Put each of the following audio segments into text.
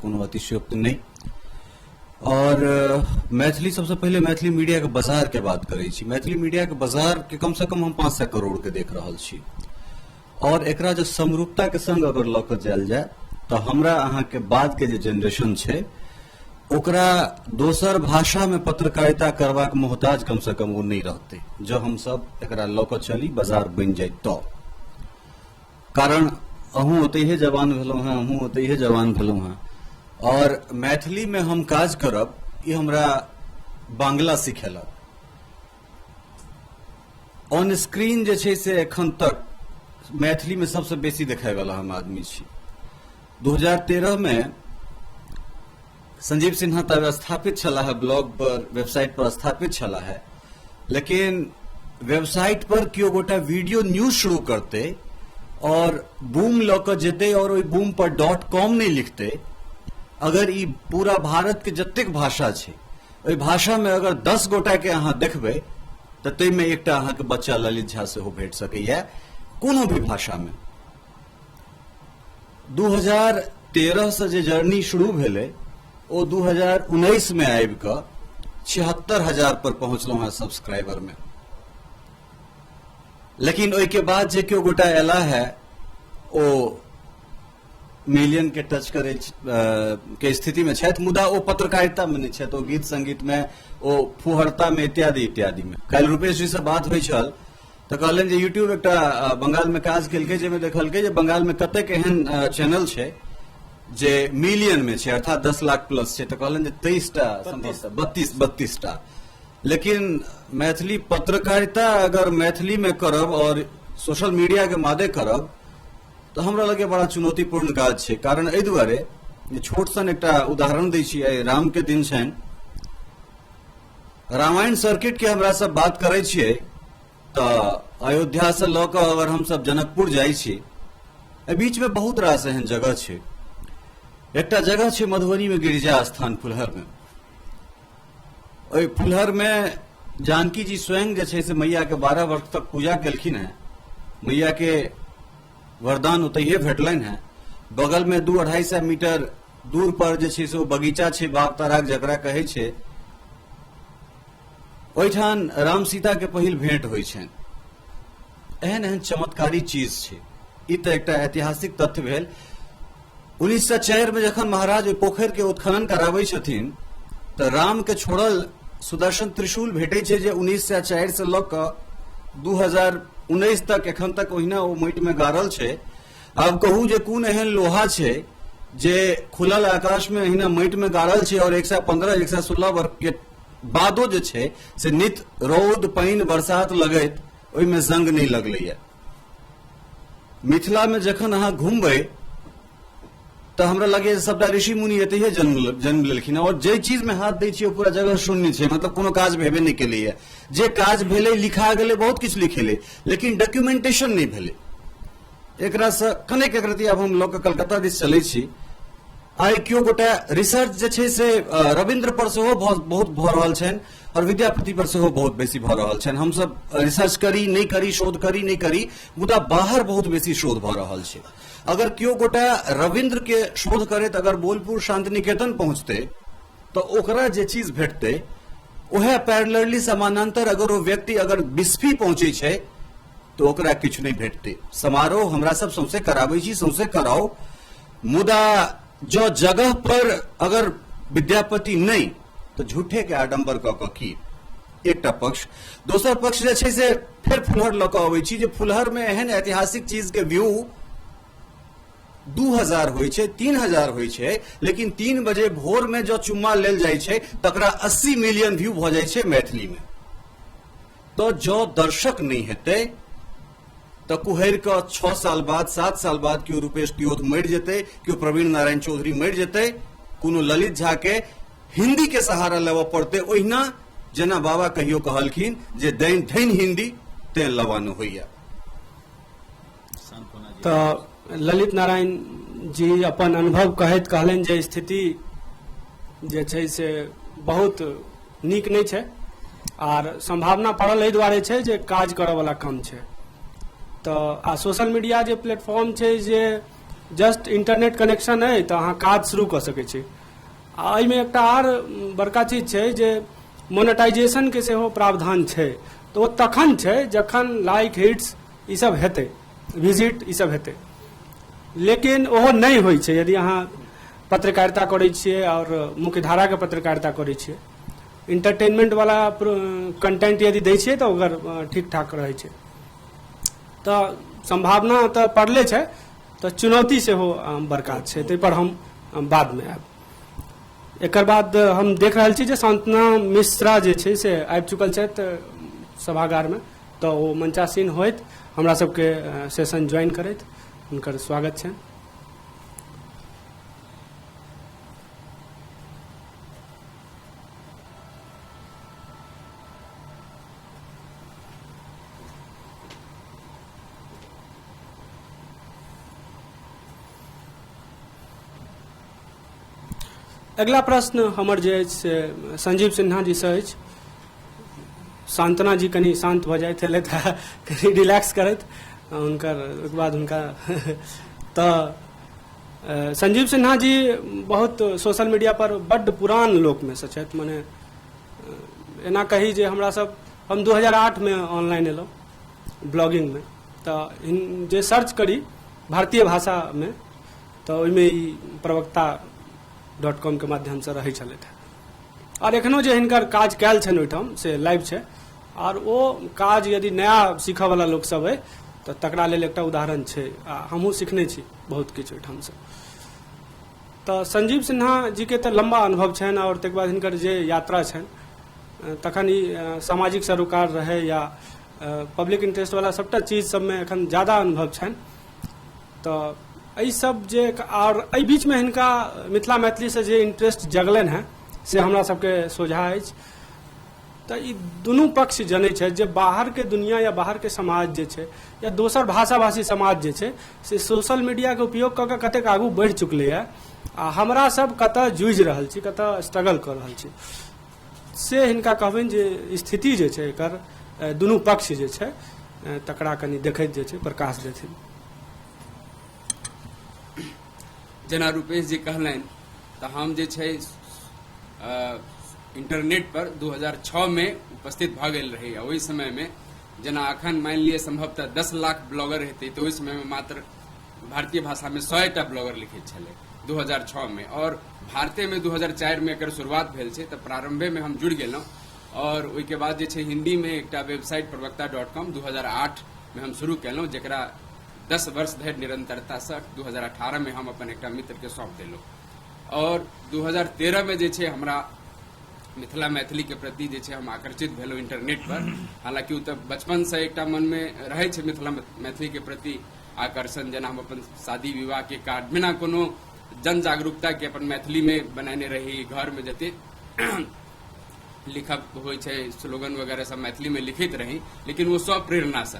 कोनो अतिशयोक्ति नहि। और मैथिली, सबसे पहिले मैथिली मीडिया के बाजार के बात करै छी। मैथिली मीडिया के बाजार के कम से कम हम 500 करोड़ के देख रहल छी और एकरा जो समरूपता के संग अगर लऽ के जायल जाय तऽ हमरा अहाँ के बाद के जे जेनरेशन छै ओकरा दोसर भाषा में पत्रकारिता करबाक मोहताज कम से कम ओ नहि रहतै, जँ हमसब एकरा लऽ के चली, बाजार बनि जाय तऽ। कारण अहूँ ओतहिए जवान भेलहुँ हेँ, हमहूँ ओतहिए जवान भेलहुँ हेँ और मैथिली में हम काज करब ई हमरा बांग्ला सिखेलक। ऑन स्क्रीन जे छै से एखन तक मैथिली में सबसे बेसी देखायवला हम आदमी छी। 2013 में संजीव सिन्हा तब स्थापित छलाह है, ब्लॉग पर, वेबसाइट पर स्थापित छलाह है, लेकिन वेबसाइट पर केओ गोटा वीडियो न्यूज शुरू करते और बूम लऽ कऽ जेतै और ओहि बूम पर डॉट कॉम नहि लिखतै, अगर ई पूरा भारत के जतेक भाषा छै ओहि भाषा में अगर 10 गोटा के अहाँ देखबै तऽ ताहिमे एकटा अहाँके बच्चा ललित झा सेहो भेट सकैया कोनो भी भाषा में। 2013 से जे जर्नी शुरू भेलै ओ 2019 में आबि कऽ 76,000 पर पहुंचलहुं हैं सब्सक्राइबर में। लेकिन ओहिके बाद जे केओ गोटा एला है ओ मिलियन के टच करे के स्थिति में छथि, मुदा ओ पत्रकारिता में नहीं छथि, ओ गीत संगीत में, ओ फुहरता में इत्यादि इत्यादि में। काल्हि रुपेश जी से बात होइ छल तऽ कहलनि जे यूट्यूब एकटा बंगाल में काज केलकै जाहिमे देखलकै जे बंगाल में कतेक एहन चैनल छै जे मिलियन में छै, अर्थात 10 लाख प्लस छै। तऽ कहलनि जे 23 टा, संभवतः 32 टा। लेकिन मैथिली पत्रकारिता अगर मैथिली में करब और सोशल मीडिया के मादे करब तऽ हमरा लगे बड़ा चुनौतीपूर्ण काज छै। कारण एहि दुआरे जे छोट सन एकटा उदाहरण दै छी, आइ राम के दिन छनि, रामायण सर्किट के हमरा सब बात करै छियै तऽ अयोध्या से लऽ कऽ अगर हमसब जनकपुर जाइ छी, एहि बीच में बहुत रास एहन जगह छै। एकटा जगह छै मधुबनी में गिरिजा स्थान फुलहर में। ओहि फुलहर में जानकी जी स्वयं जे छै से मैया के 12 वर्ष तक पूजा केलखिन हैं, मैया के वरदान ओतहिए भेटलनि हैं। बगल में 200-250 मीटर दूर पर जे छै से ओ बगीचा छै, बाग ताराक जकरा कहै छै, ओहिठाम राम सीता के पहिल भेंट होइ छनि। एहन एहन चमत्कारी चीज छै। ई तऽ एकटा ऐतिहासिक तथ्य भेल। 1904 में जखन महाराज ओहि पोखरि के उत्खनन कराबै छथिन तऽ राम के छोड़ल सुदर्शन त्रिशूल भेटै छै जे 1904 से लऽ कऽ 2019 तक एखन तक ओहिना ओ माटि में गाड़ल छै। आब कहू जे कोन एहन लोहा छै जे खुलल आकाश में एहिना माटि में गाड़ल छै और 115 116 वर्ष के बादो जे छै से नित रौद पानि बरसात लगैत ओहिमे जंग नहि लगलैया। मिथिला में जखन अहाँ घुमबै तऽ हमरा लगैया जे सबटा ऋषि मुनि एतहिए जन्म लेलखिन और जे चीज में हाथ दै छियै ओ पूरा जगह शून्य छै, मतलब कोनो काज भेबे नहि केलैया। जे काज भेलै लिखा गेलै, बहुत किछु लिखेलै, लेकिन डॉक्यूमेंटेशन नहि भेलै। एकरा से कनेक एक रति आब हम लऽ कऽ कलकत्ता दिस चलै छी। आइ केओ गोटा रिसर्च जे छै से रविन्द्र पर सेहो बहुत भऽ रहल छनि और विद्यापति पर सेहो बहुत बेसी भऽ रहल छनि। हमसब रिसर्च करी नहि करी, शोध करी नहि करी, मुदा बाहर बहुत बेसी शोध भऽ रहल छै। अगर केओ गोटा रविन्द्र के शोध करैत अगर बोलपुर शांति निकेतन पहुँचतै तऽ ओकरा जे चीज भेटतै उएह पैरेलली समानांतर अगर ओ व्यक्ति अगर बिस्फी पहुँचै छै तऽ ओकरा किछु नहि भेटतै। समारोह हमरा सब सौंसे कराबै छी, सौंसे कराउ, मुदा जँ जगह पर अगर विद्यापति नहि तऽ झूठे के आडम्बर कऽ कऽ की। एकटा पक्ष। दोसर पक्ष जे छै से फेर फुलहर लऽ कऽ अबै छी जे फुलहर में एहन ऐतिहासिक चीज के व्यू 2000 होइ छै, 3000 होइ छै, लेकिन 3 बजे भोर में जँ चुम्मा लेल जाइ छै तकरा 80 मिलियन व्यू भऽ जाइ छै मैथिली में। तऽ जँ दर्शक नहि हेतै तऽ कुहरि कऽ 6 साल बाद 7 साल बाद केओ रुपेश त्योथ मरि जेतै, केओ प्रवीण नारायण चौधरी मरि जेतै, कोनो ललित झा के हिंदी के सहारा लेबऽ पड़तै। ओहिना जेना बाबा कहियो कहलखिन जे दैन धैन हिंदी तें लवान होइया। तऽ ललित नारायण जी अपन अनुभव कहैत कहलनि जे स्थिति जे छै से बहुत नीक नहि छै आर सम्भावना पड़ल एहि दुआरे छै जे काज करऽवला कम छै। तऽ आ सोशल मीडिया जे प्लेटफॉर्म छै जे जस्ट इंटरनेट कनेक्शन अइ तऽ अहाँ काज शुरू कऽ सकै छी। आ एहिमे एकटा आर बड़का चीज छै जे मोनेटाइजेशनके सेहो प्रावधान छै, तऽ ओ तखन छै जखन लाइक हिट्स ईसभ हेतै, विजिट ईसभ हेतै, लेकिन ओहो नहि होइ छै यदि अहाँ पत्रकारिता करै छियै आओर मुख्यधाराके पत्रकारिता करै छियै। इंटरटेनमेंट वाला कंटेंट यदि दै छियै तऽ ओकर ठीक ठाक रहै छै। तऽ सम्भावना तऽ पड़ले छै, तऽ चुनौती सेहो बड़का छै, ताहिपर हम बादमे आयब। एकर बाद हम देख रहल छी जे सांत्वना मिश्रा जे छै से आबि चुकल छथि सभागारमे, तऽ ओ मंचासीन होइत हमरा सबके सेशन ज्वाइन करैत, हुनकर स्वागत छनि। अगिला प्रश्न हमर जे अछि से संजीव सिन्हा जी से अछि। सांत्वना जी कनि शान्त भऽ जाइत छलथि, कनि रिलैक्स करैत हुनकर, ओहिके बाद हुनका। तऽ संजीव सिन्हा जी बहुत सोशल मीडिया पर बड्ड पुरान लोकमे सँ छथि, मने एना कही जे हमरा सब, हम 2008 मे ऑनलाइन एलहुँ ब्लॉगिंगमे, तऽ जे सर्च करी भारतीय भाषामे तऽ ओहिमे ई प्रवक्ता डॉट कॉम के माध्यमसँ रहै छलथि। आओर एखनो जे हिनकर काज कयल छनि ओहिठाम से लाइव छै, आओर ओ काज यदि नया सीखयवला लोकसभ अइ तऽ तकरा लेल एकटा उदाहरण छै, आ हमहूँ सिखने छी बहुत किछु ओहिठामसँ। तऽ संजीव सिन्हा जीके तऽ लम्बा अनुभव छनि, आओर ताहिके बाद हिनकर जे यात्रा छनि तखन ई सामाजिक सरोकार रहै या पब्लिक इंटरेस्ट वाला सबटा चीज सबमे एखन ज्यादा अनुभव छनि। तऽ एहि सब जे, आओर एहि बीचमे हिनका मिथिला मैथिलीसँ जे इंटरेस्ट जगलनि हेँ से हमरा सबके सोझा अछि। तऽ ई दुनू पक्ष जनै छथि जे बाहरके दुनिया या बाहरके समाज जे छै या दोसर भाषा भाषी समाज जे छै से सोशल मीडियाके उपयोग कऽ कऽ कतेक आगू बढ़ि चुकलैए, आ हमरा सब कतऽ जूझि रहल छी, कतऽ स्ट्रगल कऽ रहल छी, से हिनका कहबनि जे स्थिति जे छै एकर दुनू पक्ष जे छै तकरा कनि देखैत जे छै प्रकाश देथिन। जेना रूपेश जी कहलनि तऽ हम जे छै इंटरनेट पर 2006 में उपस्थित भऽ गेल रही, आ ओहि समय में जेना अखन मानि लिअ संभवतः 10 लाख ब्लॉगर हेतै, तऽ ओहि समय में मात्र भारतीय भाषा में 100टा ब्लॉगर लिखैत छलै 2006 में, और भारते में 2004 में एकर शुरुआत भेल छै, तऽ प्रारंभे में हम जुड़ि गेलहुँ। और ओहिके बाद जे छै हिंदी में एकटा वेबसाइट प्रवक्ता डॉट कॉम 2008 में हम शुरू केलहुँ, जकरा 10 वर्ष धरि निरंतरतासँ 2018 में हम अपन एकटा मित्र के सौंप देलहुँ। और 2013 में जे छै हमरा मिथिला मैथिली के प्रति जे छै हम आकर्षित भेलहुँ इंटरनेट पर। हालांकि ओ तऽ बचपन से एकटा मन में रहै छै मिथिला मैथिली के प्रति आकर्षण, जेना हम अपन शादी विवाह के कार्ड बिना कोनो जन जागरूकता के अपन मैथिली में बनेने रही, घर में जते लिखब होइ छै स्लोगन वगैरह सब मैथिली में लिखैत रही, लेकिन वो सब प्रेरणा से।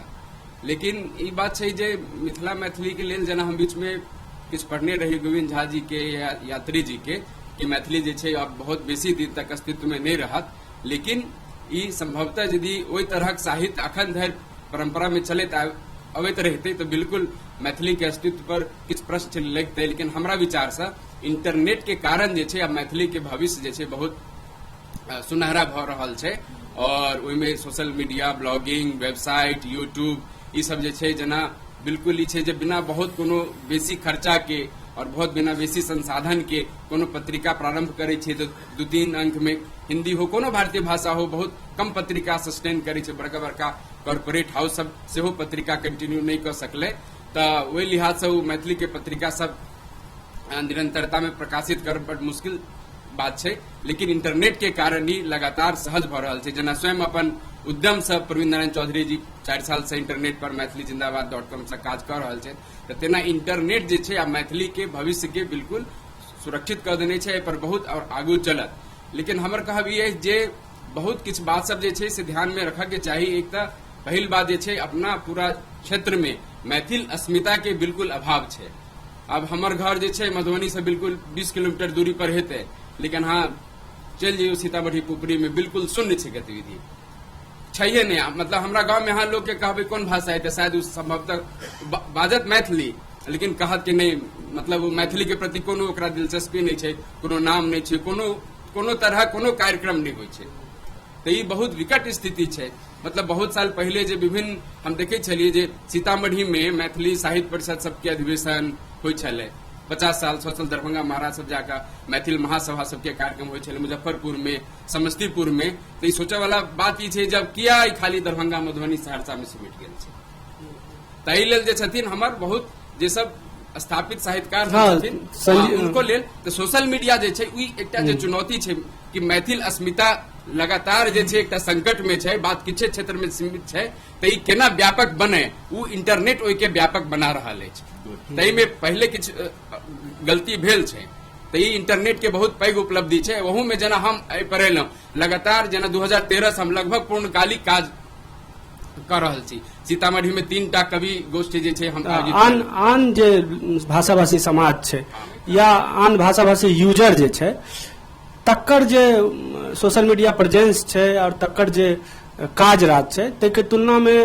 लेकिन ई बात छै जे मिथिला मैथिली के लेल जेना हम बीच में किछु पढ़ने रही गोविंद झा जी के या यात्री जी के कि मैथिली जे छै अब बहुत बेसी दिन तक अस्तित्व में नहीं रहत, लेकिन ई संभवतः यदि ओहि तरहक साहित्य अखन धरि परंपरा में चलैत अबैत रहितै तऽ बिल्कुल मैथिली के अस्तित्व पर किछु प्रश्न चिन्ह लगितै। लेकिन हमरा विचार से इंटरनेट के कारण जे छै अब मैथिली के भविष्य जे छै बहुत सुनहरा भऽ रहल छै, और ओहिमे social media, blogging, website, YouTube ई सब जे छै जेना बिल्कुल ई छै जे बिना बहुत कोनो बेसी खर्चा के और बहुत बिना बेसी संसाधन के कोनो पत्रिका प्रारंभ करै छै तऽ 2-3 अंक में हिंदी हो कोनो भारतीय भाषा हो बहुत कम पत्रिका सस्टेन करै छै, बड़का बड़का कॉर्पोरेट हाउस सब सेहो पत्रिका कंटिन्यू नहि कऽ सकलै। तऽ ओहि लिहाज से ओ मैथिली के पत्रिका सब निरंतरता में प्रकाशित करब बड मुश्किल बात छै, लेकिन इंटरनेट के कारण ही लगातार सहज भऽ रहल छै। जेना स्वयं अपन उद्यम से प्रवीण नारायण चौधरी जी 4 साल से इंटरनेट पर मैथिली जिंदाबाद डॉट कॉम से काज कऽ रहल छथि, तऽ तेना इंटरनेट जे छै आ मैथिली के भविष्य के बिल्कुल सुरक्षित कऽ देने छै, एहि पर बहुत और आगू चलत। लेकिन हमर कहब ई अछि जे बहुत किछु बात सब जे छै से ध्यान में रखऽ के चाही। एक तऽ पहिल बात जे छै अपना पूरा क्षेत्र में मैथिल अस्मिता के बिल्कुल अभाव छै। अब हमर घर जे छै मधुबनी से बिल्कुल 20 किलोमीटर दूरी पर हेतै, लेकिन अहाँ चलि जइयौ सीतामढ़ी पुपरी में बिल्कुल शून्य छै, गतिविधि छैहे नहि। मतलब हमरा गाँव में अहाँ लोग के कहबै कोन भाषा हेतै, शायद ओ संभवतः बाजत मैथिली, लेकिन कहत कि नहि, मतलब ओ मैथिली के प्रति कोनो ओकरा दिलचस्पी नहि छै, कोनो नाम नहि छै, कोनो कोनो तरह कोनो कार्यक्रम नहि होइ छै। तऽ ई बहुत विकट स्थिति छै। मतलब बहुत साल पहिले जे विभिन्न हम देखै छलियै जे सीतामढ़ी में मैथिली साहित्य परिषद सबके अधिवेशन होइ छलै, 50 साल 100 साल दरभंगा महाराज सब जाकऽ मैथिल महासभा सबके कार्यक्रम होइ छलै मुजफ्फरपुर में, समस्तीपुर में। तऽ ई सोचऽ वाला बात ई छै जब किया ई खाली दरभंगा, मधुबनी, सहरसा में सिमटि गेल छै। ताहि लेल जे छथिन हमर बहुत जे सब स्थापित साहित्यकार छथिन उनको लेल तऽ सोशल मीडिया जे छै ई एकटा जे चुनौती छै कि मैथिल अस्मिता लगातार जे छै एकटा संकट में छै, बात किछे क्षेत्र में सीमित छै, तऽ ई केना व्यापक बने, ओ इंटरनेट ओहिके व्यापक बना रहल अछि। ताहिमे पहिले किछु गलती भेल छै, तऽ ई इंटरनेट के बहुत पैघ उपलब्धि छै। ओहू में जेना हम एहि पर एलहुँ लगातार जेना 2013 से हम लगभग पूर्णकालिक काज कऽ रहल छी। सीतामढ़ी में 3टा कवि गोष्ठी जे छै हम आयोजित आन आन जे भाषा भाषी समाज छै या आन भाषा भाषी यूजर जे छै तकर जे सोशल मीडिया प्रेजेंस छै और तकर जे काज राज छै ताहिके तुलनामे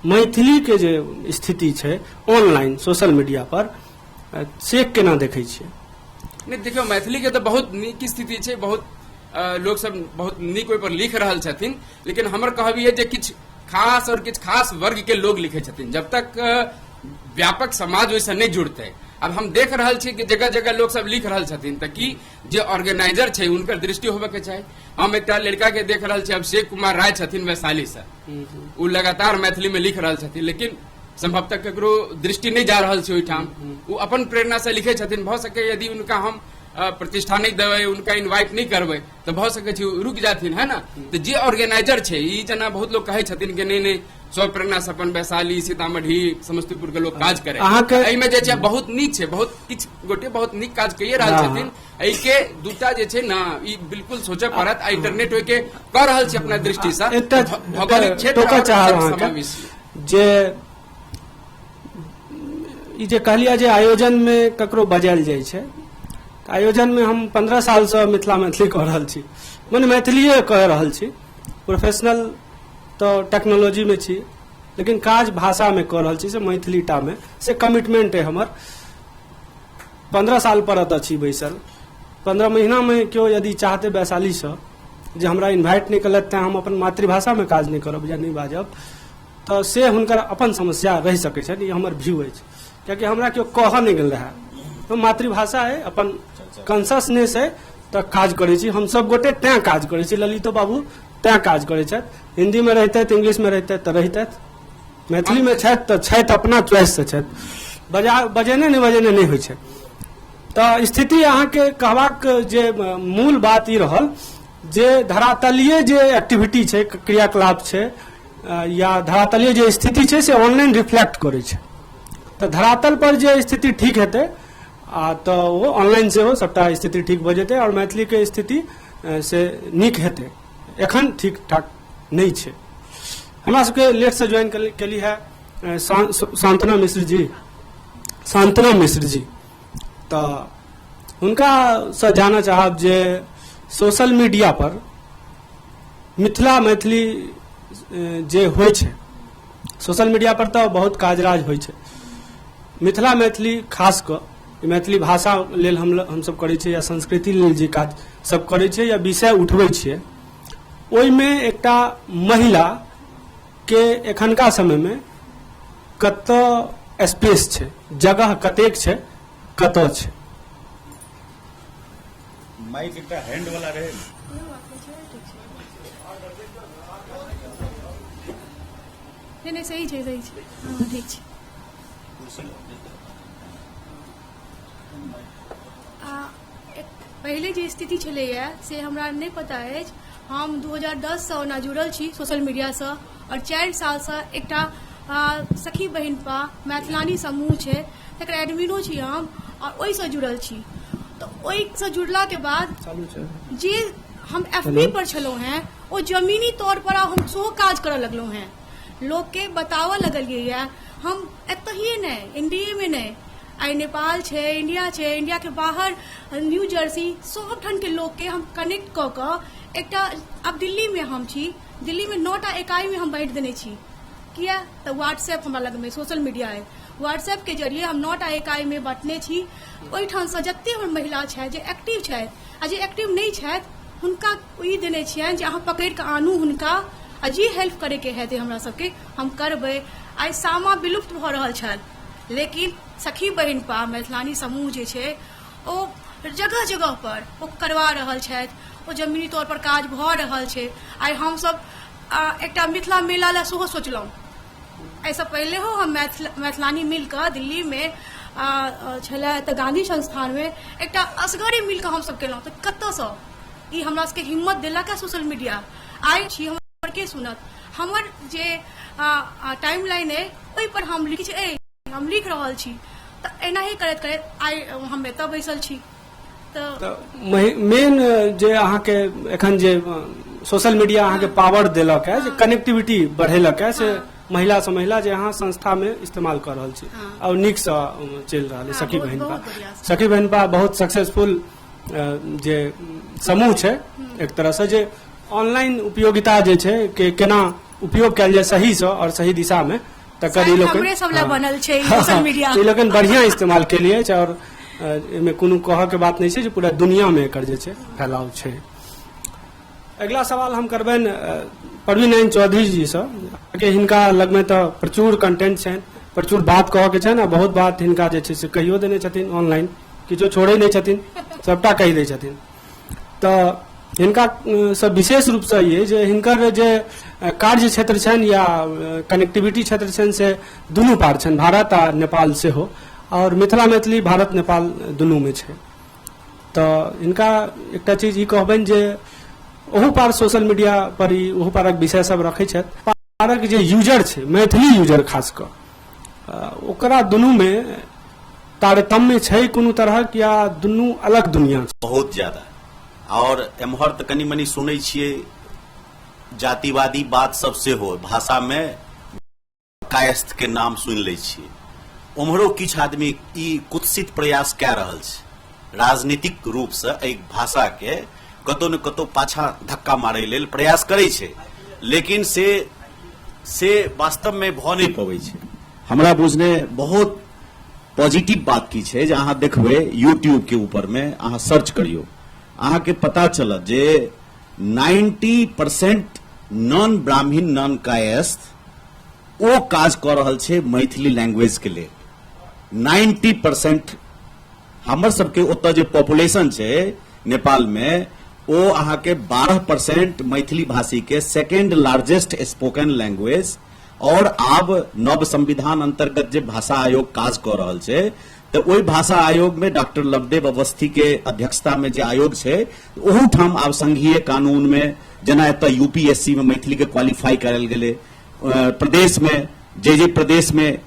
मैथिलीके जे स्थिति छै ऑनलाइन सोशल मीडिया पर से केना देखै छियै? नहि देखियौ, मैथिली के तऽ बहुत नीक स्थिति छै, बहुत लोक सब बहुत नीक ओहि पर लिख रहल छथिन, लेकिन हमर कहब ई जे किछु खास और किछु खास वर्ग के लोग लिखै छथिन, जब तक व्यापक समाज ओहिसँ नहि जुड़तै। आब हम देख रहल छी कि जगह जगह लोक सब लिख रहल छथिन, तऽ की जे ऑर्गेनाइजर छै हुनकर दृष्टि होबऽ के चाही। हम एकटा लड़का के देख रहल छी, अभिषेक कुमार राय छथिन वैशाली से, ओ लगातार मैथिली में लिख रहल छथिन, लेकिन संभवतः ककरो दृष्टि नहि जा रहल छै ओहिठाम। ओ अपन प्रेरणा से लिखै छथिन, भऽ सकै यदि हुनका हम प्रतिष्ठा नहि देबै, हुनका इन्वाइट नहि करबै तऽ भऽ सकै छै रुकि जाथिन, है ना। तऽ जे ऑर्गेनाइजर छै, ई जेना बहुत लोग कहै छथिन कि नहि नहि स्व प्रेरणा से अपन वैशाली, सीतामढ़ी, समस्तीपुर के लोग काज करे, अहाँके एहिमे जे छै बहुत नीक छै, बहुत किछु गोटे बहुत नीक काज कइए रहल छथिन। एहिके दूटा जे छै ने ई बिल्कुल सोचऽ पड़त, आ इंटरनेट ओहिके कऽ रहल छै अपना दृष्टि से। एकटा भौगोलिक क्षेत्र टोकऽ और चाहब सब अहाँके समावेशी। जे ई जे कहलियै जे आयोजनमे ककरो बजायल जाइ छै, तऽ आयोजनमे हम 15 सालसँ मिथिला मैथिली कऽ रहल छी, मने मैथिलीए कऽ रहल छी। प्रोफेशनल तऽ टेक्नोलॉजीमे छी, लेकिन काज भाषामे कऽ रहल छी, से मैथिली टामे से कमिटमेंट अइ हमर। 15 साल पर एतऽ छी बैसल, 15 महीनामे केओ यदि चाहतै वैशालीसँ जे हमरा इन्वाइट नहि केलथि तैँ हम अपन मातृभाषामे काज नहि करब या नहि बाजब, तऽ से हुनकर अपन समस्या रहि सकै छनि। ई हमर व्यू अछि, कियाकि हमरा केओ कहऽ नहि गेल रहए, तऽ मातृभाषा अइ, अपन कॉन्शसनेस अइ, तऽ काज करै छी हम सब गोटे, तैँ काज करै छी। ललितो बाबू तैँ काज करै छथि, हिन्दीमे रहितथि, इंग्लिशमे रहितथि तऽ रहितथि, मैथिलीमे छथि तऽ छथि, अपना चॉइससँ छथि, बजेने नहि बजेने नहि होइ छै। तऽ स्थिति अहाँके कहबाक जे मूल बात ई रहल जे धरातलीय जे एक्टिविटी छै, क्रियाकलाप छै, या धरातलीय जे स्थिति छै से ऑनलाइन रिफ्लेक्ट करै छै। तऽ धरातल पर जे स्थिति ठीक हेतै आ तऽ ओ ऑनलाइन सेहो सबटा स्थिति ठीक भऽ जेतै आओर मैथिलीके स्थिति से नीक हेतै। एखन ठीक ठाक नहि छै। हमरा सबके लेटसँ ज्वाइन केली है शांतना मिश्र जी, शांतना मिश्र जी, तऽ हुनकासँ जानऽ चाहब जे सोशल मीडिया पर मिथिला मैथिली जे होइ छै, सोशल मीडिया पर तऽ बहुत काज राज होइ छै, मिथिला मैथिली खास कऽ मैथिली भाषा लेल हमसब करै छियै या संस्कृति लेल जे काज सब करै छियै या विषय उठबै छियै, ओहिमे एकटा महिला के एखनका समयमे कतऽ स्पेस छै, जगह कतेक छै, कतऽ छै? माइक एकटा हैंड वाला रहै ने। नहि नहि सही छै, सही छै, हँ ठीक छै। पहिले जे स्थिति छलैए से हमरा नहि पता अछि। हम 2010सँ ओना जुड़ल छी सोशल मीडियासँ आओर 4 सालसँ एकटा सखी बहिनपा मैथिलानी समूह छै तकर एडमिनो छी हम आओर ओहिसँ जुड़ल छी। तऽ ओहिसँ जुड़लाके बाद जे हम एफ बी पर छलहुँ हेँ ओ जमीनी तौर पर आब हम सेहो काज करऽ लगलहुँ हेँ, लोकके बताबऽ लगलियैए। हम एतहिए नहि, इंडियेमे नहि, आइ नेपाल छै, इंडिया छै, इंडियाके बाहर न्यू जर्सी, सब ठामके लोकके हम कनेक्ट कऽ कऽ एकटा आब दिल्लीमे हम छी, दिल्लीमे 9टा इकाइमे हम बाँटि देने छी। किया तऽ व्हाट्सएप हमरा लगमे सोशल मीडिया अइ, व्हाट्सएपके जरिए हम 9टा इकाइमे बँटने छी। ओहिठामसँ जतेक हमर महिला छथि जे एक्टिव छथि आ जे एक्टिव नहि छथि हुनका ई देने छियनि जे अहाँ पकड़ि कऽ आनू हुनका आ जे हेल्प करैके हेतै हमरा सबके हम करबै। आइ सामा विलुप्त भऽ रहल छल, लेकिन सखी बहिनपा मैथिलानी समूह जे छै ओ जगह जगह पर ओ करवा रहल छथि, ओ जमीनी तौर पर काज भऽ रहल छै। आइ हमसब एकटा मिथिला मेला लए सेहो सोचलहुँ। एहिसँ पहिलेहो हम मैथिलानी मिल कऽ दिल्लीमे छलै तऽ गाँधी संस्थानमे एकटा असगरे मिल कऽ हमसब केलहुँ, तऽ कतऽसँ ई हमरा सबके हिम्मत देलक है सोशल मीडिया। आइ छी हमर के सुनत, हमर जे टाइम लाइन अइ ओहि पर हम लिख हम लिख रहल छी, तऽ एनाही करैत करैत आइ हम एतऽ बैसल छी। तऽ मेन जे अहाँके एखन जे सोशल मीडिया अहाँके पावर देलक है, जे कनेक्टिविटी बढ़ेलक है, से महिला से महिला जे अहाँ संस्था में इस्तेमाल कर रहल छी और नीक से चलि रहल है। सखी बहिनपा, सखी बहिनपा बहुत सक्सेसफुल जे समूह छै एक तरह से, जे ऑनलाइन उपयोगिता जे छै के केना उपयोग कयल जाय सही से और सही दिशा में, तकर ई लोकनि हमरे सब लए बनल छै सोशल मीडिया। ई लोकनि बढ़िया इस्तेमाल केलिए अछि और एहिमे कोनो कहऽ के बात नहि छै जे पूरा दुनिया में एकर जे छै फैलाव छै। अगिला सवाल हम करबनि प्रवीण नारायण चौधरी जी सँ कि हिनका लगमे तऽ प्रचुर कंटेंट छनि, प्रचुर बात कहऽ के छनि आ बहुत बात हिनका जे छै से कहियो देने छथिन ऑनलाइन, किछो छोड़ै नहि छथिन, सबटा कहि दै छथिन। तऽ हिनका सँ विशेष रूपसँ ई अइ जे हिनकर जे कार्य क्षेत्र छनि या कनेक्टिविटी क्षेत्र छनि से दुनू पार छनि, भारत आ नेपाल सेहो, आओर मिथिला मैथिली भारत नेपाल दुनूमे छै। तऽ हिनका एकटा चीज ई कहबनि जे ओहू पार सोशल मीडिया पर ई ओहू पारक विषय सब रखै छथि, पारक जे यूजर छै मैथिली यूजर खास कऽ ओकरा दुनूमे तारतम्य छै कोनो तरहक या दुनू अलग दुनिया छै? बहुत ज्यादा। आओर एम्हर तऽ कनि मनि सुनै छियै जातिवादी बात सब सेहो, भाषामे कायस्थ के नाम सुनि लै छियै। ओम्हरो किछु आदमी ई कुत्सित प्रयास कए रहल छै राजनीतिक रूपसँ एहि भाषाके कतौ ने कतौ पाछाँ धक्का मारै लेल प्रयास करै छै, लेकिन से वास्तवमे भऽ नहि पबै छै। हमरा बुझने बहुत पॉजिटिव बात की छै जे अहाँ देखबै यूट्यूब के ऊपर में अहाँ सर्च करियौ, अहाँके पता चलत जे 90% नॉन ब्राह्मण नॉन कायस्थ ओ काज कऽ रहल छै मैथिली लैंग्वेज के लेल। 90% हमर सबके ओतऽ जे पॉपुलेशन छै नेपाल में ओ अहाँके 12% मैथिली भाषी के सेकेंड लार्जेस्ट स्पोकन लैंग्वेज, और आब नव संविधान अंतर्गत जे भाषा आयोग काज कऽ रहल छै तऽ ओहि भाषा आयोग में डॉक्टर लवदेव अवस्थी के अध्यक्षता में जे आयोग छै ओहू ठाम आब संघीय कानून में जेना एतऽ यूपीएससी में मैथिली के क्वालिफाई करल गेलै, प्रदेश में जे जे प्रदेश में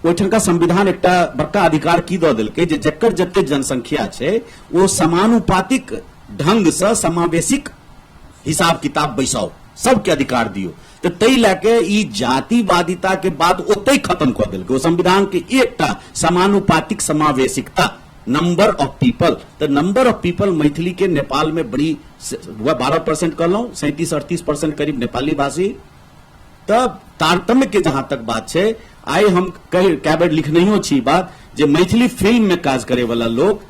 ओहिठामका संविधान एकटा बड़का अधिकार की दऽ देलकै जे जकर जते जनसंख्या छै ओ समानुपातिक ढंग से समावेशिक हिसाब किताब बैसाउ, सबके अधिकार दियौ। तऽ ताहि लए के ई जातिवादिता के बात ओतहि खत्म कऽ देलकै ओ संविधान के एकटा समानुपातिक समावेशिकता, नंबर ऑफ पीपल। तऽ नंबर ऑफ पीपल मैथिली के नेपाल में बड़ी 12% कहलहुँ, 37-38% करीब नेपाली भाषी। तऽ तारतम्य के जहां तक बात छै, आइ हम कए बेर लिखनहियो छी बात जे मैथिली फिल्म में काज करे वाला लोग,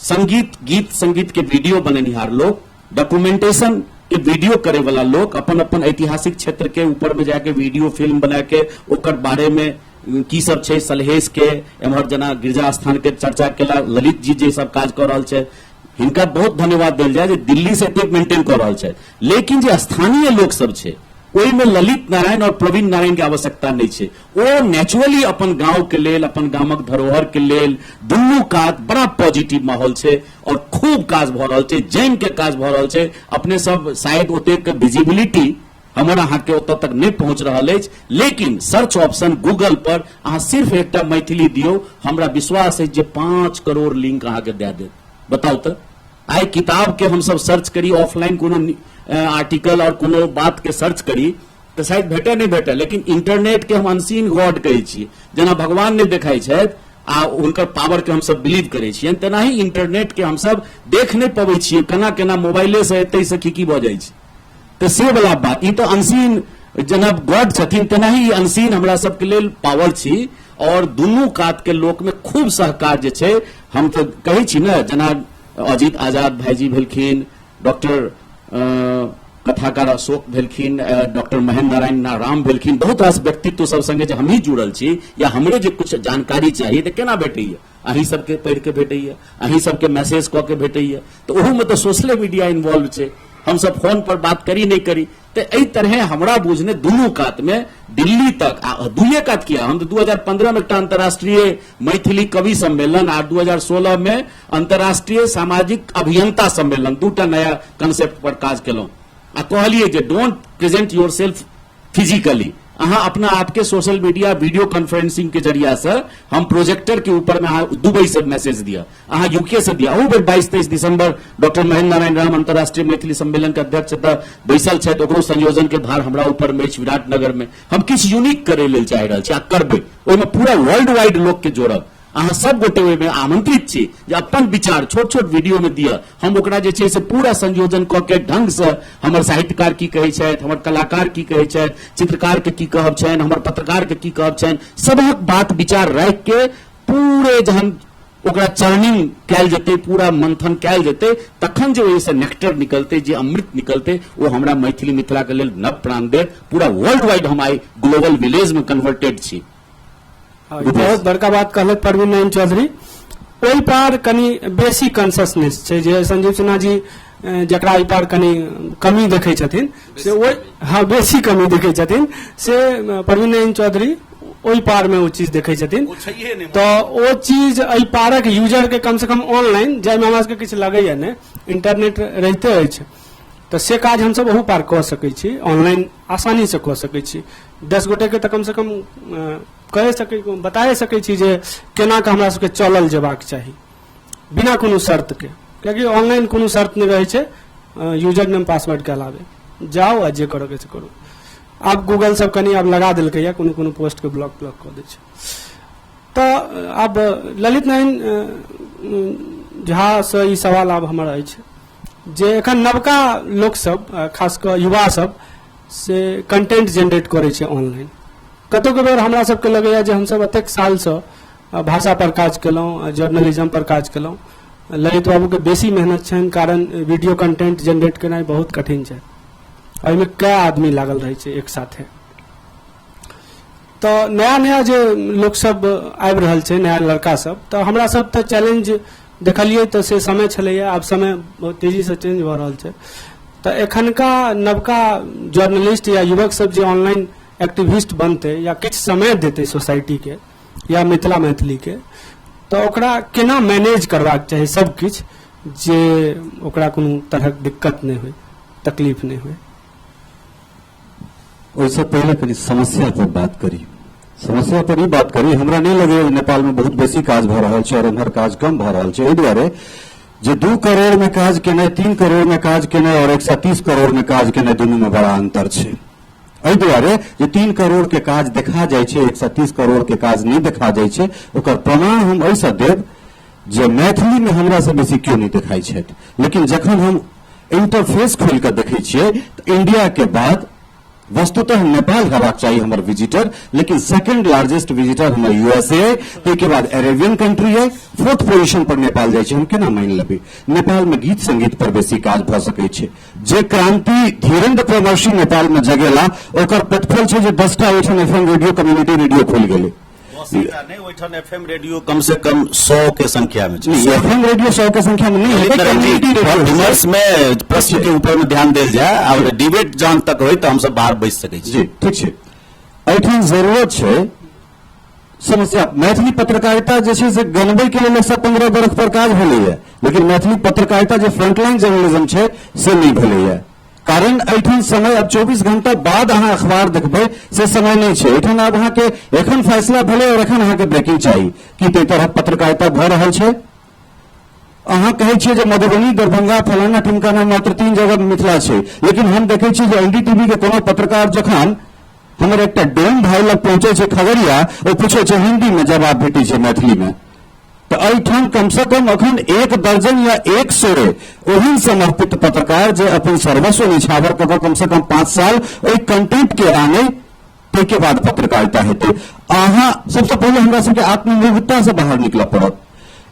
संगीत गीत संगीत के वीडियो बनेनिहार लोग, डॉक्यूमेंटेशन के वीडियो करे वाला लोग, अपन अपन ऐतिहासिक क्षेत्र के ऊपर में जाके वीडियो फिल्म बना के ओकर बारे में की सब छै, सलहेश के एम्हर जेना गिरजा स्थान के चर्चा केला ललित जी जे सब काज कऽ रहल छै, हिनका बहुत धन्यवाद देल जाय जे दिल्ली से एतेक मेंटेन कऽ रहल छै। लेकिन जे स्थानीय लोक सब छै ओहिमे ललित नारायण और प्रवीण नारायण के आवश्यकता नहीं छै, ओ नेचुरली अपन गांव के लेल, अपन गामक धरोहर के लेल दुनू कात बड़ा पॉजिटिव माहौल छै और खूब काज भऽ रहल छै, जमि के काज भऽ रहल छै। अपने सब शायद ओतेक विजिबिलिटी हमर अहाँके ओतऽ तक नहि पहुंच रहल अछि, लेकिन सर्च ऑप्शन गूगल पर अहाँ सिर्फ एकटा मैथिली दियौ, हमरा विश्वास अछि जे 5 करोड़ लिंक अहाँके दए देत। बताउ तऽ आइ किताब के हमसब सर्च करी, ऑफलाइन कोनो आर्टिकल और कोनो बात के सर्च करी तऽ शायद भेटे नहि भेटे, लेकिन इंटरनेट के हम अनसीन गॉड कहै छियै, जेना भगवान नहि देखाइ छथि आ हुनकर पावर के हमसब बिलीव करै छियनि, तेनाही इंटरनेट के हमसब देख नहि पबै छियै, केना केना मोबाइले से एतै से की की भऽ जाइ छै। तऽ से वाला बात, ई तऽ अनसीन जेना गॉड छथिन तेनाही ई अनसीन हमरा सबके लेल पावर छी। आओर दुनू कात के लोक में खूब सहकार जे छै। हम तऽ कहै छी ने, जेना अजित आजाद भाईजी भेलखिन, डॉक्टर कथाकार अशोक भेलखिन, डॉक्टर महेंद्र नारायण राम भेलखिन, बहुत रास व्यक्तित्व सब संगे जे हमही जुड़ल छी या हमरे जे कुछ जानकारी चाही तऽ केना भेटैया, अहीं सबके पढ़ि के भेटैया, अहीं सबके मैसेज कऽ के भेटैया। तऽ ओहूमे तऽ सोशले मीडिया इन्वॉल्व छै, हमसब फोन पर बात करी नहि करी। तऽ एहि तरहे हमरा बुझने दुनू कात में दिल्ली तक आ दुइये कात किया, हम तऽ 2015 में एकटा अंतर्राष्ट्रीय मैथिली कवि सम्मेलन आ 2016 में अंतर्राष्ट्रीय सामाजिक अभियंता सम्मेलन, दूटा नया कंसेप्ट पर काज केलहुँ आ कहलियै जे don't present yourself physically, अहाँ अपना आपके सोशल मीडिया वीडियो कॉन्फ्रेंसिंग के जरिया से हम प्रोजेक्टर के ऊपर में अहाँ दुबई से मैसेज दिया, अहाँ यूके से दिया। अहू बेर 22-23 दिसंबर डॉक्टर महेंद्र नारायण राम अंतर्राष्ट्रीय मैथिली सम्मेलन के अध्यक्ष तऽ बैसल छथि, ओकरो संयोजन के भार हमरा ऊपर में अछि। विराटनगर में हम किछु यूनिक करे लेल चाहि रहल छी आ करबै, ओहिमे पूरा वर्ल्ड वाइड लोक के जोड़ब। अहाँ सब गोटे ओहिमे आमंत्रित छी जे अपन विचार छोट छोट वीडियो में दिअ, हम ओकरा जे छै से पूरा संयोजन कऽ के ढंग से हमर साहित्यकार की कहै छथि, हमर कलाकार की कहै छथि, चित्रकार के की कहब छनि, हमर पत्रकार के की कहब छनि, सबहक बात विचार राखि के पूरे जहन ओकरा चर्निंग कयल जेतै, पूरा मंथन कयल जेतै, तखन जे ओहिसँ नेक्टर निकलतै, जे अमृत निकलतै, ओ हमरा मैथिली मिथिला के लेल नव प्राण देत। पूरा वर्ल्ड वाइड हम आइ ग्लोबल विलेज में कन्वर्टेड छी। हाँ, बहुत बड़का बात कहलक प्रवीण नारायण चौधरी। ओहि पार कनि बेसी कॉन्सियसनेस छै जे संजीव सिन्हा जी जकरा एहि पार कनि कमी देखै छथिन से ओहि, हाँ, बेसी कमी देखै छथिन से प्रवीण नारायण चौधरी ओहि पार मे ओ चीज देखै छथिन। तऽ ओ चीज एहि पारक यूजर के कम से कम ऑनलाइन जाहिमे हमरा सबके किछु लगैया नहि, इंटरनेट रहिते अछि, तऽ से काज हमसब ओहू पार कऽ सकै छी, ऑनलाइन आसानीसँ कऽ सकै छी। 10 गोटेके तऽ कमसँ कम कहि सकै, बताए सकै छी जे केना कऽ हमरा सबके चलल जेबाक चाही बिना कोनो शर्तके, कियाकि ऑनलाइन कोनो शर्त नहि रहै छै यूजर नेम पासवर्डके अलावे। जाउ आ जे करऽके से करू। आब गूगल सब कनि आब लगा देलकैए, कोनो कोनो पोस्टके ब्लॉक ब्लॉक कऽ दै छै। तऽ आब ललित नारायण झासँ ई सवाल आब हमर अछि जे एखन नवका लोकसभ, खास कऽ युवा सब, से कंटेंट जेनरेट करै छै ऑनलाइन। कतौके बेर हमरा सबके लगैया जे हमसब एतेक सालसँ भाषा पर काज केलहुँ, जर्नलिज्म पर काज केलहुँ, ललित बाबूके बेसी मेहनत छनि, कारण वीडियो कंटेंट जेनरेट केनाइ बहुत कठिन छै, एहिमे कए आदमी लागल रहै छै एक साथे। तऽ नया नया जे लोकसब आबि रहल छै, नया लड़का सब, तऽ हमरा सब तऽ चैलेंज देखलियै तऽ से समय छलैया, आब समय बहुत तेजीसँ चेंज भऽ रहल छै। तऽ एखनका नवका जर्नलिस्ट या युवक सब जे ऑनलाइन एक्टिविस्ट बनतै या किछु समय देतै सोसाइटीके या मिथिला मैथिलीके, तऽ ओकरा केना मैनेज करबाक चाही सब किछु जे ओकरा कोनो तरहक दिक्कत नहि होइ, तकलीफ नहि होइ? ओहिसँ पहिले कनि समस्या पर बात करी। समस्या पर ई बात करी, हमरा नहि लगैए जे नेपालमे बहुत बेसी काज भऽ रहल छै और एम्हर काज कम भऽ रहल छै। एहि दुआरे जे 2 करोड़ में काज केनाइ, 3 करोड़ में काज केनाइ और 130 करोड़ में काज केनाइ दुनू में बड़ा अंतर छै। एहि दुआरे जे 3 करोड़ के काज देखा जाइ छै, 130 करोड़ के काज नहि देखा जाइ छै। ओकर प्रमाण हम एहिसँ देब जे मैथिली में हमरा से बेसी केओ नहि देखाइ छथि, लेकिन जखन हम इंटरफेस खोलि कऽ देखै छियै तऽ इंडिया के बाद वस्तुतः नेपाल हेबाक चाही हमर विजिटर, लेकिन सेकंड लार्जेस्ट विजिटर हमर यूएसए अइ, ताहिके बाद अरेबियन कंट्री अइ, फोर्थ पोजिशन पर नेपाल जाइ छै। हम केना मानि लेबै? नेपाल में गीत संगीत पर बेसी काज भऽ सकै छै। जे क्रांति धीरेन्द्र प्रेमर्षि नेपाल में जगेला, ओकर प्रतिफल छै जे 10टा ओहिठाम एफएम रेडियो, कम्युनिटी रेडियो खुलि गेलै। नहि, ओहिठाम एफएम रेडियो कम से कम 100 के संख्या में छै। एफएम रेडियो 100 के संख्या में नहीं हेतै, कम्युनिटी रेडियो छै। विमर्श में प्रश्न के ऊपर में ध्यान देल जाय और डिबेट जहन तक होय तऽ हमसब बाहर बैस सकै छी। जी ठीक छै। एहिठाम जरूरत छै समस्या मैथिली पत्रकारिता जे छै से गनबै के लेल 115 बरख पर काज भेलैया, लेकिन मैथिली पत्रकारिता जे फ्रंटलाइन जर्नलिज्म छै से नहि भेलैया। कारण एहिठाम समय अब 24 घंटा बाद अहाँ अखबार देखबै से समय नहि छै। एहिठाम आब अहाँके एखन फैसला भेलै और एखन अहाँके ब्रेकिंग चाही। की ताहि तरहक पत्रकारिता भऽ रहल छै? अहाँ कहै छियै जे मधुबनी, दरभंगा, फलाना ठिमकाना मात्र 3 जगह मिथिला छै, लेकिन हम देखै छियै जे एनडीटीवी के कोनो पत्रकार जखन हमर एकटा डोम भाई लग पहुंचे छै खगड़िया, ओ पूछे छै हिंदी में, जवाब भेटै छै मैथिली में। तऽ एहिठाम कम से कम अखन 1 दर्जन या 100 ओहन समर्पित पत्रकार जे अपन सर्वस्व निछावर कऽ कऽ कम से कम 5 साल ओहि कंटेंट के आने, ताहिके बाद पत्रकारिता हेतै। अहाँ सबसँ पहिले हमरा सबके आत्मनिर्भरता से बाहर निकलऽ पड़त।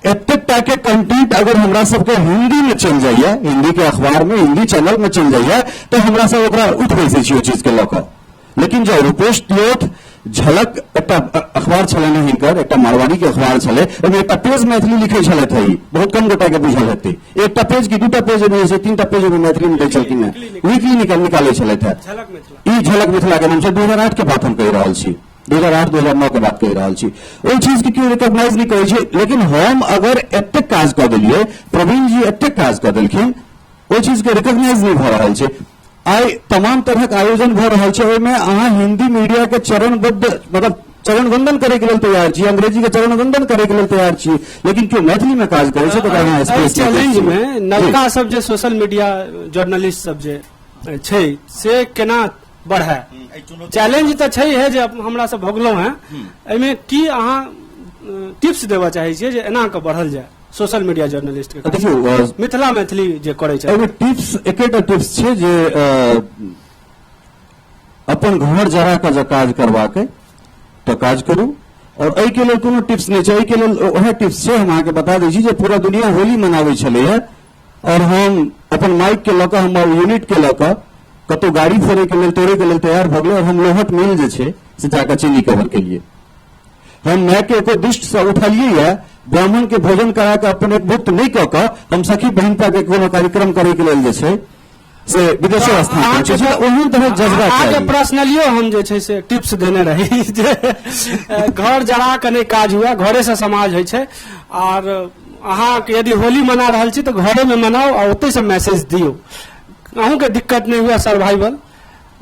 एतेक टा के कंटेंट अगर हमरा सबके हिंदी में चलि जाइए, हिंदी के अखबार में, हिंदी चैनल में चलि जाइए, तऽ हमरा सब ओकरा उठि बैसै छी ओहि चीज के लऽ कऽ। लेकिन जब रूपेश त्योथ झलक एकटा अखबार छलनि हेँ हिनकर, एकटा मारवाड़ी के अखबार छलै, ओहिमे एकटा पेज मैथिली लिखै छलथि हे, ई बहुत कम गोटा के बुझल हेतै। एकटा पेज की दूटा पेज ओहिमे छै, तीनटा पेज ओहिमे मैथिली मे दै छलखिन हेँ, वीकली निकालै छलथि हेँ। झलक मिथिला। ई झलक मिथिला के नाम से 2008 के बात हम कहि रहल छी, 2008 2009 के बात कहि रहल छी। ओहि चीज के केओ रिकॉग्नाइज नहि करै छै। लेकिन हम अगर एतेक काज कऽ देलियै, प्रवीण जी एतेक काज कऽ देलखिन, ओहि चीज के रिकॉग्नाइज नहि भऽ रहल छै। आइ तमाम तरहक आयोजन भऽ रहल छै, ओहिमे अहाँ हिंदी मीडिया के चरणबद्ध, मतलब चरणवंदन करे के लेल तैयार छी, अंग्रेजी के चरणवंदन करे के लेल तैयार छी, लेकिन केओ मैथिली में काज करे छै तऽ ओकरा अहाँ एहि स्पेस नहि दै चैलेंज छियै। में नवका सब जे सोशल मीडिया जर्नलिस्ट सब जे छै से केना बढ़े? चैलेंज तऽ छै है जे हमरा सब भोगलहुँ हैं। एहिमे की अहाँ टिप्स देबऽ चाहै छियै जे एना कऽ बढ़ल जाय सोशल मीडिया जर्नलिस्ट के? देखियौ, मिथिला मैथिली जे करै छै एहिमे टिप्स एकेटा टिप्स छै जे अपन घर जरा कऽ जे काज करबाक अइ तऽ काज करू। और एहिके लेल कोनो टिप्स नहि छै, एहिके लेल उएह टिप्स छै, हम अहाँके बता दै छी जे पूरा दुनिया होली मनाबै छलैए और हम अपन माइक के लऽ कऽ, हमर यूनिट के लऽ कऽ कतहु गाड़ी फोड़ैके लेल, तोड़ैके लेल तैयार भऽ गेलै और हम लोहट मिल जे छै से जाकऽ चीनी कवर केलियै। हम माय के एको दृष्टि से उठलियै या ब्राह्मण के भोजन करा के अपन एक मुक्त नहि कऽ कऽ हम सखी बहिनपा के कोनो कार्यक्रम करे के लेल जे छै से विदेशो स्थान पहुँचै छै। ओहन तरहक जज्बा अहाँके चाही। पर्सनलियो हम जे छै से टिप्स देने रही जे घर जरा कऽ नहि काज हुए, घरे से समाज होइ छै। आर अहाँ यदि होली मना रहल छी तऽ घरे में मनाउ आ ओतहि से मैसेज दियौ, अहूँके दिक्कत नहि हुए सर्वाइवल।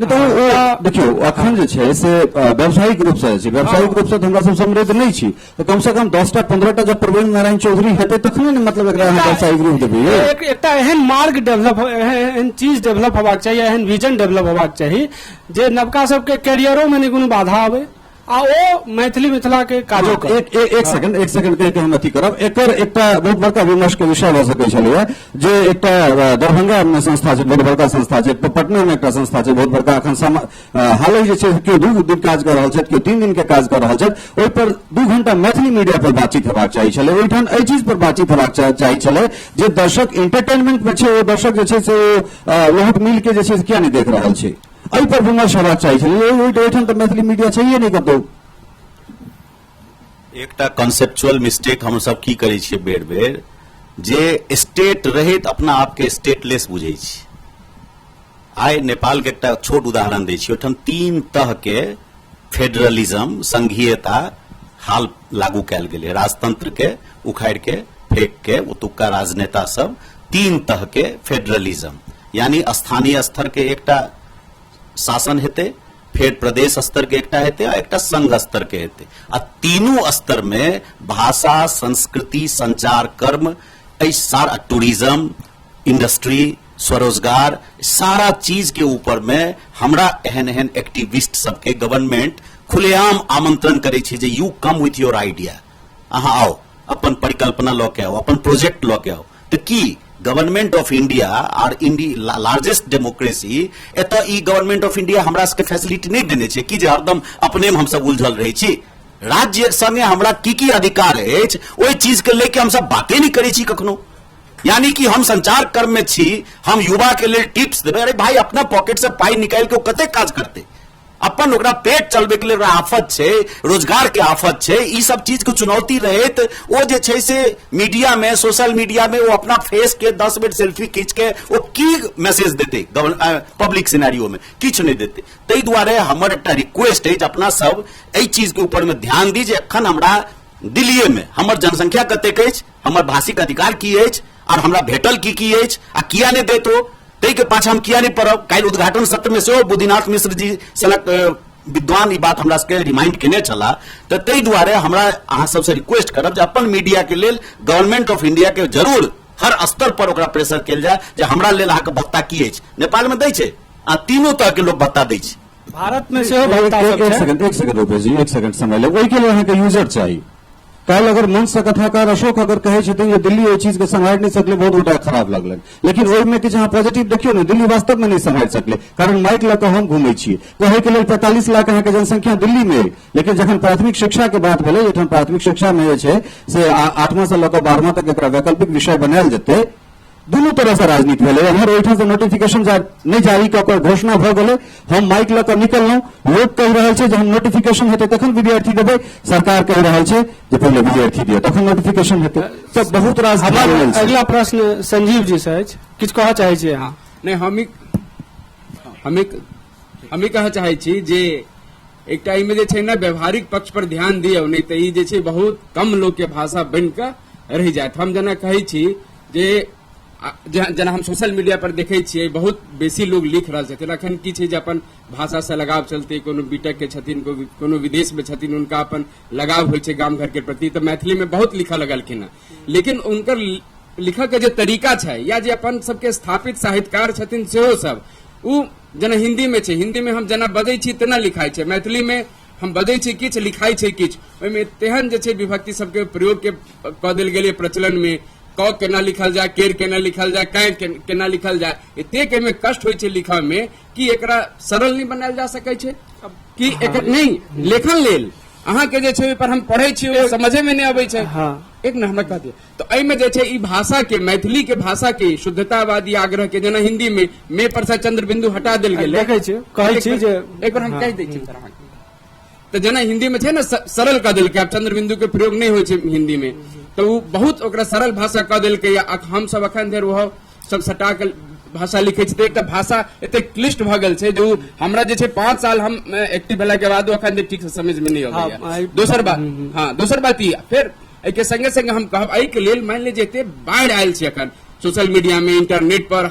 नहि तऽ ओ देखियौ, अखन जे छै से व्यावसायिक रूप से छै, व्यावसायिक रूप से तऽ हमरा सब समृद्ध नहि छी, तऽ कम से कम 10टा 15टा जब प्रवीण नारायण चौधरी हेतै तखने ने मतलब एकरा अहाँ व्यावसायिक रूप देबै। एकटा एहन मार्ग डेवलप, एहन चीज डेवलप होबाक चाही, एहन विजन डेवलप होबाक चाही जे नवका सबके कैरियरो में नहि कोनो बाधा आबै आ ओ मैथिली मिथिला के काजो करे। एक सेकंड, एक सेकंड कहि के हम अथी करब। एकर एकटा बहुत बड़का विमर्श के विषय भऽ सकै छलैया जे एकटा दरभंगा में संस्था छै, बहुत बड़का संस्था छै, पटना में एकटा संस्था छै बहुत बड़का। अखन हाले जे छै केओ 2 दिन काज कऽ रहल छथि, केओ 3 दिन के काज कऽ रहल छथि। ओहि पर 2 घंटा मैथिली मीडिया पर बातचीत हेबाक चाही छलै। ओहिठाम एहि चीज पर बातचीत हेबाक चाही छलै जे दर्शक एंटरटेनमेंट में छै, ओ दर्शक जे छै से ओ लोहट मिल के जे छै से किया नहि देख रहल छै, एहि पर विमर्श हेबाक चाही छलै। ओहिठाम तऽ मैथिली मीडिया छैहे नहि कतहु। एकटा कॉन्सेप्चुअल मिस्टेक हम सब की करै छियै बेर बेर, जे स्टेट रहैत अपना आपके स्टेटलेस बुझै छी। आइ नेपाल के एकटा छोट उदाहरण दै छी, ओहिठाम 3 तह के फेडरलिज्म, संघीयता हाल लागू कयल गेलै। राजतंत्र के उखाड़ि के फेंक के ओतुका राजनेता सब 3 तह के फेडरलिज्म, यानी स्थानीय स्तर के एकटा शासन हेतै, फेर प्रदेश स्तर के एकटा हेतै आ एकटा संघ स्तर के हेतै। आ तीनू स्तर में भाषा, संस्कृति, संचार कर्म, एहि सारा टूरिज्म इंडस्ट्री, स्वरोजगार, सारा चीज के ऊपर में हमरा एहन एहन एक्टिविस्ट सबके गवर्नमेंट खुलेआम आमंत्रण करै छै जे you come with your idea, अहाँ आओ, अपन परिकल्पना लऽ के आओ, अपन प्रोजेक्ट लऽ के आओ। तऽ की government of India are largest democracy, एतऽ ई गवर्नमेंट ऑफ इंडिया हमरा सबके फैसिलिटी नहि देने छै कि जे हरदम अपने में हमसब उलझल रहै छी। राज्य संगे हमरा की की अधिकार अछि ओहि चीज के लऽ के हमसब बाते नहि करै छी कखनो। यानी कि हम संचार कर्म में छी, हम युवा के लेल टिप्स देबै। अरे भाई, अपना पॉकेट से पाई निकालि के ओ कतेक काज करतै? अपन ओकरा पेट चलबै के लेल ओकरा आफत छै, रोजगार के आफत छै, ई सब चीज के चुनौती रहैत ओ जे छै से मीडिया में, सोशल मीडिया में ओ अपना फेस के 10 बेर सेल्फी खींच के ओ की मैसेज देतै पब्लिक सिनेरियो में? किछु नहि देतै। ताहि दुआरे हमर एकटा रिक्वेस्ट अछि, अपना सब एहि चीज के ऊपर में ध्यान दी जे एखन हमरा दिल्लीए में हमर जनसंख्या कतेक अछि, हमर भाषिक अधिकार की अछि और हमरा भेटल की की अछि आ किया नहि देत ओ, ताहि के पाछा हम किया नहि पड़ब। काल्हि उद्घाटन सत्र में सेहो बुद्धिनाथ मिश्र जी सनक विद्वान ई बात हमरा सबके रिमाइंड केने छलाह। तऽ ताहि दुआरे हमरा अहाँ सबसे रिक्वेस्ट करब जे अपन मीडिया के लेल गवर्नमेंट ऑफ इंडिया के जरूर हर स्तर पर ओकरा प्रेशर कयल जाय जे हमरा लेल अहाँके भत्ता की अछि। नेपाल में दै छै आ तीनों तरह के लोक भत्ता दै छै। भारत में सेहो भत्ता सब एक छै। सेकंड, एक सेकंड रूपेश जी, एक सेकंड समय लेब। ओहिके लेल अहाँके यूजर चाही। काल्हि अगर मंच से कथाकार अशोक अगर कहै छथिन जे दिल्ली ओहि चीज के सम्हारि नहि सकलै, बहुत गोटा खराब लगलनि, लेकिन ओहिमे किछु अहाँ पॉजिटिव देखियौ ने, दिल्ली वास्तव में नहि सम्हारि सकलै। कारण माइक लऽ कऽ हम घुमै छियै, कहै के लेल 45 लाख अहाँके जनसंख्या दिल्ली में अइ, लेकिन जखन प्राथमिक शिक्षा के बात भेलै, एहिठाम प्राथमिक शिक्षा में जे छै से 8वां से लऽ कऽ 12वां तक एकरा वैकल्पिक विषय बनायल जेतै, दुनू तरह से राजनीति भेलै। एम्हर ओहिठाम से नोटिफिकेशन नहि जारी कऽ कऽ घोषणा भऽ गेलै, हम माइक लऽ कऽ निकललहुँ, लोक कहि रहल छै जे हम नोटिफिकेशन हेतै तखन विद्यार्थी देबै, सरकार कहि रहल छै जे पहिले विद्यार्थी दिअ तखन नोटिफिकेशन हेतै। तऽ बहुत रास हमर भऽ गेल छै। अगिला प्रश्न संजीव जी से अछि, किछु कहऽ चाहै छियै अहाँ? नहि, हम ई कहऽ चाहै छी जे एकटा एहिमे जे छै ने व्यवहारिक पक्ष पर ध्यान दियौ, नहि तऽ ई जे छै बहुत कम लोक के भाषा बनि कऽ रहि जायत। हम जेना कहै छी जे जेना हम सोशल मीडिया पर देखै छियै बहुत बेसी लोग लिख रहल छथिन। अखन की छै जे अपन भाषा से लगाव चलते कोनो बीटेक के छथिन, कोनो विदेश में छथिन, हुनका अपन लगाव होइ छै गाम घर के प्रति, तऽ मैथिली में बहुत लिखऽ लगलखिन हँ। लेकिन हुनकर लिखऽ के जे तरीका छै या जे अपन सबके स्थापित साहित्यकार छथिन सेहो सब उ जेना हिंदी में छै, हिंदी में हम जेना बजै छी तेना लिखाइ छै, मैथिली में हम बजै छी किछु, लिखाइ छै किछु। ओहिमे तेहन जे छै विभक्ति सबके प्रयोग के कऽ देल गेलै प्रचलन में, क केना लिखल जाय, केर केना लिखल जाय, कै केना लिखल जाय, एतेक एहिमे कष्ट होइ छै लिखऽ में कि एकरा सरल नहि बनायल जा सकै छै कि एकर नहि लेखन लेल अहाँके जे छै ओहि पर हम पढ़ै छी ओ समझे में नहि अबै छै। एक ने हमरा कह दिअ, तऽ एहिमे जे छै ई भाषा के, मैथिली के भाषा के शुद्धतावादी आग्रह के, जेना हिंदी में मे पर से चंद्र बिंदु हटा देल गेलै। देखै छी, कहै छी जे एक बेर हम कहि दै छी सर अहाँके, तऽ जेना हिंदी में छै ने सरल कऽ देलकै, आब चंद्र बिंदु के प्रयोग नहि होइ छै हिंदी में, तऽ ओ बहुत ओकरा सरल भाषा कऽ देलकै। हम सब अखन धरि ओहो सब सटा के भाषा लिखै छी, तऽ एकटा भाषा एतेक क्लिष्ट भऽ गेल छै जे ओ हमरा जे छै 5 साल हम एक्टिव भेला के बाद अखन धरि ठीक से समझ में नहि अबैया। दोसर बात, हँ दोसर बात ई, फेर एहिके संगे संगे हम कहब एहिके लेल मानि लिअ जे एते बाढ़ि आयल छै अखन सोशल मीडिया में, इंटरनेट पर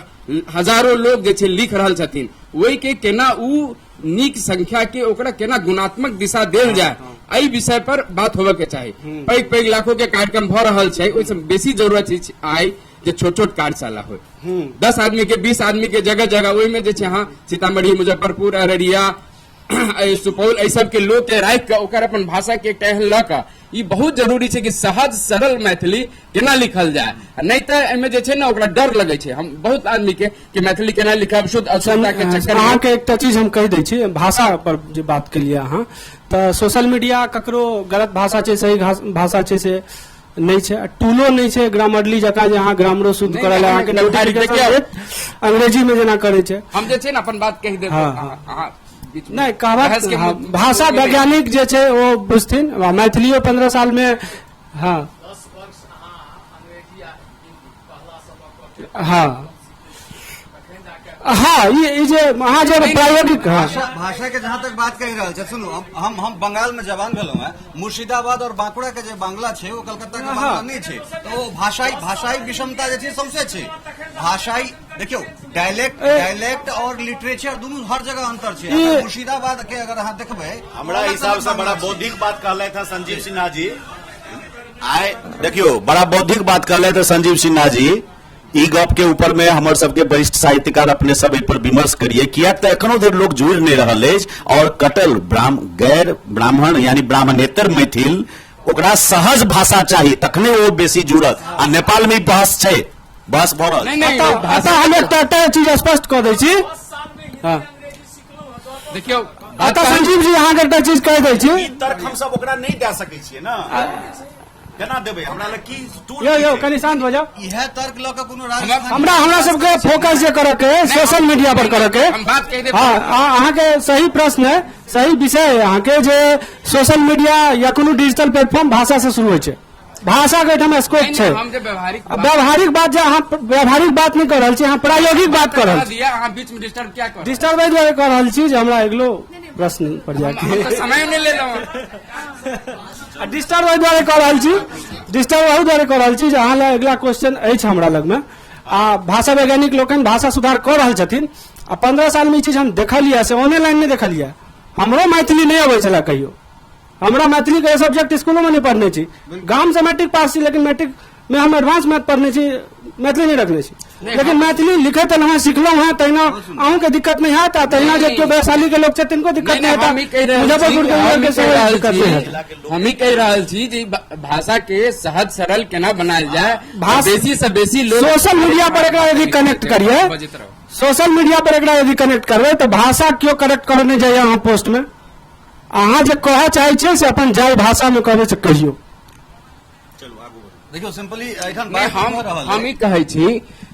हजारो लोग जे छै लिख रहल छथिन, ओहि के केना उ नीक संख्या के ओकरा केना गुणात्मक दिशा देल जाय, एहि विषय पर बात होबऽ के चाही। पैघ पैघ लाखों के कार्यक्रम भऽ रहल छै, ओहिसँ बेसी जरूरत छै आइ जे छोट छोट कार्यशाला हो, 10 आदमी के 20 आदमी के जगह जगह, ओहिमे जे छै अहाँ सीतामढ़ी, मुजफ्फरपुर, अररिया, सुपौल, एहि सबके लोक के राखि कऽ ओकर अपन भाषा के एकटा एहन लऽ कऽ ई बहुत जरूरी छै कि सहज सरल मैथिली केना लिखल जाय, नहि तऽ एहिमे जे छै ने ओकरा डर लगै छै हम बहुत आदमी के कि मैथिली केना लिखब, शुद्ध अशुद्धता के चक्कर में। अहाँके एकटा चीज हम कहि दै छी, भाषा पर जे बात केलियै अहाँ, तऽ सोशल मीडिया ककरो गलत भाषा छै सही भाषा छै से नहि छै, आ टूलो नहि छै ग्रामरली जकाँ जे अहाँ ग्रामरो शुद्ध नहि, करय लए नहि, अहाँके नहि, नोटिफिकेशन देखियौ। देत, अंग्रेजी मे जेना करै छै। हम जे छै ने अपन बात कहि देब। अहाँ बीच में नहि कहबाक बहस के भाषा मुद्दा- वैज्ञानिक जे छै ओ बुझथिन, आ मैथिलियो 15 साल मे। हँ 10 वर्ष अहाँ अंग्रेजी आ हिंदी पहला सबक कऽ के हँ तखन जाके हँ ई जे अहाँ जे प्रायोगिक। हँ भाषा के जहां तक बात कहि रहल छै, सुनू, हम बंगाल में जवान भेलहुँ हैं, मुर्शिदाबाद और बांकुड़ा के जे बांग्ला छै ओ कलकत्ता के बांग्ला नहि छै, तऽ ओ भाषाई विषमता जे छै सौंसे छै। भाषाई देखियौ, डायलेक्ट और लिटरेचर दुनू हर जगह अंतर छै। अगर मुर्शिदाबाद के अगर अहाँ देखबै, हमरा अलग हिसाब से अलग बड़ा बांग्ला छै। बौद्धिक बात कहलथि हँ संजीव सिन्हा जी आइ। देखियौ, बड़ा बौद्धिक बात कहलथि हँ संजीव सिन्हा जी। ई गप के ऊपर में हमर सबके वरिष्ठ साहित्यकार अपने सब एहि पर विमर्श करिए, कियाक तऽ एखनो धरि लोक जुड़ि नहि रहल अछि और कटल गैर ब्राह्मण यानी ब्राह्मणेतर मैथिल ओकरा सहज भाषा चाही तखने ओ बेसी जुड़त। आ नेपाल में ई बहस छै, बहस भऽ रहल नहि, नहि, अतः हम एकटा चीज स्पष्ट कऽ दै छी। 10 साल में हिंदी अंग्रेजी सिखलहुँ हँ। देखियौ, अतः संजीव जी अहाँके एकटा चीज कहि दै छी। ई तर्क हम सब ओकरा नहि दए सकै छियै ने, केना देबै? हमरा लग की टूल यौ की यौ छै? कनि शान्त भऽ जाउ। इएह तर्क लऽ कऽ कोनो राजस्थानी हमरा सबके फोकस जे करऽ के सोशल मीडिया पर करऽ के। हम बात कहि देब। हँ, अहाँके सही प्रश्न है, सही विषय है अहाँके, जे सोशल मीडिया या कोनो डिजिटल प्लेटफॉर्म भाषा से शुरू होइ छै, भाषा के एहिठाम स्कोप नहि, छै। नहि, हम जे व्यवहारिक आ व्यवहारिक बात जे अहाँ व्यवहारिक बात नहि कऽ रहल छी, अहाँ प्रायोगिक बात कऽ रहल छी। दिया अहाँ बीच में डिस्टर्ब क्या कर डिस्टर्ब एहि दुआरे कऽ रहल छी जे हमरा अगिलो प्रश्न पर जाके हम तऽ समय नहि लेलहुँ। आ डिस्टर्ब एहि दुआरे कऽ रहल छी, डिस्टर्ब एहू दुआरे कऽ रहल छी जे अहाँ लए अगिला क्वेश्चन अछि हमरा लगमे। आ भाषा वैज्ञानिक लोकनि भाषा सुधार कऽ रहल छथिन, आ 15 सालमे ई चीज हम देखलियै से ऑनलाइन नहि देखलियै। हमरो मैथिली नहि अबै छलै कहियो, हमरा मैथिली के सब्जेक्ट स्कूलो में नहीं पढ़ने छी, गाम से मैट्रिक पास छी, लेकिन मैट्रिक में हम एडवांस मैथ पढ़ने छी, मैथिली नहीं रखने छी। लेकिन मैथिली लिखैत अहाँ सिखलहुँ हैं तहिना अहूँके दिक्कत नहि हैत आ तहिना जे केओ वैशाली के लोक छथि तिनको दिक्कत नहि हम ई हैत कहि रहल छी मुजफ्फरपुर के हम लोक ई के कहि सेहो रहल दिक्कत नहि हैत छी हम ई कहि रहल छी जे ई भाषा के सहज सरल केना बनायल जाय बेसी से बेसी लोग सोशल मीडिया पर एकरा यदि कनेक्ट करियै बजैत रहू सोशल मीडिया पर एकरा यदि कनेक्ट करबै तऽ भाषा केओ करेक्ट करऽ नहि जाइए अहाँ पोस्टमे अहाँ जे कहऽ चाहै छियै से अपन जाहि भाषामे कहबै से कहियौ देखियौ सिंपली एखन नहि बात हम भऽ रहल हम है ई कहै छी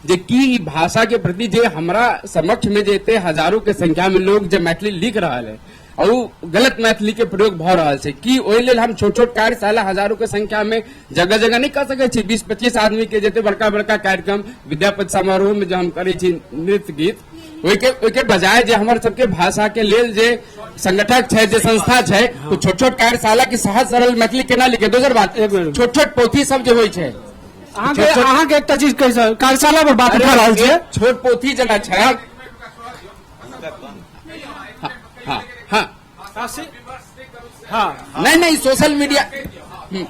जे की ई भाषा के प्रति जे हमरा समक्ष में जे एते हजारों के संख्या में लोग जे मैथिली लिख रहल है और उ गलत मैथिली के प्रयोग भऽ रहल छै की ओहि लेल हम छोट छोट कार्यशाला हजारों के संख्या में जगह जगह नहि कऽ सकै छी 20-25 आदमी के जते बड़का बड़का कार्यक्रम विद्यापति समारोह में जो हम करै छी नृत्य गीत ओहिके बजाय जे हमर सबके भाषा के लेल जे संगठक छै जे संस्था छै ओ छोट छोट कार्यशाला के सहज सरल मैथिली केना लिखे दोसर बात एक मिनट। छोट छोट पोथी सब जे होइ छै अहाँके एकटा चीज कहि सक कार्यशाला पर बात उठा रहल छियै छोट पोथी जेना छै हँ हँ हँ नहीं नहीं सोशल मीडिया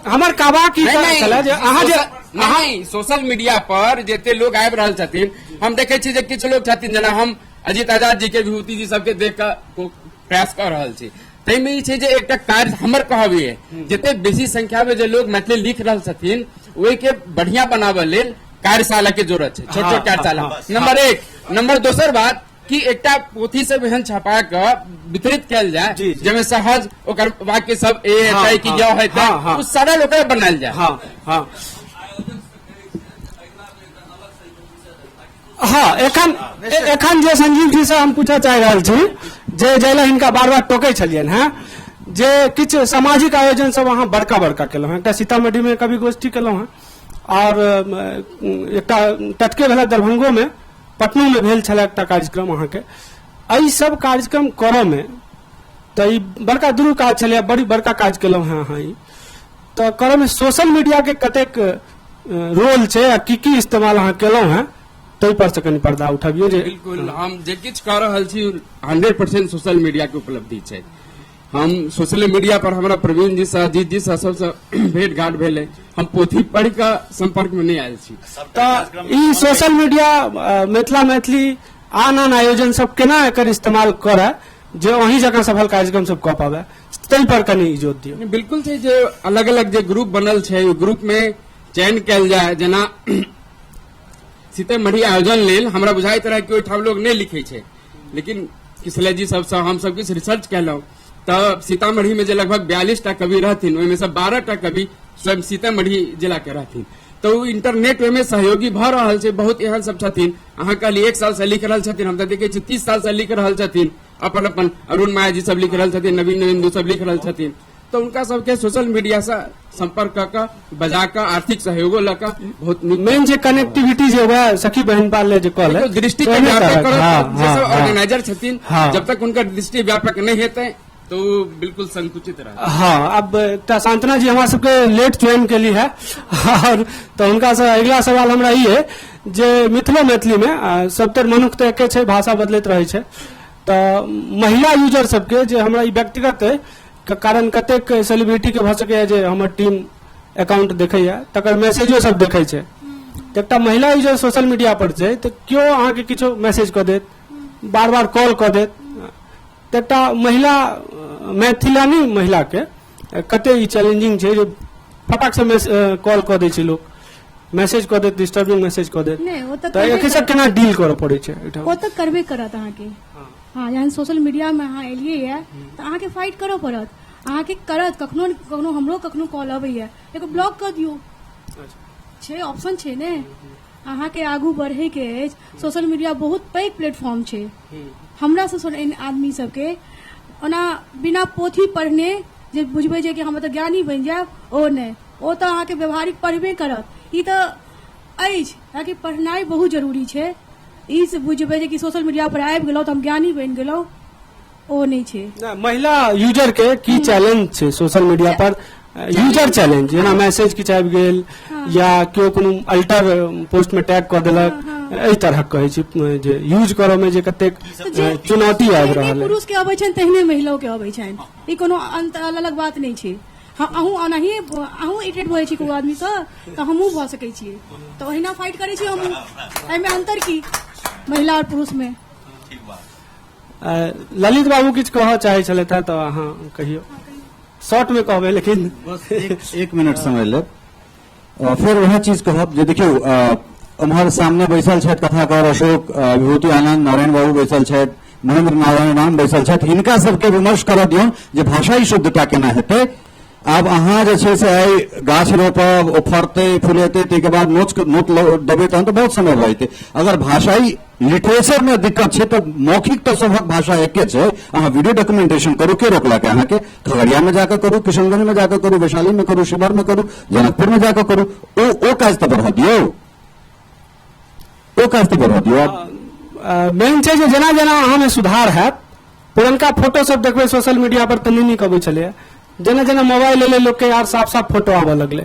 हमर कहबाक ई नहीं नहीं छलै जे अहाँ जे नहीं सोशल मीडिया पर जते लोग आबि रहल छथिन हम देखै छी जे किछु लोग छथिन जेना हम अजित आजाद जी के विभूति जी सबके देख कऽ प्रयास कऽ रहल छी ताहिमे ई छै जे एकटा कार्य हमर कहब ये जते बेसी संख्या में जे लोग मैथिली लिख रहल छथिन ओहिके बढ़िया बनाबऽ लेल कार्यशाला के जरूरत छै छोट छोट कार्यशाला नंबर एक नंबर दोसर बात कि एकटा पोथी सब एहन छपा कऽ वितरित कयल जाय जी, जी। जाहिमे सहज ओकर वाक्य सब ए हाँ, हेतै कि हाँ, य हेतै हाँ, हाँ। ओ सरल ओकरा बनायल जाय हँ हँ हँ एखन एखन जे संजीव जी से हम पूछऽ चाहि रहल छी जे जाहि हिनका बार बार टोकै छलियनि हेँ जे किछु सामाजिक आयोजन सब अहाँ बड़का बड़का केलहुँ हेँ एकटा सीतामढ़ीमे कवि गोष्ठी केलहुँ हेँ आओर एकटा टटके भेल दरभंगोमे पटनोमे भेल छलै एकटा कार्यक्रम अहाँके एहि सब कार्यक्रम करऽमे तऽ ई बड़का दुनू काज छलैए बड़ी बड़का काज केलहुँ हेँ अहाँ ई तऽ करऽमे सोशल मीडियाके कतेक रोल छै आ की की इस्तेमाल अहाँ केलहुँ हेँ ताहि पर से कनि पर्दा उठबियौ जे बिल्कुल हम जे किछु कऽ रहल छी 100% सोशल मीडिया के उपलब्धि छै हम सोशल मीडिया पर हमरा प्रवीण जी से अजीत जी से सबसे भेंट घाट भेलै हम पोथी पढ़ि कऽ संपर्क में नहि आयल छी तऽ ई सोशल मीडिया मिथिला मैथिली आन आन आयोजन सब केना एकर इस्तेमाल करय जे अहीं जकाँ सफल कार्यक्रम सब कऽ पाबै ताहि पर कनि इजोत दियौ बिल्कुल छै जे अलग अलग जे ग्रुप बनल छै ओहि ग्रुप में चयन कयल जाय जेना सीतामढ़ी आयोजन लेल हमरा बुझाइत रहै कि ओहिठाम लोग नहि लिखै छै लेकिन किसलय जी सबसँ हम सब किछु रिसर्च केलहुँ तऽ सीतामढ़ी में जे लगभग 42 टा कवि रहथिन ओहिमे से 12 टा कवि स्वयं सीतामढ़ी जिला के रहथिन तऽ ओ इंटरनेट ओहिमे सहयोगी भऽ रहल छै बहुत एहन सब छथिन अहाँ कहली 1 साल से लिख रहल छथिन हम तऽ देखै छी 30 साल से लिख रहल छथिन अपन अपन अरुण माया जी सब लिख रहल छथिन नवीन नवेंदु सब लिख रहल छथिन तऽ हुनका सबके सोशल मीडिया से संपर्क कऽ कऽ बजा कऽ आर्थिक सहयोगो लऽ कऽ बहुत नीक मेन जे कनेक्टिविटी जे वएह सखी बहिनपा ले जे कहले देखियौ, दृष्टि के ओहिमे व्यापक तरहक, करत हाँ, जे सब हाँ, ऑर्गेनाइजर छथिन हाँ। जब तक हुनकर दृष्टि व्यापक नहि हेतै तऽ ओ बिल्कुल संकुचित रहत हाँ अब एकटा सांत्वना जी हमरा सबके लेट ज्वाइन केली है और तऽ हुनका से अगिला सवाल हमरा ई है जे मिथिलो मैथिली में सबतर मनुख तऽ एके छै भाषा बदलैत रहै छै तऽ महिला यूजर सबके जे हमरा ई व्यक्तिगत अइ कारण कतेक सेलिब्रिटी के भऽ सकैए जे हमर टीम अकाउंट देखैए तकर मैसेजो सब देखै छै तऽ एकटा महिला यूजर सोशल मीडिया पर छै तऽ केओ अहाँके किछो मैसेज कऽ देत बार बार कॉल कऽ देत तऽ एकटा महिला मैथिलानी महिलाके कते ई चैलेंजिंग छै जे फटाक से कॉल कऽ दै छै लोक मैसेज कऽ देत डिस्टर्बिंग मैसेज कऽ देत नहि ओ तऽ तऽ एकर सब केना डील करऽ पड़ै छै एहिठाम ओ तऽ करबे करत अहाँके हँ जहन सोशल मीडियामे अहाँ एलियै यऽ तऽ अहाँके फाइट करऽ पड़त अहाँके करत कखनो ने कखनो हमरो कखनो कॉल अबैया एगो ब्लॉक कऽ दियौ छै ऑप्शन छै ने अहाँके आगू बढ़ैके अछि सोशल मीडिया बहुत पैघ प्लेटफॉर्म छै हमरा सब सन आदमी सबके ओना बिना पोथी पढ़ने जे बुझबै जे कि हम तऽ ज्ञानी बनि जायब ओ नहि ओ तऽ अहाँके व्यवहारिक पढ़बे करत ई तऽ अछि ताकि पढ़नाइ बहुत जरूरी छै ई से बुझबै जे कि सोशल मीडिया पर आबि गेलहुँ तऽ हम ज्ञानी बनि गेलहुँ ओ नहि छै नहि, महिला यूजर के की चैलेंज छै सोशल मीडिया पर यूजर चैलेंज जेना मैसेज किछु आबि गेल या केओ कोनो अल्टर पोस्ट में टैग कऽ देलक एहि तरहक कहै छी जे यूज करऽ में जे कतेक तऽ जे चुनौती आबि जेहने रहल है पुरुष के अबै छनि तेहने महिलो के अबै छनि ई कोनो अंत अलग अलग बात नहि छै हँ अहूँ ओनाहिए अहूँ इरिटेट भऽ जाइ छी कोनो आदमीसँ तऽ हमहूँ भऽ सकै छियै तऽ ओहिना फाइट करै छी हमहूँ एहिमे अन्तर की महिला आओर पुरुषमे ललित बाबू किछु कहऽ चाहै छलथि हेँ तऽ अहाँ कहियौ शॉर्टमे कहबै लेकिन बस एक मिनट समय लेब। फेर वएह चीज कहब जे देखियौ, एम्हर सामने बैसल छथि कथाकार अशोक, विभूति आनंद, नारायण बाबू बैसल छथि, महेंद्र नारायण राम बैसल छथि, हिनका सबके विमर्श करऽ दियौन जे भाषाई शुद्धता केना हेतै। आब अहाँ जे छै से आइ गाछ रोपब, ओ फड़तै फुलेतै, ताहिके बाद नोच नोत देबै, तहन तऽ बहुत समय भऽ जेतै। अगर भाषाई लिटरेचर में दिक्कत छै तऽ मौखिक तऽ सबहक भाषा एके छै। अहाँ वीडियो डॉक्यूमेंटेशन करू, के रोकलक अहाँके? खगड़िया में जाकऽ करू, किशनगंज में जाकऽ करू, वैशाली में करू, शिवहर में करू, जनकपुर में जाकऽ करू, ओ काज तऽ बढ़ा दियौ, ओ काज तऽ बढ़ा दियौ। मेन छै जे जेना जेना अहाँमे सुधार हैत, पुरनका फोटो सब देखबै सोशल मीडिया पर तऽ नहि नीक अबै छलैए, जेना जेना मोबाइल एलै लोकके आर साफ साफ फोटो आबऽ लगलै,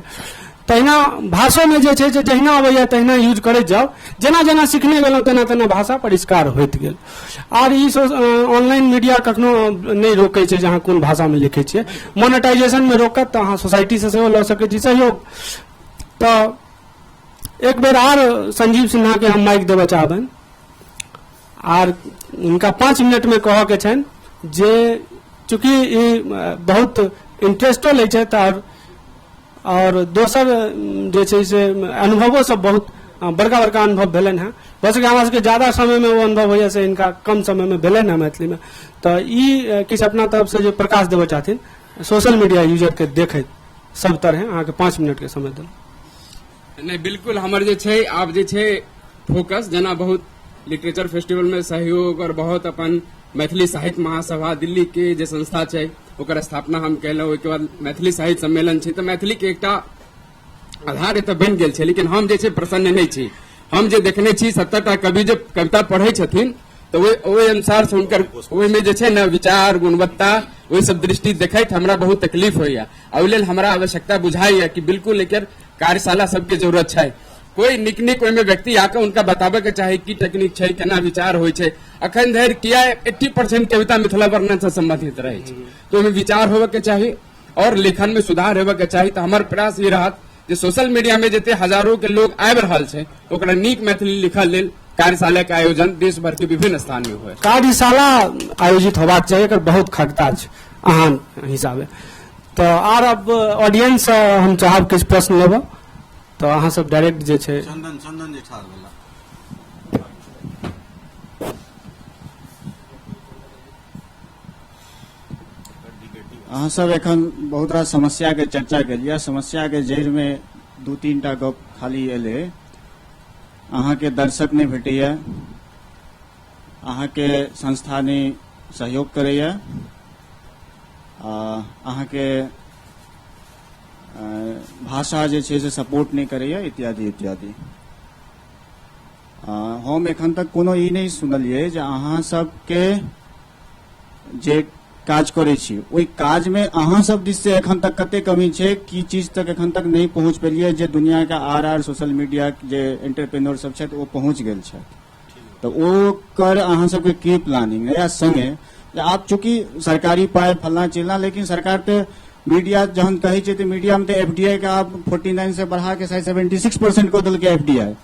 तहिना भाषोमे जे छै से जहिना अबैए तहिना यूज करैत जाउ, जेना जेना सिखने गेलहुँ तेना तेना भाषा परिष्कार होइत गेल। आर ई ऑनलाइन मीडिया कखनो नहि रोकै छै जे अहाँ कोन भाषामे लिखै छियै, मोनेटाइजेशनमे रोकत तऽ अहाँ सोसाइटीसँ सेहो लऽ सकै छी सहयोग। तऽ एक बेर आर संजीव सिन्हाके हम माइक देबऽ चाहबनि आर हुनका 5 मिनटमे कहऽके छनि जे चूँकि ई बहुत इंट्रेस्टो लै छथि आओर दोसर जे छै से अनुभवो सब बहुत बड़का बड़का अनुभव भेलनि हेँ। भऽ सकैए हमरा सबके ज्यादा समयमे ओ अनुभव होइए से हिनका कम समयमे भेलनि हेँ मैथिलीमे। तऽ ई किछु अपना तरफसँ जे प्रकाश देबऽ चाहथिन सोशल मीडिया यूजरके देखैत सब तरहे, अहाँके 5 मिनटके समय देलहुँ। नहि, बिल्कुल हमर जे छै आब जे छै फोकस, जेना बहुत लिटरेचर फेस्टिवल में सहयोग और बहुत अपन मैथिली साहित्य महासभा दिल्ली के जे संस्था छै ओकर स्थापना हम केलहुँ, ओहिके बाद मैथिली साहित्य सम्मेलन छै, तऽ मैथिली के एकटा आधार एतऽ बनि गेल छै। लेकिन हम जे छै प्रसन्न नहि छी। हम जे देखने छी 70टा कवि जे कविता पढ़ै छथिन तऽ ओहि अनुसार से हुनकर ओहिमे जे छै ने विचार, गुणवत्ता, ओहि सब दृष्टि देखैत हमरा बहुत तकलीफ होइया। आ ओहि लेल हमरा आवश्यकता बुझाइया कि बिल्कुल एकर कार्यशाला सबके जरूरत छै। कोई नीक नीक ओहिमे व्यक्ति आके उनका बताबे के चाही की टेक्निक छै, केना विचार होइ छै। अखन धरि किया 80% कविता मिथिला वर्णन से संबंधित रहै छै, तऽ ओहिमे विचार होबे के चाही और लेखन में सुधार होबे के चाही। तऽ हमर प्रयास ई रहत जे सोशल मीडिया में जते हजारों के लोग आबि रहल छै ओकरा नीक मैथिली लिखल लेल कार्यशाला के आयोजन देश भर के विभिन्न स्थान में हुए। कार्यशाला आयोजित होबाक चाही, एकर बहुत खगता छै अहाँ हिसाबे। तऽ आर अब ऑडियंस हम चाहब किछु प्रश्न लेबऽ, तऽ अहाँ सब डायरेक्ट जे छै। चंदन जी ठाढ़ भेला। अहाँ सब एखन बहुत रास समस्या के चर्चा केलियै, समस्या के जड़ि में 2-3 टा गप खाली एलै। अहाँके दर्शक नहि भेटैया, अहाँके संस्था नहि सहयोग करैया, अहाँके भाषा जे छै से सपोर्ट नहि करैया, इत्यादि इत्यादि। हम एखन तक कोनो ई नहि सुनलियै जे अहाँ सबके जे काज करै छी ओहि काजमे अहाँ सब दिस से एखन तक कते कमी छै, की चीज तक एखन तक नहि पहुँच पेलियै जे दुनियाके आर आर सोशल मीडिया जे एंटरप्रेन्योर सब छथि ओ पहुँच गेल छथि, तऽ ओकर अहाँ सबके की प्लानिंग है? या संगे जे आब चूँकि सरकारी पाइ फलना चिलना, लेकिन सरकार तऽ मीडिया जहन कहै छै तऽ मीडियामे तऽ एफडीआई के आब 49 से बढ़ा के शायद 76% कऽ देलकै एफडीआई।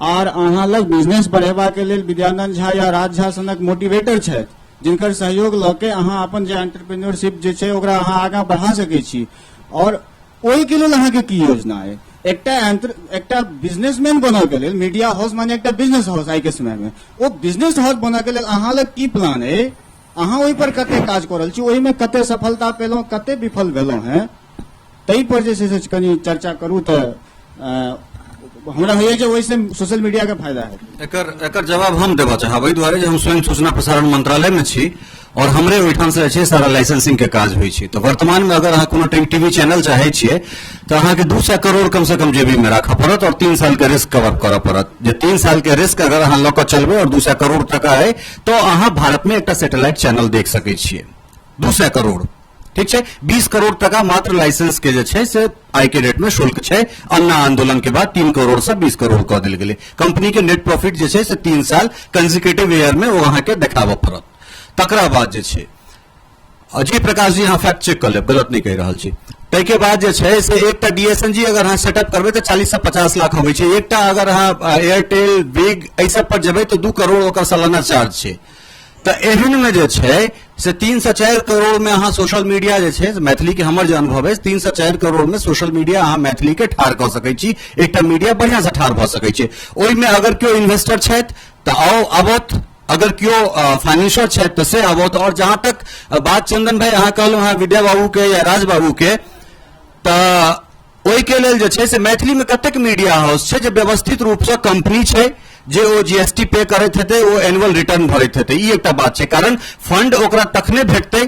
आर अहाँ लग बिजनेस बढ़ेबाक लेल विद्यानंद झा या राज झा सनक मोटिवेटर छथि जिनकर सहयोग लऽ के अहाँ अपन जे एंटरप्रेन्योरशिप जे छै ओकरा अहाँ आगाँ बढ़ा सकै छी। और ओहिके लेल अहाँके की योजना अइ? एकटा बिजनेसमैन बनऽ के लेल मीडिया हाउस माने एकटा बिजनेस हाउस आइ के समय में, ओ बिजनेस हाउस बनऽ के लेल अहाँ लग की प्लान अइ? अहाँ ओहि पर कते काज कऽ रहल छी, ओहिमे कते सफलता पेलहुँ, कते विफल भेलहुँ हेँ, ताहि पर जे छै से कनि चर्चा करू तऽ हमरा होइए जे ओहिसँ सोशल मीडियाके फायदा हेतै। एकर जवाब हम देबऽ चाहब एहि दुआरे जे हम स्वयं सूचना प्रसारण मंत्रालयमे छी और हमरे ओहिठाम से जे छै सारा लाइसेंसिंग के काज होइ छै। तऽ वर्तमान में अगर अहाँ कोनो टीवी चैनल चाहै छियै तऽ अहाँके 200 करोड़ कम से कम जेबी में राखऽ पड़त और 3 साल के रिस्क कवर करऽ पड़त। जे 3 साल के रिस्क अगर अहाँ लऽ कऽ चलबै और 200 करोड़ टका अइ तऽ अहाँ भारत में एकटा सैटेलाइट चैनल देख सकै छियै। 200 करोड़ ठीक छै, 20 करोड़ टका मात्र लाइसेंस के जे छै से आइ के डेट में शुल्क छै। अन्ना आंदोलन के बाद 3 करोड़ से 20 करोड़ कऽ देल गेलै। कंपनी के नेट प्रॉफिट जे छै से 3 साल कंजिक्यूटिव ईयर में ओ अहाँके देखाबऽ पड़त। तकरा बाद जे छै अजय प्रकाश जी, अहाँ फैक्ट चेक कऽ लेब, गलत नहि कहि रहल छी। ताहिके बाद जे छै से एकटा डीएसएनजी अगर अहाँ सेटअप करबै तऽ 40 से 50 लाख अबै छै। एकटा अगर अहाँ एयरटेल, बिग एहि सब पर जेबै तऽ 2 करोड़ ओकर सालाना चार्ज छै। तऽ एहन में जे छै से 3 से 4 करोड़ में अहाँ सोशल मीडिया जे छै मैथिली के हमर जे अनुभव अछि, 3 से 4 करोड़ में सोशल मीडिया अहाँ मैथिली के ठाढ़ कऽ सकै छी, एकटा मीडिया बढ़िया से ठाढ़ भऽ सकै छै। ओहिमे अगर केओ इन्वेस्टर छथि तऽ आओ आबत, अगर केओ फाइनेंशियर छथि तऽ से आबत। और जहां तक बात चंदन भाई अहाँ कहलहुँ हँ विद्या बाबू के या राज बाबू के, तऽ ओहिके लेल जे छै से मैथिली में कतेक मीडिया हाउस छै जे व्यवस्थित रूप से कंपनी छै जे ओ जीएसटी पे करैत हेतै, ओ एनुअल रिटर्न भरैत हेतै, ई एकटा बात छै। कारण फंड ओकरा तखने भेटतै,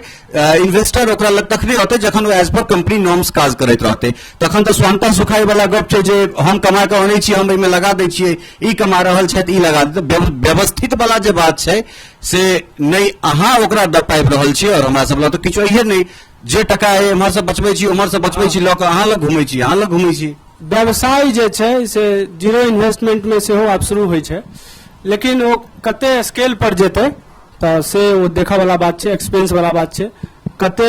इन्वेस्टर ओकरा लग तखने औतै जखन ओ एज पर कंपनी नॉर्म्स काज करैत रहतै। तखन तऽ स्वांतः सुखाय वाला गप छै जे हम कमा कऽ अनै छी, हम एहिमे लगा दै छियै, ई कमा रहल छथि, ई लगा दै। व्यवस्थित वाला जे बात छै से नहि अहाँ ओकरा दऽ पाबि रहल छियै, और हमरा सब लग तऽ किछु अइहे नहि। जे टका अइ एम्हर से बचबै छी, ओम्हर से बचबै छी, लऽ कऽ अहाँ लग घुमै छी, अहाँ लग घुमै छी। व्यवसाय जे छै से जीरो इन्वेस्टमेंट में सेहो आब शुरू होइ छै, लेकिन ओ कते स्केल पर जेतै तऽ से ओ देखऽ वाला बात छै, एक्सपेंस वाला बात छै, कते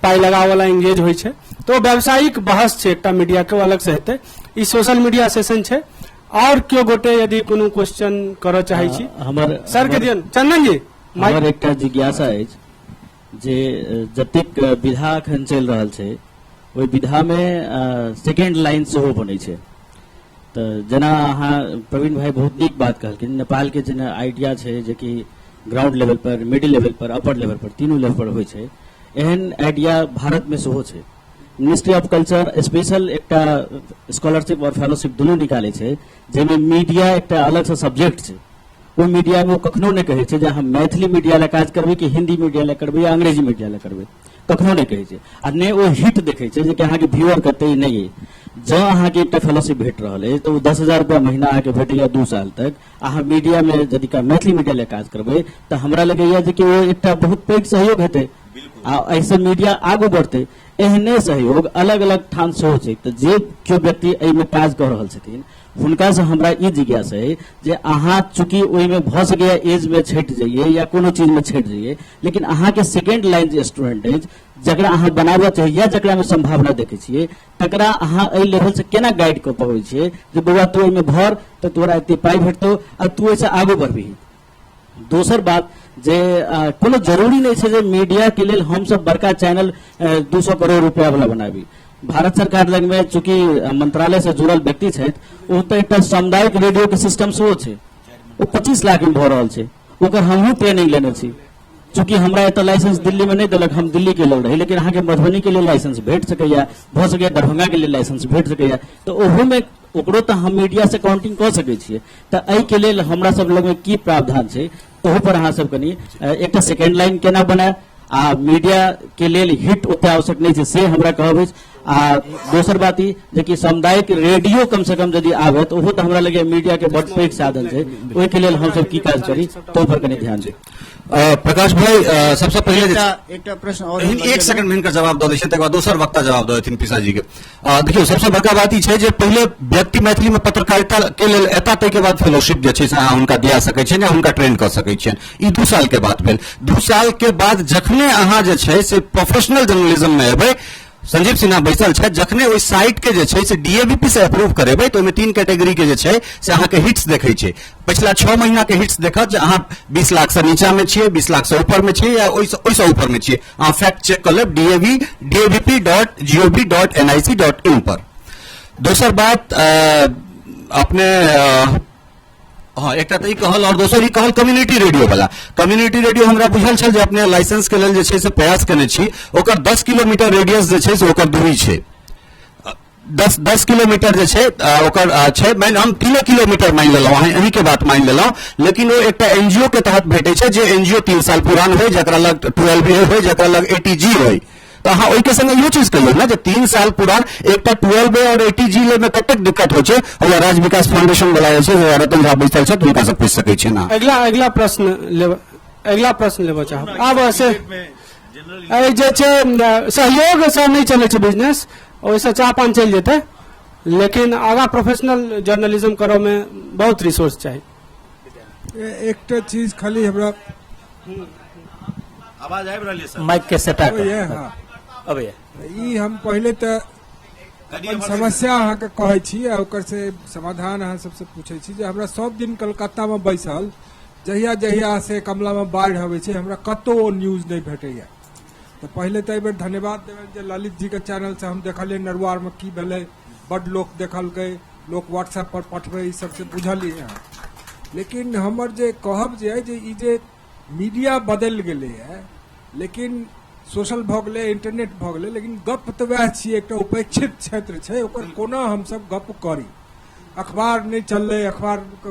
पाइ लगाबऽ वाला एंगेज होइ छै, तऽ ओ व्यावसायिक बहस छै एकटा मीडिया के, ओ अलग से हेतै। ई सोशल मीडिया सेशन छै। और केओ गोटे यदि कोनो क्वेश्चन करऽ चाहै छी हमर सर के दियौन। चंदन जी, माइक। हमर एकटा जिज्ञासा अछि जे जतेक विधा एखन चलि रहल छै ओहि विधामे सेकेंड लाइन सेहो बनै छै। तऽ जेना अहाँ प्रवीण भाई बहुत नीक बात कहलखिन, नेपालके जेना आइडिया छै जेकि ग्राउंड लेवल पर, मिडिल लेवल पर, अपर लेवल पर, तीनू लेवल पर होइ छै, एहन आइडिया भारतमे सेहो छै। मिनिस्ट्री ऑफ कल्चर स्पेशल एकटा स्कॉलरशिप और फेलोशिप दुनू निकालै छै, जाहिमे मीडिया एकटा अलगसँ सब्जेक्ट छै। ओहि मीडियामे ओ कखनो नहि कहै छै जे अहाँ मैथिली मीडिया लए काज करबै कि हिंदी मीडिया लए करबै या अंग्रेजी मीडिया लए करबै, कखनो नहि कहै छै। आ नहि ओ हिट देखै छै जे कि अहाँके व्यूअर कते नहि अइ। जँ अहाँके एकटा फेलोशिप भेट रहल अछि तऽ ओ 10,000 रुपया महीना अहाँके भेटैया 2 साल तक, अहाँ मीडियामे यदि मैथिली मीडिया लए काज करबै तऽ हमरा लगैया जे कि ओ एकटा बहुत पैघ सहयोग हेतै आ एहिसँ मीडिया आगू बढ़तै। एहने सहयोग अलग अलग ठाम सेहो छै। तऽ जे केओ व्यक्ति एहिमे काज कऽ रहल छथिन हुनकासँ हमरा ई जिज्ञासा अइ जे अहाँ चूँकि ओहिमे भऽ सकैए एजमे छटि जइए या कोनो चीजमे छटि जइए, लेकिन अहाँके सेकेंड लाइन जे स्टूडेंट अछि जकरा अहाँ बनाबऽ चाही या जकरामे सम्भावना देखै छियै तकरा अहाँ एहि लेवलसँ केना गाइड कऽ पबै छियै जे बौआ तू एहिमे भर तऽ तोरा एते पाइ भेटतौ आ तू एहिसँ आगू बढ़बिही। दोसर बात जे कोनो जरूरी नहि छै जे मीडिया के लेल हमसब बड़का चैनल 200 करोड़ रुपया वाला बनाबी। भारत सरकार लगमे चूँकि मंत्रालय से जुड़ल व्यक्ति छथि, ओ तऽ एकटा सामुदायिक रेडियो के सिस्टम सेहो छै, ओ 25 लाख में भऽ रहल छै, ओकर हमहूँ ट्रेनिंग लेने छी। चूँकि हमरा एतऽ लाइसेंस दिल्ली में नहि देलक, हम दिल्ली के लेल रही, लेकिन अहाँके मधुबनी के लेल लाइसेंस भेट सकैया, भऽ सकैया दरभंगा के लेल लाइसेंस भेट सकैया, तऽ ओहोमे ओकरो तऽ हम मीडिया से काउंटिंग कऽ सकै छियै। तऽ एहिके लेल हमरा सब लगमे की प्रावधान छै तहू पर अहाँ सब कनि एकटा सेकेंड लाइन केना बनाय आ मीडिया के लेल हिट ओते आवश्यक नहि छै से हमरा कहब अछि। आ दोसर बात ई जे कि सामुदायिक रेडियो कम से कम यदि आबे तऽ ओहो तऽ हमरा लगैया मीडिया के बड पैघ साधन छै, ओहिके लेल हमसब की काज करी तहू पर कनि ध्यान दी। प्रकाश भाई, सबसे पहिले जे एकटा प्रश्न और एक सेकंड में हिनकर जवाब दऽ दै छियनि, तकर बाद दोसर वक्ता जवाब दऽ देथिन पिसाजी के। देखियौ, सबसे बड़का बात ई छै जे पहिले व्यक्ति मैथिली में पत्रकारिता के लेल एता, ताहिके बाद फेलोशिप जे छै से अहाँ हुनका दिया सकै छियनि या हुनका ट्रेन कऽ सकै छियनि। ई 2 साल के बात भेल। 2 साल के बाद जखने अहाँ जे छै से प्रोफेशनल जर्नलिज्म में एबै, संजीव सिन्हा बैसल छथि, जखने ओहि साइट के जे छै से डीएवीपी से अप्रूव करेबै तऽ ओहिमे 3 कैटेगरी के जे छै से अहाँके हिट्स देखै छै। पिछला 6 महीना के हिट्स देखत जे अहाँ 20 लाख से नीचा में छियै, 20 लाख से ऊपर में छियै या ओहिसँ ऊपर में छियै। अहाँ फैक्ट चेक कऽ लेब davp.gov.nic.in पर। दोसर बात अपने हाँ, एकटा तऽ ई कहल और दोसर ई कहल कम्युनिटी रेडियो वाला। कम्युनिटी रेडियो हमरा बुझल छल जे अपने लाइसेंस के लेल जे छै से प्रयास केने छी, ओकर 10 किलोमीटर रेडियस जे छै से ओकर दूरी छै 10 किलोमीटर जे छै ओकर छै, मानि हम 3 किलोमीटर मानि लेलहुँ, अहीं के बात मानि लेलहुँ, लेकिन ओ एकटा एनजीओ के तहत भेटै छै जे एनजीओ 3 साल पुरान होइ, जकरा लग 12 ए होइ, जकरा लग एटीजी होइ। तऽ अहाँ ओहिके संगे इहो चीज कहियौ ने जे 3 साल पुरान एकटा 12 ए और एटीजी ले में कतेक दिक्कत होइ छै। हमरा राज्य विकास फाउंडेशन वाला जे छै से रतन झा बैसल छथि, हुनका से पूछि सकै छियनि अहाँ। अगिला प्रश्न लेबऽ चाहब। आब से एहि जे छै सहयोग से नहि चलै छै बिजनेस, ओहिसँ चाह पान चलि जेतै, लेकिन आगाँ प्रोफेशनल जर्नलिज्म करऽ मे बहुत रिसोर्स चाही। एकटा चीज खाली हमरा आवाज आबि रहल है सर? माइक के सेटा ओ, ये, हाँ। अबैया। ई हम पहिले तऽ अपन समस्या अहाँके कहै छी आ ओकर से समाधान अहाँ सबसँ पूछै छी जे हमरा सब दिन कलकत्तामे बैसल जहिया जहिया से कमलामे बाढ़ि अबै छै, हमरा कतहु ओ न्यूज नहि भेटैया। तऽ पहिले तऽ एहिबेर धन्यवाद देबनि जे ललित जीके चैनलसँ हम देखलियै नरुआरमे की भेलै, बड्ड लोक देखलकै, लोक व्हाट्सएप पर पठबै, ई सबसँ बुझलियै अहाँ। लेकिन हमर जे कहब जे अइ जे ई जे मीडिया बदलि गेलैए, लेकिन सोशल भऽ गेलै, इंटरनेट भऽ गेलै, लेकिन गप तऽ वएह छियै, एकटा उपेक्षित क्षेत्र छै, ओकर कोना हमसब गप करी। अखबार नहि चललै, अखबारके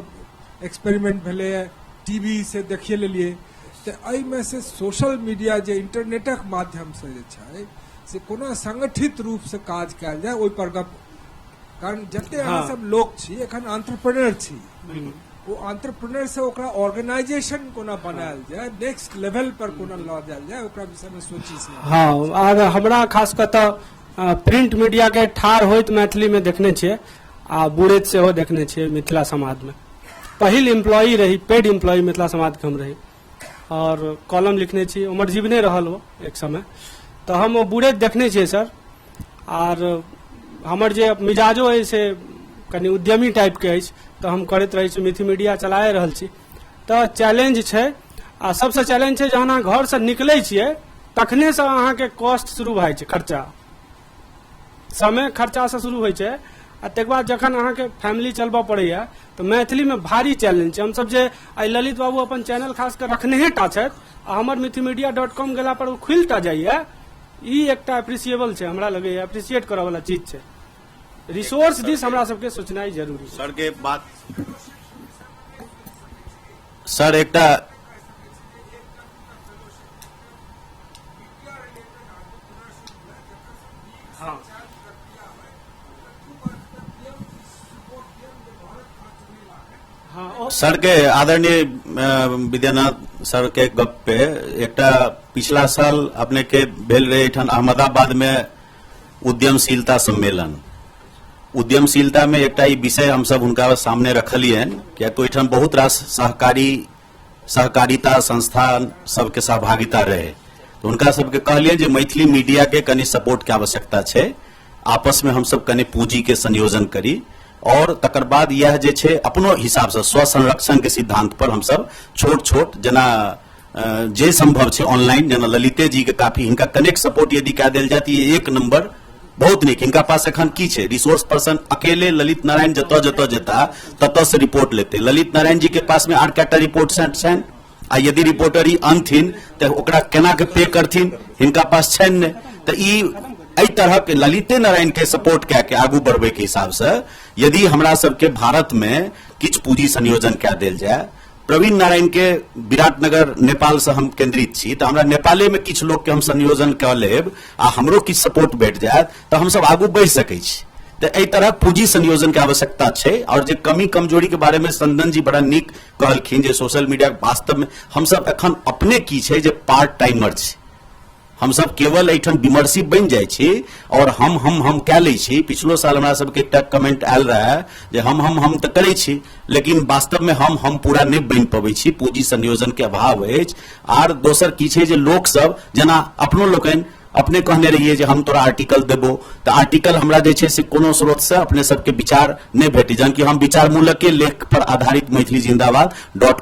एक्सपेरिमेंट भेलैए, टीवी से देखिए लेलियै, तऽ एहिमे से सोशल मीडिया जे इंटरनेटक माध्यमसँ जे छै से कोना संगठित रूपसँ काज कयल जाय ओहिपर गप। कारण जते अहाँ सब लोक छी एखन एंटरप्रेन्योर छी, ओ एंटरप्रेन्योर से ओकरा ऑर्गेनाइजेशन कोना बनायल जाय, नेक्स्ट लेवल पर कोना लऽ जायल जाय, ओकरा विषयमे सोची से। हँ, आर हमरा खास कऽ तऽ प्रिंट मीडिया के ठाढ़ होइत मैथिली में देखने छियै आ बुड़ैत सेहो देखने छियै। मिथिला समाज में पहिल एम्प्लॉई रही, पेड एम्प्लॉई मिथिला समाज के हम रही और कॉलम लिखने छी, उमर जीवने रहल ओ एक समय, तऽ हम ओ बुड़ैत देखने छियै सर। आर हमर जे मिजाजो अइ से कनि उद्यमी टाइपके अछि, तऽ हम करैत रहै छी, मिथि मीडिया चलाए रहल छी। तऽ चैलेंज छै, आ सबसँ चैलेंज छै जहन अहाँ घरसँ निकलै छियै तखनेसँ अहाँके कॉस्ट शुरू भए जाइ छै, खर्चा समय खर्चासँ शुरू होइ छै, आ तकर बाद जखन अहाँके फैमिली चलबऽ पड़ैया तऽ मैथिलीमे भारी चैलेंज छै। हमसब जे आइ ललित बाबू अपन चैनल खास कऽ रखनेहे टा छथि आ हमर मिथिमीडिया.com गेला पर ओ खुलि टा जाइया, ई एकटा अप्रिसिएबल छै, हमरा लगैया अप्रिसिएट करऽ वाला चीज छै। रिसोर्स दिस हमरा सबके सोचनाइ जरूरी छै। सर के बात सर एकटा सर के आदरणीय विद्यानाथ सर के गप पे एकटा पिछला साल अपने के भेल रहे एठाम अहमदाबाद में उद्यमशीलता सम्मेलन। उद्यमशीलता में एकटा ई विषय हमसब हुनका सामने रखलियनि, किया तो एठाम बहुत रास सहकारिता संस्थान सबके सहभागिता रहे, तो हुनका सबके कहलियनि जे मैथिली मीडिया के कनि सपोर्ट के आवश्यकता छै, आपस में हमसब कनि पूंजी के संयोजन करी और तकर बाद यह जे छै अपनो हिसाब से स्वसंरक्षण के सिद्धांत पर हमसब छोट छोट जेना जे संभव छै ऑनलाइन, जेना ललिते जी के काफी हिनका कनेक्ट सपोर्ट यदि कए देल जाय तऽ ई एक नंबर बहुत नीक। हिनका पास एखन की छै रिसोर्स पर्सन, अकेले ललित नारायण जतऽ जतऽ जेता ततऽ से रिपोर्ट लेते। ललित नारायण जी के पास में आर कएटा रिपोर्ट छनि, आ यदि रिपोर्टर ई अनथिन तऽ ओकरा केना के पे करथिन, हिनका पास छनि नहि। तऽ ई एहि तरहक ललिते नारायण के सपोर्ट कए के आगू बढ़बै के हिसाब से यदि हमरा सबके भारत में किछु पूंजी संयोजन कए देल जाय। प्रवीण नारायण के विराटनगर नेपाल से हम केंद्रित छी, तऽ हमरा नेपाले में किछु लोक के हम संयोजन कऽ लेब आ हमरो किछु सपोर्ट भेट जायत तऽ हमसब आगू बढ़ि सकै छी। तऽ एहि तरहक पूंजी संयोजन के आवश्यकता छै। और जे कमी कमजोरी के बारे में चंदन जी बड़ा नीक कहलखिन जे सोशल मीडिया वास्तव में हमसब एखन अपने की छै जे पार्ट टाइमर छी, हमसब केवल एहिठाम विमर्शी बनि जाइ छी और हम हम हम कए लै छी। पिछलो साल हमरा सबके एकटा कमेंट आयल रहए जे हम हम हम तऽ करै छी, लेकिन वास्तव में हम पूरा नहि बनि पबै छी, पूंजी संयोजन के अभाव अछि। आर दोसर की छै जे लोक सब जेना अपनो लोकनि अपने कहने रहियै जे हम तोरा आर्टिकल देबो, तऽ आर्टिकल हमरा जे छै से कोनो स्रोत से अपने सबके विचार नहि भेटै, जहन कि हम विचारमूलके लेख पर आधारित मैथिली जिंदाबाद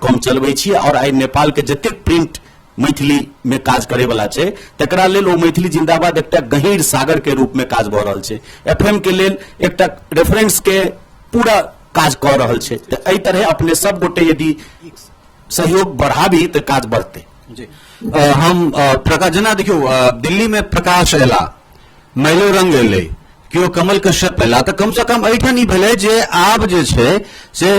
.com चलबै छी और आइ नेपाल के जतेक प्रिंट मैथिली में काज करे वाला छै तकरा लेल ओ मैथिली जिंदाबाद एकटा गहीर सागर के रूप में काज भऽ रहल छै। एफएम के लेल एकटा रेफरेंस के पूरा काज कऽ रहल छै। तऽ एहि तरहे अपने सब गोटे यदि सहयोग बढ़ाबी तऽ काज बढ़तै। जी हम प्रकाश जेना देखियौ दिल्ली में प्रकाश एला, मैलो रंग एलै, केओ कमल कश्यप एला, तऽ कम से कम एहिठाम ई भेलै जे आब जे छै से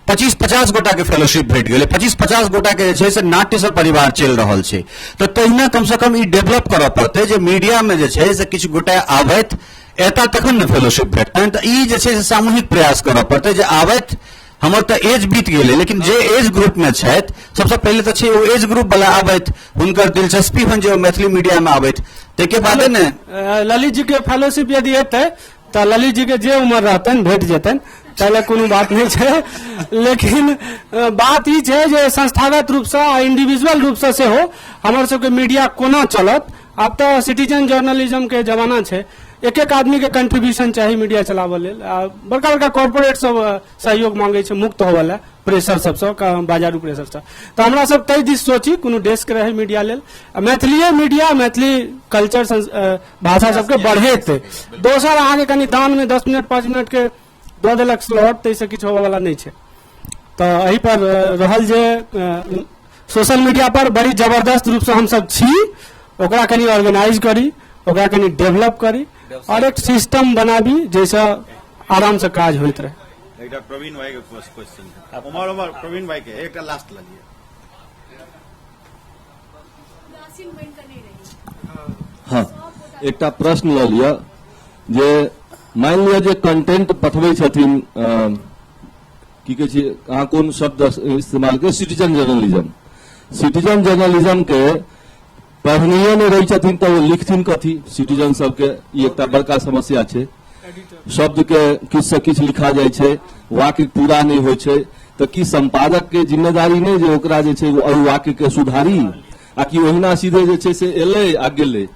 25-50 गोटा के फेलोशिप भेट गेलै, 25-50 गोटा के जे छै से नाट्य से परिवार चलि रहल छै। तऽ तहिना कम से कम ई डेवलप करऽ पड़तै जे मीडिया में जे छै से किछु गोटा आबथि एता तखन ने फेलोशिप भेटतनि। तऽ ई जे छै से सामूहिक प्रयास करऽ पड़तै जे आबथि। हमर तऽ एज बीत गेलै, लेकिन जे एज ग्रुप में छथि सबसँ पहिले तऽ छै ओ एज ग्रुप वाला आबथि, हुनकर दिलचस्पी होनि जे ओ मैथिली मीडिया में आबथि, ताहिके बादे ने। ललित जी के फेलोशिप यदि एतै तऽ ललित जी के जे उम्र रहतनि भेट जेतनि, ताहि लए कोनो बात नहि छै। लेकिन बात ई छै जे संस्थागत रूपसँ आ इंडिविजुअल रूपसँ सेहो हमर सबके मीडिया कोना चलत आब तऽ सिटीजन जर्नलिज्म के जमाना छै, एक एक आदमी के कंट्रीब्यूशन चाही मीडिया चलाबऽ लेल। आ बड़का बड़का कॉर्पोरेट सब सहयोग मांगे छै मुक्त होबऽ लए प्रेशर सबसँ, बाजारू प्रेशरसँ। तऽ हमरा सब ताहि दिस सोची, कोनो डेस्क रहै मीडिया लेल, आ मैथिलीए मीडिया, मैथिली कल्चर, भाषा सबके बढ़ेतै। दोसर अहाँके कनि दानमे 10 मिनट 5 मिनट के दऽ देलक स्लॉट, ताहिसँ किछु होबऽवला नहि छै। तऽ एहि पर रहल जे सोशल मीडिया पर बड़ी जबरदस्त रूपसँ हमसब छी, ओकरा कनि ऑर्गेनाइज करी, ओकरा कनि डेवलप करी और एक सिस्टम बनाबी जाहिसँ आरामसँ काज होइत रहै। एकटा प्रवीण भाई के क्वेश्चन, उमर उमर प्रवीण भाई के एकटा लास्ट लऽ लिअ। उदासीन बनि कऽ नहि रही। हँ, एकटा प्रश्न लऽ लिअ जे मानि लिअ जे कंटेंट पठबै छथिन, की कहै छै अहाँ कोन शब्द इस्तेमाल करै, सिटीजन जर्नलिज्म, सिटीजन जर्नलिज्म के पढ़निए नहि रहै छथिन तऽ ओ लिखथिन कथी? सिटीजन सबके ई एकटा बड़का समस्या छै। शब्द के किछु से किछु लिखा जाइ छै, वाक्य पूरा नहि होइ छै। तऽ की संपादक के जिम्मेदारी नहि जे ओकरा जे छै ओ वाक्य के सुधारी, आ कि ओहिना सीधे जे छै से एलै आ गेलै?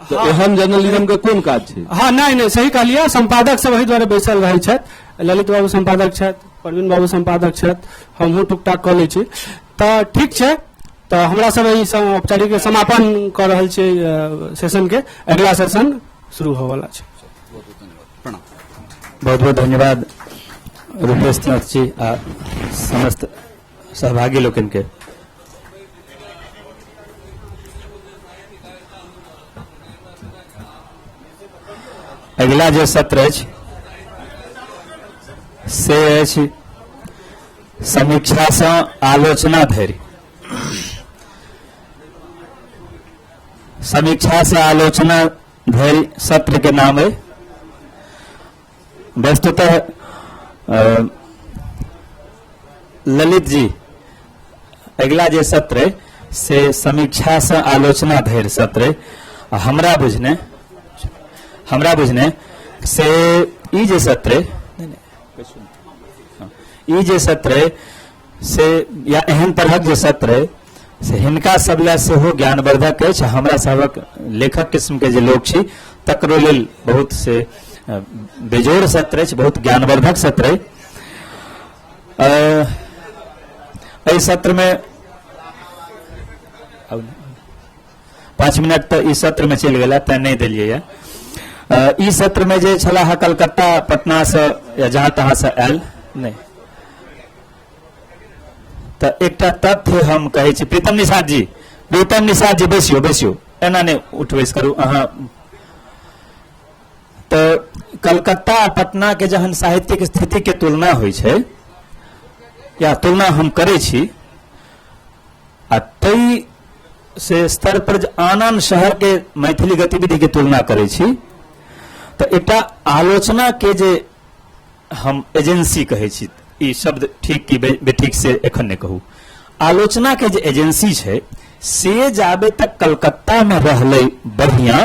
तऽ एहन जर्नलिज्म के कोन काज छै? हँ, नहि नहि, सही कहलियै। संपादक सब एहि दुआरे बैसल रहै छथि। ललित बाबू संपादक छथि, प्रवीण बाबू संपादक छथि, हमहूँ टुकटाक कऽ लै छी। तऽ ठीक छै, तऽ हमरा सब एहि औपचारिक समापन कऽ रहल छियै सेशन के। अगिला सेशन शुरू होवला छै। प्रणाम। बहुत बहुत धन्यवाद रूपेश नाथ जी आ समस्त सहभागी लोकनि के। अगिला जे सत्र अछि से अछि समीक्षासँ आलोचना धरि। समीक्षासँ आलोचना धरि सत्र के नाम है। वस्तुतः ललित जी, अगिला जे सत्र है से समीक्षासँ आलोचना धरि सत्र है। हमरा बुझने से ई जे सत्र है, ई जे सत्र है से या एहन तरहक जे सत्र है से हिनका सब लए सेहो ज्ञानवर्धक अछि। हमरा सभक लेखक किस्मके जे लोक छी तकरो लेल बहुत से बेजोड़ सत्र अछि, बहुत ज्ञानवर्धक सत्र अछि। एहि सत्रमे 5 मिनट तऽ ई सत्रमे चलि गेला, तें नहि देलियै। ई सत्रमे जे छलाह कलकत्ता पटनासँ या जहाँ तहाँसँ आयल नहि, तऽ एकटा तथ्य हम कहै छी। प्रीतम निषाद जी, प्रीतम निषाद जी, बैसियो बैसियो, एना नहि उठ बैस करू अहाँ। तऽ कलकत्ता आ पटना के जहन साहित्यिक स्थिति के तुलना होइ छै या तुलना हम करै छी, आ ताहि से स्तर पर जे आन आन शहर के मैथिली गतिविधि के तुलना करै छी, तऽ एकटा आलोचना के जे हम एजेंसी कहै छी, ई शब्द ठीक कि बेठीक से एखन नहि कहू, आलोचना के जे एजेंसी छै से जाबे तक कलकत्ता में रहलै बढ़िया,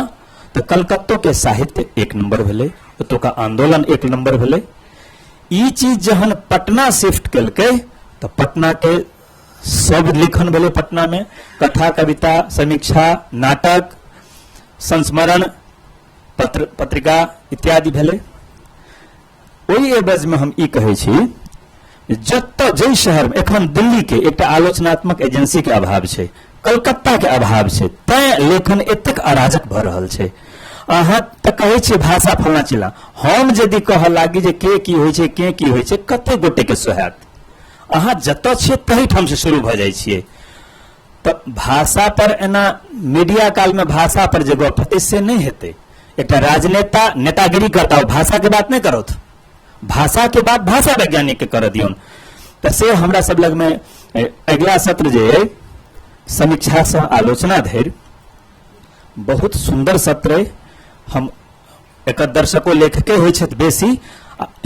तऽ कलकत्तो के साहित्य एक नंबर भेलै, ओतुका आंदोलन एक नंबर भेलै। ई चीज जहन पटना शिफ्ट केलकै तऽ पटना के सब लेखन भेलै। पटना में कथा, कविता, समीक्षा, नाटक, संस्मरण, पत्र पत्रिका इत्यादि भेलै। ओहि एवज में हम ई कहै छी, जतऽ जाहि शहर में एखन दिल्ली के एकटा आलोचनात्मक एजेंसी के अभाव छै, कलकत्ता के अभाव छै, तैं लेखन एतेक अराजक भऽ रहल छै। अहाँ तऽ कहै छियै भाषा फलना चिल्ला, हम यदि कहऽ लागी जे के की होइ छै, के की होइ छै, कते गोटे के सोहायत? अहाँ जतऽ छियै तही ठाम से शुरू भऽ जाइ छियै। तऽ भाषा पर एना मीडिया काल में भाषा पर जे गप हेतै से नहि हेतै। एकटा राजनेता नेतागिरी करता, ओ भाषा के बात नहि करत, भाषा के बात भाषा वैज्ञानिक के करऽ दियौन। तऽ से हमरा सब लग में अगिला सत्र जे अइ समीक्षा सँ आलोचना धरि बहुत सुंदर सत्र अइ। हम एकर दर्शको लेखके होइ छथि बेसी,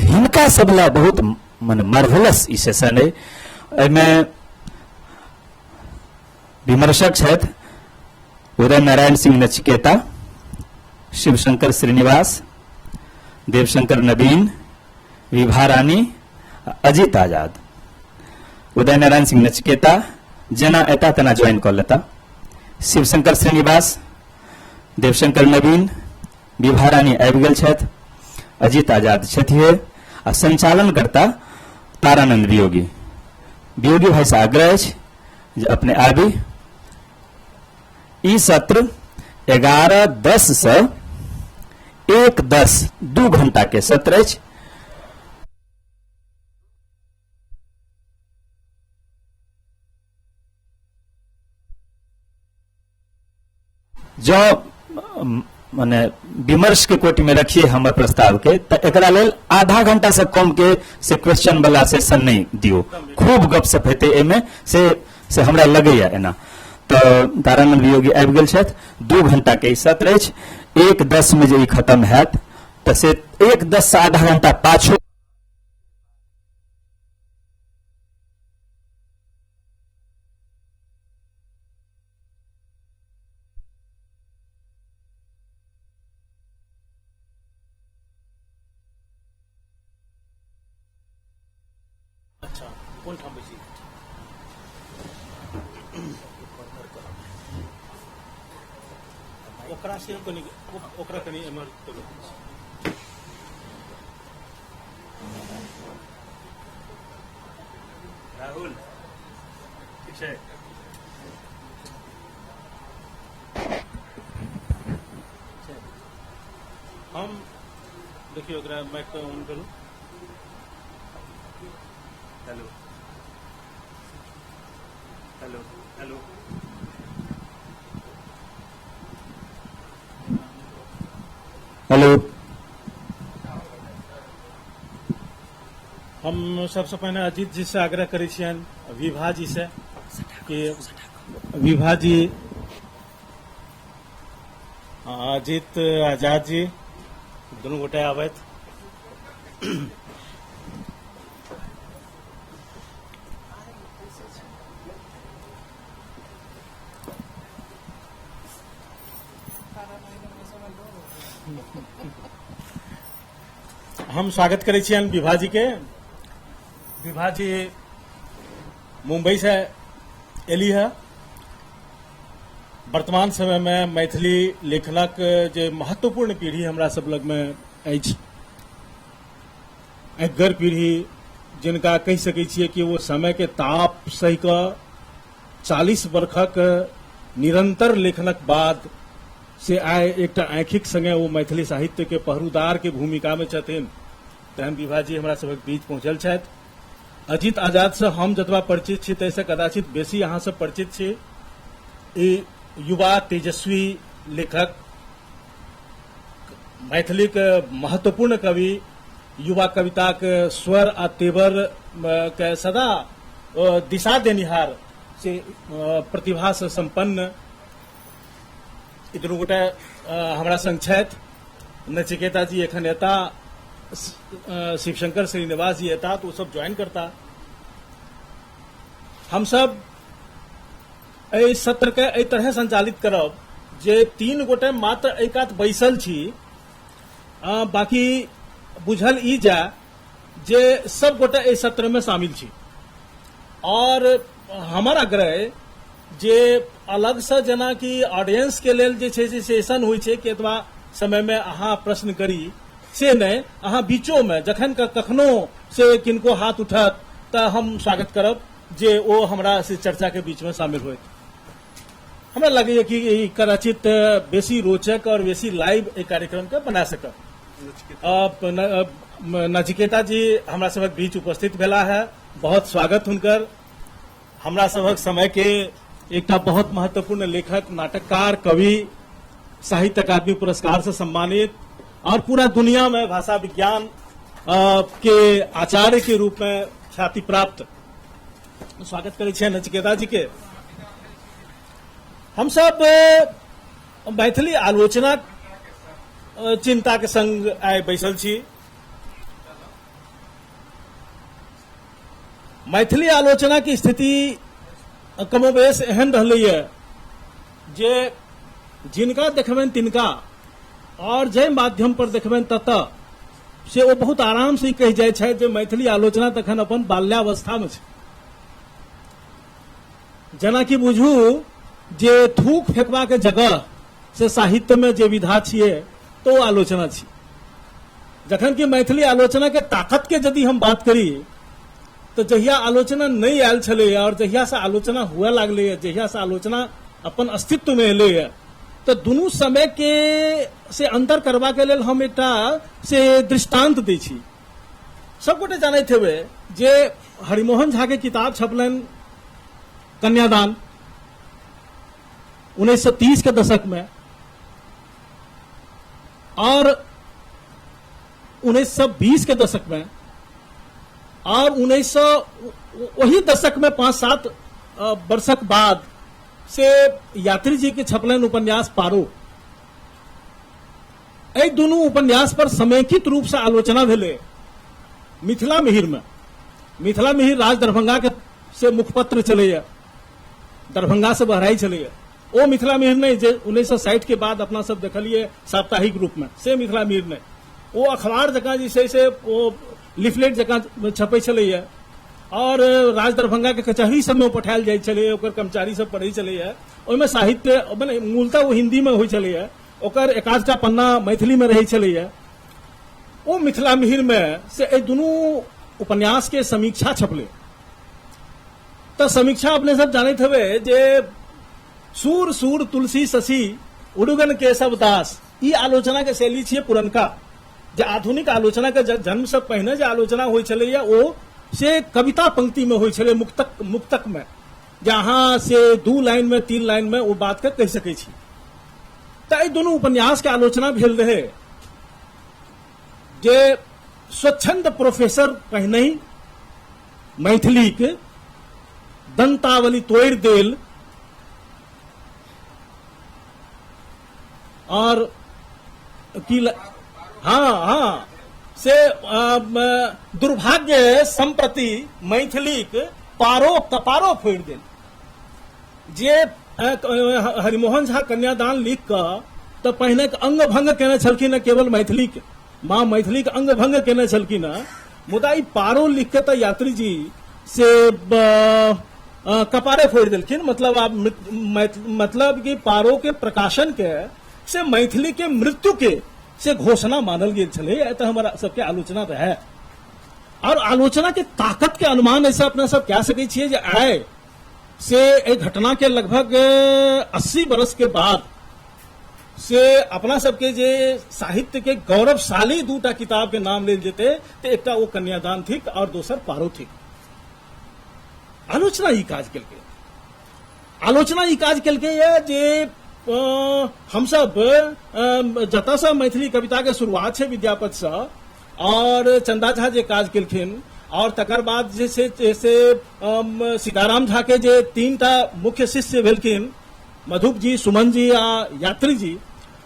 हिनका सब लए बहुत मने मार्वेलस ई सेशन अइ। एहिमे विमर्शक छथि उदय नारायण सिंह नचिकेता, शिवशंकर श्रीनिवास, देवशंकर नवीन, विभा रानी, अजित आजाद। उदय नारायण सिंह नचिकेता जेना एता तेना ज्वाइन कऽ लेता। शिवशंकर श्रीनिवास देवशंकर नवीन, विभा रानी आबि गेल छथि, अजित आजाद छथिहे आ संचालनकर्ता तारानंद वियोगी। वियोगी भाई से आग्रह अछि जे अपने आबी। ई सत्र 11:10 से 1:10 2 घंटा के सत्र अछि। जँ मने विमर्श के कोटि में रखिए हमर प्रस्ताव के, तऽ एकरा लेल आधा घंटा से कम के से क्वेश्चन वाला सेशन नहीं दियो, खूब गपशप हेतै एहिमे, से से हमरा लगैया एना। तऽ तारानंद वियोगी आबि गेल छथि, 2 घंटा के ई सत्र अछि, 1:10 में जे ई खत्म हैत तऽ से 1:10 से आधा घंटा पाछू अच्छा कोन ठाम बैसी? ओकरा से कनि, ओकरा कनि एम्हर करू। राहुल ठीक छै? हम देखियौ ओकरा माइक ऑन करू। Hello hello hello hello. हम सबसे पहिने अजीत जी से आग्रह करै छियनि, विभा जी से कि विभा जी, अजीत आजाद जी दुनू गोटे आबथि। हम स्वागत करै छियनि विभा जी के। विभा जी मुंबई से एली है। वर्तमान समय में मैथिली लेखनक जे महत्वपूर्ण पीढ़ी हमरा सब लग में अछि, अगर पीढ़ी जिनका कहि सकै छियै कि वो समय के ताप सहि कऽ 40 वर्षक निरंतर लेखनक बाद से आइ एकटा आँखिक संगे ओ मैथिली साहित्य के पहरुदार के भूमिका में छथिन, तहन विभा जी हमरा सबक बीच पहुंचल छथि। अजित आजाद से हम जतबा परिचित छी ताहिसँ कदाचित बेसी अहाँ सब परिचित छी। ई युवा तेजस्वी लेखक, मैथिलीक महत्वपूर्ण कवि, युवा कविताक स्वर आ तेवर के सदा दिशा देनिहार से प्रतिभा से संपन्न ई दुनू गोटे हमरा संग छथि। नचिकेता जी एखन एता, शिवशंकर श्रीनिवास जी एता, तो ओ सब ज्वाइन करता। हम सब एहि सत्र के एहि तरह संचालित करब जे 3 गोटे मात्र एहि कात बैसल छी, बाकी बुझल ई जाय जे सब गोटे एहि सत्र में शामिल छी। और हमर आग्रह जे अलग से जेना कि ऑडियंस के लेल जे छै से सेशन होइ छै कि एतबा समय में अहाँ प्रश्न करी, से नहि, अहाँ बीचो में जखन कखनो से किनको हाथ उठत तऽ हम स्वागत करब जे ओ हमरा से चर्चा के बीच में शामिल होत। हमरा लगैए कि ई कदाचित बेसी रोचक और बेसी लाइव एहि कार्यक्रम के बना सकब। नचिकेता जी हमरा सबक बीच उपस्थित भेला है, बहुत स्वागत हुनकर। हमरा सबक समय के एकटा बहुत महत्वपूर्ण लेखक, नाटककार, कवि, साहित्य अकादमी पुरस्कार से सम्मानित और पूरा दुनिया में भाषा विज्ञान के आचार्य के रूप में ख्याति प्राप्त, स्वागत करै छियनि नचिकेता जी के। हम सब मैथिली आलोचना चिंता के संग आइ बैसल छी। मैथिली आलोचना की स्थिति कमोबेश एहन रहलैए जे जिनका देखबनि तिनका और जाहि माध्यम पर देखबनि ततऽ से ओ बहुत आराम से कहि जाइ छथि जे मैथिली आलोचना तखन अपन बाल्यावस्था में छै। जेनाकि बुझू जे थूक फेंकबाक जगह से साहित्यमे जे विधा छियै तऽ ओ आलोचना छी। जखन कि मैथिली आलोचना के ताकत के यदि हम बात करी तऽ जहिया आलोचना नहि आयल छलैए और जहियासँ आलोचना हुए लागलैए, जहियासँ आलोचना अपन अस्तित्वमे एलैए, तऽ दुनू समय के से अंतर करबाके लेल हम एकटा से दृष्टांत दै छी। सबगोटे जानैत हेबै जे हरिमोहन झा के किताब छपलनि कन्यादान 1930 के दशक में और 1920 के दशक में और 1900 वही दशक में 5-7 वर्षक बाद से यात्री जी के छपलनि उपन्यास पारो। एहि दुनू उपन्यास पर समेकित रूप से आलोचना भेलै मिथिला मिहिर में। मिथिला मिहिर राज दरभंगा के से मुखपत्र चलैया, दरभंगा से बहराई चलैया। ओ मिथिला मिहिर नहीं जे 1960 के बाद अपना सब देखलिए साप्ताहिक रूप में, से मिथिला मिहिर नहीं, ओ अखबार जकाँ जे छै से ओ लिफलेट जकाँ छपै छलैया और राज दरभंगा के कचहरी सबमे ओ पठायल जाइ छलैया, ओकर कर्मचारी सब पढ़ै छलैया। ओहिमे साहित्य मने मूलतः ओ हिंदी में होइ छलैया, ओकर एकाधटा पन्ना मैथिली में रहै छलैया। ओ मिथिला मिहिर में से एहि दुनू उपन्यास के समीक्षा छपलै। तऽ समीक्षा अपने सब जानैत हेबै जे सूर सूर तुलसी शशि उडुगन केशव दास, ई आलोचना के शैली छियै पुरनका। जे आधुनिक आलोचना के जन्म से पहिने जे आलोचना होइ छलैया ओ से कविता पंक्ति में होइ छलै, मुक्तक में, जे अहाँ से 2 लाइन में 3 लाइन में ओ बात के कहि सकै छी। तऽ एहि दुनू उपन्यास के आलोचना भेल रहै जे स्वच्छंद प्रोफेसर पहिने ही मैथिली के दंतावली तोड़ि देल और की हाँ हाँ से दुर्भाग्य संप्रति मैथिलीक पारो कपारो फोड़ि देल। जे हरिमोहन झा कन्यादान लिख कऽ तऽ पहिने अंग भंग केने छलखिन केवल मैथिलीक, माँ मैथिलीक अंग भंग केने छलखिन, मुदा ई पारो लिख के तऽ यात्री जी से कपारे फोड़ि देलखिन। मतलब आब मतलब कि पारो के प्रकाशन के से मैथिली के मृत्यु के से घोषणा मानल गेल छलै। एतऽ हमरा सबके आलोचना रहै और आलोचना के ताकत के अनुमान ऐसा अपना सब कह सकै छियै जे आइ से एहि घटना के लगभग 80 बरस के बाद से अपना सबके जे साहित्य के गौरवशाली दूटा किताब के नाम लेल जेतै तऽ एकटा ओ कन्यादान थिक और दोसर पारो थिक। आलोचना ई काज केलकै, आलोचना ई काज केलकै ये जे हमसब जतऽसँ मैथिली कविता के शुरुआत छै विद्यापति सँ और चंदा झा जे काज केलखिन और तकर बाद जे छै से सीताराम झा के जे 3टा मुख्य शिष्य भेलखिन मधुप जी, सुमन जी आ यात्री जी,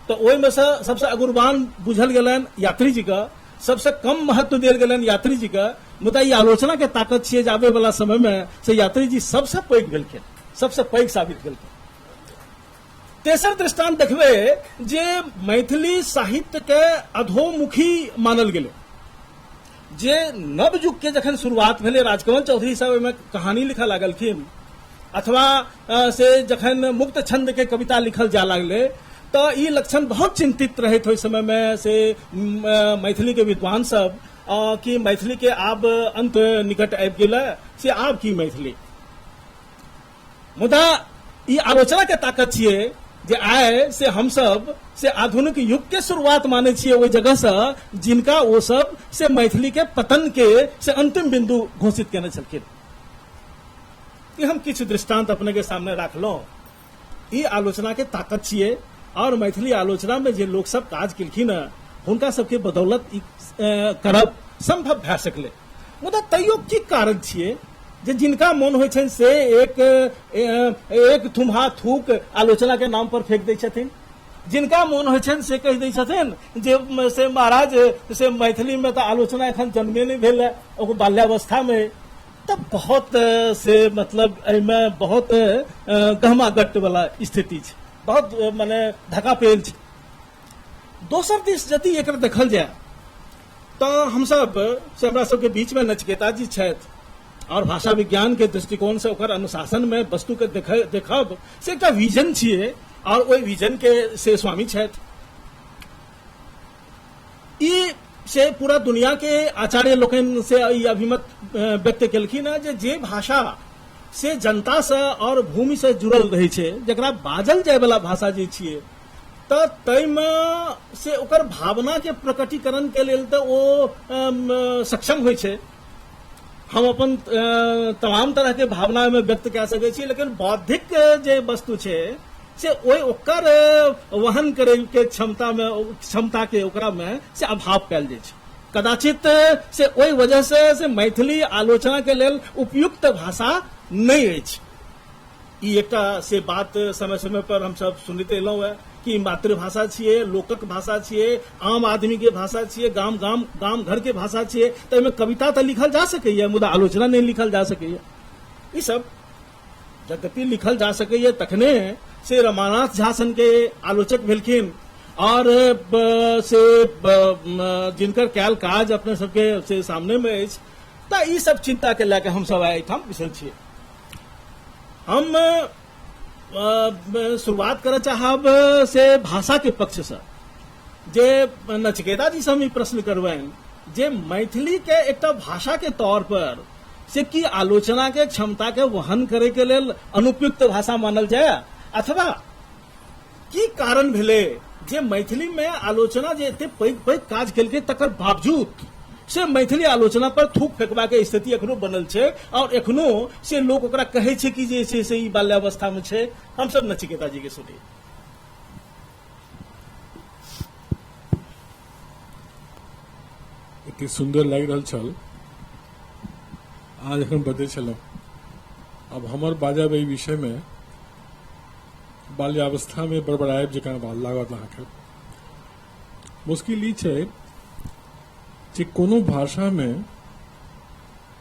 तऽ ओहिमे सँ सबसँ अगुरवान बुझल गेलनि यात्री जी के, सबसँ कम महत्व देल गेलनि यात्री जी के। मुदा ई आलोचना के ताकत छियै जे आबै वाला समय में से यात्री जी सबसँ पैघ भेलखिन, सबसँ पैघ साबित भेलखिन। तेसर दृष्टांत देखबै जे मैथिली साहित्य के अधोमुखी मानल गेलै। जे नव युग के जखन शुरुआत भेलै, राजकमल चौधरी साहब ओहिमे कहानी लिखऽ लागलखिन अथवा से जखन मुक्त छंद के कविता लिखल जा लागलै तऽ ई लक्षण बहुत चिंतित रहैत ओहि समय में से मैथिली के विद्वान सब कि मैथिली के आब अंत निकट आबि गेलै, से आब की मैथिली। मुदा ई आलोचना के ताकत छियै जे आइ से हमसब से आधुनिक युग के शुरुआत मानै छियै ओहि जगह से जिनका ओ सब से मैथिली के पतन के से अंतिम बिंदु घोषित केने छलखिन। ई हम किछु दृष्टांत अपने के सामने राखलहुँ। ई आलोचना के ताकत छियै और मैथिली आलोचना में जे लोक सब काज केलखिन हँ हुनका सबके बदौलत ई करब संभव भए सकलै। मुदा तैयो की कारण छियै जे जिनका मन होइ छनि से एक थुम्हा थूक आलोचना के नाम पर फेंक दै छथिन, जिनका मन होइ छनि से कहि दै छथिन जे से महाराज से मैथिली में तऽ आलोचना एखन जन्मे नहि भेल है, ओकर बाल्यावस्था में। तऽ बहुत से मतलब एहिमे बहुत गहमागट्ट वाला स्थिति छै, बहुत मने धक्कापेल छै। दोसर दिस यदि एकर देखल जाय तऽ हमसब से हमरा सबके बीच में नचिकेता जी छथि और भाषा विज्ञान के दृष्टिकोण से ओकर अनुशासन में वस्तु के देखब से एकटा विजन छियै आओर ओहि विजन के से स्वामी छथि। ई से पूरा दुनिया के आचार्य लोकनि से ई अभिमत व्यक्त केलखिन हेँ जे जे भाषा से जनता से और भूमि से जुड़ल रहै छै, जकरा बाजल जाय वाला भाषा जे छियै, तऽ ताहिमे से ओकर भावना के प्रकटीकरण के लेल तऽ ओ सक्षम होइ छै। हम अपन तमाम तरह के भावना ओहिमे व्यक्त कए सकै छी, लेकिन बौद्धिक जे वस्तु छै से ओहि ओकर वहन करे के क्षमता में, क्षमता के ओकरा में से अभाव पायल जाइ छै। कदाचित से ओहि वजह से मैथिली आलोचना के लेल उपयुक्त भाषा नहि अछि। ई एकटा से बात समय समय पर हमसब सुनैत एलहुँ हेँ कि मातृभाषा छियै, लोकक भाषा छियै, आम आदमी के भाषा छियै, गाम गाम गाम घर के भाषा छियै, तऽ एहिमे कविता तऽ लिखल जा सकैए मुदा आलोचना नहि लिखल जा सकैए। ई सब यद्यपि लिखल जा सकैए तखने से रमानाथ झा सन के आलोचक भेलखिन और से जिनकर कयल काज अपने सबके से सामने में अछि। तऽ ई सब चिंता के लए के हमसब आइ एहिठाम बैसल छियै। हम शुरुआत करऽ चाहब से भाषा के पक्ष से, जे नचिकेता जी से हम ई प्रश्न करबनि जे मैथिली के एकटा भाषा के तौर पर से की आलोचना के क्षमता के वहन करे के लेल अनुपयुक्त भाषा मानल जाय, अथवा की कारण भेलै जे मैथिली में आलोचना जे एते पैघ पैघ काज केलकै तकर बावजूद से मैथिली आलोचना पर थूक फेंकबा के स्थिति एखनो बनल छै और एखनो से लोक ओकरा कहै छै कि जे छै से ई बाल्यावस्था में छै। हम सब नचिकेता जी के सुनी। एते सुंदर लागि रहल छल अहाँ जखन बजै छलहुँ। आब हमर बाजब एहि विषय में बाल्यावस्था में बड़बड़ायब जकाँ लागत अहाँके। मुश्किल ई छै जे कोनो भाषा में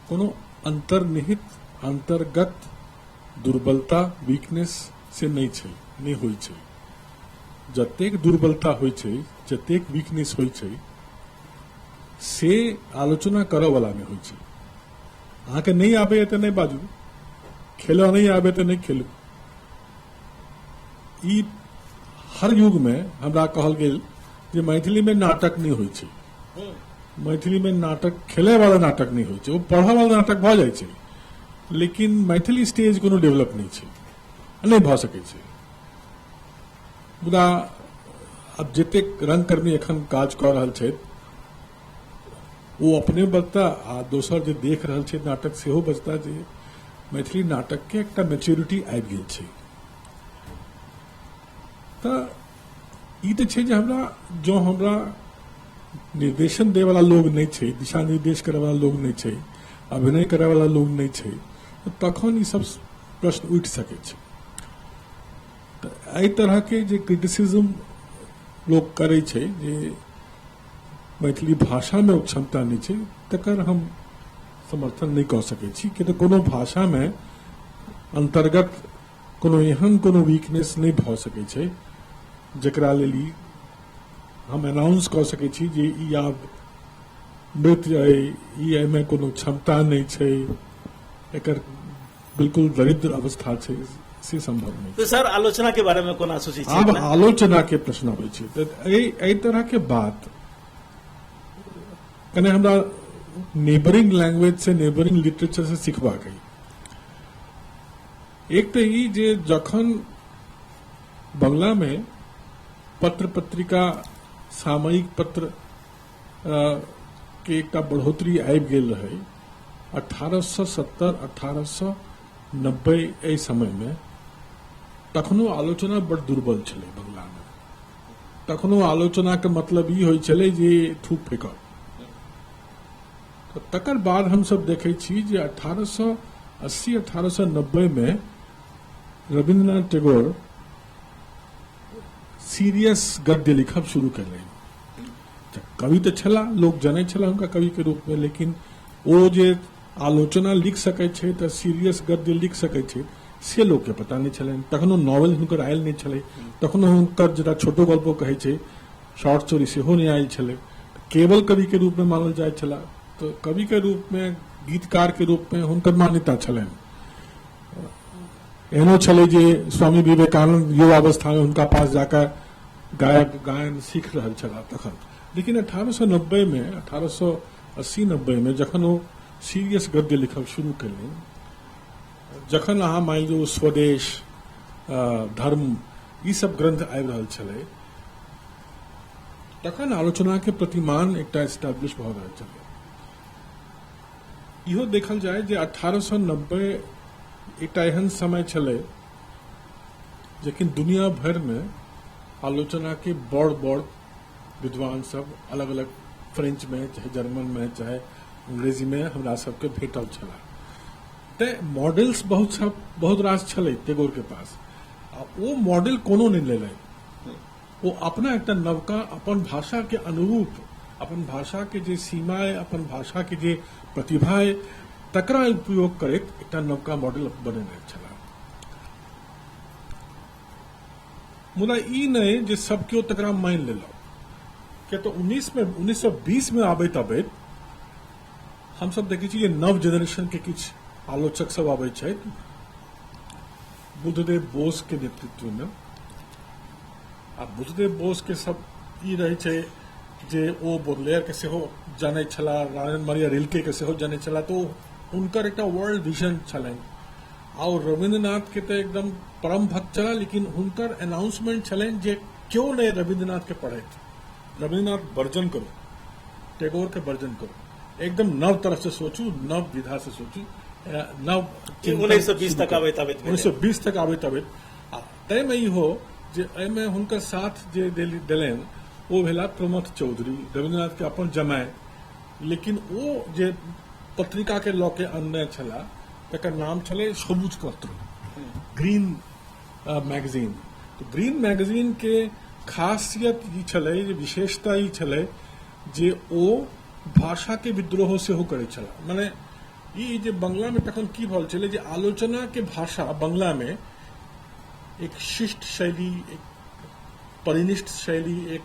कोनो अंतर्निहित अंतर्गत दुर्बलता वीकनेस से नहि छै, नहि होइ छै। जतेक दुर्बलता होइ छै, जतेक वीकनेस होइ छै, से आलोचना करऽ वाला मे होइ छै। अहाँके नहि आबैए तऽ नहि बाजू, खेलऽ नहि आबे तऽ नहि खेलू। ई हर युग में हमरा कहल गेल जे मैथिली में नाटक नहि होइ छै, मैथिली में नाटक खेले वाला नाटक नहि होइ छै, ओ पढ़ऽ वाला नाटक भऽ जाइ छै, लेकिन मैथिली स्टेज कोनो डेवलप नहि छै, नहि भऽ सकै छै। मुदा आब जतेक रंगकर्मी एखन काज कऽ रहल छथि ओ अपने बजता आ दोसर जे देख रहल छै नाटक सेहो बजता जे मैथिली नाटक के एकटा मैच्योरिटी आबि गेल छै। तऽ ई तऽ छै जे हमरा जँ हमरा निर्देशन दैवला लोग नहि छै, दिशा निर्देश करैवला लोग नहि छै, अभिनय करैवला लोग नहि छै, तखन ई सब प्रश्न उठि सकै छै। तऽ एहि तरहके जे क्रिटिसिज्म लोक करै छै जे मैथिली भाषामे ओ क्षमता नहि छै, तकर हम समर्थन नहि कऽ सकै छी। किया तऽ कोनो भाषामे अन्तर्गत कोनो एहन कोनो वीकनेस नहि भऽ सकै छै जकरा लेल ई हम अनाउंस कऽ सकै छी जे ई आब मृत अइ, ई एहिमे कोनो क्षमता नहि छै, एकर बिल्कुल दरिद्र अवस्था छै, से संभव नहि। तो सर आलोचना के बारे में कोना सोचै छी? आब आलोचना के प्रश्न अबै छै तऽ एहि तरह के बात कने हमरा नेबरिंग लैंग्वेज से, नेबरिंग लिटरेचर से सिखबाक अइ। एक तऽ ई जे जखन बंगला में पत्र पत्रिका, सामयिक पत्र के एकटा बढ़ोतरी आबि गेल रहै 1870 1890 एहि समय में, तखनो आलोचना बड़ दुर्बल छलै बंगला में। तखनो आलोचना के मतलब ई होइ छलै जे थूक फेकब। तऽ तकर बाद हमसब देखै छी जे 1880 1890 में रविन्द्रनाथ टैगोर सीरियस गद्य लिखब शुरू केलनि। कवि तऽ छला, लोक जनै छला हुनका कवि के रूप में, लेकिन ओ जे आलोचना लिख सकै छै तऽ सीरियस गद्य लिख सकै छै से लोकके पता नहि छलनि। तखनो नॉवेल हुनकर आयल नहि छलै, तखनो हुनकर जेना छोटो गल्पो कहै छै शॉर्ट स्टोरी सेहो नहि आयल छलै। केवल कवि के रूप में मानल जाइत छला, तऽ कवि के रूप में, गीतकार के रूप में हुनकर मान्यता छलनि। एहनो छलै जे स्वामी विवेकानंद युवावस्थामे हुनका पास जाकर गायक गायन सीख रहल छलाह तखन। लेकिन 1890 मे, 1880-90 मे जखन ओ सीरियस गद्य लिखब शुरू केलनि, जखन अहाँ मानि लियौ स्वदेश, धर्म, ई सब ग्रंथ आबि रहल छलै, तखन आलोचनाके प्रतिमान एकटा एस्टैब्लिश भऽ रहल छलै। इहो देखल जाय जे 1890 एकटा एहन समय छलै जखन दुनिया भरिमे आलोचनाके बड़ बड़ विद्वान सब अलग अलग फ्रेंच में, चाहे जर्मन में, चाहे अंग्रेजी में हमरा सबके भेटल छला। तें मॉडल्स बहुत रास छलै टैगोर के पास, आ ओ मॉडल कोनो नहि लेलनि। ओ अपना एकटा नवका अपन भाषा के अनुरूप, अपन भाषा के जे सीमा अइ, अपन भाषा के जे प्रतिभा अइ, तकरा उपयोग करैत एकटा नवका मॉडल बनेने छलाह। मुदा ई नहि जे सब केओ तकरा मानि लेलक, किया तऽ 1920 मे आबैत आबैत हमसब देखै छी जे नव जेनरेशन के किछु आलोचक सब आबै छथि बुद्धदेव बोस के नेतृत्व मे। आ बुद्धदेव बोस के सब ई रहै छै जे ओ बोदलेयर के सेहो जानै छलाह, राजन मारिया रिल्के के सेहो जानै छलाह, तऽ हुनकर एकटा वर्ल्ड विजन छलनि। आ ओ रविन्द्रनाथ के तऽ एकदम परम भक्त छलाह, लेकिन हुनकर अनाउंसमेंट छलनि जे केओ नहि रविन्द्रनाथ के पढ़ैत, रविन्द्रनाथ वर्जन करू, टैगोर के वर्जन करू, एकदम नव तरह से सोचू, नव विधा से सोचू, नव चिंतन 1920 तक आबैत आबैत 1920 तक आबैत आबैत। आ ताहिमे इहो जे एहिमे हुनकर साथ जे देलनि ओ भेला प्रमथ चौधरी, रविन्द्रनाथ के अपन जमाय, लेकिन ओ जे पत्रिका के लऽ के अनने छलाह तकर नाम छलै सबुज पत्र, ग्रीन मैगजीन। तऽ ग्रीन मैगजीन के खासियत ई छलै, जे विशेषता ई छलै जे ओ भाषा के विद्रोह सेहो करै छलाह। माने ई जे बंगला में तखन की भऽ छलै जे आलोचना के भाषा बंगला में एक शिष्ट शैली, एक परिनिष्ठ शैली, एक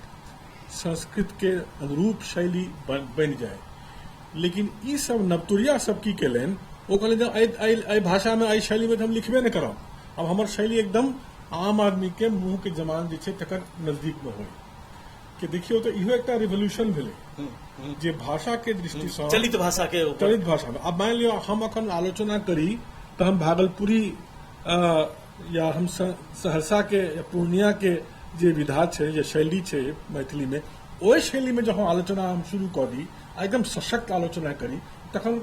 संस्कृत के अनुरूप शैली बनि जाय। लेकिन ई सब नवतुरिया सब की केलनि, ओ कहलनि जे एहि भाषा में, एहि शैली में तऽ हम लिखबे नहि करब, अब हमर शैली एकदम आम आदमी के मुंह के जमान जे छै तकर नजदीक में होय के। देखियौ तऽ इहो एकटा रिवोल्यूशन भेलै जे भाषा के दृष्टि सँ चलित भाषा के चलित भाषा में। अब मानि लियौ हम अखन आलोचना करी तऽ हम भागलपुरी या हम सहरसा के या पूर्णिया के जे विधा छै, जे शैली छै मैथिली में, ओहि शैली में जब हम आलोचना हम शुरू कऽ दी आ एकदम सशक्त आलोचना करी, तखन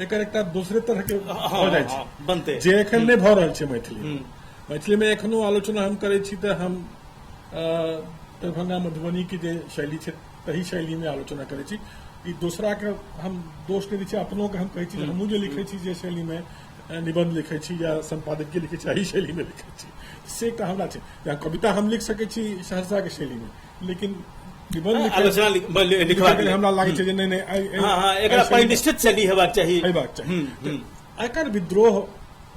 एकर एकटा दोसरे तरह के भऽ जाइ छै बनते, जे एखन नहि भऽ रहल छै मैथिली में। मैथिली में एखनो आलोचना हम करै छी तऽ हम दरभंगा मधुबनी के जे शैली छै तही शैली में आलोचना करै छी। ई दोसरा के हम दोष नहि दै छी, अपनो के हम कहै छी, हमहूँ जे लिखै छी जे शैली में निबंध लिखै छी या सम्पादकीय लिखै छी, एही शैली में लिखै छी, से एकटा हमरा छै। या कविता हम लिख सकै छी सहरसा के शैली में, लेकिन निबंध आलोचना लिखबाक लेल हमरा लागै छै जे नहि नहि, एकरा परिनिष्ठित शैली हेबाक चाही, हेबाक चाही। एकर विद्रोह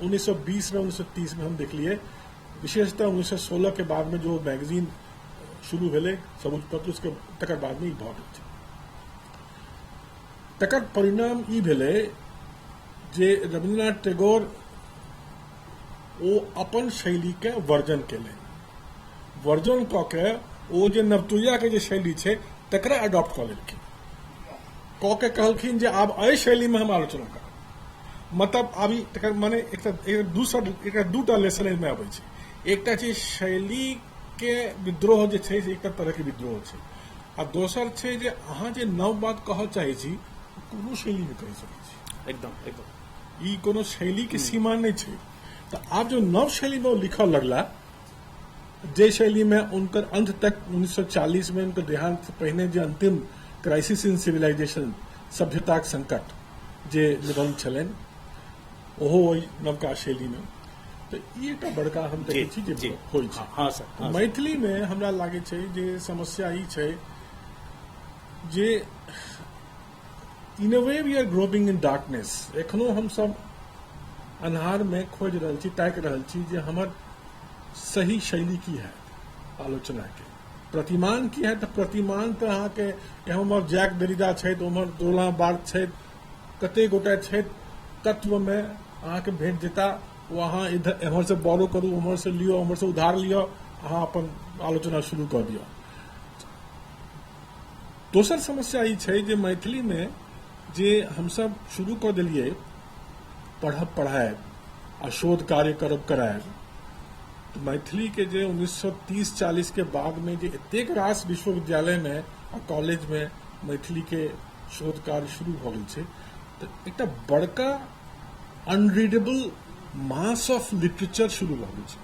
1920 में 1930 में हम देखलिए, विशेषतः 1916 के बाद में जो मैगजीन शुरू भेलै सबुज पत्र, उसके तकर बाद में ई भऽ गेल छै। तकर परिणाम ई भेलै जे रविन्द्रनाथ टैगोर ओ अपन शैली के वर्जन केलनि, वर्जन कऽ के ओ जे नवतुरिया के जे शैली छै तकरा एडॉप्ट कऽ लेलखिन, कऽ के कहलखिन जे आब एहि शैली में हम आलोचना करब। मतलब आब ई तकर माने एकटा दूसर एकटा दूटा लेसन एहिमे अबै छै। एकटा छै शैली के विद्रोह जे छै से एकटा तरह के विद्रोह छै, आ दोसर छै जे अहाँ जे नव बात कहऽ चाहै छी कोनो शैली में कहि सकै छी। एकदम एकदम ई कोनो शैली के सीमा नहि छै। तऽ आब जो नव शैली में ओ लिखऽ लगला, जे शैली में उनकर अंत तक 1940 में उनकर देहांत से पहिने जे अंतिम क्राइसिस इन सिविलाइजेशन, सभ्यताक संकट जे निबंध छलनि, ओहो ओहि नवका शैली में। तऽ ई एकटा बड़का हम देखै छी जे होइ छै। हाँ सर, मैथिली में हमरा लागै छै जे समस्या ई छै जे in a way we are groping in darkness. एखनो हम सब अन्हार में खोजि रहल छी, ताकि रहल छी जे हमर सही शैली की हैत आलोचना के, प्रतिमान की हैत। तऽ प्रतिमान तऽ अहाँके उम्हर जैक दरिदा छथि, उम्हर दोला बार्थ छथि, कते गोटा छथि तत्व में अहाँके भेट जेता, ओ अहाँ इधर एम्हरसँ बोरो करू, ओम्हरसँ लिअ, ओम्हरसँ उधार लिअ, अहाँ अपन आलोचना शुरू कऽ दिअ। दोसर समस्या ई छै जे मैथिलीमे जे हमसब शुरू कऽ देलियै पढ़ब पढ़ायब आ शोध कार्य करब करायब, तऽ मैथिलीके जे 1930-40 के बादमे जे एतेक रास विश्वविद्यालयमे आ कॉलेजमे मैथिलीके शोध कार्य शुरू भऽ गेल छै, तऽ एकटा बड़का अनरीडेबल मास ऑफ लिटरेचर शुरू भऽ गेल छै।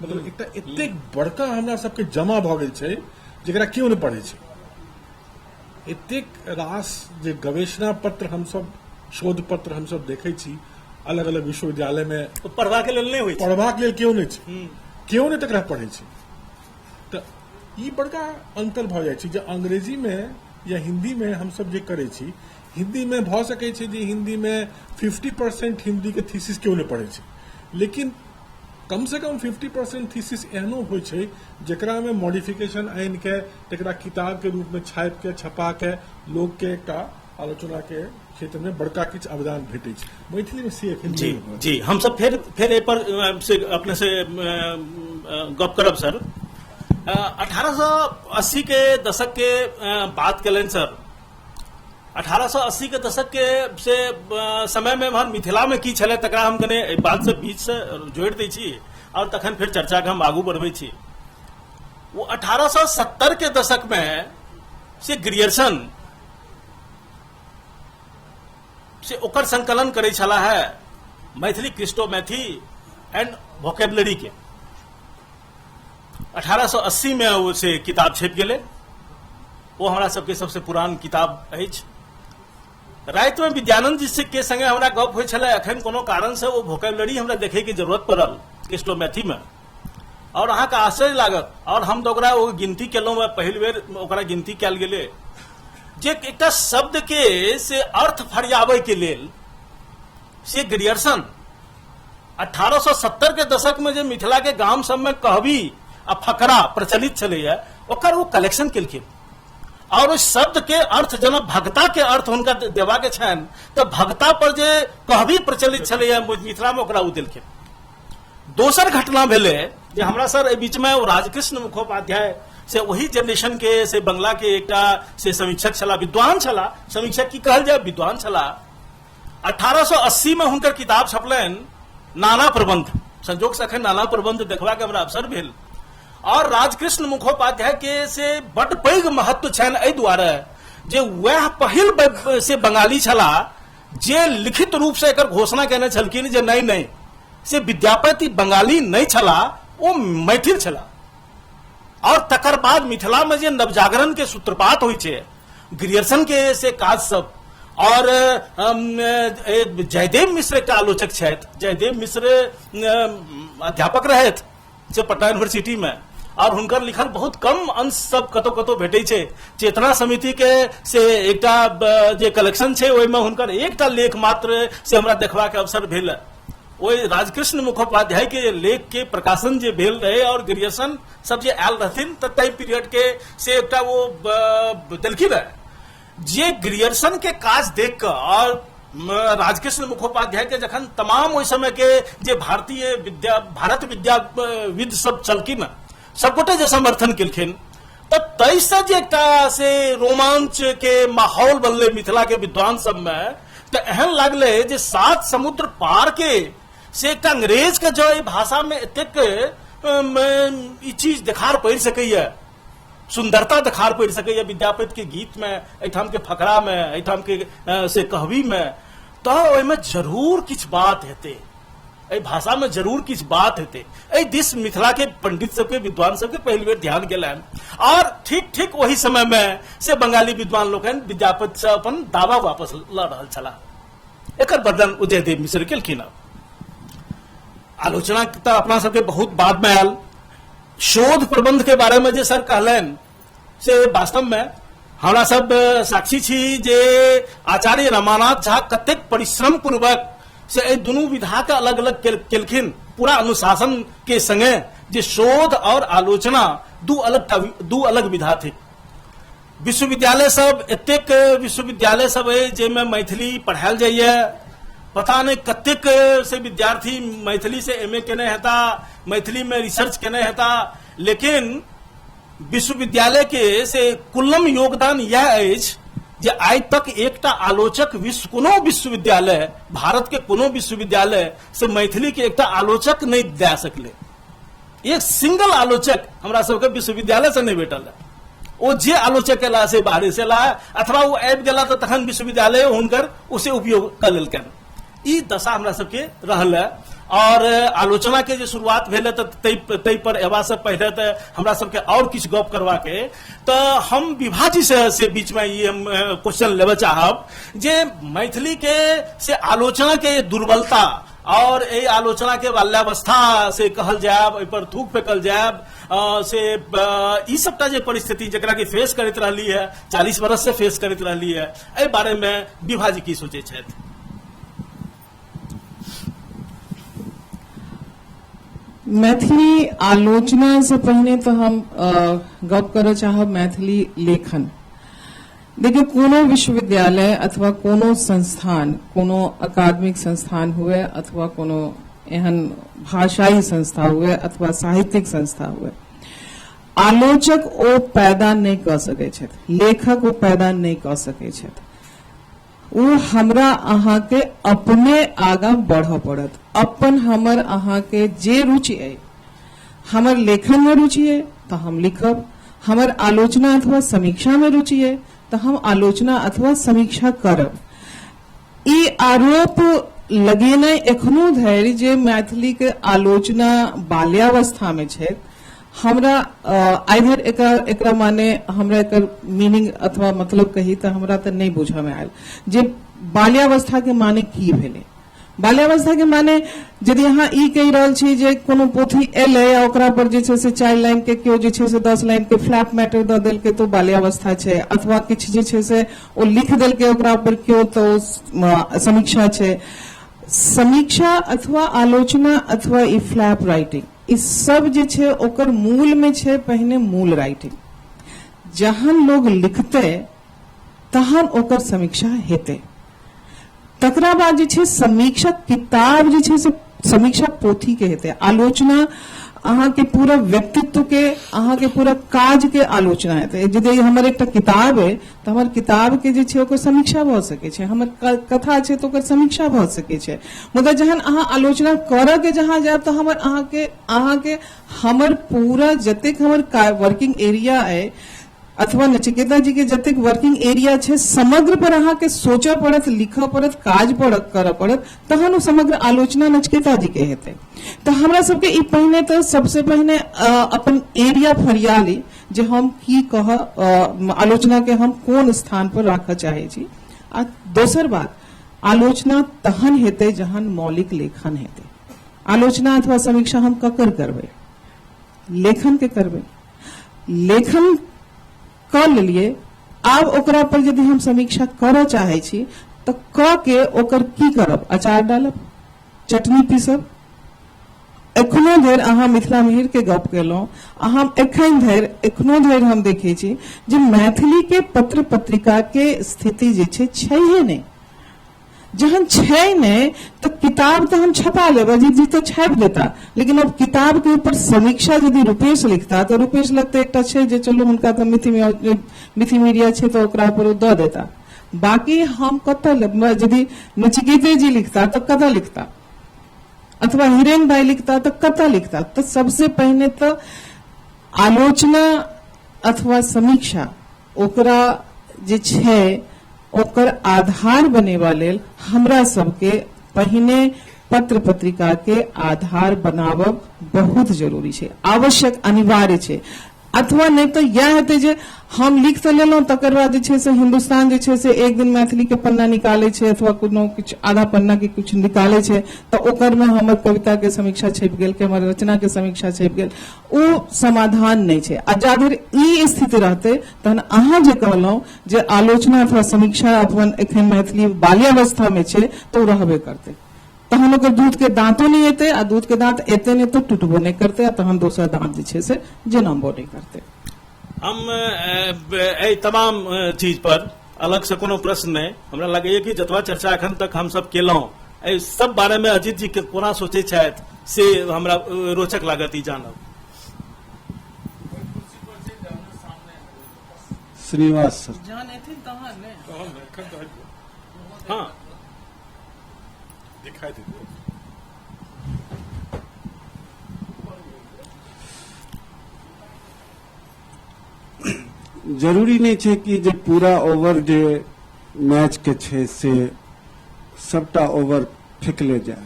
मतलब एकटा एतेक बड़का हमरा सबके जमा भऽ गेल छै जकरा केओ नहि पढ़ै छै। एतेक रास जे गवेषणा पत्र हमसब, शोध पत्र हमसब देखै छी अलग अलग विश्वविद्यालयमे, पढ़बाक लेल नहि होइ छै, पढ़बाक लेल केओ नहि छै, केओ नहि तकरा पढ़ै छै। तऽ ई बड़का अंतर भऽ जाइ छै जे अंग्रेजीमे या हिन्दीमे हमसब जे करै छी, हिन्दीमे भऽ सकै छै जे हिन्दीमे 50% हिन्दीके थीसिस केओ नहि पढ़ै छै, लेकिन कम से कम 50% थीसिस एहनो होइ छै जकरामे मॉडिफिकेशन आनिके तकरा किताबके रूपमे छापिके छपाके लोकके एकटा आलोचनाके क्षेत्रमे बड़का किछु अवदान भेटै छै। मैथिलीमे से एखन जी जी हमसब फेर फेर एहि पर से अपने से गप करब सर। 1880 के दशक के बात केलनि सर। 1880 के दशक के से समय में एम्हर मिथिला में की छलै तकरा हम कने एहि बात से बीच से जोड़ि दै छी और तखन फेर चर्चा के हम आगू बढ़बै छी। वो 1870 के दशक में से ग्रियर्सन से ओकर संकलन करै छला है मैथिली क्रिस्टोमैथी एंड वोकेबलरी के। 1880 में ओ से किताब छपि गेलै। ओ हमरा सबके सबसे पुरान किताब अछि। रातिमे विद्यानंद जी के संगे हमरा गप होइ छलै, अखन कोनो कारणसँ ओ वोकेबलरी हमरा देखैके जरूरत पड़ल क्रिस्टोमैथीमे, और अहाँके आश्चर्य लागत, और हम तऽ ओकरा ओ गिनती केलहुँ, पहिल बेर ओकरा गिनती कयल गेलै जे एकटा शब्द के से अर्थ फरियाबै के लेल से ग्रियर्सन 1870 के दशक में जे मिथिला के गाम सब में कहबी आ फकरा प्रचलित छलैया ओकर ओ कलेक्शन केलखिन और उस शब्द के अर्थ जेना भगता के अर्थ हुनका देवा के छनि तऽ भगता पर जे कहबी प्रचलित छलैया मिथिला में ओकरा ओ देलखिन। दोसर घटना भेलै जे हमरा सर एहि बीच में ओ राजकृष्ण मुखोपाध्याय से वही जनरेशन के से बंगला के एकटा से समीक्षक छला, विद्वान छला, समीक्षक की कहल जाय, विद्वान छला। 1880 में हुनकर किताब छपलनि नाना प्रबंध। संजोग से अखन नाना प्रबंध देखबाक हमरा अवसर भेल। और राजकृष्ण मुखोपाध्याय के से बड पैघ महत्व छनि एहि दुआरे जे वएह पहिल से बंगाली छला जे लिखित रूप से एकर घोषणा केने छलखिन जे नहीं नहीं से विद्यापति बंगाली नहीं छला, ओ मैथिल छला। और तकर बाद मिथिला में जे नवजागरण के सूत्रपात होइ छै, ग्रियर्सन के से काज सब, और जयदेव मिश्र एकटा आलोचक छथि, जयदेव मिश्र अध्यापक रहथि से पटना यूनिवर्सिटी में, और हुनकर लिखल बहुत कम अंश सब कतौ कतौ भेटै छै। चेतना समिति के से एकटा जे कलेक्शन छै ओहिमे हुनकर एकटा लेख मात्र से हमरा देखबाक अवसर भेल। ओहि राजकृष्ण मुखोपाध्याय के लेख के प्रकाशन जे भेल रहे और ग्रियर्सन सब जे आयल रहथिन तऽ ताहि पीरियड के से एकटा वो देलखिन रहे जे ग्रियर्सन के काज देख कऽ और राजकृष्ण मुखोपाध्याय के जखन तमाम ओहि समय के जे भारतीय विद्या भारत विद्या विद सब छलखिन सबगोटे जे समर्थन केलखिन तऽ ताहिसँ जे एकटा से रोमांच के माहौल बनलै मिथिला के विद्वान सबमे, तऽ एहन लागलै जे सात समुद्र पार के से एकटा अंग्रेज के जँ एहि भाषा में एतेक ई चीज देखार पड़ि सकैए, सुंदरता देखार पड़ि सकैए विद्यापति के गीत में, एहिठाम के फकरा में, एहिठाम के से कहबी में, तऽ ओहिमे जरूर किछु बात हेतै, एहि भाषा में जरूर किछु बात हेतै। एहि दिस मिथिला के पंडित सबके विद्वान सबके पहिल बेर ध्यान गेलनि और ठीक ठीक ओहि समय में से बंगाली विद्वान लोकनि विद्यापति से अपन दावा वापस लऽ रहल छलाह। एकर वर्णन उदयदेव मिश्र केलखिन। आलोचना तऽ अपना सबके बहुत बाद में आयल। शोध प्रबंध के बारे में जे सर कहलनि से वास्तव में हमरा सब साक्षी छी जे आचार्य रमानाथ झा कतेक परिश्रम पूर्वक से एहि दुनू विधा के अलग अलग केलखिन, पूरा अनुशासन के संगे, जे शोध और आलोचना दू अलग विधा थी। विश्वविद्यालय सब एतेक विश्वविद्यालय सब है जाहिमे मैथिली पढ़ायल जाइए, पता नहि कतेक से विद्यार्थी मैथिली से एम ए केने हेता, मैथिली में रिसर्च केने हेता, लेकिन विश्वविद्यालय के से कुल्लम योगदान यह अछि जे आइ तक एकटा आलोचक विश्व कोनो विश्वविद्यालय, भारत के कोनो विश्वविद्यालय से मैथिली के एकटा आलोचक नहि दए सकले। एक सिंगल आलोचक हमरा सबके विश्वविद्यालय से नहीं भेटल है। ओ जे आलोचक एला से बाहरे से एला, अथवा ओ आबि गेला तऽ तखन विश्वविद्यालय हुनकर उसे उपयोग कऽ लेलकनि। ई दशा हमरा सबके रहल है। और आलोचना के जे शुरुआत भेल तऽ तै पर एबा से पहिले तऽ हमरा सबके और किछु गप करबाक है। तऽ हम विभा जी से बीच में ई हम क्वेश्चन लेबऽ चाहब जे मैथिली के से आलोचना के दुर्बलता और एहि आलोचना के बाल्यावस्था से कहल जायब, एहि पर थूक फेकल जायब, से ई सबटा जे परिस्थिति जकरा कि फेस करैत रहली है, 40 बरस से फेस करैत रहली है, एहि बारे में विभा जी की सोचै छथि? मैथिली आलोचना से पहिने तो हम गप करऽ चाहब मैथिली लेखन। देखियौ, कोनो विश्वविद्यालय अथवा कोनो संस्थान, कोनो अकादमिक संस्थान हुए अथवा कोनो एहन भाषाई संस्था हुए अथवा साहित्यिक संस्था हुए, आलोचक ओ पैदा नहि कऽ सकै छथि, लेखक ओ पैदा नहि कऽ सकै छथि। ओ हमरा अहाँके अपने आगाँ बढ़ऽ पड़त। अपन हमर अहाँके जे रुचि अइ, हमर लेखनमे रुचि अइ तऽ हम लिखब, हमर आलोचना अथवा समीक्षामे रुचि अइ तऽ हम आलोचना अथवा समीक्षा करब। ई आरोप लगेनाइ एखनो धरि जे मैथिलीके आलोचना बाल्यावस्थामे छै, हमरा आइधर एकरा माने हमरा एकर मीनिंग अथवा मतलब कही तऽ हमरा तऽ नहि बुझऽमे आयल जे बाल्यावस्थाके माने की भेलै। बाल्यावस्था के माने यदि अहाँ ई कहि रहल छी जे कोनो पोथी एलै आ ओकरा पर जे छै से 4 लाइन के केओ जे छै से 10 लाइन के फ्लैप मैटर दऽ देलकै तऽ बाल्यावस्था छै, अथवा किछु जे छै से ओ लिख देलकै ओकरा पर केओ तऽ ओ समीक्षा छै। समीक्षा अथवा आलोचना अथवा ई फ्लैप राइटिंग ई सब जे छै ओकर मूल में छै पहिने मूल राइटिंग। जहन लोग लिखतै तहन ओकर समीक्षा हेतै। तकरा बाद जे छै समीक्षा किताब जे छै से समीक्षा पोथी के हेतै। आलोचना अहाँके पूरा व्यक्तित्व के, अहाँके पूरा काज के आलोचना हेतै। यदि हमर एकटा किताब अइ तऽ हमर किताब के जे छै ओकर समीक्षा भऽ सकै छै, हमर कथा छै तऽ ओकर समीक्षा भऽ सकै छै। मुदा जहन अहाँ आलोचना करऽ के जहाँ जायब तऽ हमर अहाँके हमर पूरा जतेक हमर वर्किंग एरिया अइ अथवा नचिकेता जी के जतेक वर्किंग एरिया छै समग्र पर अहाँके सोचऽ पड़त, लिखऽ पड़त, काज करऽ पड़त, तहन ओ समग्र आलोचना नचिकेता जी के हेतै। तऽ हमरा सबके ई पहिने तऽ सबसे पहिने अपन एरिया फरिया ली जे हम की कह आलोचना के हम कोन स्थान पर राखऽ चाहै छी। आ दोसर बात, आलोचना तहन हेतै जहन मौलिक लेखन हेतै। आलोचना अथवा समीक्षा हम ककर करबै? लेखन के करबै। लेखन कऽ लेलियै, आब ओकरा पर यदि हम समीक्षा करऽ चाहै छी तऽ कऽ के ओकर की करब? अचार डालब, चटनी पीसब? एखनो धरि अहाँ मिथिला मिहिर के गप केलहुँ, अहाँ एखनो धरि हम देखै छी जे मैथिली के पत्र पत्रिका के स्थिति जे छै छैहे नहि। जहन छै नहि तऽ किताब तऽ हम छपा लेब, अजीत जी तऽ छापि देता, लेकिन अब किताब के ऊपर समीक्षा यदि रुपेश लिखता तऽ रुपेश लग तऽ एकटा छै जे चलू हुनका तऽ मिथि मीडिया छै तऽ ओकरा पर ओ दऽ देता, बाकी हम कतऽ लेब? यदि नचिकेते जी लिखता तऽ कतऽ लिखता, अथवा हिरेन भाई लिखता तऽ कतऽ लिखता? तऽ सबसे पहिने तऽ आलोचना अथवा समीक्षा ओकरा जे छै ओकर आधार बनेबा लेल हमरा सबके पहिने पत्र पत्रिका के आधार बनाबब बहुत जरूरी छै, आवश्यक अनिवार्य छै। अथवा नहि तऽ इएह हेतै जे हम लिख तऽ लेलहुँ, तकर बाद जे छै से हिन्दुस्तान जे छै से एक दिन मैथिली के पन्ना निकालै छै अथवा कोनो किछु आधा पन्ना के किछु निकालै छै तऽ ओकर मे हमर कविता के समीक्षा छपि गेल कि हमर रचना के समीक्षा छपि गेल, ओ समाधान नहि छै। आ जाधरि ई स्थिति रहतै तहन अहाँ जे कहलहुँ जे आलोचना अथवा समीक्षा अपन एखन मैथिली बाल्यावस्था मे छै तऽ ओ रहबे करतै। तहन ओकर दूध के दांतो नहि एतै आ दूध के दांत एतै नहि तऽ टूटबो नहि करतै आ तहन दोसर दांत जे छै से जनमबो नहि करतै। हम एहि तमाम चीज पर अलग से कोनो प्रश्न नहि, हमरा लगैया कि जतबा चर्चा एखन तक हमसब केलहुँ एहि सब बारेमे अजित जी के कोना सोचै छथि से हमरा रोचक लागत ई जानब। श्रीनिवास सर जहन एथिन तहन ने। हाँ दिखाई देते। जरूरी नहि छै कि जे पूरा ओवर जे मैच के छै से सबटा ओवर फेकले जाय।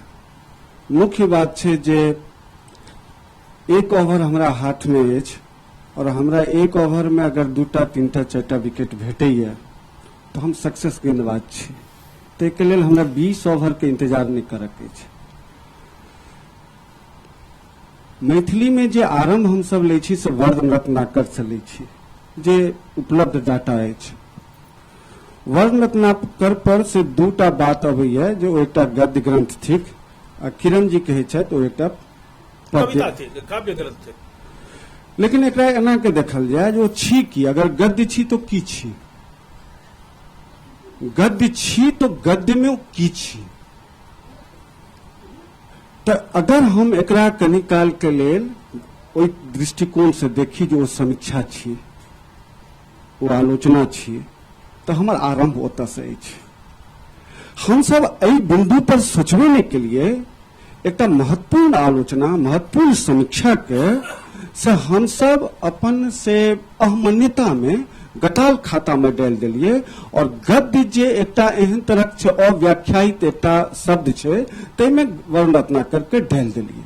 मुख्य बात छै जे एक ओवर हमरा हाथ में अछि और हमरा एक ओवर में अगर 2टा 3टा 4टा विकेट भेटैया तो हम सक्सेस गेंदबाज छी। ताहिके लेल हमरा 20 ओवर के इंतजार नहि करक अछि। मैथिली में जे आरंभ हम सब लै छी से वर्ण रत्नाकर से लै छी, जे उपलब्ध डाटा अछि। वर्ण रत्नाकर पर से 2टा बात अबैया जे ओ एकटा गद्य ग्रंथ थिक आ किरण जी कहै छथि ओ एकटा कविता थिक, काव्य ग्रंथ थिक। लेकिन एकरा एना के देखल जाय जे ओ छी की, अगर गद्य छी तो की छी, गद्य छी तो गद्य में ओ की छी। तऽ अगर हम एकरा कनी काल के लेल ओहि दृष्टिकोण से देखी जे ओ समीक्षा छी, ओ आलोचना छी, तऽ हमर आरंभ ओतऽ से अछि। हमसब एहि बिंदु पर सोचबे नहि केलिए, एकटा महत्वपूर्ण आलोचना, महत्वपूर्ण समीक्षा के से हमसब अपन से अहमन्यता में गटाल खाता में डालि देलिए और गद्य जे एकटा एहन तरहक छै अव्याख्यायित एकटा शब्द छै ताहिमे वर्ण रत्नाकर के डालि देलिए।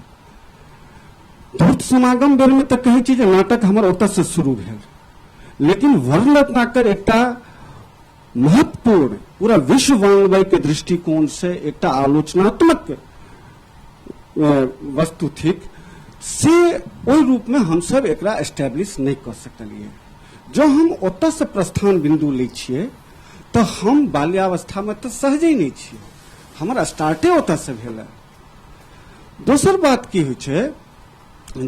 धूर्त समागम बेर में तऽ कहै छी जे नाटक हमर ओतऽ से शुरू भेल, लेकिन वर्ण रत्नाकर एकटा महत्वपूर्ण पूरा विश्व वाङ्मय के दृष्टिकोण से एकटा आलोचनात्मक वस्तु थिक, से ओहि रूप में हमसब एकरा एस्टेब्लिश नहि कऽ सकलियै। जँ हम ओतऽ से प्रस्थान बिंदु लै छियै तऽ हम बाल्यावस्था में तऽ सहजे नहि छियै, हमर स्टार्टे ओतऽ से भेल। दोसर बात की होइ छै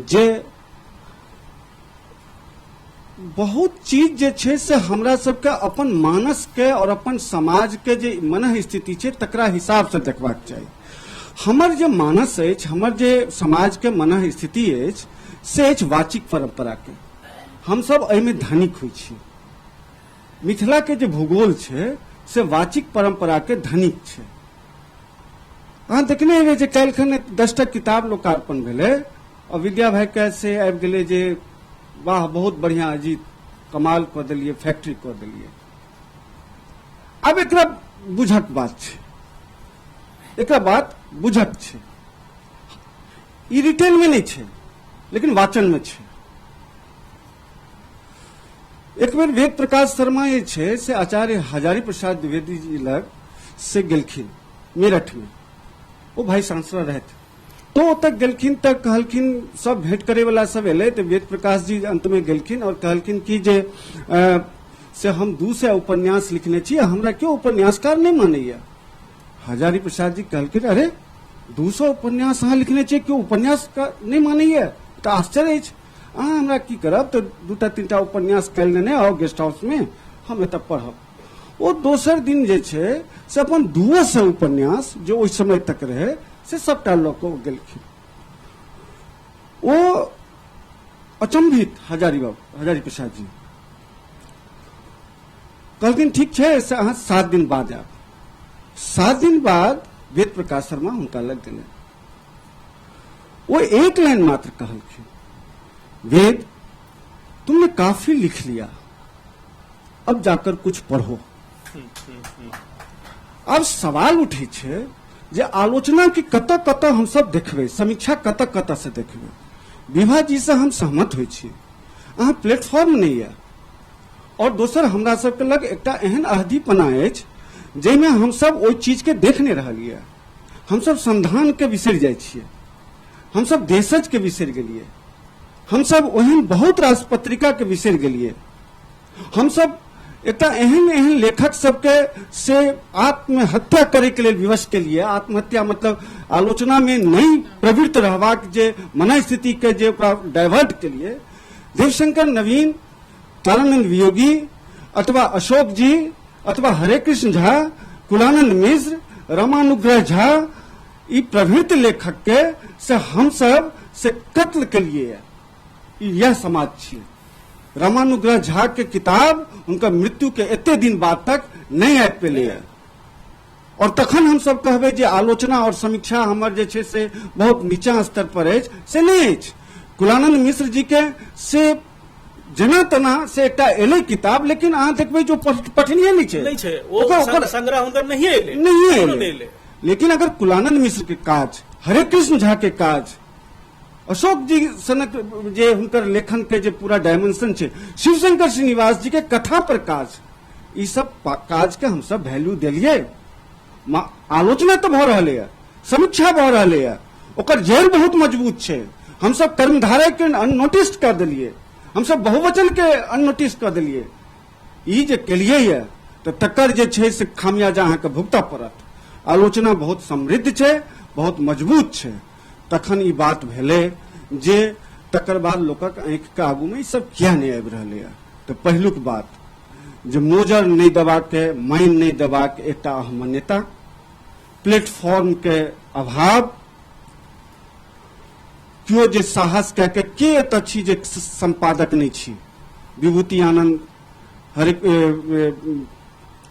जे बहुत चीज जे छै से हमरा सबके अपन मानस के और अपन समाज के जे मनः स्थिति छै तकरा हिसाब से देखबाक चाही। हमर जे मानस अछि, हमर जे समाज के मनः स्थिति अछि से अछि वाचिक परंपरा के। हमसब एहिमे धनिक होइ छी। मिथिला के जे भूगोल छै से वाचिक परंपरा के धनिक छै। अहाँ देखने हेबै जे काल्हिखन 10टा किताब लोकार्पण भेलै और विद्या भाई के से आबि गेलै जे वाह बहुत बढ़िया अजीत, कमाल कऽ देलियै, फैक्ट्री कऽ देलियै। आब एकरा बुझक बात छै, एकरा बात बुझक छै। ई रिटेल में नहि छै लेकिन वाचन में छै। एक बेर वेद प्रकाश शर्मा जे छै से आचार्य हजारी प्रसाद द्विवेदी जी लग से गेलखिन मेरठ में, ओ भाई सांसद रहथि। तो ओतऽ गेलखिन तऽ कहलखिन, सब भेंट करे वाला सब एलै तऽ वेद प्रकाश जी अंत में गेलखिन और कहलखिन कि जे से हम 200 उपन्यास लिखने छी, हमरा क्यों उपन्यासकार नहीं मानैया। हजारी प्रसाद जी कहलखिन अरे 200 उपन्यास अहाँ लिखने छी, क्यों उपन्यास नहीं मानैया, तऽ आश्चर्य अछि। अहाँ हमरा की करब तऽ 2टा 3टा उपन्यास काल्हि लेने आउ गेस्ट हाउस में, हम एतऽ पढ़ब। ओ दोसर दिन जे छै से अपन 200 उपन्यास जे ओहि समय तक रहे से सबटा लऽ कऽ ओ गेलखिन। ओ अचंभित हजारी बाबू, हजारी प्रसाद जी कहलखिन ठीक छै से अहाँ 7 दिन बाद आयब। 7 दिन बाद वेद प्रकाश शर्मा हुनका लग गेलै। वो एक लाइन मात्र कहलखिन, वेद तुमने काफी लिख लिया, अब जाकर कुछ पढ़ो। अब सवाल उठे छै जे आलोचना के कतऽ कतऽ हम सब देखबै, समीक्षा कतऽ कतऽ से देखबै। विभा जी से हम सहमत होइ छी, अहाँ प्लेटफॉर्म नहीं है। और दोसर हमरा सबके लग एकटा एहन अहदीपना अछि जाहिमे हम सब ओहि चीज के देख नहि रहलियै। हम सब संधान के बिसरि जाइ छियै, हम सब देशज के बिसरि गेलियै, हम सब ओहन बहुत रास पत्रिका के बिसरि गेलियै, हम सब एकटा एहन एहन लेखक सबके से आत्महत्या करे के लेल विवश केलियै। आत्महत्या मतलब आलोचना में नहीं प्रवृत्त रहबाक जे मनस्थिति के जे ओकरा डाइवर्ट केलियै। देवशंकर नवीन, तारानंद वियोगी अथवा अशोक जी अथवा हरे कृष्ण झा, कुलानंद मिश्र, रामानुग्रह झा ई प्रभृत लेखक के से हमसब से कत्ल केलिए। ई यह समाज छियै। रामानुग्रह झा के किताब हुनकर मृत्यु के एते दिन बाद तक नहीं आबि पेलैए और तखन हमसब कहबै जे आलोचना और समीक्षा हमर जे छै से बहुत नीचा स्तर पर अछि, से नहि अछि। कुलानंद मिश्र जी के से जेना तेना से एकटा एलै किताब, लेकिन अहाँ देखबै जो पठनीय नहि छै, नहि छै, ओ संग्रह हुनकर नहिए एलै, नहिए एलै। लेकिन अगर कुलानंद मिश्र के काज, हरे कृष्ण झा के काज, अशोक जी सनक जे हुनकर लेखन के जे पूरा डायमेंशन छै, शिवशंकर श्रीनिवास जी के कथा पर काज, ई सब काज के हमसब वैल्यू देलियै। आलोचना तऽ भऽ रहलैए, समीक्षा भऽ रहलैए, ओकर जड़ि बहुत मजबूत छै। हमसब कर्मधारय के अननोटिस कऽ देलियै, हमसब बहुवचन के अननोटिस कऽ देलियै। ई जे केलियै ये तऽ तकर जे छै से खामियाजा अहाँके भुगतऽ पड़त। आलोचना बहुत समृद्ध छै, बहुत मजबूत छै। तखन ई बात भेलै जे तकर बाद लोकक आँखिके आगूमे ई सब किया नहि आबि रहलैए। तऽ पहिलुक बात जे मोजर नहि देबाक, मानि नहि देबाक एकटा अहमन्यता, प्लेटफॉर्मके अभाव, केओ जे साहस कए के, के एतऽ छी जे सम्पादक नहि छी? विभूति आनंद, हरि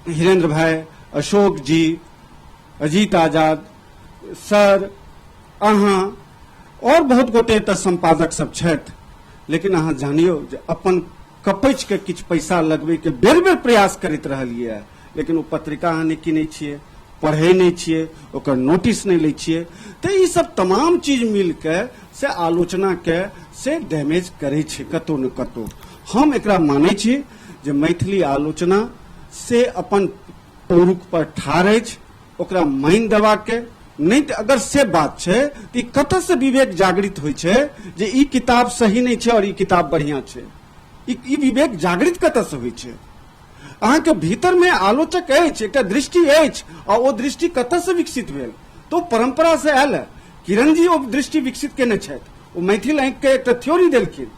हिरेंद्र भाई, अशोक जी, अजीत आजाद सर, अहाँ और बहुत गोटे एतऽ सम्पादक सब छथि, लेकिन अहाँ जानियौ जे अपन कपैच के किछु पैसा लगबै के बेर बेर प्रयास करैत रहलियै, लेकिन ओ पत्रिका अहाँ नहि किनै छियै, पढ़ै नहि छियै, ओकर नोटिस नहि लै छियै। तऽ ई सब तमाम चीज मिल के से आलोचना के से डैमेज करै छै कतौ ने कतौ। हम एकरा मानै छी जे मैथिली आलोचना से अपन पौरुख पर ठाढ़ अछि, ओकरा मानि देबाक नहि। तऽ अगर से बात छै तऽ ई कतऽसँ विवेक जागृत होइ छै जे ई किताब सही नहि छै और ई किताब बढ़िआँ छै? ई विवेक जागृत कतऽसँ होइ छै? अहाँके भीतरमे आलोचक अछि, एकटा दृष्टि अछि, आ ओ दृष्टि कतऽसँ विकसित भेल? तऽ ओ परम्परासँ आयल है। किरण जी ओ दृष्टि विकसित केने छथि, ओ मैथिल आँखिके एकटा थ्योरी देलखिन।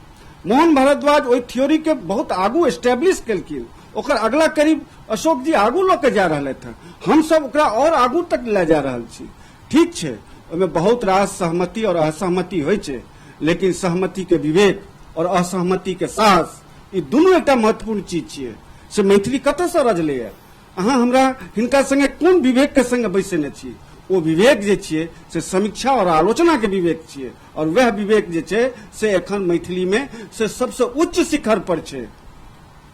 मोहन भारद्वाज ओहि थ्योरीके बहुत आगू एस्टेब्लिश केलखिन, ओकर अगला करीब अशोक जी आगू लऽ के जा रहलथि हँ, हमसब ओकरा और आगू तक लए जा रहल छी। ठीक छै, ओहिमे बहुत रास सहमति और असहमति होइ छै, लेकिन सहमति के विवेक और असहमति के साहस, ई दुनू एकटा महत्वपूर्ण चीज छियै। से मैथिली कतऽसँ रजलैए? अहाँ हमरा हिनका संगे कोन विवेक के संगे बैसेने छी? ओ विवेक जे छियै से समीक्षा और आलोचना के विवेक छियै, और वएह विवेक जे छै से एखन मैथिली मे से सबसँ उच्च शिखर पर छै।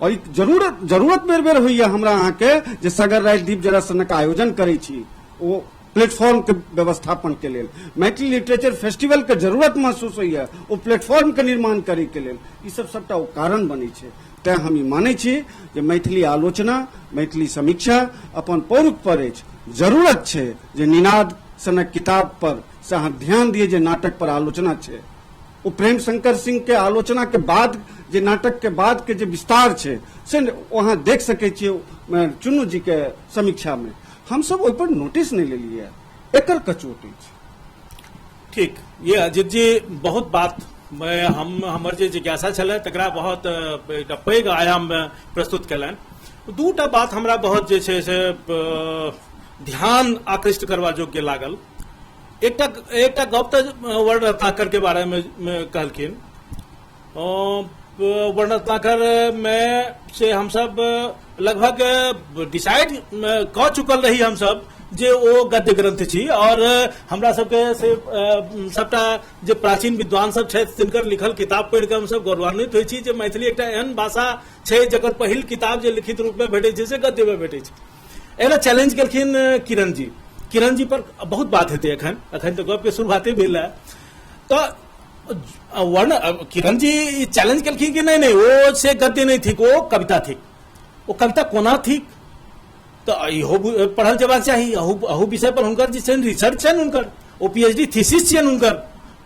और ई जरूरत बेर बेर होइए हमरा अहाँके जे सगर राति दीप जरा सनक आयोजन करै छी, ओ प्लेटफॉर्म के व्यवस्थापन के लेल मैथिली लिटरेचर फेस्टिवल के जरूरत महसूस होइए, ओ प्लेटफॉर्म के निर्माण करे के लेल। ई सब सबटा ओ कारण बनै छै। तैं हम ई मानै छी जे मैथिली आलोचना, मैथिली समीक्षा अपन पौरुख पर अछि। जरूरत छै जे निनाद सनक किताब पर से अहाँ ध्यान दिअ जे नाटक पर आलोचना छै, ओ प्रेम शंकर सिंह के आलोचना के बाद जे नाटक के बाद के जे विस्तार छै से अहाँ देख सकै छियै चुन्नू जी के समीक्षा में। हमसब ओहि पर नोटिस नहि लेलियै, एकर कचोट अछि। ठीक, ये अजित जी बहुत बात हम हमर जे जिज्ञासा छलै तकरा बहुत एकटा पैघ आयाम में प्रस्तुत केलनि। दूटा बात हमरा बहुत जे छै से ध्यान आकृष्ट करबा योग्य लागल। एकटा एकटा गप तऽ वर्ण रत्नाकर के बारे में कहलखिन। वर्ण रत्नाकर में से हमसब लगभग डिसाइड कऽ चुकल रही हमसब जे ओ गद्य ग्रंथ छी, और हमरा सबके से सबटा जे प्राचीन विद्वान सब छथि तिनकर लिखल किताब पढ़ि कऽ हमसब गौरवान्वित होइ छी जे मैथिली एकटा एहन भाषा छै जकर पहिल किताब जे लिखित रूप में भेटै छै से गद्य में भेटै छै। एना चैलेंज केलखिन किरण जी। किरण जी पर बहुत बात हेतै, एखन एखन तऽ गपके शुरुआते भेल है। तऽ वर्ण किरण जी चैलेंज केलखिन कि नहि नहि ओ से गद्य नहि थिक, ओ कविता थिक। ओ कविता कोना थिक तऽ इहो पढ़ल जेबाक चाही। अहू अहू विषय पर हुनकर जे छनि रिसर्च छनि हुनकर, ओ पीएचडी थीसिस छियनि हुनकर,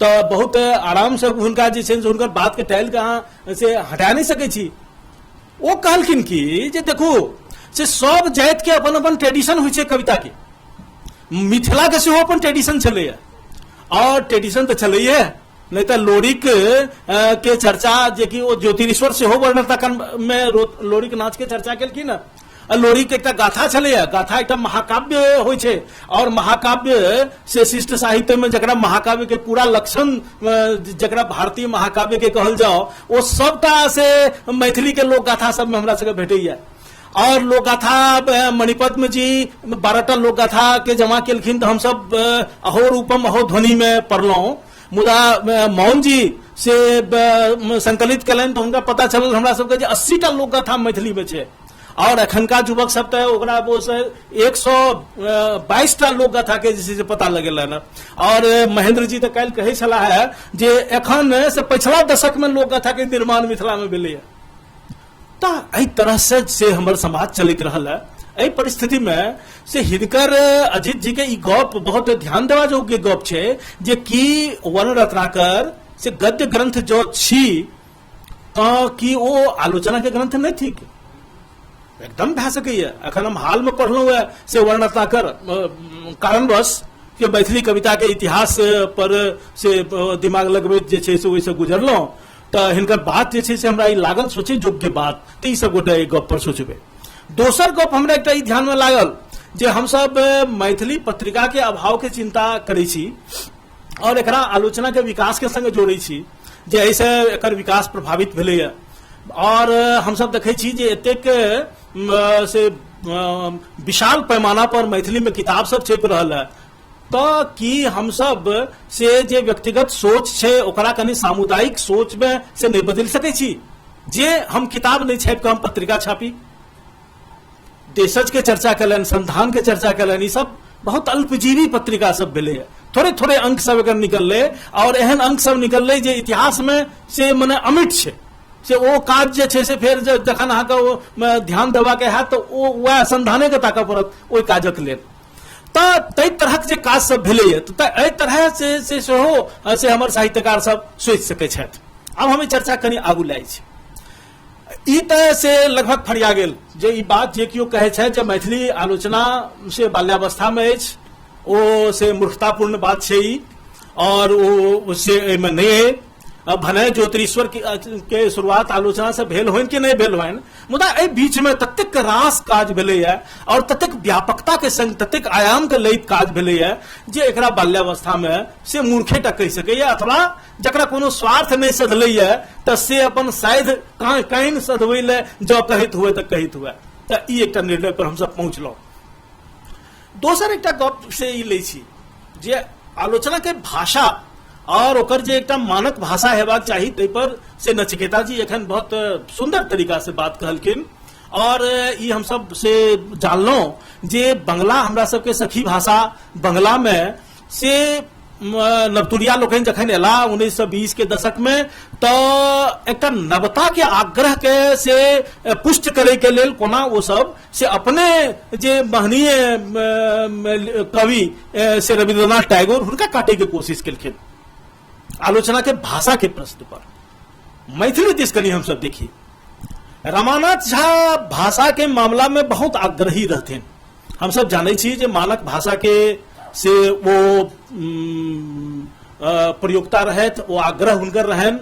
तऽ बहुत आरामसँ हुनका जे छनि से हुनकर बातके टालि कऽ अहाँ से हटा नहि सकै छी। ओ कहलखिन कि जे देखू से सब जातिके अपन अपन ट्रेडिशन होइ छै कविता के, मिथिला के सेहो अपन ट्रेडिशन छलैया, और ट्रेडिशन तऽ छलैये नहि तऽ लोरिक के चर्चा जे कि ओ ज्योतिरीश्वर सेहो वर्णरत्नाकर में लोरिक नाच के चर्चा केलखिन। लोरिक एकटा गाथा छलैए, गाथा एकटा महाकाव्य होइ छै, और महाकाव्य से शिष्ट साहित्य में जकरा महाकाव्य के पूरा लक्षण, जकरा भारतीय महाकाव्य के कहल जाओ, ओ सबटा से मैथिली के लोक गाथा सब में हमरा सबके भेटैया। और लोकगाथा मणिपद्म जी 12टा लोकगाथा के जमा केलखिन तऽ हमसब अहो रूपम अहो ध्वनि में पढ़लहुँ, मुदा मौन जी से संकलित केलनि तऽ हुनका पता चलल हमरा सबके जे 80टा लोकगाथा मैथिली में छै, और एखनका युवक सब तऽ ओकरा 122टा लोकगाथा के जे छै से पता लगेलनि। और महेंद्र जी तऽ काल्हि कहै छलाह है जे एखन से पछिला दशक में लोकगाथा के निर्माण मिथिला में भेलैया। तऽ एहि तरह से हमर समाज चलैत रहल है। एहि परिस्थिति में से हिनकर अजित जी के ई गप बहुत ध्यान देवा योग्य गप छै जे की वर्ण रत्नाकर से गद्य ग्रंथ जो छी तऽ की ओ आलोचना के ग्रंथ नहीं थिक? एकदम भए सकैया। एखन हम हाल में पढ़लहुँ है से वर्ण रत्नाकर कारणवश कि मैथिली कविता के इतिहास पर से दिमाग लगबैत जे छै से ओहिसँ गुजरलहुँ, तऽ हिनकर बात जे छै से हमरा ई लागल सोचै योग्य बात, तऽ ई सब गोटे एहि गप पर सोचबै। दोसर गप हमरा एकटा ई ध्यानमे लागल जे हमसब मैथिली पत्रिका के अभाव के चिंता करै छी और एकरा आलोचना के विकास के संग जोड़ै छी जे एहिसँ एकर विकास प्रभावित भेलैए, और हमसब देखै छी जे एतेक से विशाल पैमाना पर मैथिली में किताब सब छपि रहल है, तऽ की हमसब से जे व्यक्तिगत सोच छै ओकरा कनि सामुदायिक सोच में से नहि बदलि सकै छी जे हम किताब नहि छापि कऽ हम पत्रिका छापी? देशज के चर्चा केलनि, संधान के चर्चा केलनि, ई सब बहुत अल्पजीवी पत्रिका सब भेलै, थोड़े थोड़े अंक सब एकर निकललै, और एहन अंक सब निकललै जे इतिहास में से मने अमिट छै, से ओ काज जे छै से फेर जखन अहाँके ओ ध्यान देबाक हैत तऽ ओ वएह संधाने के ताकऽ पड़त ओहि काजक लेल। तऽ ताहि तरहक जे काज सब भेलैए तऽ एहि तरह से सेहो से हमर साहित्यकार सब सोचि सकै छथि। आब हम ई चर्चा कनि आगू लए छी। ई तऽ से लगभग फरिया गेल जे ई बात जे केओ कहै छथि जे मैथिली आलोचना से बाल्यावस्था में अछि, ओ से मूर्खतापूर्ण बात छै ई, और ओ से एहिमे नहि अइ। भने ज्योतिरीश्वर के शुरुआत आलोचना से भेल होइन कि नहीं भेल होइन, मुदा एहि बीच में ततेक रास काज भेलैए और ततेक व्यापकता के संग ततेक आयाम के लैत काज भेलैए जे एकरा बाल्यावस्था में से मूर्खेटा कहि सकैए, अथवा जकरा कोनो स्वार्थ नहीं सधलैए तऽ से अपन साइध काइन सधबै लए जँ कहैत हुए तऽ कहैत हुए। तऽ ई एकटा निर्णय पर हमसब पहुँचलहुँ। दोसर एकटा गप से ई लै छी जे आलोचना के भाषा और ओकर जे एकटा मानक भाषा हेबाक चाही ताहि पर से नचिकेता जी एखन बहुत सुंदर तरीका से बात कहलखिन, और ई हमसब से जानलहुँ जे बंगला हमरा सबके सखी भाषा, बंगला में से नवतुरिया लोकनि जखन एला 1920 के दशक में तऽ एकटा नवता के आग्रह के से पुष्ट करे के लेल कोना ओ सब से अपने जे महनीय कवि से रविन्द्रनाथ टैगोर हुनका काटे के कोशिश केलखिन आलोचना के भाषा के प्रश्न पर। मैथिली दिस कनि हमसब देखी, रमानाथ झा भाषा के मामला में बहुत आग्रही रहथिन। हमसब जानै छी जे मानक भाषा के से वो प्रयोक्ता रहथि, वो आग्रह हुनकर रहनि,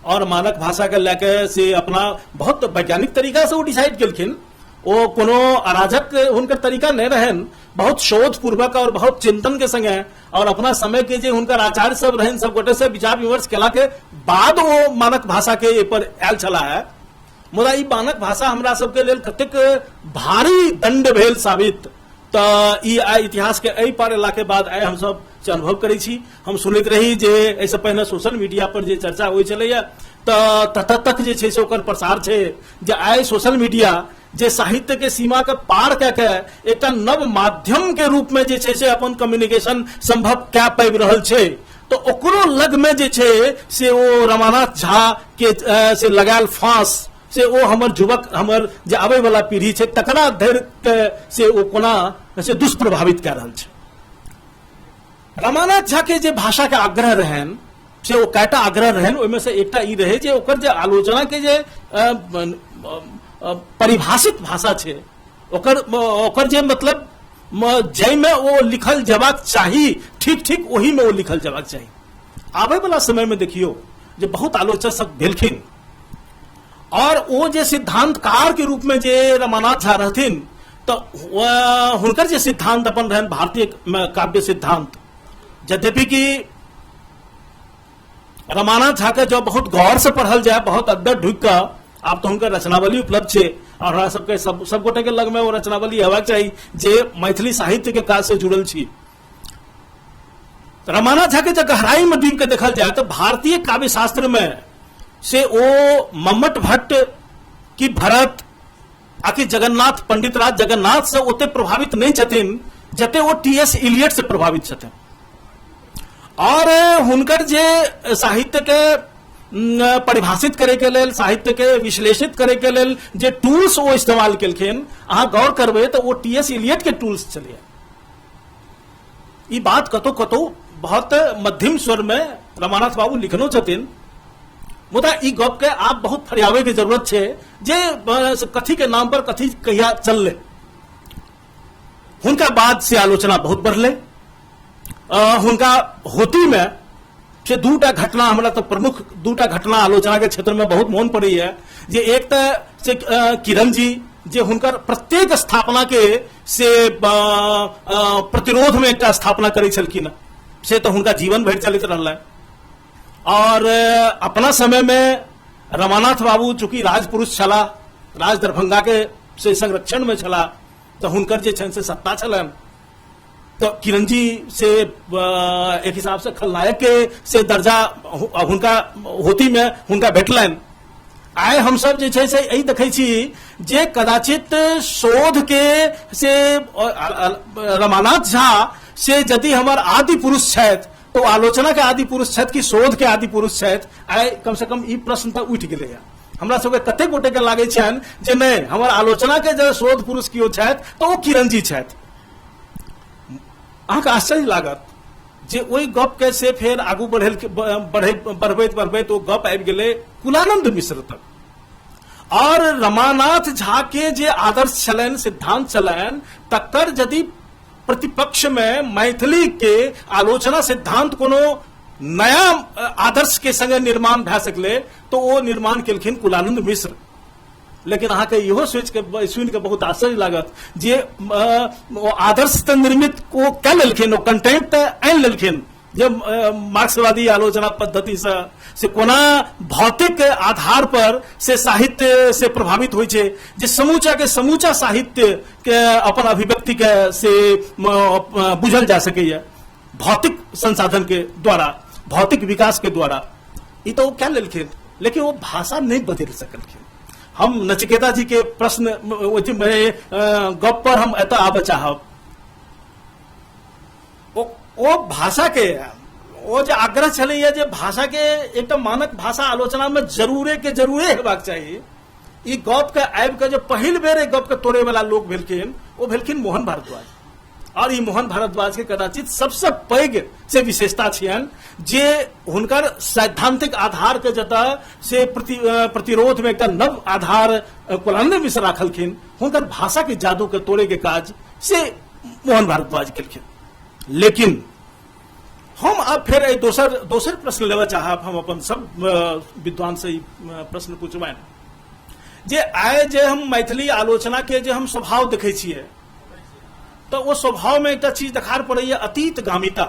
और मानक भाषा के लए से अपना बहुत वैज्ञानिक तरीका से वो डिसाइड केलखिन। ओ कोनो अराजक हुनकर तरीका नहीं रहनि, बहुत शोध पूर्वक और बहुत चिंतन के संगे और अपना समय के जे हुनकर आचार्य सब रहनि सब गोटे से विचार विमर्श केला के बाद वो मानक भाषा के एहि पर आयल छला है। मुदा ई मानक भाषा हमरा सबके लेल कतेक भारी दंड भेल साबित, तऽ ई आइ इतिहास के एहि पार एला के बाद आइ हमसब से अनुभव करै छी। हम सुनैत रही जे एहिसँ पहिने सोशल मीडिया पर जे चर्चा होइ छलैया तऽ ततऽ तक जे छै से ओकर प्रसार छै जे आइ सोशल मीडिया जे साहित्य के सीमा के पार कए के एकटा नव माध्यम के रूप में जे छै से अपन कम्युनिकेशन संभव कए पाबि रहल छै, तऽ ओकरो लग में जे छै से ओ रमानाथ झा के से लगायल फांस से ओ हमर युवक, हमर जे आबै वाला पीढ़ी छै तकरा धरि के से ओ कोना से दुष्प्रभावित कए रहल छै। रमानाथ झा के जे भाषा के आग्रह रहनि से ओ कएटा आग्रह रहनि, ओहिमे से एकटा ई रहै जे ओकर जे आलोचना के जे परिभाषित भाषा छै ओकर जे मतलब जाहिमे ओ लिखल जेबाक चाही ठीक ठीक ओहिमे ओ लिखल जेबाक चाही। आबै वाला समय में देखियौ जे बहुत आलोचक सब भेलखिन और ओ जे सिद्धांतकार के रूप में जे रमानाथ झा रहथिन, तऽ हुनकर जे सिद्धांत अपन रहनि भारतीय काव्य सिद्धांत, यद्यपि कि रमानाथ झा के जब बहुत गौर से पढ़ल जाए, बहुत अंदर ढुक कऽ, आब तऽ हुनकर रचनावली उपलब्ध छै और हमरा सबके सब गोटे के लग में ओ रचनावली हेबाक चाही जे मैथिली साहित्य के काज से जुड़ल छी। रमानाथ झा के जब गहराई में डूब के देखल जाए तो भारतीय काव्य शास्त्र में से ओ मम्मट भट्ट की भरत आकि जगन्नाथ पंडित राज जगन्नाथ से ओते प्रभावित नहीं छथिन जते ओ टी एस इलियट से प्रभावित छथिन। और हुनकर जे साहित्य के परिभाषित करे के लेल, साहित्य के विश्लेषित करे के लेल जे टूल्स ओ इस्तेमाल केलखिन, अहाँ गौर करबै तऽ ओ टी एस इलियट के टूल्स छलैया। ई बात कतौ कतौ बहुत मध्यम स्वर में रमानाथ बाबू लिखनो छथिन, मुदा ई गप के आब बहुत फरियावे के जरूरत छै जे कथी के नाम पर कथी कहिया चललै। हुनका बाद से आलोचना बहुत बढ़लै। हुनका होती में से दूटा घटना हमरा तो प्रमुख दूटा घटना आलोचना के क्षेत्र में बहुत मोन पड़ैया, जे एक तऽ से किरण जी जे हुनकर प्रत्येक स्थापना के से प्रतिरोध में एकटा स्थापना करै छलखिन, से तऽ हुनका जीवन भरि चलैत रहलै। और अपना समय में रमानाथ बाबू चूंकि राजपुरुष छलाह, राज दरभंगा के से संरक्षण में छलाह, तऽ हुनकर जे छनि से सत्ता छलनि, तो किरण जी से एक हिसाब से खलनायक के से दर्जा हुनका होती में हुनका भेटलनि। आइ हमसब जे छै से एहि देखै छी जे कदाचित शोध के से रमानाथ झा से यदि हमर आदि पुरुष छथि तो आलोचना के आदि पुरुष छथि कि शोध के आदि पुरुष छथि, आइ कम से कम ई प्रश्न तऽ उठि गेलैया। हमरा सबके कतेक गोटे के लागै छनि जे नहि, हमर आलोचना के जे शोध पुरुष केओ छथि तऽ ओ किरण जी छथि। अहाँके आश्चर्य लागत जे ओहि गप के से फेर आगू बढ़बैत बढ़बैत ओ गप आबि गेलै कुलानंद मिश्र तक। और रमानाथ झा के जे आदर्श छलनि, सिद्धांत छलनि, तकर यदि प्रतिपक्ष में मैथिली के आलोचना सिद्धांत कोनो नया आदर्श के संगे निर्माण भए सकलै तो ओ निर्माण केलखिन कुलानंद मिश्र। लेकिन अहाँके इहो सोचि के सुनि के बहुत आश्चर्य लागत जे ओ आदर्श तऽ निर्मित ओ कऽ लेलखिन, ओ कंटेंट तऽ आनि लेलखिन जे मार्क्सवादी आलोचना पद्धति से कोना भौतिक आधार पर से साहित्य से प्रभावित होइ छै, जे समूचा के समूचा साहित्य के अपन अभिव्यक्ति के से बुझल जा सकैया भौतिक संसाधन के द्वारा, भौतिक विकास के द्वारा। ई तऽ ओ कए लेलखिन, लेकिन ओ भाषा नहि बदलि सकलखिन। हम नचिकेता जी के प्रश्न गप पर हम एतऽ आबऽ चाहब। ओ भाषा के ओ जे आग्रह छलैया जे भाषा के एकटा मानक भाषा आलोचना में जरूरे के जरूरे हेबाक चाही, ई गप के आबि के जे पहिल बेर एहि गप के तोड़े वाला लोक भेलखिन ओ भेलखिन मोहन भारद्वाज। और ई मोहन भारद्वाज के कदाचित सबसे पैघ से विशेषता छियनि जे हुनकर सैद्धांतिक आधार के जतऽ से प्रतिरोध में एकटा नव आधार कुलानंद मिश्र राखलखिन, हुनकर भाषा के जादू के तोड़े के काज से मोहन भारद्वाज केलखिन। लेकिन हम आब फेर एहि दोसर प्रश्न लेबऽ चाहब, हम अपन सब विद्वान से ई प्रश्न पूछबनि जे आइ जे हम मैथिली आलोचना के जे हम स्वभाव देखै छियै तऽ ओ स्वभाव में एकटा चीज देखार पड़ैया अतीत गामिता,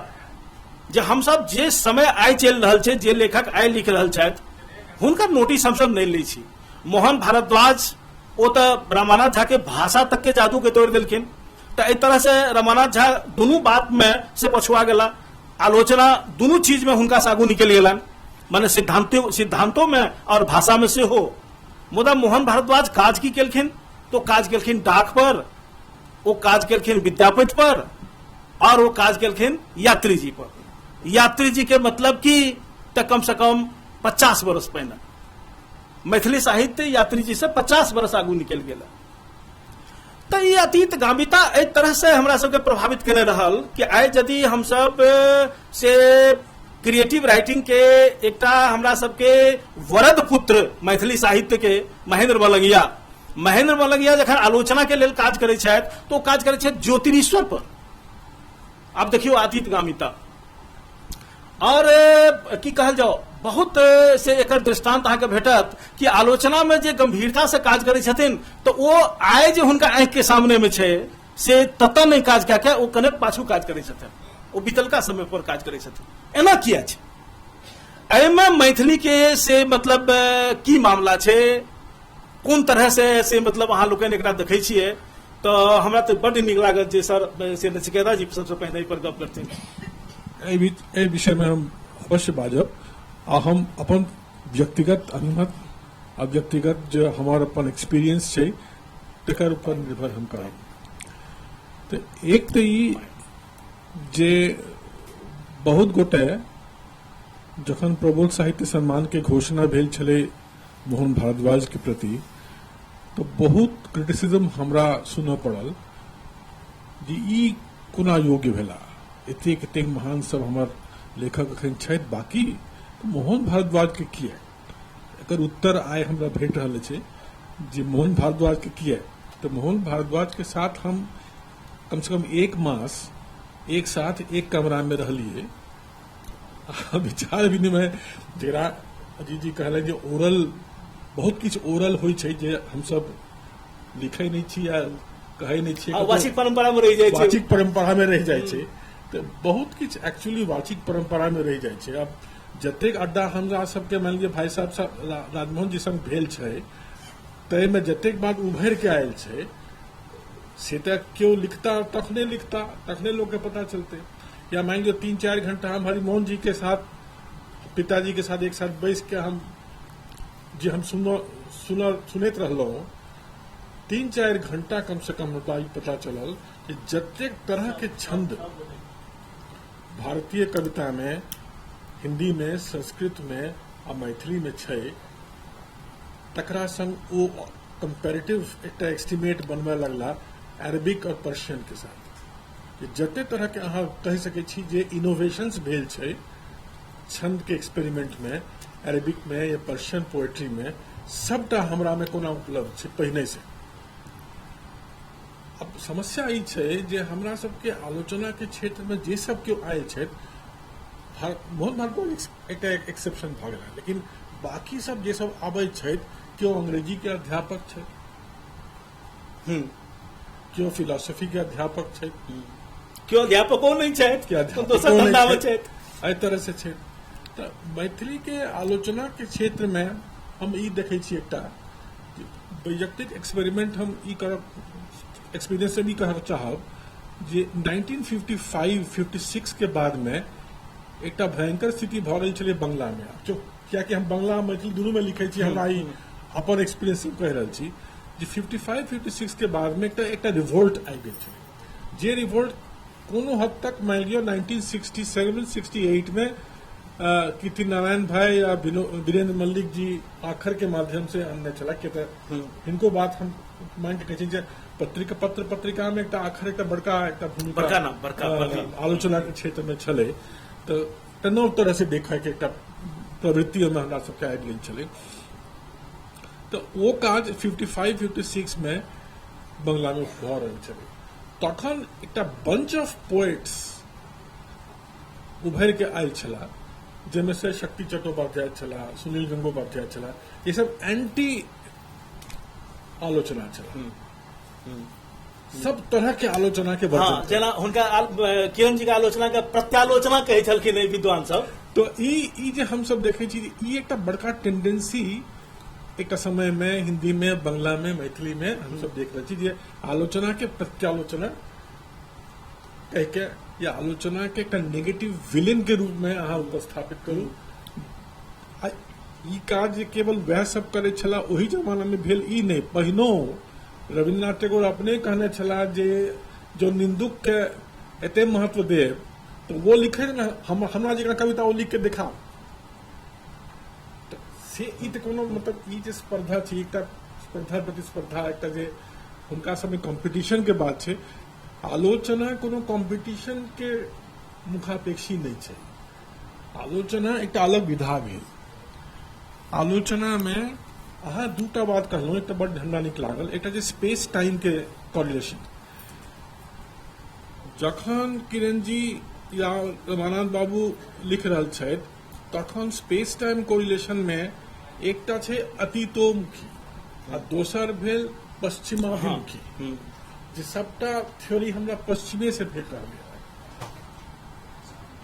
जे हमसब जे समय आइ चलि रहल छै, जे लेखक आइ लिख रहल छथि हुनकर नोटिस हमसब नहि लै छी। मोहन भारद्वाज ओ तऽ रमानाथ झा के भाषा तक के जादू के तोड़ि देलखिन, तऽ एहि तरह से रमानाथ झा दुनू बात में से पछुआ गेला, आलोचना दुनू चीज में हुनका से आगू निकलि गेलनि, माने सिद्धांतो में और भाषा में सेहो। मुदा मोहन भारद्वाज काज की केलखिन तो काज केलखिन डाक पर, ओ काज केलखिन विद्यापति पर, और ओ काज केलखिन यात्री जी पर। यात्री जी के मतलब कि तऽ कम से कम 50 बरस पहिने मैथिली साहित्य यात्री जी से 50 बरस आगू निकलि गेल। तऽ ई अतीत गामिता एहि तरह से हमरा सबके प्रभावित केने रहल कि आइ यदि हमसब से क्रिएटिव राइटिंग के एकटा हमरा सबके वरद पुत्र मैथिली साहित्य के महेंद्र मलंगिया, महेंद्र मलंगिया जखन आलोचना के लेल काज करै छथि तऽ ओ काज करै छथि ज्योतिरीश्वर पर। आब देखियौ अतीत गामिता। और की कहल जाओ, बहुत से एकर दृष्टांत अहाँके भेटत कि आलोचनामे जे गंभीरतासँ काज करै छथिन तऽ ओ आइ जे हुनका आँखिके सामनेमे छै से ततऽ नहि काज कए कऽ ओ कने पाछू काज करै छथिन, ओ बीतलका समय पर काज करै छथिन। एना किया छै? एहिमे मैथिली के से मतलब की मामला छै, कोन तरह से मतलब अहाँ लोकनि एकरा देखै छियै? तऽ हमरा तऽ बड्ड नीक लागत जे सर से नचिकेता जी सबसँ पहिने एहि पर गप करथिन। एहि विषयमे हम अवश्य बाजब आ हम अपन व्यक्तिगत अभिमत आ व्यक्तिगत जे हमर अपन एक्सपीरियंस छै तकर ऊपर निर्भर हम करब। तऽ एक तऽ ई जे बहुत गोटे जखन प्रबोध साहित्य सम्मान के घोषणा भेल छलै मोहन भारद्वाज के प्रति, तऽ बहुत क्रिटिसिज्म हमरा सुनऽ पड़ल जे ई कोना योग्य भेला, एतेक एतेक महान सब हमर लेखक एखन छथि बाकी, तऽ मोहन भारद्वाज के किया? एकर उत्तर आइ हमरा भेट रहल अछि जे मोहन भारद्वाज के किया। तऽ मोहन भारद्वाज के साथ हम कम से कम एक मास एक साथ एक कमरा में रहलिए, विचार विनिमय जकरा अजीत जी कहलनि जे ओरल, बहुत किछु ओरल होइ छै जे हमसब लिखै नहि छी या कहै नहि छियै, वाचिक परंपरा में रहि जाइ छै, वाचिक परंपरा में रहि जाइ छै। तऽ बहुत किछु एक्चुअली वाचिक परंपरा में रहि जाइ छै। आब जतेक अड्डा हमरा सबके मानि लिअ भाई साहब राजमोहन जी संग भेल छै ताहिमे जतेक बात उभरि के आयल छै से तऽ केओ लिखता तखने लिखता, तखने लोकके पता चलतै। या मानि लिअ 3-4 घंटा हम हरिमोहन जी के साथ, पिताजी के साथ एक साथ बैस के हम जे हम सुनैत रहलहुँ 3-4 घंटा कम से कम हमरा ई पता चलल कि जतेक तरह के छंद भारतीय कविता में, हिंदी में, संस्कृत में आ मैथिली में छै तकरा संग ओ कंपैरेटिव एकटा एस्टिमेट बनबय लगला अरबिक और पर्शियन के साथ। जते तरह के अहाँ कहि सकै छी जे इनोवेशंस भेल छै छंद के एक्सपेरिमेंट में, अरबिक में या पर्शियन पोएट्री में, सबटा हमरा में कोना उपलब्ध छै पहिने से। अब समस्या ई छै जे हमरा सबके आलोचना के क्षेत्र में जे सब केओ आयल छथि, मोहन भार्गव एकटा एक्सेप्शन भऽ गेला, लेकिन बाकी सब जे सब आबै छथि केओ अंग्रेजी के अध्यापक छथि, केओ फिलोसफी के अध्यापक छथि, केओ अध्यापको नहि छथि, दोसर धंधा मे छथि, एहि तरह से छथि। तऽ मैथिली के आलोचना के क्षेत्र में हम ई देखै छी एकटा वैयक्तिक एक्सपेरिमेंट हम ई करब, एक्सपीरियंस से भी कहब चाहब जे 1955-56 के बाद में एकटा भयंकर स्थिति भऽ गेल छलै बंगला में। कियाकि हम बंगला मैथिली दुनू में लिखै छी, हमरा ई अपन एक्सपीरियंस कहि रहल छी जे 55-56 के बाद में एकटा रिवोल्ट आबि गेल छलै, जे रिवोल्ट कोनो हद तक मानि लिअ 1967-68 में कीर्ति नारायण भाई या वीरेंद्र मल्लिक जी आखर के माध्यम से अनने छला। किया तऽ हिनको बात हम मान के कहै छी जे पत्रिका पत्र पत्रिका में एकटा आखर एकटा बड़का एकटा भूमिका बड़का नाम, बड़का, बड़का। आलोचना के क्षेत्र में छलै, तऽ नव तरह से देखै के एकटा प्रवृत्ति ओहिमे हमरा सबके आबि गेल छलै। तऽ ओ काज 55-56 में बंगला में भऽ रहल छलै। तखन एकटा बंच ऑफ पोएट्स उभरि के आयल छला, जाहिमे से शक्ति चट्टोपाध्याय छला, सुनील गंगोपाध्याय छला, ई सब एंटी आलोचना छला, सब तरह के आलोचना के वर्जन। हाँ, जेना हुनका किरण जी के आलोचना के प्रत्यालोचना कहै छलखिन विद्वान सब। तो ई जे हम सब देखै छी ई एकटा बड़का टेंडेंसी एकटा समय में हिंदी में, बंगला में, मैथिली में हम सब देख रहल छी जे आलोचना के प्रत्यालोचना कह के या आलोचना के एकटा नेगेटिव विलेन के रूप में अहाँ उपस्थापित करू। ई काज केवल वएह सब करै छला ओहि जमाना में भेल ई नहि, पहिनो रविन्द्रनाथ टैगोर अपने कहने छला जे जो निंदुक के एते महत्व देब तो वो लिखे ने हमरा जकरा कविता ओ लिख के देखाओ। से ई तऽ कोनो मतलब ई जे स्पर्धा छै एकटा स्पर्धा प्रतिस्पर्धा एकटा जे हुनका सबमे कॉम्पिटिशन के बात छै, आलोचना कोनो कॉम्पिटिशन के मुखापेक्षी नहि छै। आलोचना एकटा अलग विधा भेल। आलोचना में अहाँ दूटा बात कहलहुँ, एकटा बड्ड हमरा नीक लागल, एकटा जे स्पेस टाइम के कॉरिलेशन। जखन किरण जी या रमानाथ बाबू लिख रहल छथि तखन स्पेस टाइम कोरिलेशन मे एकटा छै अतीतोमुखी आ दोसर भेल पश्चिमाभिमुखी, जे सबटा थ्योरी हमरा पश्चिमे से भेट रहल है।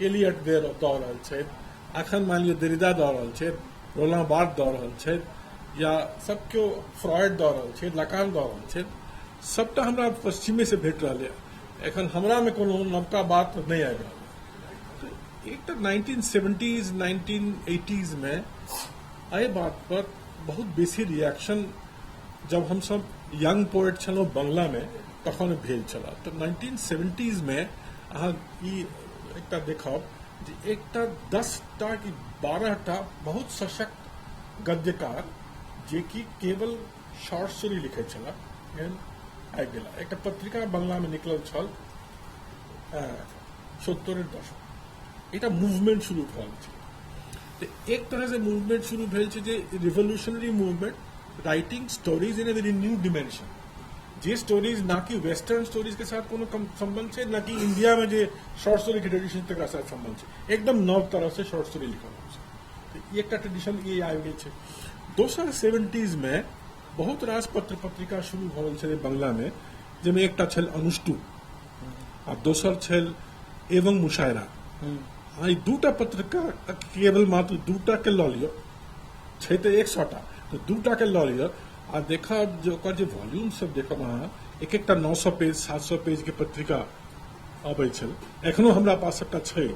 एलियट दऽ रहल छै, अखन मान लियौ देरिदा दऽ रहल छै, रोलां बार्थ दऽ रहल छै, या सब केओ फ्रॉयड दऽ रहल छै, लकान दऽ रहल छै, सबटा हमरा पश्चिमे से भेट रहल है। एखन हमरा मे कोनो नवका बात नहि आबि रहल है। एकटा 1970s 1980s में एहि बात पर बहुत बेसी रिएक्शन जब हम सब यंग पोएट छलहुँ बंगला में तखन भेल छल। तऽ 1970s में अहाँ ई एकटा देखब जे एकटा 10टा कि 12टा बहुत सशक्त गद्यकार जे कि केवल शॉर्ट स्टोरी लिखै छलाह एहन आबि गेला। एकटा पत्रिका बंगला में निकलल छल 70 दशक, एकटा मूवमेंट शुरू भेल छै। तऽ एक तरह से मूवमेंट शुरू भेल छै जे revolutionary movement, writing stories in a very new dimension, जे स्टोरीज ना कि वेस्टर्न स्टोरीज के साथ कोनो संबंध छै, ना कि इंडिया में जे शॉर्ट स्टोरी के ट्रेडिशन तकरा साथ संबंध छै, एकदम नव तरह से शॉर्ट स्टोरी लिखल छै। तऽ ई एकटा ट्रेडिशन ई आबि गेल छै। दोसर 70s में बहुत रास पत्र पत्रिका शुरू भऽ रहल छलै बंगला में, जाहिमे एकटा छल अनुष्टु आ दोसर छल एवं मुशायरा। ई दूटा पत्रिका केवल मात्र दूटा के लऽ लिअ, छै तऽ 100टा, तऽ दूटा के लऽ लिअ आ देखब जे ओकर जे वॉल्यूम सब देखब अहाँ, एक एकटा 900 पेज 700 पेज के पत्रिका अबै छल। एखनो हमरा पास सबटा छै,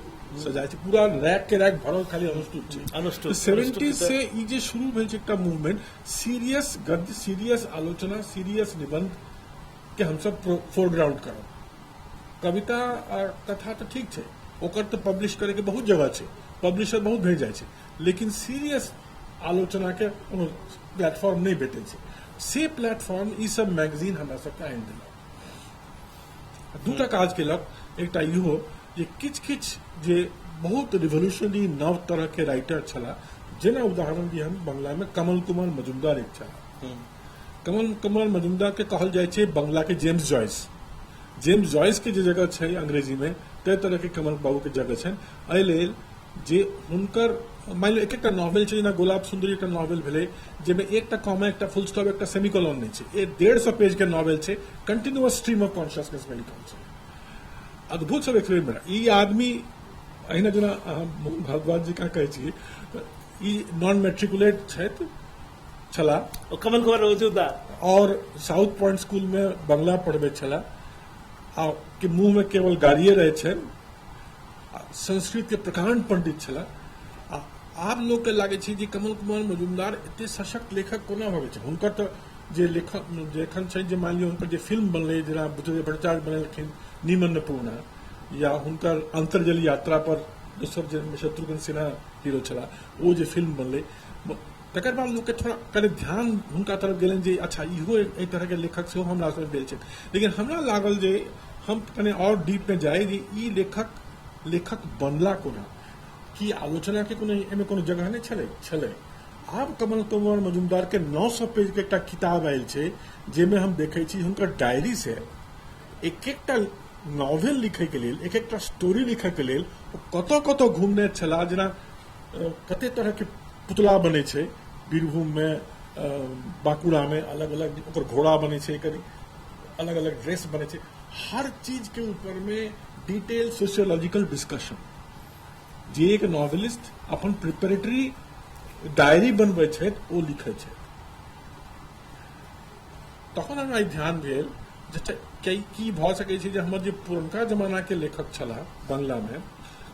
सजाय छै, पूरा रैक के रैक भरल खाली अनुष्टुप छै। अनुष्टुप, 70s से ई जे शुरू भेल छै एकटा मूवमेंट, सीरियस गद्य, सीरियस आलोचना, सीरियस निबंध के हमसब फोरग्राउंड करब। कविता आ कथा तऽ ठीक छै, ओकर तऽ पब्लिश करे के बहुत जगह छै, पब्लिशर बहुत भेट जाइ छै, लेकिन सीरियस आलोचना के कोनो प्लेटफॉर्म नहि भेटै छै। से प्लेटफॉर्म ई सब मैगजीन हमरा सबके आनि देलक। दूटा काज केलक, एकटा इहो जे किछु किछु जे बहुत रिवोल्यूशनरी नव तरह के राइटर छलाह, जेना उदाहरण दी हम बंगला में कमल कुमार मजुमदार एक छलाह। कमल कुमार मजुमदार के कहल जाइ छै बंगला के जेम्स जॉयस। जेम्स जॉयस के जे जगह छै अंग्रेजी में, ताहि तरह के कमल बाबू के जगह छनि। एहि लेल जे हुनकर मान लियौ एक एकटा नॉवेल छै, जेना गोलाब सुंदरी एकटा नॉवेल भेलै जाहिमे एकटा कॉमा, एकटा फुल स्टॉप, एकटा सेमिकोलॉन नहि छै, 150 पेज के नॉवेल छै, कंटिन्यूअस स्ट्रीम ऑफ कॉन्शियसनेस में लिखल छै। अद्भुत सब एक्सपेरिमेंट। ई आदमी अहिना जेना अहाँ मोहन भारद्वाज जी का कहै छी, ई नॉन मेट्रिकुलेट छथि छलाह कमल कुमार मजुमदार, और साउथ पॉइंट स्कूल में बंगला पढ़बै छलाह आ के मुंह में केवल गाड़िए रहै छनि, संस्कृत के प्रकांड पंडित छलाह। आ आब लोग के लागै छै जे कमल कुमार मजुमदार एते सशक्त लेखक कोना भऽ गेल छै। हुनकर तऽ जे लेखक जे एखन छै, जे मान लियौ हुनकर जे फिल्म बनलै, जेना बुद्धदेव भट्टाचार्य बनेलखिन निमन्नपूर्णा, या हुनकर अंतर्जल यात्रा पर दोसर जे शत्रुघ्न सिन्हा हीरो छलाह ओ जे फिल्म बनलै, तकर बाद लोकके थोड़ा कनि ध्यान हुनका तरफ गेलनि जे अच्छा इहो एहि तरहके लेखक सेहो हमरा सब भेल छै। लेकिन हमरा लागल जे हम कनि और डीप में जाइ जे ई लेखक बनला कोना, कि आलोचना के कोनो एहिमे कोनो जगह नहि छलै छलै। आब कमल कुमार मजुमदार के 900 पेज के एकटा किताब आयल छै, जाहिमे हम देखै छी हुनकर डायरी से एक एकटा नॉवेल लिखै के लेल, एक एकटा स्टोरी लिखै के लेल ओ कतऽ कतऽ घूमने छलाह। जेना कते तरह के पुतला बनै छै बीरभूम में, बांकुड़ा में, अलग अलग ओकर घोड़ा बनै छै, कनि अलग अलग ड्रेस बनै छै, हर चीज के ऊपर में डिटेल सोशियोलॉजिकल डिस्कशन। जे एक नॉवेलिस्ट अपन प्रिपेरेटरी डायरी बनबै छथि ओ लिखै छथि। तखन हमरा ई ध्यान भेल जे की भऽ सकै छै जे हमर जे पुरनका जमाना के लेखक छलाह बंगला में,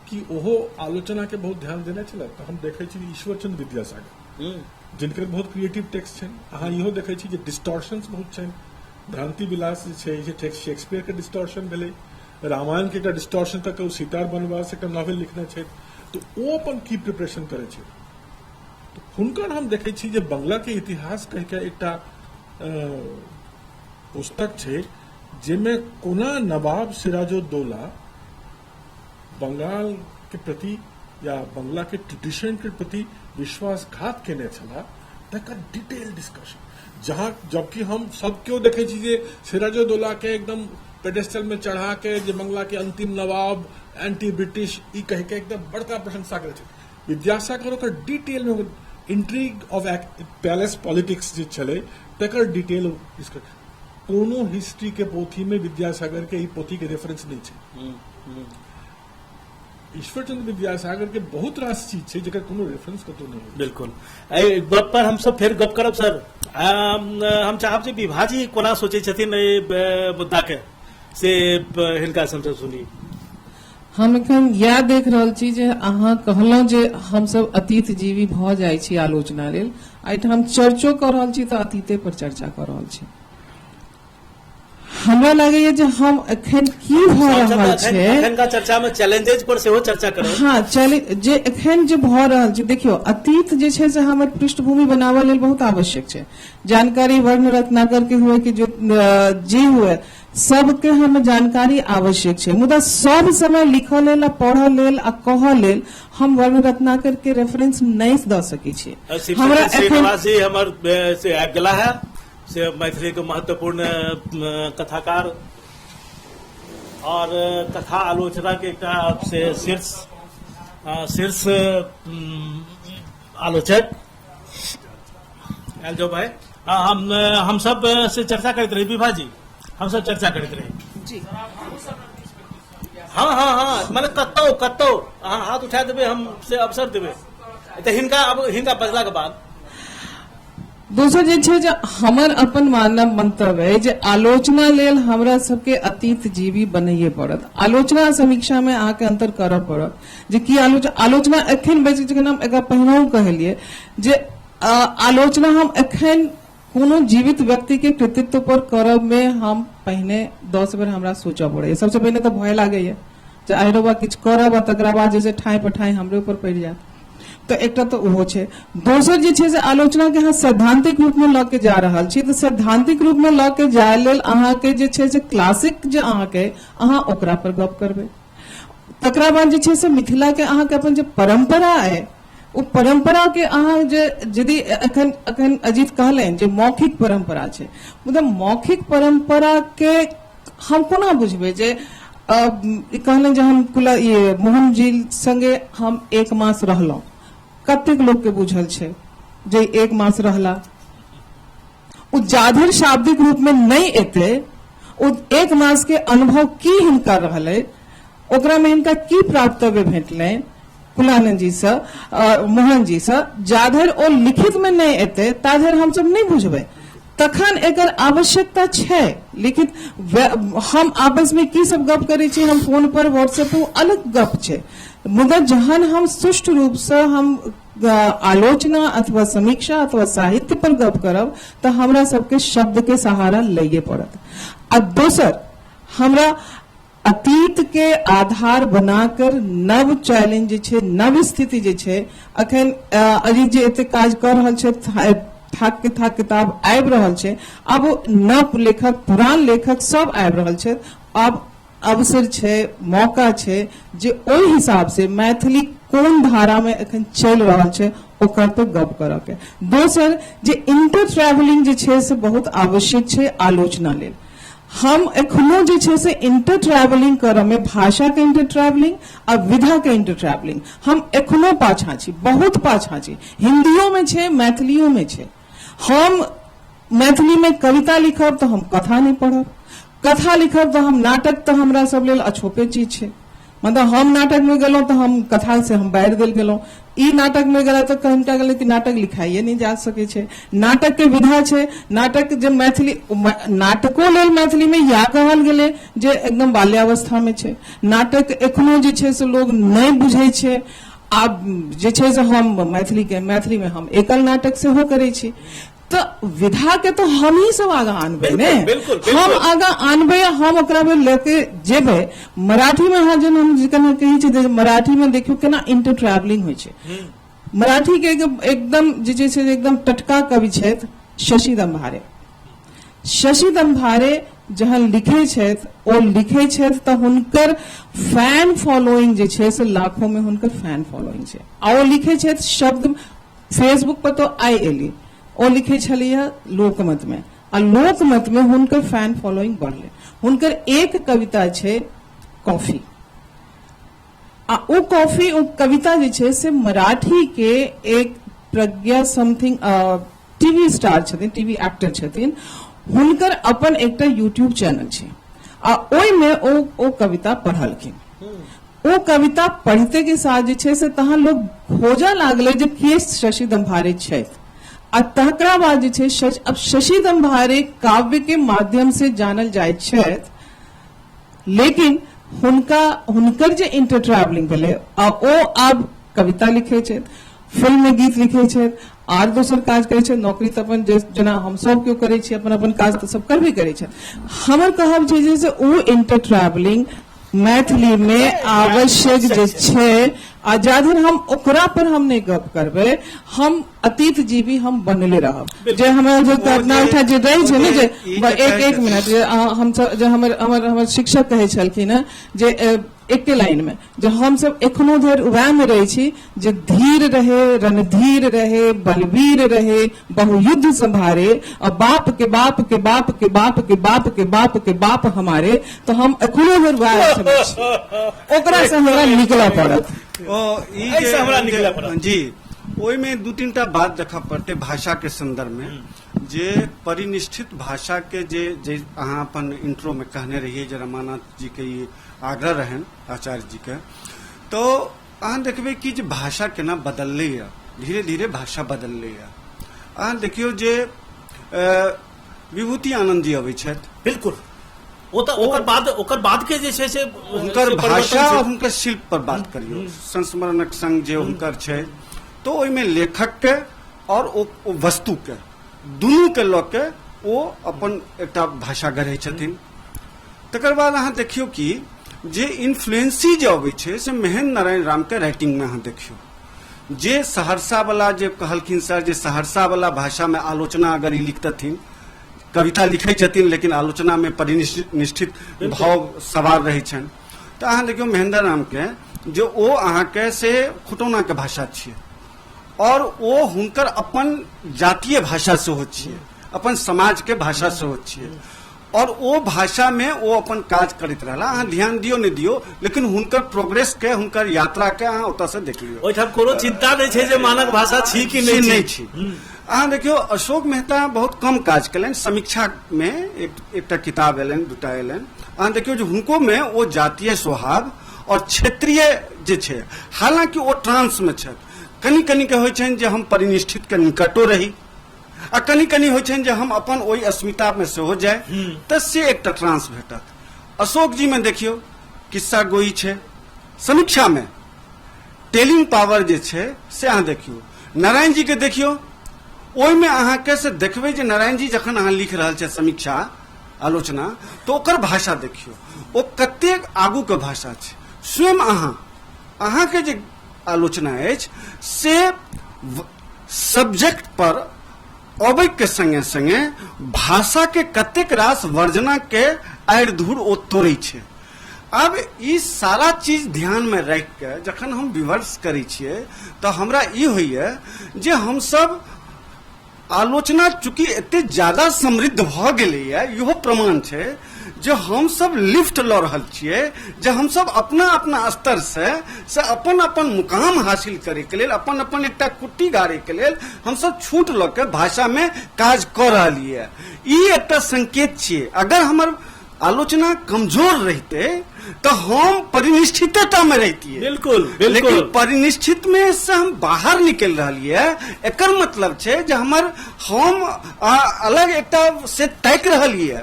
कि ओहो आलोचना के बहुत ध्यान देने छलाह। तऽ हम देखै छी ईश्वरचंद्र विद्यासागर जिनकर बहुत क्रिएटिव टेक्स्ट छनि, अहाँ इहो देखै छी जे डिस्टॉर्शंस बहुत छनि। भ्रांति विलास जे छै, जे टेक्स्ट शेक्सपियर के डिस्टॉर्शन भेलै, रामायण के एकटा डिस्टॉर्शन तक ओ सीता बनवास एकटा नॉवेल लिखने छथि, तऽ ओ अपन की प्रिपरेशन करै छै। तऽ हुनकर हम देखै छी जे बंगला के इतिहास कहि के एकटा पुस्तक छै, जाहिमे कोना नवाब सिराजुद्दौला बंगाल के प्रति या बंगला के ट्रेडिशन के प्रति विश्वासघात केने छलाह, तकर डिटेल डिस्कशन। जहाँ जबकि हम सब केओ देखै छी जे सिराजुद्दौला के एकदम पेडेस्टल में चढ़ा के जे बंगला के अंतिम नवाब, एंटी ब्रिटिश, ई कहि के एकदम बड़का प्रशंसा करै छै। विद्यासागर ओकर डिटेलमे इंट्रीग ऑफ पैलेस पॉलिटिक्स जे छलै तकर डिटेल कोनो हिस्ट्री के पोथीमे विद्यासागर के ई पोथी के रेफरेंस नहि छै। ईश्वरचंद्र विद्यासागर के बहुत रास चीज छै जेकर कोनो रेफरेंस कतौ नहि होइ। बिल्कुल, एहि गप पर हमसब फेर गप करब सर। हम चाहब जे विभाजी कोना सोचै छथिन एहि मुद्दा के, से हिनका से हमसब सुनी। हम एखन इएह देख रहल छी जे अहाँ कहलहुँ जे हमसब अतीत जीवी भऽ जाइ छी आलोचना लेल, एहिठाम चर्चो कऽ रहल छी तऽ अतीते पर चर्चा कऽ रहल छी। हमरा लागैया जे हम एखन की भऽ रहल छै, एखनका चर्चा में चैलेंजेज पर सेहो चर्चा करब। हाँ, जे एखन जे भऽ रहल छै, देखियौ अतीत जे छै से हमर पृष्ठभूमि बनाबऽ लेल बहुत आवश्यक छै। जानकारी वर्ण रत्नाकर के हुए कि जे हुए, सबके हम जानकारी आवश्यक छै, मुदा सब समय लिखऽ लेल आ पढ़ऽ लेल आ कहऽ लेल हम वर्ण रत्नाकर के रेफरेंस नहि दऽ सकै छियै। हमरा श्रीनिवास जी हमर से आबि गेला है, से मैथिली के महत्वपूर्ण कथाकार और कथा आलोचना के एकटा से शीर्ष आलोचक आयल जो भाई। हम सब से चर्चा करैत रही विभा जी, हम सब चर्चा करैत रही जी। हाँ हाँ हाँ, माने कतौ कतौ अहाँ हाथ उठा देबै, हम से अवसर देबै तऽ हिनका, अब हिनका बजला के बाद दोसर जे छै जे हमर अपन मानब मंतव्य अइ जे आलोचना लेल हमरा सबके अतीत जीवी बनैये पड़त। आलोचना आ समीक्षा में अहाँके अंतर करऽ पड़त जे की आलोचना एखन बेसी, जखन हम एकरा पहिनहुँ कहलियै जे आलोचना हम एखन कोनो जीवित व्यक्ति के कृतित्व पर करब में हम पहिने 10 बेर हमरा सोचऽ पड़ैया। सबसे पहिने तऽ भय लागैया जे आहिरो बा किछु करब आ तकरा बाद जे छै ठाँइ पर ठाँइ हमरे ऊपर पड़ि जायत, तऽ एकटा तऽ ओहो छै। दोसर जे छै से आलोचना के अहाँ सैद्धांतिक रूप में लऽ के जा रहल छी, तऽ सैद्धांतिक रूप में लऽ के जाय लेल अहाँके जे छै से क्लासिक जे अहाँके अहाँ ओकरा पर गप करबै। तकरा बाद जे छै से मिथिला के अहाँके अपन जे परंपरा अइ, ओ परंपरा के अहाँ जे यदि एखन एखन अजीत कहलनि जे मौखिक परंपरा छै, मुदा मौखिक परंपरा के हम कोना बुझबै जे कहलनि जे हम कुला ये मोहन जी संगे हम 1 मास रहलहुँ, कतेक लोक के बुझल छै जे 1 मास रहला? ओ जाधरि शाब्दिक रूप में नहीं एतै, ओ 1 मास के अनुभव की हिनका रहलै, ओकरा में हिनका की प्राप्तव्य भेटलै कुलानंद जी से मोहन जी से, जाधरि ओ लिखित में नहीं एतै ताधरि हमसब नहीं बुझबै। तखन एकर आवश्यकता छै लिखित। हम आपस में की सब गप करै छी, हम फोन पर व्हाट्सएप पर, अलग गप छै, मुदा जहन हम सुष्ठु रूप से हम आलोचना अथवा समीक्षा अथवा साहित्य पर गप करब तऽ हमरा सबके शब्द के सहारा लैये पड़त। आ दोसर, हमरा अतीत के आधार बनाकर नव चैलेंज जे छै, नव स्थिति जे छै, अखन अजीत जी एते काज कऽ रहल छथि, थाक के थाक किताब आबि रहल छै, आब नव लेखक पुरान लेखक सब आबि रहल छथि, आब अवसर छै, मौका छै जे ओहि हिसाब से मैथिली कोन धारा में एखन चलि रहल छै ओकर पर गप करऽ के। दोसर जे इंटर ट्रैवलिंग जे छै से बहुत आवश्यक छै आलोचना लेल। हम एखनो जे छै से इंटर ट्रैवलिंग करऽ में, भाषा के इंटर ट्रैवलिंग आ विधा के इंटर ट्रैवलिंग हम एखनो पाछाँ छी, बहुत पाछाँ छी। हिंदियो में छै, मैथिलियो में छै। हम मैथिली में कविता लिखब तऽ हम कथा नहि पढ़ब, कथा लिखब तऽ हम नाटक तऽ हमरा सब लेल अछोपे चीज छै। मतलब हम नाटक में गेलहुँ तऽ हम कथा से हम बाहर देल गेलहुँ, ई नाटक में गेला तऽ कहिनका गेलै कि नाटक लिखाइए नहि जा सकै छै। नाटक के विधा छै, नाटक जे मैथिली नाटको लेल मैथिली में इएह कहल गेलै जे एकदम बाल्यावस्था में छै नाटक, एखनो जे छै से लोग नहि बुझै छै। आब जे छै से हम मैथिली में हम एकल नाटक सेहो करै छी, तऽ विधा के तो हम ही सब आगाँ आनबै ने, हम आगाँ आनबै, हम ओकरा में लऽ के जेबै। मराठी में अहाँ जेना हम केना कहै छी, मराठी में देखियौ केना इंटर ट्रैवलिंग होइ छै। मराठी के एकदम जे छै से एकदम टटका कवि छथि शशि दम्भारे। शशि दम्भारे जहन लिखै छथि, ओ लिखै छथि तऽ हुनकर फैन फॉलोइंग जे छै से लाखों में हुनकर फैन फॉलोइंग छै। आ ओ लिखै छथि शब्द फेसबुक पर तो आइ एली, ओ लिखै छलियै लोकमत में, आ लोकमत में हुनकर फैन फॉलोइंग बढ़लै। हुनकर एक कविता छै कॉफी। आ ओ कॉफी, ओ कविता जे छै से मराठी के एक प्रज्ञा समथिंग टीवी स्टार छथिन, टीवी एक्टर छथिन, हुनकर अपन एकटा यूट्यूब चैनल छै आ ओहिमे ओ ओ कविता पढ़लखिन। ओ कविता पढ़ते के साथ जे छै से तहन लोग खोजऽ लागलै जे के शशि दम्भारे छथि आ तकरा बाद जे छै अब शशि दम्भारे काव्य के माध्यम से जानल जाइत छथि, लेकिन हुनका हुनकर जे इंटर ट्रैवलिंग भेलै आ ओ आब कविता लिखै छथि, फिल्म में गीत लिखै छथि, आर दोसर काज करै छथि, नौकरी तऽ अपन जेना हम सब केओ करै छी, अपन अपन काज तऽ सब करबे करै छथि। हमर कहब छै जे से ओ इंटर ट्रैवलिंग मैथिली में आवश्यक जे छै आ जाधरि हम ओकरा पर हम नहि गप करबै, हम अतीत जीवी हम बनले रहब। जे हमरा जे अपना ओहिठाम जे रहै छै ने जे एक एक मिनट जे हमसब जे हमर हमर हमर शिक्षक कहै छलखिन हेँ जे एके लाइन में जे हमसब एखनो धरि वएह में रहै छी जे धीर रहे, रणधीर रहे, बलवीर रहे, बहुयुद्ध संभारे और बाप के बाप के बाप के बाप के बाप के बाप के बाप हमारे, तो हम एखनो धरि वएह समय छी, ओकरा से हमरा निकलऽ पड़त। ओ ई एहिसँ हमरा निकलऽ पड़त। जी, ओहिमे दू तीन टा बात देखऽ पड़तै भाषा के संदर्भ में, जे परिनिष्ठित भाषा के जे जे अहाँ अपन इंट्रो में कहने रहियै जे रमानाथ जी के ई आग्रह रहनि आचार्य जी के, तो अहाँ देखबै कि जे भाषा केना बदललैए, धीरे धीरे भाषा बदललैए। अहाँ देखियौ जे विभूति आनंद जी अबै छथि, बिल्कुल, ओ तऽ ओकर बाद के जे छै से हुनकर भाषा और हुनकर शिल्प पर बात करियौ, संस्मरणक संग जे हुनकर छै, तो ओहिमे लेखक के और ओ वस्तु के दुनू के लऽ के ओ अपन एकटा भाषा गढ़ै छथिन। तकर बाद अहाँ देखियौ कि जे इन्फ्लुएंसी जे अबै छै से महेंद्र नारायण राम के राइटिंग में अहाँ देखियौ, जे सहरसा वाला जे कहलखिन सर जे सहरसा वाला भाषा में आलोचना अगर ई लिखतथिन, कविता लिखै छथिन लेकिन आलोचना में परिनिष्ठित भाव सवार रहै छनि, तऽ अहाँ देखियौ महेंद्र राम के जे ओ अहाँके से खुटौना के भाषा छियै और ओ हुनकर अपन जातीय भाषा सेहो छियै, अपन समाज के भाषा सेहो छियै और ओ भाषा में ओ अपन काज करैत रहला। अहाँ ध्यान दियौ नहि दियौ, लेकिन हुनकर प्रोग्रेस के, हुनकर यात्रा के अहाँ ओतऽ से देख लियौ। ओहिठाम कोनो चिंता नहि छै जे मानक भाषा छी कि नहि नहि छी। अहाँ देखियौ अशोक मेहता बहुत कम काज केलनि, समीक्षा में एकटा किताब एलनि, दूटा एलनि। अहाँ देखियौ जे हुनको में ओ जातीय स्वभाव और क्षेत्रीय जे छै, हालांकि ओ ट्रांस में छथि, कनि कनि के होइ छनि जे हम परिनिष्ठित के निकटो रही आ कनि कनि होइ छनि जे हम अपन ओहि अस्मिता में सेहो जाय, तऽ से एकटा ट्रांस भेटत। अशोक जी में देखियौ किस्सा गोई छै, समीक्षा में टेलिंग पावर जे छै से अहाँ देखियौ। नारायण जी के देखियौ, ओहिमे अहाँके से देखबै जे नारायण जी जखन अहाँ लिख रहल छथि समीक्षा आलोचना, तऽ ओकर भाषा देखियौ ओ कतेक आगू के भाषा छै। स्वयं अहाँके जे आलोचना अछि से सब्जेक्ट पर अबै के संगे संगे भाषा के कतेक रास वर्जना के आड़ि धूर ओ तोड़ै छै। आब ई सारा चीज ध्यान में राखि के जखन हम विमर्श करै छियै तऽ हमरा ई होइए जे हमसब आलोचना चूँकि एते ज्यादा समृद्ध भऽ गेलैए, इहो प्रमाण छै जे हमसब लिफ्ट लऽ रहल छियै, जे हमसब अपना अपना स्तर से अपन अपन मुकाम हासिल करैके लेल, अपन अपन एकटा कुट्टी गाड़ैके लेल हमसब छूट लऽ के भाषामे काज कऽ रहलियै। ई एकटा संकेत छियै। अगर हमर आलोचना कमजोर रहिते तऽ हम परिनिष्ठितेटा में रहितियै। बिल्कुल, बिल्कुल। लेकिन परिनिष्ठित में से हम बाहर निकलि रहलियै, एकर मतलब छै जे हम अलग एकटा से ताकि रहलियै।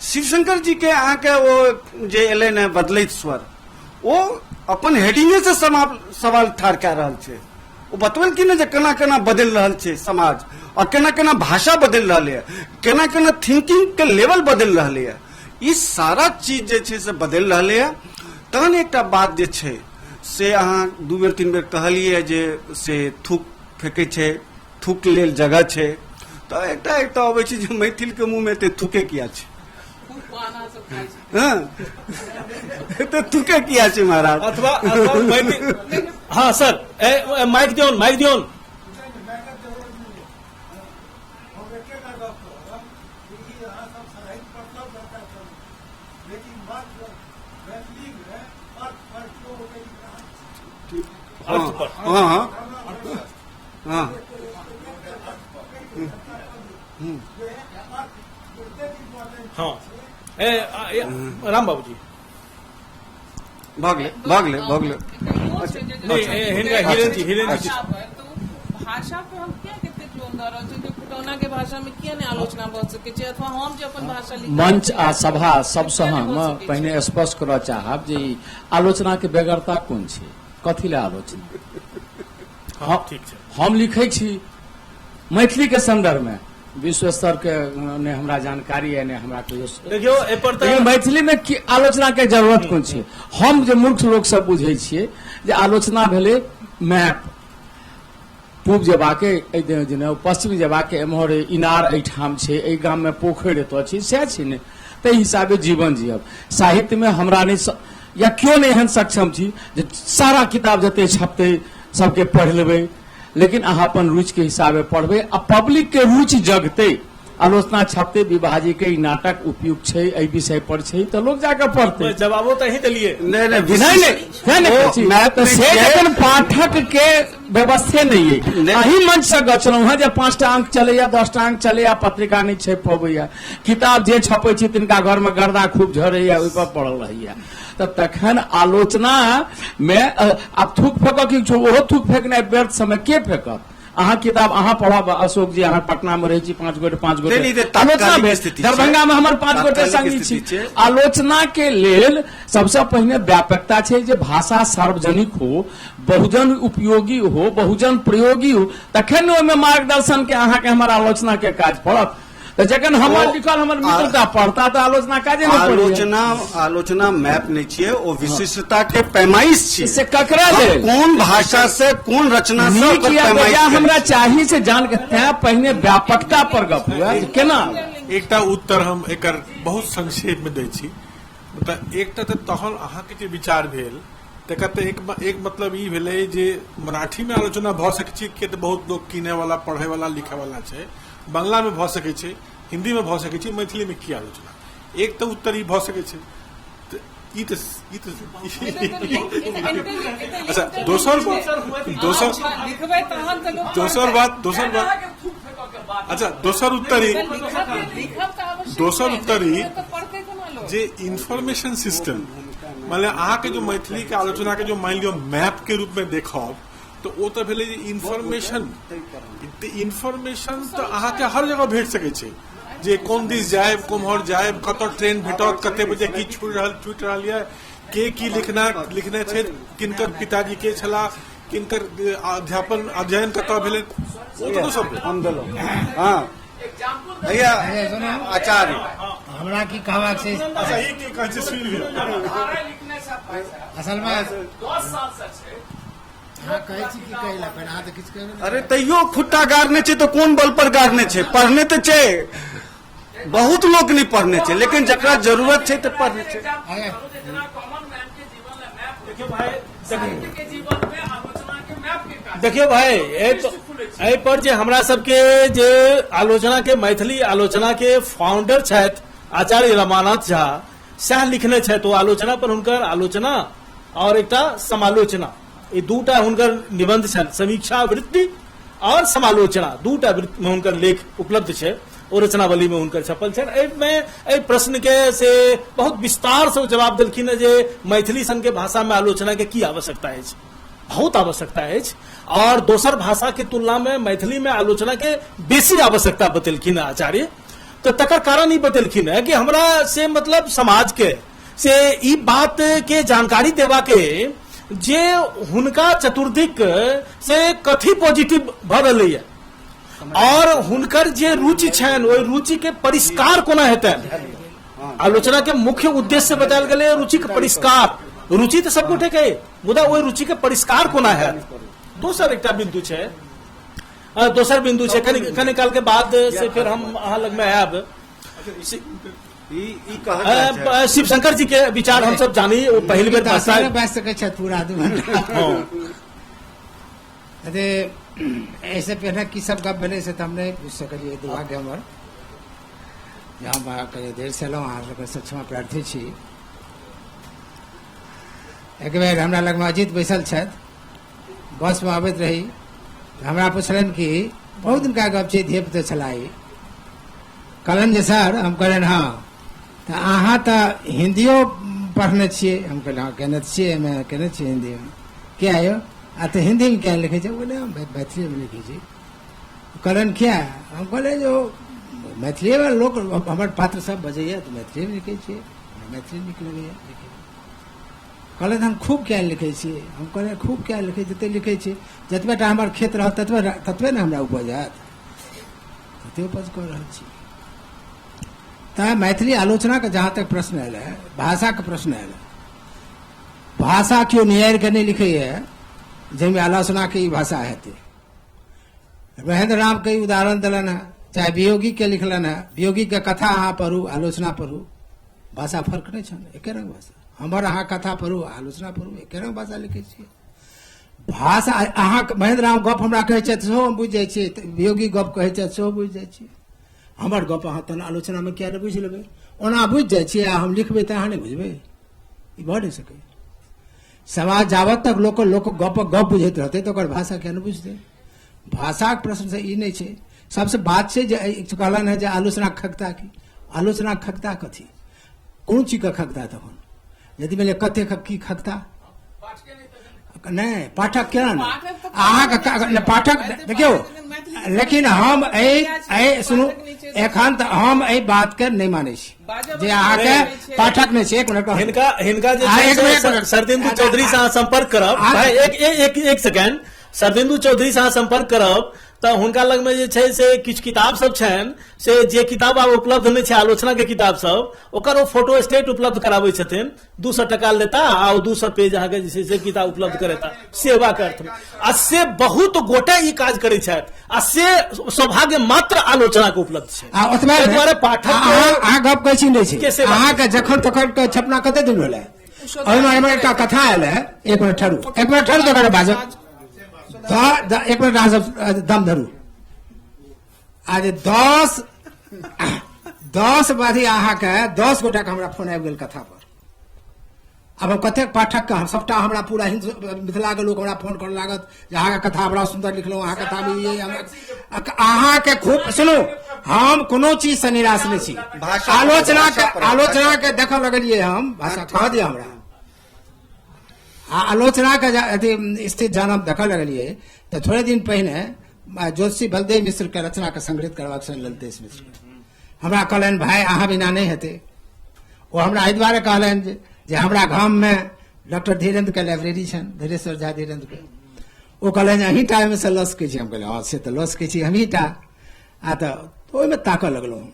शिवशंकर जी के अहाँके ओ जे एलै ने बदलैत स्वर, ओ अपन हेडिंगे से सवाल ठाढ़ कए रहल छै। ओ बतबलखिन ने जे केना केना बदलि रहल छै समाज और केना केना भाषा बदलि रहल यऽ, केना केना थिंकिंग के लेवल बदलि रहल यऽ, ई सारा चीज जे छै से बदलि रहल यऽ। तहन एकटा बात जे छै से अहाँ 2 बेर 3 बेर कहलियै जे से थूक फेकै छै, थूक लेल जगह छै, तऽ एकटा अबै छै जे मैथिल के मुँह में एते थूके किया छै? हँ, एते थूके किया छै महाराज? अथवा मैथिल, हाँ सर, माइक दियौन, माइक दियौन। अर्थ पर। हँ हँ हँ हँ, राम बाबूजी भऽ गेलै भऽ गेलै भऽ गेलै। नहि, हिनका हिरेन जी, हिरेन जी। भाषा पे हम किया कते जोर दऽ रहल छी? फुटौना के भाषा में किया नहि आलोचना भऽ सकै छै, अथवा हम जे अपन भाषा लिखै मंच आ सभा सबसँ हम पहिने स्पष्ट करऽ चाहब जे ई आलोचना के बेगरता कोन छै, कथी लए आलोचना? हँ, ठीक छै। हम लिखै छी मैथिली के संदर्भ में, विश्व स्तर के ने हमरा जानकारी है, ने हमरा कहियो। देखियौ, एहि पर तऽ लेकिन मैथिली में की आलोचना के जरूरत कोन छै? हम जे मूर्ख लोक सब बुझै छियै जे आलोचना भेलै मैप, पूब जेबाके एहि जेना पश्चिम जेबाके एम्हर इनार एहिठाम छै, एहि गाममे पोखरि एतऽ छै, सएह छै ने? ताहि हिसाबे जीवन जियब। साहित्यमे हमरा नहि या केओ नहि एहन सक्षम छी जे सारा किताब जते छपतै सबके पढ़ि लेबै, लेकिन अहाँ अपन रुचिके हिसाबे पढ़बै आ पब्लिकके रुचि जगतै। आलोचना छपतै, विभाजी के ई नाटक उपयुक्त छै, एहि विषय पर छै, तऽ लोग जाके पढ़तै। जवाबो तऽ अहीं देलियै। नहि नहि नहि नहि नहि नहि ओ कहै छी। मैप तऽ नहि से छियै। जखन पाठक के व्यवस्थे नहि अइ, अही मंच से गछलहुँ हेँ जे 5टा अंक चलैया, 10टा अंक चलैया, पत्रिका नहि छपि पबैया, किताब जे छपै छी तिनका घरमे गर्दा खूब झरैया, ओहि पर पड़ल रहैया। तऽ तखन आलोचना मे आब थूक फेकऽ की छौ, ओहो थूक फेकनाइ व्यर्थ समय, के फेकत? अहाँ किताब अहाँ पढ़ब अशोक जी, अहाँ पटना में रहै छी, 5 गोटे 5 गोटे नहीं, नहीं, आलोचना तात्कालिक भेल। स्थिति छै। दरभंगा में हमर 5 गोटे तात्कालिक संगी स्थिति छी। छै। आलोचना के लेल सबसे पहिने व्यापकता छै जे भाषा सार्वजनिक हो, बहुजन उपयोगी हो, बहुजन प्रयोगी हो, तखन ने ओहिमे मार्गदर्शन के अहाँके हमर आलोचना के काज पड़त। तऽ जखन हमर लिखल हमर मित्रता पढ़ता तऽ आलोचना काजे नहि पड़ैया। आलोचना आलोचना मैप नहि छियै, ओ विशिष्टता के पैमाइश छियै। से ककरा लेल? कोन भाषा से कोन रचना से नीक ओकर या पैमाइश बेजा करै हमरा छियै। चाही से जान के, तैं पहिने व्यापकता पर गप हुए जे केना। एकटा उत्तर हम एकर बहुत संक्षेप में दै छी। मतलब एकटा तऽ तहन अहाँके जे विचार भेल तकर तऽ एक मतलब ई भेलै जे मराठी में आलोचना भऽ सकै छै, किया तऽ बहुत लोक कीनै वाला, पढ़ै वाला, लिखै वाला छै। बांग्ला में भऽ सकै छै, हिंदी में भऽ सकै छै, मैथिली में की आलोचना? एक तऽ उत्तर ई भऽ सकै छै। तऽ ई तऽ ई तऽ अच्छा, दोसर दोसर दोसर बात दोसर बात अच्छा दोसर उत्तर ई दोसर उत्तर ई जे इंफॉर्मेशन सिस्टम, माने अहाँके जो मैथिली के आलोचना के जो मान लियौ मैप के रूप में देखब तऽ ओ तऽ भेलै जे इन्फॉर्मेशन, इन्फॉर्मेशन तऽ अहाँके हर जगह भेट सकै छै जे कोन दिस जायब, कोम्हर जायब, कतऽ ट्रेन भेटत, कते बजे की छूटि रहल यऽ, के की लिखने छै, किनकर पिताजी के छलाह, किनकर अध्यापन अध्ययन कतऽ भेलै, ओ तऽ दोसर भेल। हम देलहुँ। हँ भैया आचार्य, हमरा की कहबाक छै? अच्छा, ई की कहै छै सुनि लिअ। असलमे 10 साल से छै। अहाँ कहै छी की कहै लए, पहिने अहाँ तऽ किछु कहबै। अरे तैयो खुट्टा गाड़ने छै तऽ कोन बल पर गाड़ने छै? पढ़ने तऽ छै, बहुत लोक नहि पढ़ने छै, लेकिन जकरा जरूरत छै तऽ पढ़ने छै। देखियौ भाई, एहि पर जे हमरा सबके जे आलोचना के मैथिली आलोचना के फाउंडर छथि आचार्य रमानाथ झा, सएह लिखने छथि। ओ आलोचना पर हुनकर आलोचना और एकटा समालोचना, ई दूटा हुनकर निबंध छनि, समीक्षा वृत्ति और समालोचना, दूटा वृत्ति में हुनकर लेख उपलब्ध छै, ओ रचनावली में हुनकर छपल छनि। एहिमे एहि प्रश्न के से बहुत विस्तार से ओ जवाब देलखिन हेँ जे मैथिली सन के भाषा में आलोचना के की आवश्यकता अछि। बहुत आवश्यकता अछि और दोसर भाषा के तुलना में मैथिली में आलोचना के बेसी आवश्यकता बतेलखिन हेँ आचार्य। तऽ तकर कारण ई बतेलखिन हेँ कि हमरा से मतलब समाज के से ई बात के जानकारी देवा के जे हुनका चतुर्दिक से कथी पॉजिटिव भऽ रहलैया और हुनकर जे रुचि छनि ओहि रुचि के परिष्कार कोना हेतनि। आलोचना के मुख्य उद्देश्य बतायल गेलै रुचि के परिष्कार। रुचि तऽ सब गोटे के, मुदा ओहि रुचि के परिष्कार कोना हैत। दोसर एकटा बिंदु छै, दोसर बिंदु छै, कनि कनि काल के बाद से फिर हम अहाँ लग में आयब। शिव शंकर जी के विचार हम सब जानी, ओ पहिल बेर बाजि सकै छथि पूरा 2 घंटा। अरे ऐसे पहिने की सब गप भेलै से तऽ हम नहि बुझि सकलियै, दुर्भाग्य हमर जे हम कनि देर से एलहुँ। अहाँ सबके सक्षमा प्रार्थी छी। एक बेर हमरा लगमे अजीत बैसल छथि, बसमे अबैत रही तऽ हमरा पुछलनि कि बहुत दिनका गप छै, धियापुता छलाह ई। कहलनि जे सर, हम कहलियनि हँ, तऽ अहाँ तऽ हिन्दियो पढ़ने छियै? हम कहलियै हँ, केने तऽ छियै, एम ए केने छियै हिन्दीमे। किया यौ, आ तऽ हिन्दीमे किया लिखै छै? ओ कहलै हम मैथिलीमे लिखै छी। कहलनि किया? हम कहलियै जे ओ मैथिलीमे लोक हमर पात्र सब बजैए तऽ मैथिलीमे लिखै छियै, हमरा मैथिली नीक लगैए लिखैमे। कहलथि हम खूब किया लिखै छियै? हम कहलियै खूब किया लिखै, जते लिखै छियै जतबे टा हमर खेत रहत ततबे ततबे ने हमरा उपज हैत, तते उपज कऽ रहल छी। तैँ मैथिली आलोचनाके जहाँ तक प्रश्न आयल है, भाषाके प्रश्न आयल है, भाषा केओ नियारि कऽ नहि लिखैए जाहिमे आलोचनाके ई भाषा हेतै। महेंद्र राम के उदाहरण देलनि हेँ, चाहे वियोगी के लिखलनि हेँ, वियोगी के कथा अहाँ पढ़ू, आलोचना पढ़ू, भाषा फर्क नहि छनि, एके रंग भाषा। हमर अहाँ कथा पढ़ू, आलोचना पढ़ू, एके रंग भाषा लिखै छियै। भाषा अहाँ महेंद्र राम गप हमरा कहै छथि सेहो हम बुझि जाइ छियै, वियोगी गप कहै छथि सेहो बुझि जाइ छियै। हमर गप अहाँ तहन आलोचनामे किया नहि बुझि लेबै? ओना बुझि जाइ छियै आ हम लिखबै तऽ अहाँ नहि बुझबै, ई भऽ नहि सकैए। समाज जाबत तक लोक लोक गप गप बुझैत रहतै तऽ ओकर भाषा किया नहि बुझतै? भाषाके प्रश्नसँ ई नहि छै। सबसँ बात छै जे कहलनि हेँ जे आलोचना खगता की, आलोचना खगता कथी, कोन चीजके खगता? तखन यदि मानि लिअ कतेक की खगता नहि, पाठक केना नहि अहाँके पाठक देखियौ। लेकिन हम एहि सुनू, एखन तऽ हम एहि बातके नहि मानै छी जे अहाँके पाठक नहि छै। एक मिनट, हिनका हिनका जे छै शरदिंदु चौधरी से अहाँ संपर्क करब भाई, एक एक एक सेकेंड, शरदिंदु चौधरी से अहाँ संपर्क करब तऽ हुनका लगमे जे छै से किछु किताब सब छनि, से जे किताब आब उपलब्ध नहि छै आलोचना के किताब सब, ओकर ओ फोटो स्टेट उपलब्ध कराबै छथिन। 200 टका लेता आ ओ 200 पेज अहाँके जे छै से किताब उपलब्ध करेता सेवाके अर्थमे। आ से बहुत गोटे ई काज करै छथि आ से सौभाग्य मात्र आलोचना के उपलब्ध छै। आ ओतबे ताहि दुआरे पाठक अहाँ गप कहै छी नहि के छै सेवा अहाँके जखन तखन के छपना कते दिन भेलै? ओहिमे हमर एकटा कथा आयल है। एक मिनट ठहरू, एक मिनट ठहरू, तकर बाजब। एक मिनट अहाँ सब दम धरू। आ जे 10 बजे अहाँके 10 गोटाके हमरा फोन आबि गेल कथा पर। आब हम कतेक पाठकके, हम सबटा हमरा पूरा हिंद मिथिलाके लोक हमरा फोन करऽ लागत जे अहाँके कथा बड़ा सुन्दर लिखलहुँ, अहाँके कथामे ई अहाँके खूब सुनू, हम कोनो चीजसँ निराश नहि छी। आलोचनाके आलोचनाके देखऽ लगलियै हम, भाषा कह दिअ हमरा, आ आलोचनाके अथी स्थिति जहन हम देखऽ लगलियै तऽ थोड़े दिन पहिने ज्योतिषी बलदेव मिश्रके रचनाके संग्रहित करबाक छनि। ललितेश मिश्र हमरा कहलनि भाय अहाँ बिना नहि हेतै। ओ हमरा एहि दुआरे कहलनि जे हमरा गाममे डॉक्टर धीरेन्द्रके लाइब्रेरी छनि, धीरेश्वर झा धीरेन्द्रके। ओ कहलनि जे अहीं टा ओहिमे से लऽ सकै छी। हम कहलियै हँ से तऽ लऽ सकै छी हमहीं टा। आ तऽ ओहिमे ताकऽ लगलहुँ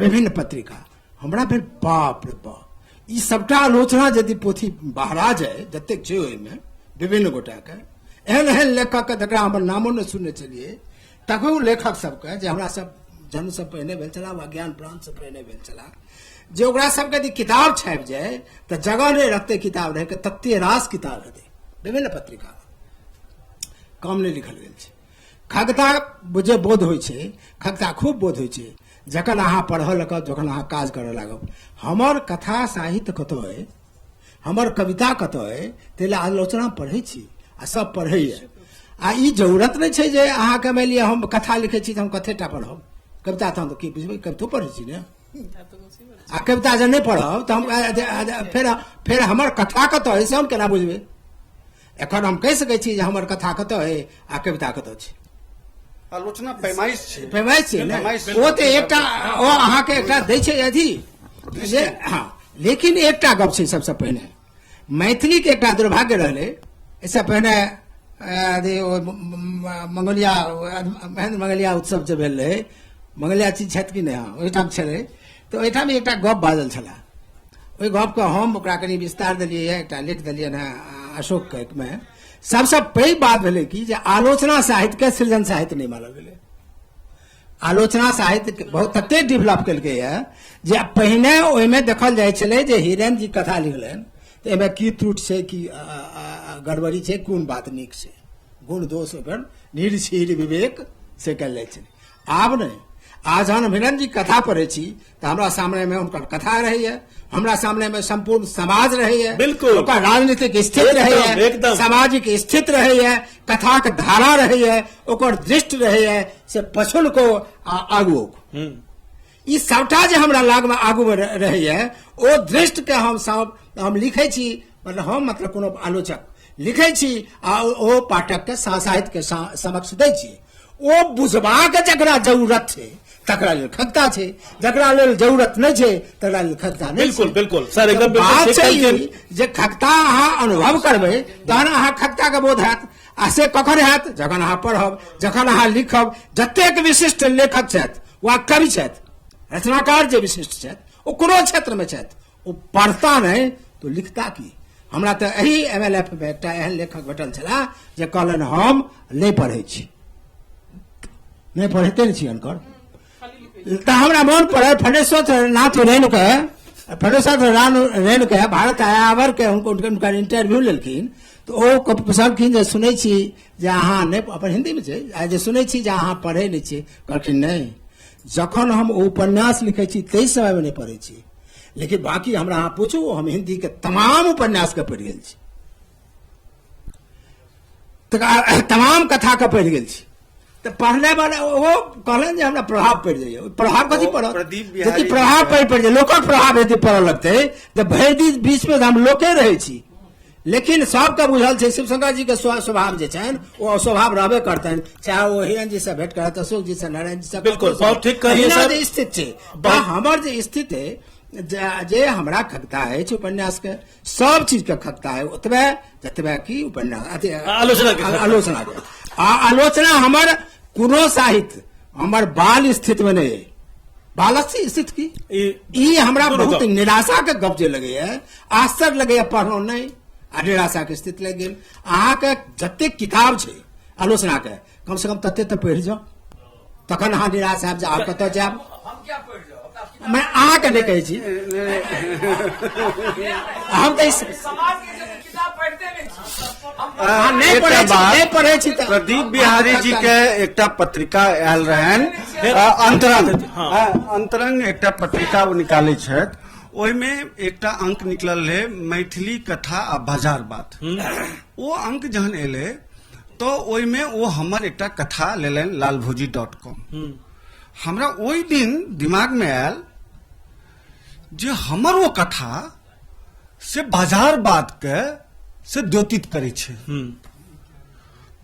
विभिन्न पत्रिका, हमरा भेल बाप रे बाप, ई सबटा आलोचना यदि पोथी बहरा जाय जतेक छै ओहिमे विभिन्न गोटाके एहन एहन लेखकके जकरा हमर नामो नहि सुनने छलियै, तकरो लेखक सबके जे हमरा सब जन्मसँ पहिने भेल छलाह वा ज्ञान प्राणसँ पहिने भेल छलाह, जे ओकरा सबके यदि किताब छापि जाय तऽ जगह नहि रहतै किताब रहैके, तते रास किताब हेतै। विभिन्न पत्रिका कम नहि लिखल गेल छै। खगता जे बोध होइ छै, खगता खूब बोध होइ छै जखन अहाँ पढ़ऽ लागब, जखन अहाँ काज करऽ लागब। हमर कथा साहित्य कतऽ अइ, हमर कविता कतऽ अइ, ताहि लए आलोचना पढ़ै छी आ सब पढ़ैए। आ ई जरूरत नहि छै जे अहाँके मानि लिअ हम कथा लिखै छी तऽ हम कथेटा पढ़ब, कविता तऽ हम की बुझबै, कवितो पढ़ै छी ने। आ कविता जे नहि पढ़ब तऽ हम फेर हमर कथा कतऽ अइ से हम केना बुझबै? एखन हम कहि सकै छी जे हमर कथा कतऽ अइ आ कविता कतऽ छै। आलोचना पैमाइश छै, पैमाइश छै ने, ओ तऽ एकटा ओ अहाँके एकटा दै छै अथी जे हँ। लेकिन एकटा गप छै, सबसँ पहिने मैथिलीके एकटा दुर्भाग्य रहलै, एहिसँ पहिने मंगलिया महेंद्र मंगलिया उत्सव जे भेल रहै, मंगलिया चीज छथि कि नहि, हँ ओहिठाम छलै, तऽ ओहिठाम एकटा गप बाजल छलाह। ओहि गपके हम ओकरा कनि विस्तार देलियै, एकटा लिख देलियनि हेँ अशोकके मे। सबसँ पैघ बात भेलै कि जे आलोचना साहित्यके सृजन साहित्य नहि मानल गेलै। आलोचना साहित्य बहुत तते डेवलप केलकैए जे पहिने ओहिमे देखल जाइ छलै जे हिरेन जी कथा लिखलनि तऽ एहिमे की त्रुटि छै, की गड़बड़ी छै, कोन बात नीक छै, गुण दोष ओकर निरछीर विवेक से कयल जाइ छलै। आब नहि, आ जहन हम हिरण जी कथा पढ़ै छी तऽ हमरा सामने मे हुनकर कथा रहैया, हमरा सामने मे संपूर्ण समाज रहैया, बिल्कुल ओकर राजनीतिक स्थिति रहैया, सामाजिक स्थिति रहैया, कथाक धारा रहैया, ओकर दृष्टि रहैया, से पछुलको आ आगुओ। ई सबटा जे हमरा लगमे आगू मे रहैया ओ दृष्टि के हम सब हम लिखै छी, मतलब हम मतलब कोनो आलोचक लिखै छी आ ओ पाठक के साहित्य के समक्ष दै छी। ओ बुझबाक जकरा जरूरत छै तकरा लेल खगता छै, जकरा लेल जरूरत नहि छै तकरा लेल खगता नहि। बिल्कुल बिल्कुल सर, एकदम बात छै जे खगता अहाँ अनुभव करबै तहन अहाँ खगता के बोध हैत, आ से कखन हैत? जखन अहाँ पढ़ब, जखन अहाँ लिखब। जतेक विशिष्ट लेखक छथि वा कवि छथि, रचनाकार जे विशिष्ट छथि, ओ कोनो क्षेत्र में छथि, ओ पढ़ता नहि तो लिखता की? हमरा तऽ एहि MLF मे एकटा एहन लेखक भेटल छलाह जे कहलनि हम नहि पढ़ै छी, नहि पढ़िते नहि छी अनकर। तऽ हमरा मोन पड़ल फणेश्वर नाथ रेणुके, फणेश्वर रेणुके भारत आयावर के हुनकर इंटरव्यू लेलखिन, तऽ ओ पुछलखिन जे सुनै छी जे अहाँ नहि, अपन हिन्दीमे छै, जे सुनै छी जे अहाँ पढ़ै नहि छी। कहलखिन नहि, जखन हम ओ उपन्यास लिखै छी ताहि समयमे नहि पढ़ै छी, लेकिन बाकी हमरा अहाँ पूछू हम हिंदी के तमाम उपन्यास के पढ़ि गेल छी, तमाम कथा के पढ़ि गेल छी। तऽ पढ़ने वाला ओ कहलनि जे हमरा प्रभाव पड़ि जाइए। प्रभाव कथी पड़त? यदि प्रभाव पड़ि जाय, लोकक प्रभाव यदि पड़ऽ लगतै तऽ भरि दिन बीचमे हम लोके रहै छी। लेकिन सबके बुझल छै शिवशंकर जी के स्वभाव जे छनि ओ स्वभाव रहबे करतनि, चाहे ओ हिरण जी से भेंट करत, अशोक जी से, नारायण जी से। बिल्कुल, बहुत ठीक कहलियै सर। जे स्थिति छै, हमर जे स्थिति है, जे हमरा खगता अछि उपन्यास के, सब चीज के खगता है ओतबे जतबे की उपन्यास आलोचना के, आलोचना के। आ आलोचना हमर कोनो साहित्य हमर बाल स्थिति में नहीं है। बालक स्थिति की ई हमरा बहुत निराशा के गप जे लगैया, आश्चर्य लगैया, पढ़लहुँ नहि आ निराशा के स्थिति लागि गेल। अहाँके जतेक किताब छै आलोचना के, कम से कम तते तऽ पढ़ि जाउ, तखन अहाँ निराश आबि जाउ। आब कतऽ जायब? मैं अहाँके नहि कहै छी, हम तऽ नहि पढ़ै छी। प्रदीप बिहारी जी के एकटा पत्रिका आयल रहनि, अंतरंग, अंतरंग एकटा पत्रिका ओ निकालै छथि, ओहिमे एकटा अंक निकलल रहै मैथिली कथा आ बाजार बात। ओ अंक जहन एलै तऽ ओहिमे ओ हमर एकटा कथा लेलनि लालभौजी.com। हमरा ओहि दिन दिमागमे आयल जे हमर ओ कथा से बाजार बात के से द्योतित करै छै।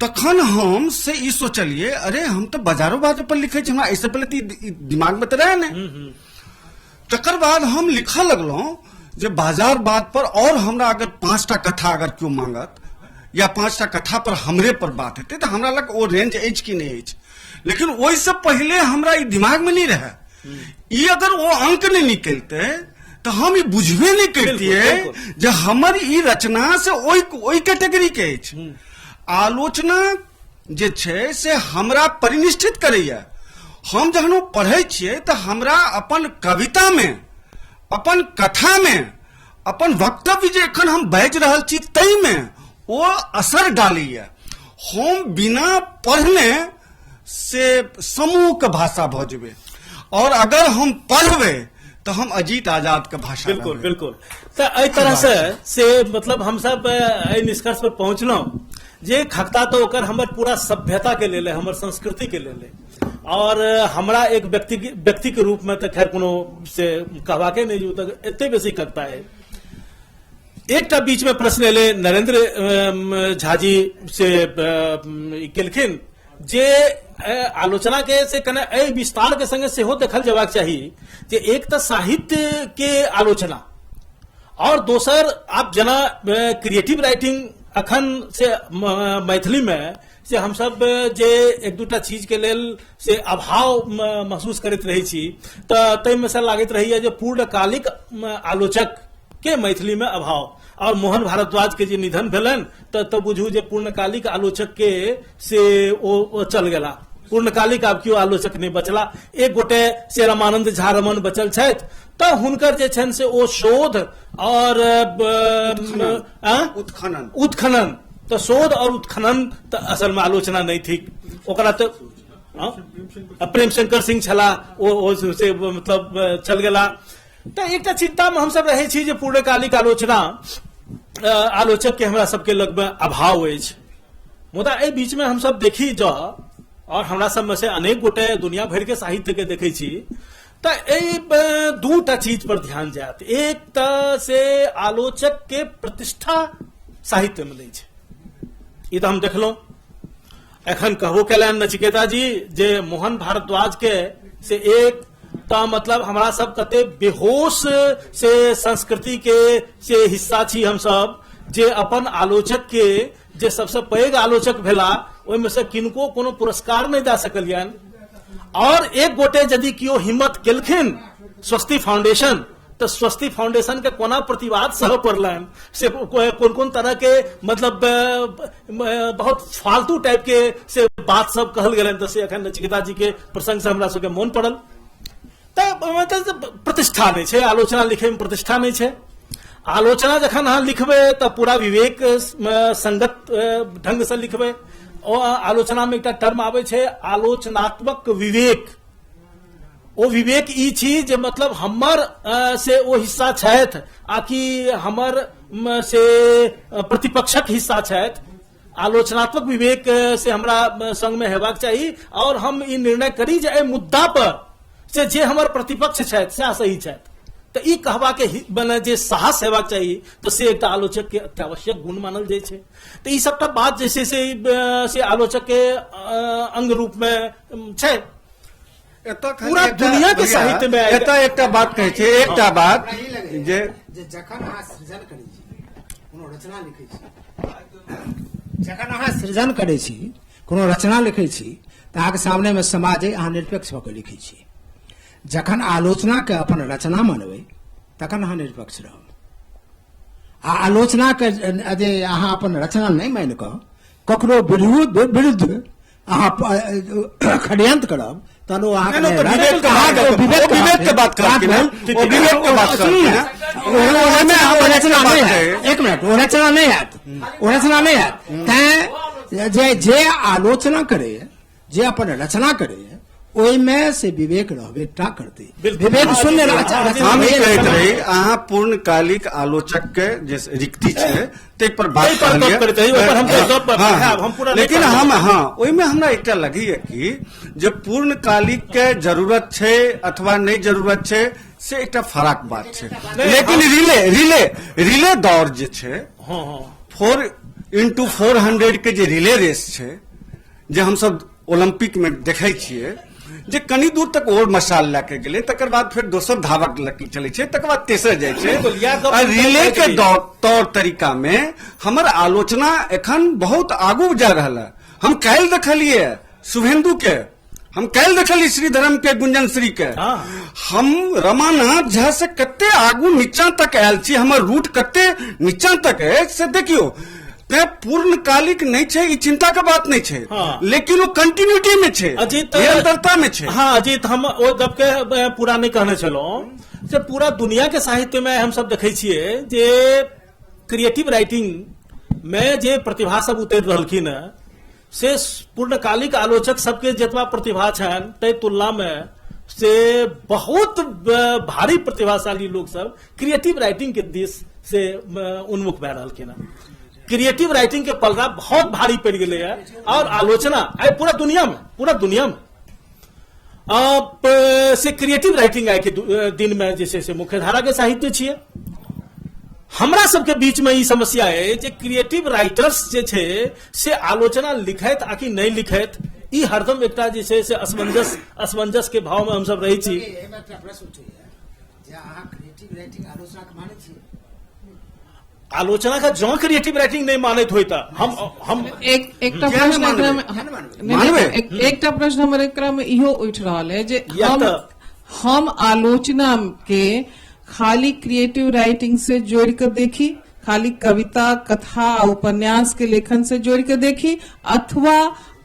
तखन हम से ई सोचलिए, अरे हम तऽ बाजारो बात पर लिखै छी, हमरा एहिसँ पहिले तऽ दिमागमे तऽ रहै नहि। तकर बाद हम लिखऽ लगलहुँ जे बाजार बात पर और हमरा अगर 5टा कथा अगर केओ मांगत या 5टा कथा पर हमरे पर बात हेतै तऽ हमरा लग ओ रेंज अछि कि नहि अछि। लेकिन ओहिसँ पहिले हमरा ई दिमागमे नहि रहै, ई अगर ओ अंक नहि निकलतै तऽ हम ई बुझबे नहि करितियै जे हमर ई रचना से ओहि कैटेगरी के अछि। आलोचना जे छै से हमरा परिनिष्ठित करैया। हम जखन ओ पढ़ै छियै तऽ हमरा अपन कवितामे, अपन कथामे, अपन वक्तव्य जे एखन हम बाजि रहल छी ताहिमे ओ असर डालैया। हम बिना पढ़ने से समूहके भाषा भऽ जेबै, और अगर हम पढ़बै तऽ हम अजीत आजाद के भाषा। बिल्कुल बिल्कुल। तऽ एहि तरह से मतलब हमसब एहि निष्कर्ष पर पहुँचलहुँ जे खगता तऽ ओकर हमर पूरा सभ्यता के लेल है, हमर संस्कृति के लेल है, और हमरा एक व्यक्ति के रूप में तऽ खैर कोनो से कहबाके नहि जे तऽ एते बेसी खगता है। एकटा बीच में प्रश्न एलै नरेंद्र झाजी से केलखिन जे आलोचना के से कने एहि विस्तार के संगे सेहो देखल जेबाक चाही जे एक तऽ साहित्य के आलोचना और दोसर आप जेना क्रिएटिव राइटिंग अखन से मैथिली में से हमसब जे एक दूटा चीज के लेल से अभाव महसूस करैत रहै छी तऽ ताहिमे से लागैत रहैया जे पूर्णकालिक आलोचक के मैथिली में अभाव, और मोहन भारद्वाज के जे निधन भेलनि तऽ बुझू जे पूर्णकालिक आलोचक के से ओ चल गेला, पूर्णकालिक आब केओ आलोचक नहि बचला। एक गोटे से रामानंद झा रमन बचल छथि, तऽ हुनकर जे छनि से ओ शोध और उत्खनन, तऽ शोध और उत्खनन तऽ असल में आलोचना नहि थिक, ओकरा तऽ प्रेम शंकर सिंह छलाह, ओ से मतलब चल गेला। तऽ एकटा चिंता में हमसब रहै छी जे पूर्णकालिक आलोचना आलोचक के हमरा सबके लगमे अभाव अछि। मुदा एहि बीच में हमसब देखी जँ, और हमरा सब में से अनेक गोटे दुनिया भरि के साहित्य के देखै छी, तऽ एहि दूटा चीज पर ध्यान जायत। एक तऽ से आलोचक के प्रतिष्ठा साहित्य में नहि छै, ई तऽ हम देखलहुँ। एखन कहबो केलनि नचिकेता जी जे मोहन भारद्वाज के से एक तऽ मतलब हमरा सब कते बेहोश से संस्कृति के से हिस्सा छी हमसब, जे अपन आलोचक के जे सबसे पैघ आलोचक भेला ओहिमे से किनको कोनो पुरस्कार नहि दऽ सकलियनि। और एक गोटे यदि केओ हिम्मत केलखिन स्वस्ति फाउंडेशन, तऽ स्वस्ति फाउंडेशन के कोना प्रतिवाद सह पड़लनि, से कोन कोन तरह के मतलब बहुत फालतू टाइप के से बात सब कहल गेलनि, तऽ से एखन नचिकेता जी के प्रसंग से हमरा सबके मोन पड़ल। तऽ मतलब प्रतिष्ठा नहि छै, आलोचना लिखे में प्रतिष्ठा नहि छै। आलोचना जखन अहाँ लिखबै तऽ पूरा विवेक संगत ढंग से लिखबै। ओ आलोचना में एकटा टर्म आबै छै आलोचनात्मक विवेक। ओ विवेक ई छी जे मतलब हमर से ओ हिस्सा छथि आ कि हमर से प्रतिपक्षक हिस्सा छथि। आलोचनात्मक विवेक से हमरा संग में हेबाक चाही और हम ई निर्णय करी जे एहि मुद्दा पर से जे हमर प्रतिपक्ष छथि सएह सही छथि। तऽ ई कहबाक मने जे साहस हेबाक चाही, तऽ से एकटा आलोचक के अत्यावश्यक गुण मानल जाइ छै। तऽ ई सबटा बात जे छै से आलोचक के अंग रूप में छै। पूरा दुनिया के साहित्य में एतऽ एकटा बात कहै छै, एकटा बात जे जखन अहाँ सृजन करै छी, कोनो रचना लिखै छी, जखन अहाँ सृजन करै छी, कोनो रचना लिखै छी, तऽ अहाँके सामने में समाज अइ, अहाँ निरपेक्ष भऽ कऽ लिखै छी। जखन आलोचना के अपन रचना मनबै तखन अहाँ निरपेक्ष रहब, आ आलोचना के जे अहाँ अपन रचना नहि मानि कऽ ककरो विरुद्ध अहाँ षड्यंत्र करब तहन ओ अहाँके नहि, नहि, नहि तऽ विवेक रहत। कहाँ ओ विवेक के बात बात कहलखिन हँ। भेल। ओ विवेक के बात सुनू ने। कहलखिन हँ। ओ ओहिमे रचना हम ओ रचना एकटा नहि बात हैत। कहै। एक मिनट, ओ रचना नहि हैत, ओ रचना नहि हैत। तैं जे जे आलोचना करैए, जे अपन रचना करैए, ओहिमे से विवेक रहबे टा करतै। विवेक शून्य रचना हम ई होइए कहैत नहि। रही अहाँ पूर्णकालिक आलोचक के जे रिक्ति छै ताहि पर बात ताहि पर गप करैत रही, ओहि पर हम हँ, गप हँ, हैब, हम पूरा नहि लेकिन कहब। हम हँ ओहिमे हमरा एकटा लगैए कि जे पूर्णकालिक के जरूरत छै अथवा नहि जरूरत छै से एकटा फराक बात छै, लेकिन रिले रिले रिले दौड़ जे छै 4x400 के जे रिले रेस छै, जे हमसब ओलंपिक में देखै छियै जे कनी दूर तक और मशाल लए के गेलै, तकर बाद फेर दोसर धावक लए के चलै छै, तकर बाद तेसर जाइ छै। बिल्कुल, इएह गप आ रिले के रही। तौर तरीका में हमर आलोचना एखन बहुत आगू जा रहल है। हम काल्हि देखलियै शुभेंदु के, हम काल्हि देखलियै श्रीधरम के, गुंजन श्री के, हम रमानाथ झा से कते आगू नीचा तक आयल छी, हमर रूट कते नीचा तक है से देखियौ। तें पूर्णकालिक नहि छै, ई चिंता के बात नहि छै, लेकिन ओ कंटिन्यूटी में छै, अजीत, निरंतरता में छै। हाँ अजीत, हम ओ गप के पूरा नहि कहने छलहुँ जे पूरा दुनिया के साहित्य में हम सब देखै छियै जे क्रिएटिव राइटिंग में जे प्रतिभा सब उतरि रहलखिन हँ से पूर्णकालिक आलोचक सबके जतबा प्रतिभा छनि ताहि तुलना में से बहुत भारी प्रतिभाशाली लोग सब क्रिएटिव राइटिंग के दिस से उन्मुख भए रहलखिन हँ। क्रिएटिव राइटिंग के पलड़ा बहुत भारी पड़ि गेलै है और आलोचना आइ पूरा दुनिया में, पूरा दुनिया में आप से क्रिएटिव राइटिंग आइ के दिन में जे छै से मुख्यधारा के साहित्य छियै। हमरा सबके बीच में ई समस्या है जे क्रिएटिव राइटर्स जे छै से आलोचना लिखैत आ कि नहि लिखैत, ई हरदम एकटा जे छै से असमंजस के भाव में हमसब रहै छी। एहिमे एकटा प्रश्न उठैया जे अहाँ क्रिएटिव राइटिंग आलोचना के मानै छियै? आलोचना का जँ क्रिएटिव राइटिंग नहीं मानैत होय तऽ हम एकटा प्रश्न एकरा में एकटा प्रश्न हमर एकरा में इहो उठि रहल है जे हम आलोचना के खाली क्रिएटिव राइटिंग से जोड़ के देखी, खाली कविता कथा आ उपन्यास के लेखन से जोड़ के देखी, अथवा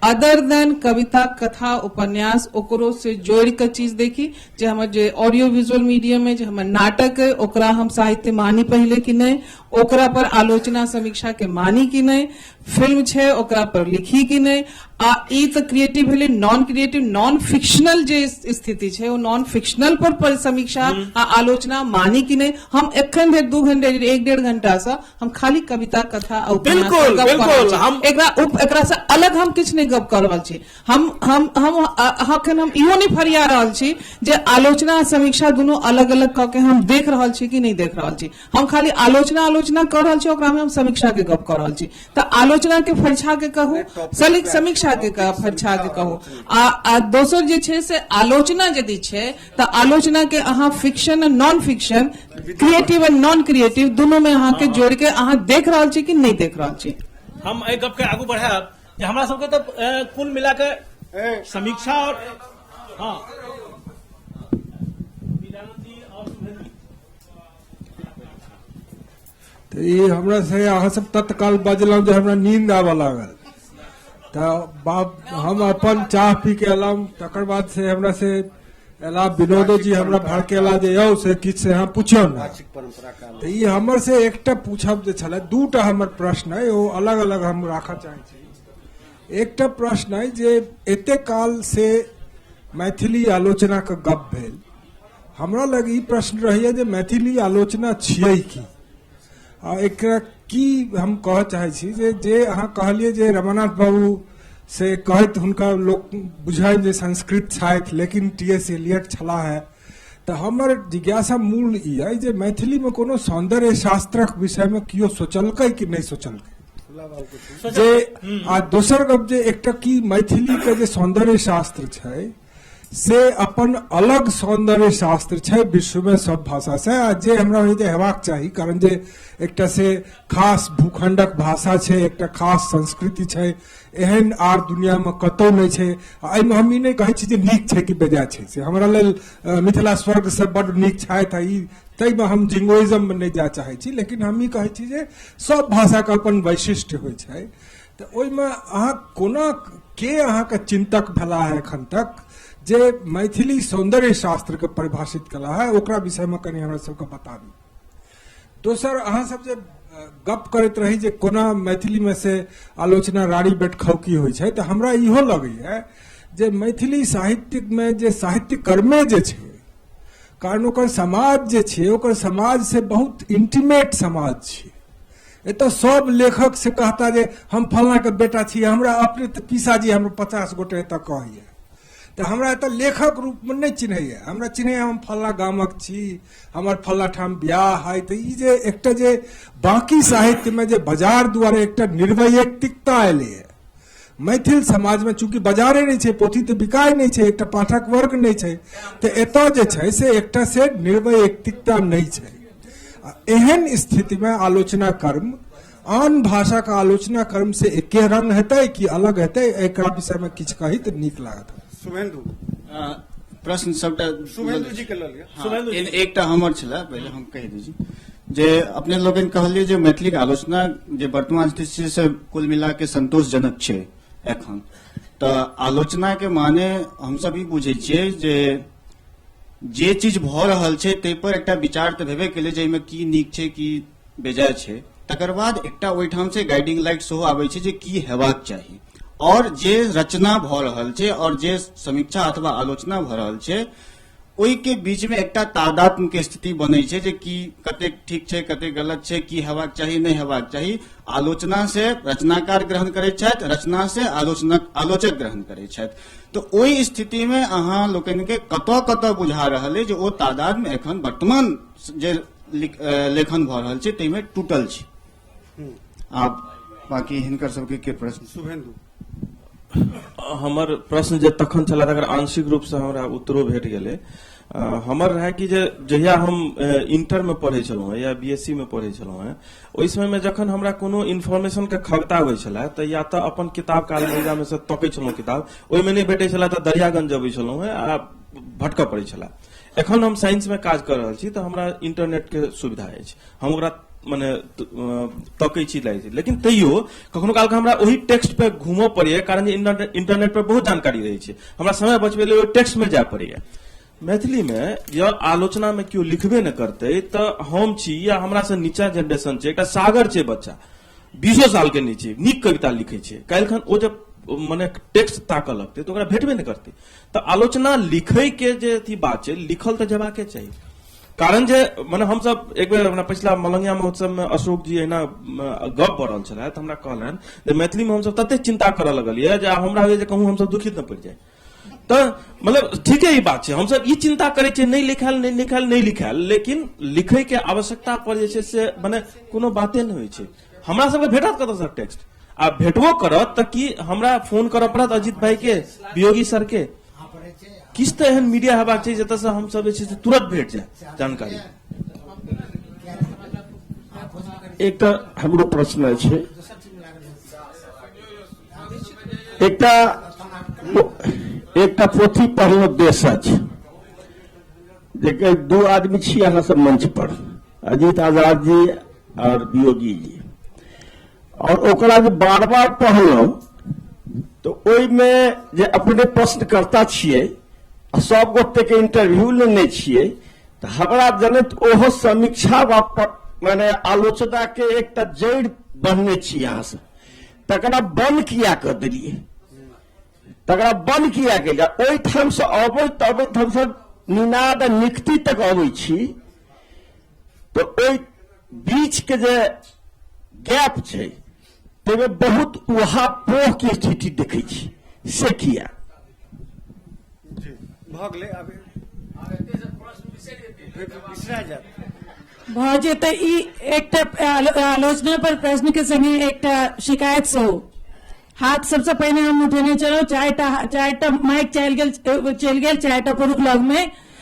अदर देन कविता कथा उपन्यास ओकरो से जोड़ के चीज देखी, जे हमर जे ऑडियो विजुअल मीडियम है, जे हमर नाटक है, ओकरा हम साहित्य मानी पहले कि नहीं, ओकरा पर आलोचना समीक्षा के मानी कि नहीं। फिल्म छै ओकरा पर लिखी कि नहि। आ ई तऽ क्रिएटिव भेलै, नॉन क्रिएटिव नॉन फिक्शनल जे स्थिति छै ओ नॉन फिक्शनल पर समीक्षा आ आलोचना मानी कि नहि। हम एखन धरि 2 घंटा 1-1.5 घंटा से हम खाली कविता कथा आ उपन्यास पर बिल्कुल गप कऽ रहल बिल्कुल छी। हम एकरा से अलग हम किछु नहि गप कऽ रहल छी। हम हम हम अखन हम इहो नहि फरिया रहल छी जे आलोचना आ समीक्षा दुनू अलग अलग कऽ के हम देख रहल छी कि नहि देख रहल छी। हम खाली आलोचना आलोचना कऽ रहल छी, ओकरा में हम समीक्षा के गप कऽ रहल छी। तऽ आलोचना के फरिछा के कहू, समीक्षा के फरिछा के कहू। आ दोसर जे छै से आलोचना यदि छै तऽ आलोचना के अहाँ fiction आ non fiction, creative and non creative दुनू में अहाँ के जोड़ के अहाँ देख रहल छी कि नहि देख रहल छी। हम एहि गप के आगू बढ़ायब जे हमरा सबके तऽ कुल मिला के समीक्षा और हाँ तऽ ई हमरा से अहाँ सब तत्काल बजलहुँ जे हमरा नींद आबऽ लागल, तऽ बाप हम अपन चाह पी के एलहुँ। तकर बाद से हमरा से एला विनोदो जी हमरा भड़केला जे यौ से किछु से अहाँ पूछियौ ने। तऽ ई हमर से एकटा पूछब जे छलै, दूटा हमर प्रश्न अइ, ओ अलग अलग हम राखऽ चाहै छी। एकटा प्रश्न अइ जे एते काल से मैथिली आलोचनाके गप भेल, हमरा लग ई प्रश्न रहैया जे मैथिली आलोचना छियै की, आ एकरा की हम कहऽ चाहै छी जे जे अहाँ कहलियै जे रमानाथ बाबू से कहैत हुनका लोक बुझाइ जे संस्कृत छथि लेकिन टी एस एलियट छलाह है, तऽ हमर जिज्ञासा मूल ई अइ जे मैथिलीमे कोनो सौन्दर्य शास्त्रक विषयमे केओ सोचलकै कि नहि सोचलकै जे। आ दोसर गप जे एकटा की मैथिलीके जे सौन्दर्य शास्त्र छै से अपन अलग सौन्दर्य शास्त्र छै विश्वमे सब भाषा से, आ जे हमरा होइए जे हेबाक चाही, कारण जे एकटा से खास भूखंडक भाषा छै, एकटा खास संस्कृति छै, एहन आर दुनियामे कतहु नहि छै। आ एहिमे हम ई नहि कहै छी जे नीक छै कि बेजाय छै, से हमरा लेल मिथिला स्वर्गसँ बड्ड नीक छथि, आ ई ताहिमे हम जिंगोइज्ममे नहि जाय चाहै छी, लेकिन हम ई कहै छी जे सब भाषाके अपन वैशिष्ट्य होइ छै। तऽ ओहिमे अहाँ कोना के अहाँके चिन्तक भेला है एखन तक जे मैथिली सौन्दर्य शास्त्रके परिभाषित कला है, ओकरा विषयमे कनि हमरा सबके बताबी। दोसर अहाँ सब जे गप करैत रही जे कोना मैथिलीमे से आलोचना राड़ी बेटखौकी होइ छै, तऽ हमरा इहो लगैया जे मैथिली साहित्यमे जे साहित्यकर्मे जे छै, कारण ओकर समाज जे छै ओकर समाज से बहुत इंटीमेट समाज छै। एतऽ सब लेखक से कहता जे हम फलां के बेटा छी, हमरा अपने तऽ पीसाजी हमरा 50 गोटे एतऽ कहैया, तऽ हमरा एतऽ लेखक रूपमे नहि चिन्हैया, हमरा चिन्हैया हम फलां गामक छी, हमर फलां ठाम बियाह है। तऽ ई जे एकटा जे बाकी साहित्यमे जे बाजार दुआरे एकटा निर्वैयक्तिकता एलैया मैथिल समाजमे, चूँकि बाजारे नहि छै, पोथी तऽ बिकाय नहि छै, एकटा पाठक वर्ग नहि छै, तऽ एतऽ जे छै से एकटा से निर्वैयक्तिकता नहि छै। आ एहन स्थितिमे आलोचना कर्म आन भाषाके आलोचना कर्म से एके रंग हेतै कि अलग हेतै, एकरा विषयमे किछु कही तऽ नीक लागत। शुभेंदु प्रश्न सबटा शुभेंदु जी के लऽ लिअ। हाँ, एकटा हमर छलै, पहिले हम कहि दै छी जे अपने लोकनि कहलियै जे मैथिलीक आलोचना जे वर्तमान स्थिति छै से कुल मिला के संतोषजनक छै एखन। तऽ आलोचना के माने हमसब ई बुझै छियै जे जे चीज भऽ रहल छै ताहि पर एकटा विचार तऽ भेबे केलै जे एहिमे की नीक छै की बेजाय छै, तकर बाद एकटा ओहिठाम से गाइडिंग लाइट सेहो आबै छै जे की हेबाक चाही, और जे रचना भऽ रहल छै और जे समीक्षा अथवा आलोचना भऽ रहल छै ओहिके बीचमे एकटा तादात्म्य के स्थिति बनै छै जे की कतेक ठीक छै कतेक गलत छै, की हेबाक चाही नहि हेबाक चाही। आलोचना से रचनाकार ग्रहण करैत छथि, रचना से आलोचक ग्रहण करैत छथि। तऽ ओहि स्थितिमे अहाँ लोकनिके कतऽ कतऽ बुझा रहल अइ जे ओ तादात्म्य एखन वर्तमान जे लेखन भऽ रहल छै ताहिमे टूटल छै। आब बाकी हिनकर सबके के प्रश्न? शुभेंदु। हमर प्रश्न जे तखन छलै तकर आंशिक रूपसँ हमरा उत्तरो भेट गेलै। हमर रहै कि जे जहिया हम इंटरमे पढ़ै छलहुँ या बीएससी मे पढ़ै छलहुँ हेँ, ओहि समयमे जखन हमरा कोनो इन्फॉर्मेशनके खगता होइ छलै तऽ या तऽ अपन किताब के अलमीरामे से तकै छलहुँ किताब, ओहिमे नहि भेटै छलै तऽ दरियागंज अबै छलहुँ हेँ आ भटकऽ पड़ै छलै। एखन हम साइंसमे काज कऽ रहल छी तऽ हमरा इंटरनेटके सुविधा अछि, हम ओकरा मने तकै छी लागै छै, लेकिन तैयो कखनो कालके हमरा ओहि टेक्स्ट पे घूमऽ पड़ैया, कारण जे इंटरनेट पर बहुत जानकारी रहै छै, हमरा समय बचबै लेल ओहि टेक्स्टमे जाय पड़ैया। मैथिलीमे जँ आलोचनामे केओ लिखबे नहि करतै तऽ हम छी या हमरा से नीचा जेनरेशन छै, एकटा सागर छै बच्चा, बीसो साल के नहि छै, नीक कविता लिखै छै, काल्हिखन ओ जब मने टेक्स्ट ताकऽ लगतै तऽ ओकरा भेटबे नहि करतै। तऽ आलोचना लिखै के जे अथी बात छै, लिखल तऽ जेबाके चाही। कारण जे मने हमसब एक बेर अपना पछिला मलंगिया महोत्सव में अशोक जी एहिना गप भऽ रहल छलै, तऽ हमरा कहलनि जे मैथिली में हमसब ततेक चिंता करऽ लगलियै जे आब हमरा होइए जे कहूँ हमसब दुखित नहि पड़ि जाइ। तऽ मतलब ठीके ई बात छै, हमसब ई चिंता करै छियै नहि लिखायल, नहि लिखायल, नहि लिखायल, लेकिन लिखै के आवश्यकता पर जे छै से मने कोनो बाते नहि होइ छै। हमरा सबके भेटत कतऽसँ टेक्स्ट? आ भेटबो करत तऽ की हमरा फोन करऽ पड़त अजीत भाई के, वियोगी सर के? किछु तऽ एहन मीडिया हेबाक चाही जतऽसँ हमसब जे छै से तुरंत भेट जाय जानकारी। एकटा हमरो प्रश्न अछि, एकटा एकटा पोथी पढ़लहुँ देशज, जेकर दू आदमी छी अहाँ सब मंच पर, अजीत आजाद जी और वियोगी जी, और ओकरा जे बार बार पढ़लहुँ तऽ ओहिमे जे अपने प्रश्नकर्ता छियै आ सब गोटे के इंटरव्यू लेने छियै, तऽ हमरा जनैत ओहो समीक्षा वा माने आलोचना के एकटा जड़ि बनने छी अहाँ सब, तकरा बंद किया कऽ देलियै? तकरा बंद किया केलियै? ओहिठामसँ अबैत अबैत हमसब निनाद आ निकती तक अबै छी, तऽ ओहि बीच के जे गैप छै ताहिमे बहुत उहापोह के स्थिति देखै छी, से किया? भऽ गेलै, आब बिसरा जायत। भऽ जेतै। ई एकटा आलोचना पर प्रश्न के संगे एकटा शिकायत सेहो। हाथ सबसे पहिने हम उठेने छलहुँ, चारिटा माइक चलि गेल, चलि गेल चारिटा पुरुष लगमे,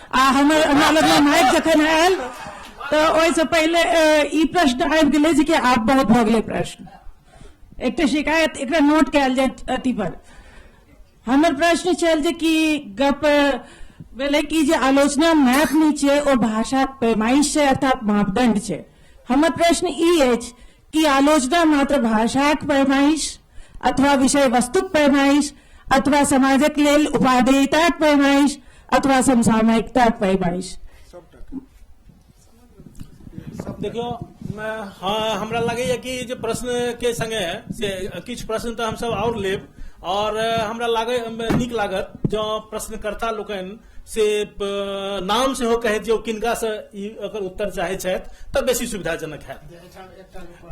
आ हमरा लगमे माइक जखन आयल तऽ ओहिसँ पहिले ई प्रश्न आबि गेलै जे कि आब बहुत भऽ गेलै प्रश्न। एकटा शिकायत, एकरा नोट कयल जाय अथी पर। हमर प्रश्न छल जे कि गप भेलै कि जे आलोचना मैप नहि छै, ओ भाषाक पैमाइश छै, अर्थात मापदंड छै। हमर प्रश्न ई अछि कि आलोचना मात्र भाषाक पैमाइश अथवा विषय वस्तुक पैमाइश अथवा समाजक लेल उपादेयताक पैमाइश अथवा समसामयिकताक पैमाइश? देखियौ, हाँ, हमरा लगैए कि जे प्रश्न के संगे से किछु प्रश्न तऽ हमसब आओर लेब, और हमरा लागै नीक लागत जँ प्रश्नकर्ता लोकनि से नाम सेहो कहैत जे ओ किनका से ई एकर उत्तर चाहै छथि तऽ बेसी सुविधाजनक हैत।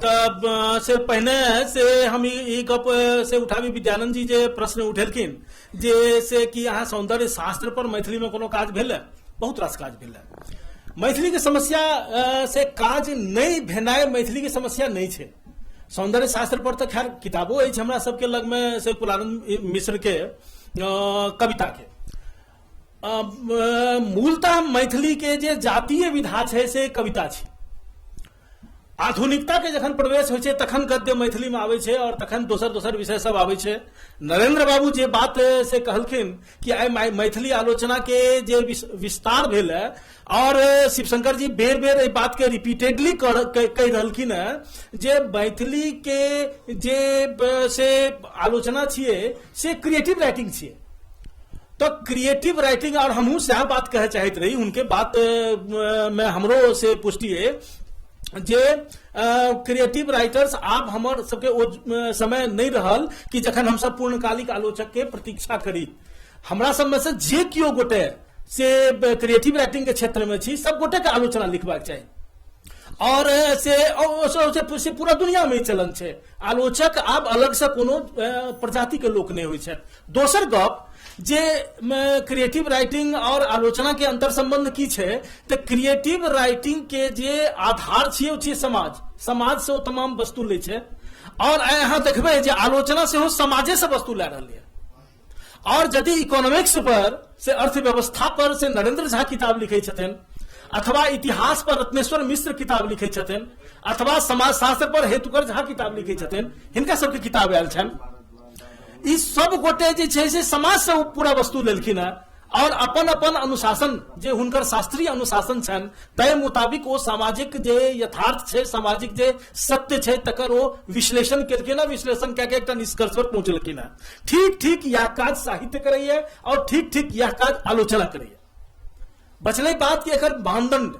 तऽ से पहिने से हम ई गप से उठाबी, विद्यानंद जी जे प्रश्न उठेलखिन जे से कि अहाँ सौंदर्य शास्त्र पर मैथिली में कोनो काज भेल? बहुत रास काज भेल। मैथिली के समस्या से काज नहि भेनाइ मैथिली के समस्या नहि छै। सौंदर्य शास्त्र पर तऽ खैर किताबो अछि हमरा सबके लगमे, से कुलानंद मिश्र के कविता के। मूलतः मैथिली के जे जातीय विधा छै से कविता छै। आधुनिकता के जखन प्रवेश होइ छै तखन गद्य मैथिली में आबै छै और तखन दोसर दोसर विषय सब आबै छै। नरेंद्र बाबू जे बात से कहलखिन कि आइ मैथिली आलोचना के जे विस्तार भेल है, और शिवशंकर जी बेर बेर एहि बात के रिपीटेडली कहि रहलखिन है जे मैथिली के जे से आलोचना छियै से क्रिएटिव राइटिंग छियै। तो क्रिएटिव राइटिंग, और हमहूँ सएह बात कहे चाहैत रही, उनके बात में हमरो से पुष्टि है जे क्रिएटिव राइटर्स आब हमर सबके ओ समय नहीं रहल कि जखन हमसब पूर्णकालिक आलोचक के प्रतीक्षा करी। हमरा सब में से जे केओ गोटे से क्रिएटिव राइटिंग के क्षेत्र में छी, सब गोटे के आलोचना लिखबाक चाही। और से पूरा दुनिया में चलन छै, आलोचक आब अलग से कोनो प्रजाति के लोक नहीं होइ छथि। दोसर गप जे क्रिएटिव राइटिंग और आलोचना के अंतर संबंध की छै, तऽ क्रिएटिव राइटिंग के जे आधार छियै ओ छियै समाज, समाज से ओ तमाम वस्तु लै छै। और आइ अहाँ देखबै जे आलोचना सेहो समाजे से वस्तु लए रहलै। और यदि इकोनॉमिक्स पर से अर्थव्यवस्था पर से नरेंद्र झा किताब लिखै छथिन, अथवा इतिहास पर रत्नेश्वर मिश्र किताब लिखै छथिन, अथवा समाजशास्त्र पर हेतुकर झा किताब लिखै छथिन, हिनका सबके किताब आयल छनि, ई सब गोटे जे छै से समाज से पूरा वस्तु लेलखिन हेँ और अपन अपन अनुशासन जे हुनकर शास्त्रीय अनुशासन छनि ताहि मुताबिक ओ सामाजिक जे यथार्थ छै, सामाजिक जे सत्य छै तकर ओ विश्लेषण केलखिन हेँ, विश्लेषण कए के एकटा निष्कर्ष पर पहुँचलखिन हेँ। ठीक ठीक यह काज साहित्य करैए और ठीक ठीक यह काज आलोचना करैए। बचलै बात कि एकर मानदंड,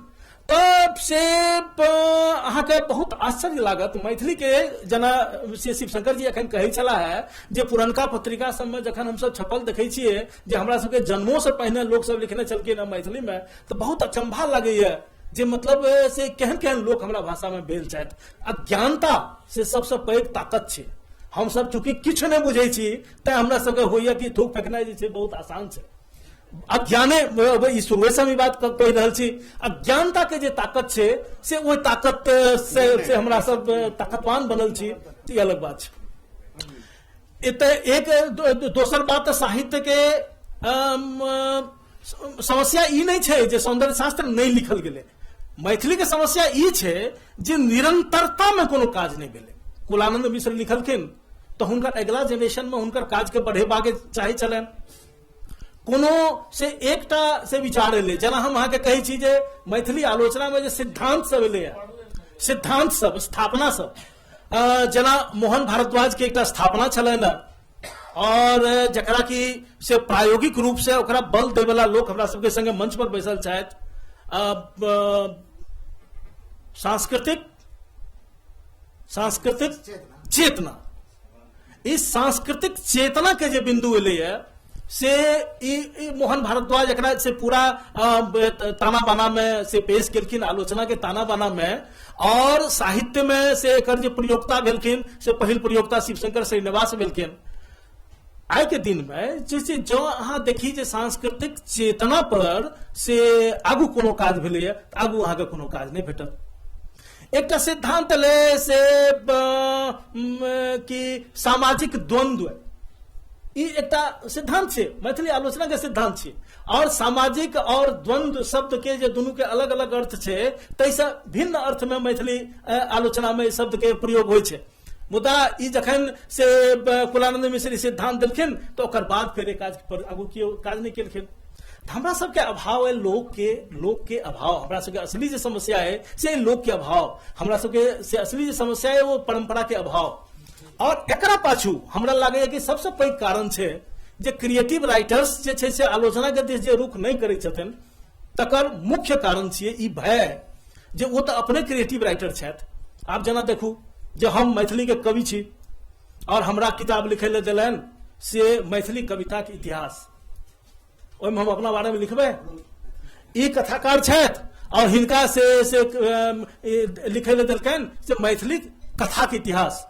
तब से अहाँके बहुत आश्चर्य लागत मैथिली के। जेना से शिवशंकर जी एखन कहै छलाह है जे पुरनका पत्रिका सबमे जखन हमसब छपल देखै छियै जे हमरा सबके जन्मो से पहिने लोक सब लिखने छलखिन हँ मैथिली में, तऽ बहुत अचंभा लगैया जे मतलब से केहन केहन लोक हमरा भाषा में भेल छथि। अज्ञानता से सबसँ पैघ ताकत छै। हमसब चूँकि किछु नहि बुझै छी तैं हमरा सबके होइया कि थूक फेकनाइ जे छै बहुत आसान छै। अज्ञाने, ई शुरुए से हम ई बात कहि रहल छी, अज्ञानता के जे ताकत छै से ओहि ताकत से हमरा सब ताकतवान बनल छी, ई अलग बात छै। एतऽ एक दोसर बात साहित्य के समस्या ई नहि छै जे सौंदर्य शास्त्र नहि लिखल गेलै। मैथिली के समस्या ई छै जे निरंतरता में कोनो काज नहि भेलै। कुलानंद मिश्र लिखलखिन तऽ हुनकर अगिला जेनरेशन में हुनकर काज के बढ़ेबाक चाही छलनि। कोनो से एकटा से विचार एलै, जेना हम अहाँके कहै छी जे मैथिली आलोचना में जे सिद्धांत सब एलै, सिद्धांत सब, स्थापना सब, जेना मोहन भारद्वाज के एकटा स्थापना छलनि और जकरा कि से प्रायोगिक रूप से ओकरा बल देवला लोक हमरा सबके संगे मंच पर बैसल छथि। सांस्कृतिक सांस्कृतिक चेतना, इस सांस्कृतिक चेतना के जे बिंदु एलैए से ई मोहन भारद्वाज एकरा से पूरा ताना बाना में से पेश केलखिन, आलोचना के ताना बाना में। और साहित्य में से एकर जे प्रयोक्ता भेलखिन से पहिल प्रयोक्ता शिवशंकर श्रीनिवास भेलखिन। आइ के दिन में जे जो अहाँ देखी जे सांस्कृतिक चेतना पर से आगू कोनो काज भेलैए तऽ आगू अहाँके कोनो काज नहि भेटत। एकटा सिद्धांत ले से कि सामाजिक द्वंद्व, ई एकटा सिद्धांत छै, मैथिली आलोचना के सिद्धांत छै। और सामाजिक और द्वंद्व शब्द के जे दुनू के अलग अलग अर्थ छै ताहिसँ भिन्न अर्थ में मैथिली आलोचना में शब्द के प्रयोग होइ छै। मुदा ई जखन से कुलानंद मिश्र सिद्धांत देलखिन तऽ ओकर बाद फेर काज पर आगू केओ काज नहि केलखिन। हमरा सबके अभाव है लोक के अभाव। हमरा सबके असली जे समस्या है से लोक के अभाव, हमरा सबके से असली जे समस्या है वो परंपरा के अभाव। और एकरा पाछू हमरा लागैए कि सबसे पैघ कारण छै जे क्रिएटिव राइटर्स जे छै से आलोचना के दिस जे रुख नहि करै छथिन तकर मुख्य कारण छियै ई भय जे ओ तऽ अपने क्रिएटिव राइटर छथि। आब जेना देखू जे हम मैथिली के कवि छी और हमरा किताब लिखै लए देलनि से मैथिली कविता के इतिहास, ओहिमे हम अपना बारे में लिखबै। ई कथाकार छथि और हिनका से लिखै लए देलकनि से मैथिली कथा के इतिहास।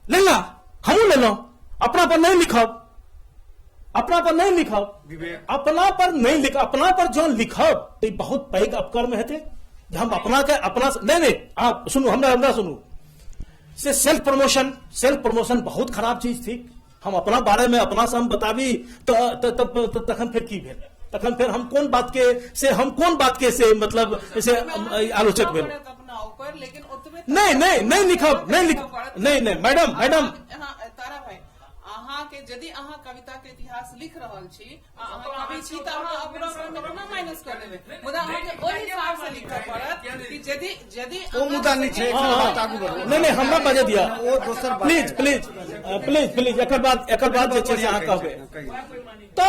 लेला, हमहूँ लेलहुँ, अपना पर नहीं लिखब, अपना पर नहीं लिखब, अपना पर नहीं लिख, अपना पर जो लिखब तो बहुत पैघ अपकर्म हेतै जे हम अपना के अपना नहीं नहीं आप सुनू, हमरा हमरा सुनू से सेल्फ प्रमोशन बहुत खराब चीज थी। हम अपना बारे में अपना से हम बताबी तो तखन फिर की भेल, तखन फिर हम कोन बात के से हम कोन बात के से मतलब से आलोचक भेल। नहीं नहीं नहीं लिखब, नहीं लिख, नहीं नहीं मैडम मैडम तारा भाई, अहाँ के यदि अहाँ कविता के इतिहास लिख रहल छी, अहाँ कवि छी तऽ अहाँ अपना बारे में कोना माइनस कर देबै, मुदा अहाँ के ओहि हिसाब से लिखऽ पड़त कि यदि यदि ओ मुद्दा नहि छै, एखन बात आगू बढ़ू। नहीं नहीं हमरा बजे दिया, ओ दोसर बात। प्लीज प्लीज प्लीज प्लीज एकर बाद जे छै से अहाँ कहबै तो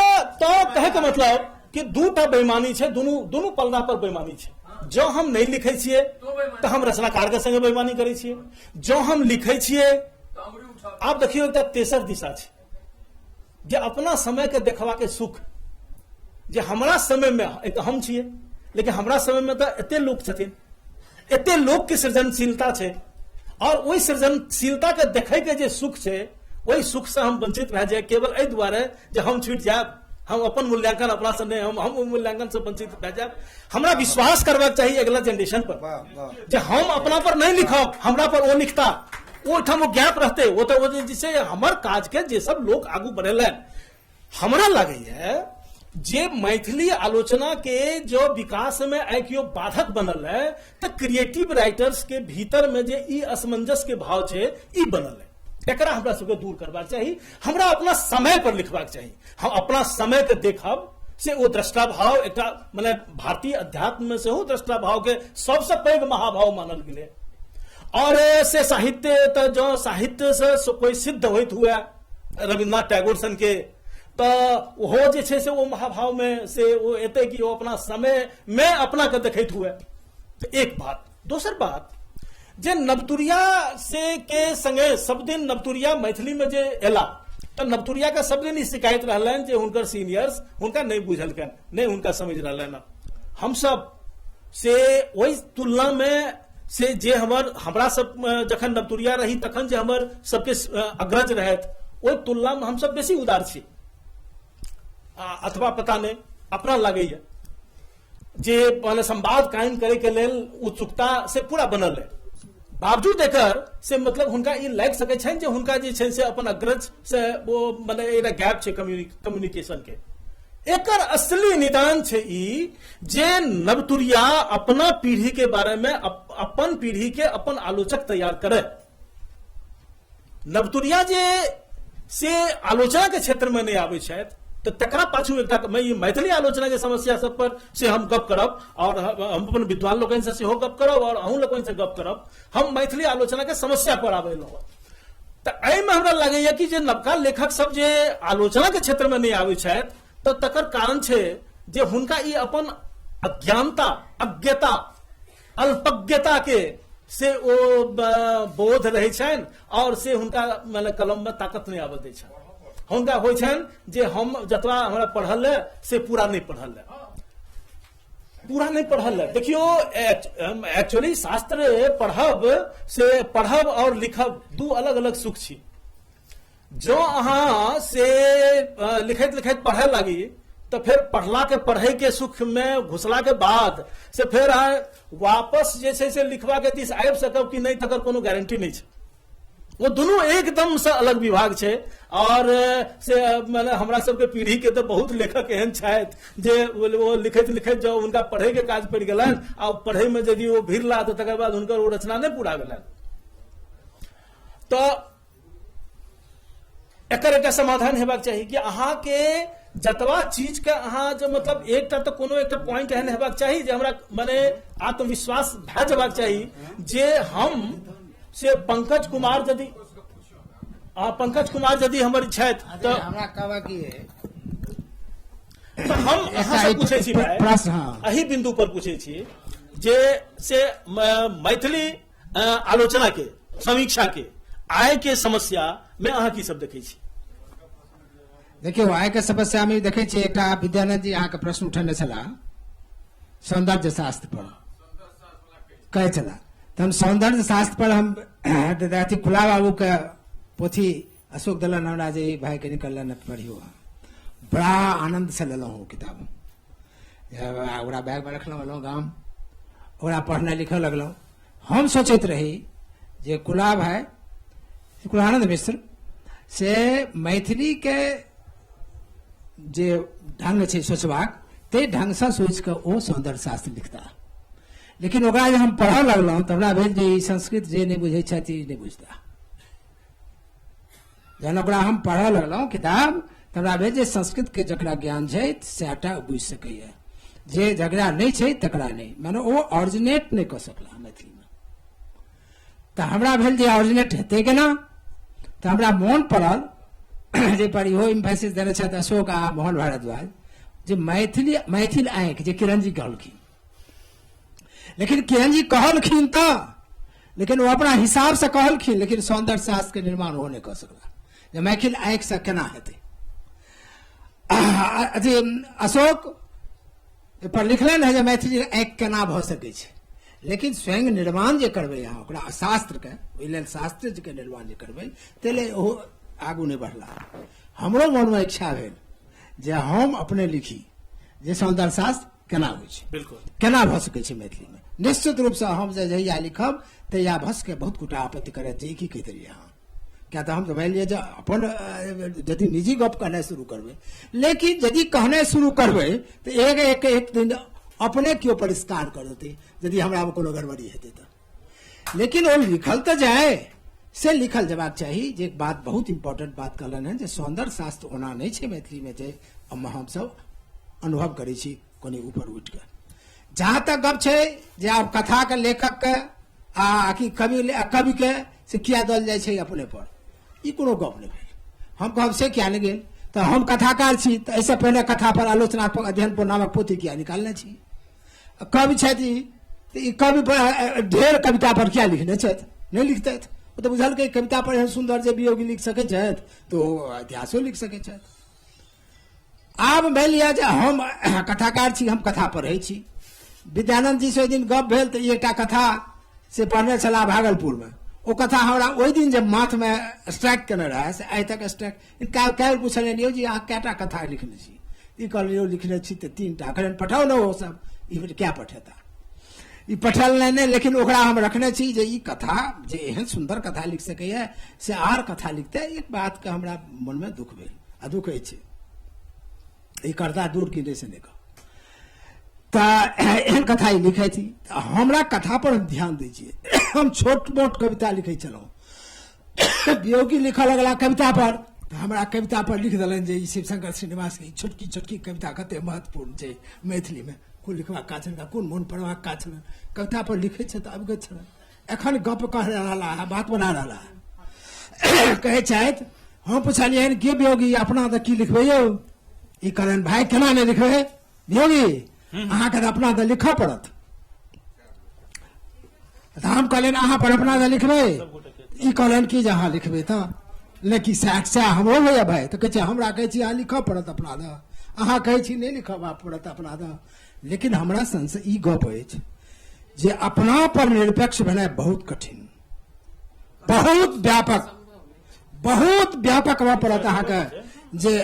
कहे के मतलब कि दूटा बेईमानी छै, दुनू दुनू पलड़ा पर बेईमानी छै। जँ हम नहीं लिखै छियै तऽ हम रचनाकार के संगे बेईमानी करै छियै, जँ हम लिखै छियै। आब देखियौ एकटा तेसर दिशा छै जे अपना समय के देखबा के सुख, जे हमरा समय में एक हम छियै लेकिन हमरा समय में तऽ एते लोक छथिन, एते लोक के सृजनशीलता छै और ओहि सृजनशीलता के देखै के जे सुख छै ओहि सुख से हम वंचित भए जाए केवल एहि दुआरे जे हम छूटि जायब, हम अपन मूल्यांकन अपना से नहीं, हम मूल्यांकन से वंचित भए जायब। हमरा विश्वास करबाक चाही अगिला जनरेशन पर जे हम अपना पर नहीं लिखब, हमरा पर ओ लिखता, ओहिठाम ओ गैप रहते, ओ तऽ ओ जे छै हमर काज के जे सब लोक आगू बढ़ेलनि। हमरा लगैया जे मैथिली आलोचना के जो विकास में आइ केओ बाधक बनल है तऽ क्रिएटिव राइटर्स के भीतर में जे ई असमंजस के भाव छै ई बनल है, एकरा हमरा सबके दूर करबाक चाही। हमरा अपना समय पर लिखबाक चाही, हम अपना समय के देखब से ओ दृष्टा भाव एकटा मने भारतीय अध्यात्म में सेहो दृष्टा भाव के सबसे पैघ महाभाव मानल गेलै। और से साहित्य तऽ जँ साहित्य से कोई सिद्ध होइत हुए रविन्द्रनाथ टैगोर सन के तऽ ओहो जे छै से ओ महाभावमे से ओ एतै कि ओ अपना समयमे अपनाके देखैत हुए। तऽ एक बात। दोसर बात जे नवतुरिया से के संगे सब दिन नवतुरिया मैथिलीमे जे एला तऽ नवतुरिया के सब दिन ई शिकायत रहलनि जे हुनकर सीनियर्स हुनका नहि बुझलकनि, नहि हुनका समझ रहलनि। हमसब से ओहि तुलनामे से जे हमर हमरा सब जखन नवतुरिया रही तखन जे हमर सबके अग्रज रहथि ओहि तुलनामे हमसब बेसी उदार छी, अथवा पता नहि अपना लागैया जे पहले संवाद कायम करे के लेल उत्सुकता से पूरा बनल है, बावजूद एकर से मतलब हुनका ई लागि सकै छनि जे हुनका जे छै से अपन अग्रज से ओ मतलब एकटा गैप छै कम्युनिकेशन के। एकर असली निदान छै ई जे नवतुरिया अपना पीढ़ी के बारे में अपन पीढ़ी के अपन आलोचक तैयार करे। नवतुरिया जे से आलोचना के क्षेत्र में नहीं आबै छथि तऽ तकरा पाछू एकटा ई मैथिली आलोचना के समस्या सब पर से हम गप करब और हम अपन विद्वान लोकनि से सेहो गप करब और अहूँ लोकनि से गप करब। हम मैथिली आलोचना के समस्या पर आबै लए तऽ एहिमे हमरा लगैया कि जे नवका लेखक सब जे आलोचना के क्षेत्र में नहीं आबै छथि तऽ तकर कारण छै जे हुनका ई अपन अज्ञानता, अज्ञता, अल्पज्ञता के से ओ बोध रहै छनि और से हुनका माने कलम में ताकत नहीं आबऽ दै छनि। हुनका होइ छनि जे हम जतबा हमरा पढ़ल है से पूरा नहीं पढ़ल है, पूरा नहीं पढ़ल है। देखियो एक्चुअली शास्त्र पढ़ब से पढ़ब और लिखब दू अलग अलग सुख छी। जो अहाँ से लिखैत लिखैत पढ़े लागी तो फिर पढ़ला के पढ़े के सुख में घुसला के बाद से फिर अहाँ वापस जे छै से लिखबा के दिस आबि सकब कि नहीं तकर कोनो गारंटी नहीं छै। वो दुनू एकदम से अलग विभाग छै और से माने हमरा सबके पीढ़ी के तो बहुत लेखक एहन छथि जे वो लिखैत लिखैत जब हुनका पढ़े के काज पड़ि गेलनि आ पढ़े में यदि वो भिड़ला तऽ तकर बाद हुनकर ओ रचना नहि पूरा भेलनि। तऽ एकर एकटा समाधान हेबाक चाही कि अहाँके जतबा चीज के अहाँ जे मतलब एकटा तऽ कोनो एकटा पॉइंट एहन हेबाक चाही जे हमरा माने आत्मविश्वास भए जेबाक चाही जे हम से पंकज कुमार यदि पंकज कुमार यदि हमर छथि तऽ हमरा कहबाक ई है तऽ हम अहाँ से पूछै छी भाई, प्रश्न, हाँ। एहि बिंदु पर पूछै छी जे से मैथिली आलोचना के समीक्षा के आय के समस्या में अहाँ की सब देखै छी? देखियौ, आय के समस्या में देखै छी एकटा विद्यानंद जी अहाँके प्रश्न उठेने छलाह सौंदर्य शास्त्र पर कहै छलाह, तऽ हम सौंदर्य शास्त्र पर हम अथी खुला बाबू के पोथी अशोक देलन हमरा जे ई भाई के निकललन पढ़ियो, बड़ा आनंद से लेलहुँ ओ किताब, ओकरा बैग में रखलहुँ, एलहुँ गाम, ओकरा पढ़नाइ लिखऽ लगलहुँ। हम सोचैत रही जे कुला भाई कुलानंद मिश्र से मैथिली के जे ढंग छै सोचबाक ताहि ढंगसँ सोचि कऽ ओ सौंदर्य शास्त्र लिखता, लेकिन ओकरा जे हम पढ़ऽ लगलहुँ तऽ हमरा भेल जे ई संस्कृत जे नहि बुझै छथि ई नहि बुझता। जहन ओकरा हम पढ़ऽ लगलहुँ किताब तऽ हमरा भेल जे संस्कृत के जकरा ज्ञान छै सएहटा बुझि सकैए, जे जकरा नहि छै तकरा नहि, माने ओ ऑरिजिनेट नहि कऽ सकला मैथिलीमे। तऽ हमरा भेल जे ऑरिजिनेट हेतै केना, तऽ हमरा मोन पड़ल जे पर इहो इम्फेसिस देने छथि अशोक आ मोहन भारद्वाज जे मैथिली मैथिल आँखि जे किरणजी कहलखिन, लेकिन किरणजी कहलखिन तऽ लेकिन ओ अपना हिसाब से कहलखिन, लेकिन सौंदर्य शास्त्र के निर्माण ओ नहि कऽ सकला जे मैथिल आँखि से केना हेतै। अथी अशोक पर लिखलनि है जे मैथिली आँखि केना भऽ सकै छै, लेकिन स्वयं निर्माण जे करबै अहाँ ओकरा शास्त्रके, ओहि लेल शास्त्र के निर्माण जे करबै ताहि लेल ओहो आगू नहि बढ़ला। हमरो मनमे इच्छा भेल जे हम अपने लिखी जे सौंदर्य शास्त्र केना होइ छै, बिल्कुल केना भऽ सकै छै मैथिलीमे। निश्चित रूपसँ हम जे जहिया लिखब तहिया भऽ सकै बहुत गोटा आपत्ति करत जे ई की कहि देलियै अहाँ, किया तऽ हम तऽ मानि लिअ जे अपन यदि निजी गप कहनाइ शुरू करबै, लेकिन यदि कहनाइ शुरू करबै तऽ एक एक एक दिन अपने केओ परिष्कार कर देतै यदि हमरा मे कोनो गड़बड़ी हेतै तऽ। लेकिन ओ लिखल तऽ जाय, से लिखल जेबाक चाही। जे एक बात बहुत इम्पोर्टेंट बात कहलनि हेँ जे सौंदर्य शास्त्र ओना नहि छै मैथिलीमे जे हमसभ अनुभव करै छी कनि ऊपर उठि कऽ। जहाँ तक गप छै जे आब कथाके लेखकके आ कि कविके से किया दल जाइ छै अपने पर, ई कोनो गप नहि भेल। हम कहब से किया नहि गेल, तऽ हम कथाकार छी तऽ एहिसँ पहिने कथा पर आलोचनात्मक अध्ययन पर नामक पोथी किया निकालने छी? कवि छथि ई, तऽ ई कवि पर ढेर कविता पर किया लिखने छथि? नहि लिखतथि। ओ तऽ बुझलकै कविता पर एहन सुन्दर जे वियोगी लिख सकै छथि तऽ ओ इतिहासो लिख सकै छथि। आब मानि लिअ जे हम कथाकार छी, हम कथा पढ़ै छी। विद्यानंद जी से ओहि दिन गप भेल तऽ ई एकटा कथा से पढ़ने छलाह भागलपुरमे। ओ कथा हमरा ओहि दिन जे माथमे स्ट्राइक केने रहए से आइ तक स्ट्राइक। कए बेर पुछलियनि, यौ जी अहाँ कएटा कथा लिखने छी? ई कहलनि यौ लिखने छी तऽ 3टा। कहलियनि पठाउ ने ओ सब। ई क्या पठेता? ई पठायल नहि, लेकिन ओकरा हम रखने छी जे ई कथा जे एहन सुन्दर कथा लिख सकैए से आर कथा लिखते। एक बातके हमरा मनमे दुख भेल आ दुख अछि, ई करता दूर कि नहि से नहि कहब। तऽ एहन कथा ई लिखै छी तऽ हमरा कथा पर हम ध्यान दै छियै। हम छोट मोट कविता लिखै छलहुँ, वियोगी लिखऽ लगला कविता पर, तऽ हमरा कविता पर लिख देलनि जे ई शिवशंकर श्रीनिवासके ई छोटकी छोटकी कविता कते महत्वपूर्ण छै मैथिलीमे, कोन लिखबाक काज छलनि, कोन मोन पड़बाक काज छलनि। कविता पर लिखै छै तऽ अवगत छलनि। एखन गप कह रहला है, बात बना रहला है। कहै छथि, हम पुछलियनि के वियोगी अपना तऽ की लिखबै यौ? ई कहलनि भाय केना नहि लिखबै वियोगी, अहाँके तऽ अपना तऽ लिखऽ पड़त। तऽ हम कहलियनि अहाँ पर अपना तऽ लिखबै? ई कहलनि कि जे अहाँ लिखबै तऽ, लेकिन सएह सएह हमरो होइए भाय। तऽ कहै छै हमरा कहै छी अहाँ लिखऽ पड़त अपना दऽ, अहाँ कहै छी नहि लिखऽ पड़त अपना दऽ। लेकिन हमरा संशय ई गप अछि जे अपना पर निरपेक्ष भेनाइ बहुत कठिन, बहुत व्यापक, बहुत व्यापक होबऽ पड़त अहाँके जे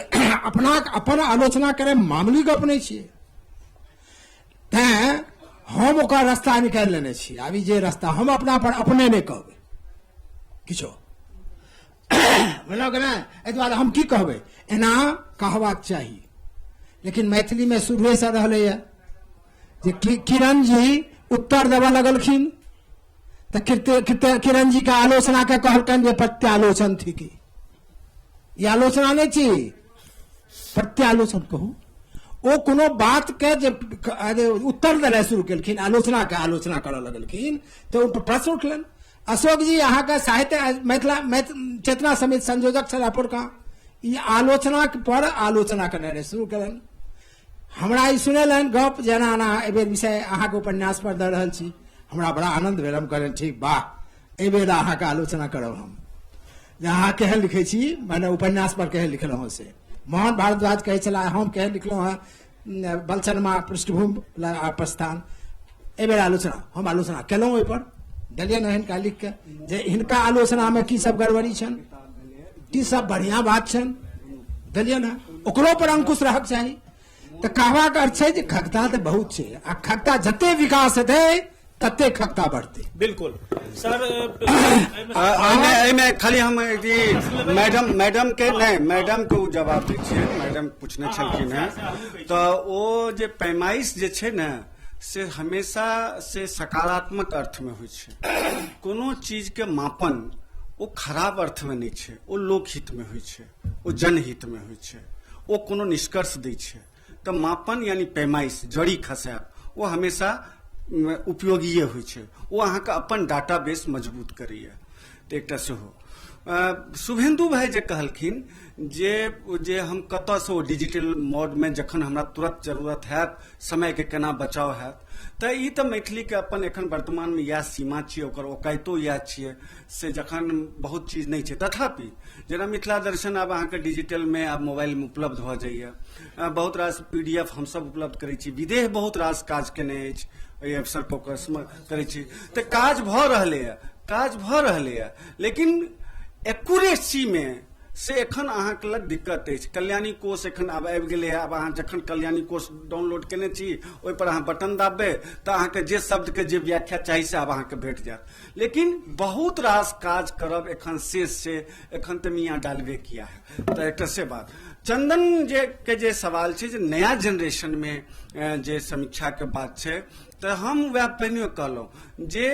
अपना अपन आलोचना करै मामूली गप नहि छियै। तैं हम ओकर रास्ता निकालि लेने छी। आब ई जे रास्ता हम अपना पर अपने नहि कहबै किछो, बुझलहुँ कि नहि? एहि दुआरे हम की कहबै, एना कहबाक चाही। लेकिन मैथिलीमे शुरुएसँ रहलैए जे किरण जी उत्तर देबऽ लगलखिन तऽ किरण जी के आलोचना के कहलकनि जे प्रत्यालोचन थिक, ई आलोचना नहि छी, प्रत्यालोचन कहू। ओ कोनो बात के जे उत्तर देनाइ शुरू केलखिन, आलोचना के आलोचना करऽ लगलखिन तऽ ओ प्रश्न उठलनि। अशोक जी अहाँके साहित्य मिथिला चेतना समिति संयोजक छलाह पुरका, ई आलोचना पर आलोचना करनाइ शुरू केलनि। हमरा ई सुनेलनि गप जे एना एना एहिबेर विषय अहाँके उपन्यास पर दऽ रहल छी। हमरा बड़ा आनंद भेल। हम कहलियनि ठीक, वाह, एहिबेर अहाँके आलोचना करब हम जे अहाँ केहन लिखै छी, माने उपन्यास पर केहन लिखलहुँ हँ। से मोहन भारद्वाज कहै छलाह हम केहन लिखलहुँ हँ बलचनमा पृष्ठभूमि प्रस्थान। एहिबेर आलोचना हम आलोचना केलहुँ, ओहिपर देलियनि हिनका लिख के जे हिनका आलोचनामे की सब गड़बड़ी छनि, की सब बढ़िआँ बात छनि, देलियनि हँ। ओकरो पर अंकुश रहक चाही। तऽ कहबाक अर्थ छै जे खगता तऽ बहुत छै आ खगता जते विकास हेतै तते खगता बढ़तै। बिल्कुल सर। एहिमे खाली हम मैडम मैडम के नहि मैडम के ओ जवाब दै छियै। मैडम पूछने छलखिन हेँ तऽ ओ जे पैमाइश जे छै ने से हमेशा से सकारात्मक अर्थमे होइ छै। कोनो चीजके मापन ओ खराब अर्थमे नहि छै, ओ लोकहितमे होइ छै, ओ जनहितमे होइ छै, ओ कोनो निष्कर्ष दै छै। तऽ मापन यानी पैमाइश, जड़ी खसायब, ओ हमेशा उपयोगिए होइ छै। ओ अहाँके अपन डाटा बेस मजबूत करैए। तऽ एकटा सेहो शुभेन्दु भाई जे कहलखिन जे जे हम कतऽसँ ओ डिजिटल मोडमे जखन हमरा तुरंत जरूरत हैत समयके केना बचाव हैत, तऽ ई तऽ मैथिलीके अपन एखन वर्तमानमे इएह सीमा छियै, ओकर औकातो इएह छियै से जखन बहुत चीज नहि छै। तथापि जेना मिथिला दर्शन आब अहाँके डिजिटलमे आब मोबाइलमे उपलब्ध भऽ जाइए, बहुत रास PDF हमसब उपलब्ध करै छी, विदेह बहुत रास काज केने अछि एहि अवसर पर ओकर करै छी, तऽ काज भऽ रहलैए, काज भऽ रहलैए। लेकिन एक्यूरेसीमे से एखन अहाँके लग दिक्कत अछि। कल्याणी कोश एखन आब आबि गेलै। आब अहाँ जखन कल्याणी कोश डाउनलोड केने छी ओहिपर अहाँ बटन दाबबै तऽ अहाँके जे शब्दके जे व्याख्या चाही से आब अहाँके भेट जायत। लेकिन बहुत रास काज करब एखन शेष छै, एखन तऽ मियाँ डालबे किया है। तऽ एकटा से बात। चंदन जे के जे सवाल छै जे नया जेनरेशनमे जे समीक्षाके बात छै, तऽ हम वएह पहिने कहलहुँ जे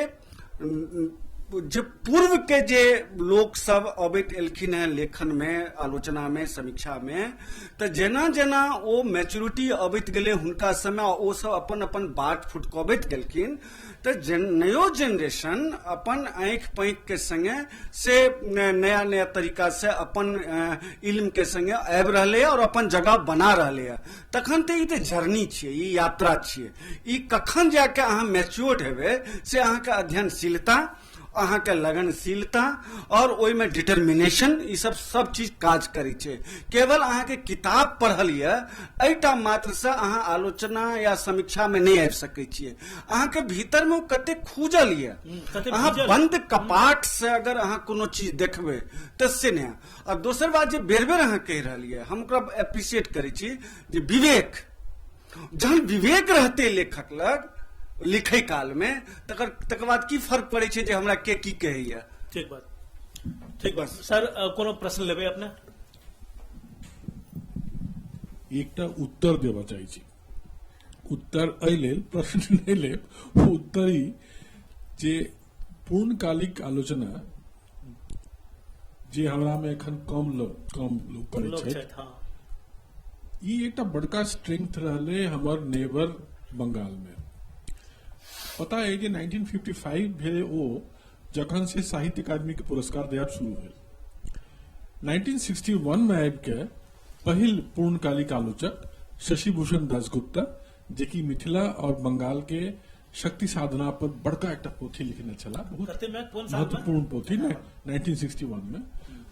जे पूर्व के जे लोक सब अबैत एलखिन हेँ लेखन में, आलोचना में, समीक्षा में, तऽ जेना जेना ओ मैच्योरिटी अबैत गेलै हुनका समय, ओ सब अपन अपन बाट फुटकबैत गेलखिन, तऽ नयो जेनरेशन अपन आँखि पाँखि के संगे से नया नया तरीका से अपन इल्म के संगे आबि रहलै और अपन जगह बना रहलै है। तखन तऽ ई तऽ जर्नी छियै, ई यात्रा छियै, ई कखन जाके अहाँ मैच्योर्ड हेबै से अहाँके अध्ययनशीलता, अहाँके लगनशीलता और ओहिमे डिटर्मिनेशन, ई सब सब चीज काज करै छै। केवल अहाँके किताब पढ़ल यऽ एहिटा मात्रसँ अहाँ आलोचना या समीक्षामे नहि आबि सकै छियै। अहाँके भीतरमे ओ कतेक खूजल यऽ, अहाँ बंद कपाट से अगर अहाँ कोनो चीज देखबै तऽ से नहि। आ दोसर बात जे बेर बेर अहाँ कहि रहल यऽ, हम ओकरा एप्रिसिएट करै छी जे विवेक, जहन विवेक रहतै लेखक लग लिखै काल में, तकर बाद की फर्क पड़ै छै जे हमरा के की कहैया। ठीक बात, ठीक बात। सर कोनो प्रश्न लेबै अपने? एकटा उत्तर देबऽ चाहै छी। उत्तर एहि लेल, प्रश्न नहि लेब, उत्तर ई जे पूर्णकालिक आलोचना जे हमरा में एखन कम लोग करै छथि, ई एकटा बड़का स्ट्रेंथ रहलै हमर नेबर बंगाल में। पता है कि 1955 भेलै ओ जखन से साहित्य अकादमी के पुरस्कार देब शुरू भेल। 1961 में आबि के पहिल पूर्णकालिक आलोचक शशिभूषण दासगुप्ता, जे कि मिथिला और बंगाल के शक्ति साधना पर बड़का एकटा पोथी लिखने छलाह, बहुत महत्वपूर्ण पोथी 1961 में,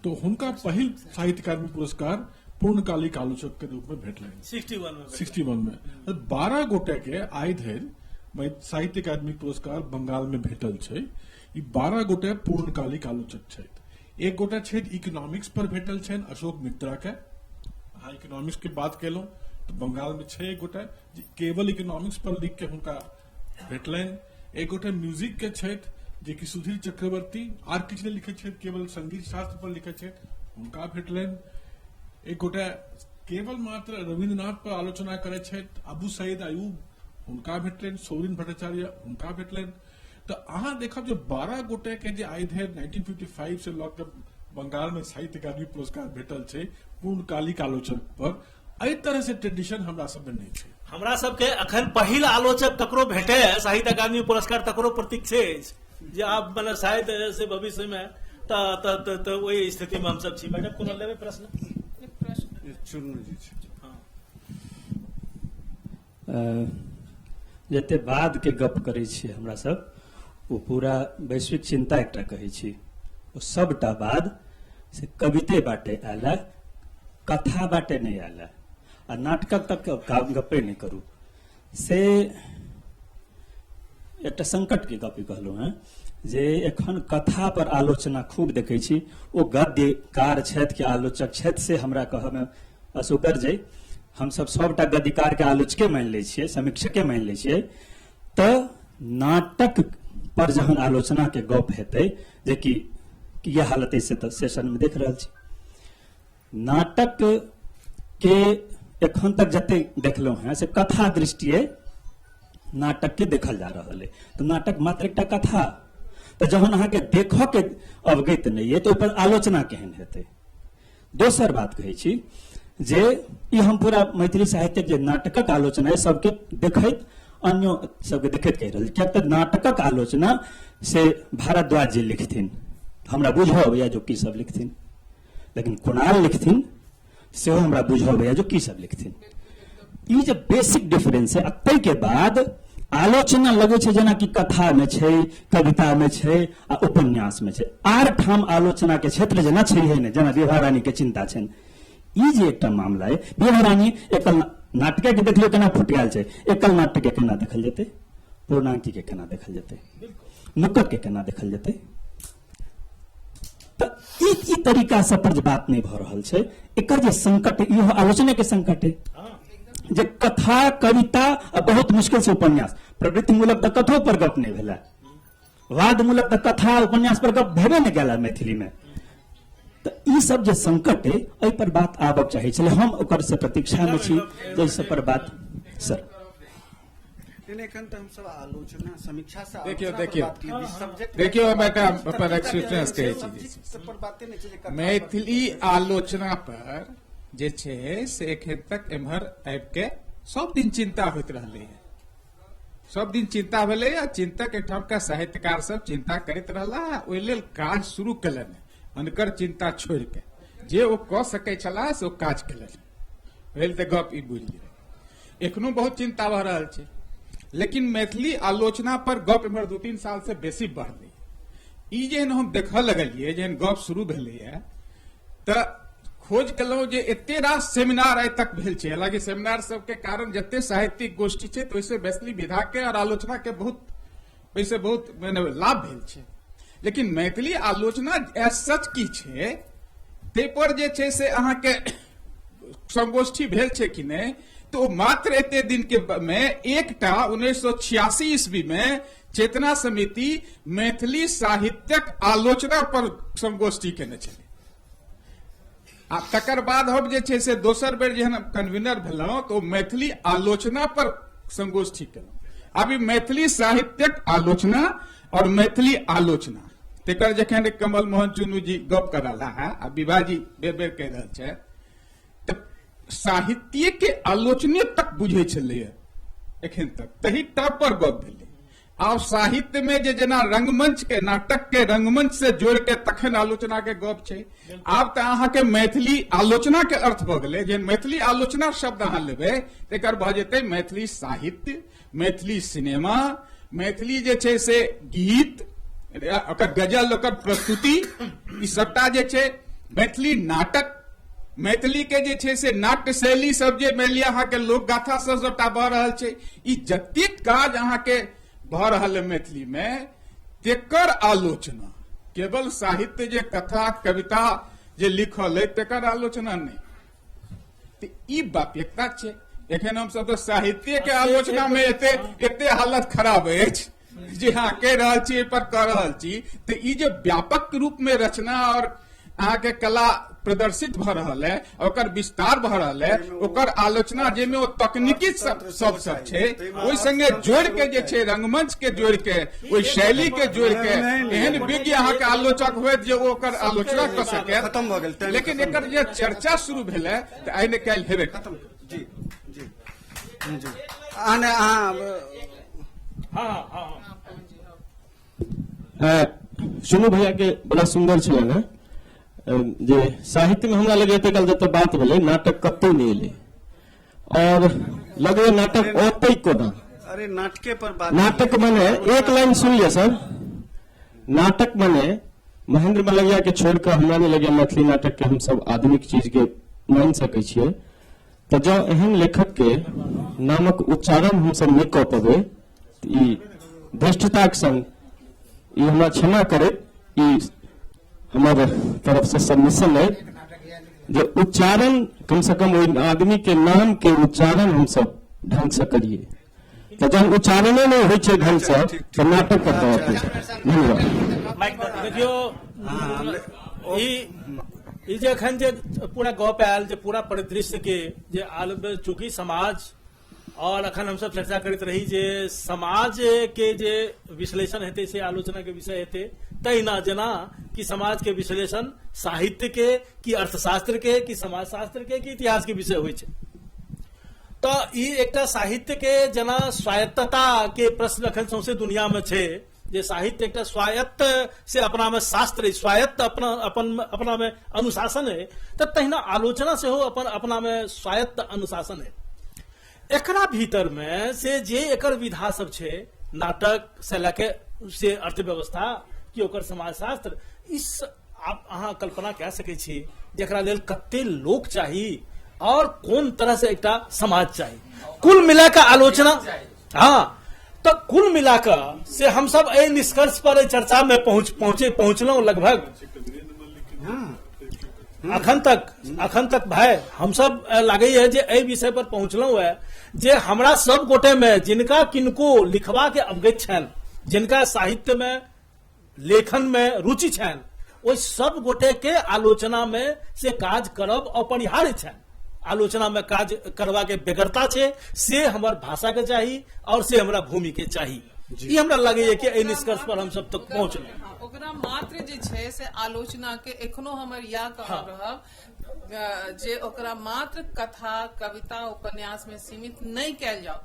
तो हुनका पहिल साहित्य अकादमी पुरस्कार पूर्णकालिक आलोचक के रूप में भेटलनि 61 में। 12 गोटे के आइ धरि साहित्य अकादमी पुरस्कार बंगाल में भेटल छै। ई 12 गोटे पूर्णकालिक आलोचक छथि। एक गोटा छथि इकोनॉमिक्स पर भेटल छनि, अशोक मित्रा के। अहाँ इकोनॉमिक्स के बात केलहुँ तऽ बंगाल में छै एक गोटा जे केवल इकोनॉमिक्स पर लिख के हुनका भेटलनि। एक गोटा म्यूजिक के छथि जे कि सुधीर चक्रवर्ती, आर किछु नहि लिखै छथि, केवल संगीत शास्त्र पर लिखै छथि, हुनका भेटलनि। एक गोटा केवल मात्र रविन्द्रनाथ पर आलोचना करै छथि, अबू सईद अयूब, हुनका भेटलनि। सौरिन भट्टाचार्य, हुनका भेटलनि। तऽ अहाँ देखब जे 12 गोटे के जे आइ धरि 1955 से लऽ के बंगाल में साहित्य अकादमी पुरस्कार भेटल छै पूर्णकालिक आलोचक पर, एहि तरह से ट्रेडिशन हमरा सबमे नहि छै। हमरा सबके अखन पहिल आलोचक ककरो भेटे साहित्य अकादमी पुरस्कार तकरो प्रतीक्षे अछि जे आब मतलब शायद से भविष्य में तऽ ओहि स्थिति में हमसब छी। मैडम कोनो लेबै प्रश्न? जते बाद के गप करै छियै हमरा सब, ओ पूरा वैश्विक चिंता एकटा कहै छी, ओ सबटा बाद से कविते बाटे आयल है, कथा बाटे नहि आयल है, आ नाटकक तक गप्पे नहि करू। से एकटा संकट के गप कहलहुँ हेँ जे एखन कथा पर आलोचना खूब देखै छी, ओ गद्यकार छथि कि आलोचक छथि से हमरा कहऽमे असौकर्य अइ। हमसब सबटा गद्यकार के आलोचके मानि लै छियै, समीक्षके मानि लै छियै। तऽ नाटक पर जहन आलोचना के गप हेतै, जे कि इएह हालत से तऽ सेशन में देख रहल छी, नाटक के एखन तक जते देखलहुँ हेँ से कथा दृष्टिए नाटक के देखल जा रहल है। तऽ नाटक मात्र एकटा कथा, तऽ जहन अहाँके देखऽ के अवगत नहि अइ तऽ ओहिपर आलोचना केहन हेतै। दोसर बात कहै छी जे ई हम पूरा मैथिली साहित्यक जे नाटकक आलोचना है सबके देखैत, अन्यो सबके देखैत कहि रहल छी, किएक तऽ नाटकक आलोचना से भारद्वाज जी लिखथिन, हमरा बुझऽ अबैया जो की सब लिखथिन, लेकिन कुणाल लिखथिन सेहो हमरा बुझऽ अबैया जो की सब लिखथिन। ई जे बेसिक डिफरेंस है, आ ताहिके बाद आलोचना लगै छै जेनाकि कथा में छै, कविता में छै आ उपन्यास में छै, आर ठाम आलोचना के क्षेत्र जेना छैहे नहि, जेना विभा रानी के चिंता छनि। ई जे एकटा मामला है, विभा रानी एकल नाटके के देखलियौ केना फुटियाल छै, एकल नाटक के केना देखल जेतै, पूर्णांकी के केना देखल जेतै, नुक्कड़ के केना देखल जेतै। तऽ ई तरीका सब पर जे बात नहि भऽ रहल छै, एकर जे संकट, इहो आलोचना के संकट है जे कथा, कविता आ बहुत मुश्किल से उपन्यास, प्रवृत्तिमूलक तऽ कथो पर गप नहि भेलै, वादमूलक तऽ कथा उपन्यास पर गप भेबे नहि गेल मैथिली में। तऽ ई सब जे संकट है एहि पर बात आबक चाही छलै, हम ओकर से प्रतीक्षा में छी जे सब पर बात। सर लेकिन एखन तऽ हमसब आलोचना समीक्षा से देखियौ आलोचना पर देखियौ बात केलियै, सब्जेक्ट देखियौ हम एकटा अपन एक्सपीरियंस कहै छी जे सब्जेक्ट पर बाते नहि छै जे कथा पर। मैथिली आलोचना पर जे छै से एखन तक एम्हर आबि के सब दिन चिंता होइत रहलै है, सब दिन चिंता भेलै आ चिंतक एहिठामका साहित्यकार सब चिंता करैत रहला, ओहि लेल काज शुरू केलनि। हुनकर चिंता छोड़ि के जे ओ कऽ सकै छलाह से ओ काज केलनि। भेल तऽ गप ई बुझि गेलै। एखनो बहुत चिंता भऽ रहल छै, लेकिन मैथिली आलोचना पर गप एम्हर 2-3 साल से बेसी बढ़लै। ई जेहन हम देखऽ लगलियै, जेहन गप शुरू भेलैए, तऽ खोज केलहुँ जे एते रास सेमिनार आइ तक भेल छै। हालांकि सेमिनार सबके कारण जते साहित्यिक गोष्ठी छै तऽ ओहिसँ मैथिली विधा के और आलोचना के बहुत ओहिसँ बहुत माने लाभ भेल छै, लेकिन मैथिली आलोचना एज सच की छै ताहि पर जे छै से अहाँके संगोष्ठी भेल छै कि नहि, तऽ ओ मात्र एते दिन के मे एकटा 1986 ईस्वी में चेतना समिति मैथिली साहित्यक आलोचना पर संगोष्ठी केने छलै। आ तकर बाद हम जे छै से दोसर बेर जहन कन्वीनर भेलहुँ तऽ ओ मैथिली आलोचना पर संगोष्ठी केलहुँ। आब ई मैथिली साहित्यक आलोचना और मैथिली आलोचना तेकर जखन कमल मोहन चुनू जी गप कर रहला है आ विभा जी बेर बेर कहि रहल छै, तऽ साहित्य के आलोचने तक बुझै छलैए एखन तक, तही टा पर गप भेलै। आब साहित्य में जे जेना रंगमंच के नाटक के रंगमंच से जोड़ के तखन आलोचना के गप छै। आब तऽ अहाँके मैथिली आलोचना के अर्थ भऽ गेलै जे मैथिली आलोचना शब्द अहाँ लेबै तकर भऽ जेतै मैथिली साहित्य, मैथिली सिनेमा, मैथिली जे छै से गीत, ओकर गजल, ओकर प्रस्तुति, ई सबटा जे छै मैथिली नाटक, मैथिली के जे छै से नाट्य शैली सब जे मानि लिअ अहाँके लोक गाथा सब सबटा भऽ रहल छै। ई जतेक काज अहाँके भऽ रहल है मैथिली में तेकर आलोचना केवल साहित्य जे कथा कविता जे लिखल है तेकर आलोचना नहि, तऽ ई बात एकता छै। एखन हम सब तऽ साहित्य के आलोचना में एते एते हालत खराब अछि जे हाँ कहि रहल छी एहि पर कऽ रहल छी, तऽ ई जे व्यापक रूप में रचना और अहाँके कला प्रदर्शित भऽ रहल है, ओकर विस्तार भऽ रहल है, ओकर आलोचना जाहिमे ओ तकनीकी सब सब सब छै ओहि संगे जोड़ के जे छै रंगमंच के जोड़ के ओहि शैली के जोड़ के एहन विज्ञ अहाँके आलोचक होयत जे ओ ओकर आलोचना कऽ सके। खत्म भऽ गेल, लेकिन एकर जे चर्चा शुरू भेलै तऽ आइ ने काल्हि हेबे खत्म। जी जी जी अहाँ अहाँ हाँ हाँ सुनू भैया के बड़ा सुंदर छलनि हेँ जे साहित्य में हमरा लगैए एते काल जतऽ बात भेलै नाटक कतौ नहि एलै और लगैए नाटक औतै कोना। अरे नाटके पर बात नाटक माने एक लाइन सुन लिअ सर, नाटक माने महेंद्र मलंगिया के छोड़ कऽ हमरा नहि लगैए मैथिली नाटक के हम सब आधुनिक चीज के मान सकै छियै। तऽ जँ एहन लेखक के नामक उच्चारण हम सब नहि कऽ पबै तऽ ई धृष्टताक संग ई हमरा क्षमा करैत ई हमर तरफ से सबमिशन है जे उच्चारण कम से कम ओहि आदमी के नाम के उच्चारण हम सब ढंग से करिए। तऽ जहन उच्चारणे नहि होइ छै ढंग से तऽ नाटक कतऽ अतै। धन्यवाद। देखियौ ई जे एखन जे पूरा गप आयल जे पूरा परिदृश्य के जे आल चूंकि समाज और अखन हमसब चर्चा करैत रही जे समाज के जे विश्लेषण हेतै से आलोचना के विषय हेतै, तहिना जेना कि समाज के विश्लेषण साहित्य के कि अर्थशास्त्र के कि समाजशास्त्र के कि इतिहास के विषय होइ छै। तऽ ई एकटा साहित्य के जेना स्वायत्तता के प्रश्न अखन सौंसे दुनिया में छै जे साहित्य एकटा स्वायत्त से अपना में शास्त्र स्वायत्त अपना अपन अपना में अनुशासन है, तऽ तहिना आलोचना सेहो अपन अपना में स्वायत्त अनुशासन है। एकरा भीतर में से जे एकर विधा सब छै नाटक से लए के से अर्थव्यवस्था कि ओकर समाजशास्त्र, इस आप अहाँ कल्पना कए सकै छी जेकरा लेल कते लोक चाही और कोन तरह से एकटा समाज चाही। कुल मिला कऽ आलोचना हाँ तो कुल मिला कऽ से हम सब एहि निष्कर्ष पर एहि चर्चा में पहुंचलहुं लगभग अखन तक भाई हम सब लागैए जे एहि विषय पर पहुंचलहुं है जे हमरा सब गोटे में जिनका किनको लिखबा के अवगत छनि, जिनका साहित्य में लेखन में रुचि छनि, ओहि सब गोटे के आलोचना में से काज करब अपरिहार्य छनि। आलोचना में काज करवा के बेगरता छै, से हमर भाषा के चाही और से हमरा भूमि के चाही। ई हमरा लगैया कि एहि निष्कर्ष पर हम सब तक पहुंचलहुं। ओकरा मात्र जे छै से आलोचना के एखनो हमर इएह कहब रहब जे ओकरा मात्र कथा, कविता, उपन्यास में सीमित नहि कयल जाओ।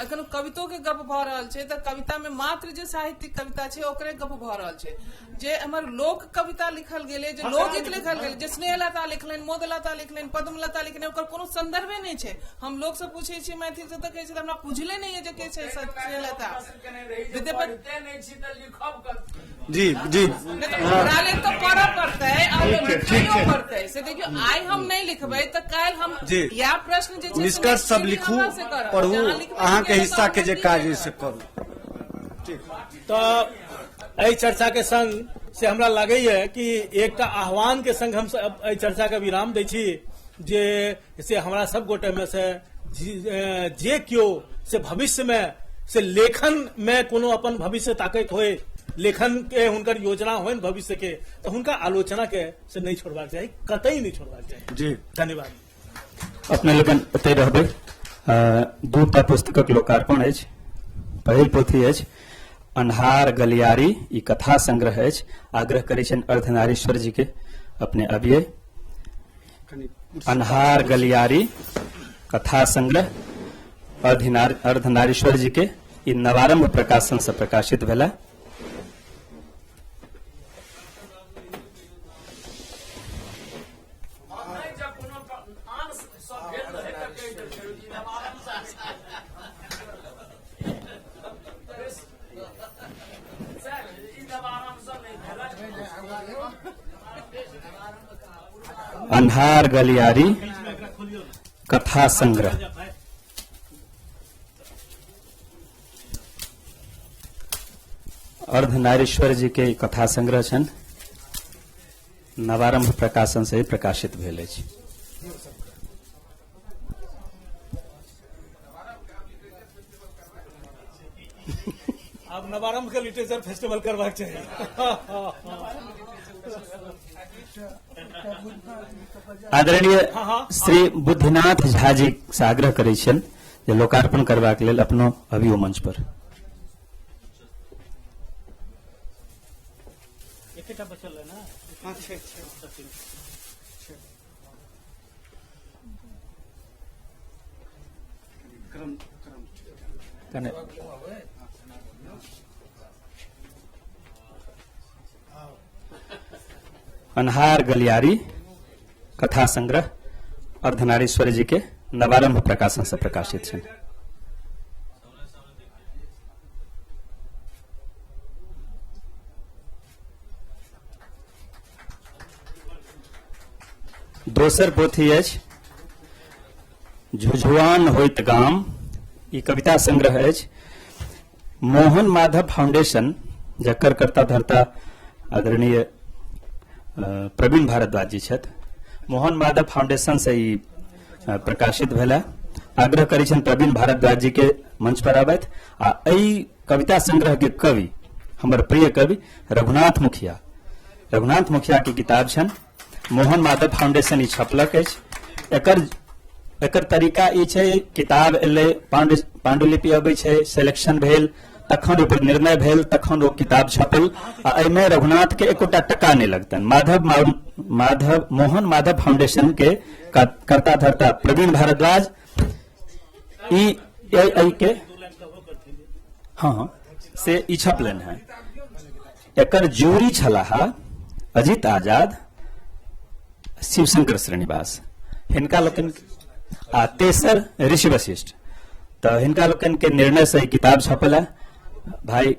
एखन कवितो के गप भऽ रहल छै तऽ कविता में मात्र जे साहित्यिक कविता छै ओकरे गप भऽ रहल छै। जे हमर लोक कविता लिखल गेलै, जे लोकगीत लिखल गेलै, जे स्नेहलता लिखलनि, मोदलता लिखलनि, पद्मलता लिखलनि, ओकर कोनो संदर्भे नहि छै। हम लोक से पूछै छियै मैथिल से तऽ कहै छै हमरा बुझले नहि है जे के छै स्नेहलता। विद्यापति जी जी ओकरा लेल तऽ पढ़ऽ पड़तै और लिखैयो पड़तै। से देखियौ आइ हम नहि लिखबै तऽ काल्हि हम इएह प्रश्न जे छै निष्कर्ष सब लिखू, पढ़ू, अहाँके हिस्सा के जे काज से करू। तऽ एहि चर्चा के संग से हमरा लगैया कि एकटा आह्वान के संग हम सब एहि चर्चा के विराम दै छी जे से हमरा सब गोटे में से जे केओ से भविष्य में से लेखन में कोनो अपन भविष्य ताकैत होय, लेखन के हुनकर योजना होइन भविष्य के, तऽ हुनका आलोचना के से नहि छोड़बाक चाही, कतई नहि छोड़बाक चाही। जी धन्यवाद। अपने लोकनि एतहि रहबै। दूटा पुस्तकक लोकार्पण अछि। पहिल पोथी अछि अन्हार गलियारी, ई कथा संग्रह अछि। आग्रह करै छनि अर्धनारीश्वर जी के अपने अबियै। अन्हार गलियारी कथा संग्रह अर्धनारीश्वर जी के ई नवारंभ प्रकाशन से प्रकाशित भेला। अन्हार गलियारी कथा संग्रह। अर्धनारीश्वर जी के कथा संग्रह छनि, नवारंभ प्रकाशन से प्रकाशित भेल अछि। आब नवारंभ के लिटरेचर फेस्टिवल करबाक चाही। आदरणीय श्री बुद्धिनाथ झा जी से आग्रह करै छियनि जे लोकार्पण करबाक लेल अपनो अबियो मंच पर। एकेटा बचल है ना? हाँ, छै, छै। क्रम क्रम कने अन्हार गलियारी कथा संग्रह अर्धनारीश्वर जी के नवारंभ प्रकाशन से प्रकाशित छनि। दोसर पोथी अछि झुझुआन होइत गाम, ई कविता संग्रह अछि। मोहन माधव फाउंडेशन जकर कर्ता धर्ता आदरणीय प्रवीण भारद्वाज जी छथि, मोहन माधव फाउंडेशन से ई प्रकाशित भेला। आग्रह करै छनि प्रवीण भारद्वाज जी के मंच पर आबथि आ एहि कविता संग्रह के कवि हमर प्रिय कवि रघुनाथ मुखिया, रघुनाथ मुखिया के किताब छनि। मोहन माधव फाउंडेशन ई छपलक अछि। एकर तरीका ई छै, किताब एलै, पांडुलिपि अबै छै, सिलेक्शन भेल, तखन ओकर निर्णय भेल, तखन ओ किताब छपल। आ एहिमे रघुनाथ के एकोटा टका नहि लगतनि। मोहन माधव फाउंडेशन के कर्ता धर्ता प्रवीण भारद्वाज ई एहि के हाँ से ई छपलनि हैं। एकर जूरी छलाह अजित आजाद, शिवशंकर श्रीनिवास, हिनका लोकनि आ तेसर ऋषि वशिष्ठ। तऽ हिनका लोकनि के निर्णय से ई किताब छपल है। भाई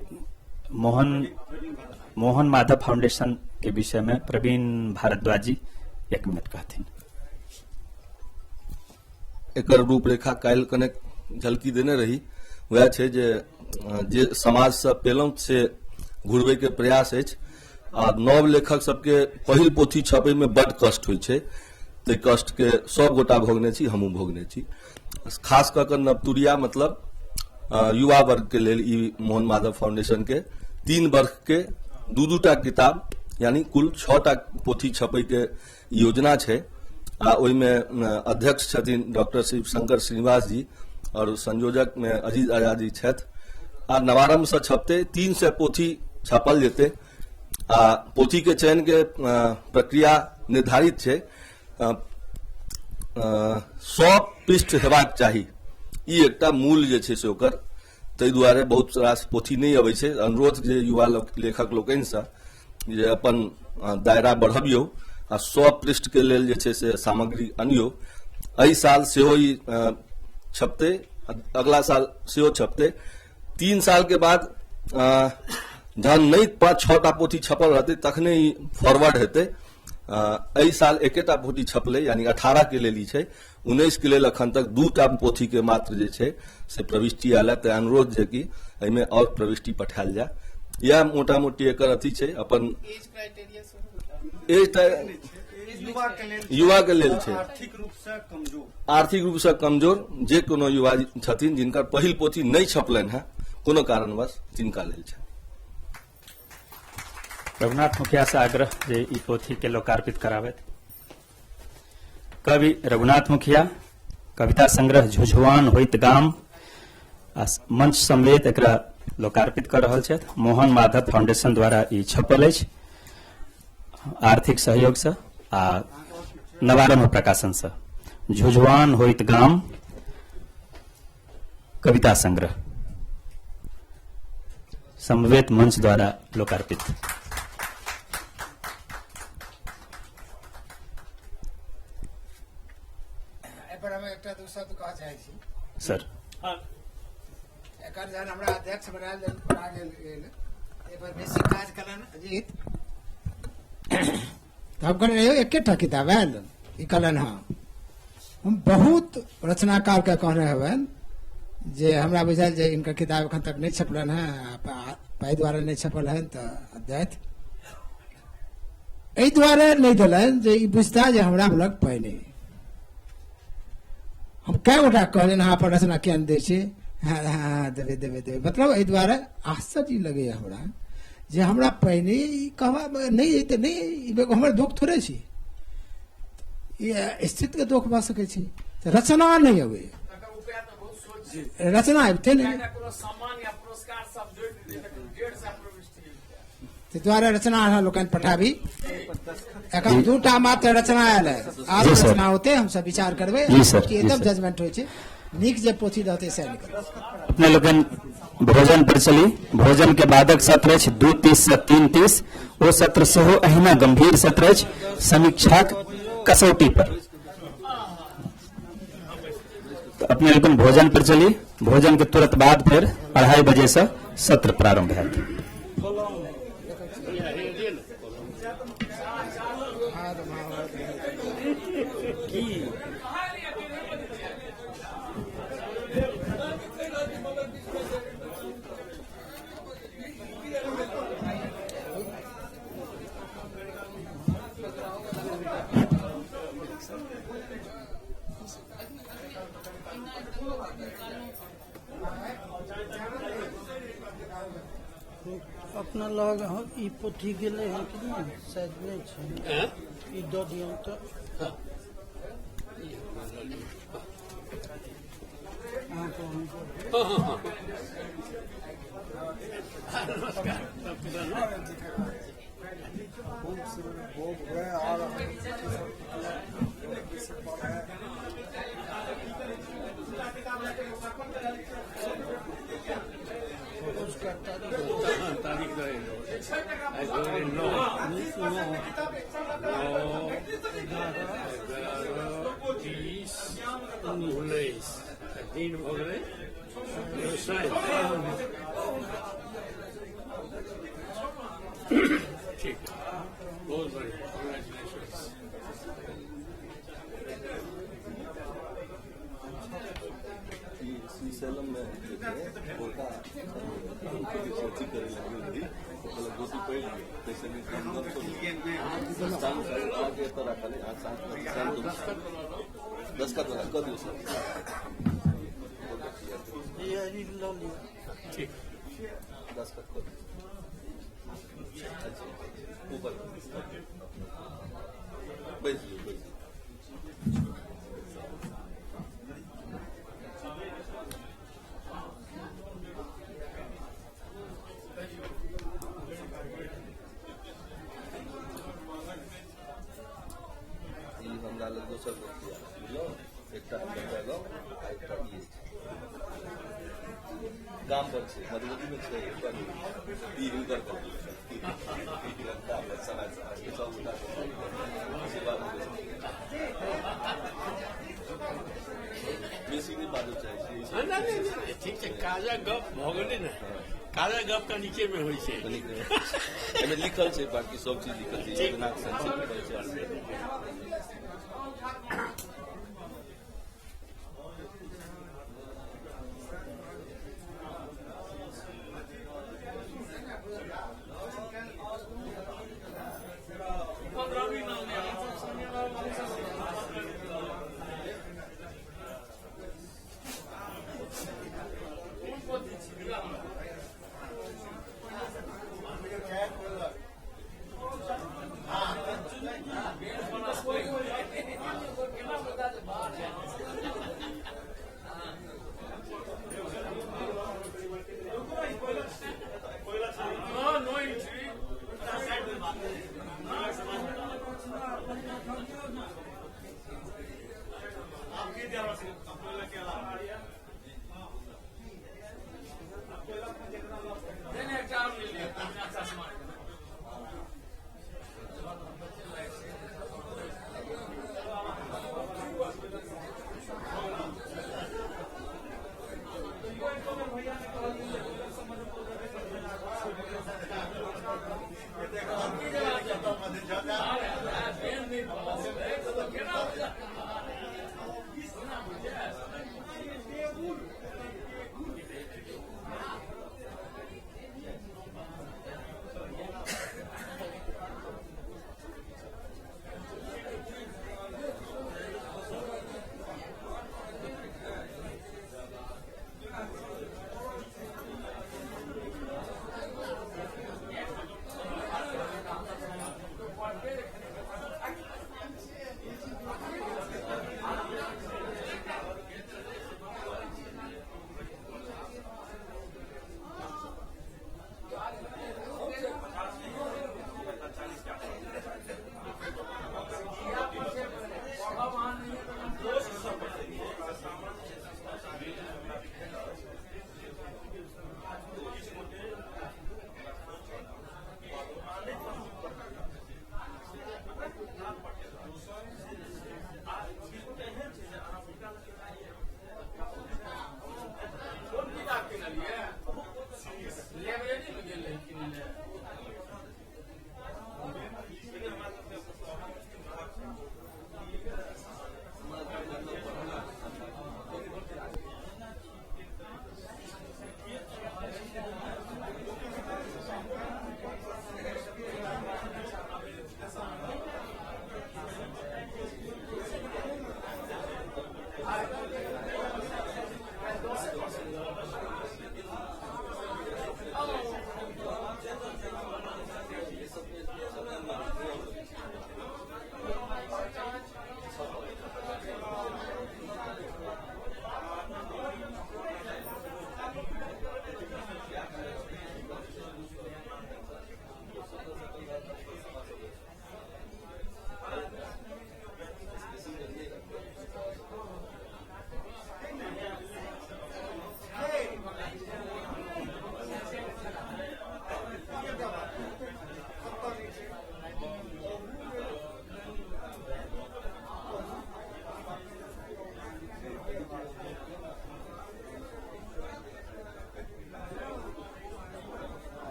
मोहन माधव फाउंडेशन के विषय में प्रवीण भारद्वाज जी एक मिनट कहथिन। एकर रूपरेखा काल्हि कनेक झलकी देने रही, वएह छै जे समाजसँ पेलहुँ से घुरबैके प्रयास अछि। आ नव लेखक सबके पहिल पोथी छपैमे बड्ड कष्ट होइ छै, ताहि कष्टके सब गोटा भोगने छी, हमहूँ भोगने छी। खास कऽ कऽ नवतुरिया मतलब युवा वर्गके लेल ई मोहन माधव फाउंडेशनके 3 वर्षके 2-2 टा किताब यानी कुल 6 टा पोथी छपैके योजना छै। आ ओहिमे अध्यक्ष छथिन डॉक्टर शिवशंकर श्रीनिवास जी और संयोजक में अजीत आजाद जी छथि। आ नवारंभ से छपते 300 पोथी छापल जेतै। आ पोथी के चयन के प्रक्रिया निर्धारित छै। 100 पृष्ठ हेबाक चाही, ई एकटा मूल जे छै से ओकर, ताहि दुआरे बहुत रास पोथी नहि अबै छै। अनुरोध जे युवा लेखक लोकनिसँ जे अपन दायरा बढ़बियौ आ 100 पृष्ठ के लेल जे छै से सामग्री अनियौ। एहि साल सेहो ई छपतै, अगला साल सेहो छपतै। 3 साल के बाद जहन नहि 5-6 टा पोथी छपल रहतै तखने ई फॉरवर्ड हेतै। एहि साल एकेटा पोथी छपलै, यानी 18 के लेल ई छै, 19 के लेल अखन तक 2 टा पोथी के मात्र जे छै से प्रविष्टि आयल है। तऽ अनुरोध जे कि एहिमे और प्रविष्टि पठायल जाय। इएह मोटा मोटी एकर अथी छै। अपन एज युवा के लेल छै, आर्थिक रूप से कमजोर जे कोनो युवा छथिन जिनकर पहिल पोथी नहि छपलनि हेँ कोनो कारणवश, तिनका लेल छै। रघुनाथ मुखिया से आग्रह जे ई पोथी के लोकार्पित कराबथि। कवि रघुनाथ मुखिया कविता संग्रह झुझुआन होइत गाम आ मंच समेत एकरा लोकार्पित कर रहल छथि। मोहन माधव फाउंडेशन द्वारा ई छपल अछि आर्थिक सहयोग से आ नवारंभ प्रकाशन से। झुझुआन होइत गाम कविता संग्रह समवेत मंच द्वारा लोकार्पित। एहि पर हम एकटा दू शब्द कहऽ चाहै छी सर। एकर जहन हमरा अध्यक्ष बनायल बना गेल गेल, एहि पर बेसी काज कयलनि अजीत, तऽ हम कहलियै यौ एकेटा किताब आयल, ई कहलनि हँ। हम बहुत रचनाकारके कहने हेबनि जे हमरा बुझायल जे हिनकर किताब एखन तक नहि छपलनि हेँ, पाइ दुआरे नहि छपल हन तऽ दैथ। एहि दुआरे नहि देलनि जे ई बुझता जे हमरा लग पाइ नहि। हम कए गोटा कहलियनि अहाँ अपन रचना किया नहि दै छी, हँ हँ देबै देबै देबै, मतलब एहि दुआरे आश्चर्य लगैए हमरा जे हमरा पाइ नहि, ई कहबा नहि अइ तऽ नहि, ई हमर दोख थोड़े छी, ई स्थितिके दोख भऽ सकै छै। तऽ रचना नहि अबैए, रचना अबिते नहि, ताहि दुआरे रचना अहाँ लोकनि पठाबी। एखन 2 मात्र रचना आयल है, आरो रचना होते हमसब विचार करबै, एकदम जजमेंट होइ छै, नीक जे पोथी रहतै सएह निकलत। अपने लोकनि भोजन पर चली। भोजन के बादक सत्र अछि 2:30 से 3:30। ओ सत्र सेहो अहिना गंभीर सत्र अछि समीक्षाक कसौटी पर। तो अपने लोकनि भोजन पर चली। भोजन के तुरंत बाद फिर 2:30 बजे से सत्र प्रारंभ हैत। अपना लग ई पोथी गेलै हँ कि नहि? शायद नहि छै। ई दऽ दियौ तऽ। तारीख 9 9 11 20 19 दिन भऽ गेलै। ठीक, बहुत बढ़िया, कंग्रेचुलेशंस। श्रीशैलम में अथी करे लग रही, गोटी पड़ि गेल, ताहिसँ राखल दस्तखत वाला कऽ दियौ सर। ठीक, दस्तखत कऽ दियौ। अच्छा, ऊपर बैस जाउ, बैस जाउ। ई हमरा लग दोसर पोथी आयल बुझलहुँ, एकटा हम बचेलहुँ आ एकटा ई अछि। गाम पर छै, मधुबनी में छै, पर ई हिनकर कॉपी छै। समय समय सब गोटा आशीर्वाद बेसी नहि बाजऽ चाहै छी। नहि नहि नहि, ठीक छै, काजक गप भऽ गेलै ने, काजक गप तऽ नीचे मे होइ छै। एहिमे लिखल छै, बाकी सब चीज लिखल छै, योजनाक संक्षिप्त परिचय।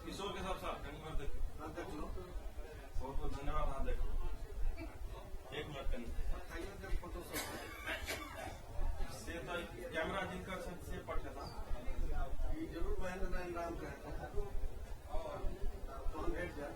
किशोर के साथ साथ बहुत बहुत धन्यवाद। हाँ देखो एक मिनट कनी से तो कैमरा जिनकर से पठेता जरूर महेंद्र नारायण राम का तहन भेट जायत।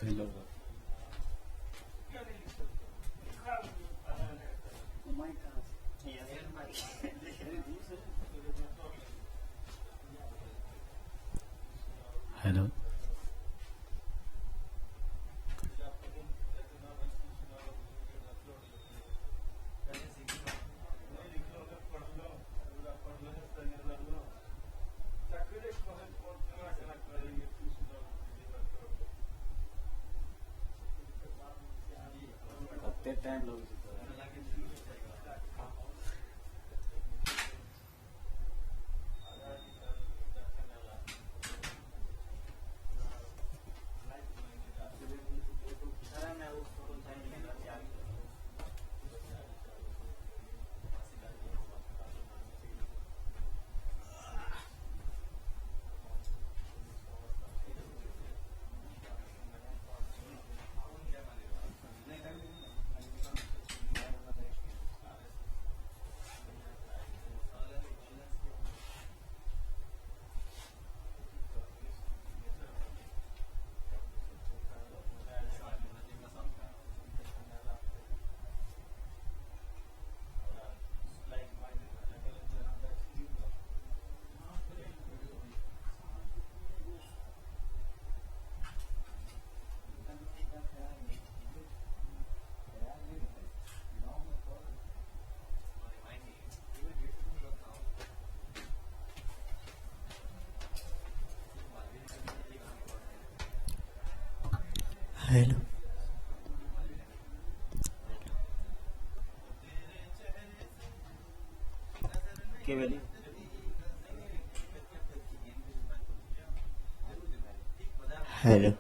हेलो। हेलो। कते टाइम लगै छै तोरा? हेलो। के भेलै? हेलो।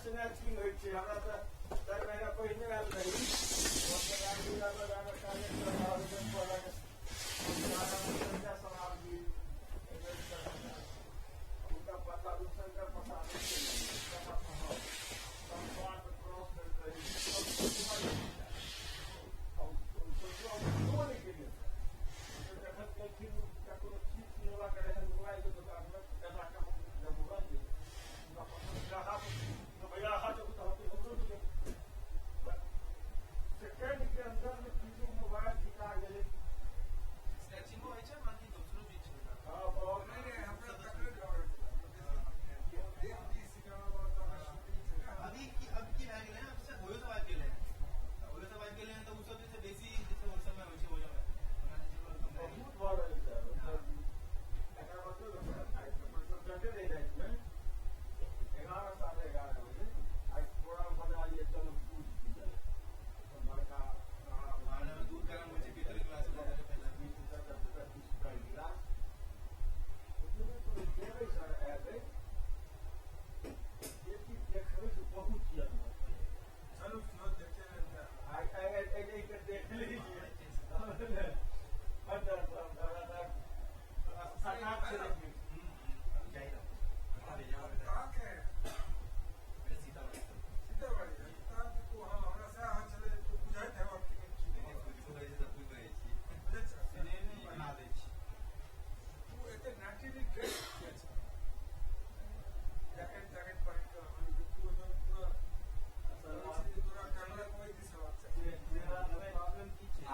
स्नैचिंग होइ छै। हमरा तऽ 4 महीना पहिने आयल रही, हुनका पता रविशंकर प्रसाद सेकेंड के अंदर में पीछे मोबाइल छिका गेलै। स्नैचिंगो होइ छै, बाकी दोसरो भी छै। हाँ, बहुत अभी की अब की भए गेलै, अब से ओहो सब आबि गेलै, ओहो सब आबि गेलै तऽ ओ सब जे छै बेसी जे छै ओहि समय होइ छै, ओहो बहुत भऽ रहल छै। एकर मतलब जते नहि रातिमे 11 11:30 बजे आइ प्रोग्राम बना लिए, चलू दूध पी चले बड़का दूध गरम होइ छै, पीतल गिलास 20 रुपया 30 रुपया गिलास देबै सर, एबै जे चीज देखबै से बहुत चीज अनुभव। चलू आइ आइ आइ देख लीजिए,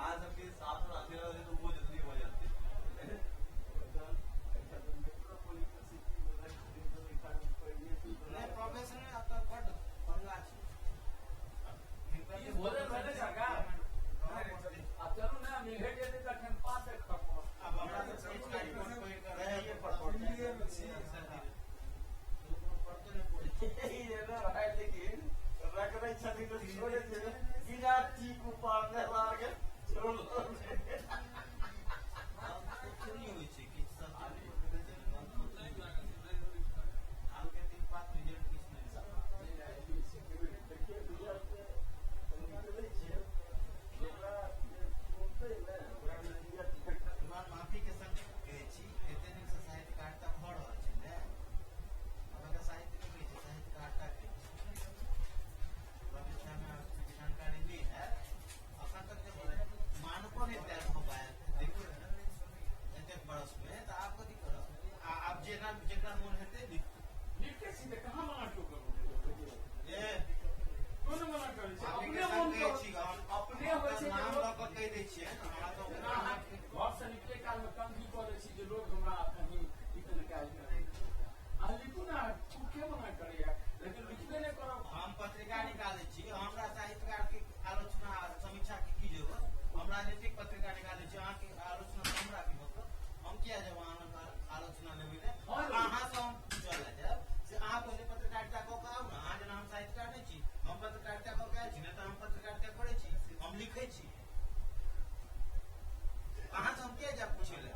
आज सबके साथ और अकेला होते तो वो जल्दी हो जाते। नहीं, प्रोफेशनल आपका बड पंगा छै। ई भोजन भेलै सरकार? आ चलू ने, मिले जेतै तखन पास खपत। आब हमरा तऽ रिपोर्ट पढ़ि कऽ रहैए पर लेकिन रखने छथिन तऽ छोड़े छै बिना चीक उपाड़ने लागे छोड़। नहि होइ छै किछु सब हाल के तीन पाँच रिजल्ट किछु नहि। माफी के संग कहै छी, एते दिन से साहित्यकारिता भऽ रहल छै ने, हमरा साहित्य नहि कहै छै, साहित्यकारिता कहै छै। हमरा मिथिलामे जानकारी नहि है अखन तक, जे मानको नहि तैयार भऽ पायल एतेक बरस में, तऽ आब कथी करब? आब जेना जेकरा मोन हेतै लिखतै। लिखते छी तऽ कहाँ मना क्यों करू? ए कोन मना करै छै? अपने मोन अपने होइ छै। नाम लऽ कऽ कहि दै छियै हमरा तऽ। जेना अहाँ घर से निकले काल में कंघी करै छी जे लोग हमरा कहीं ई तऽ काज करै। अहाँ लिखू ने, के मना करैया? लेकिन लिखबे नहि करब। हम पत्रिका निकालै छी, हमरा साहित्यकार के आलोचना समीक्षा के की जरूरत? हम राजनीतिक पत्रिका निकालै छी, अहाँके आलोचना से हमरा की मतलब? हम किया जाब अहाँ आलोचना लेबै ने? अहाँ से हम पूछऽ लए जायब से अहाँ पहिले पत्रकारिता कऽ कऽ आउ ने। अहाँ जेना हम साहित्यकार नहि छी, हम पत्रकारिता कऽ के आयल छी ने, तऽ हम पत्रकारिता करै छी, हम लिखै छी, अहाँ से हम किया जायब पूछै लए?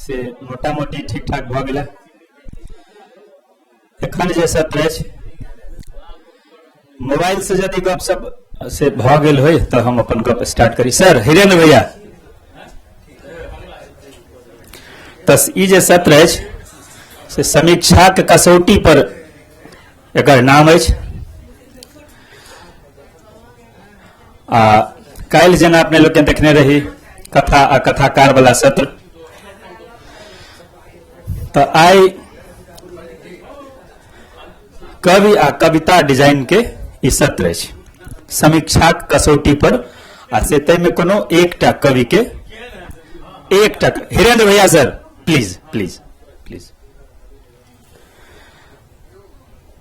से मोटा मोटी ठीक ठाक भऽ गेलै। एखन जे सत्र अछि मोबाइल से यदि गपशप से भऽ गेल होय तऽ हम अपन गप स्टार्ट करी। सर हिरेन्द्र भैया, तऽ ई जे सत्र अछि से समीक्षाक कसौटी पर एकर नाम अछि। आ काल्हि जेना अपने लोग के देखने रही कथा आ कथाकार वाला सत्र, तऽ आइ कवि आ कविता डिजाइन के ई सत्र अछि समीक्षाक कसौटी पर। आ से ताहिमे कोनो एकटा कवि के एकटा हिरेंद्र भैया सर प्लीज प्लीज प्लीज,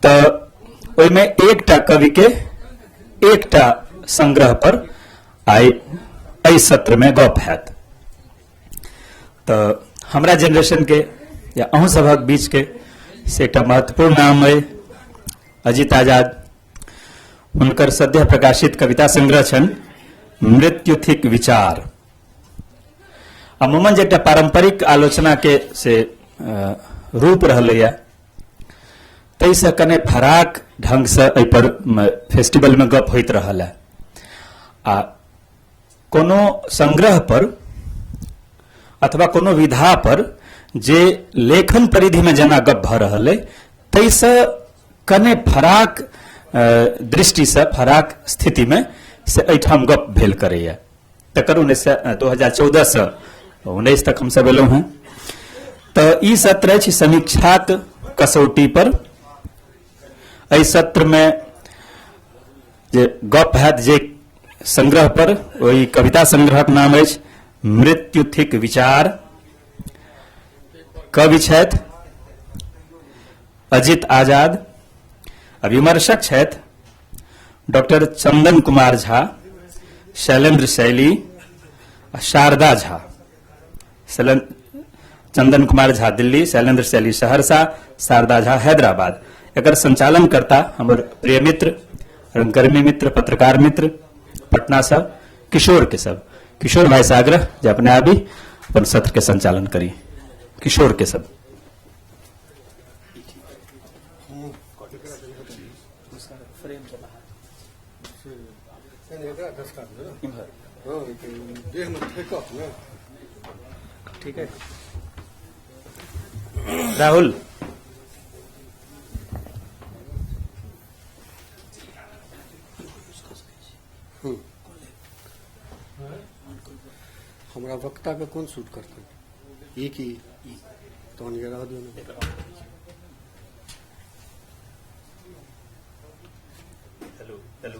तऽ ओहिमे एकटा कवि के एकटा संग्रह पर आइ एहि सत्र में गप हैत। तऽ हमरा जनरेशन के या अहूँ सभक बीच के से एकटा महत्वपूर्ण नाम अइ अजित आजाद। हुनकर सद्य प्रकाशित कविता संग्रह छनि मृत्यु थिक विचार। अमूमन जे एकटा पारंपरिक आलोचना के से रूप रहलैया ताहिसँ कने फराक ढंगसँ एहि पर फेस्टिवल में गप होइत रहल है। आ कोनो संग्रह पर अथवा कोनो विधा पर जे लेखन परिधि में जेना गप भऽ रहल अइ ताहिसँ कने फराक दृष्टिसँ फराक स्थितिमे से एहिठाम गप भेल करैया। तकर 2014 से 19 तक हमसब एलहुँ हेँ। तऽ ई सत्र अछि समीक्षाक कसौटी पर। एहि सत्रमे जे गप हैत जे संग्रह पर, ओहि कविता संग्रहक नाम अछि मृत्यु थिक विचार। कवि छथि अजित आजाद आ विमर्शक छथि डॉक्टर चंदन कुमार झा, शैलेंद्र शैली आ शारदा झा। चंदन कुमार झा दिल्ली, शैलेंद्र शैली सहरसा, शारदा झा हैदराबाद। एकर संचालन करता हमर प्रिय मित्र, रंगकर्मी मित्र, पत्रकार मित्र पटना से किशोर केशव। किशोर भाई से आग्रह जे अपने आबी अपन सत्र के संचालन करी। किशोर केशव। ठीक है राहुल। हमरा वक्ता के कोन सूट करतै? ई की तहन ये रह दियौ ने। हेलो हेलो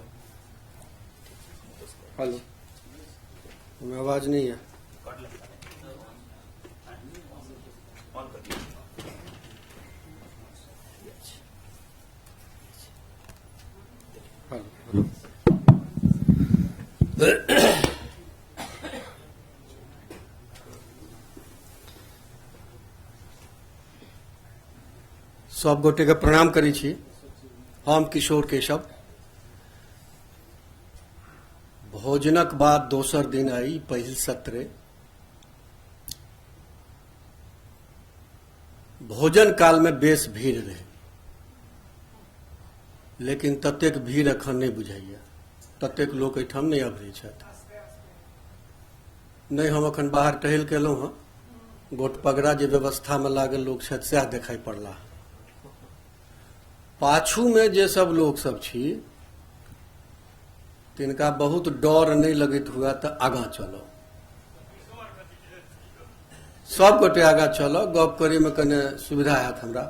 हेलो, हमें आवाज नहीं है। हेलो सब गोटे के प्रणाम करै छी। हम किशोर केशव। भोजनक बाद दोसर दिन आई पहिल सत्र। भोजन काल में बेस भीड़ रहे, लेकिन ततेक भीड़ अखन नहीं बुझाइया, ततेक लोक एहिठाम नहीं अभरै छथि। नहीं, हम अखन बाहर टहल के एलहुँ हँ, गोट पगड़ा जे व्यवस्था में लागल लोक छथि सएह देखाइ पड़ला। पाछू में जे सब लोक सब छी तिनका बहुत डर नहीं लगैत हुआ तो आगाँ चलो, सब गोटे आगाँ चलो, गप करे में कने सुविधा हैत हमरा।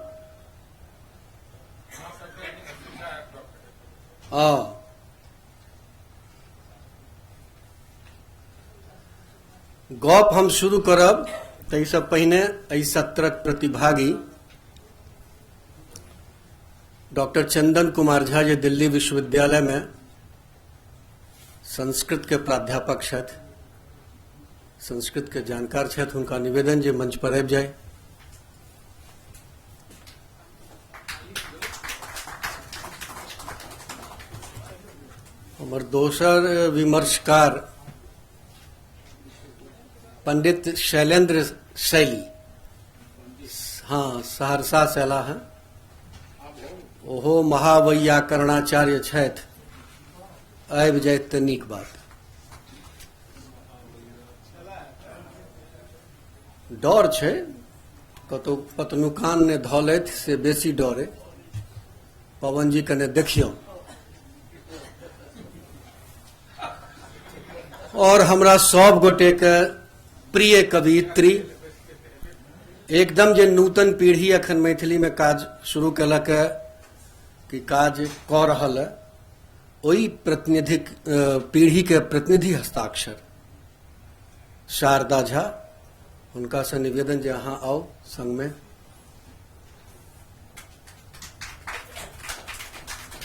हाँ, गप हम शुरू करब ताहिसँ पहिने एहि सत्रक प्रतिभागी डॉक्टर चंदन कुमार झा जे दिल्ली विश्वविद्यालय में संस्कृत के प्राध्यापक छथि, संस्कृत के जानकार छथि, हुनका निवेदन जे मंच पर आबि जाय। हमर दोसर विमर्शकार पंडित शैलेंद्र शैली हँ, सहरसा से अयला हँ। ओहो महावैयाकरणाचार्य छथि, आबि जाइत तऽ नीक बात। डर छै कतहु पतनुकान ने धऽ लेथि, से बेसी डर अइ। पवन जी कने देखियौ। और हमरा सब गोटे के प्रिय कवियित्री, एकदम जे नूतन पीढ़ी अखन मैथिली में काज शुरू केलक है कि काज कऽ रहल है, ओहि प्रतिनिधिक पीढ़ी के प्रतिनिधि हस्ताक्षर शारदा झा, हुनका से निवेदन जे अहाँ आउ संग में।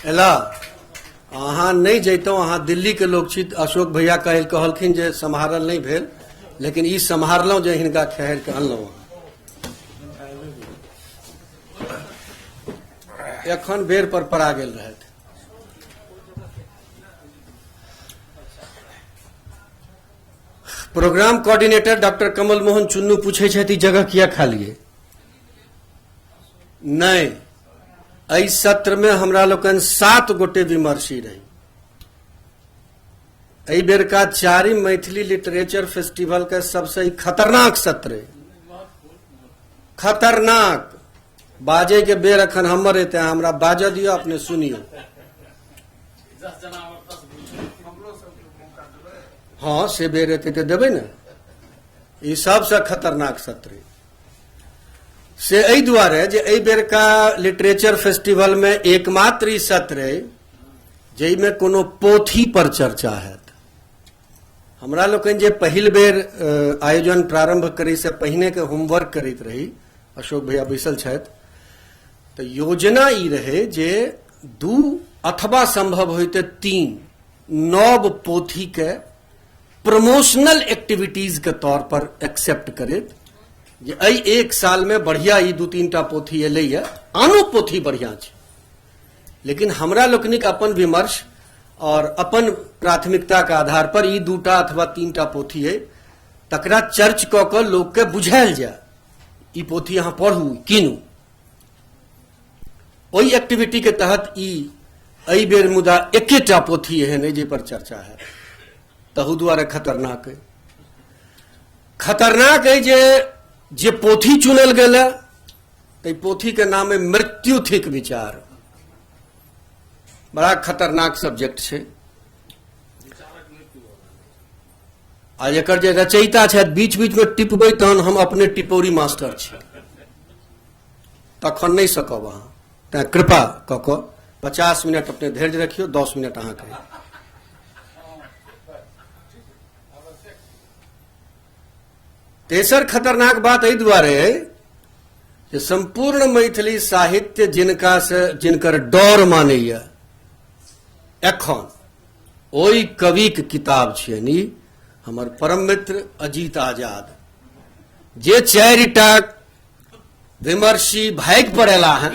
एला अहाँ नहीं जैतहुँ, अहाँ दिल्ली के लोग छी। अशोक भैया कहलखिन जे सम्हारल नहीं भेल, लेकिन ई सम्हारलहुँ जे हिनका ठहर के अनलहुँ। एखन बेर पर पड़ा गेल रहथि। Programme coordinator doctor Kamal Mohan Chunnu पूछे छथि, जगह किया खाली है? नहीं, एहि सत्र में हमरा लोकनि 7 गोटे विमर्शी रही। एहि बेरका 4 मैथिली लिटरेचर फेस्टिवल के सबसे खतरनाक सत्र है। खतरनाक बाजे के बेर अखन हमर एते, हमरा बाजऽ दियौ, अपने सुनियौ। हाँ, से बेर एते तऽ देबै ने। ई सबसे खतरनाक सत्र है। से एहि दुआरे जे एहि बेरका लिटरेचर फेस्टिवल में एकमात्र ई सत्र है जाहिमे कोनो पोथी पर चर्चा हैत। हमरा लोकनि जे पहिल बेर आयोजन प्रारंभ करै से पहिने के होमवर्क करैत रही, अशोक भैया बैसल छथि, तऽ योजना ई रहे जे 2 अथवा संभव होइते 3 नव पोथी के प्रमोशनल एक्टिविटीज के तौर पर एक्सेप्ट करैत जे एहि 1 साल में बढ़िया ई 2-3 टा पोथी एलैया, आनो पोथी बढ़िया छै, लेकिन हमरा लोकनिक अपन विमर्श और अपन प्राथमिकता के आधार पर ई 2 अथवा 3 टा पोथी है तकरा चर्च कऽ कऽ लोक के बुझायल जाय, ई पोथी अहाँ पढ़ू, कीनू। ओहि एक्टिविटी के तहत ई एहि बेर मुदा 1 पोथी एहन है जाहि पर चर्चा है, तहु दुआरे खतरनाक है। खतरनाक है जे पोथी चुनल गेल है तै पोथी के नाम है मृत्यु थिक विचार। बड़ा खतरनाक सब्जेक्ट छै। आ एकर जे रचयिता छथि, बीच बीच में टिपबै तहन हम अपने टिपौरी मास्टर छी, तखन नहीं सकब अहाँ। तैं कृपा कऽ कऽ 50 मिनट अपने धैर्य रखियौ, 10 मिनट अहाँके। तेसर खतरनाक बात एहि दुआरे है जे संपूर्ण मैथिली साहित्य जिनका से जिनकर डर मानैया एखन, ओहि कविक किताब छियनि हमर परम मित्र अजीत आजाद, जे 4 टा विमर्शी भागि पर एला हैं,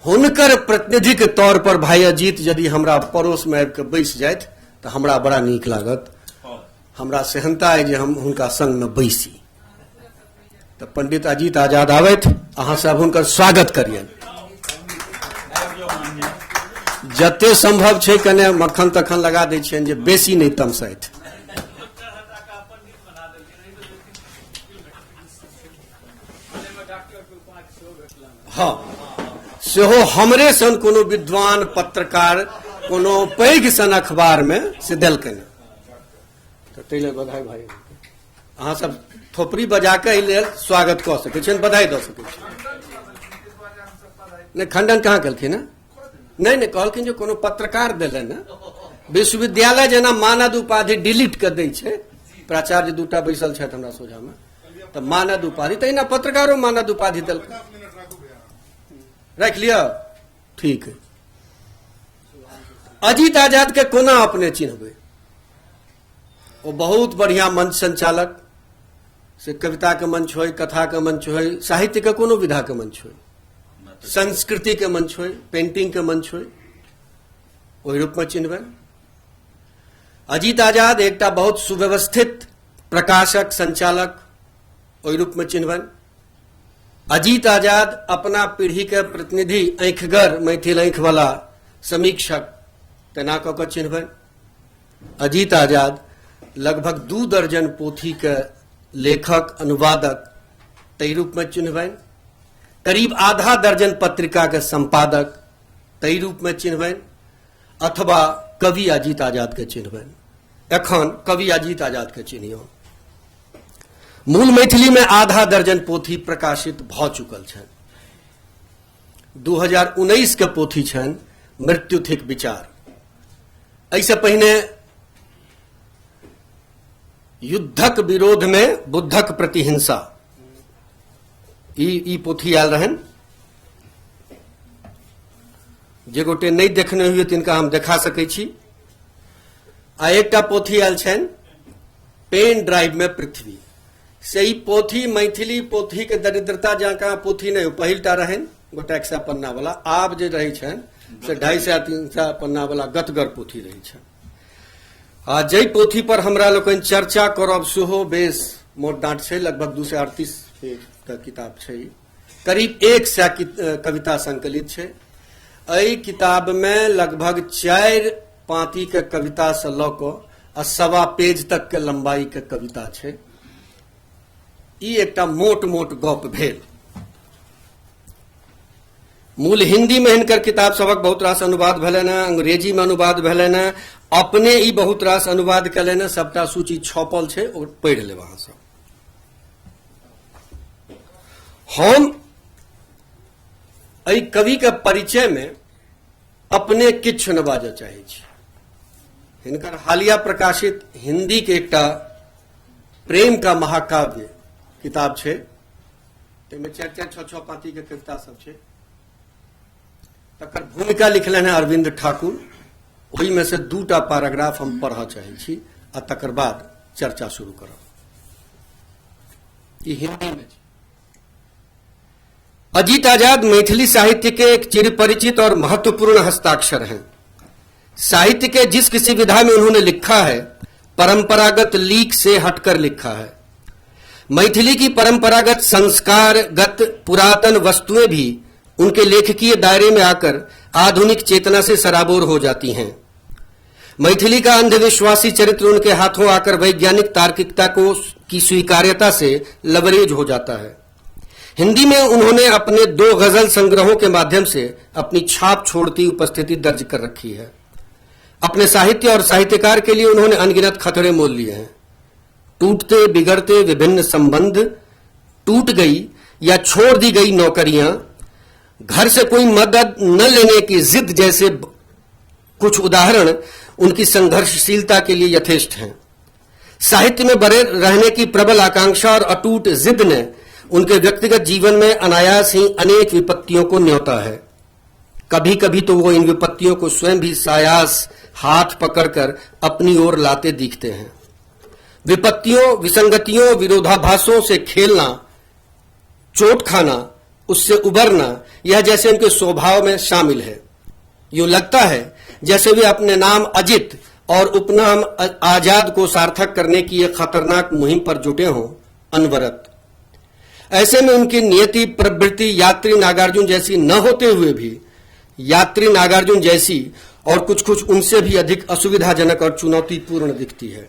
हुनकर प्रतिनिधि के तौर पर भाई अजीत यदि हमरा पड़ोस में आबि के बैस जाथि तऽ हमरा बड़ा नीक लागत। हमरा सेहनता है जे हम हुनका संग में बैसी। तऽ पंडित अजीत आजाद आबथि, अहाँ सब हुनकर स्वागत करियनि। जते संभव छै कने मक्खन तखन लगा दै छियनि जे बेसी नहि तमसथि। हाँ, सेहो हमरे सन कोनो विद्वान पत्रकार कोनो पैघ सन अखबार में से देलकनि, तऽ ताहि लेल बधाई भाई। अहाँ सब थोपड़ी बजा के एहि लेल स्वागत कऽ सकै छियनि, बधाई दऽ सकै छी। नहि, खंडन कहाँ केलखिन हँ? नहि नहि, कहलखिन जे कोनो पत्रकार देलनि ने, विश्वविद्यालय जेना मानद उपाधि डिलीट कऽ दै छै, प्राचार्य 2 बैसल छथि हमरा सोझामे, तऽ मानद उपाधि तहिना पत्रकारो मानद उपाधि देलकै। राखि लिअ, ठीक है। अजीत आजाद के कोना अपने चिन्हबै? ओ बहुत बढ़िया मंच संचालक, से कविता के मंच होय, कथा के मंच होय, साहित्य के कोनो विधा के मंच होय, संस्कृति के मंच होय, पेंटिंग के मंच होय, ओहि रूप में चिन्हबै। अजीत आजाद एकटा बहुत सुव्यवस्थित प्रकाशक संचालक, ओहि रूप में चिन्हबनि। अजीत आजाद अपना पीढ़ी के प्रतिनिधि आँखिगर मैथिल आँखिवला समीक्षक तेना कऽ कऽ चिन्हबनि। अजीत आजाद लगभग 2 दर्जन पोथी के लेखक अनुवादक ताहि रूपमे चिन्हबनि। करीब आधा दर्जन पत्रिका के संपादक ताहि रूपमे चिन्हबनि, अथवा कवि अजीत आजाद के चिन्हबनि। एखन कवि अजीत आजाद के चिन्हियौ। मूल मैथिली में आधा दर्जन पोथी प्रकाशित भऽ चुकल छनि। 2019 के पोथी छनि मृत्यु थिक विचार। एहिसँ पहिने युद्धक विरोध में बुद्धक प्रतिहिंसा ई पोथी आयल रहनि। जे गोटे नहि देखने हुए तिनका हम देखा सकै छी। आ एकटा पोथी आयल छनि पेन ड्राइव में पृथ्वी। से ई पोथी मैथिली पोथी के दरिद्रता जकाँ पोथी नहि, पहिलटा रहनि गोटा 100 पन्ना वाला, आब जे रहै छनि से 250-300 पन्ना वाला गतगर पोथी रहै छनि। आ जाहि पोथी पर हमरा लोकनि चर्चा करब सेहो बेस मोट डाँट छै, लगभग 238 पेज के किताब छै, करीब 100 कविता संकलित छै। एहि किताब में लगभग 4 पाँति के कविता से लऽ कऽ आ 1.25 पेज तक के लंबाई के कविता छै। ई एकटा मोट मोट गप भेल। मूल हिंदी में हिनकर किताब सभक बहुत रास अनुवाद भेलनि हेँ, अंग्रेजी में अनुवाद भेलनि हेँ, अपने ई बहुत रास अनुवाद केलनि हेँ। सबटा सूची छपल छै, ओ पढ़ि लेब अहाँ सब। हम एहि कवि के परिचय में अपने किछु नहि बाजऽ चाहै छी। हिनकर हालिया प्रकाशित हिंदी के एकटा प्रेम का महाकाव्य किताब छै, ताहिमे 4-4, 6-6 पाँति के कविता सब छै। तकर भूमिका लिखलनि हेँ अरविंद ठाकुर। ओहिमे से 2टा पैराग्राफ हम पढ़ऽ चाहै छी आ तकर बाद चर्चा शुरू करब। ई हिंदी में छै। अजीत आजाद मैथिली साहित्य के एक चिरपरिचित और महत्वपूर्ण हस्ताक्षर हैं। साहित्य के जिस किसी विधा में उन्होंने लिखा है, परंपरागत लीक से हटकर लिखा है। मैथिली की परंपरागत संस्कारगत पुरातन वस्तुएं भी उनके लेखकीय दायरे में आकर आधुनिक चेतना से सराबोर हो जाती हैं। मैथिली का अंधविश्वासी चरित्र उनके हाथों आकर वैज्ञानिक तार्किकता को की स्वीकार्यता से लबरेज हो जाता है। हिंदी में उन्होंने अपने 2 गजल संग्रहों के माध्यम से अपनी छाप छोड़ती उपस्थिति दर्ज कर रखी है। अपने साहित्य और साहित्यकार के लिए उन्होंने अनगिनत खतरे मोल लिए हैं। टूटते बिगड़ते विभिन्न संबंध, टूट गई या छोड़ दी गई नौकरियां, घर से कोई मदद न लेने की जिद जैसे कुछ उदाहरण उनकी संघर्षशीलता के लिए यथेष्ट हैं। साहित्य में बने रहने की प्रबल आकांक्षा और अटूट जिद ने उनके व्यक्तिगत जीवन में अनायास ही अनेक विपत्तियों को न्योता है। कभी कभी तो वो इन विपत्तियों को स्वयं भी सायास हाथ पकड़कर अपनी ओर लाते दिखते हैं। विपत्तियों, विसंगतियों, विरोधाभासों से खेलना, चोट खाना, उससे उबरना, यह जैसे उनके स्वभाव में शामिल है। यूं लगता है जैसे वे अपने नाम अजित और उपनाम आजाद को सार्थक करने की एक खतरनाक मुहिम पर जुटे हों अनवरत। ऐसे में उनकी नियति प्रवृत्ति यात्री नागार्जुन जैसी न होते हुए भी यात्री नागार्जुन जैसी और कुछ कुछ उनसे भी अधिक असुविधाजनक और चुनौतीपूर्ण दिखती है।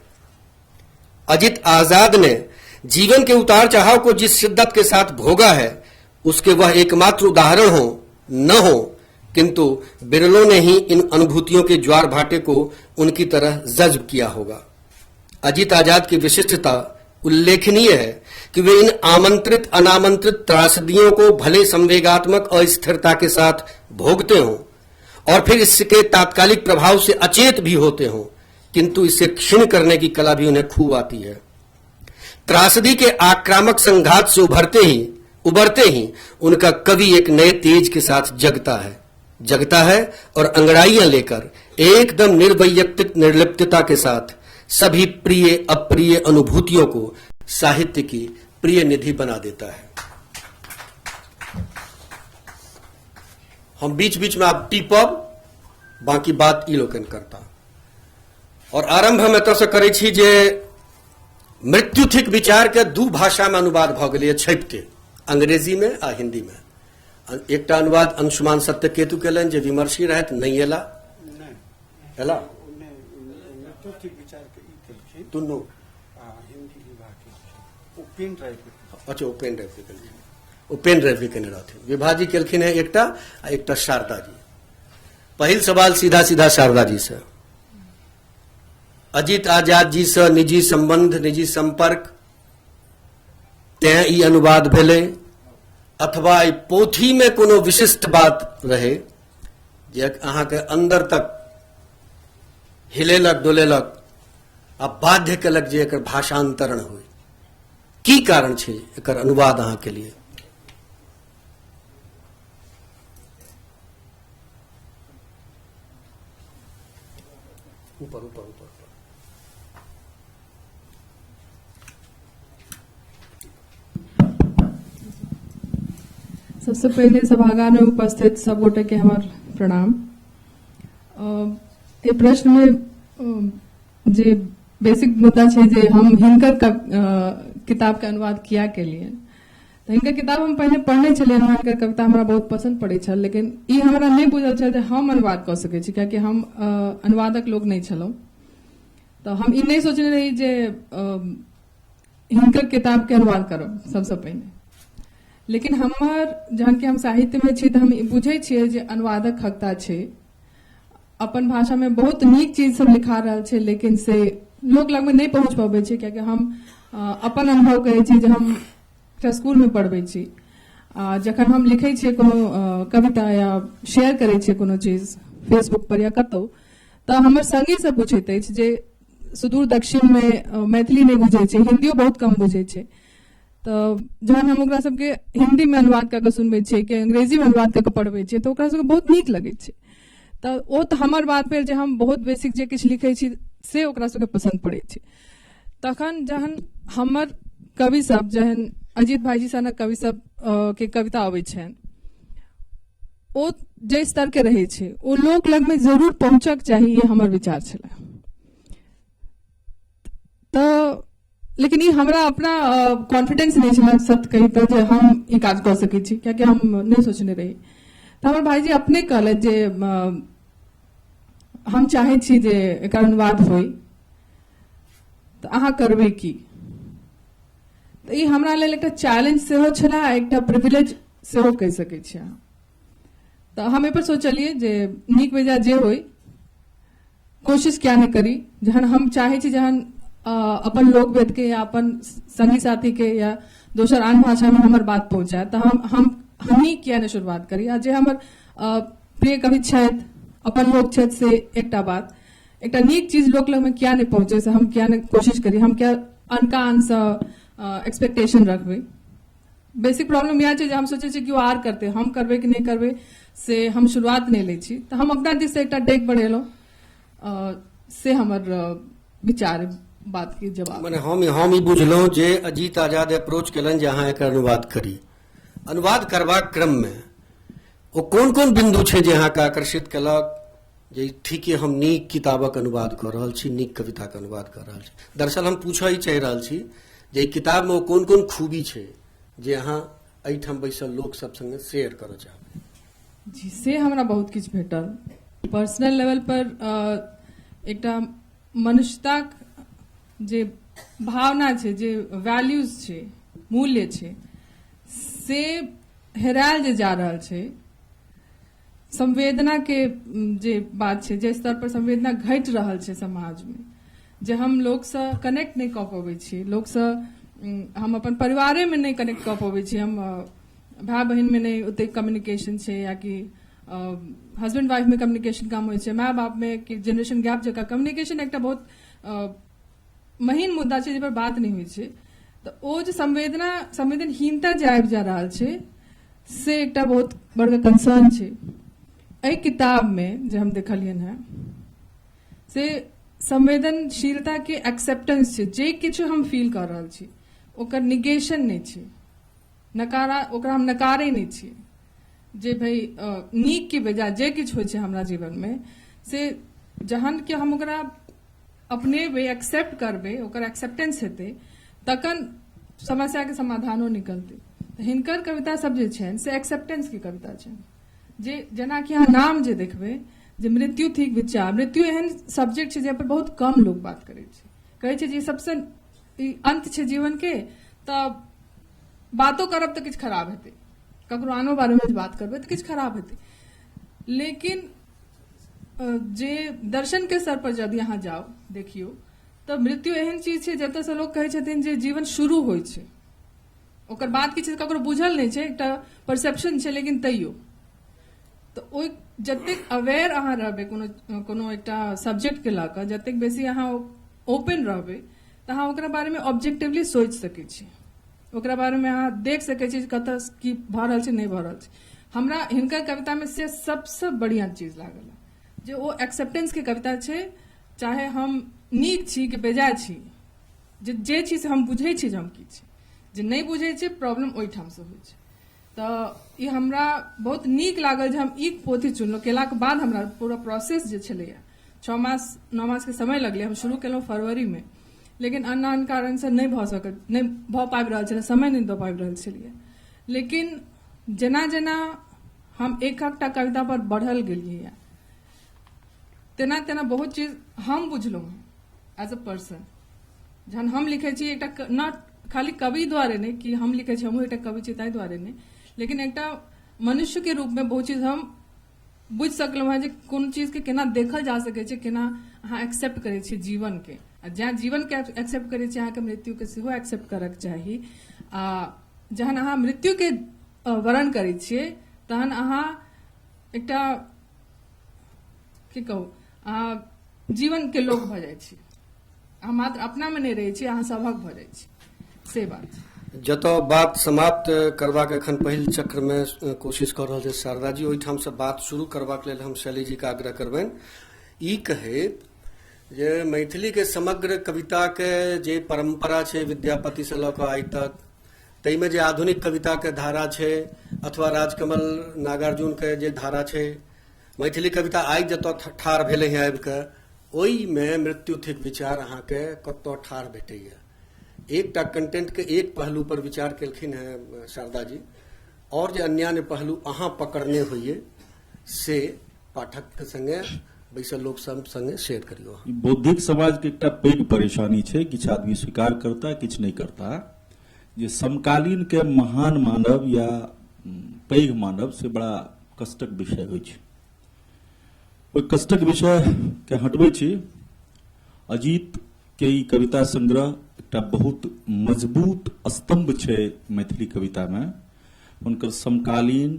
अजित आजाद ने जीवन के उतार चढ़ाव को जिस शिद्दत के साथ भोगा है, उसके वह एकमात्र उदाहरण हो न हो, किंतु बिरलों ने ही इन अनुभूतियों के ज्वार भाटे को उनकी तरह जज्ब किया होगा। अजित आजाद की विशिष्टता उल्लेखनीय है कि वे इन आमंत्रित अनामंत्रित त्रासदियों को भले संवेगात्मक अस्थिरता के साथ भोगते हों और फिर इसके तात्कालिक प्रभाव से अचेत भी होते हों, किंतु इसे क्षीण करने की कला भी उन्हें खूब आती है। त्रासदी के आक्रामक संघात से उबरते ही उनका कवि एक नए तेज के साथ जगता है और अंगड़ाइयां लेकर एकदम निर्वैयक्तिक निर्लिप्तता के साथ सभी प्रिय अप्रिय अनुभूतियों को साहित्य की प्रिय निधि बना देता है। हम बीच बीच में आप टीपब, बाकी बात ई लोकनि करता। और आरंभ हम एतय से करै छी जे मृत्यु थिक विचार के 2 भाषा में अनुवाद भ गेलै छपिते, अंग्रेजीमे आ हिन्दीमे। एकटा अनुवाद अंशुमान सत्यकेतु केलनि जे विमर्शी रहथि, नहि एला एला दुनू। अच्छा, ओ पेन ड्राइव के केलखिन, ओ पेन ड्राइव के केने रहथिन। विभाजी केलखिन हेँ एकटा आ एकटा शारदा जी। पहिल सवाल सीधा सीधा शारदा जी से, अजित आजाद जी से निजी संबंध, निजी संपर्क तें ई अनुवाद भेलै, अथवा एहि पोथीमे कोनो विशिष्ट बात रहे जे अहाँके अंदर तक हिलेलक डोलेलक आ बाध्य केलक जे एकर भाषांतरण होय? की कारण छै एकर अनुवाद अहाँके लिए? ऊपर ऊपर ऊपर। सबसे पहिले सभागार में उपस्थित सब गोटे के हमर प्रणाम। एहि प्रश्न में जे बेसिक मुद्दा छै जे हम हिनकर किताब के अनुवाद किया केलियनि, तऽ हिनकर किताब हम पहिने पढ़ने छलियनि, हिनकर कविता हमरा बहुत पसंद पड़ै छल, लेकिन ई हमरा नहि बुझल छल जे हम अनुवाद कऽ सकै छी, कियाकि हम अनुवादक लोक नहि छलहुँ। तऽ हम ई नहि सोचने रही जे हिनकर किताब के अनुवाद करब सबसँ पहिने। लेकिन हमर जहन कि हम साहित्यमे छी तऽ हम ई बुझै छियै जे अनुवादक खगता छै। अपन भाषामे बहुत नीक चीज सब लिखा रहल छै, लेकिन से लोक लगमे नहि पहुँच पबै छै, कियाकि हम अपन अनुभव कहै छी जे हम एकटा स्कूलमे पढ़बै छी, आ जखन हम लिखै छियै कोनो कविता या शेयर करै छियै कोनो चीज फेसबुक पर या कतहु, तऽ हमर संगी सब पूछैत अछि जे सुदूर दक्षिणमे मैथिली नहि बुझै छै, हिन्दियो बहुत कम बुझै छै, तऽ जहन हम ओकरा सबके हिन्दीमे अनुवाद कऽ कऽ सुनबै छियै कि अंग्रेजीमे अनुवाद कऽ कऽ पढ़बै छियै, तऽ ओकरा सबके बहुत नीक लगै छै। तऽ ओ तऽ हमर बात भेल जे हम बहुत बेसिक जे किछु लिखै छी से ओकरा सबके पसन्द पड़ै छै। तखन जहन हमर कवि सब, जहन अजीत भाईजी सनक कवि सब के कविता अबै छनि, ओ जाहि स्तरके रहै छै ओ लोक लगमे जरूर पहुँचक चाही, ई हमर विचार छलै। तऽ लेकिन ई हमरा अपना कॉन्फिडेंस नहि छलै, सत्य कही तऽ, जे हम ई काज कऽ सकै छी, कियाकि हम नहि सोचने रही। तऽ हमर भाईजी अपने कहलथि जे हम चाहै छी जे एकर अनुवाद होइ, तऽ अहाँ करबै की? तऽ ई हमरा लेल एकटा चैलेंज सेहो छलै आ एकटा प्रिविलेज सेहो कहि सकै छी अहाँ। तऽ हम एहिपर सोचलियै जे नीक बेजाय जे होइ, कोशिश किया नहि करी। जहन हम चाहै छी, जहन अपन लोक वेदके या अपन संगी साथीके या दोसर आन भाषामे हमर बात पहुँचाए, तऽ हम हमही किया नहि शुरुआत करी। आ जे हमर प्रिय कवि छथि, अपन लोक छथि, से एकटा बात, एकटा नीक चीज लोक लगमे किया नहि पहुँचे, से हम किया नहि कोशिश करी, हम किया अनका आनसँ एक्सपेक्टेशन रखबै। बेसिक प्रॉब्लम इएह छै जे हम सोचै छियै कि ओ आर करतै, हम करबै कि नहि करबै से हम शुरुआत नहि लै छी। तऽ हम अपना दिससँ एकटा डेग बढ़ेलहुँ, से हमर विचार बातके जवाब। मने हम ई बुझलहुँ जे अजीत आजाद अप्रोच केलनि जे अहाँ एकर अनुवाद करी। अनुवाद करबाक क्रममे ओ कोन कोन बिन्दु छै जे अहाँके आकर्षित केलक जे ठीके हम नीक किताबक अनुवाद कऽ रहल छी, नीक कविताके अनुवाद कऽ रहल छी? दरअसल हम पूछऽ ई चाहि रहल छी जे एहि किताबमे ओ कोन कोन खूबी छै जे अहाँ एहिठाम बैसल लोक सब संगे शेयर करऽ चाहबै? जी, से हमरा बहुत किछु भेटल पर्सनल लेवल पर। एकटा मनुष्यताक जे भावना छै, जे वैल्यूज छै, मूल्य छै, से हेरायल जे जा रहल छै। संवेदना के जे बात छै, जे स्तर पर संवेदना घटि रहल छै समाजमे, जे हम लोकसँ कनेक्ट नहि कऽ पबै छी, लोकसँ हम अपन परिवारेमे नहि कनेक्ट कऽ पबै छी, हम भाय बहिनमे नहि ओतेक कम्युनिकेशन छै, या कि हस्बैंड वाइफमे कम्युनिकेशन कम होइ छै, माय बापमे कि जेनरेशन गैप जकाँ कम्युनिकेशन एकटा बहुत महीन मुद्दा छै जाहिपर बात नहि होइ छै। तऽ ओ जे संवेदना संवेदनहीनता जे आबि जा रहल छै से एकटा बहुत बड़का कंसर्न छै। एहि किताबमे जे हम देखलियनि हेँ से संवेदनशीलताके एक्सेप्टेंस छै, जे किछु हम फील कऽ रहल छी ओकर निगेशन नहि छै, नकारा ओकरा हम नकारै नहि छियै जे भाइ नीक कि बेजाय जे किछु होइ छै हमरा जीवनमे, से जहन कि हम ओकरा अपनेबै, एक्सेप्ट करबै, ओकर एक्सेप्टेंस हेतै, तखन समस्याके समाधानो निकलतै। तऽ हिनकर कविता सब जे छनि से एक्सेप्टेंसके कविता छनि। जे जेनाकि अहाँ नाम जे देखबै जे मृत्यु थिक विचार, मृत्यु एहन सब्जेक्ट छै जाहिपर बहुत कम लोक बात करै छै, कहै छै जे सबसँ ई अन्त छै जीवनके, तऽ बातो करब तऽ किछु खराब हेतै, ककरो आनो बारेमे बात करबै तऽ किछु खराब हेतै। लेकिन जे दर्शनके स्तर पर यदि अहाँ जाउ देखियौ तऽ मृत्यु एहन चीज छै जतऽसँ लोक कहै छथिन जे जीवन शुरू होइ छै, ओकर बाद की छै ककरो बुझल नहि छै, एकटा परसेप्शन छै, लेकिन तैयो तऽ ओहि जतेक अवेयर अहाँ रहबै कोनो कोनो एकटा सब्जेक्टके लऽ कऽ, जतेक बेसी अहाँ ओपन रहबै तऽ अहाँ ओकरा बारेमे ऑब्जेक्टिवली सोचि सकै छी, ओकरा बारेमे अहाँ देख सकै छी कतऽ की भऽ रहल छै नहि भऽ रहल छै। हमरा हिनकर कवितामे से सबसँ बढ़िआँ चीज लागल जे ओ एक्सेप्टेंसके कविता छै, चाहे हम नीक छी कि बेजाय छी, जे छी से हम बुझै छी जे हम की छी, जे नहि बुझै छी प्रॉब्लम ओहिठामसँ होइ छै। तऽ ई हमरा बहुत नीक लागल जे हम ई पोथी चुनलहुँ। केलाके बाद हमरा पूरा प्रोसेस जे छलैए 6 मास 9 मासके समय लगलै। हम शुरू केलहुँ फरवरीमे, लेकिन आन आन कारणसँ नहि भऽ सकल, नहि भऽ पाबि रहल छलै, समय नहि दऽ पाबि रहल छलियै। लेकिन जेना जेना हम एक एकटा कविता पर बढ़ल गेलियै तेना तेना बहुत चीज हम बुझलहुँ हेँ एज अ पर्सन। जहन हम लिखै छी एकटा not खाली कवि दुआरे नहि कि हम लिखै छी हमहूँ एकटा कवि छी ताहि दुआरे नहि, लेकिन एकटा मनुष्यके रूपमे बहुत चीज हम बुझि सकलहुँ हेँ जे कोन चीजके केना देखल जा सकै छै, केना अहाँ एक्सेप्ट करै छियै जीवनके, आ जँ जीवनके एक्सेप्ट करै छियै अहाँके मृत्युके सेहो एक्सेप्ट करऽके चाही। आ जहन अहाँ मृत्युके वर्ण करै छियै तहन अहाँ एकटा की कहू, अहाँ जीवनके लोक भऽ जाइ छी, अहाँ मात्र अपनामे नहि रहै छी, अहाँ सभक भऽ जाइ छी, से बात। जतऽ बात समाप्त करबाक एखन पहिल चक्रमे कोशिश कऽ रहल छै शारदा जी, ओहिठामसँ बात शुरू करबाक लेल हम शैली जीके आग्रह करबनि ई कहैत जे मैथिलीके समग्र कविताके जे परम्परा छै विद्यापतिसँ लऽ कऽ आइ तक, ताहिमे जे आधुनिक कविताके धारा छै अथवा राजकमल नागार्जुनके जे धारा छै, मैथिली कविता आइ जतऽ ठाढ़ भेलै हेँ आबिकऽ, ओहिमे मृत्यु थिक विचार अहाँके कतऽ ठाढ़ भेटैए। एकटा कंटेंटके एक पहलू पर विचार केलखिन हेँ शारदा जी, और जे अन्यान्य पहलू अहाँ पकड़ने होइए से पाठकके संगे बैसल लोक सब संगे शेयर करियौ। ई बौद्धिक समाजके एकटा पैघ परेशानी छै, किछु आदमी स्वीकार करता किछु नहि करता, जे समकालीन के महान मानव या पैघ मानव से बड़ा कष्टक विषय होइ छै। ओहि कष्टक विषय के हटबै छी, अजीत के ई कविता संग्रह एकटा बहुत मजबूत स्तंभ छै मैथिली कविता में। हुनकर समकालीन,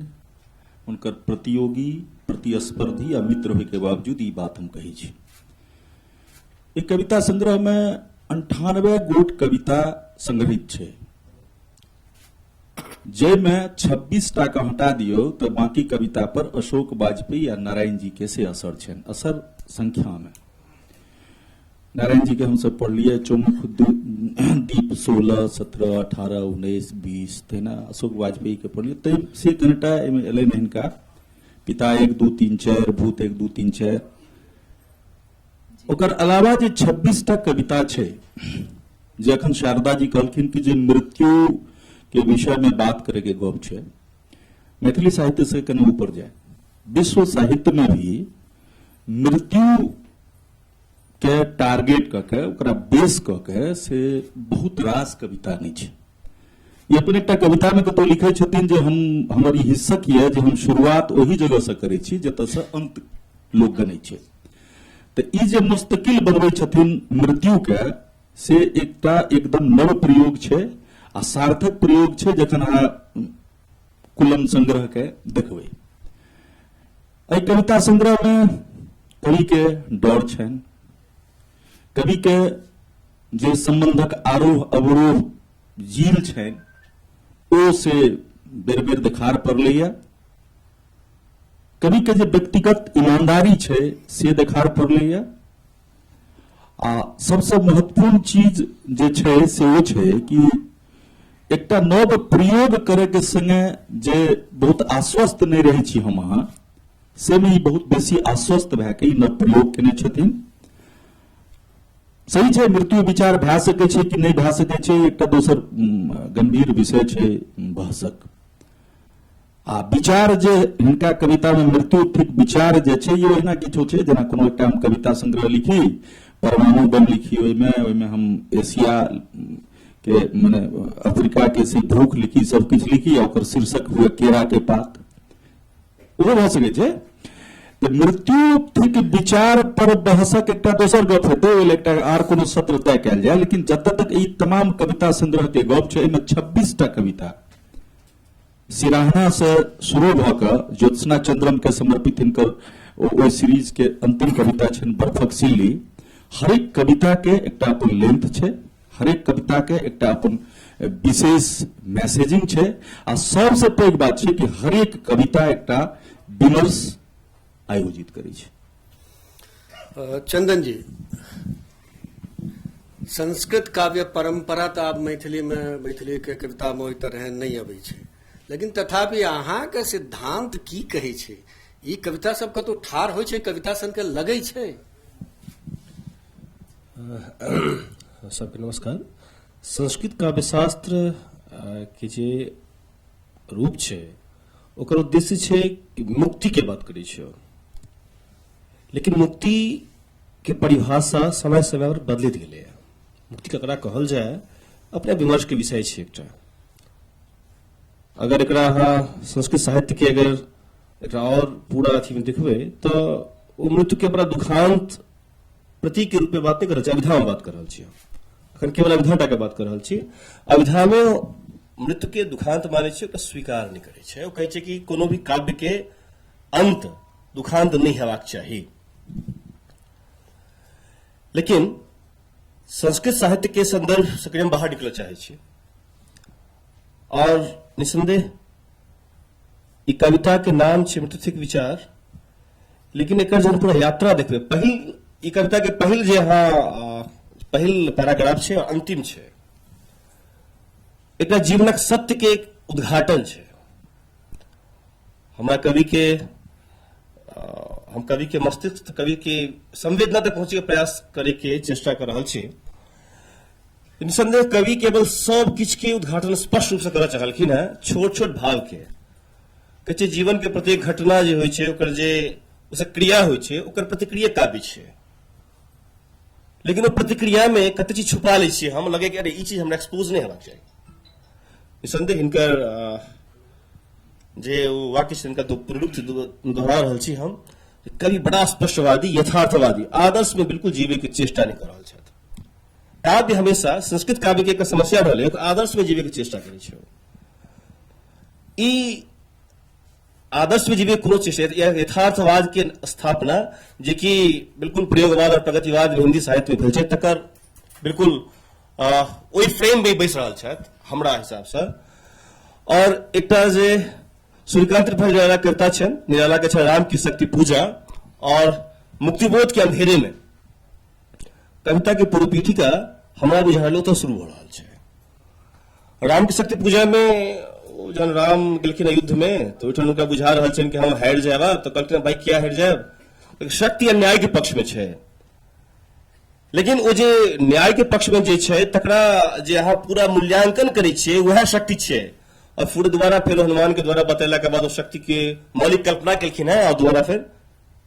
हुनकर प्रतियोगी, प्रतिस्पर्धी आ मित्र होय के बावजूद ई बात हम कहै छी। ई कविता संग्रह में 98 गोट कविता संग्रहित छै, जाहिमे 26 टा के हटा दियौ तऽ बाकी कविता पर अशोक वाजपेयी आ नारायण जी के से असर छनि, असर संख्या में। नारायण जी के हमसब पढ़लियै चौमुख दीप 16, 17, 18, 19, 20, तहिना अशोक वाजपेयी के पढ़लियै, तै से कनिटा एहिमे एलनि हिनका पिता 1 2 3 4, भूत 1 2 3 4। ओकर अलावा जे 26 टा कविता छै, जे अखन शारदा जी कहलखिन कि जे मृत्यु के विषय में बात करे के गप छै, मैथिली साहित्य से कनि ऊपर जाय, विश्व साहित्य में भी मृत्यु के टारगेट क के ओकरा बेस क के से बहुत रास कविता नहीं छै। ई अपन एकटा कविता में कतौ लिखै छथिन जे हमर ई हिस्सक यऽ जे हम शुरुआत ओहि जगह से करै छी जतऽ से अंत लोक गनै छै। तऽ ई जे मुस्तकिल बनबै छथिन मृत्यु के, से एकटा एकदम नव प्रयोग छै आ सार्थक प्रयोग छै जखन अहाँ कुलम संग्रह के देखबै। एहि कविता संग्रह में कवि के डर छनि, कवि के जे संबंधक आरोह अवरोह जील छनि ओ से बेर बेर देखार पड़लैया, कवि के जे व्यक्तिगत ईमानदारी छै से देखार पड़लैया, आ सबसे महत्वपूर्ण चीज जे छै से ओ छै कि एकटा नव प्रयोग करे के संगे जे बहुत आश्वस्त नहि रहै छी हम अहाँ, से में ई बहुत बेसी आश्वस्त भए के ई नव प्रयोग केने छथिन। सही छै, मृत्यु विचार भए सकै छै कि नहि भए सकै छै, एकटा दोसर गंभीर विषय छै बहसक। आ विचार जे हिनका कविता में मृत्यु ठीक विचार जे छै, ई ओहिना किछो छै जेना कोनो एकटा हम कविता संग्रह लिखी, परमाणु बम लिखी, ओहिमे हम एशिया के मने अफ्रीका के से भूख लिखी, सब किछु लिखी, आ ओकर शीर्षक हुए केरा के पात, ओहो भऽ सकै छै। तऽ मृत्यु ठीक विचार पर बहसक एकटा दोसर गप हेतै, ओहि एकटा आर कोनो सत्र तय कयल जाय। लेकिन जतऽ तक ई तमाम कविता संग्रह के गप छै, एहिमे 26 टा कविता सिराहना से शुरू भऽ कऽ ज्योत्सना चंद्रम के समर्पित हिनकर ओहि सीरीज के अंतिम कविता छनि बर्फक सिल्ली। हरेक कविता के एकटा अपन लेंथ छै, हरेक कविता के एकटा अपन विशेष मैसेजिंग छै, आ सबसे पैघ बात छै कि हरेक कविता एकटा विमर्श आयोजित करै छै। चंदन जी, संस्कृत काव्य परंपरा तऽ आब मैथिली में, मैथिली के कविता में ओहि तरह नहि अबै छै, लेकिन तथापि अहाँके सिद्धांत की कहै छै? ई कविता सब कतौ ठाढ़ होइ छै, कविता सन के लगै छै? सबके नमस्कार। संस्कृत काव्यशास्त्र के जे रूप छै ओकर उद्देश्य छै कि मुक्ति के बात करै छै, लेकिन मुक्ति के परिभाषा समय समय पर बदलैत गेलैए। मुक्ति ककरा कहल जाय अपने विमर्श के विषय छै एकटा। अगर एकरा अहाँ संस्कृत साहित्य के अगर एकरा और पूरा अथी में देखबै तऽ ओ मृत्यु के बड़ा दुखांत प्रतीक के रूप में बात नहीं कर रहल छी, अभिधा में बात कर रहल छी। अखन केवल अभिधा टा के बात कर रहल छी। अभिधा में मृत्यु के दुखांत मानै छै, ओकरा स्वीकार नहीं करै छै। ओ कहै छै कि कोनो भी काव्य के अंत दुखांत नहीं हेबाक चाही। लेकिन संस्कृत साहित्य के संदर्भ से कनि हम बाहर निकलऽ चाहै छी और निसंदेह ई कविता के नाम छै मृत्युथिक विचार, लेकिन एकर जहन पूरा यात्रा देखबै, पहिल ई कविता के पहिल जे अहाँ पहिल पैराग्राफ छै और अंतिम छै, एकरा जीवनक सत्य के एक उद्घाटन छै। हमरा कवि के हम कवि के मस्तिष्क, कवि के संवेदना तक पहुंचे के प्रयास करे के चेष्टा कर रहल छी। निसंदेह कवि केवल सब किछु के उद्घाटन स्पष्ट रूप से करऽ चाहलखिन हेँ, छोट छोट भाव के। कहै छै जीवन के प्रत्येक घटना जे होइ छै ओकर जे ओसे क्रिया होइ छै ओकर प्रतिक्रिया काव्य छै, लेकिन ओ प्रतिक्रिया में कते चीज छुपा लै छियै हम, लगे कि अरे ई चीज हमरा एक्सपोज नहि हेबाक चाही। निसंदेह हिनकर जे ओ वाक्य छै हिनका पुनरुक्ति दोहरा रहल छी हम, कवि बड़ा स्पष्टवादी, यथार्थवादी, आदर्श में बिल्कुल जीवे के चेष्टा नहीं कर रहल छथि। काव्य हमेशा संस्कृत काव्य के एक समस्या रहलै, आदर्श में जीवे के चेष्टा करै छै। ई आदर्श में जीवे कोनो चेष्टा, यथार्थवाद के स्थापना जे कि बिल्कुल प्रयोगवाद और प्रगतिवाद हिंदी साहित्य में भेल छै, तकर बिल्कुल ओहि फ्रेम में बैस रहल छथि हमरा हिसाब से। और एकटा जे सूर्यकांत त्रिपाठी निराला कविता छनि, निराला के छनि राम की शक्ति पूजा और मुक्तिबोध के अंधेरे में, कविता के पूर्व पीठिका हमरा बुझालो तो शुरू हो रहल छै। राम की शक्ति पूजा में जहन राम गेलखिन युद्ध में तो ओहिठाम हुनका बुझा रहल छनि कि हम हारि जायब, तो कहलखिन भाई किया हारि जायब, शक्ति अन्याय के पक्ष में छै, लेकिन ओ जे न्याय के पक्ष में जे छै तकरा जे अहाँ पूरा मूल्यांकन करै छियै वएह शक्ति छियै। और फिर दोबारा फेर हनुमान के द्वारा बतेला के बाद ओ शक्ति के मौलिक कल्पना केलखिन हेँ और दोबारा फेर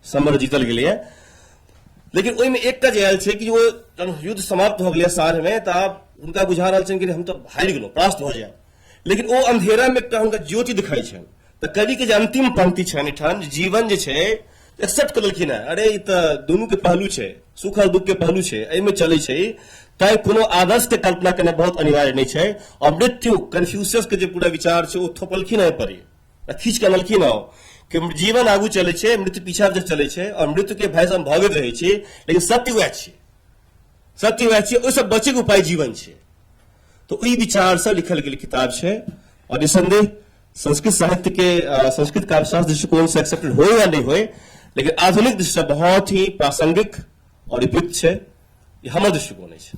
समर जीतल गेलैए। लेकिन ओहिमे एकटा जे आयल छै कि ओ जहन युद्ध समाप्त भऽ गेलै साँझ में तऽ आब हुनका बुझा रहल छनि कि हम तऽ हारि गेलहुँ, परास्त भऽ जायब, लेकिन ओ अंधेरा में एकटा हुनका ज्योति दिखाई छनि। तऽ कवि के जे अंतिम पंक्ति छनि एहिठाम, जीवन जे छै एक्सेप्ट कऽ लेलखिन हेँ, अरे ई तऽ दुनू के पहलू छै, सुख और दुख के पहलू छै, एहिमे चलै छै, तैं कोनो आदर्श के कल्पना केनाइ बहुत अनिवार्य नहि छै। और मृत्यु कन्फ्यूशियस के जे पूरा विचार छै ओ थोपलखिन हेँ एहि पर, खींच के अनलखिन हेँ कि जीवन आगू चलै छै, मृत्यु पीछा जे चलै छै, और मृत्यु के भय से हम भगैत रहै छी, लेकिन सत्य वएह छै, सत्य वएह छै, ओहिसँ बचैके उपाय जीवन छै। तो ओहि विचार से लिखल गेल किताब छै। और निसंदेह संस्कृत साहित्य के संस्कृत काव्यशास्त्र दृष्टिकोण से एक्सेप्टेड हो या नहीं होए, लेकिन आधुनिक दृष्टि से बहुत ही प्रासंगिक और उपयुक्त छै, ई हमर दृष्टिकोण अछि।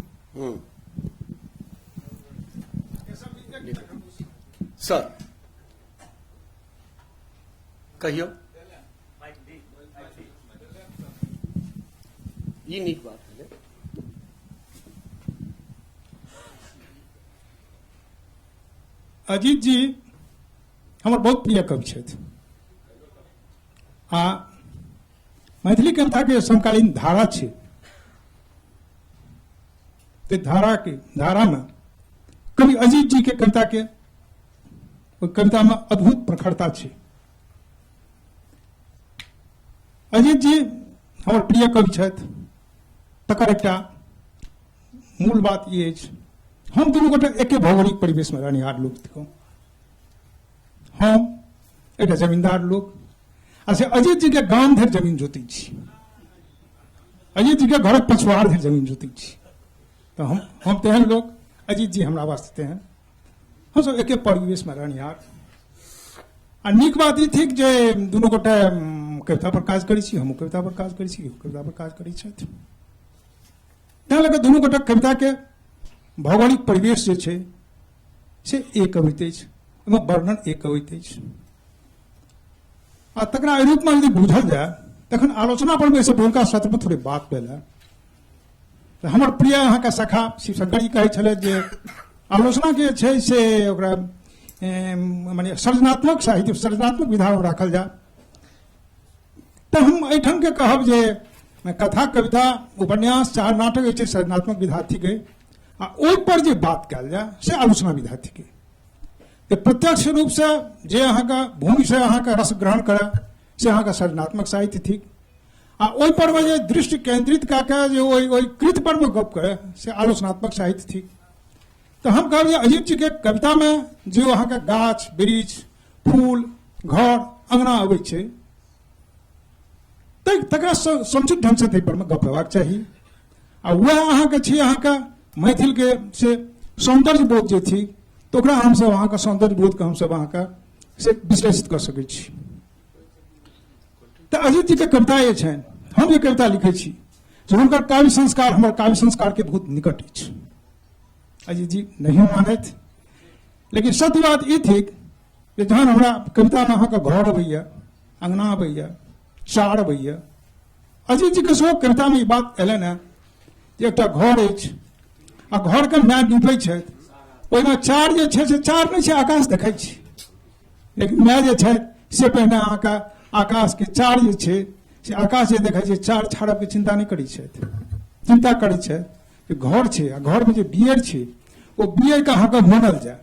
सर कहियौ, ई नीक बात भेलै। अजीत जी हमर बहुत प्रिय कवि छथि आ मैथिली कविताके समकालीन धारा छै, ते धाराके धारामे कवि अजीत जी के कविता के ओहि कविता में अद्भुत प्रखरता छै। अजीत जी हमर प्रिय कवि छथि, तकर एकटा मूल बात ई अछि, हम दुनू गोटे एके भौगोलिक परिवेश में रहनिहार लोक थिकहुँ। हम एकटा जमींदार लोक आ से अजीत जी के गाम धरि जमीन जोतै छी, अजीत जी के घरक पछुआर धरि जमीन जोतै छी, तऽ हम तेहन लोक, अजीत जी हमरा वास्ते तेहन, हमसब एके परिवेश में रहनिहार। आ नीक बात ई थिक जे दुनू गोटे कविता पर काज करै छी, हमहूँ कविता पर काज करै छी, इहो कविता पर काज करै छथि। तैं लऽ कऽ दुनू गोटे कविता के भौगोलिक परिवेश जे छै से एक अबैत अछि, ओहिमे वर्णन एक अबैत अछि आ तकरा एहि रूपमे यदि बुझल जाय तखन आलोचना पर एहिसँ पहिलुका सत्रमे थोड़े बात भेल है। तऽ हमर प्रिय अहाँके सखा शिवशंकर जी कहै छलथि जे आलोचना के छै से ओकरा माने सर्जनात्मक साहित्य, सर्जनात्मक विधामे राखल जाय। तऽ हम एहिठामके कहब जे कथा, कविता, उपन्यास चाहे नाटक जे छै सर्जनात्मक विधा थिकै आ ओहिपर जे बात कयल जाय से आलोचना विधा थिकै। तऽ प्रत्यक्ष रूपसँ जे अहाँके भूमिसँ अहाँके रस ग्रहण करय से अहाँके सर्जनात्मक साहित्य थिक आ ओहिपर मे जे दृष्टि केंद्रित कए कऽ जे ओहि ओहि कृत पर मे गप करय से आलोचनात्मक साहित्य थिक। तऽ हम कहब जे अजीत जीके कवितामे जे अहाँके गाछ वृक्ष फूल घर अंगना अबै छै तकरा समुचित ढंगसँ ताहि पर मे गप हेबाक चाही। आ वएह अहाँके छी अहाँके मैथिलके से सौंदर्य बोध जे थिक तऽ ओकरा हमसब अहाँके सौंदर्य बोधके हमसब अहाँके से विश्लेषित कऽ सकै छी। तऽ अजीत जीके कविता जे छनि, हम जे कविता लिखै छी से हुनकर काव्य संस्कार हमर काव्य संस्कारके बहुत निकट अछि। अजीत जी नहियो मानथि, लेकिन सत्य बात ई थिक जे जहन हमरा कवितामे अहाँके घर अबैया, अंगना अबैया, चार अबैया, अजीत जीके सेहो कवितामे ई बात एलनि हेँ जे एकटा घर अछि आ घरके माय निपै छथि, ओहिमे चार जे छै से चार नहि छै, आकाश देखै छी, लेकिन माय जे छथि से पहिने अहाँके आकाशके चार जे छै से आकाश जे देखै छै, चार छाड़बके चिन्ता नहि करै छथि, चिन्ता करै छथि जे घर छै आ घरमे जे बियर छै ओ बियरके अहाँके मानल जाय।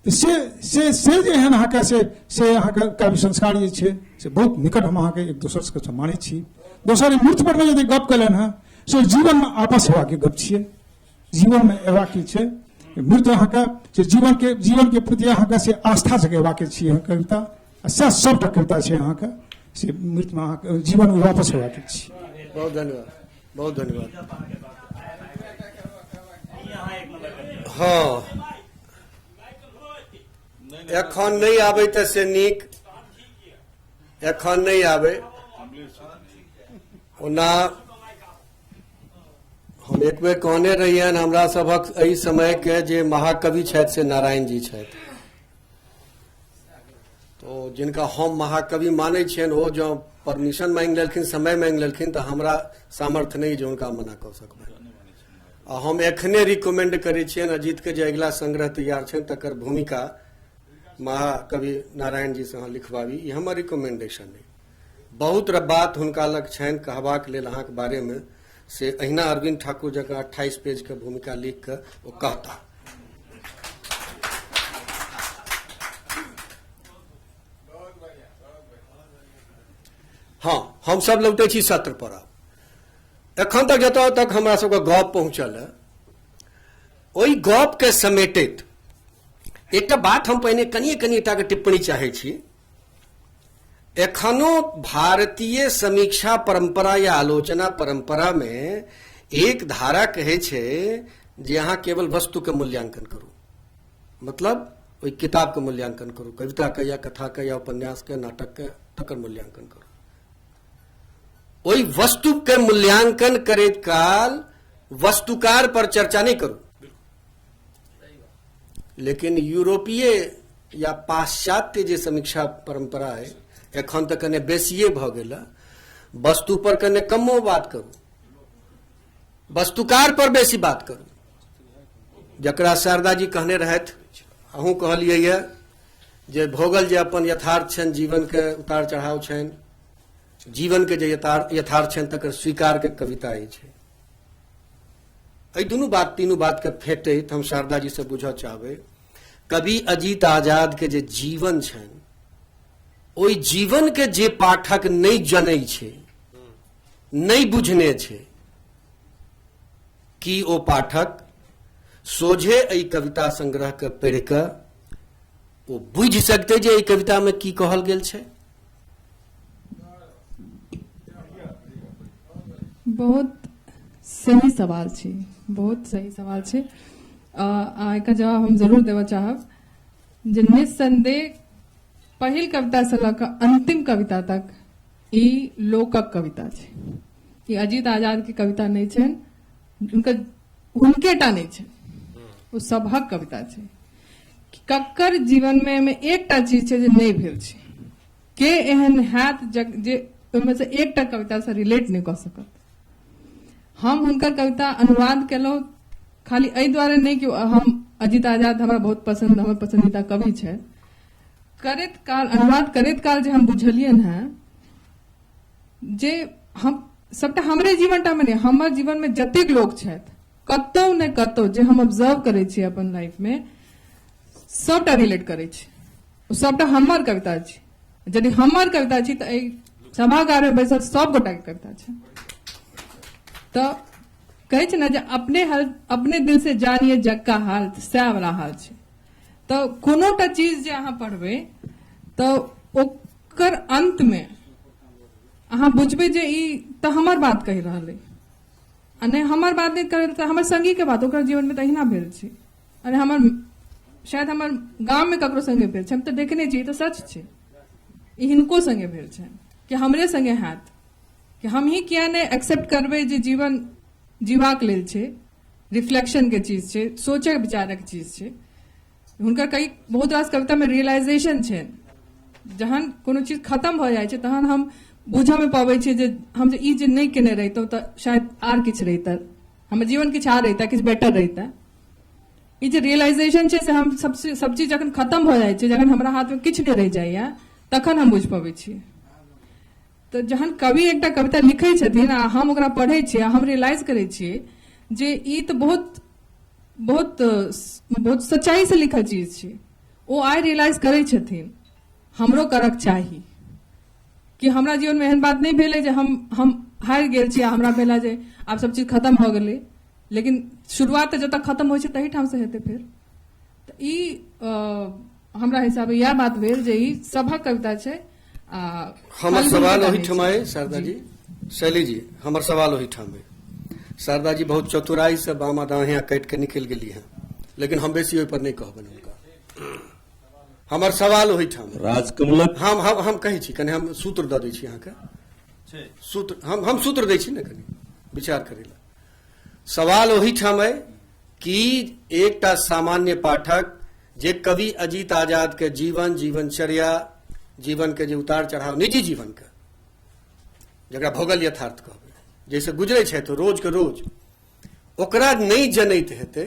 तऽ से से से जे एहन अहाँके से से अहाँके काव्य संस्कार जे छै से बहुत निकट हम अहाँके एक दोसरसँ मानै छी। दोसर मूर्त पर यदि गप कयलनि हेँ से जीवनमे आपस हेबाके गप छियै, जीवनमे अयबाक छै मृत्यु अहाँके से जीवनके प्रति अहाँके से आस्था जगेबाके छियै अहाँके कविता आ सएह सबटा कविता छै अहाँके से मृत्युमे अहाँके जीवनमे वापस हेबाके छी। बहुत धन्यवाद, बहुत धन्यवाद। हँ, एखन नहि आबै तऽ से नीक, एखन नहि आबै। ओना हम एक बेर कहने रहियनि हमरा सभक एहि समयके जे महाकवि छथि से नारायण जी छथि, तो जिनका हम महाकवि मानै छियनि ओ जँ परमिशन मांगि लेलखिन, समय मांगि लेलखिन तऽ हमरा सामर्थ्य नहि जे हुनका मना कऽ सकबै। आ हम एखने रिकमेंड करै छियनि अजीतके जे अगिला संग्रह तैयार छनि तकर भूमिका महाकवि नारायण जी से अहाँ लिखबाबी, ई हमर रिकमेंडेशन अइ। बहुत बात हुनका लग छनि कहबाक लेल अहाँके बारेमे, से अहिना अरविंद ठाकुर जकाँ 28 पेजके भूमिका लिख कऽ ओ कहता। हँ, हम सब लौटै छी सत्र पर। आब एखन तक जतऽ तक हमरा सबके गप पहुँचल है ओहि गपके समेटैत एकटा बात हम पहिने कनिए कनिए टाके टिप्पणी चाहै छी। एखनो भारतीय समीक्षा परंपरा या आलोचना परंपरा में एक धारा कहै छै जे अहाँ केवल वस्तु के मूल्यांकन करू, मतलब ओहि किताब के मूल्यांकन करू, कविता के या कथा के या उपन्यास के, नाटक के, तकर मूल्यांकन करू। ओहि वस्तु के मूल्यांकन करैत काल वस्तुकार पर चर्चा नहीं करू। लेकिन यूरोपीय या पाश्चात्य जे समीक्षा परंपरा है एखन तऽ कने बेसिए भऽ गेल, वस्तु पर कने कमो बात करू, वस्तुकार पर बेसी बात करू। जकरा शारदा जी कहने रहथि अहूँ कहलियै यऽ जे भोगल जे अपन यथार्थ छनि, जीवनके उतार चढ़ाव छनि, जीवनके जे यथार्थ छनि तकर स्वीकारके कविता अछि। एहि दुनू बात तीनू बातके फेंटैत हम शारदा जी से बुझऽ चाहबै, कवि अजीत आजाद के जे जीवन छनि ओहि जीवन के जे पाठक नहि जनै छै, नहि बुझने छै, कि ओ पाठक सोझे एहि कविता संग्रह के पढ़ि कऽ ओ बुझि सकतै जे एहि कविता में की कहल गेल छै? बहुत सही सवाल छै, बहुत सही सवाल छै। आ एकर जवाब हम जरूर देबऽ चाहब जे निस्संदेह पहिल कविता से लऽ कऽ अंतिम कविता तक ई लोकक कविता छै। ई अजीत आजाद के कविता नहि छनि, हुनके टा नहि छनि, ओ सबहक कविता छै। ककर जीवन में एहिमे एकटा चीज छै जे नहि भेल छै, के एहन हैत जे ओहिमे से एकटा कविता से रिलेट नहि कऽ सकत। हम हुनकर कविता अनुवाद केलहुँ खाली एहि दुआरे नहि कि हम अजीत आजाद हमरा बहुत पसंद, हमर पसंदीदा कवि छथि। करैत काल, अनुवाद करैत काल जे हम बुझलियनि हेँ जे हम सबटा हमरे जीवन टा मे नहि, हमर जीवन मे जतेक लोक छथि कतौ ने कतौ जे हम ऑब्जर्व करै छियै अपन लाइफ मे सबटा रिलेट करै छै, सबटा हमर कविता छी। यदि हमर कविता छी तऽ एहि सभागार मे बैसल सब गोटा के कविता छै। तऽ कहै छै ने जे अपने हाल अपने दिल से जानिए जग का हाल, सएह वाला हाल छै। तऽ कोनोटा चीज जे अहाँ पढ़बै तऽ ओकर अंत मे अहाँ बुझबै जे ई तऽ हमर बात कहि रहल अइ, आ नहि हमर बात नहि करै तऽ हमर संगी के बात, ओकर जीवन मे तऽ अहिना भेल छै, अरे हमर शायद हमर गाम मे ककरो संगे भेल छै, हम तऽ देखने छी, ई तऽ सच छै, ई हिनको संगे भेल छै कि हमरे संगे हैत, कि हमही किया नहि एक्सेप्ट करबै जे जीवन जीवाक लेल छै, रिफ्लेक्शन के चीज छै, सोचक विचारक चीज छै। हुनकर कई बहुत रास कविता मे रियलाइजेशन छै, जहन कोनो चीज खत्म भऽ जाइ छै तहन हम बुझऽ मे पबै छियै जे हम जे ई जे नहि केने रहितहुँ तऽ शायद आर किछु रहितै, हमर जीवन किछु आर रहितै, किछु बेटर रहितै। ई जे रियलाइजेशन छै से हम सब चीज जखन खत्म भऽ जाइ छै, जखन हमरा हाथ मे किछु नहि रहि जाइया तखन हम बुझि पबै छियै। तऽ जहन कवि एकटा कविता लिखै छथिन आ हम ओकरा पढ़ै छियै आ हम रियलाइज करै छियै जे ई तऽ बहुत बहुत बहुत सच्चाई से लिखल चीज छै, ओ आइ रियलाइज करै छथिन, हमरो करक चाही कि हमरा जीवन मे एहन बात नहि भेलै जे हम हारि गेल छी आ हमरा भेला जे आब सब चीज खत्म भऽ गेलै, लेकिन शुरुआत तऽ जतऽ खत्म होइ छै तही ठाम से हेतै फेर। तऽ ई हमरा हिसाबे इएह बात भेल जे ई सभक कविता छै। आ हमर सवाल ओहिठाम अइ शारदा जी, शैली जी, हमर सवाल ओहिठाम अइ। शारदा जी बहुत चतुराई से बामा दाहिया काटि के निकलि गेली हैं, लेकिन हम बेसी ओहि पर नहि कहबनि हुनका। हमर सवाल ओहिठाम राजकमलक हम कहै छी, कनि हम सूत्र दऽ दै छी अहाँके, सूत्र हम सूत्र दै छी ने कनि विचार करै लए। सवाल ओहिठाम अइ कि एकटा सामान्य पाठक जे कवि अजीत आजाद के जीवन, जीवनचर्या, जीवन के जे उतार चढ़ाव, निजी जीवन के जकरा भोगल यथार्थ कहबै, जैसे गुजरे छै तो रोज के रोज, ओकरा नहि जनैत हेतै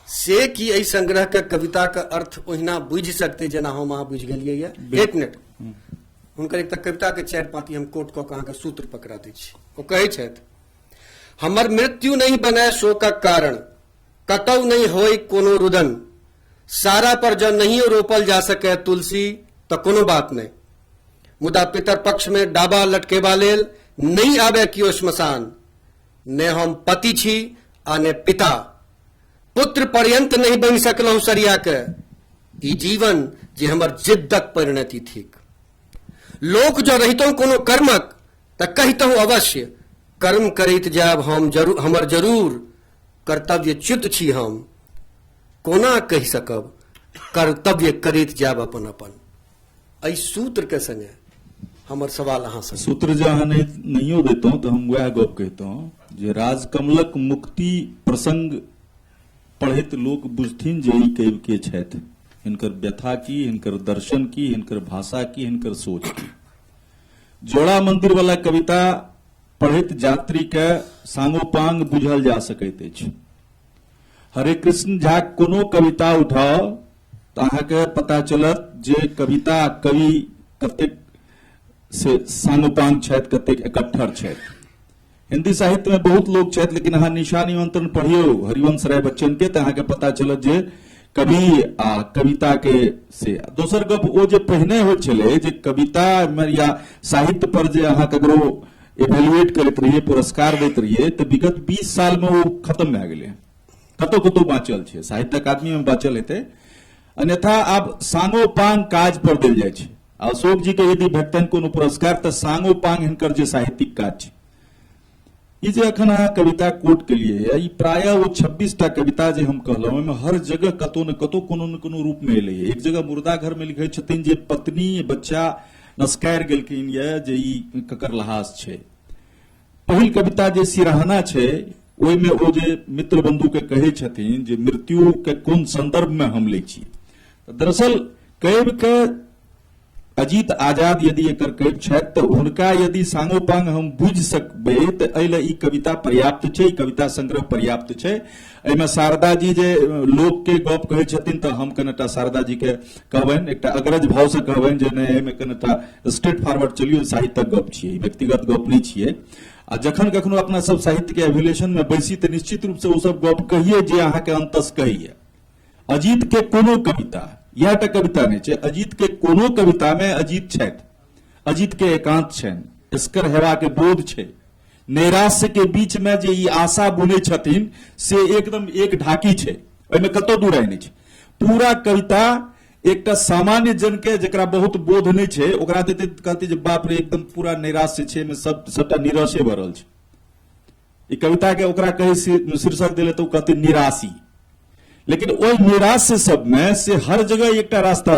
से कि एहि संग्रह के कविता के अर्थ ओहिना बुझि सकतै जेना हम अहाँ बुझि गेलियै ये? एक मिनट, हुनकर एकटा कविता के 4 पाँति हम कोट कऽ के अहाँके सूत्र पकड़ा दै छी। ओ कहै छथि, हमर मृत्यु नहि बनय शोकक कारण, कतौ नहि होय कोनो रुदन, सारा पर जँ नहियो रोपल जा सके तुलसी तऽ कोनो बात नहि, मुदा पितर पक्ष में डाबा लटकेबा लेल नहि आबे कियो श्मशान, ने हम पति छी आ ने पिता, पुत्र पर्यंत नहि बनि सकलहुँ सरिया के, ई जीवन जे हमर जिद्दक परिणति थिक। लोक जँ रहितहुँ कोनो कर्मक तऽ कहितहुँ अवश्य, कर्म करैत जायब हम जरूर, हमर जरूर कर्तव्यच्युत छी हम, कोना कहि सकब कर्तव्य करैत जायब अपन अपन। एहि सूत्र के संगे हमर सवाल अहाँ से। सूत्र जे अहाँ नहियो देतहुँ तऽ हम वएह गप कहितहुँ जे राजकमलक मुक्ति प्रसंग पढ़ैत लोक बुझथिन जे ई कवि के छथि, हिनकर व्यथा की, हिनकर दर्शन की, हिनकर भाषा की, हिनकर सोच की। जोड़ा मंदिर वाला कविता पढ़ैत यात्री के सांगोपांग बुझल जा सकैत अछि। हरे कृष्ण झा कोनो कविता उठाओ तऽ अहाँके पता चलत जे कविता कवि कतेक से सांगोपांग छथि, कतेक एकट्ठर छथि। हिंदी साहित्य में बहुत लोग छथि, लेकिन अहाँ निशा निमंत्रण पढ़ियौ हरिवंश राय बच्चन के तऽ अहाँके पता चलत जे कवि आ कविता के से। दोसर गप ओ जे पहिने होइत छलै जे कविता में या साहित्य पर जे अहाँ ककरो एवेल्युएट करैत रहियै, पुरस्कार दैत रहियै, तऽ विगत 20 साल में ओ खत्म भए गेलै। कतौ कतौ बाँचल छै, साहित्य अकादमी में बाँचल हेतै, अन्यथा आब सांगोपांग काज पर देल जाइ छै। अशोक जी के यदि भेटतनि कोनो पुरस्कार तऽ सांगोपांग हिनकर जे साहित्यिक काज छै। ई जे अखन अहाँ कविता कोट केलियै ये, ई प्रायः ओ 26 टा कविता जे हम कहलहुँ ओहिमे हर जगह कतौ ने कतौ कोनो ने कोनो रूप में एलै। एक जगह मुर्दा घर में लिखै छथिन जे पत्नी बच्चा नस्कारि गेलखिन ये जे ई ककर लहास छै। पहिल कविता जे सिरहाना छै ओहिमे ओ जे मित्र बंधु के कहै छथिन जे मृत्यु के कोन संदर्भ में हम लै छी। दरअसल कवि के अजीत आजाद यदि एकर कवि छथि तऽ हुनका यदि सांगोपांग हम बुझि सकबै तऽ एहि लए ई कविता पर्याप्त छै, ई कविता संग्रह पर्याप्त छै। एहिमे शारदा जी जे लोक के गप कहै छथिन तऽ हम कनिटा शारदा जी के कहबनि, एकटा अग्रज भाव से कहबनि जे नहि, एहिमे कनिटा स्ट्रेट फॉरवर्ड चलियौ, साहित्यक गप छियै, व्यक्तिगत गप नहि छियै। आ जखन कखनो अपना सब साहित्य के एवेल्युएशन में बैसी तऽ निश्चित रूप से ओ सब गप कहिए जे अहाँके अंतस कहैए। अजीत के कोनो कविता, इएह टा कविता नहि छै, अजीत के कोनो कविता में अजीत छथि, अजीत के एकांत छनि, एसकर हेबा के बोध छै, नैराश्य के बीच में जे ई आशा बुनै छथिन से एकदम एक ढाकी छै, ओहिमे कतौ दूराइ नहि छै। पूरा कविता एकटा सामान्य जन के जकरा बहुत बोध नहि छै ओकरा देते कहते जे बाप रे एकदम पूरा नैराश्य छै, एहिमे सबटा निराशे भरल छै। ई कविता के ओकरा कहे शीर्षक देले तऽ ओ कहते निराशी, लेकिन ओहि निराश्य सबमे से हर जगह एकटा रास्ता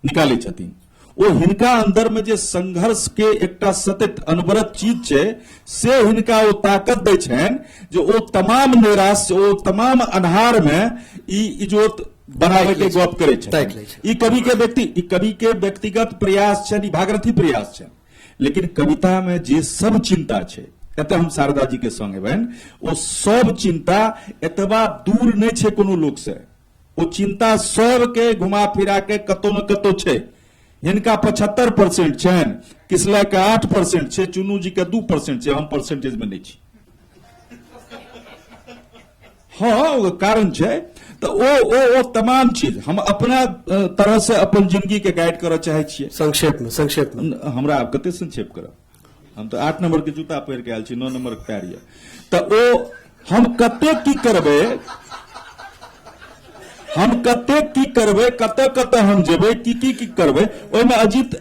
निकालै छथिन। ओ हिनका अंदर में जे संघर्ष के एकटा सतत अनवरत चीज छै से हिनका ओ ताकत दै छनि जे ओ तमाम निराश, ओ तमाम अन्हार में ई इजोत बनाबै के गप करै छथिन। ई कवि के व्यक्ति, ई कवि के व्यक्तिगत प्रयास छनि, ई भागीरथी प्रयास छनि, लेकिन कविता में जे सब चिंता छै, एतऽ हम शारदा जी के संग हेबनि, ओ सब चिंता एतबा दूर नहि छै कोनो लोक से, ओ चिंता सबके घुमा फिरा के कतौ न कतौ छै। हिनका 75% छनि, किसलय के 8% छै, चुन्नू जी के 2% छै, हम परसेंटेज में नहीं छी। हाँ, ओ कारण छै। तऽ ओ ओ ओ तमाम चीज हम अपना तरह से अपन जिंदगी के गाइड करऽ चाहै छियै। संक्षेप में, संक्षेप में। हमरा आब कते संक्षेप करब, हम तऽ 8 नंबर के जूता पहिर के आयल छी, 9 नंबर के पैर यऽ, तऽ ओ हम कते की करबै, हम कते की करबै, कतऽ कतऽ हम जेबै, की की की करबै। ओहिमे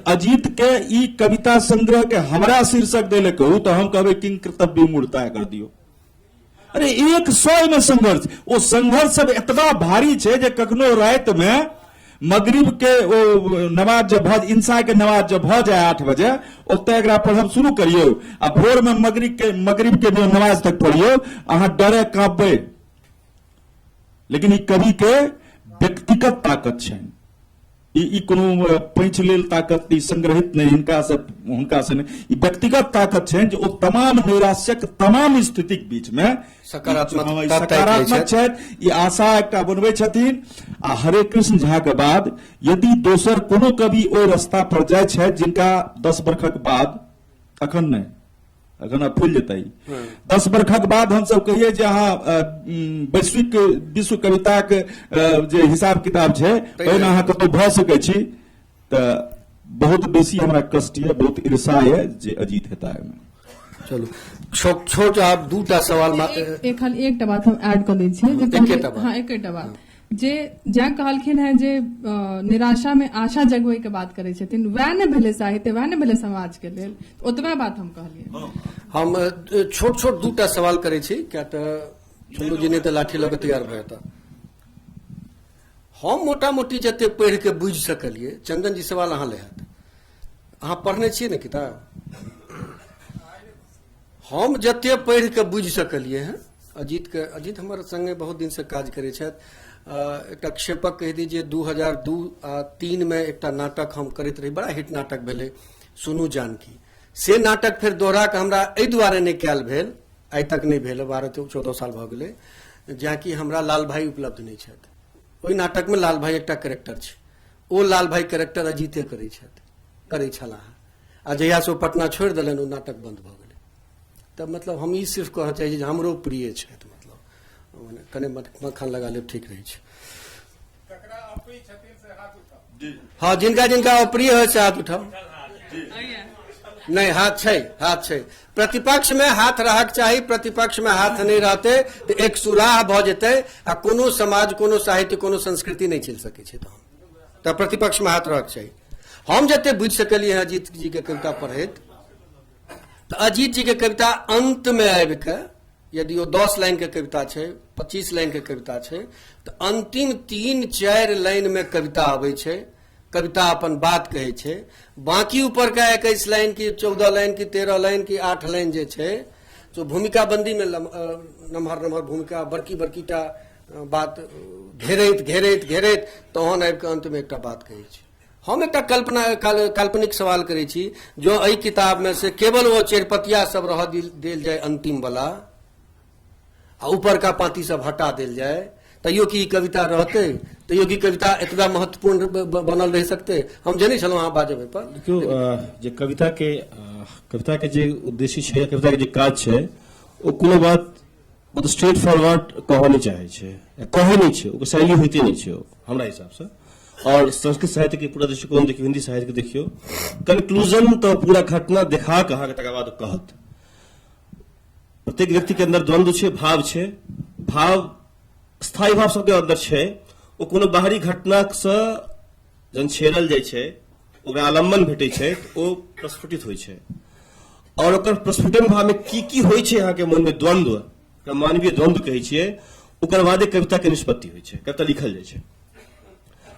अजीत के ई कविता संग्रह के हमरा शीर्षक दै लए कहू तऽ हम कहबै किंग कर्तव्य मूर्ता कर दियौ। अरे 100 में संघर्ष, ओ संघर्ष सब एतबा भारी छै जे कखनो राति में मगरिब के ओ नमाज जब भऽ, इंसा के नमाज जब भऽ जाय 8 बजे, ओतऽ एकरा पढ़ब शुरू करियौ आ भोर में मगरिब के नमाज तक पढ़ियौ, अहाँ डरे कांपबै। लेकिन ई कवि के व्यक्तिगत ताकत छनि, ई कोनो पैंच लेल ताकत ई संग्रहित नहि हिनका से हुनका से नहि, ई व्यक्तिगत ताकत छनि जे ओ तमाम नैराश्यक तमाम स्थितिक बीच में सकारात्मक छथि, ई आशा एकटा बनबै छथिन। आ हरे कृष्ण झा के बाद यदि दोसर कोनो कवि ओहि रास्ता पर जाइ छथि जिनका 10 बरखक बाद, अखन नहि, अखन आब फूल जेतै, 10 बरखक बाद हमसब कहियै जे अहाँ वैश्विक विश्व कविताक जे हिसाब किताब छै ओहिमे अहाँ कतौ भऽ सकै छी, तऽ बहुत बेसी हमरा कष्ट यऽ, बहुत ईर्षा यऽ जे अजीत हेता एहिमे। चलू छोट छोट आब दूटा सवाल एखन एकटा बात हम ऐड कऽ दै छियै जे हाँ एकेटा बात जे जै कहलखिन हेँ जे निराशा में आशा जगबै के बात करै छथिन, वएह ने भेलै साहित्य, वएह ने भेलै समाज के लेल, ओतबे बात हम कहलियै। हम छोट छोट दूटा सवाल करै छी, किया तऽ चुन्नू जी नहि तऽ लाठी लऽ कऽ तैयार भऽ जेता। हम मोटा मोटी जते पढ़ि के बुझि सकलियै, चंदन जी सवाल अहाँ ले हैत, अहाँ पढ़ने छियै ने किताब? हम जते पढ़ि के बुझि सकलियै हेँ अजीत के, अजीत हमर संगे बहुत दिन से काज करै छथि। एकटा क्षेपक कहि दी जे 2002 आ 3 में एकटा नाटक हम करैत रही, बड़ा हिट नाटक भेलै सुनू जानकी। से नाटक फेर दोहरा कऽ हमरा एहि दुआरे नहि कयल भेल, आइ तक नहि भेल, 12-14 साल भऽ गेलै, जाकि हमरा लाल भाई उपलब्ध नहि छथि। ओहि नाटकमे लाल भाई एकटा कैरेक्टर छै। ओ लाल भाई कैरेक्टर अजीते करै छथि, करै छलाह। आ जहियासँ ओ पटना छोड़ि देलनि ओ नाटक बन्द भऽ गेलै। तऽ मतलब हम ई सिर्फ कहऽ चाहै छी जे हमरो प्रिय छथि, मतलब मने कने मक्खन लगा लेब ठीक रहै छै। हँ, जिनका जिनका अप्रिय होइ से हाथ उठाउ। नहि, हाथ छै, हाथ छै। प्रतिपक्ष में हाथ रहक चाही, प्रतिपक्ष में हाथ नहि रहते तऽ एक सुराह भऽ जेतै आ कोनो समाज, कोनो साहित्य, कोनो संस्कृति नहि चलि सकै छै। तहन तऽ प्रतिपक्ष में हाथ रहक चाही। हम जते बुझि सकलियै हँ अजीत जी के कविता पढ़ैत, तऽ अजीत जी के कविता अंत में आबि कऽ यदि ओ 10 लाइन के कविता छै, 25 लाइन के कविता छै, तऽ अंतिम 3-4 लाइन में कविता अबै छै, कविता अपन बात कहै छै। बाकी ऊपर का 21 लाइन की 14 लाइन की 13 लाइन की 8 लाइन जे छै, तो भूमिका बंदी में नमहर नमहर भूमिका, बड़की बड़की टा बात घेरैत घेरैत घेरैत तहन आबि कऽ अंत में एकटा बात कहै छै। हम एकटा कल्पना काल्पनिक सवाल करै छी, जो एहि किताब में से केवल ओ चेरपतिया सब रह देल जाय अंतिम वाला आ ऊपर का पांति सब हटा देल जाय, तैयो की कविता रहतै? तैयो की कविता एतबा महत्वपूर्ण बनल रहि सकतै? हम जनै छलहुँ अहाँ बाजब एहि पर। देखियौ, जे कविता के जे उद्देश्य छै, कविता के जे काज छै, ओ कोनो बात मतलब स्ट्रेट फॉरवर्ड कहऽ नहि चाहै छै, कहै नहि छै, ओकर शैली होइते नहि छै हमरा हिसाबसँ। और संस्कृत साहित्य के पूरा दृष्टिकोण देखियौ, हिंदी साहित्य के देखियौ, कंक्लूजन तऽ पूरा घटना देखा कऽ अहाँके तकर बाद कहत। प्रत्येक व्यक्ति के अंदर द्वंद्व छै, भाव छै, भाव स्थायी भाव सबके अंदर छै। ओ कोनो बाहरी घटना से जहन छेड़ल जाइ छै, ओकरा आलम्बन भेटै छै, ओ प्रस्फुटित होइ छै। और ओकर प्रस्फुटन भाव में की की होइ छै अहाँके मन में द्वंद्व, ओकरा मानवीय द्वंद्व कहै छियै, ओकर बादे कविता के निष्पत्ति होइ छै, कविता लिखल जाइ छै।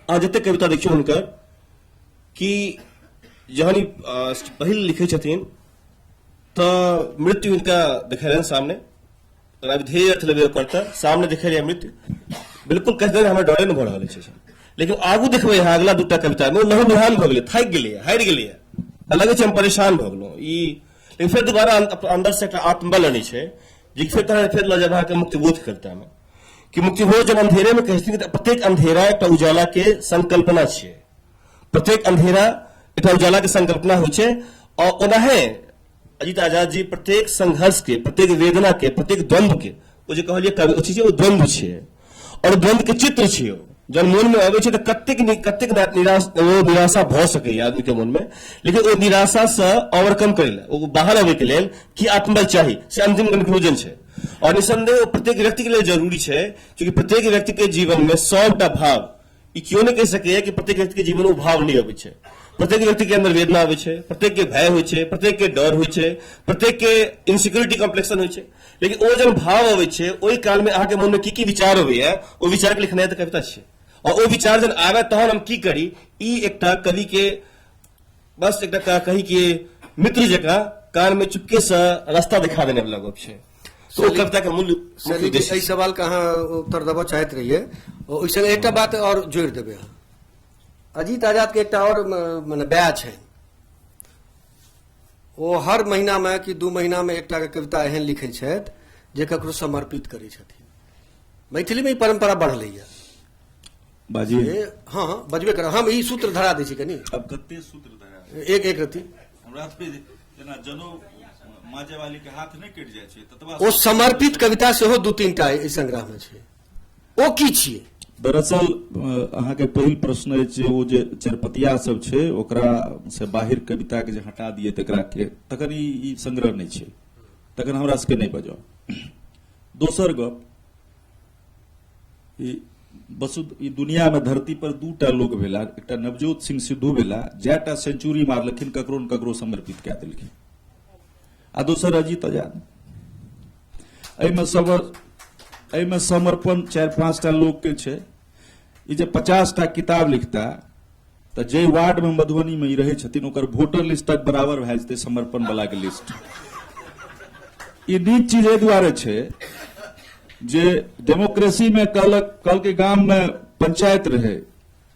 अहाँ जते कविता देखियौ हुनकर, कि जहन ई पहिल लिखै छथिन तऽ मृत्यु हिनका देखेलनि सामने, अविधेय अर्थ लेबे करता, सामने देखेलियै मृत्यु, बिल्कुल कहि देने हमरा डरे नहि भऽ रहल अछि। लेकिन आगू देखबै अहाँ अगला दूटा कविता में ओ लहू लुहान भऽ गेलै, थाकि गेलै, हारि गेलै, लगै छै हम परेशान भऽ गेलहुँ ई। लेकिन फेर दोबारा अंदर से एकटा आत्मबल अनै छै, जे फेर तहन फेर लऽ जायब अहाँके मुक्तिबोध कविता में, कि मुक्तिबोध जब अंधेरे में कहै छथिन तऽ प्रत्येक अंधेरा एकटा उजाला के संकल्पना छियै, प्रत्येक अंधेरा एकटा उजाला के संकल्पना होइ छै। और ओनाहे अजित आजाद जी प्रत्येक संघर्ष के, प्रत्येक वेदना के, प्रत्येक द्वंद्व के, ओ जे कहलियै कवि, ओ चीज ओ द्वंद्व छियै और द्वंद्व के चित्र छियै। ओ जहन मोन में अबै छै तऽ कतेक कतेक निराश, ओ निराशा भऽ सकैए आदमी के मन में, लेकिन ओ निराशा से ओवरकम करै लए, ओ बाहर अबै के लेल की आत्मबल चाही, से अंतिम कंक्लूजन छै। और निसंदेह ओ प्रत्येक व्यक्ति के लेल जरूरी छै, चूँकि प्रत्येक व्यक्ति के जीवन में सबटा भाव, ई केओ नहि कहि सकैए कि प्रत्येक व्यक्ति के जीवन में ओ भाव नहि अबै छै। प्रत्येक व्यक्ति के अंदर वेदना अबै छै, प्रत्येक के भय होइ छै, प्रत्येक के डर होइ छै, प्रत्येक के इनसिक्योरिटी कॉम्प्लेक्सन होइ छै। लेकिन ओ जब भाव अबै छै, ओहि काल में अहाँके मन में की की विचार अबैया, ओ विचार के लिखनाइ तऽ कविता छियै। और ओ विचार जब आबे तहन हम की करी, ई एकटा कवि के बस एकटा कही के मित्र जकाँ कान में चुपके से रास्ता दिखा देने वाला गप छै। तो ओ कविता के मूल शैली जी, एहि सवाल के अहाँ उत्तर देबऽ चाहैत रहियै, ओहि संगे एकटा बात और जोड़ि देबै अहाँ। अजीत आजाद के एकटा और मने बया छै, ओ हर महीना में कि 2 महीना में एकटा के कविता एहन लिखै छथि जे ककरो समर्पित करै छथिन। मैथिली में ई परंपरा बढ़लैया। बाजी। हँ हँ बजबे करब, हम ई सूत्र धरा दै छी कनि। अब कते सूत्र धरा? एक एक रति। हमरा तऽ जेना जनो माजे वाली के हाथ नहि कटि जाइ छै ततबा। ओ समर्पित कविता सेहो 2-3 टा एहि संग्रह में छै, ओ की छियै? दरअसल अहाँके पहिल प्रश्न अछि जे ओ जे चरपतिया सब छै ओकरा से बाहिर कविता के जे हटा दिए तकरा के, तखन ई संग्रह नहि छै, तखन हमरा सबके नहि बजाउ। दोसर गप, ई वसुध ई दुनिया में धरती पर 2टा लोक भेला, एकटा नवजोत सिंह सिद्धू भेला, जैटा सेंचुरी मारलखिन ककरो न ककरो समर्पित कए देलखिन, आ दोसर अजीत आजाद। एहिमे समर्पण 4-5टा लोक के छै। ई जे 50टा किताब लिखता तऽ जे वार्ड में मधुबनी में ई रहै छथिन ओकर वोटर लिस्ट तक बराबर भए जेतै समर्पण वाला के लिस्ट। ई नीक चीज एहि दुआरे छै जे डेमोक्रेसी में कहलकै गाम में पंचायत रहे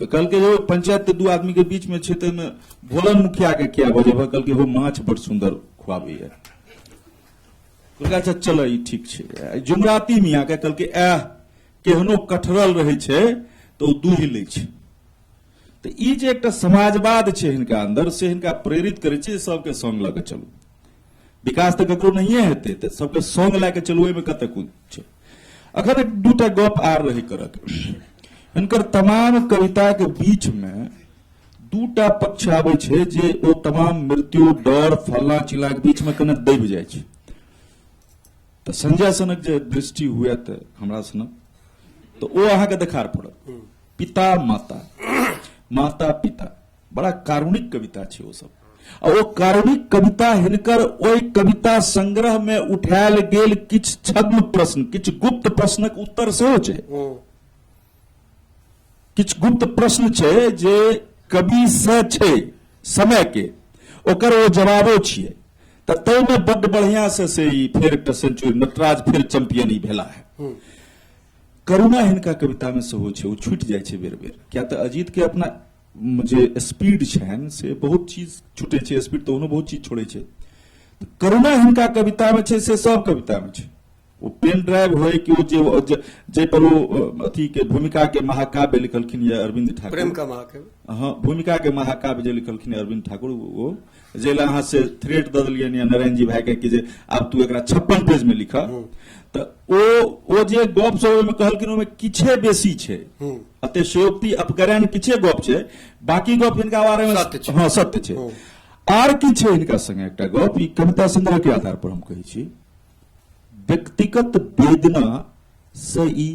तऽ कहलकै जे पंचायत तऽ 2 आदमी के बीच में छै, ताहिमे भोलन मुखिया के किया बजेबह? कहलकै हो माछ बड़ सुंदर खुआबैया। कहलकै अच्छा चल ई ठीक छै। जुमराती मियाँ के कहलकै एह केहनो कठरल रहै छै तऽ ओ दूहि लै छै। तऽ ई जे एकटा समाजवाद छै हिनका अंदर, से हिनका प्रेरित करै छै सबके संग लऽ के चलू। विकास तऽ ककरो नहिए हेतै, तऽ सबके संग लए के चलू, ओहिमे कते कुछ छै। अखन एक दूटा गप आर रहै करक। हिनकर तमाम कविता के बीच में दूटा पक्ष आबै छै जे ओ तमाम मृत्यु डर फल्ला चिल्ला के बीच में कने दबि जाइ छै। तऽ संजय सनक जे दृष्टि हुए तऽ हमरा सनक तऽ ओ अहाँके देखार पड़त। पिता माता, माता पिता, बड़ा कारुणिक कविता छै ओ सब। आ ओ कारुणिक कविता हिनकर ओहि कविता संग्रह में उठायल गेल किछु छद्म प्रश्न, किछु गुप्त प्रश्नक उत्तर सेहो छै। किछु गुप्त प्रश्न छै जे कवि से छै समय के, ओकर ओ जवाबो छियै। तऽ ताहिमे बड्ड बढ़िया से ई फेर एकटा सेंचुरी नटराज फेर चैंपियन ई भेला है। करुणा हिनका कविता में सेहो छै, ओ छूटि जाइ छै बेर बेर, किया तऽ अजीत के अपना जे स्पीड छनि से बहुत चीज छूटे छै, स्पीड तऽ ओहनो बहुत चीज छोड़ै छै। करुणा हिनका कविता में छै से सब कविता में छै। ओ पेन ड्राइव होय कि ओ जे जाहि पर ओ अथी के भूमिका के महाकाव्य लिखलखिन या अरविंद ठाकुर, प्रेम का महाकाव्य, हाँ, भूमिका के महाकाव्य जे लिखलखिन अरविंद ठाकुर, ओ जाहि लए अहाँ से थ्रेट दऽ देलियनि या नारायण जी भाई के कि जे आब तू एकरा 56 पेज में लिख, तऽ ओ जे गप सब ओहिमे कहलखिन ओहिमे किछे बेसी छै, अतिशयोक्ति अपगरन किछे गप छै, बाकी गप हिनका बारे में हाँ सत्य छै। आर की छै हिनका संगे एकटा गप, ई कविता संग्रह के आधार पर हम कहै छी, व्यक्तिगत वेदना से ई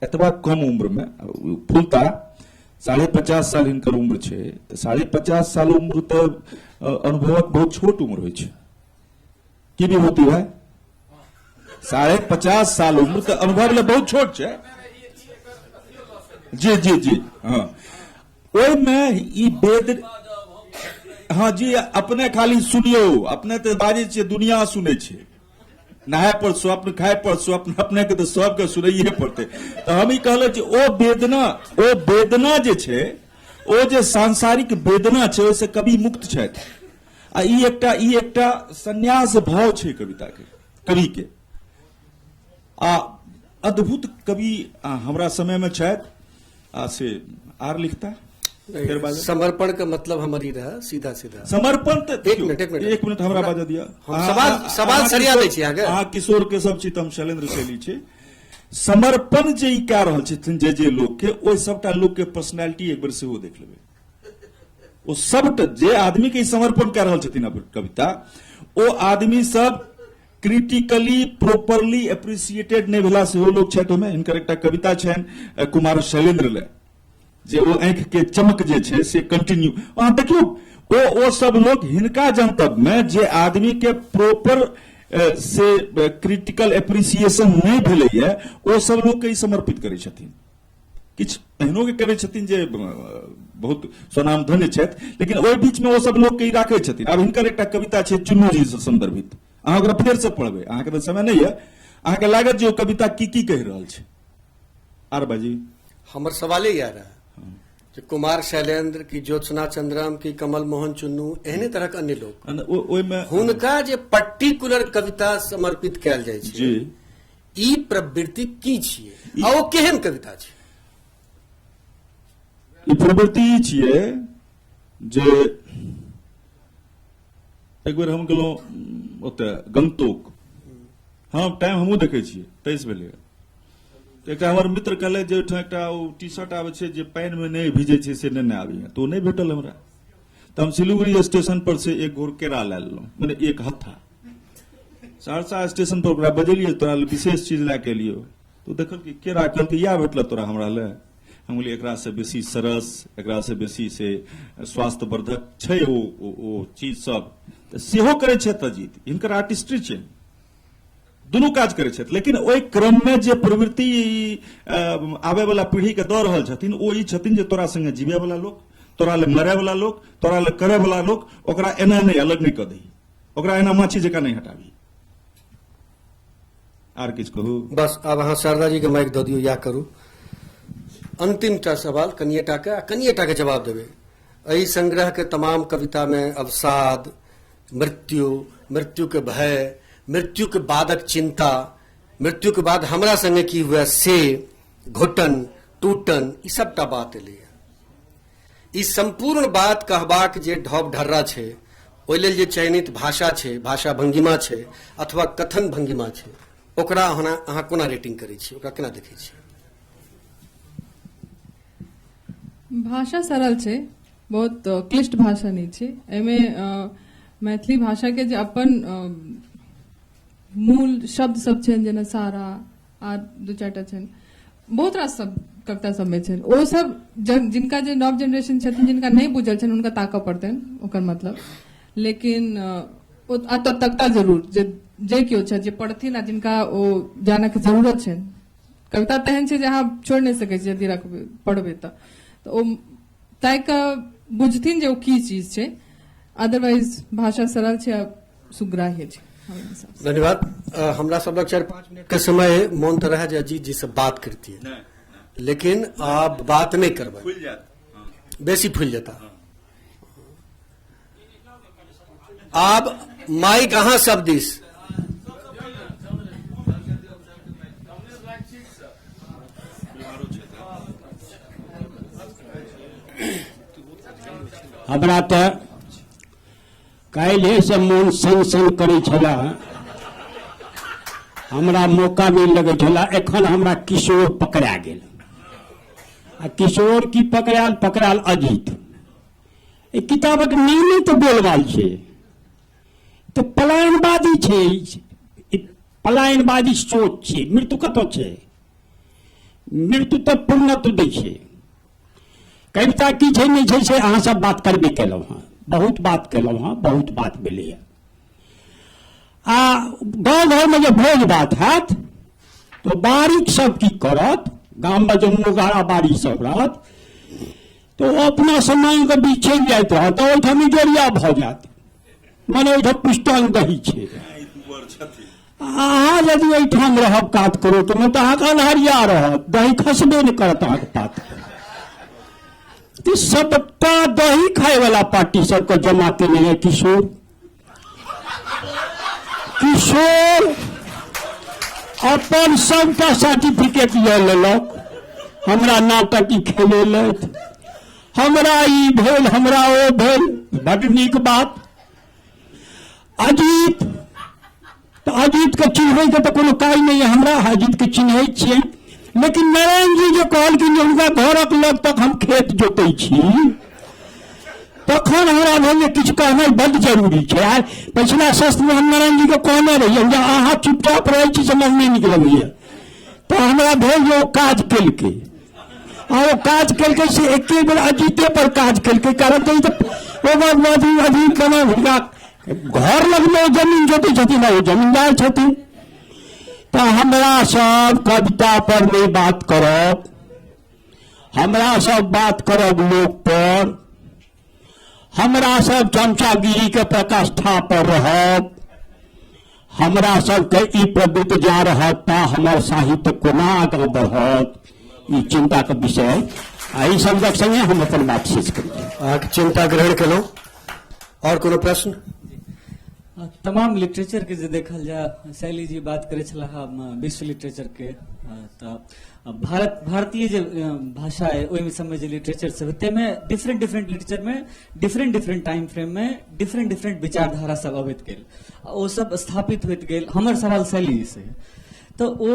एतबा कम उम्र में फुलता, 50.5 साल हिनकर उम्र छै, तऽ 50.5 साल उम्र तऽ अनुभवक बहुत छोट उम्र होइ छै। की विभूति भाई, 50.5 साल उम्र तऽ अनुभव लए बहुत छोट छै। जी जी जी हाँ, ओहिमे ई वेद, हाँ जी, अपने खाली सुनियौ, अपने तऽ बाजै छियै दुनिया सुनै छै, नहाय पर स्वप्न, खाय पर स्वप्न, अपने के तऽ सबके सुनैये पड़तै। तऽ हम ई कहलहुँ जे ओ वेदना जे छै, ओ जे सांसारिक वेदना छै, ओहिसँ कवि मुक्त छथि। आ ई एकटा संन्यास भाव छै कविता के, कवि के। आ अद्भुत कवि हमरा समय में छथि, आ से आर लिखता। समर्पण के मतलब हमर ई रहा सीधा सीधा समर्पण। तऽ एक मिनट, एक मिनट, एक मिनट हमरा बाजऽ दिअ। हम सवाल सरिया दै छी अहाँके। अहाँ किशोर के सब छी तऽ हम शैलेंद्र शैली छी। समर्पण जे ई कए रहल छथिन जे जे लोक के, ओहि सबटा लोक के पर्सनैलिटी एक बेर सेहो देख लेबै। ओ सबटा जे आदमी के ई समर्पण कए रहल छथिन अपन कविता, ओ आदमी सब क्रिटिकली प्रॉपरली एप्रिसिएटेड नहि भेला सेहो लोक छथि ओहिमे। हिनकर एकटा कविता छनि कुमार शैलेंद्र लए, जे ओ आँखि के चमक जे छै से कंटिन्यू, अहाँ देखियौ ओ सब लोग हिनका जनतब में जे आदमी के प्रॉपर से क्रिटिकल एप्रिसिएशन नहि भेलैया, ओ सब लोग के ई समर्पित करै छथिन। किछु एहनो के करै छथिन जे बहुत स्वनामधन्य छथि, लेकिन ओहि बीच में ओ सब लोग के ई राखै छथिन। आब हिनकर एकटा कविता छै चुन्नू जी से संदर्भित, अहाँ ओकरा फेर से पढ़बै, अहाँके तऽ समय नहि यऽ, अहाँके लागत जे ओ कविता की की कहि रहल छै। आर बाजी, हमर सवाले इएह रहे जे कुमार शैलेंद्र की ज्योत्सना चंद्रम की कमल मोहन चुन्नू, एहने तरहक अन्य लोक, ओहिमे हुनका जे पर्टिकुलर कविता समर्पित कयल जाइ छै जी, ई प्रवृत्ति की छियै आ ओ केहन कविता छै? ई प्रवृत्ति ई छियै जे एक बेर हम गेलहुँ ओतऽ गंगटोक, हाँ टाइम हमहूँ देखै छियै 23 भेलैए, एकटा हमर मित्र कहले जे ओहिठाम एकटा ओ टी शर्ट आबै छै जे पानिमे नहि भीजै छै से नेने आबैए, तऽ ओ नहि भेटल हमरा, तऽ हम सिलीगुड़ी स्टेशन पर से एक घोर केरा लए लेलहुँ, मने एक हत्था। सहरसा स्टेशन पर ओकरा बजेलियै, तोरा लए विशेष चीज लए के एलियौ, तऽ देखल कि केरा, कहलकै इएह भेटल तोरा हमरा लए। हम कहलियै एकरा से बेसी सरस, एकरा से बेसी से स्वास्थ्यवर्धक छै ओ चीज सब, तऽ सेहो करै छथि अजीत, हिनकर आर्टिस्ट्री छै, दुनू काज करै छथि। लेकिन ओहि क्रममे जे प्रवृत्ति आबै वाला पीढ़ी के दऽ रहल छथिन ओ ई छथिन जे तोरा संगे जीवे वाला लोक, तोरा लए मरे वाला लोक, तोरा लए करे वाला लोक, ओकरा एना नहि अलग नहि कऽ दही, ओकरा एना माछी जकाँ नहि हटाबी। आर किछु कहू? बस आब अहाँ शारदा जी के माइक दऽ दियौ, इएह करू। अंतिम टा सवाल, कनिएटा के, आ कनिएटा के जवाब देबै। एहि संग्रह के तमाम कविता में अवसाद, मृत्यु, मृत्यु के भय, मृत्यु के बादक चिंता, मृत्यु के बाद हमरा संगे की हुए से, घुटन, टूटन, ई सबटा बात एलैए। ई सम्पूर्ण बात कहबाक जे ढब ढर्रा छै, ओहि लेल जे चयनित भाषा छै, भाषा भंगिमा छै अथवा कथन भंगिमा छै, ओकरा अहाँ कोना रेटिंग करै छी, ओकरा केना देखै छी? भाषा सरल छै, बहुत क्लिष्ट भाषा नहि छै। एहिमे मैथिली भाषाके जे अपन मूल शब्द सब छनि, जेना सारा आ दू चारिटा छनि, बहुत रास सब कविता सबमे छनि, ओ सब जिनका जे नव जेनरेशन छथिन, जिनका नहि बुझल छनि, हुनका ताकऽ पड़तनि ओकर मतलब। लेकिन ओ तकता जरूर जे जे केओ छथि जे पढ़थिन आ जिनका ओ जानऽके जरूरत छनि। कविता तेहन छै जे अहाँ छोड़ि नहि सकै छी, यदि रखबै पढ़बै तऽ ओ ताकि कऽ बुझथिन जे ओ की चीज छै। अदरवाइज भाषा सरल छै आ सुग्राह्य छै। धन्यवाद। हमरा सब लग 4-5 मिनट के समय, मोन तऽ रहै जे अजीत जी से बात करतियै, लेकिन आब बात नहि करबै, बेसी फूलि जेता। आब माइक अहाँ सब दिस। हमरा तऽ काल्हिएसँ मोन सन सन करै छला, हमरा मौका नहि लगै छला। एखन हमरा किशोर पकड़ा गेल, आ किशोर की पकड़ायल? पकड़ायल अजीत। ई किताबक नामे तऽ बोलबाल छै, तऽ पलायनवादी छै, ई पलायनवादी सोच छै। मृत्यु कतऽ छै? मृत्यु तऽ पूर्णत्व दै छै। कविता की छै नहि छै से अहाँ सब बात करबे केलहुँ हँ, बहुत बात केलहुँ हँ, बहुत बात भेलैए। आ गाँव घरमे जे भोज भात हैत तऽ बारीक सब की करत? गाममे जे मुगारा बारी सब रहत तऽ ओ अपना समांगके बीच चलि जाइत रहत, तऽ ओहिठाम इजोरिया भऽ जायत, मने ओहिठाम पुष्टांग दही छै। अहाँ यदि एहिठाम रहब कात करोटमे तऽ अहाँके अन्हरिया रहत, दही खसबे नहि करत अहाँके पात। तऽ सबटा दही खायवला पार्टी सबके जमा केने है किशोर। किशोर अपन सबटा सर्टिफिकेट लऽ लेलक, हमरा नाटक ई खेलेलथि, हमरा ई भेल, हमरा ओ भेल, बड नीक बात। अजीत तऽ अजीतके चिन्हैके तऽ कोनो काज नहि यऽ हमरा, अजीतके चिन्है छियै। लेकिन नारायण जी जे कहलखिन जे हुनका घरक लग तक हम खेत जोतै छी, तखन हमरा भेल जे किछु कहनाइ बड्ड जरूरी छै। आइ पछिला सत्रमे हम नारायण जीके कहने रहियै जे अहाँ चुपचाप रहै छी से हमरा नहि नीक लगैए। तऽ हमरा भेल जे ओ काज केलकै, आ ओ काज केलकै से एके बेर अजीते पर काज केलकै, कारण तऽ ई तऽ ओकर अजीत बना हुनका घर लगमे ओ जमीन जोतै छथिन आ ओ जमींदार छथिन। तऽ हमरा सब कविता पर नहि बात करब, हमरा सब बात करब लोक पर, हमरा सब चमचागिरी के प्रकाष्ठा पर रहब, हमरा सबके ई प्रवृत्ति जा रहत तऽ हमर साहित्य कोना आगाँ बढ़त, ई चिंता के विषय। आ ई शब्दक संगे हम अपन बात शेष करी। अहाँके चिंता ग्रहण केलहुँ। और कोनो प्रश्न? तमाम लिटरेचर के जे देखल जाय, शैली जी बात करै छलाह विश्व लिटरेचर के, तऽ भारतीय जे भाषा है ओहिमे सबमे जे लिटरेचर सब है ताहिमे डिफरेंट डिफरेंट लिटरेचर में डिफरेंट डिफरेंट टाइम फ्रेम में डिफरेंट डिफरेंट विचारधारा सब अबैत गेल, ओ सब स्थापित होइत गेल। हमर सवाल शैली जी से, तऽ ओ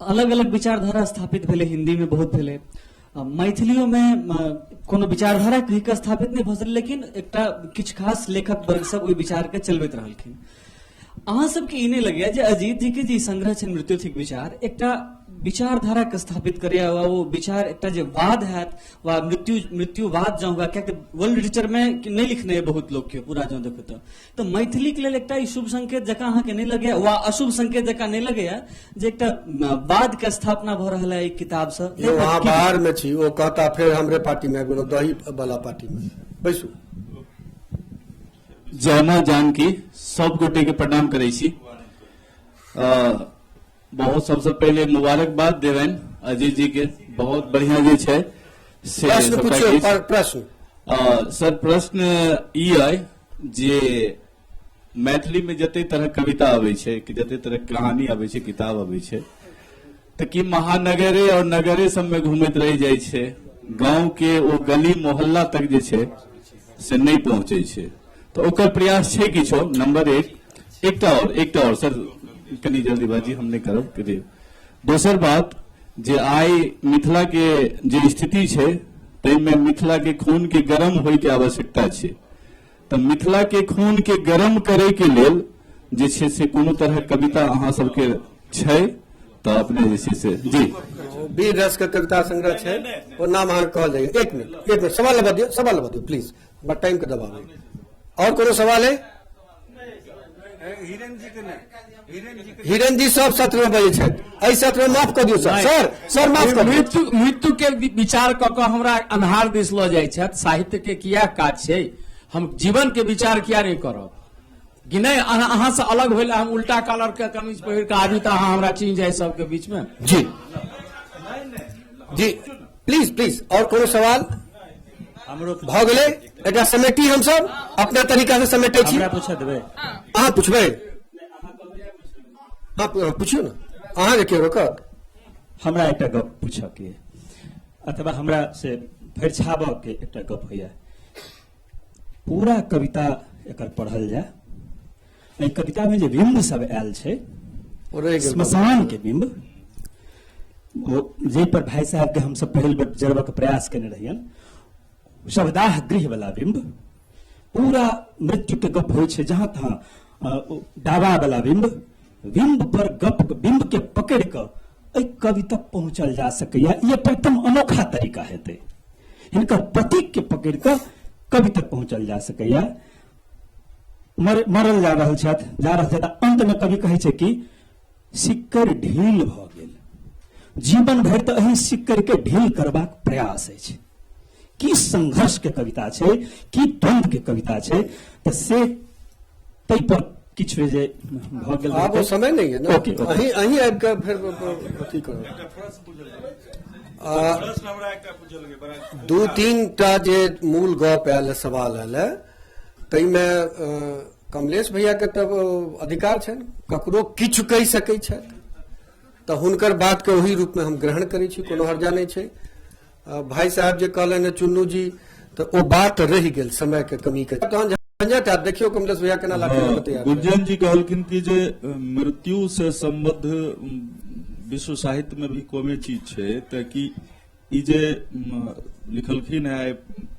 अलग अलग विचारधारा स्थापित भेलै, हिंदी में बहुत भेलै, मैथिलियो में कोनो विचारधारा कहि कऽ स्थापित नहि भऽ सकलै, लेकिन एकटा किछु खास लेखक वर्ग सब ओहि विचार के चलबैत रहलखिन। अहाँ सबके ई नहि लगैया जे अजीत जी के जे संग्रह छनि मृत्यु थिक विचार, एकटा विचारधारा के स्थापित करैया वा ओ विचार एकटा जे वाद हैत वा मृत्युवाद जँ हुए, कियाकि वर्ल्ड लिटरेचर में नहि लिखने है बहुत लोग के पूरा जँ देखू तऽ मैथिली के लेल एकटा ई शुभ संकेत जकाँ अहाँके नहि लगैया वा अशुभ संकेत जकाँ नहि लगैया जे एकटा वाद के स्थापना भऽ रहल है ई किताब सँ? यौ, अहाँ बाहर में छी, ओ कहता फेर हमरे पार्टी में आबि गेलहुँ, दही वाला पार्टी में बैसू। जय माँ जानकी, सब गोटे के प्रणाम करै छी। बहुत सबसे पहले मुबारकबाद देबनि अजीत जी के, बहुत बढ़िया जे छै से प्रश्न सबटा पूछियौ, किछु। प्रश्न। सर प्रश्न ई अइ जे मैथिली में जते तरह कविता आबै छै, कि जते तरह कहानी आबै छै, किताब आबै छै, तऽ की महानगरे और नगरे सबमे घूमैत रहि जाइ छै, गांव के ओ गली मोहल्ला तक जे छै से नहि पहुंचै छै, तऽ ओकर प्रयास छै किछो। नंबर एक। एकटा और सर, कनि जल्दीबाजी हम नहि करब। दोसर बात जे आइ मिथिला के जे स्थिति छै ताहिमे मिथिला के खून के गरम होय के आवश्यकता छै, तऽ मिथिला के खून के गरम करे के लेल जे छै से कोनो तरह कविता अहाँ सबके छै तऽ अपने जे छै से जी। वीर रस के कविता संग्रह छै, ओ नाम अहाँ कहल जाइए। एक मिनट, एक मिनट, सवाल लेबऽ दियौ, सवाल लेबऽ दियौ प्लीज, हमरा टाइम के दबाव है। और कोनो सवाल है? हिरेन जी सब सत्र में बजै छथि, एहि सत्र में माफ कऽ दियौ सर, सर, सर माफ कऽ दियौ। मृत्यु के विचार कऽ कऽ हमरा अन्हार दिस लऽ जाइ छथि। साहित्य के किया काज छै, हम जीवन के विचार किया नहि करब कि नहि? अहाँ से अलग होइला हम उल्टा कलर के कमीज पहिर कऽ आबी तऽ अहाँ हमरा चिन्ह जाइ सबके बीच में। जी जी प्लीज प्लीज। और कोनो सवाल भऽ गेलै? एकरा समेटी हमसब अपना तरीका से समेटै छी। हमरा पूछऽ देबै? अहाँ पुछबै? हाँ, पुछियौ ने, अहाँके के रोकत? हमरा एकटा गप पूछऽ के अथवा हमरा से फरिछाबऽ के एकटा गप होइया। पूरा कविता एकर पढ़ल जाय, एहि कविता में जे बिंब सब आयल छै, श्मशान के बिंब, ओ जाहि पर भाई साहब के हमसब पहिल बेर जरबऽ के प्रयास केने रहियन, शवदाह गृह वाला बिंब, पूरा मृत्यु के गप होइ छै जहां तहां, डाबा वाला बिंब, बिंब पर गप, बिंब के पकड़ कऽ एहि कवि तक पहुंचल जा सकैया। ई एकटा एकदम अनोखा तरीका हेतै, हिनकर प्रतीक के पकड़ कऽ कवि तक पहुंचल जा सकैया। मरल जा रहल छथि, जा रहल छथि, अंत में कवि कहै छै कि सिक्कड़ ढील भऽ गेल। जीवन भरि तऽ एहि सिक्कड़ के ढील करबाक प्रयास अछि। की संघर्ष के कविता छै, की द्वंद्व के कविता छै, तऽ से ताहि पर किछु जे भऽ गेल। आब ओ समय नहीं है ना। Okay, okay. अहीं आबि कऽ फेर अथी करू। दू तीन टा जे मूल गप आयल है, सवाल आयल है, ताहिमे कमलेश भैया के तब अधिकार छनि, ककरो किछु कहि सकै छथि, तऽ हुनकर बात के ओही रूप में हम ग्रहण करै छी, कोनो हर्जा नहि छै। भाई साहब जे कहलनि चुन्नू जी, तऽ ओ बात रहि गेल समय के कमी के, तहन झंझट आयत। देखियौ कमलेश भैया केना लाठी लऽ कऽ तैयार। गुंजन जी कहलखिन कि जे मृत्यु से संबद्ध विश्व साहित्य में भी कमे चीज छै, तऽ कि ई जे लिखलखिन है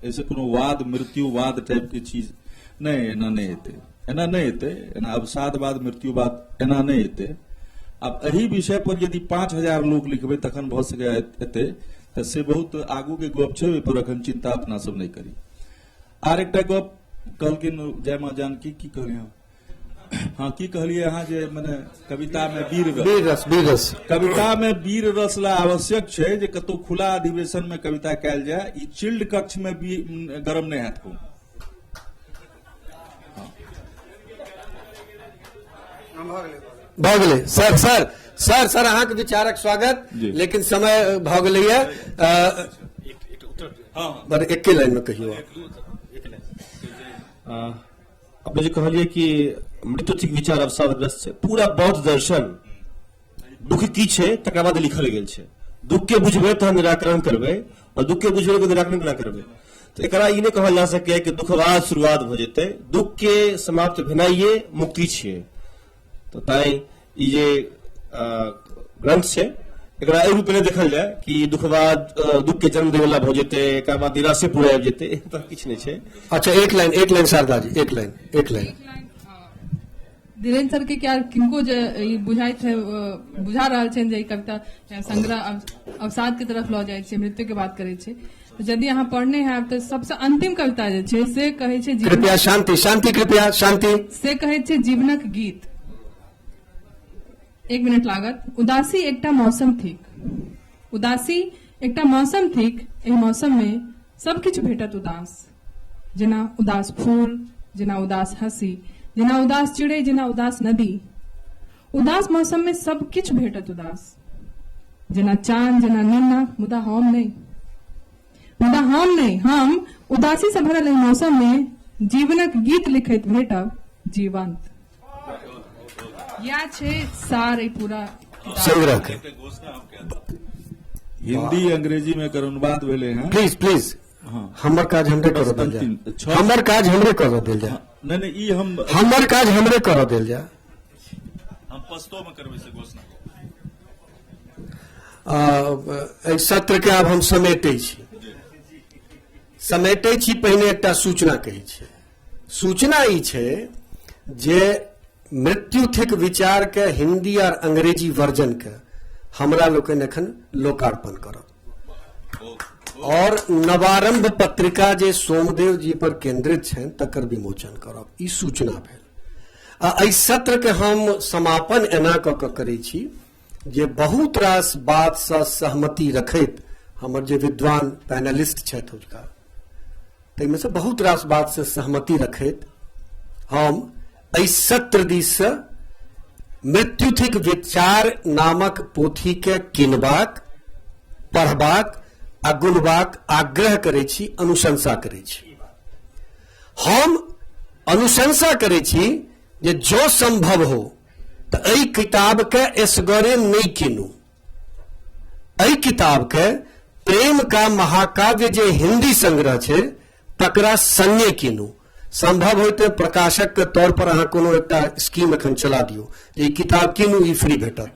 ऐसे कोनो वाद, मृत्युवाद टाइप के चीज नहि, एना नहि हेतै, एना नहि हेतै, एना अवसादवाद मृत्युवाद एना नहि हेतै। आब एहि विषय पर यदि 5000 लोक लिखबै तखन भऽ सकै एतै, तऽ से बहुत आगू के गप छै, ओहि पर अखन चिंता अपना सब नहि करी। आर एकटा गप कहलखिन जय माँ जानकी, की कहलियै? हाँ, की कहलियै अहाँ जे मने कविता में वीर रस, वीर रस, वीर रस। कविता में वीर रस ला आवश्यक छै जे कतौ खुला अधिवेशन में कविता कयल जाय, ई चिल्ड कक्ष में भी गरम नहि हैत खून। भऽ गेलै सर, सर, सर, सर, अहाँके विचारक स्वागत, लेकिन समय भऽ गेलैया। बड़ एके लाइन में कहियौ। अपने जे कहलियै कि मृत्यु थिक विचार अवसादग्रस्त छै, पूरा बौद्ध दर्शन दुख की छै तकरा बाद लिखल गेल छै। दुख के बुझबै तहन निराकरण करबै, और दुख के बुझबै के निराकरण केना करबै? तऽ एकरा ई नहि कहल जा सकैए कि दुखवाद शुरुआत भऽ जेतै, दुख के समाप्त भेनाइए मुक्ति छियै। तऽ तैं ई जे ग्रंथ छै एकरा एहि रूपमे नहि देखल जाय कि दुखवाद दुख के जन्म देवला भऽ जेतै, एकरा बाद निराशे पूरा आबि जेतै, एहन तरह किछु नहि छै। अच्छा, एक लाइन, एक लाइन शारदा जी, एक लाइन, एक लाइन। धीरेन्द्र सर के क्या किनको जे ई बुझाइत है, बुझा रहल छनि जे ई कविता संग्रह अवसाद के तरफ लऽ जाइ छै, मृत्यु के बात करै छै, यदि अहाँ पढ़ने हैब तऽ सबसँ अंतिम कविता जे छै से कहै छै जीवन- कृपया शांति, शांति, कृपया शांति। से कहै छै जीवनक गीत। एक मिनट लागत। उदासी एकटा मौसम थिक, उदासी एकटा मौसम थिक, एहि मौसम में सब किछु भेटत उदास, जेना उदास फूल, जेना उदास हंसी, जेना उदास चिड़ै, जेना उदास नदी। उदास मौसम में सब किछु भेटत उदास, जेना चांद, जेना नेन्ना, मुदा हम नहीं, मुदा हम नहीं, हम उदासी से भरल एहि मौसम में जीवनक गीत लिखैत भेटब जीवंत। या छै सार एहि पूरा संग्रह के। हिंदी अंग्रेजी में एकर अनुवाद भेलै हैं। प्लीज प्लीज, हमर काज हमरे करऽ देल जाय, हमर काज हमरे करऽ देल जाय। नहीं नहीं, ई हम हमर काज हमरे करऽ देल जाय। हम पश्तो में करबै से घोषणा। एहि सत्र के आब हम समेटै छी, समेटै छी। पहिने एकटा सूचना कहै छी। सूचना ई छै जे मृत्यु थिक विचार के हिंदी और अंग्रेजी वर्जन के हमरा लोकनि एखन लोकार्पण करब और नवारंभ पत्रिका जे सोमदेव जी पर केंद्रित छनि तकर विमोचन करब। ई सूचना भेल। आ एहि सत्र के हम समापन एना कऽ कऽ करै छी जे बहुत रास बातसँ सहमति रखैत हमर जे विद्वान पैनलिस्ट छथि हुनका ताहिमे से बहुत रास बातसँ सहमति रखैत हम एहि सत्र दिससँ मृत्युथिक विचार नामक पोथीके किनबाक, पढ़बाक आ गुनबाक आग्रह करै छी, अनुशंसा करै छी। हम अनुशंसा करै छी जे जँ संभव हो तऽ एहि किताबके एसगरे नहि कीनू। एहि किताबके प्रेम का महाकाव्य जे हिंदी संग्रह छै तकरा संगे कीनू। संभव हो तऽ प्रकाशक के तौर पर अहाँ कोनो एकटा स्कीम एखन चला दियौ जे ई किताब कीनू, ई फ्री भेटत।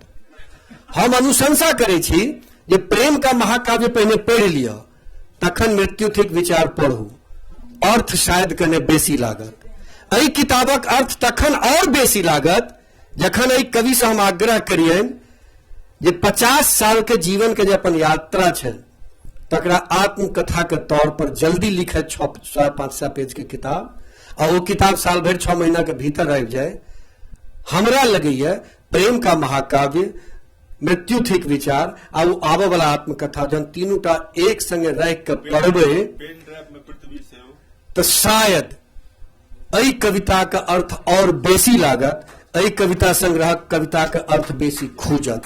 हम अनुशंसा करै छी जे प्रेम का महाकाव्य पहिने पढ़ि लिअ, तखन मृत्यु थिक विचार पढ़ू। अर्थ शायद कने बेसी लागत। एहि किताबक अर्थ तखन और बेसी लागत जखन एहि कवि से हम आग्रह करियनि जे 50 साल के जीवन के जे अपन यात्रा छनि तकरा आत्मकथा के तौर पर जल्दी लिखे 600-500 पेज के किताब, आ वो किताब साल भरि 6 महीना के भीतर आबि जाए। हमरा लगैया प्रेम का महाकाव्य, मृत्यु थिक विचार आ वो आबऽ वाला आत्मकथा जहन तीनू टा एक संगे राखि के पढ़बै तऽ शायद एहि कविता के अर्थ और बेसी लागत, एहि कविता संग्रहक कविता के अर्थ बेसी खूजत।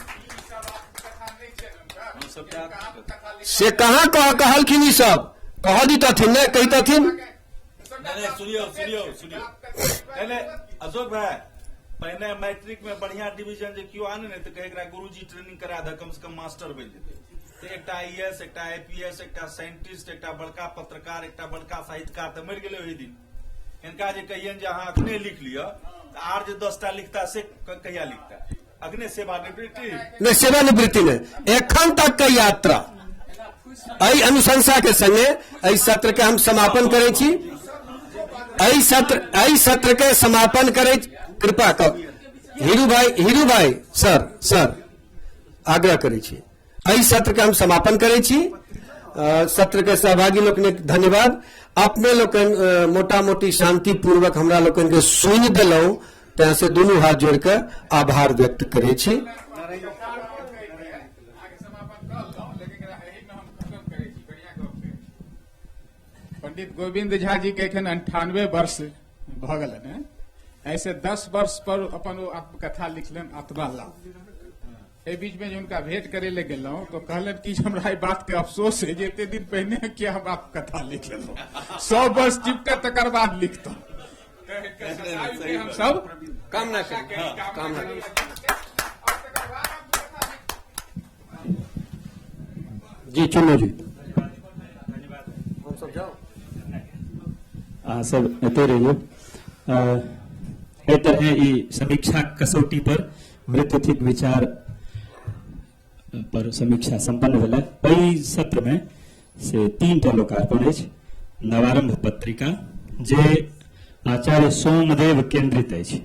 से कहाँ कहलखिन ई सब? कह दितथिन ने, कहितथिन। नहीं, सुनियो सुनियो सुनियो, नहीं अशोक भाई, पहिने मैट्रिक में बढ़िया डिवीजन जे केओ आने ने तऽ कहे एकरा गुरुजी ट्रेनिंग करा दे, कम से कम मास्टर बनि जेतै। तऽ एकटा आईएएस, एकटा आईपीएस, एकटा साइंटिस्ट, एकटा बड़का पत्रकार, एकटा बड़का साहित्यकार तऽ मरि गेलै ओहि दिन। हिनका जे कहियनि जे अहाँ अखने लिख लिअ तऽ आर जे 10टा लिखता से कहिया लिखता? अखने सेवानिवृत्ति नहि, सेवानिवृत्ति नहि, एखन तक के यात्रा। एहि अनुशंसा के संगे एहि सत्र के हम समापन करै छी। एहि सत्र के समापन करै, कृपा कर हीरू भाई, हीरू भाई सर, सर आग्रह करै छी, एहि सत्र के हम समापन करै छी। सत्र के सहभागी लोकनिक धन्यवाद। अपने लोकनि मोटा मोटी शांतिपूर्वक हमरा लोकनि के सुनि देलहुँ, तैं से दुनू हाथ जोड़ के आभार व्यक्त करै छी। पंडित गोविंद झा जी के एखन 98 वर्ष भऽ गेलनि हैं। ऐसे 10 वर्ष पर अपन ओ आत्मकथा लिखलनि आत्मा लाभ। एहि बीच में जे हुनका भेंट करे ले गेलहुँ तो कहलनि कि हमरा एहि बात के अफसोस है जे एते दिन पहिने किया हम आत्मकथा लिख लेलहुँ, 100 वर्ष टिपके तकर बाद लिखतहुँ। हम सब कामना करी, कामना करी। जी चुन्नू जी, हम सब जाओ, अहाँ सब एते रहियौ। एहि तरहे ई समीक्षा कसौटी पर मृत्युथिक विचार पर समीक्षा संपन्न भेलै। एहि सत्र में से 3टा लोकार्पण अछि। नवारंभ पत्रिका जे आचार्य सोमदेव केंद्रित अछि,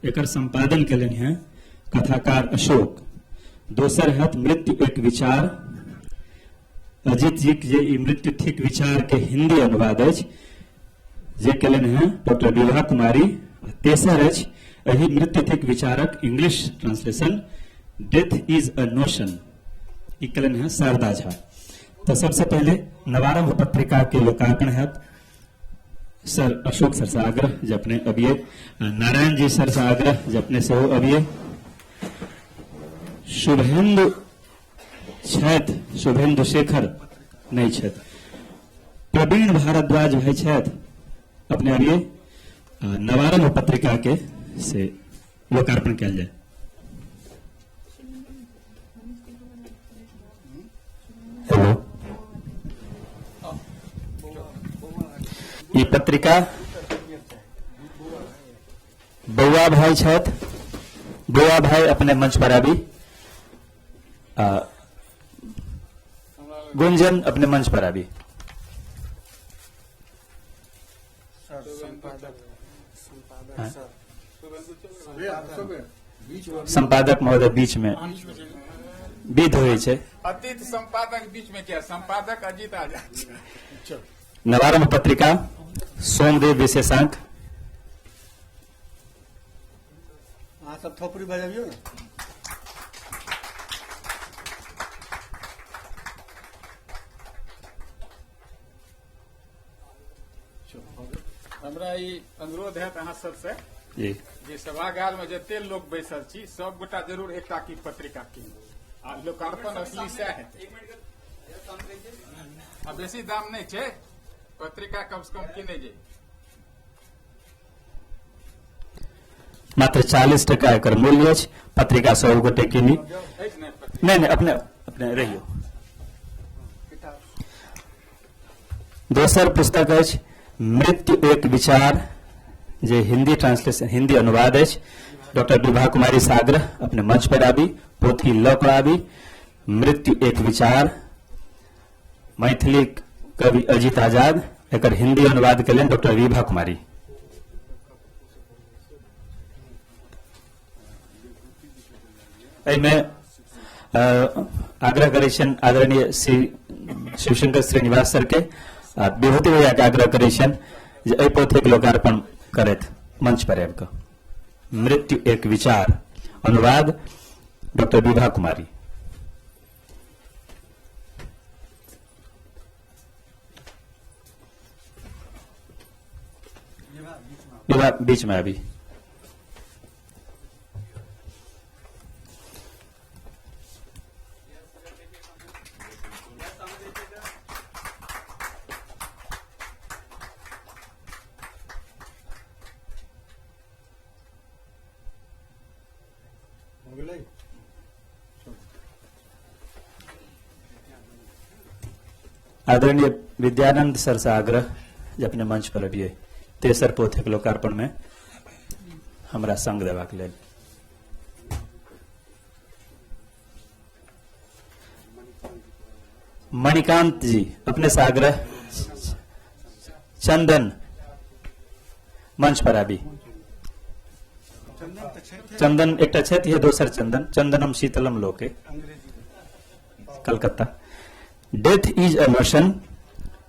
एकर संपादन केलनि हैं कथाकार अशोक। दोसर हैत मृत्यु एक विचार, अजित जी के जे ई मृत्यु थिक विचार के हिंदी अनुवाद अछि जे केलनि हैं डॉक्टर विभा कुमारी। तेसर अछि एहि मृत्यु थिक विचारक English translation death is a notion, ई केलनि हैं शारदा झा। तो सबसे पहले नवारंभ पत्रिका के लोकार्पण हैत। सर अशोक सर से आग्रह जे अपने अबिये, नारायण जी सर से आग्रह जे अपने सेहो अबिये। शुभेंदु छथि, शुभेंदु शेखर नहीं छथि, प्रवीण भारद्वाज भाई छथि, अपने अबिये। नवारंभ पत्रिका के से लोकार्पण कयल जाय। ई पत्रिका बौआ भाई छथि। बौआ भाई अपने मंच पर आबी, गुंजन अपने मंच पर आबी। संपादक महोदय बीच में विध होइ छै। अतीत संपादक बीच में क्या, संपादक अजीत आजाद। नवारंभ पत्रिका सोमदेव विशेषांक। अहाँ सब थोपड़ी बजाबियौ ने। हमरा ई अनुरोध है अहाँ सबसे जी जे सभागार में जते लोग बैसल छी सब गोटा जरूर एकटा की पत्रिका कीनू आ लोकार्पण असली सएह हेतै। आ बेसी दाम नहि छै, पत्रिका कम से कम कीनै जे। मात्र 40 टका एकर मूल्य अछि। पत्रिका 100 गोटे कीनी। नहीं नहीं, अपने अपने रहियो। दोसर पुस्तक अछि मृत्यु एक विचार, जे हिंदी ट्रांसलेशन हिंदी अनुवाद अछि। डॉक्टर विभा कुमारी सागर अपने मंच पर आबी, पोथी लऽ कऽ आबी। मृत्यु एक विचार, मैथिली कवि अजित आजाद, एकर हिंदी अनुवाद केलनि डॉक्टर विभा कुमारी। एहिमे आग्रह करै छियनि आदरणीय श्री शिवशंकर श्रीनिवास सर के, विभूति भैया के आग्रह करै छियनि जे एहि पोथीक लोकार्पण करथि मंच पर आबि कऽ। मृत्यु एक विचार, अनुवाद डॉक्टर विभा कुमारी। विभा बीच में आबी। आदरणीय विद्यानंद सर से आग्रह जे अपने मंच पर अबियै तेसर पोथीक लोकार्पण में हमरा संग देबाक लेल। मणिकांत जी अपने से आग्रह, चंदन मंच पर आबी। चंदन एकटा छथि, ये दोसर चंदन, चंदनम शीतलम लोके, Calcutta. Death is a notion,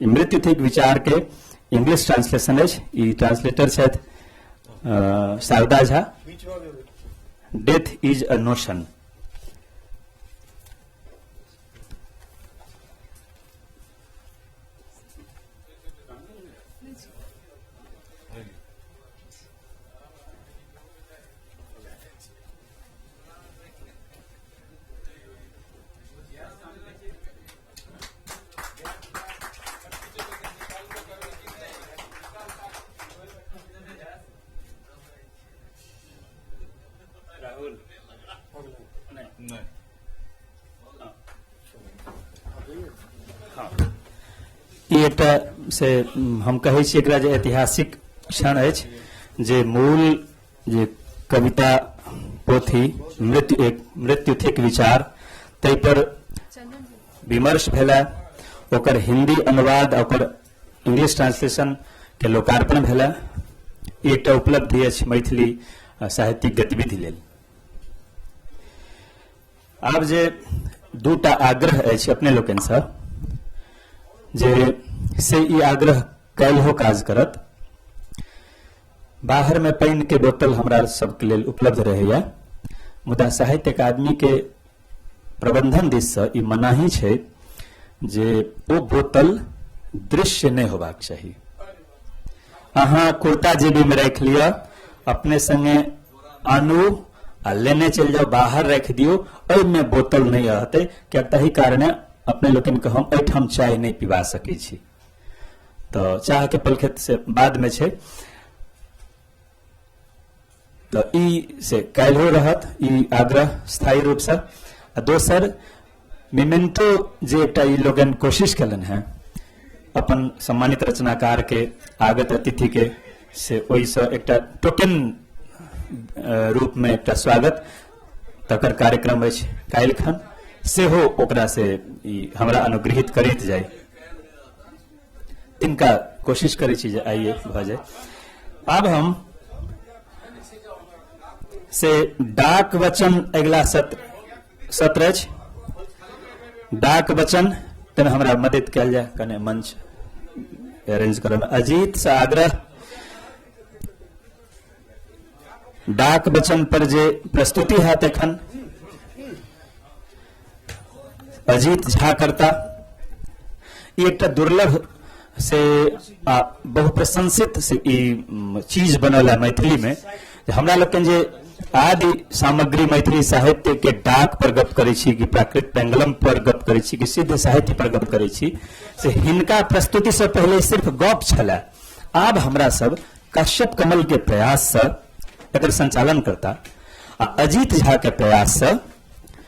मृत्यु थिक विचार के इंग्लिश ट्रांसलेशन अछि। ई ट्रांसलेटर छथि Sharda Jha. Death is a notion. ई एकटा से हम कहै छी एकरा जे ऐतिहासिक क्षण अछि जे मूल जे कविता पोथी मृत्यु एक मृत्यु थिक विचार ताहि पर विमर्श भेला, ओकर हिंदी अनुवाद ओकर इंग्लिश ट्रांसलेशन के लोकार्पण भेला। ई एकटा उपलब्धि अछि मैथिली साहित्यिक गतिविधि लेल। आब जे दूटा आग्रह अछि अपने लोकनिसँ जे से ई आग्रह काल्हिओ काज करत। बाहर में पानि के बोतल हमरा सबके लेल उपलब्ध रहैया, मुदा साहित्य अकादमी के प्रबंधन दिससँ ई मनाही छै जे ओ बोतल दृश्य नहि होबाक चाही। अहाँ कुर्ता जेबी में राखि लिअ, अपने संगे आनू आ लेने चलि जाउ, बाहर राखि दियौ, एहिमे बोतल नहि रहतै, किया ताहि कारणे अपने लोकनिके हम एहिठाम चाय नहि पिबा सकै छी। तऽ चाह के पलखत से बाद में छै, तऽ ई से काल्हिओ रहत ई आग्रह स्थायी रूप से। आ दोसर मिमेंटो जे एकटा ई लोगन कोशिश केलनि हेँ, अपन सम्मानित रचनाकार के आगत अतिथि के से ओहिसँ एकटा टोकन रूप में एकटा स्वागत तकर कार्यक्रम अछि काल्हि खन सेहो ओकरा से ई हमरा अनुग्रहित करैत जाय तिनका कोशिश करै छी जे आइए भऽ जाय। आब हम से डाक वचन अगिला सत्र अछि डाक वचन, तने हमरा मदद कयल जाय कने मंच अरेंज करब। अजीत से आग्रह डाक वचन पर जे प्रस्तुति हैत एखन अजीत झा करता। ई एकटा दुर्लभ से बहुप्रशंसित से ई चीज बनल है मैथिली में। हमरा लोकनि जे आदि सामग्री मैथिली साहित्य के डाक पर गप करै छी कि प्राकृत पेंगलम पर गप करै छी कि सिद्ध साहित्य पर गप करै छी, से हिनका प्रस्तुति से पहले सिर्फ गप छलै। आब हमरा सब कश्यप कमल के प्रयास से एकर संचालन करता आ अजीत झा के प्रयास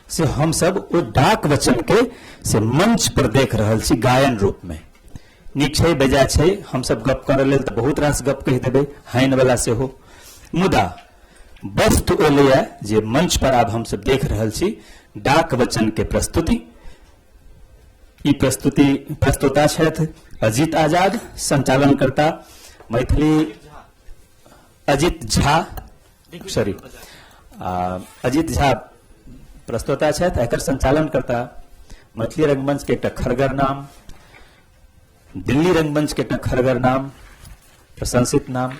से हम सब ओ डाक वचन के से मंच पर देख रहल छी गायन रूप में। नीक छै बेजा छै, हम सब गप करऽ लेल तऽ बहुत रास गप कहि देबै हाइन वाला सेहो, मुदा वस्तु एलैया जे मंच पर आब हम सब देख रहल छी डाक वचन के प्रस्तुति। ई प्रस्तुति प्रस्तुता छथि अजीत आजाद, संचालनकर्ता मैथिली अजीत झा, सॉरी अजीत झा प्रस्तुता छथि। एकर संचालनकर्ता मैथिली रंगमंच के एकटा खरगर नाम, दिल्ली रंगमंच के एकटा खरगर नाम, प्रशंसित नाम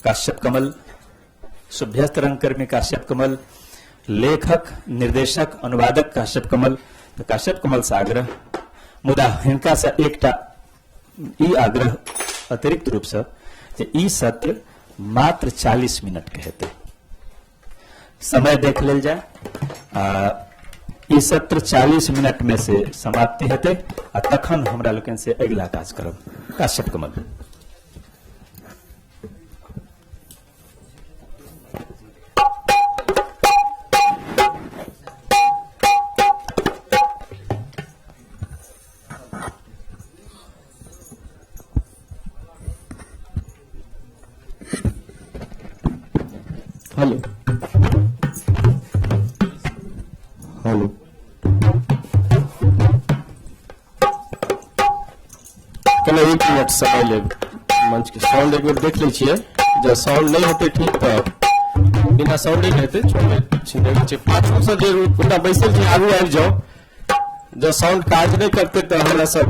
काश्यप कमल, सुभ्यस्त रंगकर्मी काश्यप कमल, लेखक निर्देशक अनुवादक काश्यप कमल। तो काश्यप कमल से आग्रह, मुदा हिनका से एकटा ई आग्रह अतिरिक्त रूप से जे ई सत्र मात्र 40 मिनट के हेतै, समय देख लेल जाय। ई सत्र 40 मिनट में से समाप्ति हेतै आ तखन हमरा लोकनि से अगिला काज करब। काश्यप कमल। हेलो हेलो, कने 1 मिनट समय लेब, मंच के साउंड एक बेर देख लै छियै। जब साउंड नहीं हेतै ठीक तऽ बिना साउंडे के हेतै, छोड़ै छै। पाछू से जे गोटा बैसल छै आगू आबि जाउ, जब साउंड काज नहि करतै तऽ हमरा सब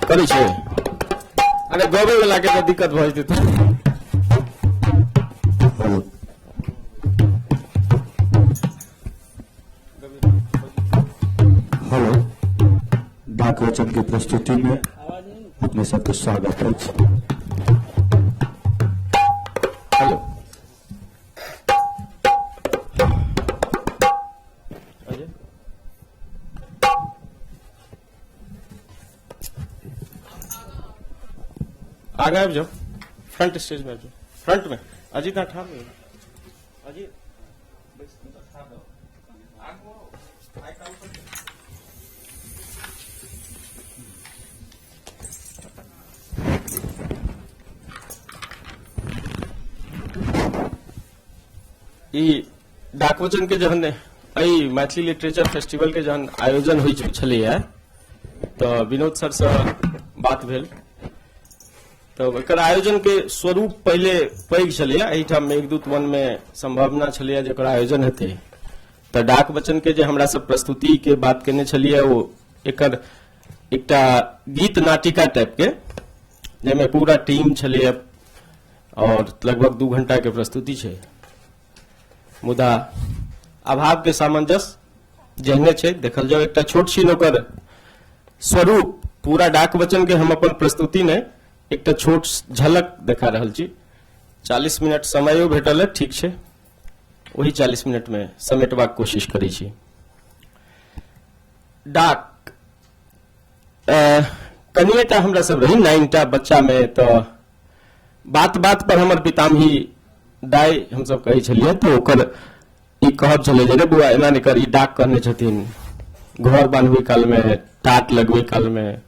करै छै। अरे गबै वाला के तऽ दिक्कत भऽ जेतै। हेलो हेलो, डाक वचन के प्रस्तुति में अपने सबके स्वागत अछि। हेलो आगे आबि जाओ, फ्रंट स्टेज में आबि जाओ, फ्रंट में अजीत ठाढ़ हो। अजीत ई डाकवचन के जहन एहि मैथिली लिटरेचर फेस्टिवल के जहन आयोजन होइ छलैया तऽ विनोद सर से बात भेल, तऽ एकर आयोजन के स्वरूप पहिले पैघ छलैया। एहिठाम मेघदूत वन में संभावना छलैया जे एकर आयोजन हेतै। तऽ डाक वचन के जे हमरा सब प्रस्तुति के बात केने छलियै ओ एकर एकटा गीत नाटिका टाइप के, जाहिमे पूरा टीम छलैया और लगभग 2 घंटा के प्रस्तुति छै। मुदा अभाव के सामंजस्य जेहने छै देखल जाओ। एकटा छोट छिन ओकर स्वरूप पूरा डाक वचन के हम अपन प्रस्तुति ने एकटा छोट झलक देखा रहल छी। 40 मिनट समयो भेटल है, ठीक छै, वही 40 मिनट में समेटबाक कोशिश करै छी। डाक कनिएटा हमरा सब रही 9 टा बच्चा में, तऽ बात बात पर हमर पितामही दाइ हमसब कहै छलियै, तऽ ओकर ई कहब छलै जे रे बौआ एना नहि कर, ई डाक कहने छथिन। घर बान्हबै काल में, टाट लगबै काल में,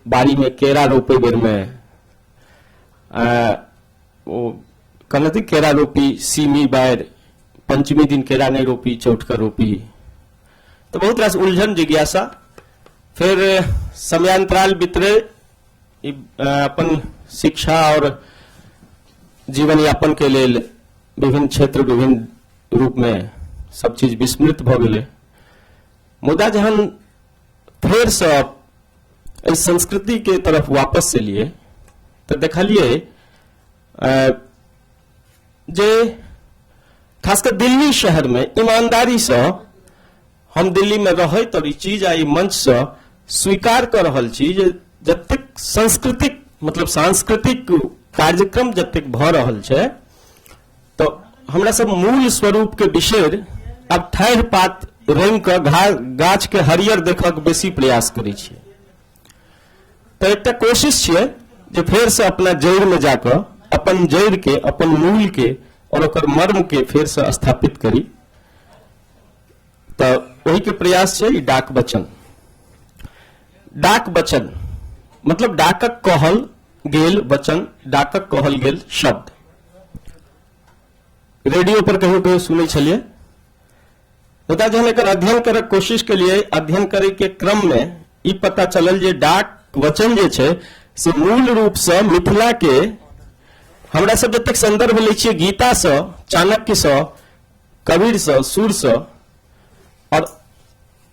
बाड़ीमे केरा रोपै बेरमे ओ कहलथि केरा रोपी सीमी बारि पंचमी दिन केरा नहि रोपी चौठ के रोपी। तऽ बहुत रास उलझन जिज्ञासा। फेर समयांतराल बितरे, अपन शिक्षा और जीवन यापन के लेल विभिन्न क्षेत्र विभिन्न रूप में सब चीज विस्मृत भऽ गेलै। मुदा जहन फेरसँ एहि संस्कृति के तरफ वापस एलियै तऽ देखलियै जे खासकर दिल्ली शहर में ईमानदारी से हम दिल्ली में रहैत और ई चीज आ ई मंच से स्वीकार कऽ रहल छी जे जतेक सांस्कृतिक मतलब सांस्कृतिक कार्यक्रम जतेक भऽ रहल छै तऽ हमरा सब मूल स्वरूप के बिसरि आब ठाढ़ि पात रंगि कऽ गाछ के हरियर देखक बेसी प्रयास करै छियै। तऽ एकटा कोशिश छियै जे फेरसँ अपना जड़िमे जाकऽ अपन जड़िके अपन मूलके और ओकर मर्मके फेरसँ स्थापित करी। तऽ ओहिके प्रयास छै ई डाक वचन। डाक वचन मतलब डाकक कहल गेल वचन, डाकक कहल गेल शब्द। रेडियो पर कहियो कहियो सुनै छलियै, मुदा जहन एकर अध्ययन करक कोशिश केलियै, अध्ययन करे के क्रम में ई पता चलल जे डाक वचन जे छै से मूल रूप से मिथिला के हमरा सब जतेक संदर्भ लै छियै गीता से, चाणक्य से, कबीर से, सूर से, और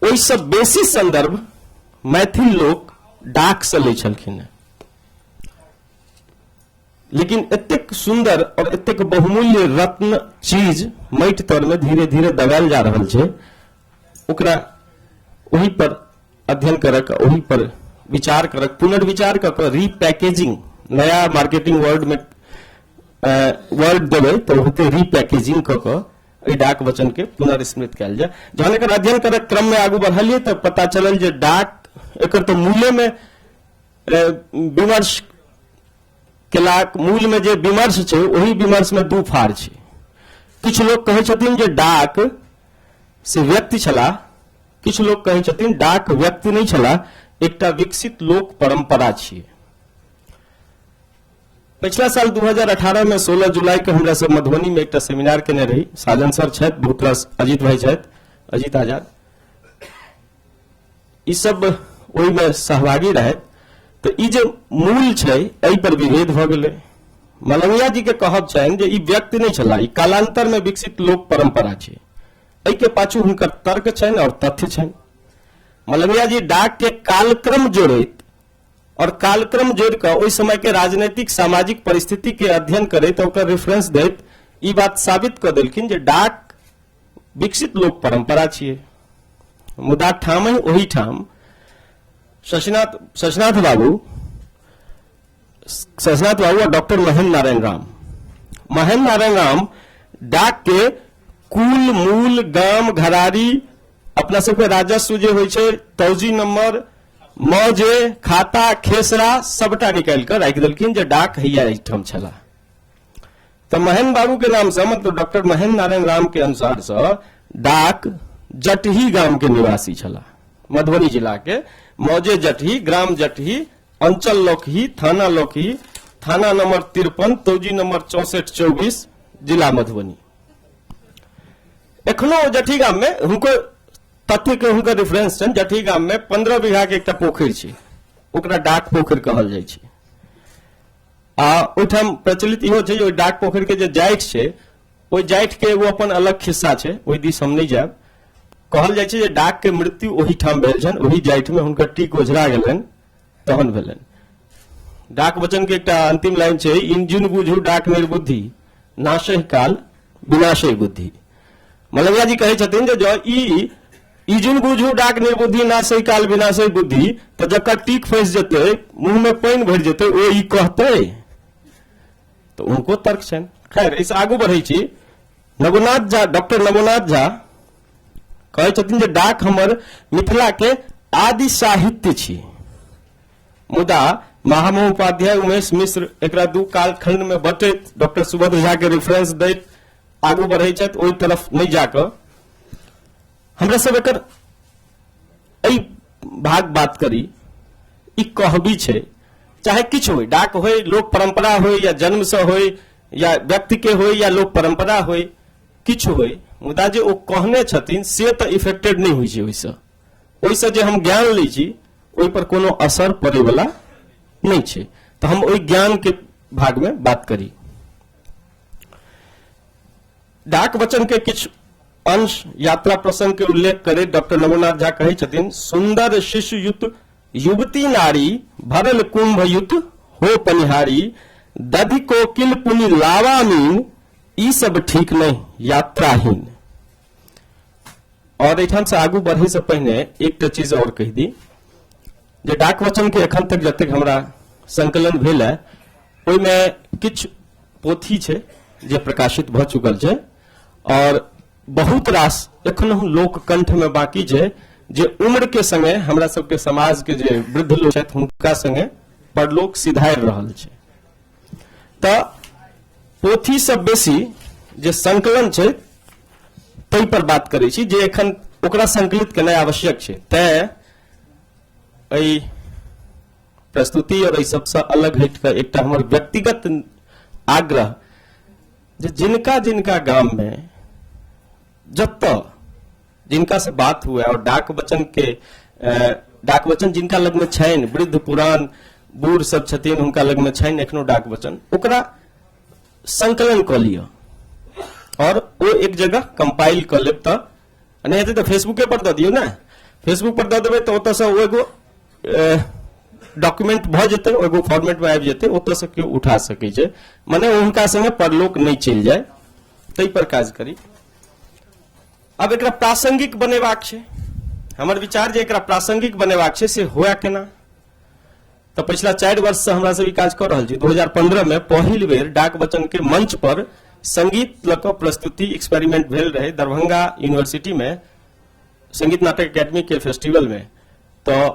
ओहिसँ बेसी संदर्भ मैथिल लोक डाक से लै छलखिन हेँ। लेकिन एतेक सुंदर और एतेक बहुमूल्य रत्न चीज माटि तर में धीरे धीरे दबायल जा रहल छै, ओकरा ओहि पर अध्ययन करक, ओहि पर विचार करक, पुनर्विचार कऽ कऽ रीपैकेजिंग, नया मार्केटिंग वर्ड में वर्ड देबै तऽ होतै रीपैकेजिंग कऽ कऽ एहि डाक वचन के पुनर्स्मृत कयल जाय। जहन एकर अध्ययन करक क्रम में आगू बढ़लियै तऽ पता चलल जे डाक एकर तऽ मूले में विमर्श केलाक मूल में जे विमर्श छै ओहि विमर्श में दू फार छै। किछु लोक कहै छथिन जे डाक से व्यक्ति छलाह, किछु लोक कहै छथिन डाक व्यक्ति नहि छलाह, एकटा विकसित लोक परंपरा छियै। पिछला साल 2018 में 16 जुलाई के हमरा सब मधुबनी में एकटा सेमिनार केने रही। साजन सर छथि, बहुत रास अजीत भाई छथि, अजीत आजाद, ई सब ओहिमे सहभागी रहथि। तऽ ई जे मूल छै एहि पर विभेद भऽ गेलै। मलंगिया जी के कहब छनि जे ई व्यक्ति नहि छलाह, ई कालांतर में विकसित लोक परंपरा छै। एहि के पाछू हुनकर तर्क छनि और तथ्य छनि। मलंगिया जी डाक के कालक्रम जोड़ैत और कालक्रम जोड़ि कऽ ओहि समय के राजनीतिक सामाजिक परिस्थिति के अध्ययन करैत ओकर रेफरेंस दैत ई बात साबित कऽ देलखिन जे डाक विकसित लोक परंपरा छियै। मुदा ठामहि ओहिठाम शशिनाथ बाबू और डॉक्टर महेंद्र नारायण राम, महेंद्र नारायण राम डाक के कुल मूल गाम घरारी अपना सबके राजस्व जे होइ छै तौजी नंबर मौजे खाता खेसरा सबटा निकालि कऽ राखि देलखिन जे डाक हैया एहिठाम छलाह। तऽ महेंद्र बाबू के नाम से मतलब डॉक्टर महेंद्र नारायण राम के अनुसार से डाक जटही गाम के निवासी छलाह, मधुबनी जिला के मौजे जटही, ग्राम जटही, अंचल लोकही, थाना लोकही, थाना नंबर 53, तौजी नंबर 6424, जिला मधुबनी। एखनो जटही गाम में हुनको तथ्य के हुनकर रेफरेंस छनि। जटही गाम में 15 बीघा के एकटा पोखरि छै, ओकरा डाक पोखरि कहल जाइ छै। आ ओहिठाम प्रचलित इहो छै जे ओहि डाक पोखरि के जे जाठि छै ओहि जाठि के एगो अपन अलग खिस्सा छै, ओहि दिस हम नहि जायब। कहल जाइ छै जे डाक के मृत्यु ओहिठाम भेल छनि, ओहि जाठि में हुनकर टीक ओझरा गेलनि तहन भेलनि। डाक वचन के एकटा अंतिम लाइन छै, इंजुन बुझू डाक निर्बुद्धि, नाशै काल विनाशै बुद्धि। मलंगिया जी कहै छथिन जे जँ ई इजुन बुझू डाक निर्बुद्धि नाशै काल विनाशै बुद्धि, तऽ जकर टीक फंसि जेतै, मुंह में पानि भरि जेतै, ओ ई कहतै, तऽ हुनको तर्क छनि। खैर, एहिसँ आगू बढ़ै छी। नवनाथ झा, डॉक्टर नवनाथ झा कहै छथिन जे डाक हमर मिथिला के आदि साहित्य छी। मुदा महामहोपाध्याय उमेश मिश्र एकरा दू कालखंड में बटैत डॉक्टर सुभद्र झा के रेफरेंस दैत आगू बढ़ै छथि। ओहि तरफ नहि जाकऽ हमरा सब एकर एहि भाग बात करी ई कहबी छै, चाहे किछु होय, डाक होय, लोक परंपरा होय, या जन्म से होय, या व्यक्ति के होय, या लोक परंपरा होय, किछु होय, मुदा जे ओ कहने छथिन से तऽ इफेक्टेड नहि होइ छै ओहिसँ। ओहिसँ जे हम ज्ञान लै छी ओहि पर कोनो असर पड़ैवला नहि छै। तऽ हम ओहि ज्ञान के भाग में बात करी। डाक वचन के किछु अंश यात्रा प्रसंग के उल्लेख करैत डॉक्टर नवोनाथ झा कहै छथिन, सुंदर शिशुयुत युवती नारी भरल कुंभ युत हो पनिहारी, दधि कोकिल पुनि लावा मीन, ई सब ठीक नहीं यात्राहीन। और एहिठाम से आगू बढ़े से पहिने एकटा चीज और कहि दी जे डाक वचन के एखन तक जतेक हमरा संकलन भेल है ओहिमे किछु पोथी छै जे प्रकाशित भऽ चुकल छै और बहुत रास एखनहु लोक कंठ में बाकी छै जे उम्र के संगे हमरा सबके समाज के जे वृद्ध लोक छथि हुनका संगे परलोक सिधारि रहल छै। तऽ पोथी सब बेसी जे संकलन छै ताहि पर बात करै छी जे एखन ओकरा संकलित केनाइ आवश्यक छै। तैं एहि प्रस्तुति और एहि सबसँ अलग हटि कऽ एकटा हमर व्यक्तिगत आग्रह जे जिनका जिनका गाम में जतऽ जिनका से बात हुए और डाक वचन के डाक वचन जिनका लग में छनि, वृद्ध पुरान बूढ़ सब छथिन हुनका लग में छनि एखनो डाक वचन, ओकरा संकलन कऽ लिअ और ओ एक जगह कंपाइल कऽ लेब। तऽ नहि हेतै तऽ फेसबुके पर दऽ दियौ ने, फेसबुक पर दऽ देबै तऽ ओतऽसँ ओ एगो डॉक्यूमेंट भऽ जेतै, एगो फॉर्मेट में आबि जेतै, ओतऽसँ केओ उठा सकै छै, मने हुनका संगे परलोक नहि चलि जाय, ताहि पर काज करी। आब एकरा प्रासंगिक बनेबाक छै, हमर विचार जे एकरा प्रासंगिक बनेबाक छै से हुए केना, तऽ पछिला 4 वर्ष से हमरा सब ई काज कऽ रहल छी। 2015 में पहिल बेर डाक वचन के मंच पर संगीत लऽ कऽ प्रस्तुति एक्सपेरिमेंट भेल रहे दरभंगा यूनिवर्सिटी में संगीत नाटक एकेडमी के फेस्टिवल में। तऽ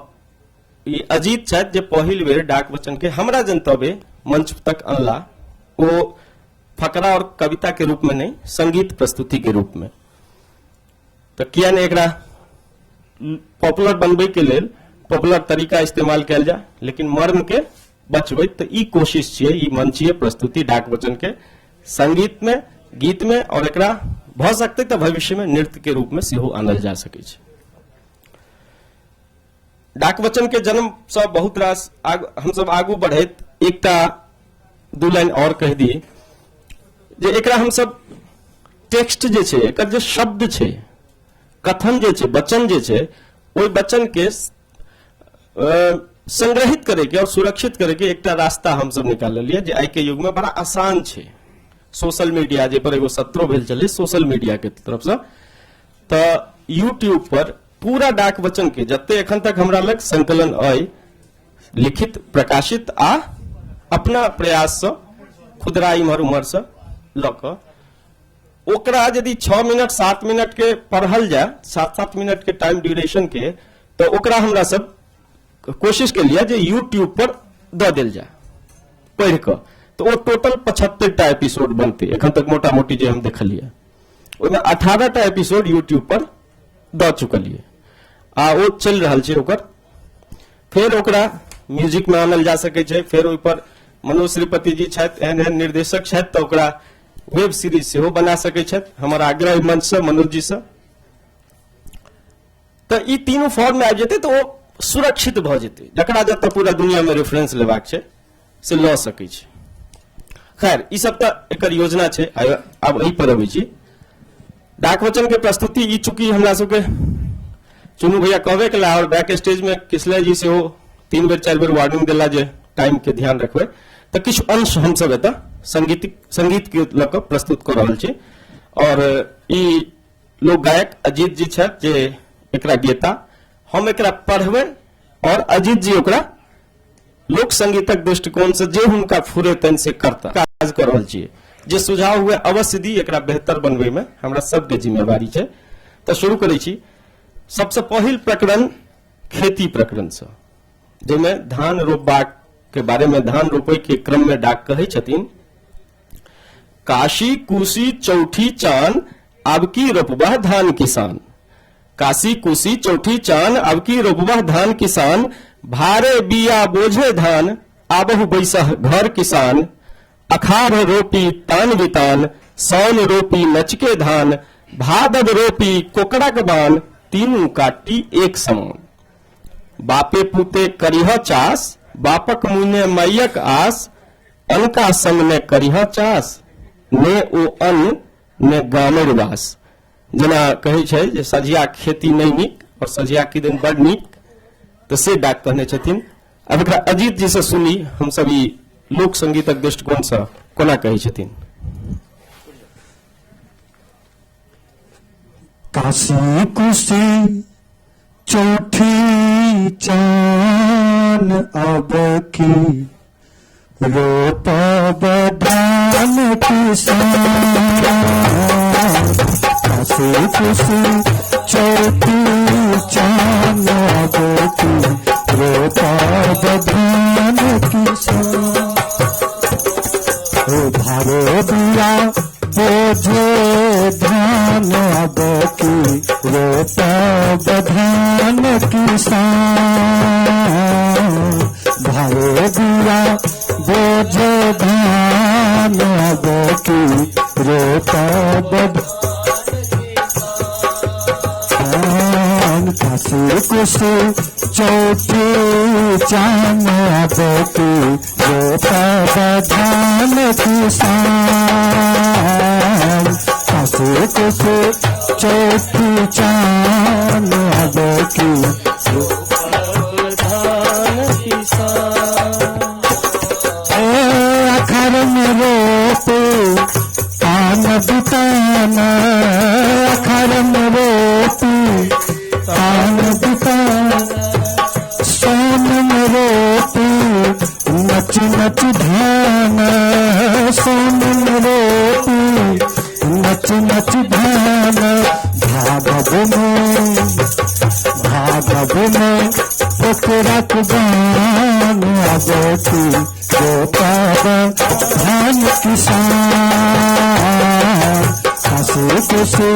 ई अजीत छथि जे पहिल बेर डाक वचन के हमरा जनतबे मंच तक अनला, ओ फकरा और कविता के रूप में नहीं, संगीत प्रस्तुति के रूप में। तऽ किया नहि एकरा पॉपुलर बनबै के लेल पॉपुलर तरीका इस्तेमाल कयल जाय, लेकिन मर्म के बचबैत। तऽ ई कोशिश छियै, ई मंचीय प्रस्तुति डाक वचन के संगीत में, गीत में, और एकरा भऽ सकतै तऽ भविष्य में नृत्य के रूप में सेहो आनल जा सकै छै। डाक वचन के जन्म से बहुत रास हमसब आगू बढ़ैत एकटा 2 लाइन और कहि दी जे एकरा हमसब टेक्स्ट जे छै, एकर जे शब्द छै, कथन जे छै, वचन जे छै, ओहि वचन के संग्रहित करे के और सुरक्षित करे के एकटा रास्ता हमसब निकाललियै जे आइ के युग में बड़ा आसान छै। सोशल मीडिया जे पर एगो सत्रो भेल छलै सोशल मीडिया के तरफ से, तऽ यूट्यूब पर पूरा डाक वचन के जते एखन तक हमरा लग संकलन अइ लिखित प्रकाशित आ अपना प्रयास से खुदरा इम्हर उम्हर से लऽ कऽ ओकरा यदि 6 मिनट 7 मिनट के पढ़ल जाय, 7-7 मिनट के टाइम ड्यूरेशन के, तऽ ओकरा हमरा सब कोशिश के लिए जे यूट्यूब पर दऽ देल जाय पढ़ि कऽ, तऽ ओ टोटल 75 टा एपिसोड बनतै एखन तक मोटा मोटी जे हम देखलियै। ओहिमे 18 टा एपिसोड यूट्यूब पर दऽ चुकलियै आ ओ चलि रहल छै ओकर। फेर ओकरा म्यूजिक में आनल जा सकै छै, फेर ओहि पर मनोज श्रीपति जी छथि, एहन एहन निर्देशक छथि, तऽ ओकरा वेब सीरीज सेहो बना सकै छथि। हमर आग्रह एहि मंच से मनोज जी से, तऽ ई तीनू फॉर्म में आबि जेतै तऽ ओ सुरक्षित भऽ जेतै, जकरा जतऽ पूरा दुनिया में रेफरेंस लेबाक छै से लऽ सकै छै। खैर ई सब तऽ एकर योजना छै। आब एहि पर अबै छी। डाक वचन के प्रस्तुति ई चूंकि हमरा सबके चुनू भैया कहबे केला और बैक स्टेज में किसलय जी सेहो 3 बेर 4 बेर वार्निंग देला जे टाइम के ध्यान रखबै, तऽ किछु अंश हमसब एतऽ संगीत के लऽ कऽ प्रस्तुत कऽ रहल छी। और ई लोक गायक अजीत जी छथि जे एकरा गेता, हम एकरा पढ़बै और अजीत जी ओकरा लोक संगीतक दृष्टिकोण से जे हुनका फुरेतनि से करता। काज कऽ रहल छियै, जे सुझाव हुए अवश्य दी, एकरा बेहतर बनबै में हमरा सबके जिम्मेवारी छै। तऽ शुरू करै छी सबसे पहिल प्रकरण खेती प्रकरण से, जाहिमे धान रोपबाक के बारे में, धान रोपै के क्रम में डाक कहै छथिन, काशी कुशी चौठी चान अब की रोपबह धान किसान, काशी कुशी चौठी चान अब की रोपबह धान किसान, भारे बिया बोझे धान, आबहु बैसह घर किसान, अखार रोपी तान बितान, सौन रोपी नचके धान, भादव रोपी कोकड़क बान, तीनू काटी एक समान। बापे पुते करिह चास, बापक मुने मैयक आस, अनका संग ने करिह चास, ने ओ अन्न ने गामर वास। जेना कहै छै जे सझिया खेती नहि नीक और सझिया की दिन बड नीक, तऽ से डाक कहने छथिन। आब एकरा अजीत जी से सुनी हमसब ई लोक संगीतक दृष्टिकोण से कोना कहै छथिन। काशी कुशी चौथी चान अब की रोपब धान किसान। काशी कुशी चौथी चान अब की रोपब धान किसान। ओ भारो बिया बोझे धान अब की रोपब धान किसान। भारो बिया बोझे धान अब की रोपब धान। काशी कुशी चौथी चान अब की रोपब धान किसान। काशी कुशी चौथी चान अब की रोपब धान किसान। ए अखर में रोपे तान बितान, अखर में रोपे तान बितान, सोन में रोपे नच नच धान, सोन में रोपे नच नच धान। भादव में पोखरक बान अब की रोपब धान किसान। काशी कुशी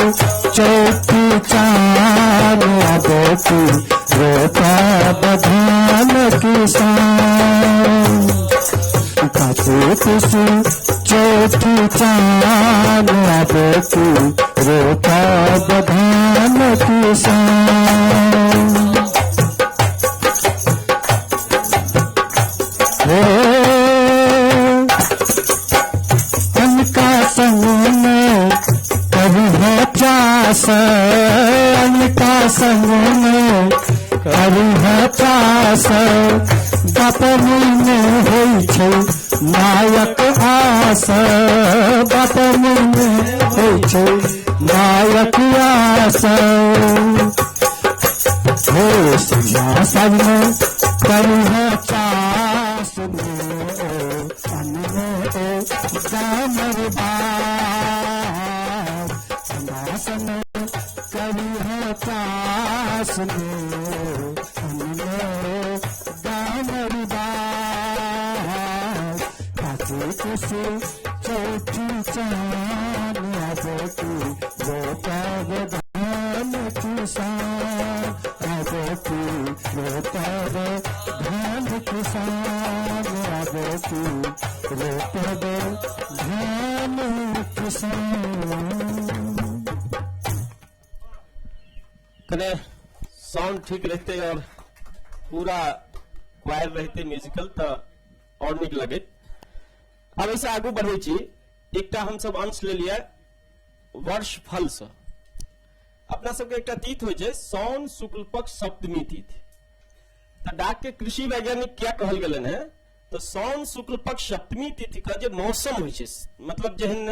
चौथी चान अब की रोपब धान किसान। काशी कुशी चौथी चान अब की रोपब धान किसान। अनका संग में करिह चास, अनका संग में करिह चास, बाप मुने होइ छै मायक आस, बाप मुने होइ छै मायक आस। हे सझिया संग में करिह चास, गामर बाप संग करिह चास, गामर बाप। काशी कुशी चौथी चान अब की रोपब धान किसान। अब की रोपब धान किसान। अब की रोपब धान किसान। कने साउंड ठीक रहते और पूरा क्वायर रहते म्यूजिकल तो और नीक लगे। अब ऐसे आगू बढ़े छी, एकटा हम सब अंश ले लिया वर्ष फल से। अपना सबके एकटा तिथि होइ छै सौन शुक्ल पक्ष सप्तमी तिथि। तो डाक के कृषि वैज्ञानिक क्या कहल गेलन है, तो सौन शुक्ल पक्ष सप्तमी तिथि का जे मौसम होइ छै, मतलब जेहन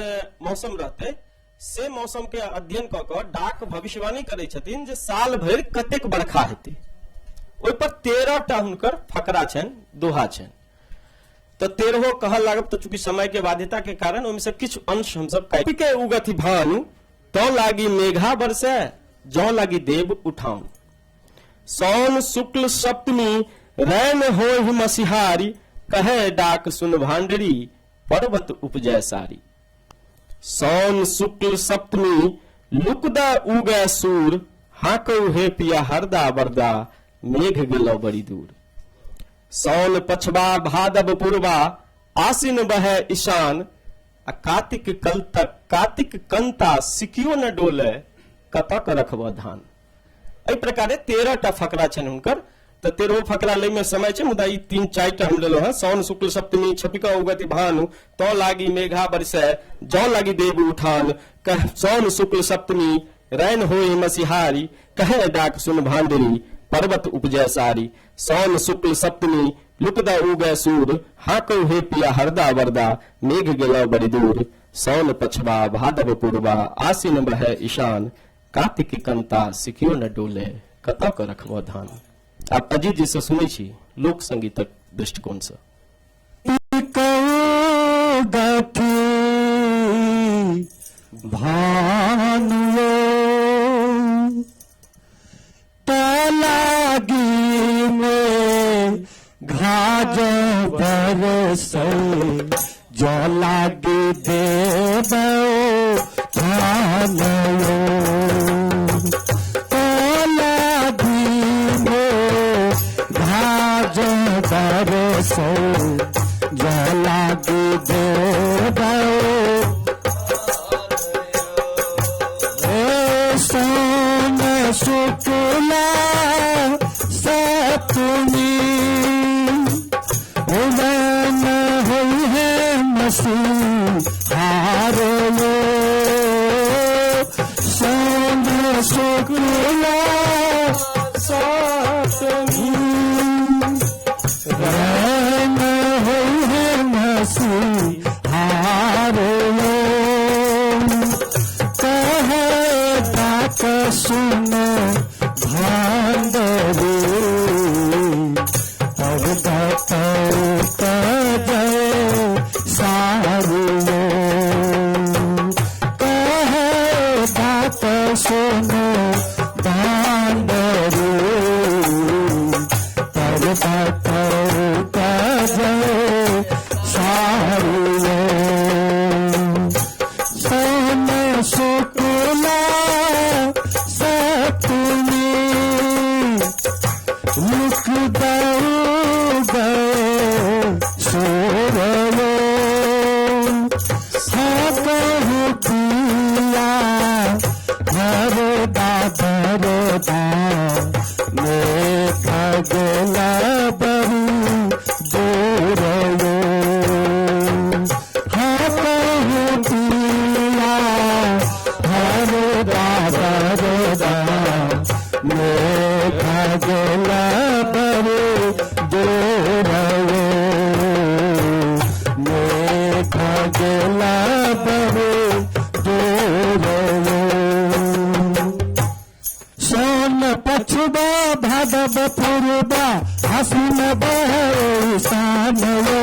मौसम रहते से मौसम के अध्ययन कऽ कऽ डाक भविष्यवाणी करै छथिन जे साल भरि कतेक बरखा हेतै। ओहि पर 13 टा हुनकर फकरा छनि, दोहा छनि। तो 13 कहल लागब तो चूंकि समय के बाध्यता के कारण ओहिमे से किछु अंश हमसब काटि के उगथि भानु तो लागी मेघा बरसे जौ लागी देव उठाऊं। सौन शुक्ल सप्तमी रैन होहि मसिहारी, कहे डाक सुन भांडरी पर्वत उपजय सारी। सौन शुक्ल सप्तमी लुकदा उगै सूर, हाकौ हे पिया हरदा बरदा मेघ गेलो बड़ी दूर। सौन पछबा भादव पुरबा आसिन बहै ईशान, आ कार्तिक कल तक कार्तिक कंता सिकियो न डोले कतऽ के रखबह धान। एहि प्रकारे 13 टा फकरा छनि हुनकर। तऽ 13 फकरा लै में समय छै, मुदा ई 3-4 टा हम लेलहुँ हेँ। सौन शुक्ल सप्तमी छपिका उगति भानु, तो लागी मेघा बरसै जौ लागी देव उठान, कह सौन शुक्ल सप्तमी रैन होई मसिहारी, कहे डाक सुन भांडरी पर्वत उपजै सारी, सौन शुक्ल सप्तमी लुकदा उगै सूर, हाकौ हे पिया हरदा वरदा मेघ गेलौ बड़ी दूर, सौन पछबा भादव पुरबा आसिन बहै ईशान, कार्तिक कंता सिखियो न डोले कतऽ के रखबह धान। आब अजीत जी से सुनै छी लोक संगीतक दृष्टिकोण से। घाज बरसै जो लागी देव लागी घाज बरसै जो लागी देव सोन शुक्ला सतमी उमन हुई है मसीहार लो, सोन शुक्ला सतमी रैन हुई है मसीहार लो, कहे डाक सुन भांडरी सुनो भांडरी पर्वत जय सारू, सोन शुक्ला सतमी लुक गए सोरो, कहू पिया हरदा बरदा मेघ गेला बरू दूरयो, हाँ कहू पिया हरदा बरदा मेघ गेला बरू दूरयो, मेघ गेला बरू दूरयो। सोन पछबा भादव पुरबा हसीन बहसान लो,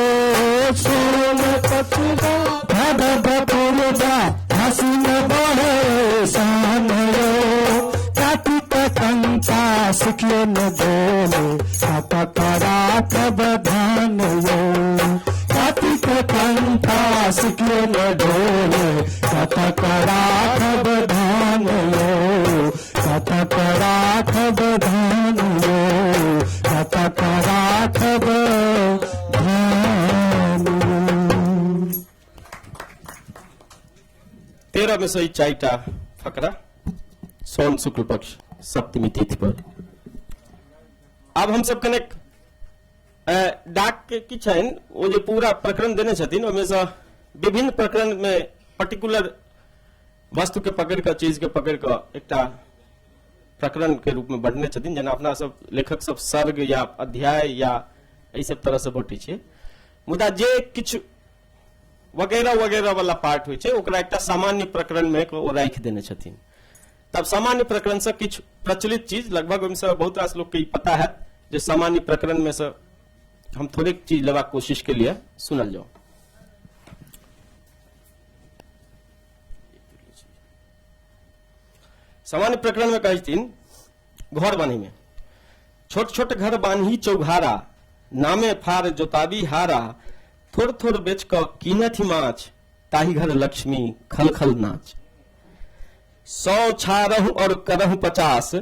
सोन पछबा भादव पुरबा हसीन बहसान लो, कार्तिक कंता सिखियो न बोले कत राखब धान लो, कार्तिक कंता सिखियो न डोले कत राखब धान लो, कत राखब धान लो, कत राखब धान। 13 में से 4 टा फकरा सोन शुक्ल पक्ष सप्तमी तिथि पर। आब हम सब कनेक डाक के की छनि ओ जे पूरा प्रकरण देने छथिन ओहिमे से विभिन्न प्रकरण में पर्टिकुलर वस्तु के पकड़ कऽ चीज के पकड़ कऽ एकटा प्रकरण के रूप में बढ़ने छथिन। जेना अपना सब लेखक सब सर्ग या अध्याय या एहि सब तरह से बटै छै, मुदा जे किछु वगैरह वगैरह वाला पार्ट होइ छै ओकरा एकटा सामान्य प्रकरण में ओ राखि देने छथिन। तब सामान्य प्रकरण से किछु प्रचलित चीज लगभग ओहिमे से बहुत रास लोग के ई पता है जे सामान्य प्रकरण में से हम थोड़े चीज लेबाक कोशिश के लिए सुनल जाओ। सामान्य प्रकरण में कहै छथिन घर बान्ही में छोट छोट घर बान्ही चौघारा, नामे फार जोताबी हारा, थोड़ थोड़ बेच कऽ कीनथि माछ, ताहि घर लक्ष्मी खलखल नाच। 100 छारहु और करहु 50,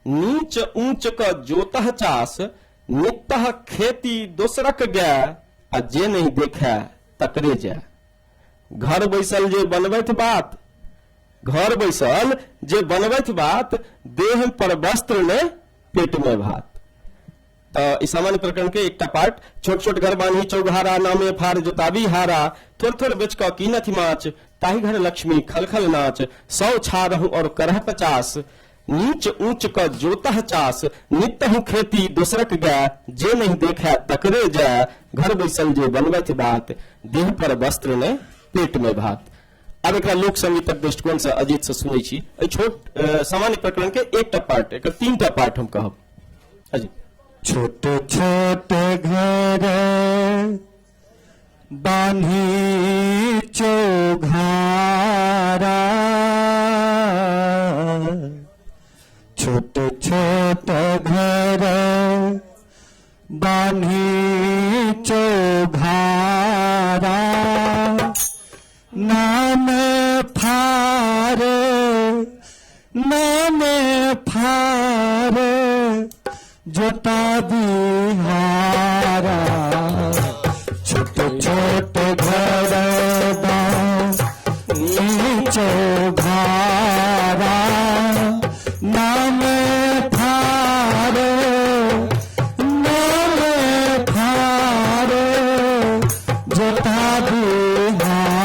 नीच ऊंच क जोतह चास, नित्तह खेती दोसरक गाय आ जे नहि देखए तकरे जाय। घर बैसल जे बनबैत बात, घर बैसल जे बनबैत बात, देह पर वस्त्र ने पेट में भात। तऽ ई सामान्य प्रकरण के एकटा पार्ट। छोट छोट घर बान्ही चौघारा, नामे फार जोताबी हारा, थोड़ थोड़ बेच कऽ कीनथि माछ, ताहि घर लक्ष्मी खलखल नाच, सौ छारहु और करह 50, नीच ऊंच क जोतह चास, नित्तहु खेती दोसरक गाय, जे नहीं देखै तकरे जाय, घर बैसल जे बनबैत बात, देह पर वस्त्र ने पेट में भात। आब एकरा लोक संगीतक दृष्टिकोण से अजीत से सुनै छी। एहि छोट सामान्य प्रकरण के एकटा पार्ट, एकर 3टा पार्ट हम कहब। अजीत। छोट छोट घर बान्ही चौघारा, छोट छोट घर बान्ही चौघारा, नाम फार नाम फार जोता बिहारा, छोट छोट घर बान्ही चौघारा, नाम फार नाम फार जोता बिहारा,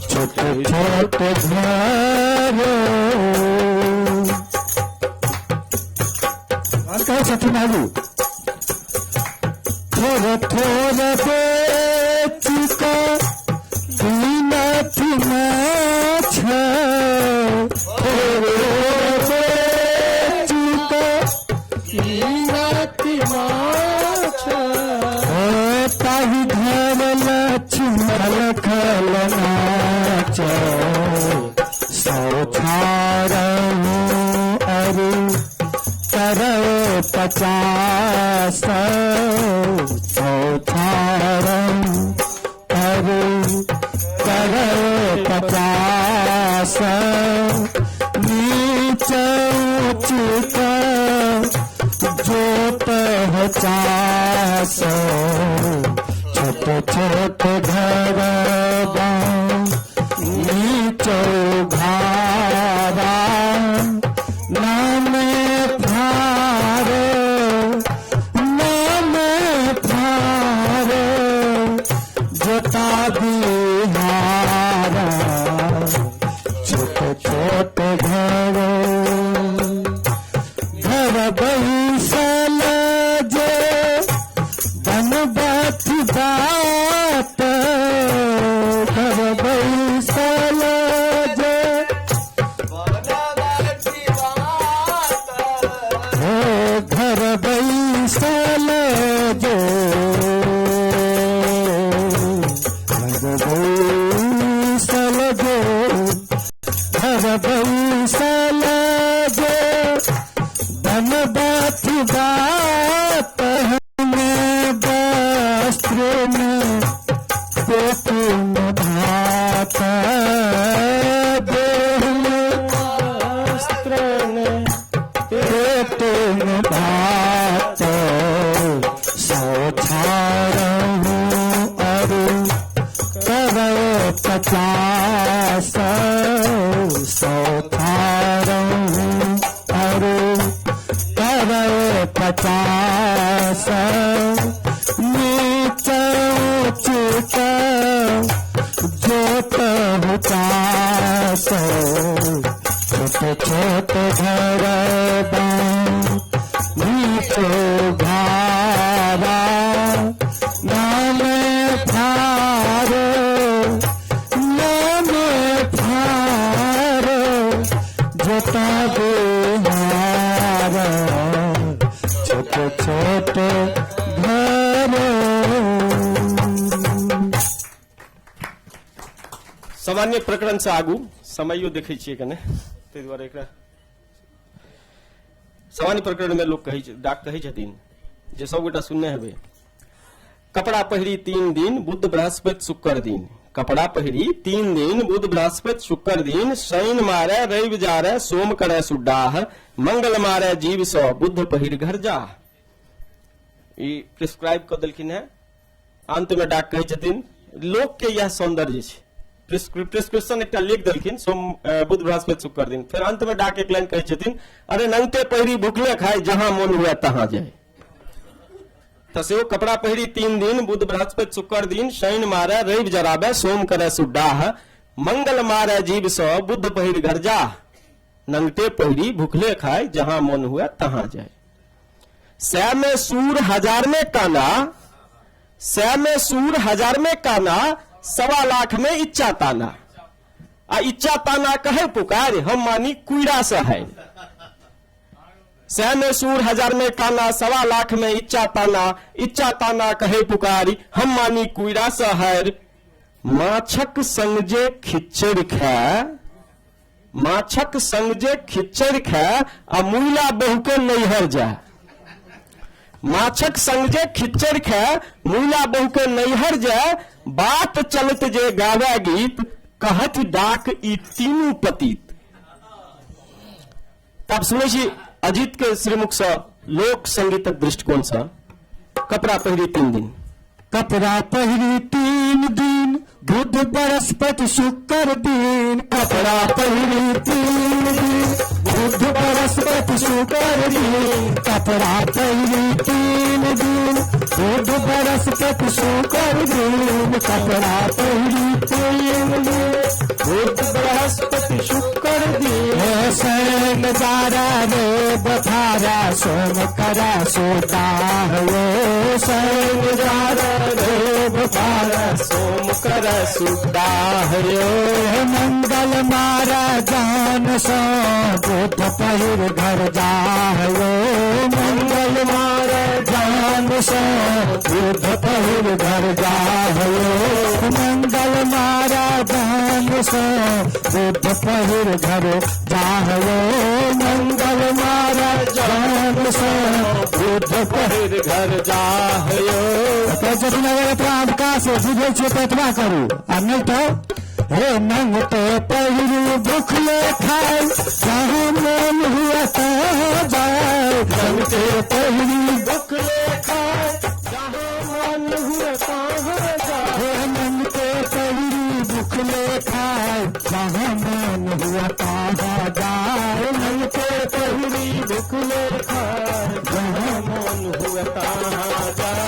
छोट छोट घर। और कहे छथिन आगू, थोड़ थोड़ बेच कऽ कीनथि माछ, थोड़ बेच कऽ कीनथि माछ, ताहि घर लक्ष्मण खल नाच, सौ छारहु अरु करो 50, सौ छारहु अरु करो 50, नीच ऊंच जोत हो चास, छोट छोट घर नीच घारा, नाम फार नाम फार जोता बिहारा, छोट छोट घर। घर बैसल जे बनबत बात, घर बैसल जे घर बैसल जे घर बैसल जे घर बैसल जे बनबत बात, हमें वस्त्र में पेट में भात, देह में वस्त्र में पेट में भात, सौ छारहु अरु करो 50, सौ छारहु अरु करो 50, नीच ऊंच जोत चास, छोट छोट घर नीच घारा, नाम फार नाम फार जोता बिहारा, छोट छोट घर। सामान्य प्रकरण से आगू समयो देखै छियै कने, ताहि दुआरे एकरा सामान्य प्रकरण में लोग कहै, डाक कहै छथिन जे सबगोटा सुनने हेबै। कपड़ा पहिरी 3 दिन, बुध बृहस्पति शुक्र दिन, कपड़ा पहिरी 3 दिन बुध बृहस्पति शुक्र दिन, शनि मारे रवि जारे सोम करे सुड्डाह, मंगल मारे जीव सो बुध पहिर घर जाह। ई प्रिस्क्राइब कऽ देलखिन हेँ। अंत में डाक कहै छथिन लोक के यह सौंदर्य छै। प्रिस्क्रिप्शन एकटा लिख देलखिन सोम बुध बृहस्पति शुक्र दिन। फेर अंत में डाक एक लाइन कहै छथिन, अरे नंगटे पहिरी भुखले खाय, जहां मन हुए तहां जाय। तऽ सेहो कपड़ा पहिरी 3 दिन बुध बृहस्पति शुक्र दिन, शनि मारे रवि जराबे सोम करे सुड्डाह, मंगल मारे जीव सो बुध पहिर घर जाह, नंगटे पहिरी भुखले खाय, जहां मन हुए तहां जाय। सै में सूर हजार में काना, सै में सूर हजार में काना, 1.25 लाख में इच्छा ताना, आ इच्छा ताना कहे पुकार, हम मानी कुइरा से है। सै में सूर हजार में काना, 1.25 लाख में इच्छा ताना, इच्छा ताना कहे पुकारी, हम मानी कुइरा से हर। माछक संग जे खिचड़ खाए, माछक संग जे खिचड़ खाए, आ मुइला बहू के नैहर जाए। माछक संग जे खिचड़ खाए, मुइला बहू के नैहर जाए, बात चलत जे गावे गीत, कहत डाक ई तीनू पतित। तब सुनै छी अजीत के श्रीमुख से लोक संगीतक दृष्टिकोण से कपड़ा पहिरी 3 दिन। कपड़ा पहिरी 3 दिन बुध बृहस्पति शुक्र दिन, कपड़ा पहिरी 3 दिन बुध बृहस्पति शुक्र दिन, कपड़ा पहिरी 3 दिन बुध बृहस्पति शुक्र दिन, कपड़ा पहिरी 3 दिन बुध बृहस्पति शुक्र दिन। सैन जारा रे बथारा सोम करा सोता हो, सैन जारा रे बथारा सोम करा सुता हो, मंगल मारा जान सो बुध पहिर घर जाहो, मंगल मारा जान सो बुध पहिर घर जाहो, मंगल मारा जान सो बुध पहिर घर जाहो, मंगल मारा जान सो बुध पहिर घर जाहो। अवकाश बुझै छियै तऽ एतबा करू, आ नहि तऽ हे नंगटे पहिरू भुखले खाय, जहाँ मन हुए तहाँ जाय, नंगटे पहिरू भुखले खाय, जहाँ मन हुए तहाँ जाय, हे नंगटे पहिरू भुखले खाय, जहाँ मन हुए तहाँ जाय, नंगटे पहिरू भुखले खाय, जहाँ मन हुए तहाँ जाय।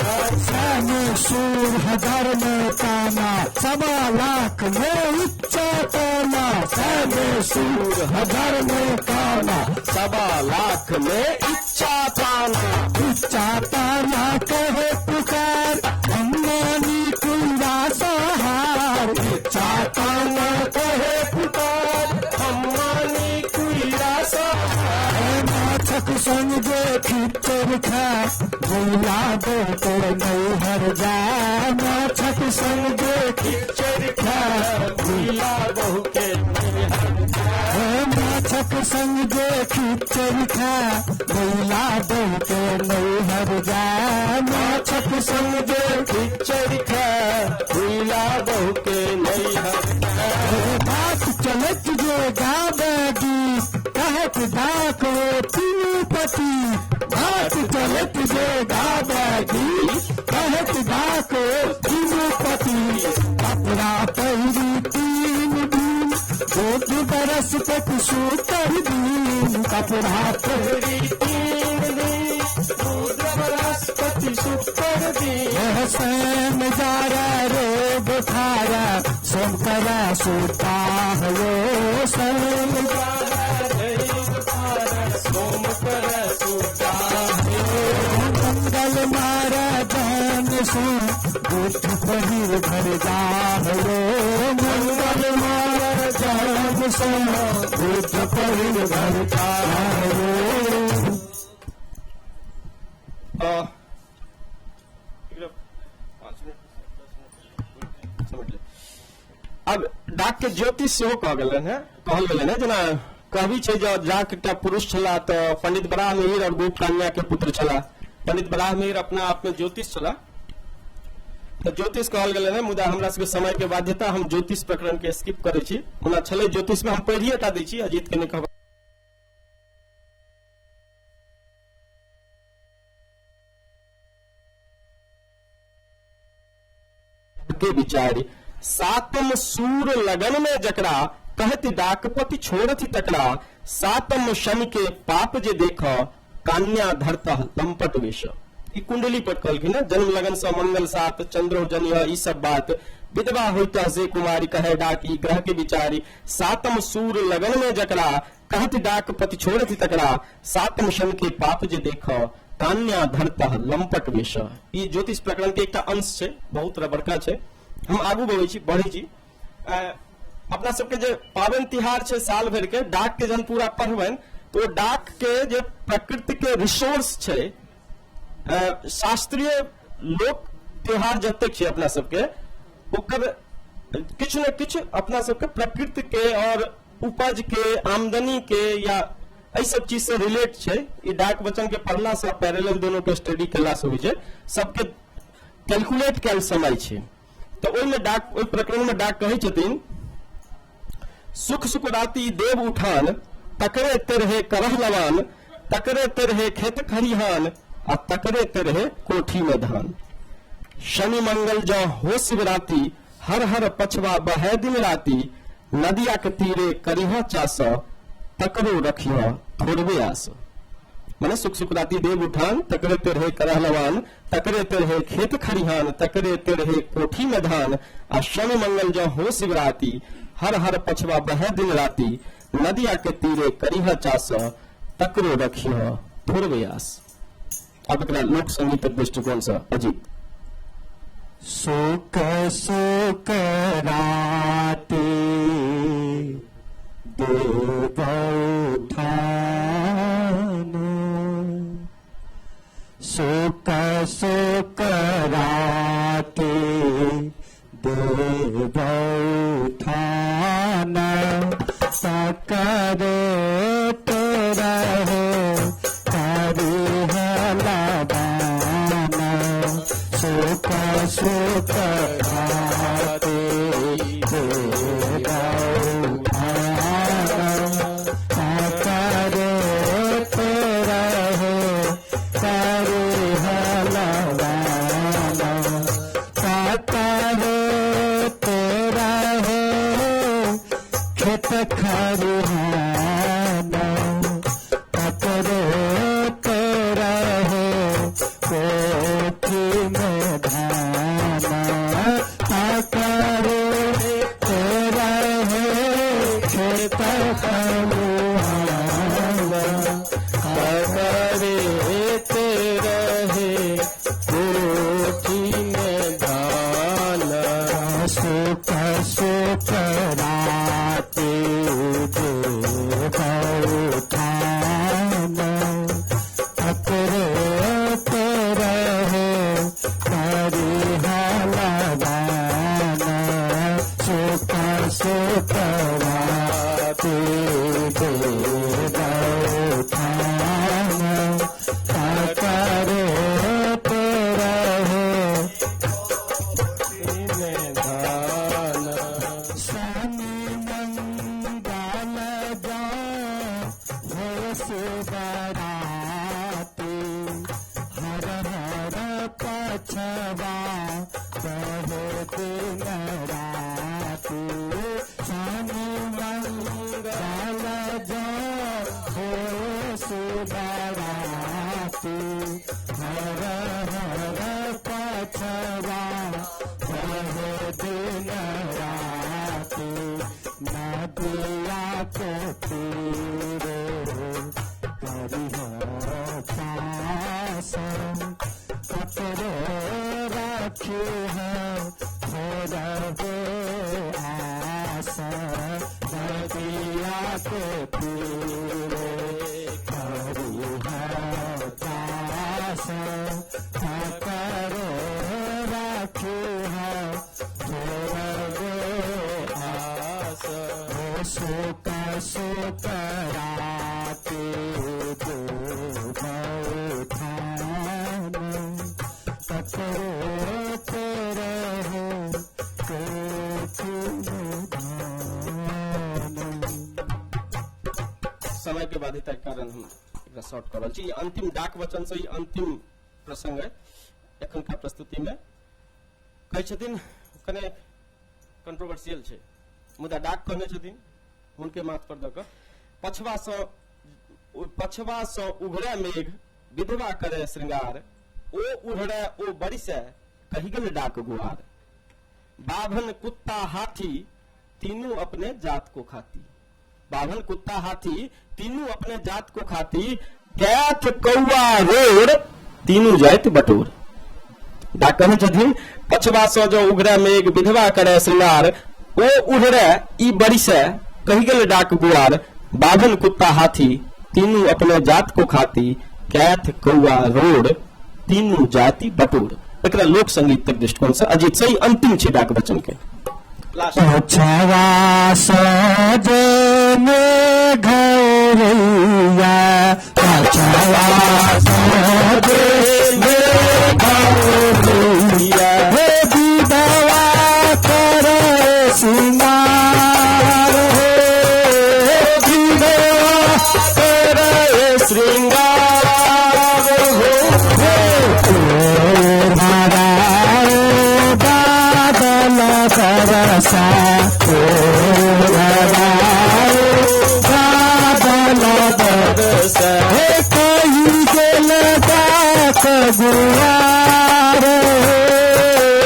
सूर हजार में ताना, 1.25 लाख में इच्छा ताना, सैन सूर हजार में ताना, 1.25 लाख में इच्छा ताना, इच्छा ताना कहे पुकार, हम मानी कुंदा सहार, इच्छा ताना कहे पुकार, हम मानी कुंदा सहार। माछक संग जे खिचड़ खा, भूला दो तो नैहर जा, माछक संग जे खिचड़ खा, भूला बहू के नैहर जा, माछक संग जे खिचड़ खा, भूला बहू के नैहर जा, माछक संग जे खिचड़ खा, भूला बहू के नैहर जा। बात चलत जे गावे गीत, कहत डाक वो तीनू पति, बात चलत जे गावे गीत, कहत डाक वो तीनू पति, कपड़ा पहिरी 3 दिन बुध बृहस्पति शुक्र दिन, कपड़ा पहिरी 3 दिन बुध बृहस्पति शुक्र दिन। सैन जारा रे बुखारा सोम करा सुता हो, सैन जारा रे बुखारा सोम करा सुता हो, मंगल मारा जान सो बुध पहिर घर जाहो, मंगल मारा जान सो बुध पहिर घर जाहो। अब डाक के ज्योतिष सेहो कहल गेलनि हेँ, कहल गेलनि हेँ। जेना कहबी छै जे डाक एकटा पुरुष छलाह तऽ पंडित बराह मिहिर और गोप कन्या के पुत्र छलाह। पंडित बराह मिहिर अपना आप में ज्योतिष छलाह। तऽ ज्योतिष कहल गेलै ने, मुदा हमरा सबके समय के बाध्यता हम ज्योतिष प्रकरण के स्किप करै छी। ओना छलै ज्योतिष में, हम पढ़िए टा दै छी, अजीत के नहि कहब। के विचारि सातम सूर लगन में जकरा कहत डाकपति छोड़थि तकरा, सातम शनि के पाप जे देख कान्या धरता लंपट वेश। ई कुंडली पर कहलखिन ने, जन्म लगन से मंगल सात चंद्रो जनिय ई सब बात, विधवा होता से कुमारी कहे डाकी ग्रह के विचारी, सातम सूर लगन में जकरा कहत डाकपति छोड़थि तकरा, सातम शनि के पाप जे देख कान्या धरता लंपट वेश। ई ज्योतिष प्रकरण के एकटा अंश छै, बहुत बड़का छै। हम आगू बढ़ै छी, बढ़ै छी। अपना सबके जे पाबनि तिहार छै साल भरि के, डाक के जहन पूरा पढ़बनि तो ओ डाक के जे प्रकृति के रिसोर्स छै, शास्त्रीय लोक त्योहार जतेक छै अपना सबके, ओकर किछु ने किछु अपना सबके प्रकृति के और उपज के आमदनी के या एहि सब चीज से रिलेट छै। ई डाक वचन के पढ़ला से पैरेलल दोनों के स्टडी केला से होइ छै, सबके कैलकुलेट कयल समय छै। तऽ ओहिमे डाक, ओहि प्रकरण में डाक कहै छथिन, सुख सुख राति देव उठान, तकरे तेरहे करह लवान, तकरे तेरहे खेत खरिहान, आ तकरे तेरहे कोठी में धान। शनि मंगल जँ हो शिवराति, हर हर पछवा बहै दिन राति, नदिया के तीरे करिह चास, तकरो रखिह थोड़बे आस। माने सुख सुख राति देव उठान, तकरे तेरहे करह लवान, तकरे तेरहे खेत खरिहान, तकरे तेरहे कोठी में धान, आ शनि मंगल जँ हो शिवराति, हर हर पछवा बहै दिन राति, नदिया के तीरे करिह चास, तकरो रखिह थोड़बे आस। अब एकरा लोक संगीतक दृष्टिकोण से अजीत। सुख सुख राति देव उठान, सुख सुख राति देव उठान, सकरे तेरा हो सुख सुख राति देव उठान, सकरे तेरा हो सकरे तेरा हो खेत खरिहान, तकरे तेरा हो कोठी में धान, तकरे तेरा हो खेत खरिहान, तकरे तेरा हो कोठी में धान, सुख सुख राति देव उठान, तकरे तेरा हो हरिहलवान, सुख सुख राति देव उठान, तकरे तेरा हो शनि मंगल जा हो शिवराति, हर हर पछवा बहे दिन राति, शनि मंगल जा हो शिवराति, हर हर पछवा बहे दिन राति, नदिया के तीरे करिह चास, कतरे रखिह थोड़बे आस, नदिया के तीरे करिह चास, कतरे रखिह थोड़बे आस, सुख सुख राति देव उठान, तकरे तेरे समय के बाध्यता के कारण हम एकरा शॉर्ट कऽ रहल छी। ई अंतिम डाक वचन से ई अंतिम प्रसंग है एखनका प्रस्तुति में। कहै छथिन कने कंट्रोवर्सियल छै, मुदा डाक कहने छथिन हुनके माथ पर दऽ कऽ, पछवा सँ उघड़े मेघ विधवा करे श्रृंगार, ओ उघड़े ओ बरिसे कहि गेल डाक गुआर। बाभन कुत्ता हाथी तीनू अपने जात को खाती, बाभन कुत्ता हाथी तीनू अपने जात को खाती, कैथ कौआ रोड़ तीनू जाति बटोर। डाक कहने छथिन पछवा सँ जो उघड़े मेघ विधवा करे श्रृंगार, ओ उघड़े ई बरिसे कहि गेल डाक गुआर। बाभन कुत्ता हाथी तीनू अपने जात को खाती, कैथ कौआ रोड़ तीनू जाति बटोर। एकरा लोक संगीत तक दृष्टिकोण से अजीत सही अंतिम छै डाक वचन के। पछवा सजन घरैया, पछवा सजन घरैया, हे विधवा कर श्रृंगार, हे विधवा कर श्रृंगार, हो बादल बरसा, ओ बादल बरसा, हे कही गेल डाक गुआर,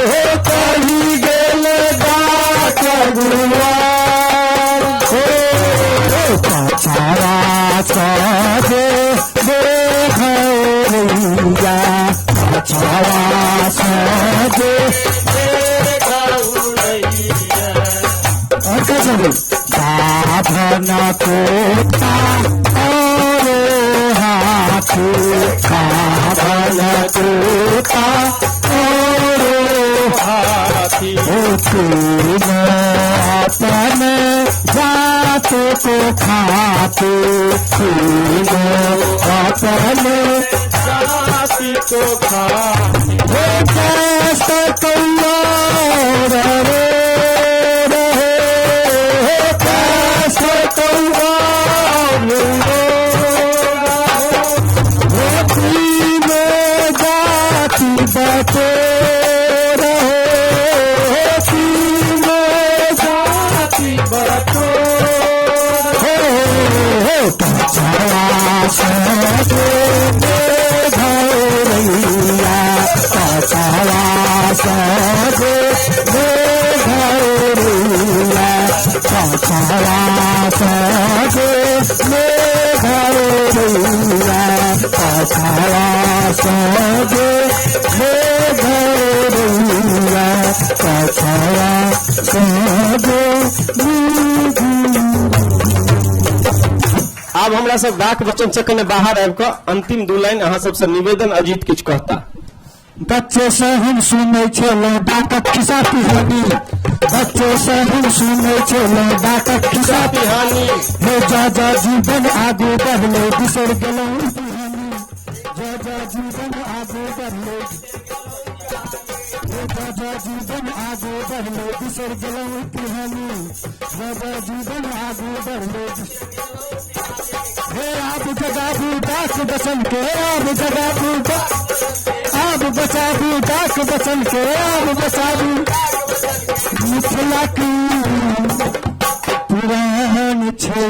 हे कही गेल डाक गुआर, हे पछवा सजे देखैया, पछवा सजे और कैसे बाभन कुत्ता और हाथी, बाभन कुत्ता और हाथी, तुम अपने जात को खाते, तुम अपने जाति को खाते, हे कैसे कौआ रे आब हमरा सब डाक वचन से कने बाहर आबि कऽ अंतिम दू लाइन अहाँ सबसे निवेदन अजीत किछु कहता। बच्चे से हम सुनै छलहुँ डाकक खिस्सा पिहानी, बच्चे से हम सुनै छलहुँ डाकक खिस्सा पिहानी, हे जा जा जीवन आगू बढ़लै बिसरि गेलहुँ पिहानी, जा जा जीवन आगू बढ़लै, हे जा जा जीवन आगू बढ़लै बिसरि गेलहुँ पिहानी, जा जा जीवन आगू बढ़लै, हे आब जगाबू डाक बचन के, आब जगाबू, आब बचाबू डाक बचन के, आब बचाबू मिथिला की पुरान छै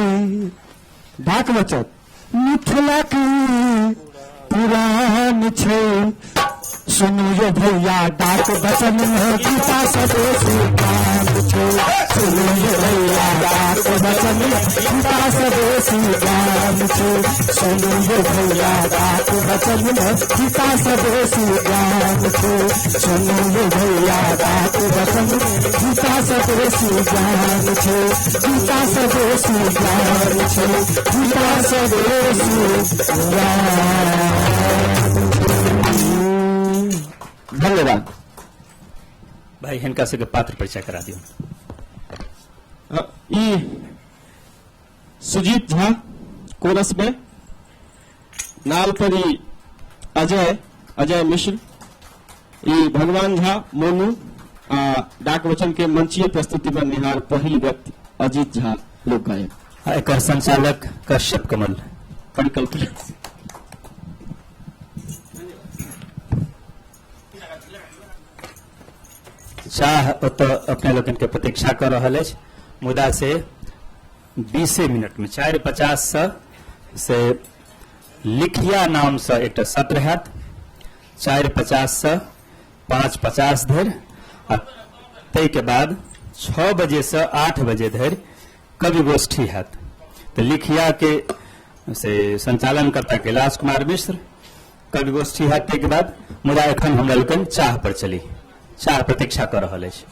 डाक बचन, मिथिला की पुरान छै, सुनू यो भैया डाक बचन में गीता सदेशी ज्ञान छै, सुनू यो भैया डाक बचन में गीता सदेशी ज्ञान छै, सुनू यो भैया डाक बचन में गीता सदेशी ज्ञान छै, सुनू यो भैया डाक बचन में गीता सदेशी ज्ञान छै, गीता सदेशी ज्ञान छै, गीता सदेशी ज्ञान। धन्यवाद भाई, हिनका सबके पात्र परिचय करा दियौ। ई सुजीत झा कोरस में, नाल पर ई अजय अजय मिश्र, ई भगवान झा मोनू आ डाक वचन के मंचीय प्रस्तुति पर निहार पहिल व्यक्ति अजीत झा लोक गायक। आ एकर संचालक कश्यप कमल परिकल्पना। चाह ओतऽ अपने लोकनि के प्रतीक्षा कऽ रहल अछि, मुदा से 20 मिनट में 4:50 से लिखिया नाम से एकटा सत्र हैत, 4:50 से 5:50 धरि, आ ताहिके बाद 6 बजे से 8 बजे धरि कवि गोष्ठी हैत। तऽ लिखिया के से संचालनकर्ता कैलाश कुमार मिश्र, कवि गोष्ठी हैत ताहिके बाद। मुदा एखन हमरा लोकनि चाह पर चली, चाह प्रतीक्षा कऽ रहल अछि।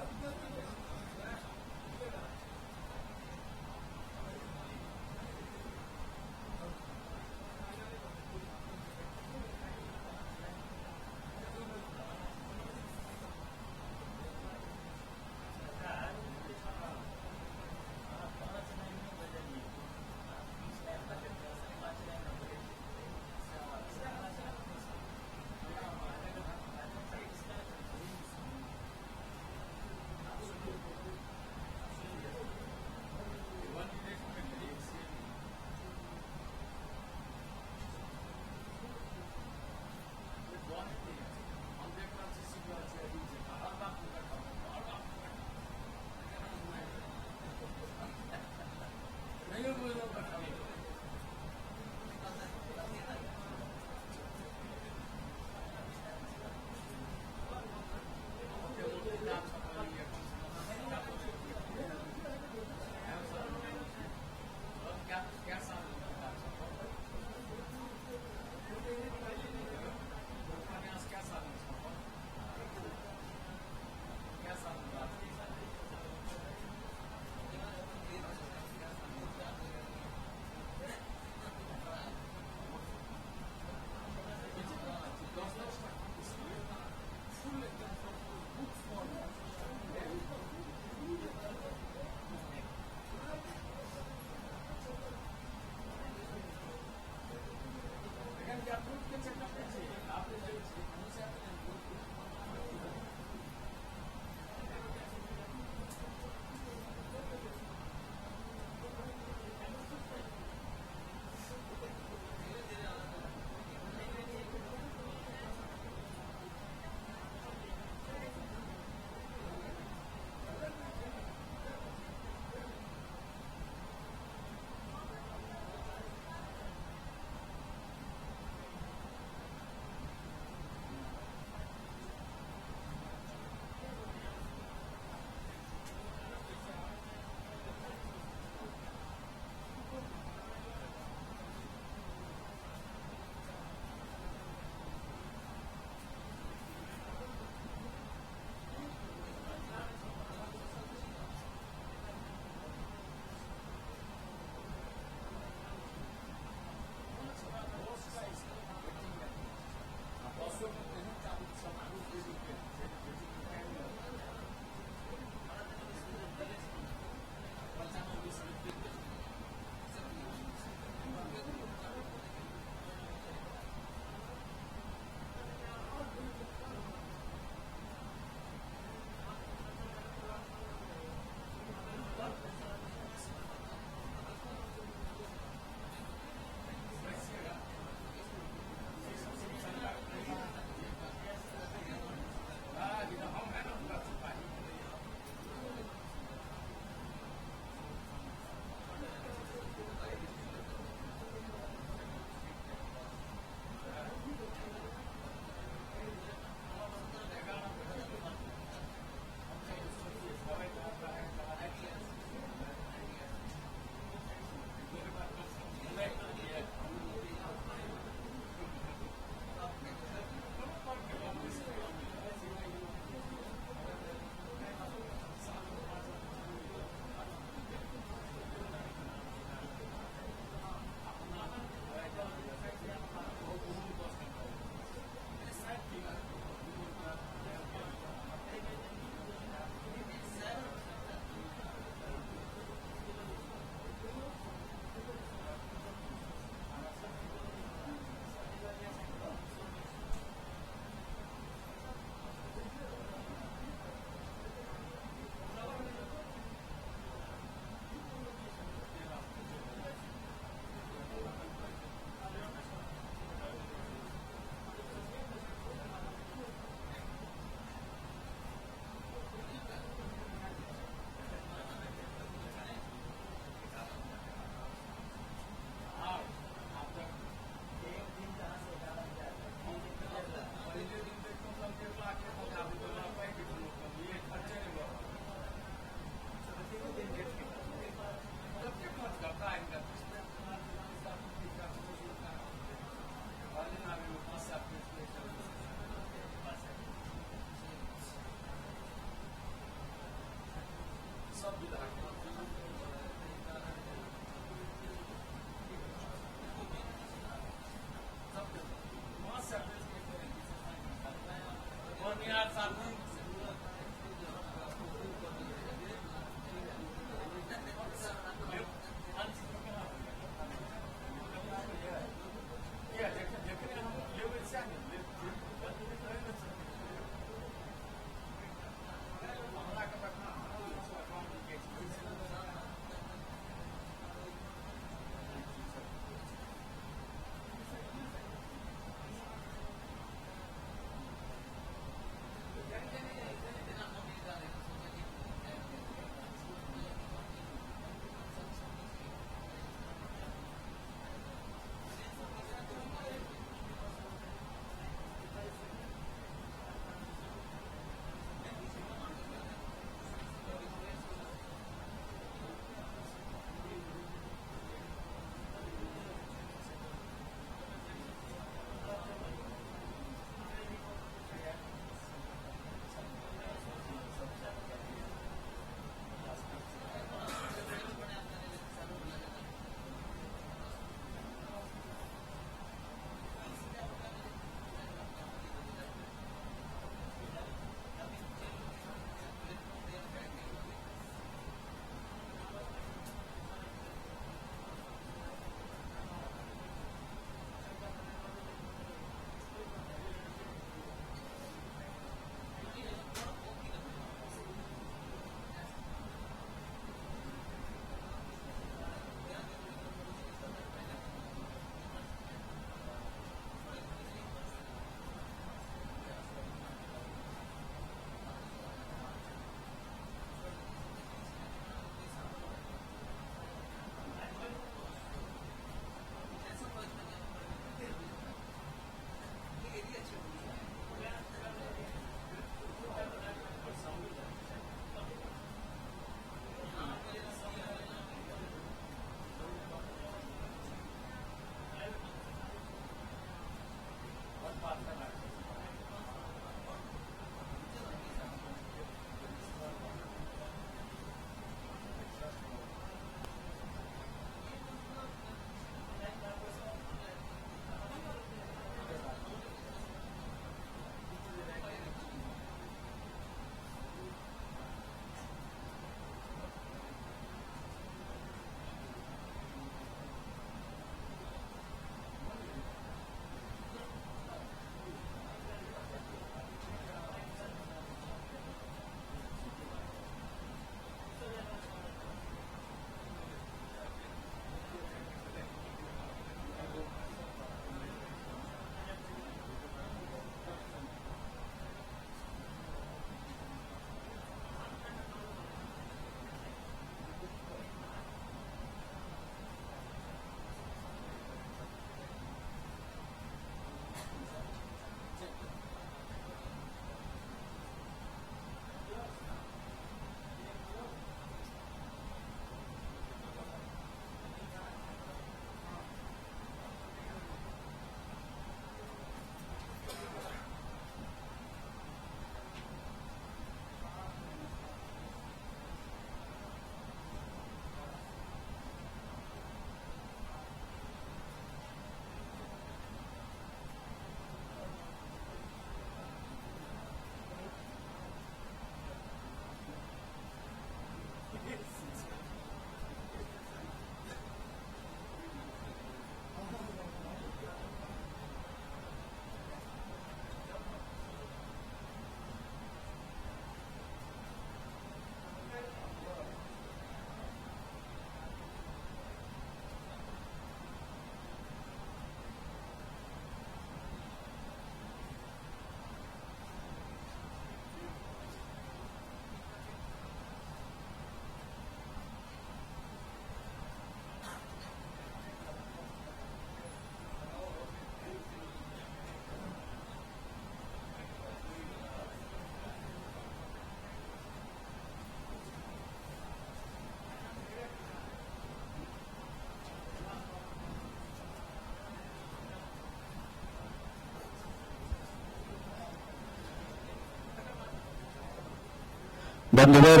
बंधुवर,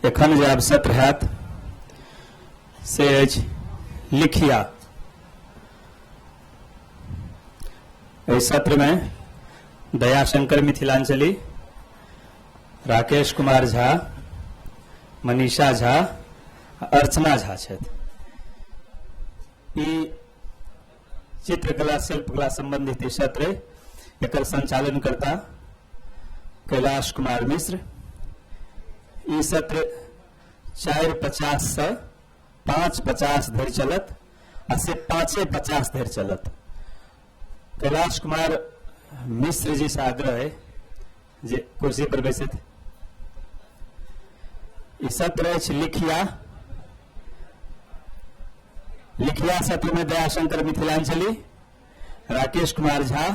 एखन जे आब सत्र हैत से अछि लिखिया। एहि सत्रमे दयाशंकर मिथिलांचली, राकेश कुमार झा, मनीषा झा, अर्चना झा छथि। ई चित्रकला शिल्पकला संबंधित ई सत्र, एकर संचालन करता कैलाश कुमार मिश्र। ई सत्र 4:50 से 5:50 धरि चलत आ से 5:50 धरि चलत। कैलाश कुमार मिश्र जी से आग्रह है जे कुर्सी पर बैसत। ई सत्र अछि लिखिया। लिखिया सत्र में दयाशंकर मिथिलांचली, राकेश कुमार झा,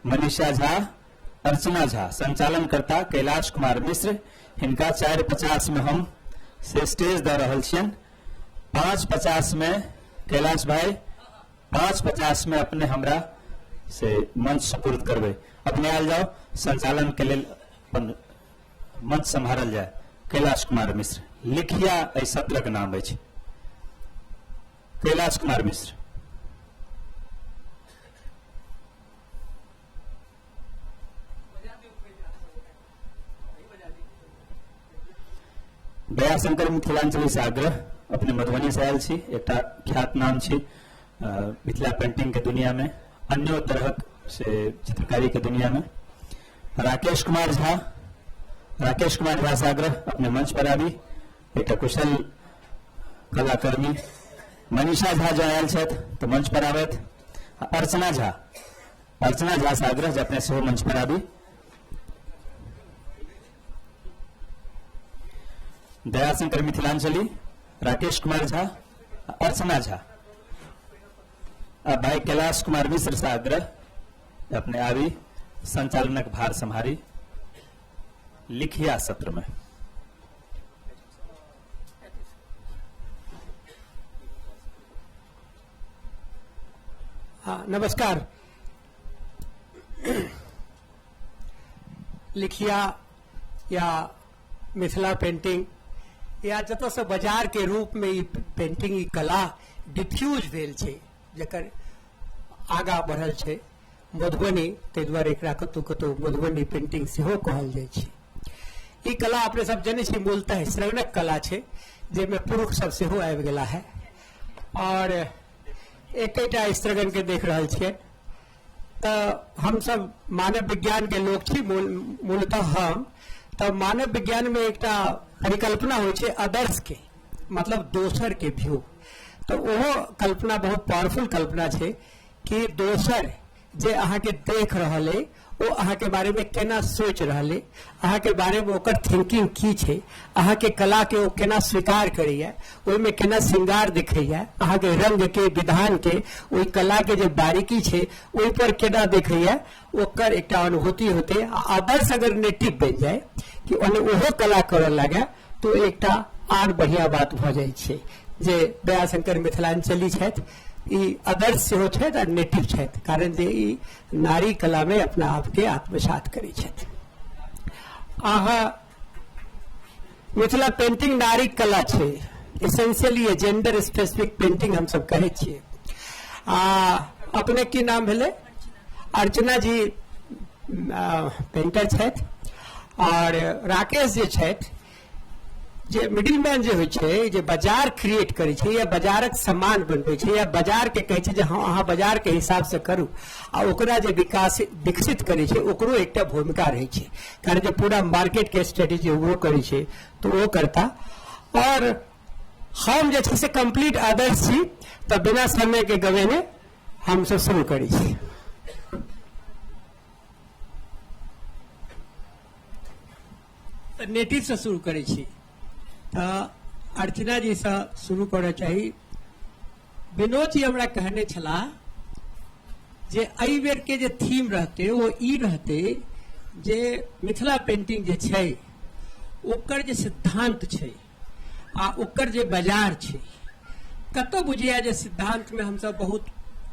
मनीषा झा, अर्चना झा, संचालन करता कैलाश कुमार मिश्र। हिनका 4:50 में हम से स्टेज दऽ रहल छियनि। 5:50 में कैलाश भाई, 5:50 में अपने हमरा से मंच सुपुर्द करबै। अपने आयल जाओ, संचालन के लेल अपन मंच सम्हारल जाय। कैलाश कुमार मिश्र, लिखिया एहि सत्रक नाम अछि। कैलाश कुमार मिश्र। दयाशंकर मिथिलांचली से आग्रह, अपने मधुबनी से आयल छी, एकटा ख्यात नाम छी मिथिला पेंटिंग के दुनिया में, अन्यो तरहक से चित्रकारी के दुनिया में। राकेश कुमार झा, राकेश कुमार झा से आग्रह अपने मंच पर आबी, एकटा कुशल कलाकर्मी। मनीषा झा जो आयल छथि तऽ मंच पर आबथि। अर्चना झा, अर्चना झा से आग्रह जे अपने सेहो मंच पर आबी। दयाशंकर मिथिलांचली, राकेश कुमार झा, अर्चना झा। आ भाई कैलाश कुमार मिश्र से आग्रह अपने आबी, संचालनक भार सम्हारी लिखिया सत्र में। हाँ, नमस्कार। लिखिया या मिथिला पेंटिंग या जतऽ बाजार के रूप में ई पेंटिंग, ई कला डिफ्यूज भेल छै, जकर आगा बढ़ल छै मधुबनी, ताहि दुआरे एकरा कतहु कतहु मधुबनी पेंटिंग सेहो कहल जाइ छै। ई कला अपने सब जनै छी मूलतः श्रवणक कला छै, जाहिमे पुरुष सब सेहो आबि गेला है। और एकेटा स्त्रीगण के देख रहल छियै। तऽ हमसब मानव विज्ञान के लोक छी मूलतः हम। तऽ मानव विज्ञान में एकटा परिकल्पना होइ छै अदर्स के, मतलब दोसर के व्यू। तऽ ओहो कल्पना बहुत पावरफुल कल्पना छै कि दोसर जे अहाँके देख रहल अइ ओ अहाँके बारेमे केना सोचि रहल अइ, अहाँके बारेमे ओकर थिंकिंग की छै, अहाँके कलाके ओ केना स्वीकार करैए, ओहिमे केना श्रृंगार देखैए, अहाँके रंगके विधानके, ओहि कलाके जे बारीकी छै ओहिपर केना देखैए, ओकर एकटा अनुभूति होतै। आ आदर्श अगर नेटिव बनि जाय कि ओने ओहो कला करऽ लागै तऽ एकटा आर बढ़िआँ बात भऽ जाइ छै। जे दयाशंकर मिथिलांचली छथि, ई आदर्श सेहो छथि आ नेटिव छथि, कारण जे ई नारी कलामे अपना आपके आत्मसात करै छथि। अहाँ मिथिला पेंटिंग नारी कला छै, एसेंशियली जेंडर स्पेसिफिक पेंटिंग हम सब कहै छियै। आ अपने की नाम भेलै? अर्चना जी पेंटर छथि। और राकेश जे छथि, जे मिडिल मैन जे होइ छै, जे बाजार क्रिएट करै छै या बाजारक सामान बनबै छै या बाजारके कहै छै जे हँ अहाँ बाजारके हिसाबसँ करू, आ ओकरा जे विकास विकसित करै छै ओकरो एकटा भूमिका रहै छै, कारण जे पूरा मार्केटके स्ट्रेटेजी ओहो करै छै तऽ ओ करता। और हम जे छै से कम्प्लीट आदर्श छी, तऽ बिना समयके गवेने हमसब शुरू करै छी। तऽ नेटिवसँ शुरू करै छी, तऽ अर्चना जीसँ शुरू करऽ चाही। विनोद जी हमरा कहने छलाह जे एहि बेरके जे थीम रहतै ओ ई रहतै जे मिथिला पेंटिंग जे छै ओकर जे सिद्धांत छै आ ओकर जे बाजार छै, कतहु बुझिया जे सिद्धांतमे हमसब बहुत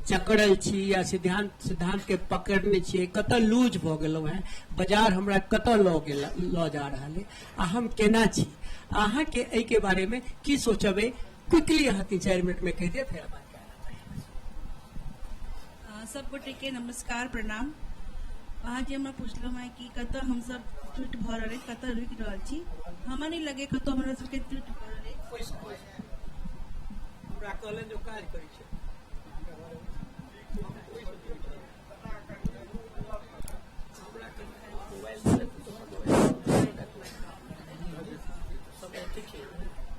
जकड़ल छी या सिद्धांतके पकड़ने छियै, कतऽ लूज भऽ गेलहुँ हेँ, बाजार हमरा कतऽ लऽ जा रहल अइ आ हम केना छी, अहाँके एहिके बारेमे की सोचबै? क्विकली अहाँ 3-4 मिनटमे कहि दिअ, फेर बात। सब गोटे के नमस्कार, प्रणाम। अहाँ जे हमरा पुछलहुँ हेँ कि कतऽ हमसब त्रुटि भऽ रहल अछि, कतऽ रुकि रहल छी, हमरा नहि लगैए कतहु हमरा सबके त्रुटि भऽ रहल अछि। हमरा कहलनि जे काज करै छै।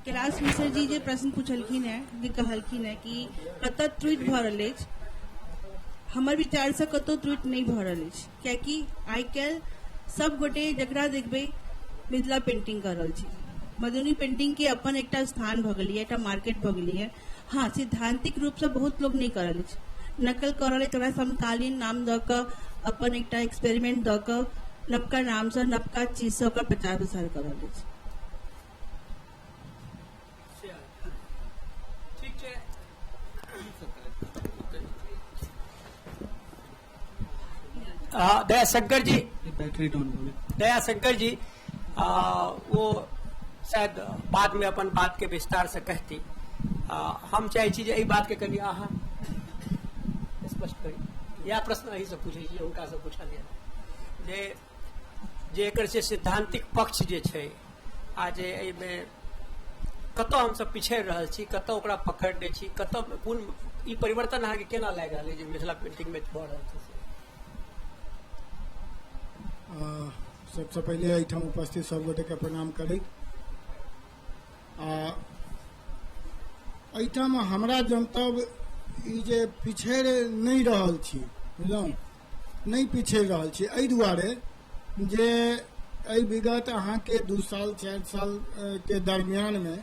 कैलाश मिश्र जी जे प्रश्न पूछलखिन हेँ, जे कहलखिन हेँ कि कतऽ त्रुटि भऽ रहल अछि, हमर विचारसँ कतहु त्रुटि नहि भऽ रहल अछि, कियाकि आइ काल्हि सब गोटे जकरा देखबै मिथिला पेंटिंग कऽ रहल छै। मधुबनी पेंटिंग के अपन एकटा स्थान भऽ गेलैए, एकटा मार्केट भऽ गेलैए। हँ, सिद्धांतिक रूपसँ बहुत लोक नहि कऽ रहल अछि, नकल कऽ रहल अछि, ओकरा समकालीन नाम दऽ कऽ अपन एकटा एक्सपेरिमेंट दऽ कऽ नवका नामसँ नवका चीजसँ ओकर प्रचार प्रसार कऽ रहल अछि। ठीक छै। दयाशंकर जी, बैटरी डाउन हो गई। दयाशंकर जी वो शायद बाद में अपन बात के विस्तार से कहती। हम चाहे छी जे एहि बात के कनि अहाँ स्पष्ट करी। या प्रश्न अही से पूछै छी, हुनका से पूछल जाय जे जे एकर जे सिद्धांतिक पक्ष जे छै आ जे एहिमे कतऽ हमसब पिछड़ि रहल छी, कतऽ ओकरा पकड़ने छी, कतऽ कोन ई परिवर्तन अहाँके केना लागि रहल अइ जे मिथिला पेंटिंग मे भऽ रहल छै? सबसँ पहिले एहिठाम उपस्थित सब गोटेके प्रणाम करैत आ एहिठाम हमरा जनतब ई जे पिछड़ि नहि रहल छी, बुझलहुँ, नहि पिछड़ि रहल छी एहि दुआरे जे एहि विगत अहाँके 2 साल 4 साल के दरमियानमे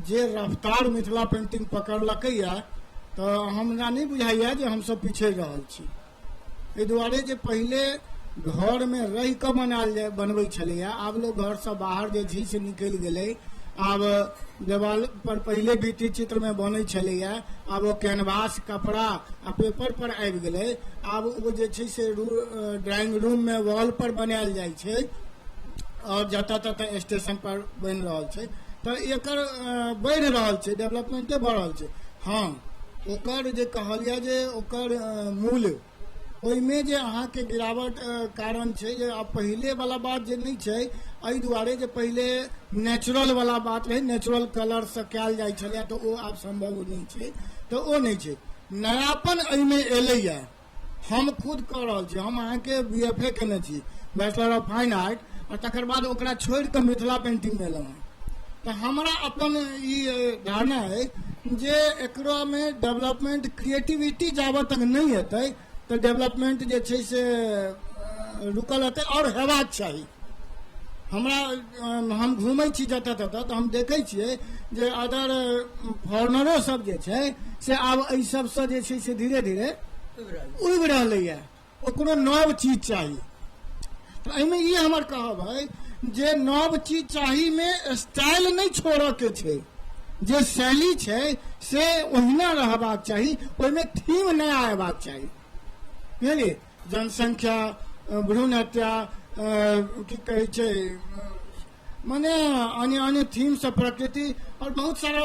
जे रफ्तार मिथिला पेंटिंग पकड़लकैया तऽ हमरा नहि बुझाइया जे हमसब पिछड़ि रहल छी। एहि दुआरे जे पहिले घरमे रहि कऽ बनायल जाय बनबै छलैया, आब लोक घरसँ बाहर जे छै से निकलि गेलै। आब देवाल पर पहिले भित्ति चित्रमे बनै छलैया, आब ओ कैनवास कपड़ा आ पेपर पर आबि गेलै। आब ओ जे छै से ड्राइंग रूममे वॉल पर बनायल जाइ छै और जतऽ ततऽ स्टेशन पर बनि रहल छै। तऽ एकर बढ़ि रहल छै, डेवलपमेंटे भऽ रहल छै। हँ, ओकर जे कहल जाय जे ओकर मूल ओहिमे जे अहाँके गिरावट कारण छै जे आब पहिले वाला बात जे नहि छै, एहि दुआरे जे पहिले नेचुरल वाला बात रहै, नेचुरल कलरसँ कयल जाइ छलै, तऽ ओ आब सम्भव नहि छै, तऽ ओ नहि छै। नयापन एहिमे एलैया। हम खुद कऽ रहल छी, हम अहाँके BFA केने छी, बैचलर ऑफ फाइन आर्ट, और तकर बाद ओकरा छोड़ि कऽ मिथिला पेंटिंगमे एलहुँ हेँ। तऽ हमरा अपन ई धारणा अइ जे एकरामे डेवलपमेंट क्रिएटिविटी जाबत तक नहि हेतै तऽ डेवलपमेंट जे छै से रुकल हेतै और हेबाक चाही। हमरा हम घूमै छी जतऽ ततऽ तऽ हम देखै छियै जे अदर फॉरेनरो सब जे छै से आब एहि सबसँ जे छै से धीरे धीरे उबि रहलैए, ओकरो नव चीज चाही। तऽ एहिमे ई हमर कहब है जे नव चीज चाहीमे स्टाइल नहि छोड़ऽके छै, जे शैली छै से ओहिना रहबाक चाही, ओहिमे थीम नया अयबाक चाही। बुझलियै? जनसंख्या, भ्रूण हत्या, की कहै छै, मने अन्य अन्य थीम सब, प्रकृति और बहुत सारा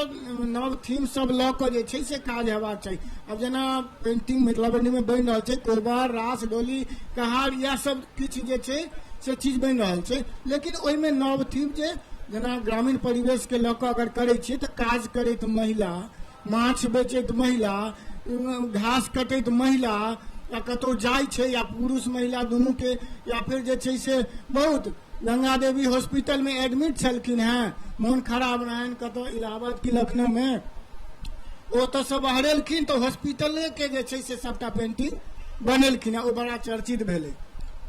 नव थीम सब लऽ कऽ जे छै से काज हेबाक चाही। आब जेना पेंटिंग मिथिला पेंटिंगमे बनि रहल छै, कोहबर, रास, डोली, कहार, इएह सब किछु जे छै से चीज बनि रहल छै, लेकिन ओहिमे नव थीम जे जेना ग्रामीण परिवेशके लऽ कऽ अगर करै छियै तऽ काज करैत महिला, माछ बेचैत महिला, घास कटैत महिला, या कतहु जाइ छै या पुरुष महिला दुनूके, या फिर जे छै से बहुत गंगा देवी हॉस्पिटलमे एडमिट छलखिन हेँ, मोन खराब रहनि, कतहु इलाहाबाद की लखनऊमे, ओतऽसँ बहरेलखिन तऽ हॉस्पिटलेके जे छै से सबटा पेंटिंग बनेलखिन हेँ, ओ बड़ा चर्चित भेलै।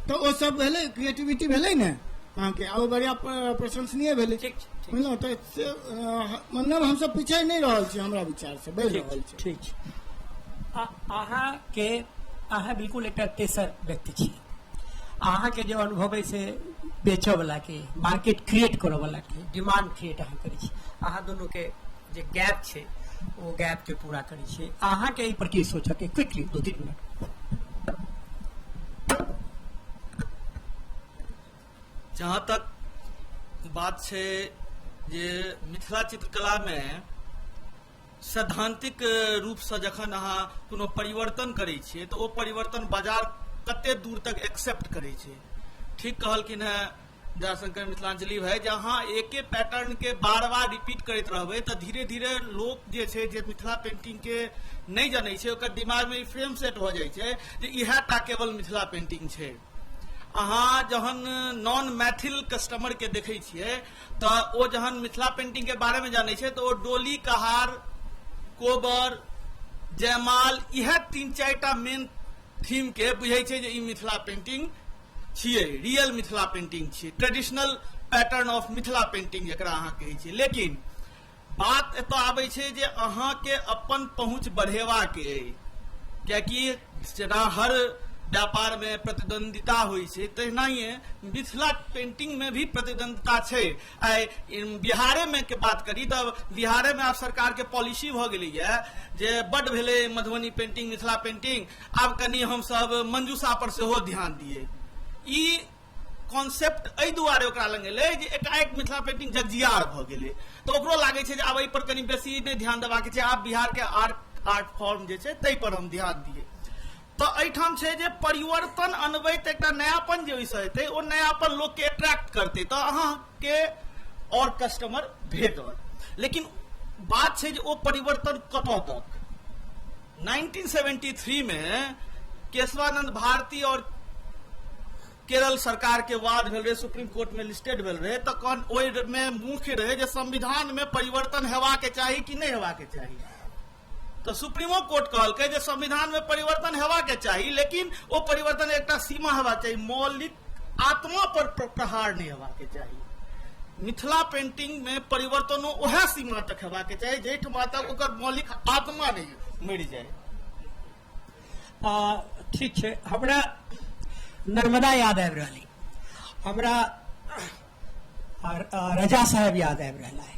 तऽ ओ सब भेलै क्रिएटिविटी भेलै ने अहाँके, आ ओ बढ़िआँ प्रशंसनीय भेलै। बुझलहुँ? तऽ से मतलब हमसब पिछड़ि नहि रहल छी, हमरा विचारसँ बढ़ि रहल छी। ठीक छै। अहाँके अहाँ बिल्कुल एकटा तेसर व्यक्ति छी। अहाँके जे अनुभव अइ से बेचऽवलाके, मार्केट क्रिएट करऽवलाके, डिमांड क्रिएट अहाँ करै छी। अहाँ दुनूके जे गैप छै ओ गैपके पूरा करै छै। अहाँके एहि पर की सोचके, क्विकली 2-3 मिनट। जहाँ तक बात छै जे मिथिला चित्रकलामे सैद्धांतिक रूपसँ जखन अहाँ कोनो परिवर्तन करै छियै तऽ ओ परिवर्तन बाजार कते दूर तक एक्सेप्ट करै छै। ठीक कहलखिन हेँ जयशंकर मिथिलांजलि भाई जे अहाँ एके पैटर्न के बार बार रिपीट करैत रहबै तऽ धीरे धीरे लोक जे छै जे मिथिला पेंटिंग के नहि जनै छै ओकर दिमागमे ई फ्रेम सेट भऽ जाइ छै जे इएह टा केवल मिथिला पेंटिंग छै। अहाँ जहन नॉन मैथिल कस्टमर के देखै छियै तऽ ओ जहन मिथिला पेंटिंग के बारे में जानै छै तऽ ओ डोली, कहार, कोबर, जयमाल इएह 3-4 टा मेन थीम के बुझै छै जे ई मिथिला पेंटिंग छियै, रियल मिथिला पेंटिंग छियै, traditional pattern of Mithila painting जकरा अहाँ कहै छियै। लेकिन बात एतऽ आबै छै जे अहाँके अपन पहुँच बढ़ेबाक अइ, कियाकि जेना हर व्यापारमे प्रतिद्वंदिता होइ छै तहिनाहिए मिथिला पेंटिंगमे भी प्रतिद्वंदिता छै। आइ बिहारेमे के बात करी तऽ बिहारेमे आब सरकारके पॉलिसी भऽ गेलैए जे बड्ड भेलै मधुबनी पेंटिंग, मिथिला पेंटिंग, आब कनि हमसभ मंजूषा पर सेहो ध्यान दियै। ई कॉन्सेप्ट एहि दुआरे ओकरा लग एलै जे एकाएक मिथिला पेंटिंग जगजियार भऽ गेलै तऽ ओकरो लागै छै जे आब एहि पर कनि बेसी नहि ध्यान देबाक छै, आब बिहारके आर्ट फॉर्म जे छै ताहि पर हम ध्यान दियै। तऽ एहिठाम छै जे परिवर्तन अनबै तऽ एकटा नयापन जे ओहिसँ हेतै ओ नयापन लोकके अट्रैक्ट करतै तऽ अहाँके आओर कस्टमर भेटत। लेकिन बात छै जे ओ परिवर्तन कतऽ तक। 1973 मे केशवानंद भारती और केरल सरकार के वाद भेल रहे, सुप्रीम कोर्ट में लिस्टेड भेल रहे, तखन ओहिमे मुख्य रहे जे संविधान में परिवर्तन हेबाक चाही कि नहि हेबाक चाही। तऽ सुप्रीमो कोर्ट कहलकै जे संविधान में परिवर्तन हेबाक चाही, लेकिन ओ परिवर्तन एकटा सीमा हेबाक चाही, मौलिक आत्मा पर प्रहार नहि हेबाक चाही। मिथिला पेंटिंग में परिवर्तनो वएह सीमा तक हेबाक चाही जाहिठमा तक ओकर मौलिक आत्मा नहि मरि जाय। ठीक छै, हमरा नर्मदा याद आबि रहल है, हमरा रजा साहब याद आबि रहल है,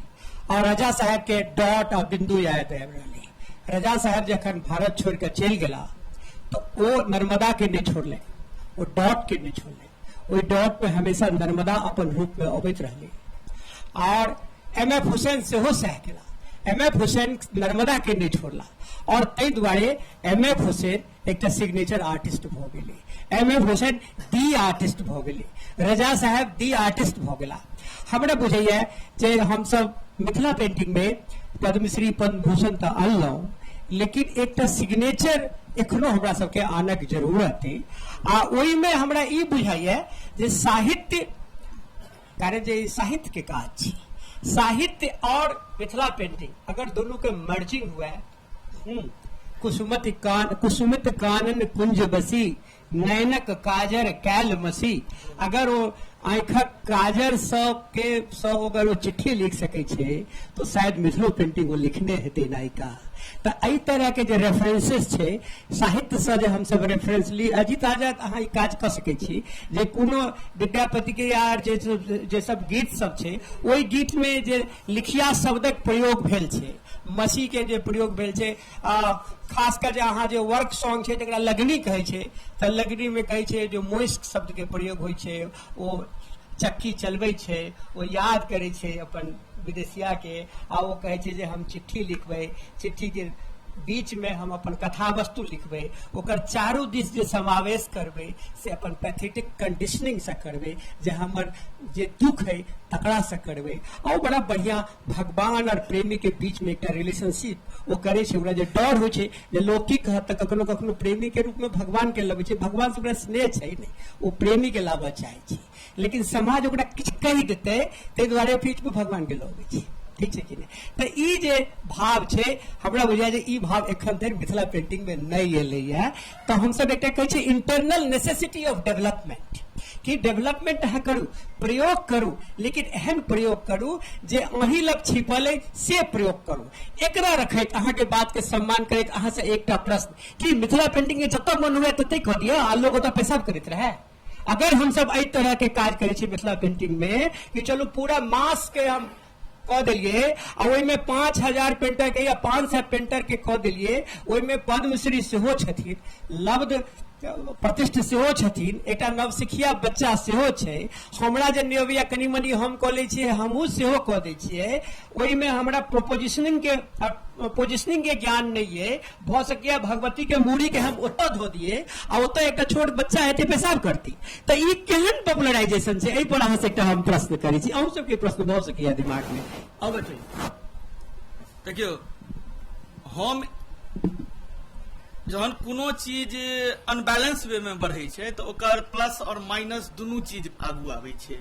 और रजा साहब के डॉट आ बिंदु याद आबि रहल है। रजा साहब जखन भारत छोड़ के चलि गेला तो ओ नर्मदा के नहीं छोड़ले, ओ डॉट के नहीं छोड़ले, ओहि डॉट पे हमेशा नर्मदा अपन रूप में अबैत रहले। और एम एफ हुसैन सेहो सएह केला, एम एफ हुसैन नर्मदा के नहीं छोड़ला और ताहि दुआरे एम एफ हुसैन एकटा सिग्नेचर आर्टिस्ट भऽ गेलै, M F Husain the artist भऽ गेलै, रजा साहेब दी आर्टिस्ट भऽ गेला। हमरा बुझैया जे हमसब मिथिला पेंटिंग में पद्मश्री पद्मभूषण तऽ अनलहुँ, लेकिन एकटा सिग्नेचर एखनो हमरा सबके आनक जरूरत अइ। आ ओहिमे हमरा ई बुझाइया जे साहित्य, कारण जे ई साहित्य के काज छी, साहित्य और मिथिला पेंटिंग अगर दोनों के मर्जिंग हुआ है, कुसुमित कानन कुंज बसी नयनक काजर कैल मसी, अगर वो आँखक काजर सब के सब अगर वो चिट्ठी लिख सकै छै तो शायद मिथिलो पेंटिंग वो लिखने हेतै नायिका। तऽ एहि तरह के जे रेफरेंसेस छै साहित्य से जे हमसब रेफरेंस ली, अजित आजाद अहाँ ई काज कऽ सकै छी जे कोनो विद्यापति के या जे सब गीत सब छै ओहि गीत में जे लिखिया शब्दक प्रयोग भेल छै, मसी के जे प्रयोग भेल छै, खास कऽ जे अहाँ जे वर्क सॉन्ग छै जकरा लगनी कहै छै, तऽ लगनी में कहै छै जे मोइस्क शब्द के प्रयोग होइ छै, ओ चक्की चलबै छै, ओ याद करै छै अपन विदेशिया के, आ ओ कहै छै जे हम चिट्ठी लिखबै, चिट्ठी के बीच में हम अपन कथा वस्तु लिखबै, ओकर चारू दिस जे समावेश करबै से अपन पैथेटिक कंडीशनिंग से करबै, जे हमर जे दुख है तकरा से करबै। आ ओ बड़ा बढ़िया भगवान और प्रेमी के बीच में एकटा रिलेशनशिप ओ करै छै। ओकरा जे डर होइ छै जे लोक की कहत, तऽ कखनो कखनो प्रेमी के रूप में भगवान के लबै छै, भगवान से ओकरा स्नेह छै नहि, ओ प्रेमी के लाबऽ चाहै छै, लेकिन समाज ओकरा किछु कहि देतै ताहि दुआरे बीच में भगवान के लबै छै। ठीक छै कि नहि? तऽ ई जे भाव छै हमरा बुझाइ जे ई भाव एखन धरि मिथिला पेंटिंग में नहि एलैया। तऽ हमसब एकटा कहै छियै इंटरनल नेसेसिटी ऑफ डेवलपमेंट, कि डेवलपमेंट अहाँ करू, प्रयोग करू, लेकिन एहन प्रयोग करू जे अहीं लग छिपल अइ से प्रयोग करू। एकरा रखैत अहाँके बात के सम्मान करैत अहाँ से एकटा प्रश्न कि मिथिला पेंटिंग के जतऽ मन हुए ततै कऽ दिअ आ लोक ओतऽ पेशाब करैत रहै? अगर हमसब एहि तरह के काज करै छी मिथिला पेंटिंग में कि चलू पूरा मास के हम कऽ देलियै आ ओहिमे 5000 पेंटर के या 500 पेंटर के कऽ देलियै, ओहिमे पद्मश्री सेहो छथिन, लब्ध प्रतिष्ठ सेहो छथिन, एकटा नवसिखिया बच्चा सेहो छै। हमरा जे नहि अबैया कनि मनि हम कऽ लै छियै, हमहूँ सेहो कऽ दै छियै। ओहिमे हमरा पोजिशनिंग के ज्ञान नहि अइ, भऽ सकैया भगवती के मूड़ी के हम ओतऽ धो दियै आ ओतऽ एकटा छोट बच्चा हेतै पेशाब करतै। तऽ ई केहन पॉपुलराइजेशन छै? एहि पर अहाँ से एकटा हम प्रश्न करै छी, अहूँ सबके प्रश्न भऽ सकैया दिमाग मे। अब बताइए। देखियौ, हम जहन कोनो चीज अनबैलेंस वे में बढ़ै छै तऽ ओकर प्लस और माइनस दुनू चीज आगू आबै छै।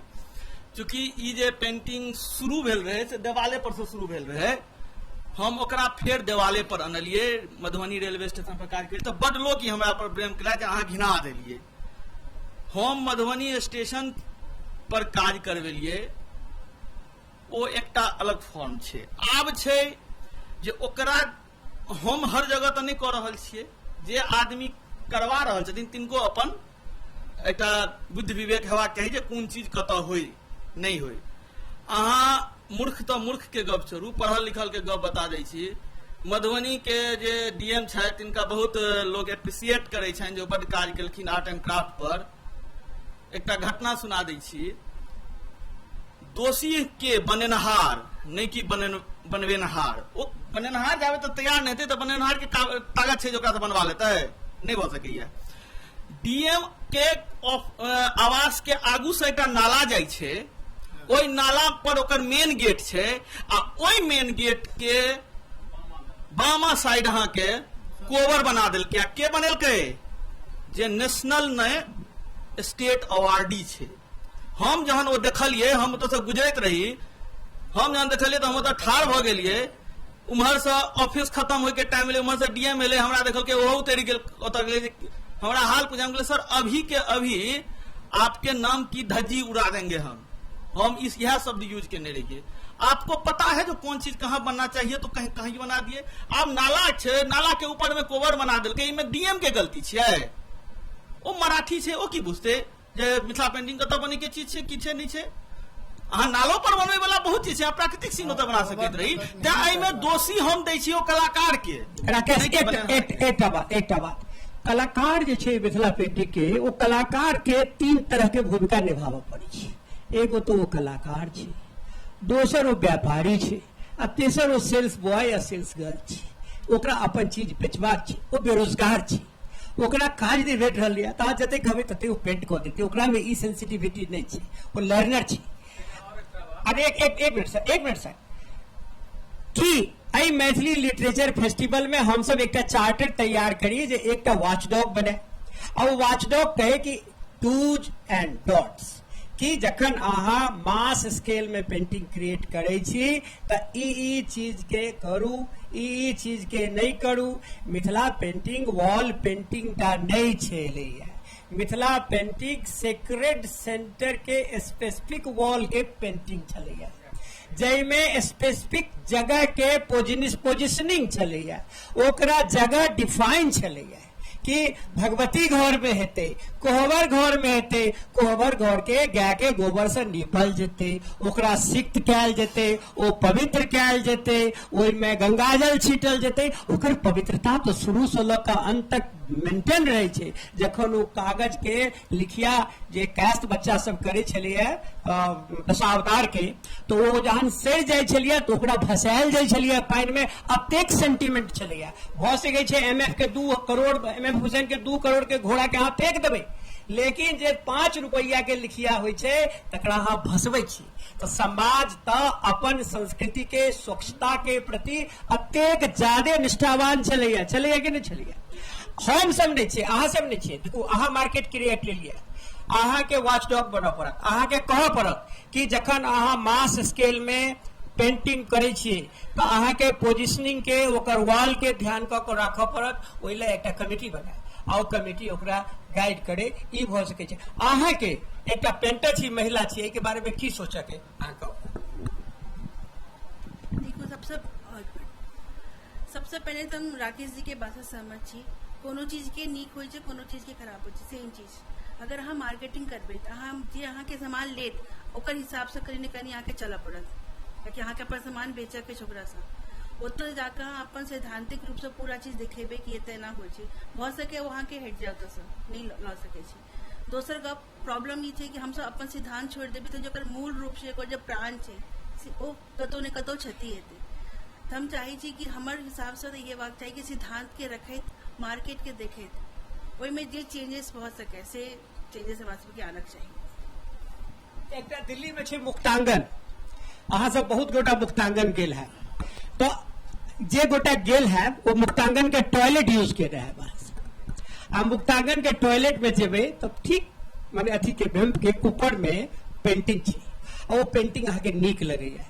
चूँकि ई जे पेंटिंग शुरू भेल रहै से देवाले पर से शुरू भेल रहै, हम ओकरा फेर देवाले पर अनलियै, मधुबनी रेलवे स्टेशन पर काज करी तऽ बड लोक ई हमरा पर प्रेम केलक जे अहाँ घिना देलियै। हम मधुबनी स्टेशन पर काज करबेलियै, ओ एकटा अलग फॉर्म छै। आब छै जे ओकरा हम हर जगह तऽ नहि कऽ रहल छियै, जे आदमी करवा रहल छथिन तिनको अपन एकटा बुद्धि विवेक हेबाक चाही जे कोन चीज कतऽ होइ नहि होइ। अहाँ मूर्ख तऽ मूर्ख के गप छोड़ू, पढ़ल लिखल के गप बता दै छी। मधुबनी के जे डीएम छथि तिनका बहुत लोग एप्रिसिएट करै छनि जे ओ बड्ड काज केलखिन आर्ट एंड क्राफ्ट पर। एकटा घटना सुना दै छी। दोषी के बनेनहार नहि कि बनबेनहार, ओ बनेनहार जाबे तऽ तैयार नहि हेतै तऽ बनेनहार के ताकत छै जे ओकरा से बनवा लेतै, नहि भऽ सकैया। डीएम के आवास के आगू से एकटा नाला जाइ छै, ओहि नाला पर ओकर मेन गेट छै आ ओहि मेन गेट के बामा साइड अहाँ के कोबर बना देलकै। आ के बनेलकै? जे नेशनल नहि स्टेट अवार्डी छै। हम जहन ओ देखलियै, हम ओतऽसँ गुजरैत रही, हम जहन देखलियै तऽ हम ओतऽ ठाढ़ भऽ गेलियै। उम्हरसँ ऑफिस खत्म होइके टाइम एलै, उम्हरसँ डीएम एलै, हमरा देखलकै, ओहो उतरि गेल, ओतऽ गेलै, हमरा हाल पूछे। हम कहलियै सर अभी के अभी आपके नाम की धज्जी उड़ा देंगे हम इस यह शब्द यूज केने रहिए। आपको पता है जो कौन चीज कहाँ बनना चाहिए तो कहीं कहीं बना दिए। आब नाला छै, नाला के ऊपर में कोबर बना देलकै, एहिमे डीएम के गलती छै? ओ मराठी छै, ओ की बुझतै जे मिथिला पेंटिंग कतऽ बनै के चीज छै, की छै नहि छै। अहाँ नालो पर बनबै वाला बहुत चीज छै, अहाँ प्राकृतिक सीन ओतऽ बना सकैत रही। तें एहिमे दोषी हम दै छी ओ कलाकार के। राकेश, एकटा बात, एकटा बात, कलाकार जे छै मिथिला पेंटिंग के, ओ कलाकार के तीन तरह के भूमिका निभाबऽ पड़ै छै। एगो तऽ ओ कलाकार छै, दोसर ओ व्यापारी छै, आ तेसर ओ सेल्स बॉय या सेल्स गर्ल छै। ओकरा अपन चीज बेचबाक छै, ओ बेरोजगार छै, ओकरा काज नहि भेट रहल यऽ, तऽ अहाँ जतेक कहबै ततेक ओ पेंट कऽ देतै। ओकरामे ई सेंसिटिविटी नहि छै, ओ लर्नर छै। अरे एक एक एक मिनट सर, एक मिनट सर, की एहि मैथिली लिटरेचर फेस्टिवल में हमसब एकटा चार्टर तैयार करी जे एकटा वॉचडॉग बने आ ओ वॉचडॉग कहे कि डूज एंड डॉट्स, कि जखन अहाँ मास स्केल में पेंटिंग क्रिएट करै छी तऽ ई चीज के करू, ई चीज के नहि करू। मिथिला पेंटिंग वॉल पेंटिंग टा नहि छलैया, मिथिला पेंटिंग सेक्रेड सेंटर के स्पेसिफिक वॉल के पेंटिंग छलैया, जाहिमे स्पेसिफिक जगह के पोजिशनिंग छलैया, ओकरा जगह डिफाइन छलैया कि भगवती घर में हेतै, कोहबर घर में हेतै, कोहबर घर के गाय के गोबर से नीपल जेतै, ओकरा सिक्त कयल जेतै, ओ पवित्र कयल जेतै, ओहिमे गंगाजल छीटल जेतै। ओकर पवित्रता तऽ शुरू से लऽ कऽ अंत तक मेंटेन रहै छै। जखन ओ कागज के लिखिया जे कायस्थ बच्चा सब करै छलैया दशावतार के, तऽ ओ जहन सड़ि जाइ छलैया तऽ ओकरा भसायल जाइ छलैया पानि मे, अतेक सेंटिमेंट छलैया। भऽ सकै छै एम एफ के 2 करोड़, एम एफ हुसैन के 2 करोड़ के घोड़ा के अहाँ फेंक देबै, लेकिन जे 5 रुपैआ के लिखिया होइ छै तकरा अहाँ भसबै छी। तऽ समाज तऽ अपन संस्कृति के स्वच्छता के प्रति अतेक ज्यादे निष्ठावान छलैया, छलैया कि नहि छलैया? हम सब नहि छियै, अहाँ सब नहि छियै। देखू, अहाँ मार्केट क्रिएट लेलियै, अहाँके वॉचडॉग बनऽ पड़त, अहाँके कहऽ पड़त कि जखन अहाँ मास स्केल में पेंटिंग करै छियै तऽ अहाँके पोजिशनिंग के, ओकर वॉल के ध्यान कऽ कऽ राखऽ पड़त। ओहि लए एकटा कमिटी बनाए आ ओ कमिटी ओकरा गाइड करे, ई भऽ सकै छै। अहाँके एकटा पेंटर छी, महिला छी, एहिके बारे में की सोचऽ के अहाँ कहू? देखू, सबसे पहिले तऽ हम राकेश जी के बात से सहमत छी। कोनो चीज के नीक होइ छै, कोनो चीज के खराब होइ छै। सेम चीज अगर अहाँ मार्केटिंग करबै तऽ अहाँ जे अहाँके सामान लेत ओकर हिसाबसँ कनि ने कनि अहाँके चलऽ पड़त। कियाकि अहाँके अपन सामान बेचऽके छै ओकरासँ। ओतऽ जाकऽ अहाँ अपन सैद्धांतिक रूपसँ पूरा चीज देखेबै कि एतऽ एना होइ छै, भऽ सकै ओ अहाँके हटि जाय ओतऽसँ, नहि लऽ सकै छै। दोसर गप प्रॉब्लम ई छै कि हमसब अपन सिद्धांत छोड़ि देबै तऽ जे ओकर मूल रूप छै, ओकर जे प्राण छै, से ओ कतहु ने कतहु क्षति हेतै। तऽ हम चाहै छी कि हमर हिसाबसँ तऽ ई हेबाक चाही कि सिद्धान्तके रखैत मार्केटके देखैत ओहिमे जे चेंजेस भऽ सकै से चेंजेस हमरा सबके आनक चाही। एकटा दिल्ली में छै मुक्तांगन, अहाँ सब बहुत गोटा मुक्तांगन गेल है, तो जे गोटा गेल है वो मुक्तांगन के टॉयलेट यूज केने है बस। आ मुक्तांगन के टॉयलेट में जेबै तो ठीक माने अथी के भेम्प के ऊपर में पेंटिंग छै, आ ओ पेंटिंग अहाँके नीक लगैया।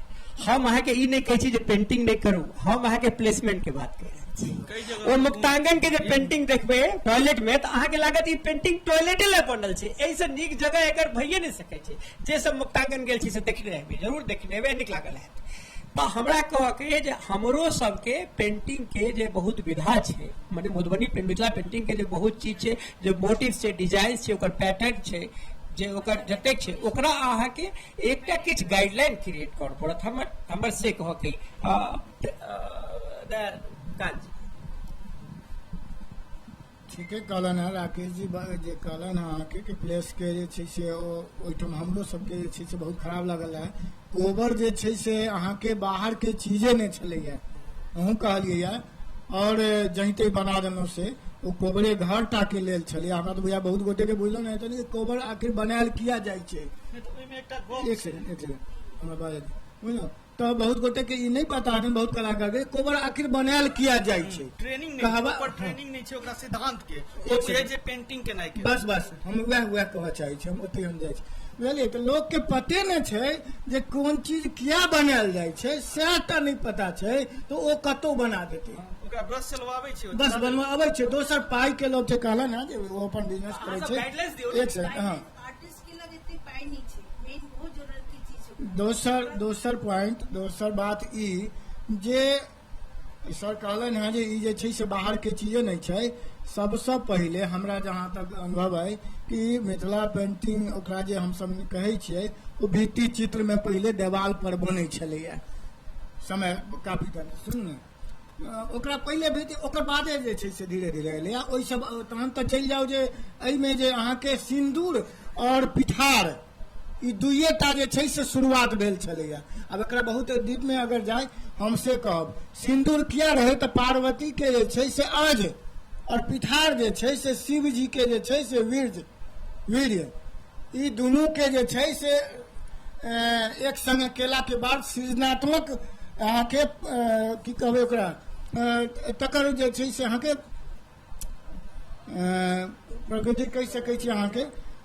हम अहाँके ई नहि कहै छी जे पेंटिंग नहि करू, हम अहाँके प्लेसमेंट के बात कहि रहल छी। ओ मुक्तांगन के जे पेंटिंग देखबै टॉयलेट में तऽ अहाँके लागत ई पेंटिंग टॉयलेटे लए बनल छै, एहिसँ नीक जगह एकर भइए नहि सकै छै। जे सब मुक्तांगन गेल छी से देखने हेबै, जरूर देखने हेबै, नीक लागल हैत। तऽ हमरा कहऽके अइ जे हमरो सबके पेंटिंग के जे बहुत विधा छै, मने मधुबनी मिथिला पेंटिंग के जे बहुत चीज छै, जे मोटिव छै, डिजाइन छै, ओकर पैटर्न छै, जे ओकर जतेक छै, ओकरा अहाँके एकटा किछु गाइडलाइन क्रिएट करऽ पड़त। हमर हमर से कहऽके काज। ठीके कहलनि हँ राकेश जी, जे कहलनि हँ अहाँके कि प्लेसके जे छै से ओ ओहिठाम हमरो सबके जे छै से बहुत खराब लागल रहए। कोबर जे छै से अहाँके बाहरके चीजे नहि छलैए, अहूँ कहलियै, आओर जहीं तहीं बना देलहुँ से ओ कोबरे घर टाके लेल छलैए। हमरा तऽ बुझाइ बहुत गोटेके बुझलो नहि हेतनि कि कोबर आखिर बनायल किया जाइ छै। एक सेकंड एक सेकंड हमरा बाजऽ दिअ, बुझलहुँ? तऽ बहुत गोटे के ई नहि पता हेतनि, बहुत कलाकार के कोबर आखिर बनायल किया जाइ छै, ट्रेनिंग नहि प्रॉपर ट्रेनिंग नहि छै ओकरा सिद्धांत के, ओ बुझै छै पेंटिंग केनाइ के। बस बस हम वएह वएह कहऽ चाहै छी, हम ओतहि हम जाइ छी, बुझलियै? तऽ लोकके पते नहि छै जे कोन चीज किया बनायल जाइ छै, सएह टा नहि पता छै, तऽ ओ कतहु बना देतै, ओकरा ब्रश चलवाबै छै, बस बनवाबै छै। दोसर पाइ के लोक छै, कहलनि हँ जे ओ अपन बिजनेस करै छै। एक सेकंड, हँ, आर्टिस्ट के लग एते पाइ नहि छै, मेन बहुत जरूरत के चीज छै। दोसर दोसर पॉइंट, दोसर बात ई जे सर कहलनि हँ जे ई जे छै से बाहरके चीजे नहि छै। सबसँ पहिले हमरा जहाँ तक अनुभव अइ कि मिथिला पेंटिंग ओकरा जे हमसब कहै छियै ओ भित्ति चित्रमे पहिले देवाल पर बनै छलैए, समय काफी टाइम सुन ने, ओकरा पहिले भित्ति, ओकर बादे जे छै से धीरे धीरे एलै। आ ओहि सब तहन तऽ चलि जाउ जे एहिमे जे अहाँके सिन्दूर आओर पिठार ई दुइए टा जे छै से शुरुआत भेल छलैए। आब एकरा बहुत डीपमे अगर जाय हम से कहब, सिन्दूर किया रहै तऽ पार्वतीके जे छै से अज, आओर पिठार जे छै से शिव जी के जे छै से वीर्य, वीर्य ई दुनूके जे छै से एक संगे केलाके बाद सृजनात्मक अहाँके की कहबै ओकरा, तकर जे छै से अहाँके प्रकृति कहि सकै छी अहाँके,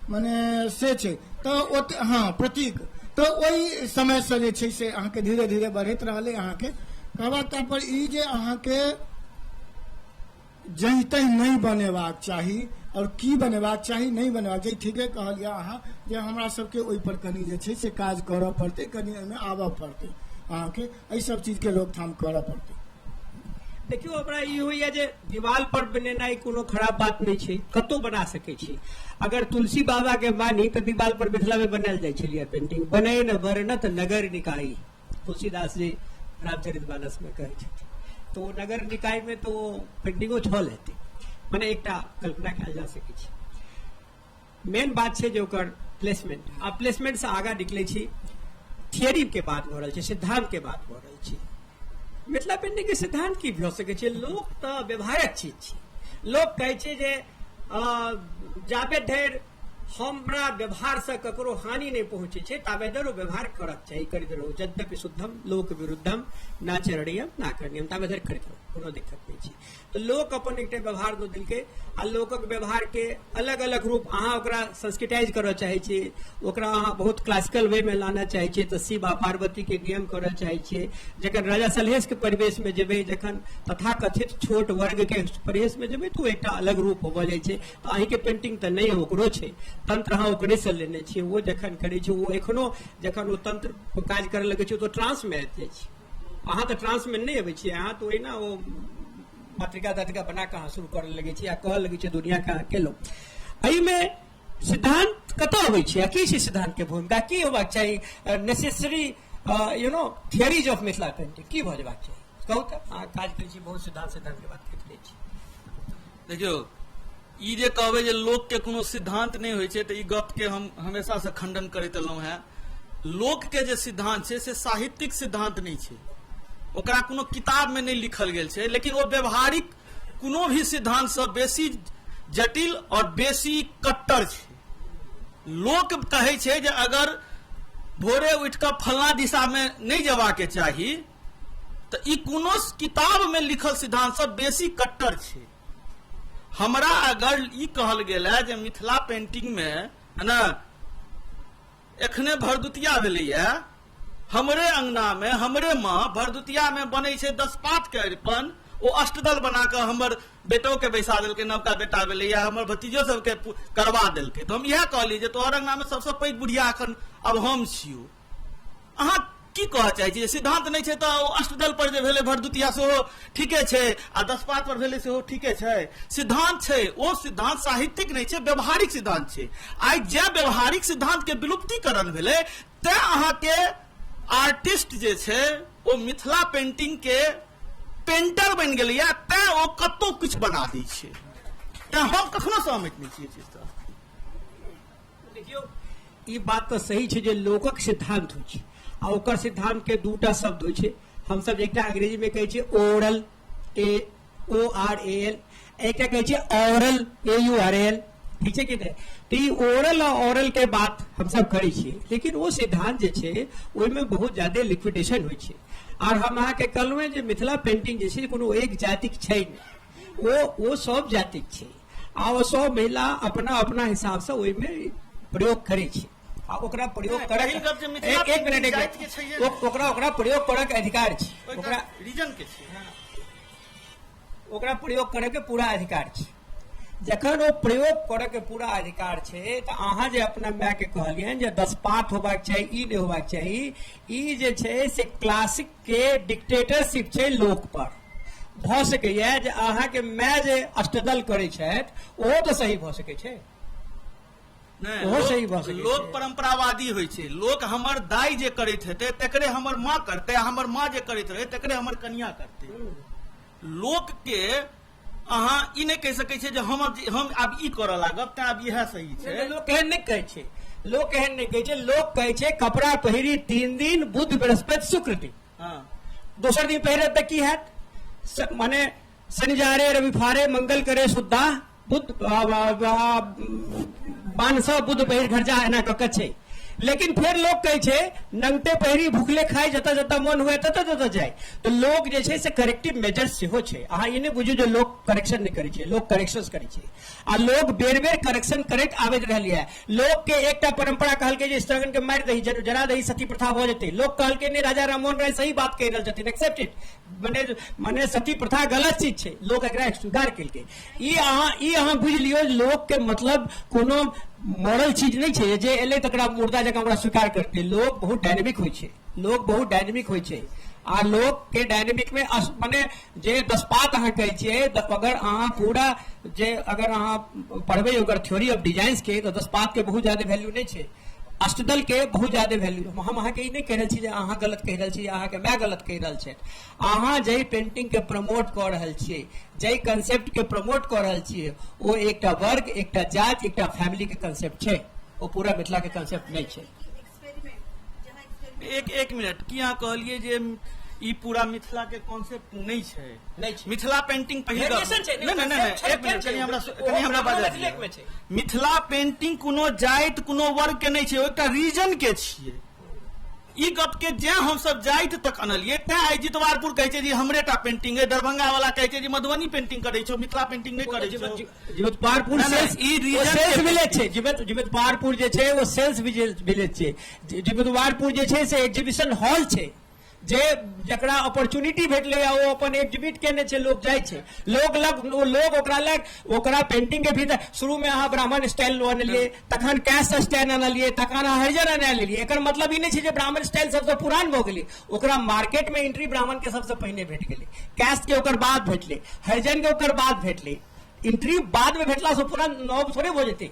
मने से छै तऽ ओते, हँ प्रतीक। तऽ ओहि समयसँ जे छै से अहाँके धीरे धीरे बढ़ैत रहलै। अहाँके कहबाक तात्पर्य ई जे अहाँके जहीं तहीं नहि बनेबाक चाही, आओर की बनेबाक चाही नहि बनेबाक चाही, ठीके कहलियै अहाँ जे हमरा सबके ओहिपर कनि जे छै से काज करऽ पड़तै, कनि एहिमे आबऽ पड़तै, अहाँके एहि सब चीजके रोकथाम करऽ पड़तै। देखियौ, हमरा ई होइए जे दीवाल पर बनेनाइ कोनो खराब बात नहि छै, कतहु बना सकै छी। अगर तुलसी बाबा के मानी तऽ दीवाल पर मिथिला में बनायल जाइ छलियै पेंटिंग, बने न वर्णत नगर निकाय, तुलसीदास जी रामचरित मानस में कहै छथिन। तऽ ओ नगर निकाय में तऽ ओ पेंटिंगो छल हेतै, मने एकटा कल्पना कयल जा सकै छै। मेन बात छै जे ओकर प्लेसमेंट, आ प्लेसमेंट से आगाँ निकलै छी, थियरी के बात भऽ रहल छै, सिद्धांत के बात भऽ रहल छै। मिथिला पेंटिंग के सिद्धांत की भऽ सकै छै? लोक तऽ व्यवहारक चीज छै। लोक कहै छै जे जाबे धरि हमरा व्यवहारसँ ककरो हानि नहि पहुँचै छै ताबे धरि ओ व्यवहार करक चाही, करैत रहू। यद्यपि शुद्धम लोक विरुद्धम नाचरणीयम ना करणीयम, ताबे धरि करैत रहू, कोनो दिक्कत नहि छै। तऽ लोक अपन एकटा व्यवहार दऽ देलकै, आ लोकक व्यवहारके अलग अलग रूप, अहाँ ओकरा संस्कृताइज करऽ चाहै छियै, ओकरा अहाँ बहुत क्लासिकल वे मे लानऽ चाहै छियै तऽ शिव आ पार्वतीके नियम करऽ चाहै छियै। जखन राजा सलहेशके परिवेशमे जेबै, जखन तथाकथित छोट वर्गके परिवेशमे जेबै तऽ ओ एकटा अलग रूप भऽ जाइ छै। तऽ अहीँके पेंटिंग तऽ नहि, ओकरो छै तंत्र, अहाँ ओकरेसँ लेने छियै। ओ जखन करै छै, ओ एखनो जखन ओ तंत्र काज करऽ लगै छै तऽ ट्रांसमे आबि जाइ छै। अहाँ तऽ ट्रांसमे नहि अबै छियै, अहाँ तऽ ओहिना ओ मातृका तातृका बना कऽ अहाँ शुरू करऽ लगै छियै आ कहऽ लगै छियै दुनिआके अहाँ केलहुँ। एहिमे सिद्धांत कतऽ अबै छै आ की छै सिद्धांतके भूमिका, की होबाक चाही necessary you know theories of Mithila painting की भऽ जेबाक चाही? कहू तऽ, अहाँ काज करै छी, बहुत सिद्धांत सिद्धांत के बात करैत रहै छी। देखियौ, ई जे कहबै जे लोक के कोनो सिद्धांत नहि होइ छै, तऽ ई गप के हम हमेशा से खंडन करैत एलहुँ हेँ। लोक के जे सिद्धांत छै से साहित्यिक सिद्धांत नहि छै, ओकरा कोनो किताब में नहि लिखल गेल छै, लेकिन ओ व्यवहारिक कोनो भी सिद्धांत से बेसी जटिल और बेसी कट्टर छै। लोक कहै छै जे अगर भोरे उठि कऽ फल्लाँ दिशा में नहि जेबाक चाही, तऽ ई कोनो किताब में लिखल सिद्धांत से बेसी कट्टर छै। हमरा अगर ई कहल गेल है जे मिथिला पेंटिंग में है ना एखने भरदुतिया भेलैया, हमरे अंगना में हमरे माँ भरदुतिया में बनै छै 10 पात के अरिपन, ओ अष्टदल बना कऽ हमर बेटो के बैसा देलकै, नवका बेटा भेलैया, हमर भतीजो सबके करवा देलकै, तऽ हम इएह कहलियै जे तोहर अंगना में सबसँ पैघ बुढ़िया एखन आब हम छियौ। अहाँ की कहऽ चाहै छी? सिद्धांत नहि छै तऽ ओ अष्टदल पर जे भेलै भरदुतिया सेहो ठीके छै आ दसपात पर भेलै सेहो ठीके छै। सिद्धांत छै, ओ सिद्धांत साहित्यिक नहि छै, व्यवहारिक सिद्धांत छै। आइ जे व्यवहारिक सिद्धांत के विलुप्तीकरण भेलै, तैं अहाँके आर्टिस्ट जे छै ओ मिथिला पेंटिंग के पेंटर बनि गेलैया, तैं ओ कतौ किछु बना दै छै। तैं हम कखनो सहमति नहि छियै चीज सँ। देखियौ, ई बात तऽ सही छै जे लोकक सिद्धांत होइ छै आ ओकर सिद्धांत के दूटा शब्द होइ छै। हमसब एकटा अंग्रेजी में कहै छियै oral, A O R A L, एकटा कहै छियै oral, A U R L, ठीक छै कि नहि? तऽ ई ओरल आ ऑरल के बात हमसब करै छियै, लेकिन ओ सिद्धांत जे छै ओहिमे बहुत ज्यादे लिक्विडेशन होइ छै। आर हम अहाँके कहलहुँ जे मिथिला पेंटिंग जे छै कोनो एक जातिक छै नहि, ओ सब जातिक छै आ ओ सब महिला अपना अपना हिसाब से ओहिमे प्रयोग करै छै आ ओकरा प्रयोग करक पहिल गप जे मिथिला एक मिनट, एक जाति के छैहे मिनट, ओकरा ओकरा प्रयोग करक अधिकार छै, ओकरा रीजन के छै, ओकरा प्रयोग करे के पूरा अधिकार छै। जखन ओ प्रयोग करे के पूरा अधिकार छै तऽ अहाँ जे अपना माय के कहलियनि जे दसपात होबाक चाही, ई नहि होबाक चाही, ई जे छै से क्लासिक के डिक्टेटरशिप छै लोक पर। भऽ सकैया जे अहाँके माय जे अष्टदल करै छथि ओहो तऽ सही भऽ सकै छै, नहि, ओहो सही भऽ सकै। लोक परंपरावादी होइ छै। लोक हमर दाइ जे करैत हेतै तकरे हमर माँ करतै, हमर माँ जे करैत रहै तकरे हमर कनिया करतै। लोक के अहाँ ई नहि कहि सकै छियै जे हम आब ई करऽ लागब तैं आब इएह सही छै। लोक एहन नहि कहै छै, लोक एहन नहि कहै छै। लोक कहै छै कपड़ा पहिरी 3 दिन, बुध बृहस्पति शुक्र दिन, दोसर दिन पहिरत तऽ की हैत? माने शनि जारे रवि फारे मंगल करे शुद्धा बुध बानसा बुध पहिर घर जा, एना कऽ के छै। लेकिन फेर लोक कहै छै नंगटे पहिरी भूखले खाइ, जतऽ जतऽ मन हुए ततऽ ततऽ जाय। तऽ लोक जे छै से करेक्टिव मेजर सेहो छै। अहाँ ई नहि बुझू जे लोक करेक्शन नहि करै छै, लोक करेक्शन करै छै आ लोक बेर बेर करेक्शन करैत आबैत रहलियै। लोक के एकटा परंपरा कहलकै जे स्त्रगण के मारि दही, जरा दही, सती प्रथा भऽ जेतै। लोक कहलकै नहि, राजा राममोहन राय सही बात कहि रहल छथिन, एक्सेप्ट it, मने सती प्रथा गलत चीज छै, लोक एकरा स्वीकार केलकै। ई अहाँ बुझि लियौ, लोक के मतलब कोनो मॉरल चीज नहि छै जे एलै तकरा मुर्दा जकाँ ओकरा स्वीकार करतै। लोक बहुत डायनेमिक होइ छै, लोक बहुत डायनेमिक होइ छै आ लोक के डायनेमिक में मने जे दसपात अहाँ कहै छियै, अगर अहाँ पूरा जे अगर अहाँ पढ़बै ओकर थ्योरी ऑफ डिजाइन्स के, तऽ दसपात के बहुत ज्यादा वैल्यू नहि छै, अष्टदल के बहुत ज्यादा वैल्यू। हम अहाँके ई नहि कहि रहल छी जे अहाँ गलत कहि रहल छी, अहाँके माय गलत कहि रहल छथि। अहाँ जाहि पेंटिंग के प्रमोट कऽ रहल छियै, जाहि कंसेप्ट के प्रमोट कऽ रहल छियै, ओ एकटा वर्ग, एकटा जाति, एकटा फैमिली के कंसेप्ट छै, ओ पूरा मिथिला के कंसेप्ट नहि छै। एक मिनट, की अहाँ कहलियै जे ई पूरा मिथिला के कॉन्सेप्ट नहि छै? नहि छै। मिथिला पेंटिंग पहिल गप। Variation छै, नहि, नहि, नहि, concept छै, एक मिनट, छै। कनि हमरा ओहो बाजऽ मिथिलेक दिअ। में छै। मिथिला पेंटिंग कोनो जाति कोनो वर्ग के नहि छै, ओ एकटा रीजन के छियै। ई गप के जें हमसब जाति तक अनलियै, तैं आइ जितवारपुर कहै छै जे हमरे टा पेंटिंग है, दरभंगा वाला कहै छै जे मधुबनी पेंटिंग करै छौ, मिथिला पेंटिंग नहि करै छौ। जितवारपुर नहि, नहि, सेल्स ई ओ रीजन सेल्स के विलेज छै। जितवारपुर जे छै ओ सेल्स विलेज छै। जितवारपुर जे छै से एग्जीबिशन हॉल छै, जे जकरा अपॉर्चुनिटी भेटलै आ ओ अपन एग्जिबिट केने छै, लोक जाइ छै, लोक लग, ओ लोक ओकरा लग, ओकरा पेंटिंग के भीतर शुरू में अहाँ ब्राह्मण स्टाइल अनलियै, तखन कैश स्टाइल अनलियै, तखन अहाँ हरिजन अना लेलियै। एकर मतलब ई नहि छै जे ब्राह्मण स्टाइल सबसँ पुरान भऽ गेलै, ओकरा मार्केट में एंट्री ब्राह्मण के सबसँ पहिने भेट गेलै, कैश के ओकर बाद भेटलै, हरिजन के ओकर बाद भेटलै। एंट्री बाद में भेटला से पूरा नव थोड़े भऽ जेतै,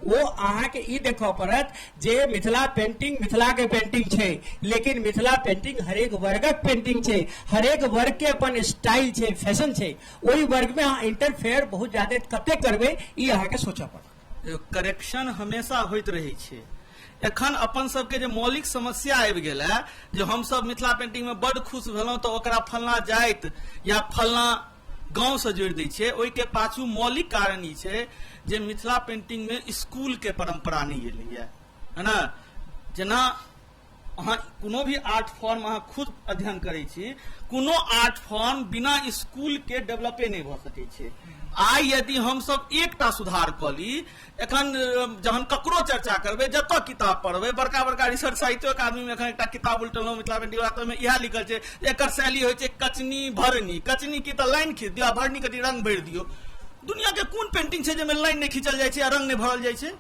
ओ अहाँके ई देखऽ पड़त जे मिथिला पेंटिंग मिथिलाके पेंटिंग छै, लेकिन मिथिला पेंटिंग हरेक वर्गक पेंटिंग छै, हरेक वर्गके अपन स्टाइल छै, फैशन छै। ओहि वर्गमे अहाँ इंटरफेयर बहुत ज्यादा कते करबै ई अहाँके सोचऽ पड़त। करेक्शन हमेशा होइत रहै छै। एखन अपन सबके जे मौलिक समस्या आबि गेल है जे हमसब मिथिला पेंटिंग में बड खुश भेलहुँ तऽ ओकरा फलना जाति या फलना गाँव से जोड़ि दै छियै, ओहिके पाछू मौलिक कारण ई छै जे मिथिला पेंटिंग में स्कूल के परंपरा नहि एलैया, है ना। जेना अहाँ कोनो भी आर्ट फॉर्म अहाँ खुद अध्ययन करै छी, कोनो आर्ट फॉर्म बिना स्कूल के डेवलपे नहि भऽ सकै छै। आइ यदि हमसब एकटा सुधार कऽ ली, एखन जहन ककरो चर्चा करबै, जतऽ किताब पढ़बै, बड़का बड़का रिसर्च साहित्यो अकादमी में एखन एकटा किताब उलटलहुँ मिथिला पेंटिंग वाला, तऽ ओहिमे इएह लिखल छै एकर शैली होइ छै कचनी भरनी। कचनी की तऽ लाइन खींच दियौ आ भरनी कथी रंग भरि दियौ। दुनिया के कोन पेंटिंग छै जाहिमे लाइन नहि खींचल जाइ छै आ रंग नहि भरल जाइ छै?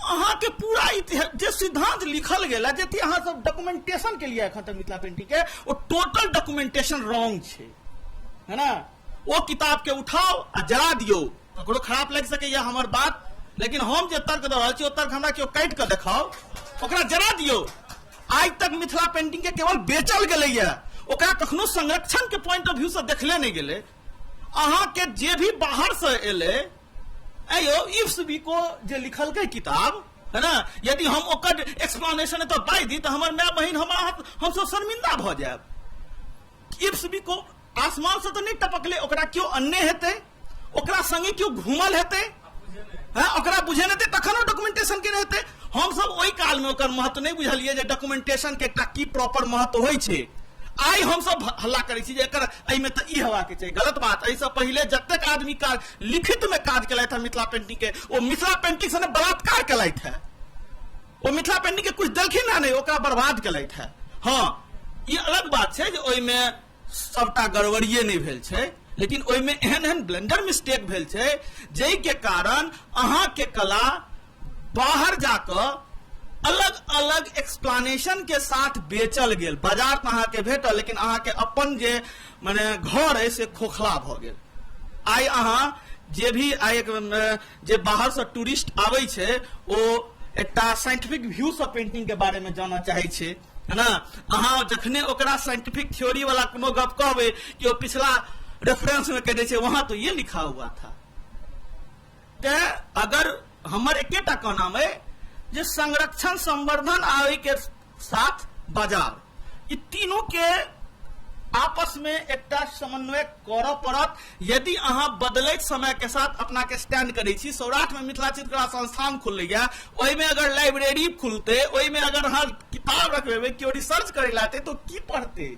अहाँके पूरा इतिहास जे सिद्धांत लिखल गेल है, जते अहाँ सब डॉक्यूमेंटेशन के लिए एखन तक मिथिला पेंटिंग के, ओ टोटल डॉक्यूमेंटेशन रॉन्ग छै, है ना। ओ किताब के उठाओ आ जरा दियौ, ककरो खराब लागि सकैया हमर बात, लेकिन हम जे तर्क दऽ रहल छी ओ तर्क हमरा केओ काटि कऽ देखाओ, ओकरा जरा दियौ। आइ तक मिथिला पेंटिंग के केवल बेचल गेलैया, ओकरा कखनो संरक्षण के पॉइंट ऑफ व्यू से देखले नहि गेलै। अहाँके जे भी बाहर से एलै, अयो इफ्स बिको जे लिखलकै किताब, है ना, यदि हम ओकर एक्सप्लेनेशन एतऽ बाजि दी तऽ हमर माय बहिन हमरा हमसब शर्मिंदा भऽ जायब। इफ्स बिको आसमान से तऽ नहि टपकलै, ओकरा केओ अनने हेतै, ओकरा संगे केओ घूमल हेतै, हँ, ओकरा बुझेने हेतै तखन ओ डॉक्यूमेंटेशन केने हेतै। हमसब ओहि काल मे ओकर महत्व नहि बुझलियै जे डॉक्यूमेंटेशन के एकटा की प्रॉपर महत्व होइ छै। आइ हमसब हल्ला करै छी जे एकर एहिमे तऽ ई हेबाक चाही, गलत बात। एहिसँ पहिले जतेक आदमी काज लिखित मे काज केलथि हँ मिथिला पेंटिंग के, ओ मिथिला पेंटिंग से बलात्कार केलथि हँ, ओ मिथिला पेंटिंग के कुछ देलखिन हँ नहि, ओकरा बर्बाद केलथि हँ। हँ, ई अलग बात छै जे ओहिमे सबटा गड़बड़िए नहि भेल छै, लेकिन ओहिमे एहन एहन ब्लेंडर मिस्टेक भेल छै जाहिके कारण अहाँके कला बाहर जाकऽ अलग अलग एक्सप्लेनेशन के साथ बेचल गेल। बाजार तऽ अहाँके भेटल, लेकिन अहाँके अपन जे माने घर अइ से खोखला भऽ गेल। आइ अहाँ जे भी आइ एक जे बाहरसँ टूरिस्ट आबै छै ओ एकटा साइंटिफिक व्यू सँ पेंटिंग के बारे में जानऽ चाहै छै, है ना। अहाँ जखने ओकरा साइंटिफिक थ्योरी वाला कोनो गप कहबै कि ओ पिछला रेफरेंस में कहि दै छै वहां तो ये लिखा हुआ था। तें अगर हमर एकेटा कहनाम अइ जे संरक्षण संवर्धन आ ओहिके साथ बाजार, ई तीनू के आपस में एकटा समन्वय करऽ पड़त। यदि अहाँ बदलैत समय के साथ अपना के स्टैंड करै छी, सौराठ में मिथिला चित्रकला संस्थान खुललैया, ओहिमे अगर लाइब्रेरी खुलतै, ओहिमे अगर अहाँ किताब रखबेबै, केओ रिसर्च करै लए एतै तऽ की पढ़तै?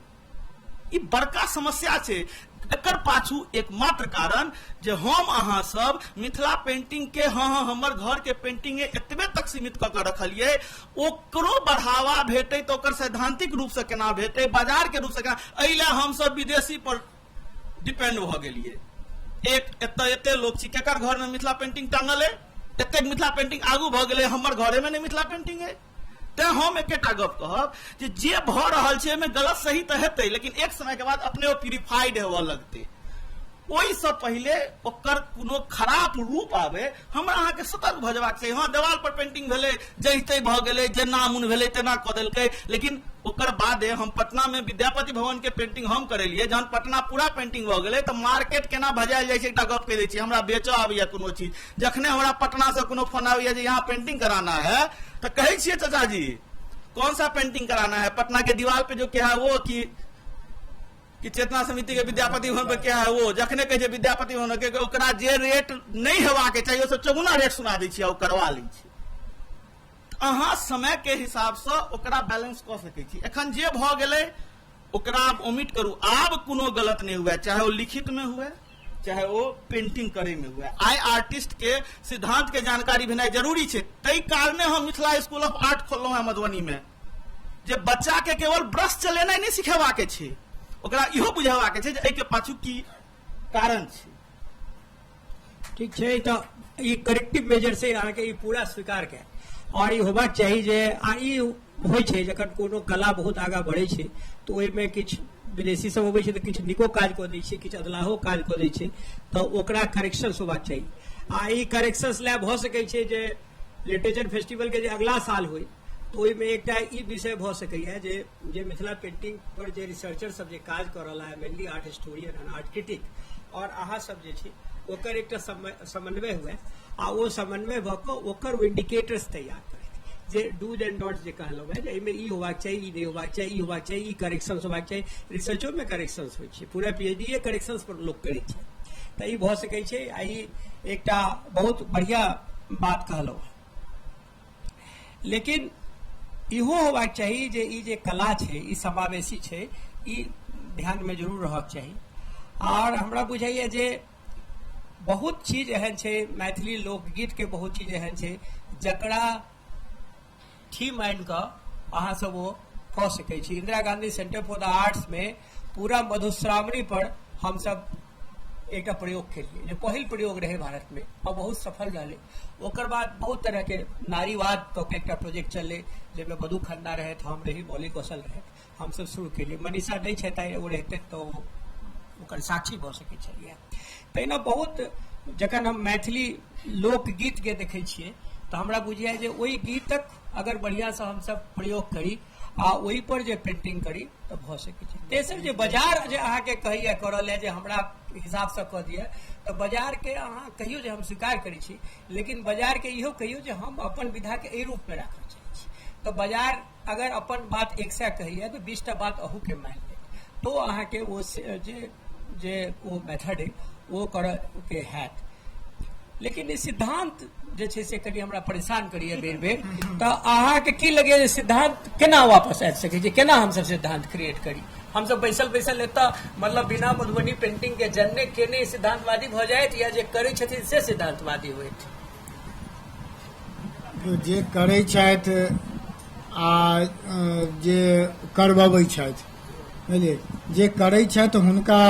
ई बड़का समस्या छै। एकर पाछू एकमात्र कारण जे हम अहाँ सब मिथिला पेंटिंग के हाँ हाँ हमर घर के पेंटिंग एतबे तक सीमित कऽ के रखलियै, ओकरो बढ़ावा भेटै तऽ ओकर सैद्धांतिक रूप से केना भेटै, बाजार के रूप से केना, एहि लए हम सब विदेशी पर डिपेंड भऽ गेलियै। एक एतऽ एते लोक छी, केकर घर में मिथिला पेंटिंग टांगल अइ? एतेक मिथिला पेंटिंग आगू भऽ गेलै, हमर घरे में नहि मिथिला पेंटिंग अइ। तें हम एकेटा गप कहब जे जे भऽ रहल छै ओहिमे गलत सही तऽ हेतै, लेकिन एक समय के बाद अपने ओ प्यूरिफाइड हेबऽ लगतै। ओहिसँ पहिले ओकर कोनो खराब रूप आबै, हमरा अहाँके सतर्क भऽ जेबाक चाही। हँ, देवाल पर पेंटिंग भेलै, जहिते भऽ गेलै, जेना मोन भेलै तेना कऽ देलकै, लेकिन ओकर बादे हम पटना में विद्यापति भवन के पेंटिंग हम करेलियै। जहन पटना पूरा पेंटिंग भऽ गेलै तऽ मार्केट केना भजायल जाइ छै एकटा गप कहि दै छी। हमरा बेचऽ आबैया कोनो चीज, जखने हमरा पटना से कोनो फोन आबैया जे यहाँ पेंटिंग कराना है, तऽ कहै छियै चाचा जी कौन सा पेंटिंग कराना है, पटना के दीवार पे जो क्या है वो कि चेतना समिति के विद्यापति भवन पे क्या है वो। जखने कहै छै विद्यापति भवन के, ओकरा जे रेट नहि हेबाक चाही ओहिसँ चौगुना रेट सुना दै छियै आ ओ करवा लै छै। अहाँ समय के हिसाबसँ ओकरा बैलेंस कऽ सकै छी। एखन जे भऽ गेलै ओकरा आब ओमिट करू, आब कोनो गलत नहि हुए, चाहे ओ लिखित में हुए चाहे ओ पेंटिंग करे में हुए। आइ आर्टिस्ट के सिद्धांत के जानकारी भेनाइ जरूरी छै। ताहि कारणे हम मिथिला स्कूल ऑफ आर्ट खोललहुँ हेँ मधुबनी में, जे बच्चा के केवल ब्रश चलेनाइ नहि सिखेबाक छै, ओकरा इहो बुझेबाक छै जे एहिके पाछू की कारण छै। ठीक छै, तऽ ई करेक्टिव मेजर से अहाँके ई पूरा स्वीकार के और ई होबाक चाही जे आ ई होइ छै जखन कोनो कला बहुत आगाँ बढ़ै छै तऽ ओहिमे किछु विदेशी सब अबै छै तऽ किछु नीको काज कऽ दै छै, किछु अधलाहो काज कऽ दै छै, तऽ ओकरा करेक्शंस होबाक चाही। आ ई करेक्शंस लए भऽ सकै छै जे लिटरेचर फेस्टिवलके जे अगला साल होइ तऽ ओहिमे एकटा ई विषय भऽ सकैए जे जे मिथिला पेंटिंग पर जे रिसर्चर सब जे काज कऽ रहला है, mainly art historian and art critic, आओर अहाँ सब जे छी ओकर एकटा समन्वय हुए आ ओ समन्वय भऽ कऽ ओकर इंडिकेटर्स तैयार करैत, जे डूज एंड डॉट्स जे कहलहुँ हेँ जे एहिमे ई होबाक चाही, ई नहि होबाक चाही, ई होबाक चाही, ई करेक्शंस होबाक चाही। रिसर्चोमे करेक्शंस होइ छै, पूरा PhD corrections पर लोक करै छै, तऽ ई भऽ सकै छै। आ ई एकटा बहुत बढ़िआँ बात कहलहुँ। लेकिन इहो होबाक चाही जे ई जे कला छै ई समावेशी छै, ई ध्यानमे जरूर रहक चाही। आओर हमरा बुझाइए जे बहुत चीज एहन छै, मैथिली लोकगीतके बहुत चीज एहन छै जकरा थीम आनि कऽ अहाँ सब ओ कऽ सकै छी। Indira Gandhi centre for the आर्ट्समे पूरा मधुश्रावणी पर हमसब एकटा प्रयोग केलियै, जे पहिल प्रयोग रहै भारतमे आओर बहुत सफल रहलै। ओकर बाद बहुत तरहके नारीवाद कऽ के एकटा प्रोजेक्ट चललै, जाहिमे मधु खन्ना रहथि, हम रही, मौलिक कौशल रहथि, हमसब शुरू केलियै। मनीषा नहि छथि आइ, ओ रहितथि तऽ ओ ओकर साक्षी भऽ सकै छलियै। तहिना बहुत जखन हम मैथिली लोकगीतके देखै छियै तऽ हमरा बुझाइए जे ओहि गीतक अगर बढ़िआँसँ हमसब प्रयोग करी आ ओहिपर जे पेंटिंग करी तऽ भऽ सकै छै। तेसर जे बाजार जे अहाँके कहैए करऽ लए जे हमरा हिसाबसँ कऽ दिअ, तऽ बाजारके अहाँ कहियौ जे हम स्वीकार करै छी, लेकिन बाजारके इहो कहियौ जे हम अपन विधाके एहि रूपमे राखऽ चाहै छी। तऽ बाजार अगर अपन बात 100 कहैए तऽ 20टा बात अहूँके मानि लेत, तो अहाँके ओ जे जे ओ मेथड अइ ओ करऽके हैत। लेकिन ई सिद्धांत जे छै से कनि हमरा परेशान करैए बेर बेर। तऽ अहाँके की लगैए जे सिद्धांत केना वापस आबि सकै छै, केना हमसब सिद्धांत क्रिएट करी? हमसब बैसल बैसल एतऽ मतलब बिना मधुबनी पेंटिंग के जनने केने सिद्धांतवादी भऽ जाइत, या जे करै छथिन से सिद्धांतवादी होइत? जे करै छथि आ जे करबबै छथि, बुझलियै, जे करै छथि हुनका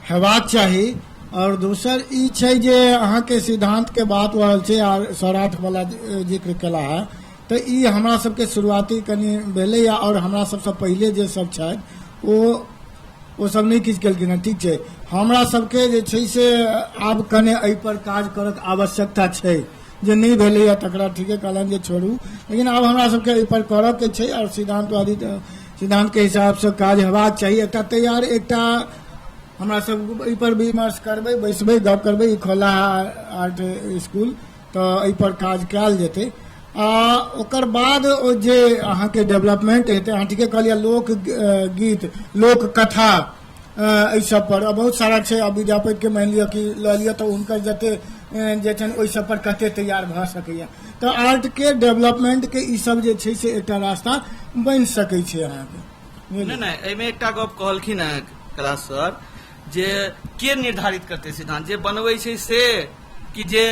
हेबाक चाही। आओर दोसर ई छै जे अहाँके सिद्धान्तके बात भऽ रहल छै आ सौराठ वाला जिक्र केला है, तऽ ई हमरा सबके शुरुआती कनि भेलैए। आओर हमरा सबसँ पहिले जे सब छथि ओ सब नहि किछु केलखिन हँ, ठीक छै। हमरा सबके जे छै से आब कने एहिपर काज करक आवश्यकता छै, जे नहि भेलैए तकरा ठीके कहलनि जे छोड़ू, लेकिन आब हमरा सबके एहिपर करऽके छै। आओर सिद्धान्तवादी सिद्धान्तके हिसाबसँ काज हेबाक चाही। एकटा तैयार एकटा हमरा सब एहिपर विमर्श करबै, बैसबै, गप करबै, ई खोला आर्ट स्कूल, तऽ एहिपर काज कयल जेतै। आ ओकर बाद ओ जे अहाँके डेवलपमेंट हेतै, अहाँ ठीके कहलियै लोक गीत, लोक कथा, एहि सब पर बहुत सारा छै। आब विद्यापतिके मानि लिअ कि लऽ लिअ तऽ हुनकर जते जे छनि ओहि सब पर कते तैयार भऽ सकैए। तऽ आर्टके डेवलपमेंटके ई सब जे छै से एकटा रास्ता बनि सकै छै अहाँके। नहि नहि, एहिमे एकटा गप कहलखिन हेँ कैलाश सर, जे के निर्धारित करतै सिद्धांत, जे बनबै छै से कि जे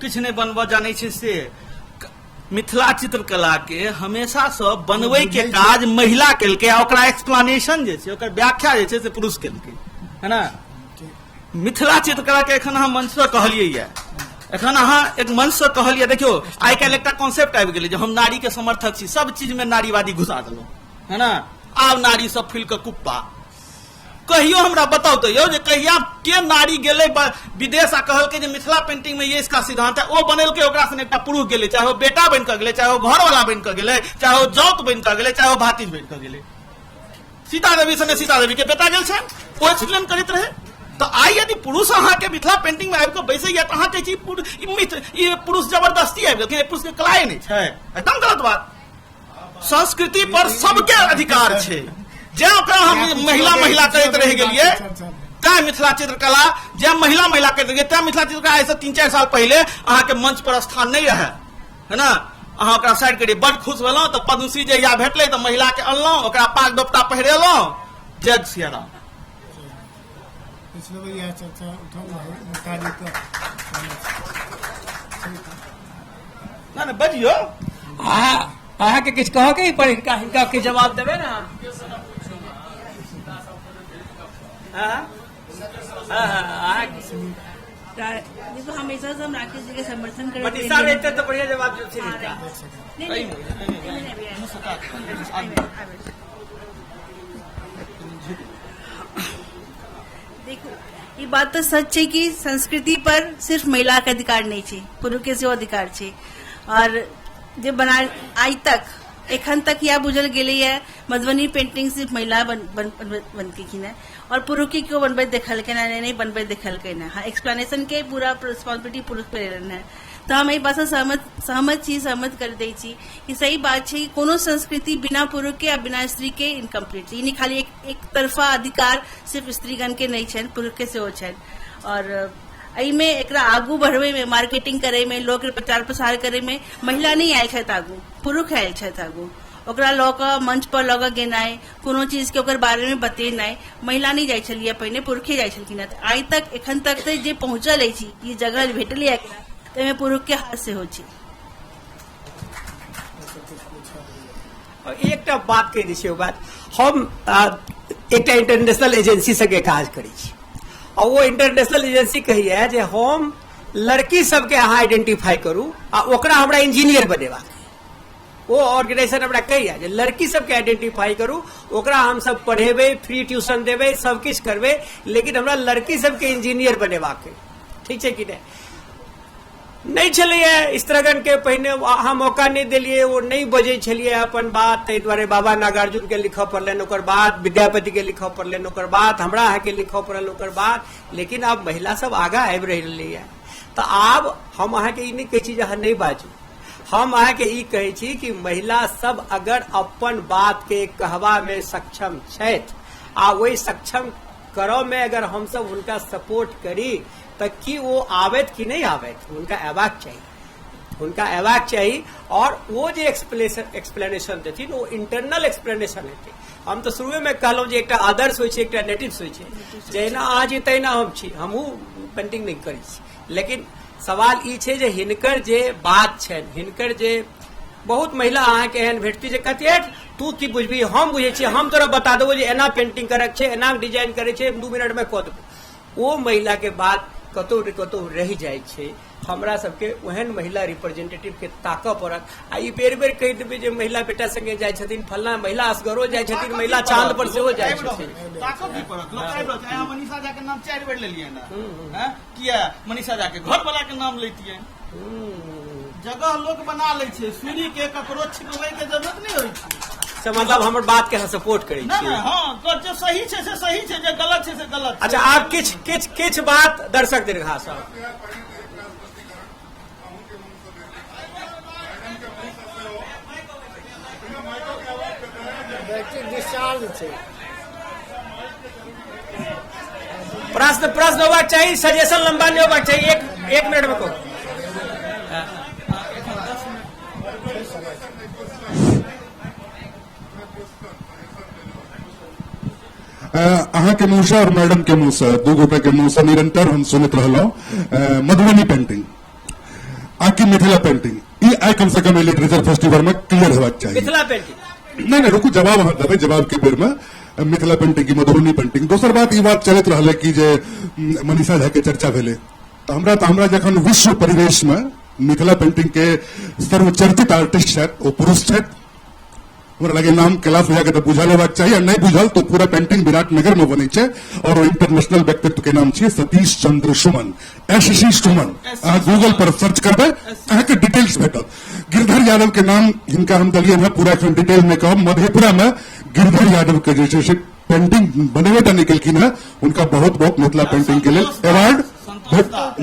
किछु नहि बनबऽ जानै छै से? मिथिला चित्रकला के हमेशा से बनबै के काज महिला केलकै आ ओकरा एक्सप्लेनेशन जे छै, ओकर व्याख्या जे छै से पुरुष केलकै, है ना? मिथिला चित्रकला के एखन अहाँ मंच से कहलियै ये, एखन अहाँ एक मंच से कहलियै, देखियौ आइ काल्हि एकटा कॉन्सेप्ट आबि गेलै जे हम नारी के समर्थक छी, सब चीज में नारीवादी घुसा देलहुँ, है ना? आब नारी सब फूलि कऽ कुप्पा। कहियो हमरा बताउ तऽ यौ जे कहिया के नारी गेलै विदेश आ कहलकै जे मिथिला पेंटिंग में ये इसका सिद्धांत है, ओ बनेलकै, ओकरा संगे एकटा पुरुष गेलै, चाहे ओ बेटा बनि कऽ गेलै, चाहे ओ घरवाला बनि कऽ गेलै, चाहे ओ जौत बनि कऽ गेलै, चाहे ओ भातिज बनि कऽ गेलै। सीता देवी संगे सीता देवी के बेटा गेल छनि, ओ एक्सप्लेन करैत रहै। तऽ आइ यदि पुरुष अहाँके मिथिला पेंटिंग में आबि कऽ बैसैया तऽ अहाँ कहै छी ई पुरुष जबरदस्ती आबि गेलखिन, पुरुष के कलाए नहि छै। एकदम गलत बात। संस्कृति पर सबके अधिकार छै। जे ओकरा हम महिला महिला करैत रहि गेलियै तैं मिथिला चित्रकला, जे महिला महिला करैत रहियै तैं मिथिला चित्रकला आइसँ 3-4 साल पहिले अहाँके मंच पर स्थान नहि रहै, है ना? अहाँ ओकरा साइड करियै। बड खुश भेलहुँ तऽ पद्मश्री जहिया भेटलै तऽ महिला के अनलहुँ, ओकरा पाग दोपटा पहिरेलहुँ। जय सियाराम। पिछलो बेर इएह चर्चा उठल रहै मुतालिक। ना ना, बजियौ। अहाँके किछु कहऽ के पर हिनका हिनका के जवाब देबै ने? हाँ हाँ हाँ, देखो हमेशा से हम राकेश जी के समर्थन करते मनीषा रहते तो बढ़िया जवाब देते हिनका। नहीं नहीं, नहीं, नहीं, नहीं, नहीं। देखू, ई बात तऽ सच छै कि संस्कृति पर सिर्फ महिला के अधिकार नहि छै, पुरुष के सेहो अधिकार छै। और जे बना आइ तक एखन तक इएह बुझल गेलैए मधुबनी पेंटिंग सिर्फ महिला बन बन बनलखिन हेँ और पुरुष के केओ बनबैत देखलखिन हेँ नहि बनबैत देखलखिन हेँ। हाँ, एक्सप्लेनेशन के पूरा रिस्पॉन्सिबिलिटी पुरुष पर रहनि हेँ। तऽ हम एहि बातसँ सहमत सहमत छी, सहमत कर दै छी कि सही बात छै कि कोनो संस्कृति बिना पुरुष के आ बिना स्त्री के इनकम्प्लीट छै। ई नहि खाली एक तरफा अधिकार सिर्फ स्त्रीगण के नहि छनि, पुरुष के सेहो छनि। और एहिमे एकरा आगू बढ़बैमे, मार्केटिंग करैमे, लोकके प्रचार प्रसार करैमे महिला नहि आयल छथि आगू, पुरुष आयल छथि आगू। ओकरा लऽ कऽ मंच पर लऽ कऽ गेनाइ, कोनो चीजके ओकर बारेमे बतेनाइ, महिला नहि जाइ छलियै पहिने, पुरुषे जाइ छलखिन हेँ। आइ तक एखन तक तऽ जे पहुँचल अछि, ई जगह भेटलै एकरा, ताहिमे पुरुषके हाथ सेहो छै। एकटा बात कहि दै छियै, ओ बात हम एकटा इंटरनेशनल एजेंसी संगे काज करै छी आ ओ इंटरनेशनल एजेंसी कहैया जे हम लड़की सबके अहाँ आइडेंटिफाई करू आ ओकरा हमरा इंजीनियर बनेबाक। ओ ऑर्गेनाइजेशन हमरा कहैया जे लड़की सबके आइडेंटिफाई करू, ओकरा हम सब पढ़ेबै, फ्री ट्यूशन देबै, सब किछु करबै, लेकिन हमरा लड़की सबके इंजीनियर बनेबाक अइ। ठीक छै कि नहि? नहि छलैए स्त्रीगणके पहिने अहाँ मौका नहि देलियै, ओ नहि बजै छलियै अपन बात, ताहि दुआरे बाबा नागार्जुनके लिखऽ पड़लनि, ओकर बाद विद्यापतिके लिखऽ पड़लनि, ओकर बाद हमरा अहाँके लिखऽ पड़ल, ओकर बाद। लेकिन आब महिला सब आगाँ आबि रहलैए, तऽ आब हम अहाँके ई नहि कहै छी जे अहाँ नहि बाजू, हम अहाँके ई कहै छी कि महिला सब अगर अपन बातके कहबामे सक्षम छथि आ ओहि सक्षम करऽमे अगर हमसब हुनका सपोर्ट करी तऽ की ओ आबथि कि नहि आबथि? हुनका अयबाक चाही, हुनका अयबाक चाही। और ओ जे एक्सप्लेनेशन देथिन ओ इंटरनल एक्सप्लेनेशन हेतै। हम तऽ शुरुएमे कहलहुँ जे एकटा आदर्श होइ छै, एकटा नेटिव्स होइ छै। जहिना अहाँ छी तहिना हम छी, हमहूँ पेंटिंग नहि करै छी, लेकिन सवाल ई छै जे हिनकर जे बात छनि, हिनकर जे बहुत महिला अहाँके एहन भेटती जे कहती तू की बुझबी, हम बुझै छियै, हम तोरा बता देबो जे एना पेंटिंग करक छै, एना डिजाइन करै छै, 2 मिनटमे कऽ देबो। ओ महिला के बात कतौ ने कतौ रहि जाइ छै। हमरा सबके ओहन महिला रिप्रेजेंटेटिव के ताकऽ पड़त। आ ई बेर बेर कहि देबै जे महिला बेटा संगे जाइ छथिन, फल्लाँ महिला असगरो जाइ छथिन, महिला चांद पर सेहो जाइ छथिन। ताकऽ की पड़त? लोक आबि रहल छै। आइ हम मनीषा झा के नाम 4 बेर लेलियनि हँ, किया मनीषा झा के घर वाला के नाम लैतियनि? जगह लोक बना लै छै, सूरी के ककरो छिपबै के जरूरत नहि होइ छै। से मतलब हमर बात के अहाँ सपोर्ट करै छी? नहि, हाँ, जे सही छै से सही छै, जे गलत छै से गलत छै। अच्छा, आब किछ किछ किछ बात दर्शक दीर्घा सँ। बैटरी डिस्चार्ज छै। प्रश्न प्रश्न होबाक चाही, सजेशन लंबा नहीं होबाक चाही, एक मिनट में कहू। अहाँ के मुँह से और मैडम के मुँह से, दू गोटे के मुँह से निरंतर हम सुनैत रहलहुँ मधुबनी पेंटिंग आ कि मिथिला पेंटिंग, ई आइ कम से कम लिटरेचर फेस्टिवल में क्लियर होबाक चाही। मिथिला पेंटिंग नहीं नहीं रुकू, जवाब अहाँ देबै, जवाब के बेर में मिथिला पेंटिंग की मधुबनी पेंटिंग। दोसर बात ई बात चलैत रहलै कि जे मनीषा झा के चर्चा भेलै, तऽ हमरा जखन विश्व परिवेश में मिथिला पेंटिंग के सर्वचर्चित आर्टिस्ट छथि, ओ पुरुष छथि, हमरा लगे नाम कैलाश भैया के तऽ बुझल हेबाक चाही, आ नहि बुझल तो पूरा पेंटिंग विराटनगर में बनै छै और ओ इंटरनेशनल व्यक्तित्व के नाम छियै सतीश चंद्र सुमन, एस सी सुमन। अहाँ गूगल पर सर्च करबै अहाँके डिटेल्स भेटत। गिरधर यादव के नाम हिनका हम देलियै हँ, पूरा एखन डिटेल नहि कहब। मधेपुरा में गिरधर यादव के जे छै से पेंटिंग बनेबे टा नहि केलखिन हँ, हुनका बहुत बहुत मिथिला पेंटिंग के लेल अवार्ड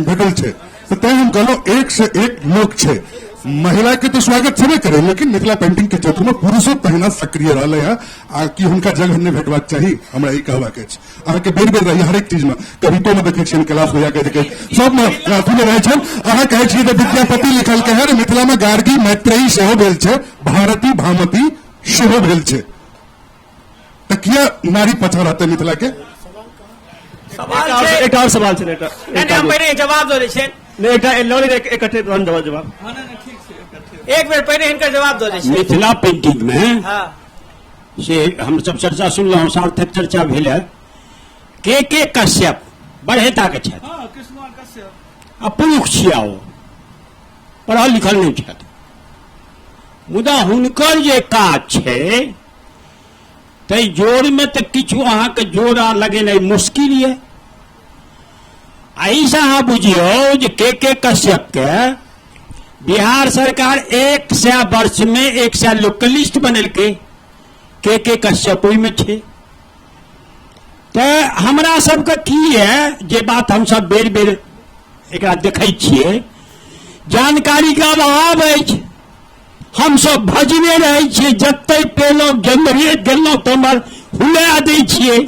भेटल छै। तऽ तैं हम कहलहुँ एक से एक लोक छै। महिला के तो स्वागत छेबे करे, लेकिन मिथिला पेंटिंग के क्षेत्र में पुरुषो तहिना सक्रिय रहले हँ, आ कि हुनका जगह नहि भेटबाक चाही, हमरा ई कहबाक अछि। अहाँके बेर बेर रही हरेक चीज में, कवितो में देखै छियनि कैलाश भैया के, देखै सबमे अथी में रहै छनि। अहाँ कहै छियै जे विद्यापति लिखलकै हँ, मिथिला में गार्गी मैत्रेयी सेहो भेल छै, भारती भामती सेहो भेल छै, तऽ किया नारी पछा रहतै मिथिला के? सवाल छै, एकटा और सवाल छै, एकटा नहि, नहि, हम पहिने जवाब दऽ दै छियनि। नहि, एकटा लऽ लेबै, इकट्ठे तहन देबै जवाब। एक बेर पहिने हिनकर जवाब दऽ दै छियनि। मिथिला पेंटिंग में हाँ। से हम सब चर्चा सुनलहुँ, सार्थक चर्चा भेल है। के कश्यप बढ़ेता के छथि आ पुरुष छिया, ओ पढ़ल लिखल नहि छथि, मुदा हुनकर जे काज छै ताहि जोड़मे तऽ किछु अहाँके जोड़ा लगेनाइ मुश्किल यऽ। एहिसँ अहाँ बुझियौ जे के के कश्यप के बिहार सरकार 100 वर्ष में 100 लोक के लिस्ट बनेलकै, के के कश्यप ओहिमे छै। तऽ हमरा सबके की है जे बात हमसब बेर बेर एकरा देखै छियै, जानकारी के अभाव अछि। हमसब भजने रहै छियै, जते पेलहुँ गेलहुँ गेलहुँ तऽ हमर हुला दै छियै।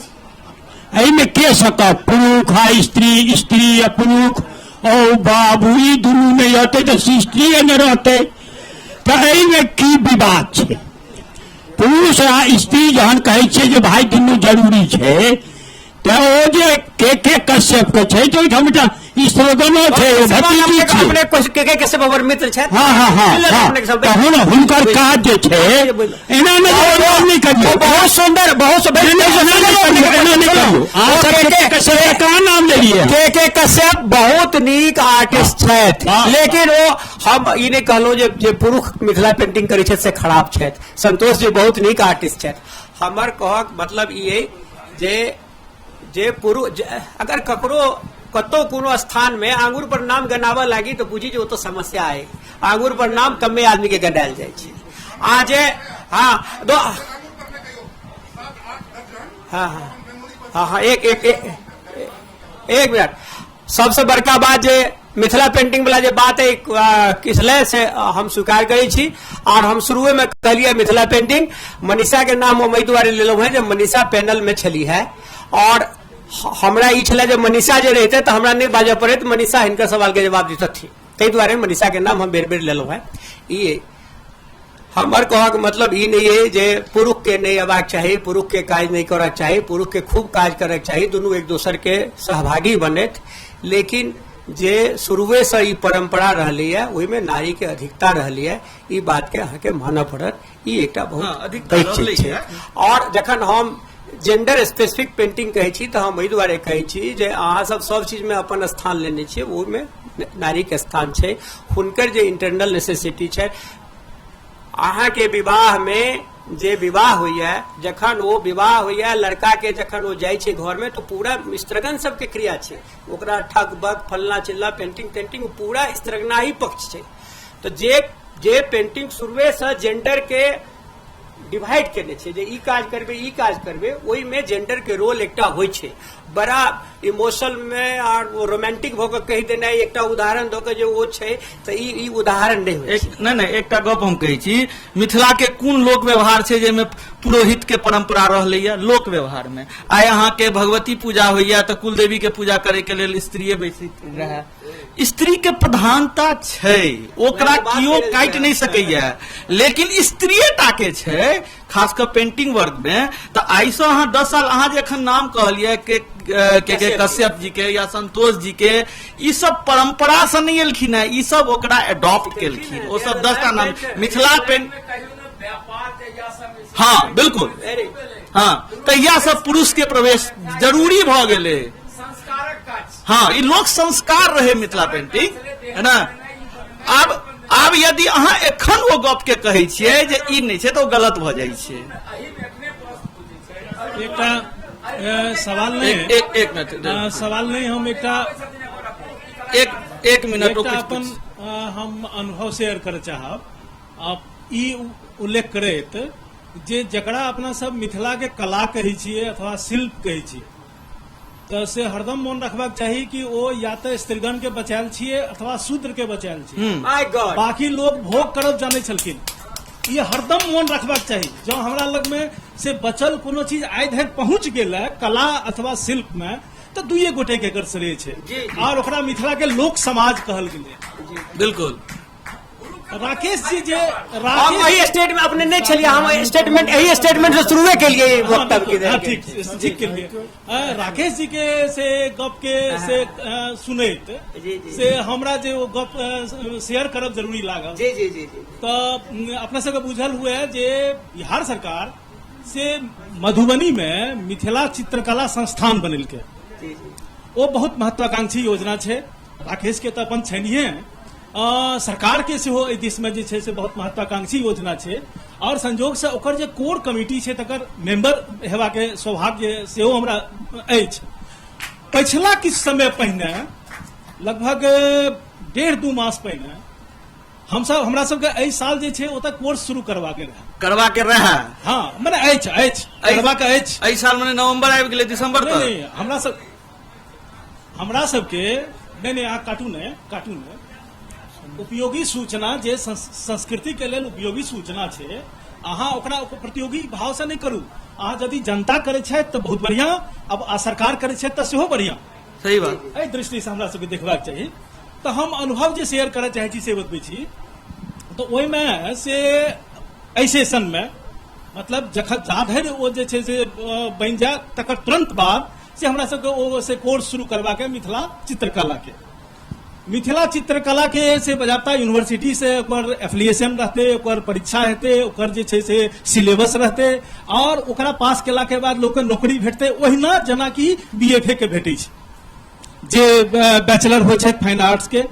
एहिमे के सकत, पुरुष आ स्त्री, स्त्री आ पुरुष, ओ बाबू ई दुनू नहि रहतै तऽ स्त्रीए नहि रहतै, तऽ एहिमे की विवाद छै? पुरुष आ स्त्री जहन कहै छियै जे भाई दुनू जरूरी छै, तऽ ओ जे के के कश्यप के छै तऽ ओहिठाम एकटा स्लोगनो छै, ओ भतीजी छियै। अपने के के कश्यप हमर मित्र छथि। हाँ, हाँ, हाँ, बुझलहुँ हाँ। अपने सब। तऽ हुनकर काज जे छै, एना नहि बदनाम नहि करियौ। बहुत सुंदर, बहुत सुंदर। एना नहि करियौ, एना नहि करियौ। अहाँ सब के के कश्यप के कहाँ नाम लेलियै? के के कश्यप बहुत नीक आर्टिस्ट छथि, लेकिन ओ हम ई नहि कहलहुँ जे पुरुष मिथिला पेंटिंग करै छथि से खराब छथि। संतोष जी बहुत नीक आर्टिस्ट छथि। हमर कहक मतलब ई अइ जे पुरुष अगर ककरो कतौ कोनो स्थान में आंगुर पर नाम गनाबऽ लागी तऽ बुझी जे ओतऽ समस्या अइ। आंगुर पर नाम कमे आदमी के गनायल जाइ छै। आ जे हाँ दो हाँ हाँ हाँ हाँ एक एक एक एक मिनट। सबसे बड़का बात जे मिथिला पेंटिंग वाला जे बात है किसलय से हम स्वीकार करै छी। और हम शुरुए में कहलिए मिथिला पेंटिंग मनीषा के नाम हम एहि दुआरे लेलहुँ हैं जे मनीषा पैनल में छली है, और हमरा ई छलै जे मनीषा जे रहिते तऽ हमरा नहि बाजऽ पड़ैत, मनीषा हिनकर सवाल के जवाब दितथिन, ताहि दुआरे मनीषा के नाम हम बेर बेर लेलहुँ हैं। ई हमर कहक मतलब ई नहीं है जे पुरुष के नहीं अबाक चाही, पुरुष के काज नहीं करक चाही, पुरुष के खूब काज करक चाही, दुनू एक दोसर के सहभागी बनैत, लेकिन जे शुरुए से ई परंपरा रहली है ओहिमे नारी के अधिकता रहली है, ई बात के अहाँके मानऽ पड़त। ई एकटा बहुत अधिकता पैघ चीज रहलै छै। है। और जखन हम जेंडर स्पेसिफिक पेंटिंग कहै छी तऽ हम एहि दुआरे कहै छी जे अहाँ सब सब चीज में अपन स्थान लेने छियै, ओहिमे नारी के स्थान छै, हुनकर जे इंटरनल नेसेसिटी छै। अहाँके विवाह में जे विवाह होइए, जखन ओ विवाह होइए लड़का के, जखन ओ जाइ छै घर में तऽ पूरा स्त्रगण सबके क्रिया छै, ओकरा ठक बक फलना चिल्ला पेंटिंग तेंटिंग पूरा स्त्रगनाही पक्ष छै। तऽ जे पेंटिंग शुरुए से जेंडर के डिवाइड केने छै जे ई काज करबै ई काज करबै, ओहिमे जेंडर के रोल एकटा होइ छै। बड़ा इमोशनल में आर रोमांटिक भऽ कऽ कहि देनाइ एकटा उदाहरण दऽ कऽ जे ओ छै, तऽ ई उदाहरण नहि होइ छै। नहि, नहि, एकटा गप हम कहै छी, मिथिला के कोन लोक व्यवहार छै जाहिमे पुरोहित के परंपरा रहलैया? लोक व्यवहार में आइ अहाँके भगवती पूजा होइया तऽ कुलदेवी के पूजा करे के लेल स्त्रीए बैसैत रहै, स्त्री के प्रधानता छै, ओकरा केओ काटि नहि सकैया, लेकिन स्त्रीए टा के छै, खास कऽ पेंटिंग वर्ग में। तऽ आइसँ अहाँ 10 साल, अहाँ जे एखन नाम कहलियै के के कश्यप जी के या संतोष जी के, ई सब परंपरा से नहि एलखिन है, ई सब ओकरा एडॉप्ट केलखिन। ओ सब 10 टा नाम मिथिला पेंट, हाँ बिल्कुल, हाँ तहिया सब पुरुष के प्रवेश जरूरी भऽ गेलै। हाँ, ई लोक संस्कार रहे मिथिला पेंटिंग, है ना। आब यदि अहाँ एखन ओ गप के कहै छियै जे ई नहि छै तऽ ओ गलत भऽ जाइ छै। एकटा सवाल नहीं, एक मिनट। सवाल नहीं, हम एकटा एक मिनट, एकटा कुछ- अपन हम अनुभव शेयर करऽ चाहब। आप ई उल्लेख करैत जे जकरा अपना सब मिथिला के कला कहै छियै अथवा शिल्प कहै छियै, तऽ से हरदम मोन रखबाक चाही कि ओ या तऽ स्त्रीगण के बचायल छियै अथवा शूद्र के बचायल छियै। My God. बाकी लोग भोग करब जानै छलखिन। ई हरदम मोन रखबाक चाही। जँ हमरा लग में से बचल कोनो चीज आइ धरि पहुंच गेल है कला अथवा शिल्प में, तऽ दुइये गोटे के एकर श्रेय छै, और ओकरा मिथिला के लोक समाज कहल गेलै। बिल्कुल। राकेश जी जे हम राकेश एहि स्टेटमेंट अपने नहीं छलिए, हम स्टेटमेंट एहि स्टेटमेंट से शुरुए के लिए वक्तव्य के हाँ, ठीक, ठीक के लिए। राकेश जी के से गप के से सुनैत से हमरा जे ओ गप शेयर करब जरूरी लागल। जी, जी, जी, जी। तऽ अपना सबके बुझल हुए जे बिहार सरकार से मधुबनी में मिथिला चित्रकला संस्थान बनेलकै। ओ बहुत महत्वाकांक्षी योजना छै। राकेश के तऽ अपन छैनिहे, सरकार के सेहो एहि दिश में जे छै से बहुत महत्वाकांक्षी योजना छै, और संजोग से ओकर जे कोर कमिटी छै तकर मेंबर हेबा के सौभाग्य सेहो हमरा अछि। पछिला किछु समय पहिने लगभग 1.5-2 मास पहिने हमसब हमरा सबके एहि साल जे छै ओतऽ कोर्स शुरू करबाके रहै। करबाके रहै? हँ, मने अछि अछि करबाके अछि एहि साल, मने नवंबर आबि गेलै, दिसंबर तक। नहि, हमरा सबके नहि, अहाँ काटू नहि, काटू नहि। उपयोगी सूचना जे संस्कृति के लेल उपयोगी सूचना छै, अहाँ ओकरा प्रतियोगी भाव से नहि करू। अहाँ यदि जनता करै छथि तऽ बहुत बढ़िया, अब आ सरकार करै छथि तऽ सेहो बढ़िया। सही बात। एहि दृष्टि से हमरा सबके देखबाक चाही। तऽ हम अनुभव जे शेयर करय चाहै छी से बतबै छी। तऽ ओहिमे से एहि सेशनमे मतलब जखन जा धरि ओ जे छै से बनि जाय तकर तुरंत बाद से हमरा सबके ओ से कोर्स शुरू करबाके मिथिला चित्रकला के, मिथिला चित्रकला के से बजाबता यूनिवर्सिटी से ओकर एफिलिएशन रहते, ओकर परीक्षा हेतै, ओकर जे छै से सिलेबस रहते और ओकरा पास केला के बाद लोक के नौकरी भेटतै ओहिना जेनाकि बीएफए के भेटै छै जे बैचलर होइ छै फाइन आर्ट्स के।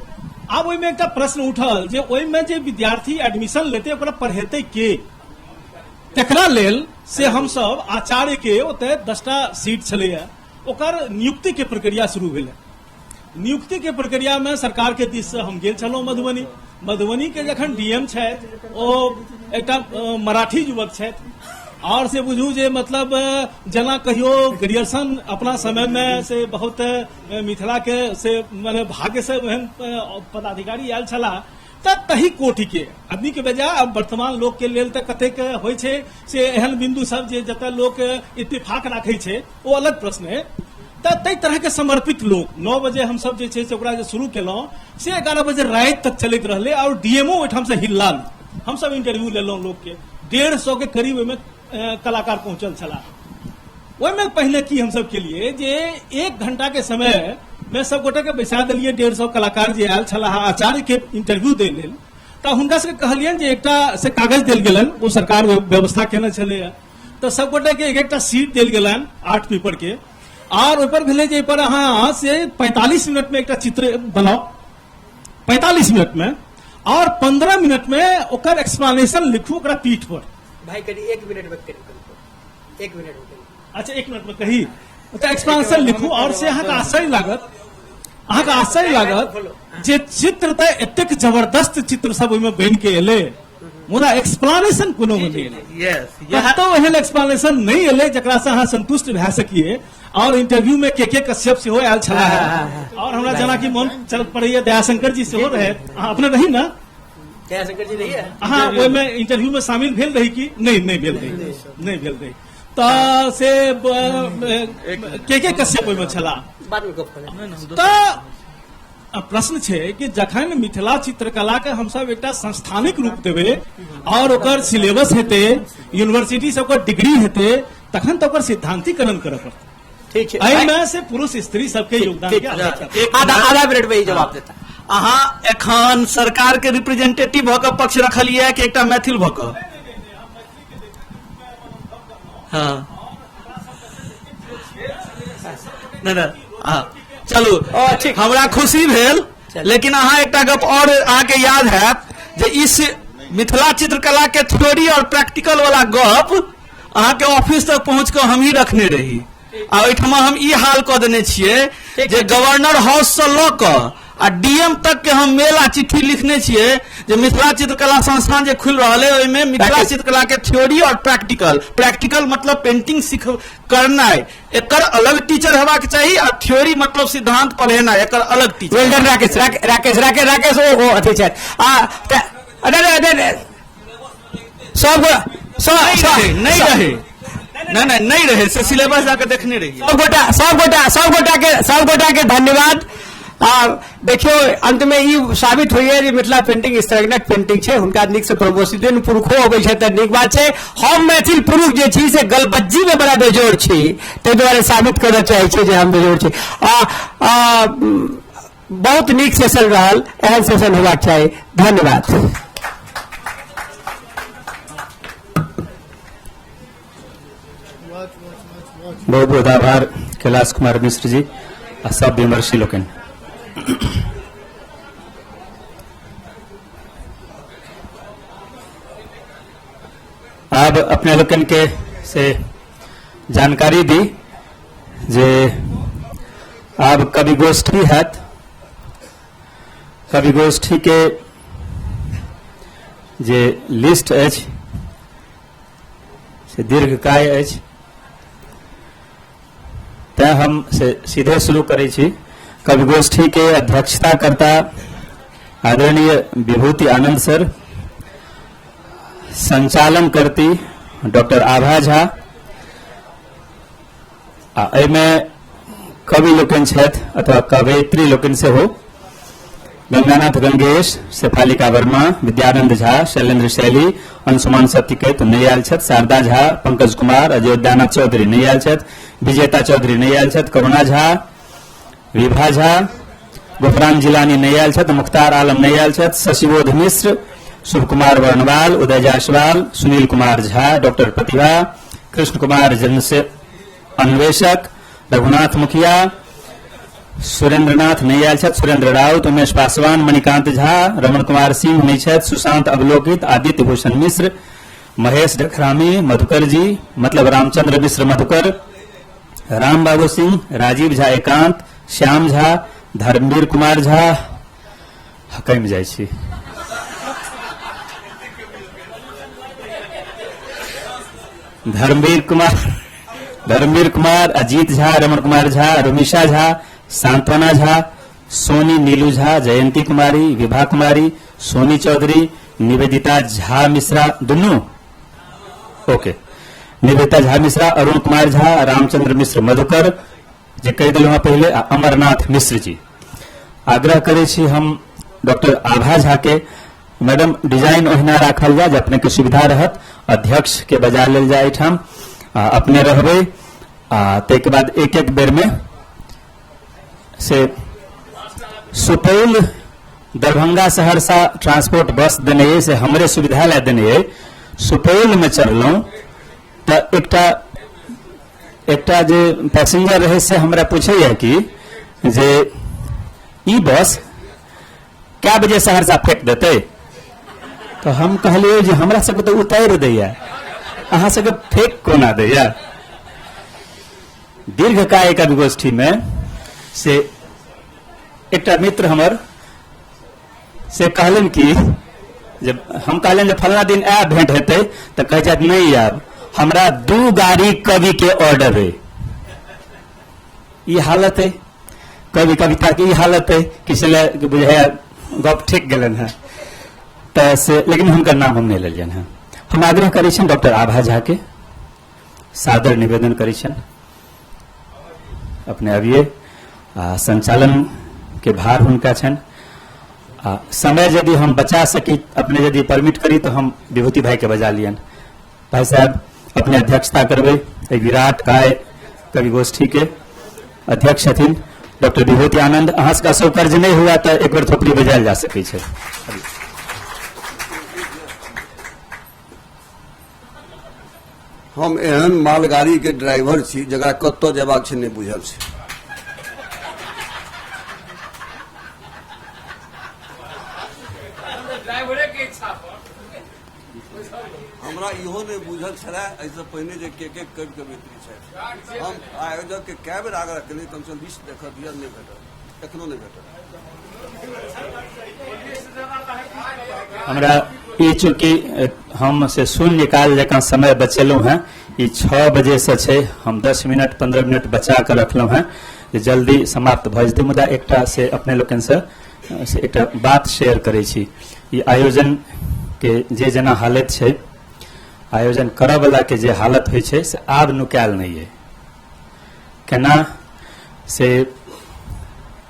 आब ओहिमे एकटा प्रश्न उठल जे ओहिमे जे विद्यार्थी एडमिशन लेतै ओकरा पढ़ेतै के, तकरा लेल से हमसब आचार्य के ओतय 10टा सीट छलैया ओकर नियुक्ति के प्रक्रिया शुरू भेलै। नियुक्ति के प्रक्रिया में सरकार के दिस से हम गेल छलहुँ मधुबनी। मधुबनी के जखन डीएम छथि ओ एकटा मराठी युवक छथि और से बुझू जे मतलब जेना कहियो ग्रेजुएशन अपना समय में से बहुत मिथिला के से माने भाग्य से ओहन पदाधिकारी आयल छलाह तऽ तही कोटि के आदमी के बजाय अब वर्तमान लोक के लेल तऽ कतेक होइ छै से एहन बिंदु सब जे जतऽ लोक इत्तेफाक राखै छै ओ अलग प्रश्न है। तऽ ताहि तरह के समर्पित लोक 9 बजे हमसब जे छै से ओकरा जे शुरू केलहुँ से 11 बजे राति तक चलैत रहलै और डीएमओ ओहिठाम से हिलला नहि। हमसब इंटरव्यू लेलहुँ लोक के, 150 के करीब ओहिमे कलाकार पहुंचल छलाह। ओहिमे पहिले की हमसब केलिए जे 1 घंटा के समय में सब गोटे के बैसा देलिए, 150 कलाकार जे आयल छलाह आचार्य के इंटरव्यू दै लेल। तऽ हुनका सबके कहलियनि जे एकटा से कागज देल गेलनि, ओ सरकार व्यवस्था केने छलैया, तऽ सब गोटे के एक एकटा सीट देल गेलनि आर्ट पेपर के और ओहिपर भेलै जे एहिपर अहाँ से 45 मिनट में एकटा चित्र बनाउ, 45 मिनट में, और 15 मिनट में ओकर एक्सप्लेनेशन लिखू ओकरा पीठ पर। भाई कनी 1 मिनट में करी, 1 मिनट में करी। अच्छा 1 मिनट में कही तो एक्सप्लेनेशन लिखू और से अहाँके आश्चर्य लागत, अहाँके आश्चर्य लागत जे चित्र तऽ एतेक जबरदस्त चित्र सब ओहिमे बनि के एलै मुदा एक्सप्लेनेशन कोनो मे नहि एलै। कतौ एहन एक्सप्लेनेशन नहि एलै जकरा से अहाँ संतुष्ट भए सकिए। और इंटरव्यू में के कश्यप सेहो आयल छलाह और हमरा जेनाकि मन चल पड़ैया दयाशंकर जी सेहो रहे, अहाँ अपने रही ना? दयाशंकर जी रही है? अहाँ ओहिमे इंटरव्यू में शामिल भेल रही कि नहीं? नहीं भेल रही, नहीं भेल रही। तऽ से के कश्यप ओहिमे छलाह। तऽ प्रश्न छै कि जखन मिथिला चित्रकला के हमसब एकटा संस्थानिक रूप देबै और ओकर सिलेबस हेतै, यूनिवर्सिटी से ओकर डिग्री हेतै, तखन तऽ ओकर सिद्धांतीकरण करऽ पड़तै। ठीक छै। एहिमे से पुरुष स्त्री सबके योगदान के आवश्यकता। आधा मिनट में ही जवाब देता। अहाँ एखन सरकार के रिप्रेजेंटेटिव भऽ कऽ पक्ष रखलियै कि एकटा मैथिल भऽ कऽ? हाँ नहि नहि, हाँ चलू हमरा खुशी भेल। लेकिन अहाँ एकटा गप और अहाँके याद हैत जे इस मिथिला चित्रकला के थ्योरी और प्रैक्टिकल वाला गप अहाँके ऑफिस तक पहुंच कऽ हमही रखने रही आ ओहिठमा हम ई हाल कऽ देने छियै जे गवर्नर हाउस से लऽ कऽ आ डीएम तक के हम मेल आ चिट्ठी लिखने छियै जे मिथिला चित्रकला संस्थान जे खुलि रहल है ओहिमे मिथिला चित्रकला के थ्योरी और प्रैक्टिकल, प्रैक्टिकल मतलब पेंटिंग सीख करनाइ एकर अलग टीचर हेबाक चाही आ थ्योरी मतलब सिद्धांत पढ़ेनाइ एकर अलग टीचर। वेल डन राकेश, राकेश राकेश राकेश ओ अथी छथि। आ अरे अरे अरे सब सब नहीं रहे, नहीं नहीं नहीं रहे से सिलेबस जाके देखने रहिए। सब गोटा के धन्यवाद। आ देखियो अंत में ई साबित होइए जे मिथिला पेंटिंग स्टैंडर्ड पेंटिंग छै, हुनका नीक से प्रमोशन पुरुषो अबै छै तऽ नीक बात छै। हम मैथिल पुरुष जे छी से गलबज्जी में बड़ा बेजोड़ छी, ताहि दुआरे साबित करऽ चाहै छी जे हम बेजोड़ छी। आ बहुत नीक सेशन रहल, एहन सेशन होबाक चाही। धन्यवाद। बहुत बहुत आभार कैलाश कुमार मिश्र जी आ सब विमर्शी लोकनि। आब अपने लोकनि के से जानकारी दी जे आब कवि गोष्ठी हैत। कवि गोष्ठी के जे लिस्ट अछि से दीर्घकाय अछि, तैं हम से सीधे शुरू करै छी। कवि गोष्ठी के अध्यक्षता करता आदरणीय विभूति आनंद सर, संचालन करती डॉक्टर आभा झा, आ एहिमे कवि लोकनि छथि अथवा कवयित्री लोकनि सेहो, गंगानाथ गंगेश, शेफालिका वर्मा, विद्यानंद झा, शैलेंद्र शैली, अंशुमान सत्यकेत नहि आयल छथि, शारदा झा, पंकज कुमार, अयोध्यानाथ चौधरी नहि आयल छथि, विजेता चौधरी नहि आयल छथि, करुणा झा, विभा झा, गुफरान जिलानी नहि आयल छथि, मुख्तार आलम नहि आयल छथि, शशिबोध मिश्र, शुभ कुमार वर्णवाल, उदय जायसवाल, सुनील कुमार झा, डॉक्टर प्रतिभा, कृष्ण कुमार जनसे अन्वेषक, रघुनाथ मुखिया, सुरेंद्रनाथ नहि आयल छथि, सुरेंद्र राउत, उमेश पासवान, मणिकांत झा, रमण कुमार सिंह नहि छथि, सुशांत अवलोकित, आदित्य भूषण मिश्र, महेश डखरामी, मधुकर जी मतलब रामचंद्र मिश्र मधुकर, राम बाबू सिंह, राजीव झा एकांत, श्याम झा, धर्मवीर कुमार झा, हकमि जाइ छी। धर्मवीर कुमार, अजीत झा, रमण कुमार झा, रुमिशा झा, सांत्वना झा, सोनी नीलू झा, जयंती कुमारी, विभा कुमारी, सोनी चौधरी, निवेदिता झा मिश्रा, दुनू ओके, निवेदिता झा मिश्रा, अरुण कुमार झा, रामचंद्र मिश्र मधुकर जे कहि देलहुँ हँ पहिले, आ अमरनाथ मिश्र जी। आग्रह करै छी हम डॉक्टर आभा झा के, मैडम डिजाइन ओहिना राखल जाय जे अपने के सुविधा रहत, अध्यक्ष के बजा लेल जाय एहिठाम, आ अपने रहबै, आ ताहिके बाद एक एक बेर में से सुपौल दरभंगा सहरसा ट्रांसपोर्ट बस देने अइ, से हमरे सुविधा लए देने अइ। सुपौल में चढ़लहुँ तऽ एकटा जे पैसेंजर रहे से हमरा पूछैया कि जे ई बस कै बजे सहरसा फेंक देतै, तऽ हम कहलियै जे हमरा सबके तऽ उतारि दैया, अहाँ सबके फेंक कोना दैया। दीर्घकाय कवि गोष्ठी में से एकटा मित्र हमर से कहलनि कि जे हम कहलनि जे फलना दिन आयब भेंट हेतै, तऽ कहै छथि नहि आयब, हमरा 2 गाड़ी कवि के ऑर्डर है। ई हालत है कवि कविता के, ई हालत है किसी ले बुझाया गप ठीक गेलनि हेँ तऽ से, लेकिन हुनकर नाम हम नहि लेलियनि हेँ। हम आग्रह करै छियनि डॉक्टर आभा झा के, सादर निवेदन करै छियनि अपने अबियै, आ संचालन के भार हुनका छनि, आ समय यदि हम बचा सकी, अपने यदि परमिट करी तो हम विभूति भाई के बजा लियनि। भाई साहब अपने अध्यक्षता करबै एहि विराट काय कवि गोष्ठी के अध्यक्ष छथिन डॉक्टर विभूति आनंद। अहाँ सबके असौकर्य नहि हुआ तऽ एक बेर थोपड़ी बजायल जा सकै छै। हम एहन मालगाड़ी के ड्राइवर छी जकरा कतऽ जेबाक छै नहि बुझल छै। हमरा इहो नहि बुझल छलै एहिसँ पहिने जे के के कवि कवयित्री छथि। हम आयोजक के कए बेर आग्रह केलियै कमसँ कम लिस्ट देखऽ दिअ, नहि भेटल, एखनो नहि भेटल। हमरा ई चूँकि हम से शून्य काल जकाँ समय बचेलहुँ हेँ, ई 6 बजे से छै, हम 10 मिनट 15 मिनट बचा कऽ रखलहुँ हेँ जे जल्दी समाप्त भऽ जेतै। मुदा एकटा से अपने लोकनिसँ से एकटा बात शेयर करै छी। ई आयोजन के जे जेना हालत छै, आयोजन करऽवला के जे हालत होइ छै से आब नुकायल नहि अइ। केना से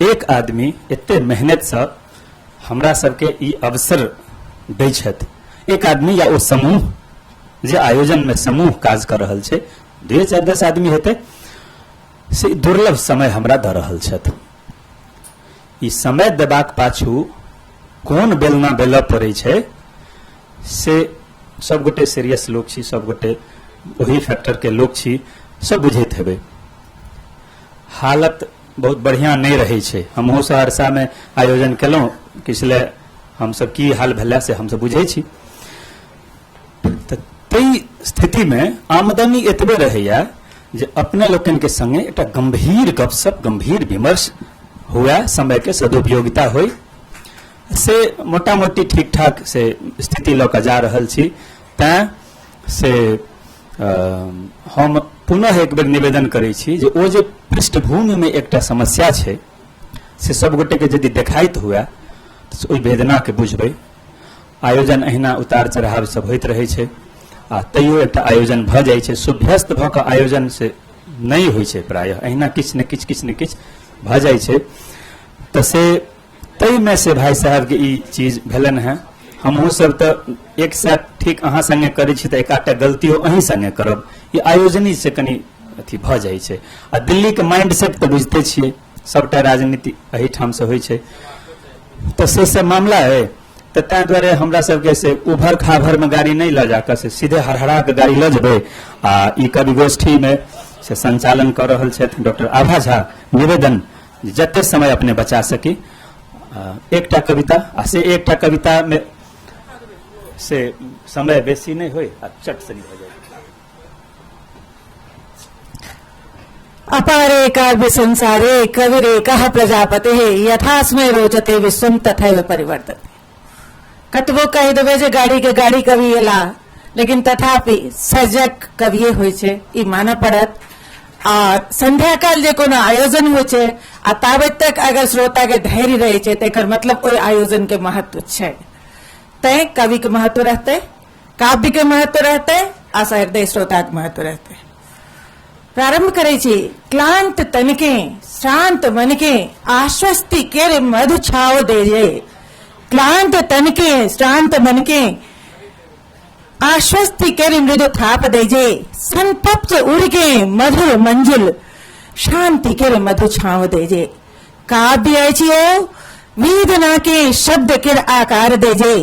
एक आदमी एते मेहनतसँ हमरा सबके ई अवसर दै छथि, एक आदमी या ओ समूह जे आयोजन में समूह काज कर रहल छै, 2 4 10 आदमी हेतै, से दुर्लभ समय हमरा दऽ रहल छथि। ई समय देबाक पाछू कोन बेलना बेलऽ पड़ै छै से सबगोटे सीरियस लोक छी, सबगोटे ओही फैक्टर के लोक छी, सब बुझैत हेबै। हालत बहुत बढ़िया नहि रहै छै। हमहूँ सहरसामे आयोजन केलहुँ किछु, हमसब की हाल भेलै से हमसब बुझै छी। तऽ ताहि स्थितिमे आमदनी एतबे रहैया जे अपने लोकनिके संगे एकटा गंभीर गपशप, गंभीर विमर्श हुए, समयके सदुपयोगिता होइ। से मोटा मोटी ठीक ठाक से स्थिति लऽ कऽ जा रहल छी। तैँ से हम पुनः एक बेर निवेदन करै छी जे ओ जे पृष्ठभूमिमे एकटा समस्या छै से सब गोटेके यदि देखाइत हुए तऽ ओहि वेदनाके बुझबै। आयोजन अहिना उतार चढ़ाव सब होइत रहै छै आ तैयो एकटा आयोजन भऽ जाइ छै। सुभ्यस्त भऽ कऽ आयोजन से नहि होइ छै प्रायः, अहिना किछु ने किछु किछु ने किछु भऽ जाइ छै। तऽ से ताहिमे से भाइ साहेबके ई चीज भेलनि हेँ। हमहूँ सब तऽ एक साथ ठीक अहाँ संगे करै छी तऽ एक आधटा गलतियो अहीं संगे करब, ई आयोजनी से कनि अथी भऽ जाइ छै। आ दिल्लीके माइंड सेट तऽ बुझिते छियै, सबटा राजनीति एहिठामसँ होइ छै, तऽ से सब मामला अइ। तऽ ताहि दुआरे हमरा सबके से उभर खाभरमे गाड़ी नहि लऽ जाकऽ से सीधे हरहरा के गाड़ी लऽ जेबै। आ ई कवि गोष्ठीमे से संचालन कऽ रहल छथि डॉक्टर आभा झा। निवेदन जते समय अपने बचा सकी एकटा कविता, आ से एकटा कविता में से समय बेसी नहीं होय आ चट से भऽ जाय। अपारे काव्य संसारे कविरेकः प्रजापतिः यथास्मै रोचते विश्वम तथैव परिवर्तते। कतबो कहि देबै जे गाड़ी के गाड़ी कवि एला, लेकिन तथापि सर्जक कविये होइ छै, ई मानऽ पड़त। आ संध्याकाल जे कोनो आयोजन होइ छै आ ताबत तक अगर श्रोता के धैर्य रहै छै तऽ एकर मतलब ओहि आयोजन के महत्व छै। तैं कवि के महत्व रहतै, काव्य के महत्व रहतै आ सहृदय श्रोता के महत्व रहतै। प्रारंभ करै छी। क्लांत तन के शांत मन के आश्वस्ति के मधु छाव दे जे। क्लांत तन के शांत मन के आश्वस्ति के मृदु थाप दे जे। संतप्त उड़ के मधुर मंजुल शांति के मधु छाव दे जे। काव्य अछि ओ वेदना के शब्द के आकार दे जे।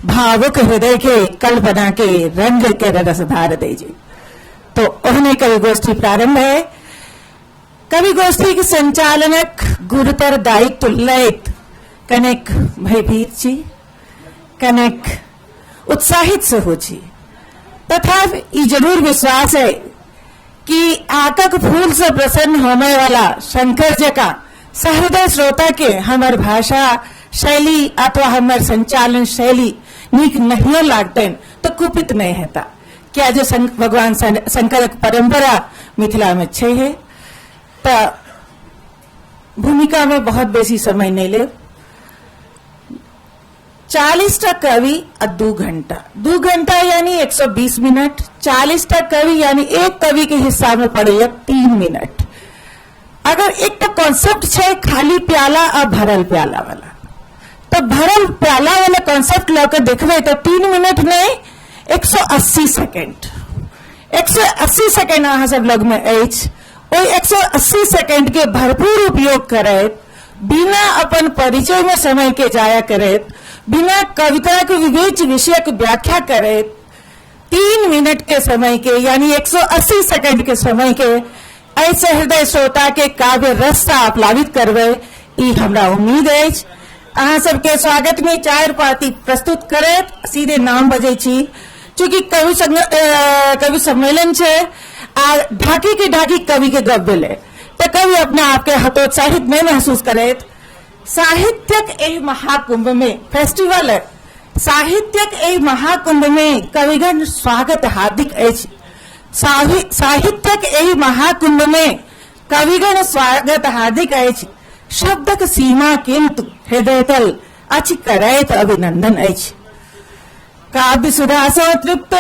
भावुक हृदय के कल्पना के रंग के रसधार दे जे। तो ओहने कवि गोष्ठी प्रारंभ है। कवि गोष्ठी के संचालनक गुरुतर दायित्व लैत कनेक भयभीत छी, कनेक उत्साहित सेहो छी। तथा ई जरूर विश्वास है कि आकक फूल से प्रसन्न होने वाला शंकर जकाँ सहृदय श्रोता के हमर भाषा शैली अथवा हमर संचालन शैली नीक नहियो लागतनि तो कुपित नहीं हेता। क्या जो भगवान शंकरक परंपरा मिथिला में छै है। तो भूमिका में बहुत बेसी समय नहीं ले। 40 टा कवि आ 2 घंटा, 2 घंटा यानी 120 मिनट। 40 टा कवि यानी एक कवि के हिस्सा में पड़े 3 मिनट। अगर एक कॉन्सेप्ट छै खाली प्याला आ भरल प्याला वाला, तो भरल प्याला वाला कॉन्सेप्ट लऽ के देखबै तो 3 मिनट नहीं 180 सेकेंड, 180 सेकेंड अहाँ सब लग में अछि। ओहि 180 सेकेंड के भरपूर उपयोग करैत, बिना अपन परिचय में समय के जाया करैत, बिना कविता के विवेच्य विषयक व्याख्या करैत, 3 मिनट के समय के यानी 180 सेकेंड के समय के ऐसे हृदय श्रोता के काव्य रस से आप्लावित करबै, ई हमरा उम्मीद अछि। अहाँ सबके स्वागत में 4 पाती प्रस्तुत करैत सीधे नाम बजै छी। चूँकि कवि सम्मेलन छै आ ढाकी के ढाकी कवि के गप भेलै तऽ कवि अपना आपके हतोत्साहित नहीं महसूस करैत। साहित्यक एहि महाकुंभ में फेस्टिवल है, साहित्यक एहि महाकुंभ में कविगण स्वागत हार्दिक अछि। साहित्यक एहि महाकुंभ में कविगण स्वागत हार्दिक अछि। शब्दक सीमा किंतु हृदयतल अछि करैत अभिनंदन अछि। काव्य सुधा सँ तृप्त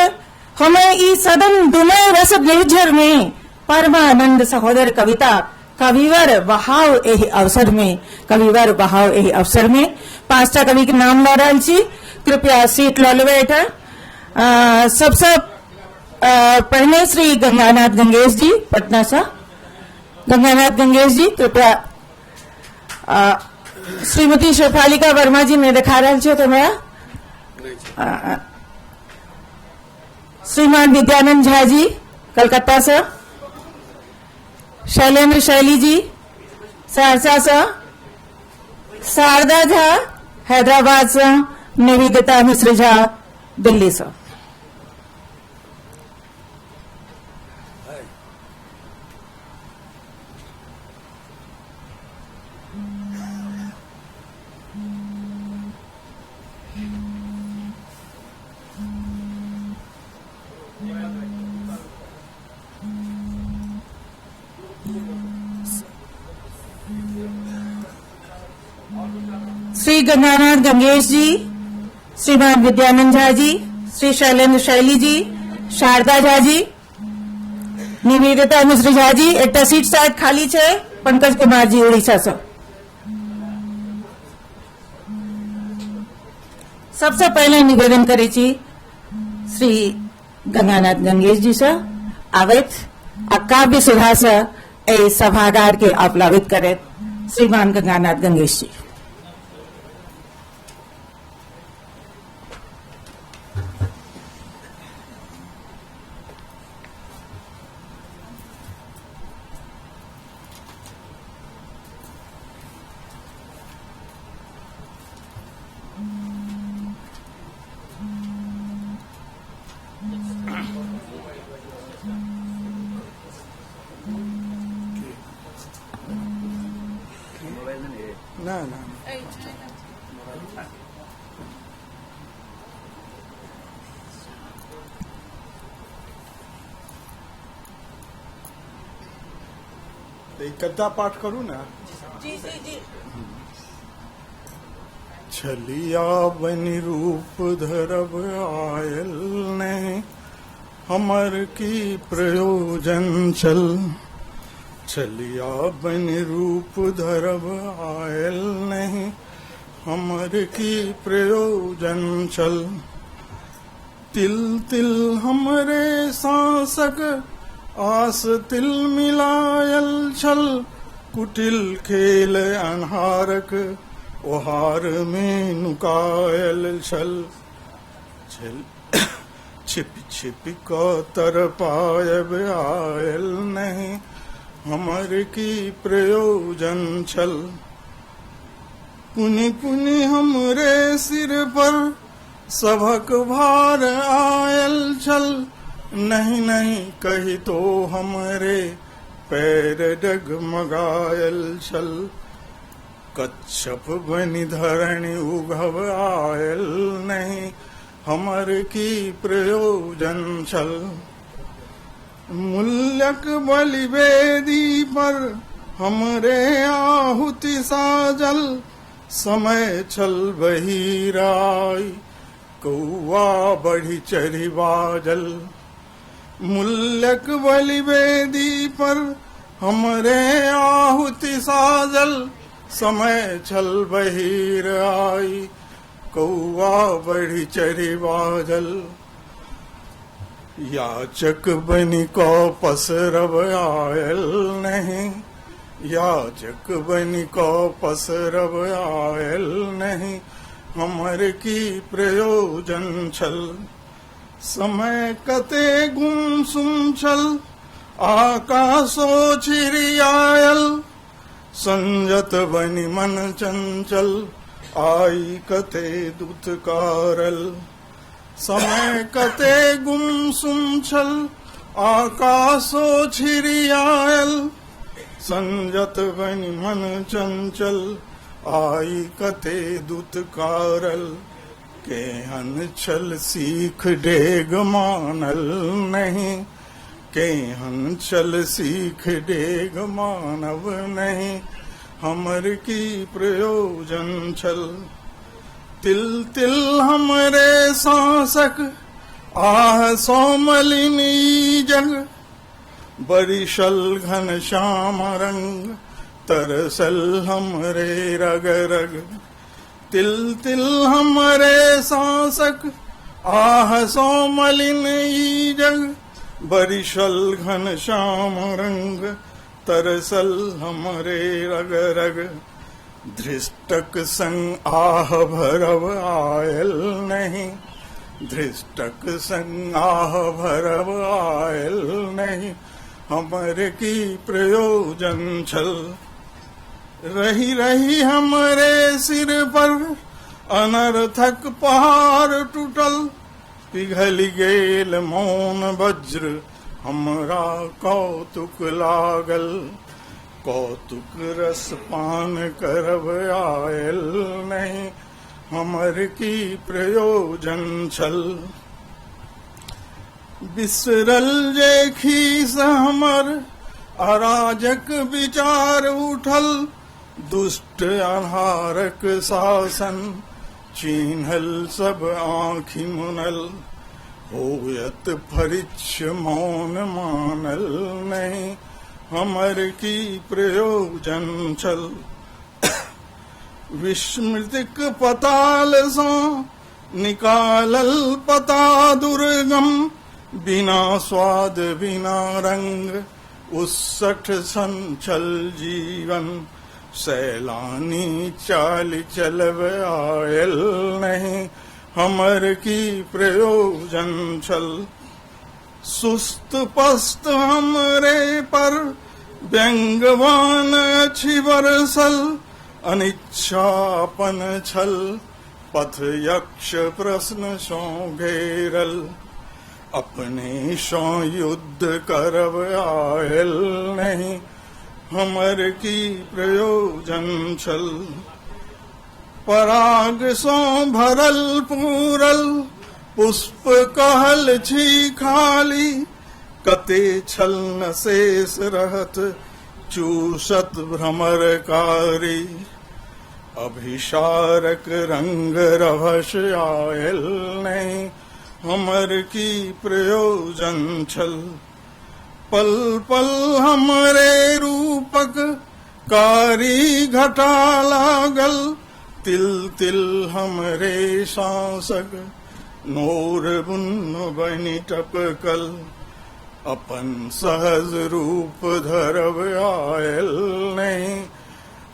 हमें ई सदन दुमय रस निर्झर में परमानंद सहोदर कविता कविवर बहाव एहि अवसर में, कविवर बहाव एहि अवसर में। 5टा कवि के नाम लऽ रहल छी, कृपया सीट लऽ लेबै एहिठाम। सबसँ पहिने श्री गंगानाथ गंगेश जी पटना सँ, गंगानाथ गंगेश जी कृपया। श्रीमती शेफालिका वर्मा जी नहीं देखा रहल छथि हमरा। श्रीमान विद्यानंद झा जी कलकत्ता से, शैलेंद्र शैली जी सहरसा से, शारदा झा हैदराबाद से, निवेदिता मिश्र झा दिल्ली से। श्री गंगानाथ गंगेश जी, श्रीमान विद्यानंद झा जी, श्री शैलेंद्र शैली जी, शारदा झा जी, निवेदिता मिश्र झा जी। एकटा सीट शायद खाली छै, पंकज कुमार जी उड़ीसा से। सबसे पहले निवेदन करै छी श्री गंगानाथ गंगेश जी से आबैत आ काव्य सुधा से एहि सभागार के आप्लावित करैत श्रीमान गंगानाथ गंगेश जी। ना ना कविता पाठ करू ना। जी जी जी। छलिया बनि रूप धरब आयल नहीं, हमर की प्रयोजन छल। छलिया बनि रूप धरब आयल नहीं, हमर की प्रयोजन छल। तिल तिल हमरे सांसक आस तिल मिलायल छल। कुटिल खेल अन्हारक ओहार में नुकायल छल। छिप छिप क तर पायब आयल नहीं, हमर की प्रयोजन छल। पुनि पुनि हमरे सिर पर सभक भार आयल छल। नहीं नहीं कही तो हमरे पैर डगमगायल छल। कच्छप बनि धरणी उघब आयल नहीं, हमर की प्रयोजन छल। मूल्यक बलि वेदी पर हमरे आहुति साजल। समय छल बहिराई कौआ बढ़ी चढ़ी बाजल। मूल्यक बलि वेदी पर हमरे आहुति साजल। समय छल बहिराई कौआ बढ़ी चढ़ी बाजल। याचक बनि को पसरब आयल नहीं, याचक बनि को पसरब आयल नहीं, हमर की प्रयोजन छल। समय कते गुमसुम छल आकाशो छिरियायल। संजत बनि मन चंचल आई कते दुतकारल। समय कते गुमसुम छल आकाशो छिरियायल। संजत बनि मन चंचल आई कते दुतकारल। केहन छल सीख डेग मानल नहीं, केहन छल सीख डेग मानव नहीं, हमर की प्रयोजन छल। तिल तिल हमरे सांसक आह सोमलिनी जग। बरिशल घन श्याम रंग तरसल हमरे रग रग। तिल तिल हमरे सांसक आह सोमलिन ई जग। बरिशल घन श्याम रंग तरसल हमरे रग रग। धृष्टक संग आह भरब आयल नहीं, धृष्टक संग आह भरब आयल नहीं, हमर की प्रयोजन छल। रही रही हमरे सिर पर अनर्थक पहाड़ टूटल। पिघल गेल मौन वज्र हमरा कौतुक लागल। कौतुक रस पान करब आयल नहीं, हमर की प्रयोजन छल। बिसरल जे खीस हमर अराजक विचार उठल। दुष्ट अन्हारक शासन चिन्हल सब आँखि मुनल होयत फरिच्छ मौन मानल नहीं हमर की प्रयोजन छल। विस्मृतिक पताल सँ निकालल पता दुर्गम बिना स्वाद बिना रंग उत्सठ सन छल जीवन सैलानी चाल चलब आयल नहीं हमर की प्रयोजन छल। सुस्त पस्त हमरे पर व्यंगवान अछि बरसल अनिच्छापन छल पथ यक्ष प्रश्न सँ घेरल अपने सँ युद्ध करब आयल नहीं हमर की प्रयोजन छल। पराग सँ भरल पूरल पुष्प कहल छी खाली कते छल न शेष रहत चूसत भ्रमरकारी अभिसारक रंग रभस आयल नहीं हमर की प्रयोजन छल। पल पल हमरे रूपक कारी घटा लागल तिल तिल हमरे सांसक नोर बुन्न बनि टपकल अपन सहज रूप धरब आयल नहीं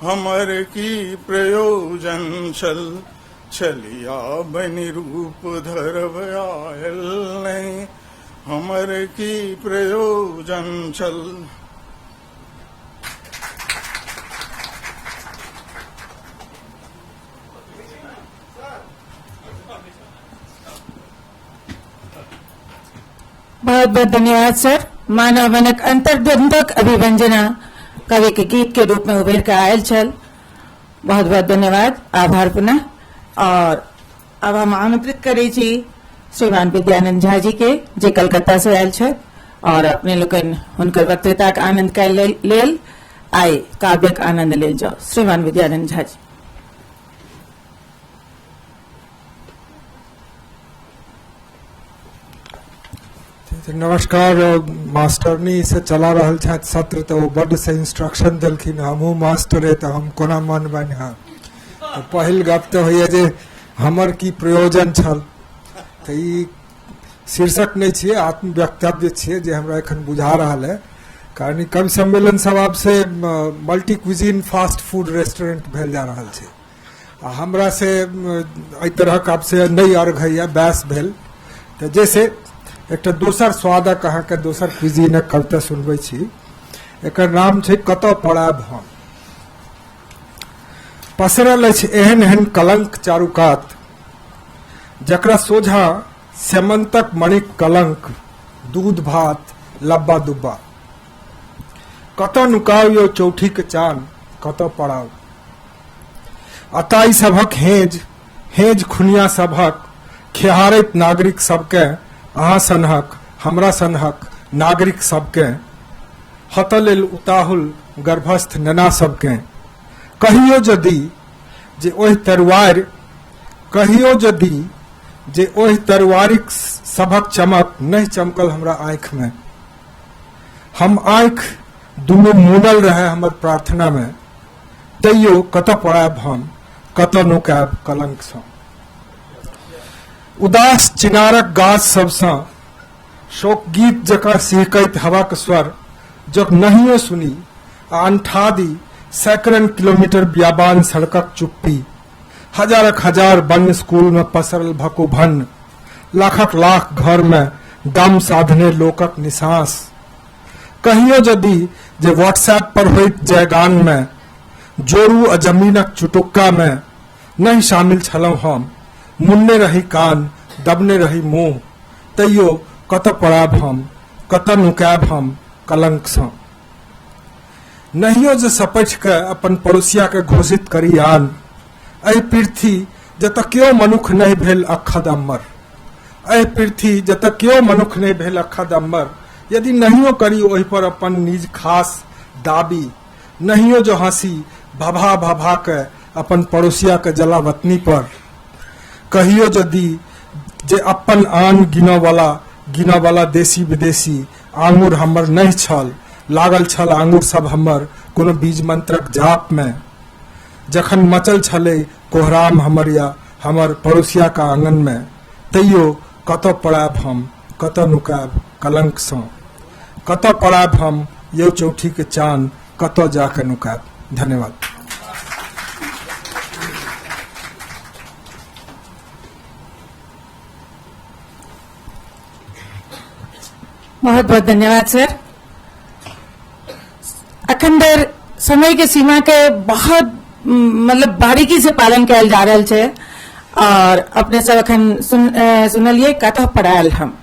हमर की प्रयोजन छल। छलिया बनि रूप धरब आयल नहीं हमर की प्रयोजन छल। बहुत बहुत धन्यवाद सर। मानव मनक अंतर्द्वंद्वक अभिव्यंजना कवि के गीत के रूप में उभर के आयल छल। बहुत बहुत धन्यवाद, आभार पुनः। और अब हम आमंत्रित करै छी श्रीमान विद्यानंद झा जी के, जे कलकत्ता से आयल छथि और अपने लोकनि हुनकर वक्तृताक आनंद के लेल आइ काव्यक आनंद लेल जाओ। श्रीमान विद्यानंद झा जी। नमस्कार। मास्टरनी से चला रहल छथि सत्र, तो ओ बड्ड से इंस्ट्रक्शन देलखिन, हमहूँ मास्टरे तऽ हम कोना मानबनि। हँ, तऽ पहिल गप तऽ होइए जे हमर की प्रयोजन छल, तऽ ई शीर्षक नहि छियै, आत्मवक्तव्य छियै जे हमरा एखन बुझा रहल है। कारण ई कवि सम्मेलन सब आब से multi cuisine fast food restaurant भेल जा रहल छै आ हमरा से एहि तरहक आब से नहि अर्घ होइए, बैस भेल। तऽ जैसे एकटा दोसर स्वादक अहाँके दोसर क्विजीनक कविता सुनबै छी, एकर नाम छै कतऽ पड़ायब हम। पसरल अछि एहन एहन कलंक चारू कात, जकरा सोझा सेमन्तक मणिक कलंक, दूध भात लब्बा दुब्बा। कतऽ नुकाउ यौ चौठीक चान, कतऽ पड़ाउ। अताई सभक हेज हेज खुनिया सभक खेहारैत नागरिक सबके, अहाँ सनहक हमरा सनहक नागरिक सबके, हतऽ लेल उताहुल गर्भस्थ नेना सबके। कहियो यदि जे ओहि तरुआरि, कहियो यदि जे ओहि तरुआरिक सभक चमक नहि चमकल हमरा आँखिमे, हम आँखि दुनू मुनल रहै हमर प्रार्थनामे, तैयो कतऽ पड़ायब हम, कतऽ नुकायब कलंकसँ। उदास चिनारक गाछ सबसँ शोकगीत जकाँ सिहकैत हवाक स्वर जँ नहियो सुनी आ अंठा दी सैकड़न किलोमीटर बियाबान सड़कक चुप्पी, हजारक हजार बन्न स्कूल में पसरल भकुभन्न, लाखक लाख घर में दम साधने लोकक निसांस। कहियो यदि जे व्हाट्सएप पर होइत जयगान में जोरू आ जमीनक चुटुक्का में नहि शामिल छलहुँ हम, मुन्ने रही कान दबने रही मुंह, तैयो कतऽ पड़ायब हम, कतऽ नुकायब हम कलंकसँ। नहियो जे सपटि कऽ अपन पड़ोसिया के घोषित करी आन, एहि पृथ्वी जतऽ केओ मनुख नहि भेल अखद अम्मर, एहि पृथ्वी जतऽ केओ मनुख नहि भेल अखद अम्मर, यदि नहियो करी ओहि पर अपन निज खास दाबी, नहियो जो हंसी भभा भभा के अपन पड़ोसिया के जलावतनी पर। कहियो यदि जे अपन आन गिनऽ वाला देसी विदेशी आंगुर हमर नहि छल, लागल छल आंगुर सब हमर कोनो बीज मंत्रक जाप में। जखन मचल छलै कोहराम हमर या हमर पड़ोसिया का आंगन में, तैयो कतऽ पड़ायब हम, कतऽ नुकायब कलंक सँ, कतऽ पड़ायब हम यौ चौठी के चान, कतऽ जाके नुकायब। धन्यवाद। बहुत बहुत धन्यवाद सर। अखन धरि समय के सीमा के बहुत मतलब बारीकी से पालन कयल जा रहल छै और अपने सब अखन सुनलिए कतऽ पड़ायल हम।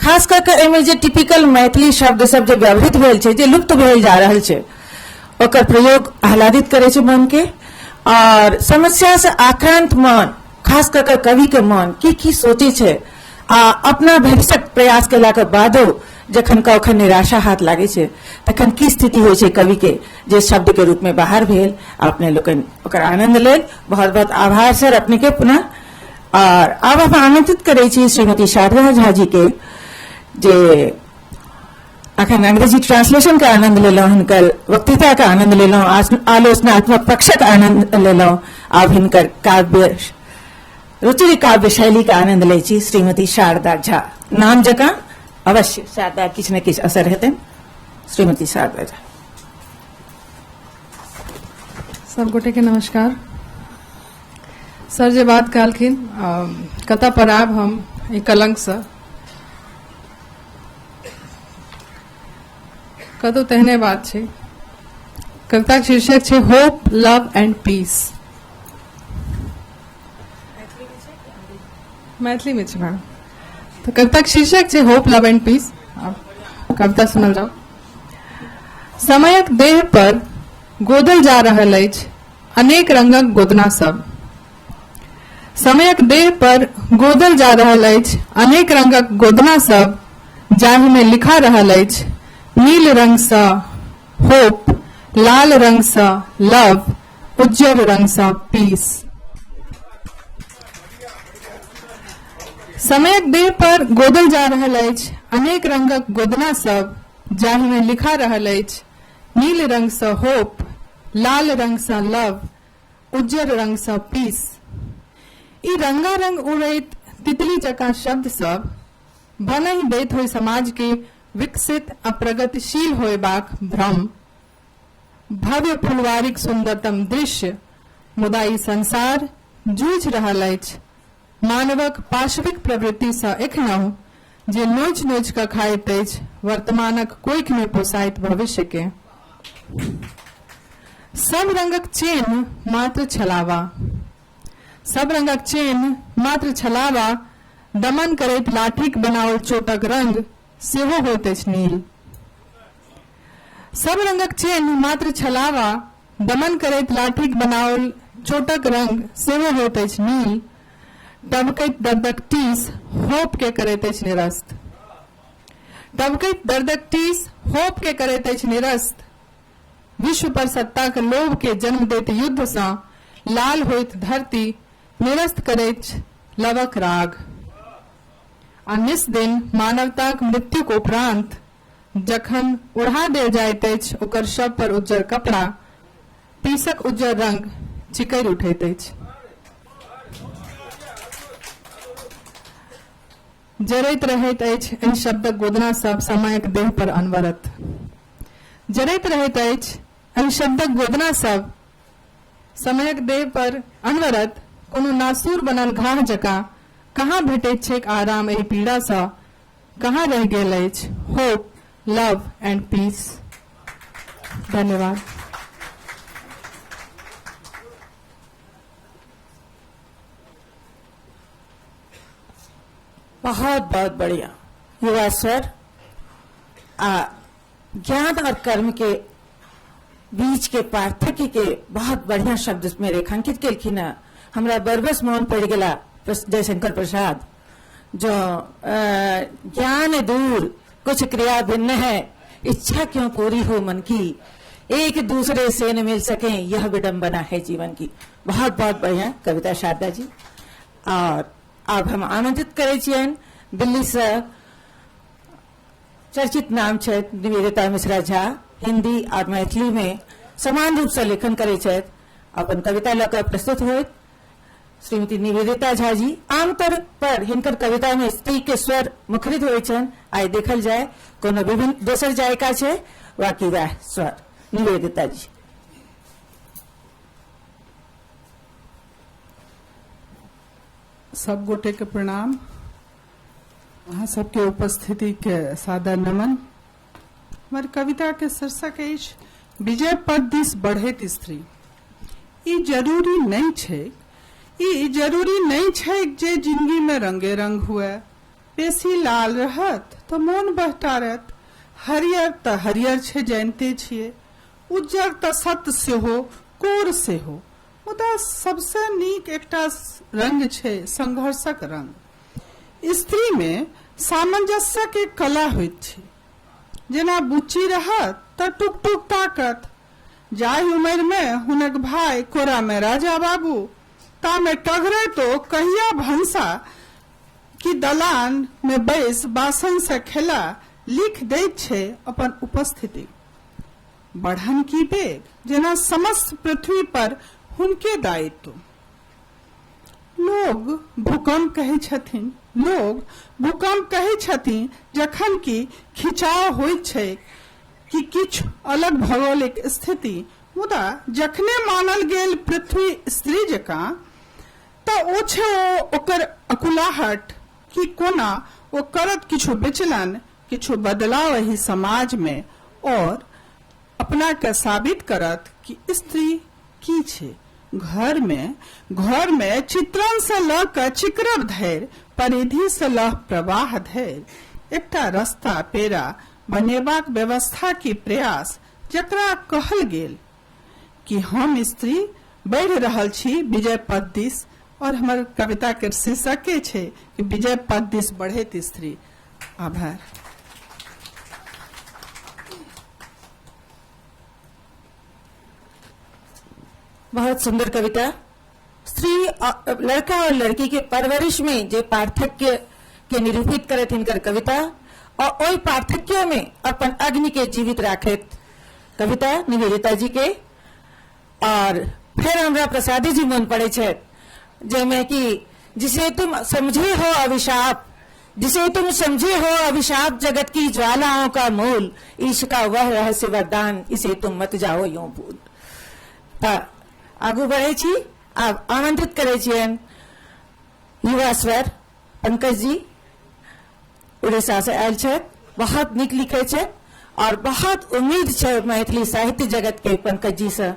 खास कऽ के एहिमे जे टिपिकल मैथिली शब्द सब जे व्यवहृत भेल छै, जे लुप्त भेल जा रहल छै, ओकर प्रयोग आह्लादित करै छै मन के। और समस्या से आक्रांत मन, खास कऽ के कवि के मन की की सोचे छै आ अपना भरिसक प्रयास केला के बादो जखन कखन निराशा हाथ लागै छै तखन की स्थिति होइ छै कवि के, जे शब्द के रूप में बाहर भेल। अपने लोकनि ओकर आनंद लेल बहुत बहुत आभार सर अपने के पुनः। और आब हम आमंत्रित करै छी श्रीमती शारदा झा जी के, जे अखन अंग्रेजी ट्रांसलेशन के आनंद लेलहुँ, हिनकर वक्तृता के आनंद लेलहुँ, आलोचनात्मक पक्षक आनंद लेलहुँ, आब हिनकर काव्य रुचिर काव्य शैली के आनंद लै छी श्रीमती शारदा झा। नाम जकाँ अवश्य शारदा किछु ने किछु असर हेतनि। श्रीमती शारदा झा। सब गोटे के नमस्कार। सर जे बात कहलखिन कतऽ पड़ायब हम एहि कलंकसँ, कतौ तेहने बात छै। कविताक शीर्षक छै होप लव एंड पीस। मैथिली में छै मैडम। तऽ कविताक शीर्षक छै होप लव एंड पीस। कविता सुनल जाओ। समयक देह पर गोदल जा रहल अछि अनेक रंगक गोदना सब। समयक देह पर गोदल जा रहल अछि अनेक रंगक गोदना सब, जाहि में लिखा रहल अछि नील रंग सँ होप, लाल रंग सँ लव, उज्जर रंग सँ पीस। समयक देह पर गोदल जा रहल अछि अनेक रंगक गोदना सब, जाहि में लिखा रहल अछि नील रंग सँ होप, लाल रंग सँ लव, उज्जर रंग सँ पीस। ई रंगारंग उड़ैत तितली जकाँ शब्द सब भनहि दैत होय समाज के विकसित आ प्रगतिशील होयबाक भ्रम, भव्य फुलवारीक सुन्दरतम दृश्य, मुदा ई संसार जूझि रहल अछि मानवक पाशविक प्रवृत्ति सँ एखनहुँ, जे नोचि-नोचि कऽ खाइत अछि वर्तमानक कोखि मे पोसाइत भविष्य केँ। सब रंगक चेन्ह मात्र छलावा। सब रंगक चेन्ह मात्र छलावा, दमन करैत लाठीक बनाओल चोटक रंग सेहो होइत अछि नील। सब रंगक चेन्ह मात्र छलावा, दमन करैत लाठीक बनाओल चोटक रंग सेहो होइत अछि नील। टभकैत दर्दक टीस होप के करैत अछि निरस्त। टभकैत दर्दक टीस होप के करैत अछि निरस्त। विश्व पर सत्ताक लोभ के जन्म दैत युद्ध सँ लाल होइत धरती निरस्त करैछ लवक राग। आ निस्दिन मानवताक मृत्युक उपरान्त जखन ओढ़ा देल जाइत अछि ओकर शव पर उज्जर कपड़ा, पीसक उज्जर रंग चिकरि उठैत अछि। जरैत रहैत अछि एहि शब्दक गोदना सब समयक देह पर अनवरत। जरैत रहैत अछि एहि शब्दक गोदना सब समयक देह पर अनवरत। कोनो नासूर बनल घाह जकाँ कहाँ भेटैत छैक आराम एहि पीड़ा सँ, कहाँ रहि गेल अछि होप, लव एंड पीस। धन्यवाद। बहुत बहुत बढ़िया युवा सर। ज्ञान और कर्म के बीच के पार्थक्य के बहुत बढ़िया शब्द में रेखांकित केलखिन हँ। हमरा बरबस मोन पड़ि गेला जयशंकर प्रसाद, जो ज्ञान दूर कुछ क्रिया भिन्न है, इच्छा क्यों पूरी हो मन की, एक दूसरे से न मिल सकें, यह विडंबना है जीवन की। बहुत बहुत बढ़िया कविता शारदा जी। और अब हम आमंत्रित करै छियनि दिल्ली से चर्चित नाम छथि निवेदिता मिश्रा झा, हिंदी और मैथिली में समान रूप से लेखन करै छथि, अपन कविता लऽ कऽ प्रस्तुत होइत श्रीमती निवेदिता झा जी। आमतौर पर हिनकर कविता में स्त्री के स्वर मुखरित होइ छनि, आइ देखल जाय कोनो विभिन्न दोसर जायका छै बाकी वएह स्वर। निवेदिता जी। सब गोटे के प्रणाम, अहाँ सबके उपस्थिति के सादर नमन। हमर कविता के शीर्षक अछि विजय पद दिस बढ़ैत स्त्री। ई जरूरी नहीं छै, ई जरूरी नहीं छै जे जिंदगी में रंगे रंग हुए। बेसी लाल रहत तो मोन बहटारत, हरियर त हरियर छै जानिते छियै, उज्जर त सत्य सेहो कोर सेहो, मुदा सबसे नीक एकटा रंग छै संघर्षक रंग। स्त्री में सामंजस्य के कला होइत छै, जेना बुच्ची रहत त टुक टुक ताकत, जाहि उम्र में हुनक भाई कोरा में राजा बाबू, तामे टघरे तो कहिया भंसा कि दलान में बैस बासन से खेला लिख दैत छै अपन उपस्थिति। बढ़न की बेग जेना समस्त पृथ्वी पर हुनके दायित्व। लोग भूकंप कहै छथिन, लोग भूकंप कहै छथिन जखन कि खिंचाव होइत छै कि किछु अलग भौगोलिक स्थिति, मुदा जखने मानल गेल पृथ्वी स्त्री जकाँ त ओ छै ओ ओकर अकुलाहट कि कोना ओ करत किछु विचलन, किछु बदलाव एहि समाज में और अपना के साबित करत कि स्त्री की छै। घर में चित्रण से ल क चिकरब धरि, परिधि से ल प्रवाह धरि एकटा रस्ता पेरा बनेबाक व्यवस्था की प्रयास, जकरा कहल गेल कि हम स्त्री बढ़ि रहल छी विजय पथ दिस। और हमर कविता के शीर्षके छै कि विजय पथ दिस बढ़ैत स्त्री। आभार। बहुत सुंदर कविता। स्त्री लड़का और लड़की के परवरिश में जे पार्थक्य के निरूपित करैत हिनकर कविता, और ओहि पार्थक्य में अपन अग्नि के जीवित राखैत कविता निवेदिता जी के। और फिर हमरा प्रसादी जी मन पड़े छथि, जाहिमे कि जिसे तुम समझे हो अभिशाप, जिसे तुम समझे हो अभिशाप जगत की ज्वालाओं का मूल, ईश का वह रहस्य वरदान, इसे तुम मत जाओ यूं भूल। त आगू बढ़े छी, आब आमंत्रित करै छियनि युवा स्वर पंकज जी, उड़ीसा से आयल छथि, बहुत नीक लिखै छथि और बहुत उम्मीद छै मैथिली साहित्य जगत के पंकज जी से।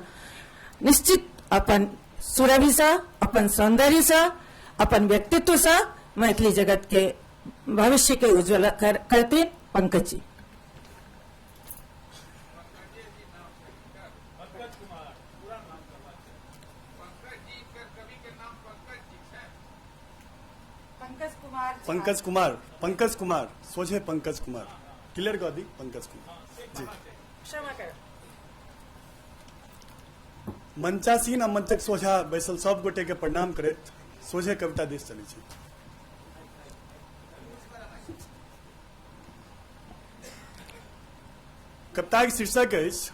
निश्चित अपन सुरभि से, अपन सौंदर्य से, अपन व्यक्तित्व से मैथिली जगत के भविष्य के उज्जवल करते पंकज जी। पंकज कुमार, पंकज कुमार, सोझे पंकज कुमार, क्लियर कर दी पंकज कुमार जी। मंचासीन आ मंचक सोझा बैसल सब गोटे के प्रणाम करैत सोझे कविता दिस चलै छी। कविता के शीर्षक अछि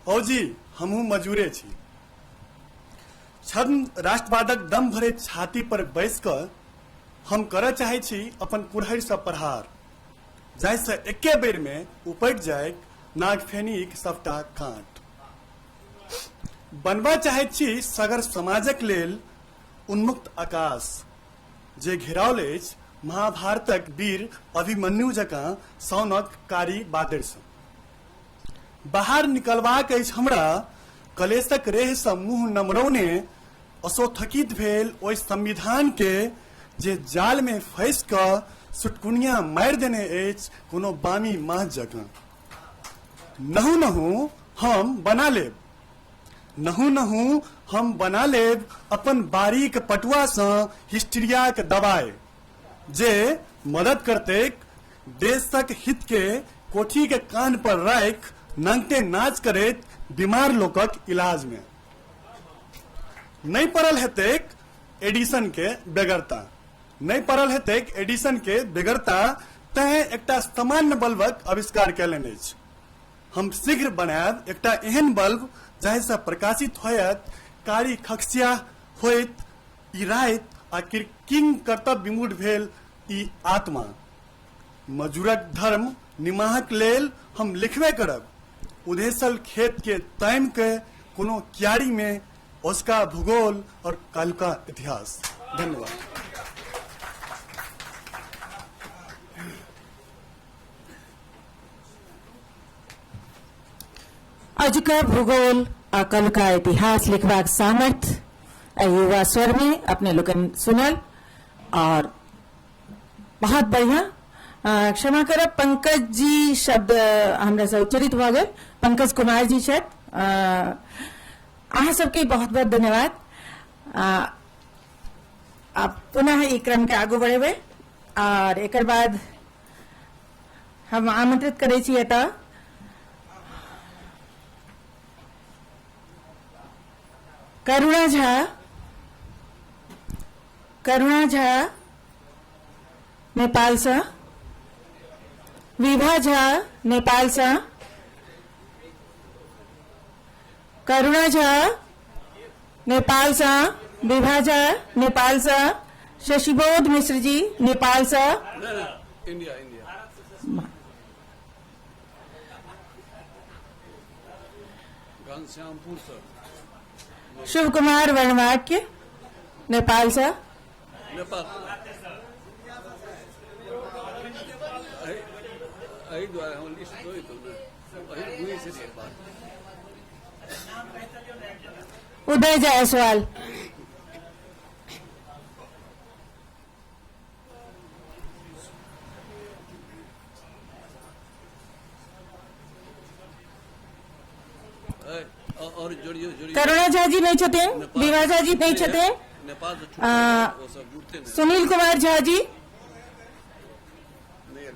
औ जी हमहूँ मजूरे छी। छद्म राष्ट्रवादक दम भरे छाती पर बैस कऽ हम करऽ चाहै छी अपन कुरहरिसँ प्रहार, जाहिसँ एके बेरमे उपटि जाय नागफेनीक सबटा काँट। बनबऽ चाहैत छी सगर समाजक लेल उन्मुक्त आकाश, जे घेराओल अछि महाभारतक वीर अभिमन्यु जकाँ साउनक कारी बादरिसँ। बाहर निकलबाक अछि हमरा कलेशक रेहसँ मुँह नमरौने असोथकित भेल ओहि संविधान के जे जाल में फंसि कऽ सुटकुनिया मारि देने अछि कोनो बामी माछ जकाँ। नहु नहु हम बना लेब, नहु नहु हम बना लेब अपन बारीक पटुआसँ हिस्टीरियाक दवाइ, जे मदद करतैक देशक हित के कोठी के कान पर राखि नंगटे नाच करैत बीमार लोकक इलाज मे। नहि पड़ल हेतैक एडिसन के बेगरता, नहि पड़ल हेतैक एडिसन के बेगरता, तैं एकटा सामान्य बल्बक आविष्कार कयलनि अछि। हम शीघ्र बनायब एकटा एहन बल्ब जाहिसँ प्रकाशित होयत कारी खकसिया होइत ई राति आ किंग कर्तव्य विमूढ़ भेल ई आत्मा। मजूरक धर्म निमाहक लेल हम लिखबे करब उधेसल खेत के तामि के कोनो क्यारी में उसका भूगोल और कालका इतिहास। धन्यवाद। अजुका भूगोल आ कलका इतिहास लिखबाक सामर्थ्य एहि युवा स्वर में अपने लोकनि सुनल और बहुत बढ़िया। क्षमा करब, पंकज जी शब्द हमरा से उच्चरित भऽ गेल, पंकज कुमार जी छथि। अहाँ सबके बहुत बहुत धन्यवाद। आब पुनः ई क्रम के आगू बढ़ेबै और एकर बाद हम आमंत्रित करै छी एतऽ करुणा झा, करुणा झा नेपाल से, विभा झा नेपाल से, करुणा झा नेपाल से, विभा झा नेपाल से, शशिबोध मिश्र जी नेपाल से, इंडिया इंडिया घनश्यामपुर से, शिव कुमार वर्णवाक्य नेपाल से, नेपाल एहि दुआरे हम लिस्ट दऽ ने से बात। उदय जायसवाल, और जोड़ियो जोड़ियो। करुणा झा जी नहीं छथिन, विभा झा जी नहीं छथिन, नेपाल से सब जुड़ते नहीं। सुनील कुमार झा जी, नहीं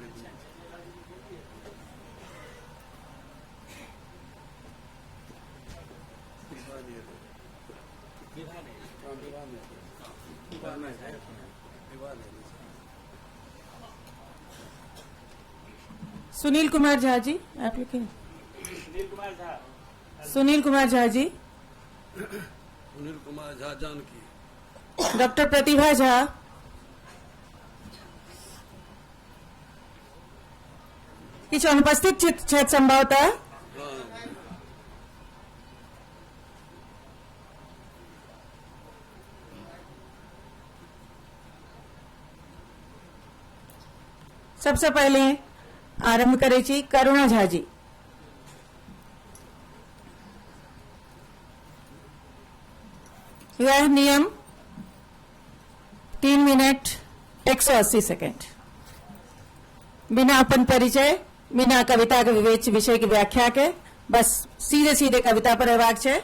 सुनील कुमार झा जी आप लिखे, सुनील कुमार झा जी, सुनील कुमार झा जानकी, डॉक्टर प्रतिभा झा, किछु अनुपस्थित छथि संभवतः। सबसे पहले आरंभ करै छी करुणा झा जी। यह नियम 3 मिनट 180 सेकेंड, बिना अपन परिचय, बिना कविता के विवेच विषय के व्याख्या के, बस सीधे सीधे कविता पर अयबाक छै।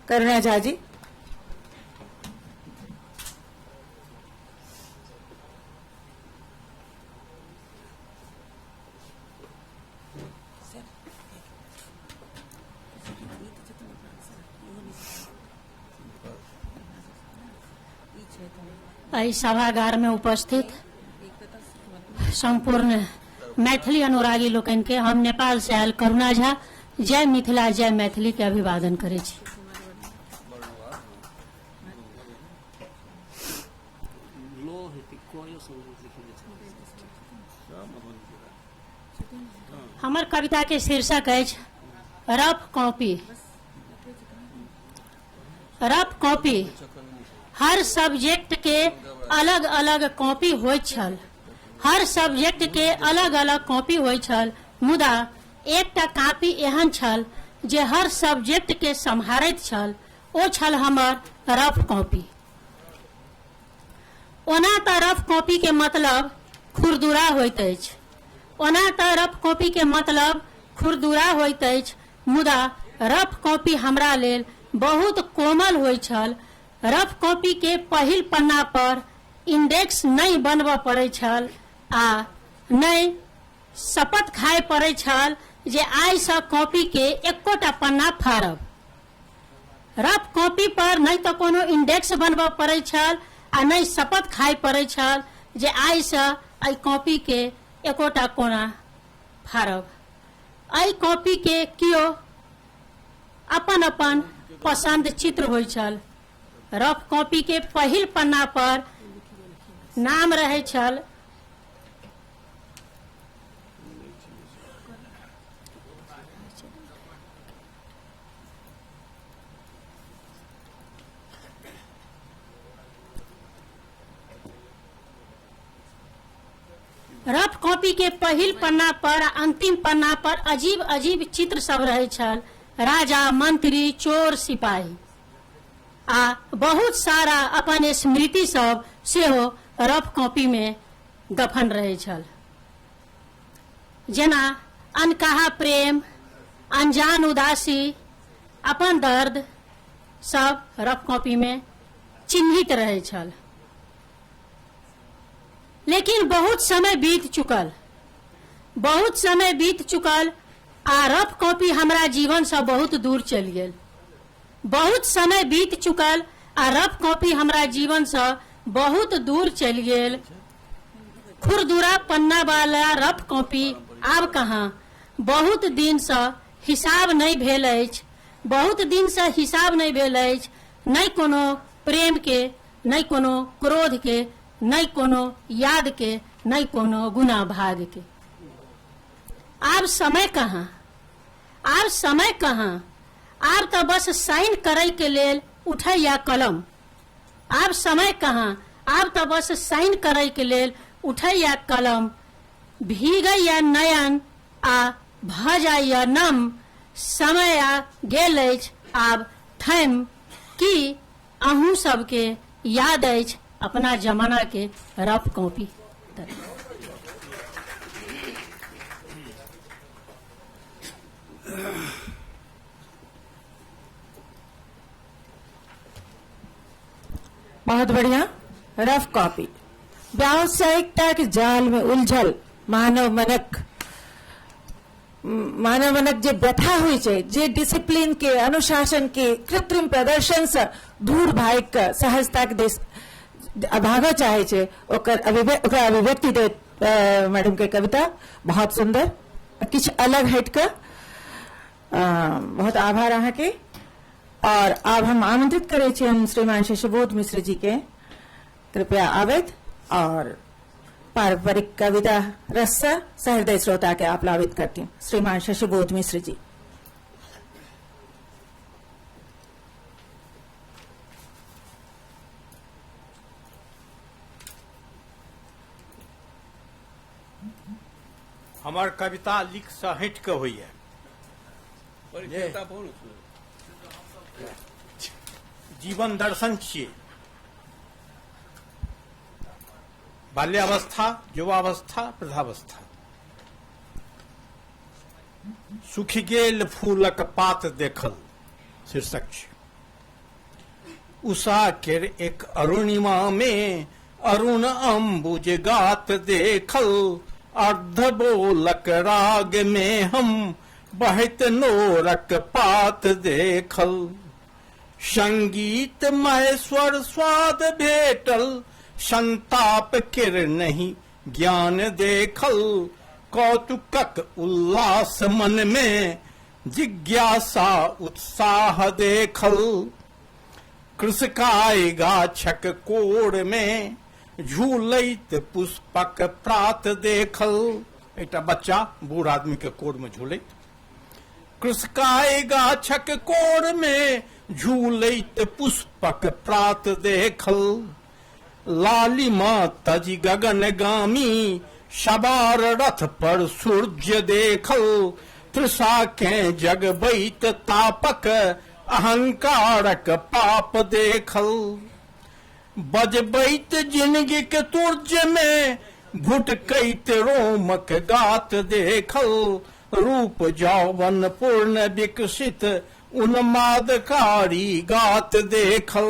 करुणा झा जी। एहि सभागार में उपस्थित संपूर्ण मैथिली अनुरागी लोकनि के हम नेपाल से आयल करुणा झा जय मिथिला जय मैथिली के अभिवादन करै छी। हमर कविता के शीर्षक अछि रफ कॉपी। रफ कॉपी हर सब्जेक्ट के अलग अलग कॉपी होइत छल, हर सब्जेक्ट के अलग अलग कॉपी होइत छल, मुदा एकटा कॉपी एहन छल जे हर सब्जेक्ट के सम्हारैत छल, ओ छल हमर रफ कॉपी। ओना तऽ रफ कॉपी के मतलब खुरदुरा होइत अछि, ओना तऽ रफ कॉपी के मतलब खुरदुरा होइत अछि, मुदा रफ कॉपी हमरा लेल बहुत कोमल होइत छल। रफ कॉपी के पहिल पन्ना पर इंडेक्स नहि बनबऽ पड़ै छल आ नहि शपथ खाय पड़ै छल जे आइसँ कॉपीके एकोटा पन्ना फाड़ब। रफ कॉपी पर नहि तऽ कोनो इंडेक्स बनबऽ पड़ै छल आ नहि शपथ खाइ पड़ै छल जे आइसँ एहि कॉपीके एकोटा कोना फाड़ब। एहि कॉपीके केओ अपन अपन पसंद चित्र होइ छल। रफ कॉपी के पहिल पन्ना पर नाम रहै छल रफ कॉपी के पहिल पन्ना पर आ अंतिम पन्ना पर अजीब अजीब चित्र सब रहै छल, राजा, मंत्री, चोर, सिपाही आ बहुत सारा अपन स्मृति सब सेहो रफ कॉपी में दफन रहै छल, जेना अनकहा प्रेम, अनजान उदासी, अपन दर्द सब रफ कॉपी में चिन्हित रहै छल। लेकिन बहुत समय बीत चुकल, बहुत समय बीत चुकल आ रफ कॉपी हमरा जीवन से बहुत दूर चलि गेल। बहुत समय बीत चुकल आ रफ कॉपी हमरा जीवन से बहुत दूर चलि गेल। खुरदुरा पन्ना वाला रफ कॉपी आब कहाँ, बहुत दिन से हिसाब नहि भेल अछि, बहुत दिन से हिसाब नहि भेल अछि, नहि कोनो प्रेम के, नहि कोनो क्रोध के, नहि कोनो याद के, नहि कोनो गुना भाग के। आब समय कहाँ, आब समय कहाँ, आब तऽ बस साइन करै के लेल उठैया कलम। आब समय कहाँ, आब तऽ बस साइन करै के लेल उठैया कलम, भीगैया नयन आ भऽ जाइया नम, समय आ गेल अछि आब थमि। की अहूँ सबके याद अछि अपना जमाना के रफ कॉपी? बहुत बढ़िया। रफ कॉपी व्यावसायिकता के जाल में उलझल मानव मनक जे व्यथा होइ छै, जे डिसिप्लिन के, अनुशासन के, कृत्रिम प्रदर्शन से दूर भागि कऽ सहजता के देश भागऽ चाहै छै, ओकर ओकरा अभिव्यक्ति दैत मैडम के कविता बहुत सुंदर, किछु अलग हटि कऽ। बहुत आभार अहाँके। और आब हम आमंत्रित करै छियनि श्रीमान शशिबोध मिश्र जी के, कृपया आबथि और पारंपरिक कविता रस से सहृदय श्रोता के आप्लावित करती श्रीमान शशिबोध मिश्र जी। हमर कविता लिख से हटि के होइए। जीवन दर्शन छियै। बाल्यावस्था, युवावस्था, वृद्धावस्था। सुखि गेल फूलक पात देखल शीर्षक छै। उषा केर एक अरुणिमा में अरुण अम्बुज गात देखल, अर्ध बोलक राग में हम बहत नोरक पात देखल। संगीत महेश्वर स्वाद भेटल, संताप केर नहीं ज्ञान देखल। कौतुकक उल्लास मन में जिज्ञासा उत्साह देखल। कृषकाय गाछक कोर में झूलैत पुष्पक प्रात देखल। एकटा बच्चा बूढ़ आदमी के कोर में झूलैत। कृषकाय गाछक कोर में झूलैत पुष्पक प्रात देखल। लालिमा तजि गगनगामी सवार रथ पर सूर्य देखल। तृषा के जगबैत तापक अहंकारक पाप देखल। बजबैत जिंदगी के तुर्ज में भुटकैत रोमक गात देखल। रूप यौवन पूर्ण विकसित उन्मादकारी गात देखल।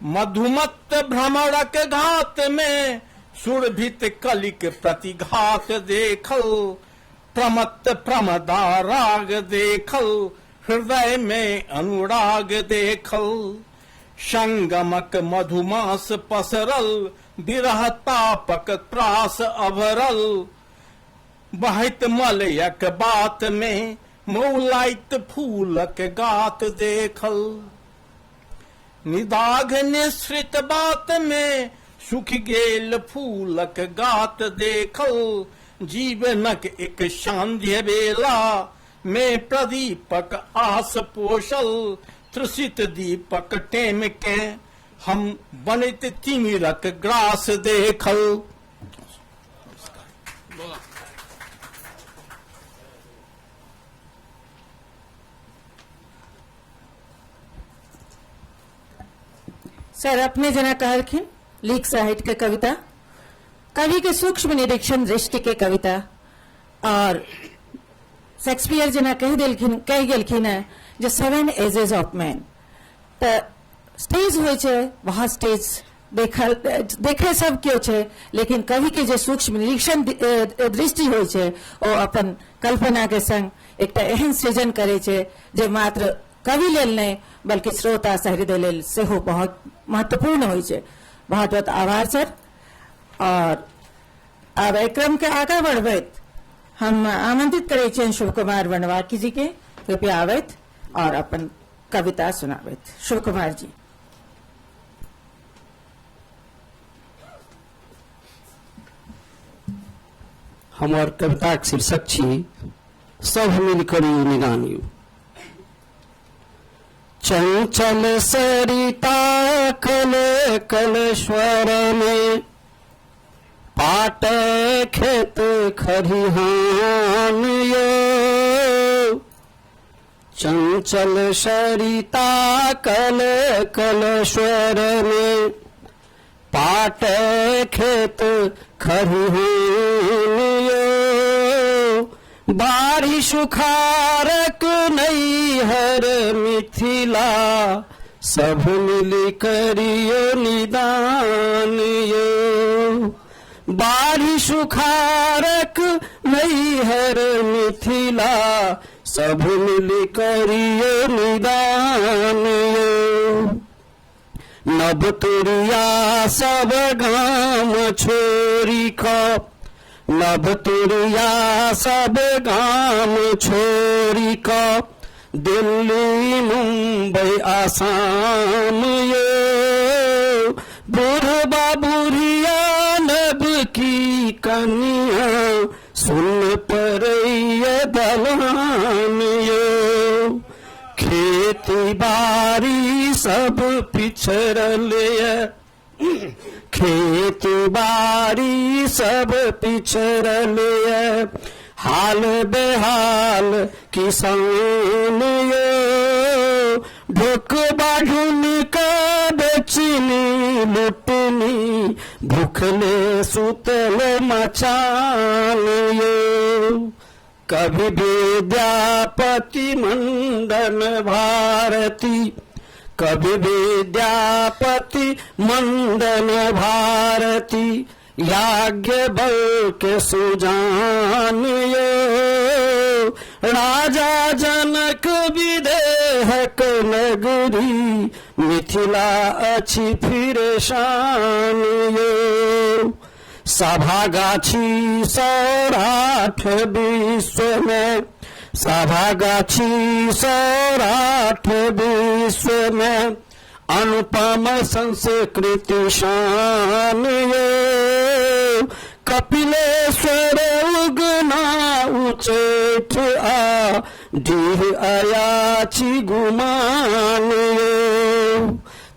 मधुमत्त भ्रमरक घात में सुरभित कलिक प्रतिघात देखल। प्रमत्त प्रमदा राग देखल, हृदय में अनुराग देखल। संगमक मधुमास पसरल, विरह तापक त्रास अभरल। बहैत मलयक बात में मौलाइत फूलक गात देखल। निदाघ निःसृत बात में सुख गेल फूलक गात देखल। जीवनक एक सांध्य बेला में प्रदीपक आस पोषल। त्रसित दीपक टेम के हम बनित तिमिरक ग्रास देखल। सर अपने जना कहलखिन लीक साहित्य के कविता, कवि के सूक्ष्म निरीक्षण दृष्टि के कविता, और शेक्सपियर जना कह देलखिन, कह गेलखिन है जे 7 एजेस ऑफ मैन। तो स्टेज होइ छै, बहुत स्टेज देखल देखे सब केओ छै, लेकिन कवि के जे सूक्ष्म निरीक्षण दृष्टि होइ छै ओ अपन कल्पना के संग एकटा एहन सृजन करे छै जे मात्र कवि लेल नहि बल्कि श्रोता सहृदय लेल सेहो बहुत महत्वपूर्ण होइ छै। बहुत बहुत आभार सर। और आब एहि क्रम के आगाँ बढ़बैत हम आमंत्रित करै छियनि शुभ कुमार वनवाकी जी के, कृपया आबैत और अपन कविता सुनाबैत। शुभ कुमार जी। हमर कविताक शीर्षक छी सब मिल करियौ निदान यौ। चंचल सरिता कल कलेश्वर में पाट खेत खरिहान यो। चंचल सरिता कल कलेश्वर में पाट खेत खरिहान यो। बारिश सुखारक नैहर मिथिला सब मिली करियो निदान यो। बारिश सुखारक नैहर मिथिला सब मिली करियो निदान यो। नवतुरिया सब गाम छोरी क, नवतुरिया सब गाम छोरी क, दिल्ली मुंबई आसाम यो। बुढ़बा बुढ़िया नब की कनिया सुन परैया दलान यो। खेती बाड़ी सब पिछड़ल ये, खेती बाड़ी सब पिछड़ल ये, हाल बेहाल किसान यो। ढोकबा ढुनका बेचनी लुटनी भूखले सुतल मचान यो। कवि विद्यापति मंडन भारती, कवि विद्यापति मंडन भारती, याज्ञवल्क्य सुजान यो। राजा जनक विदेहक नगरी मिथिला अछि फिर शान यो। सभा गाछी सौराठ विश्व में, सभा गाछी सौराठ विश्व में, अनुपम संस्कृति शान यो। कपिलेश्वर उगना उचेठ आ डीह अयाची गुमान यो।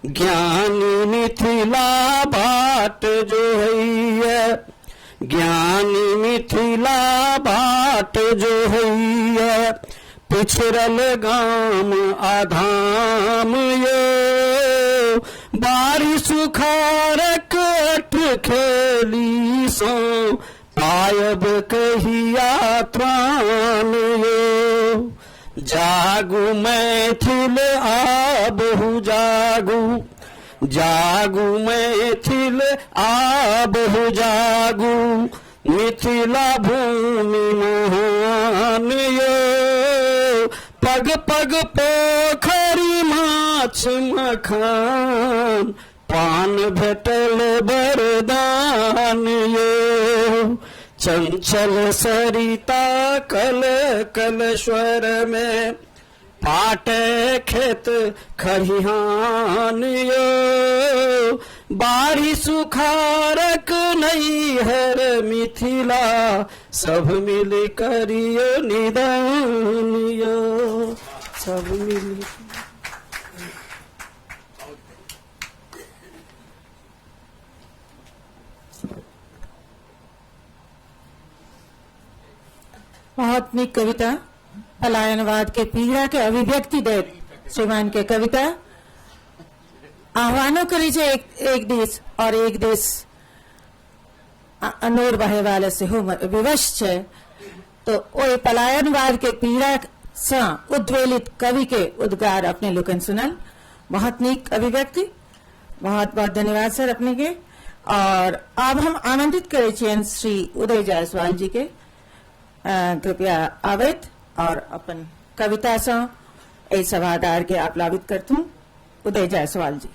ज्ञानी मिथिला बाट जो है, ज्ञानी मिथिला बाट जो है, पिछड़ल गाम आधाम यो। बारिश सुखारक अठ खेली सो पायब कहिया त्राण यो। जागू मैथिल आबहु जागू, जागू मैथिल आबहु जागू, मिथिला भूमि महान। लग पोखरि माछ मखान, पान भेटल वरदान यो। चंचल सरिता कल कलेश्वर में, पाटे खेत खरिहान यो। बारी सुखारक नैहर मिथिला, सब मिल करियो निदान यो, सब मिल। बहुत नीक कविता, पलायनवाद के पीड़ा के अभिव्यक्ति दैत श्रीमान के कविता आह्वानो करै छै एक दिस और एक दिस अनोर बहेवा लए सेहो विवश छै। तो ओहि पलायनवाद के पीड़ा सँ उद्वेलित कवि के उद्गार अपने लोकनि सुनल। बहुत नीक अभिव्यक्ति, बहुत बहुत धन्यवाद सर अपने के। और अब हम आमंत्रित करै छियनि श्री उदय जायसवाल जी के, कृपया आबैत और अपन कविता सँ एहि सभागार के आप्लावित करथुन। उदय जायसवाल जी।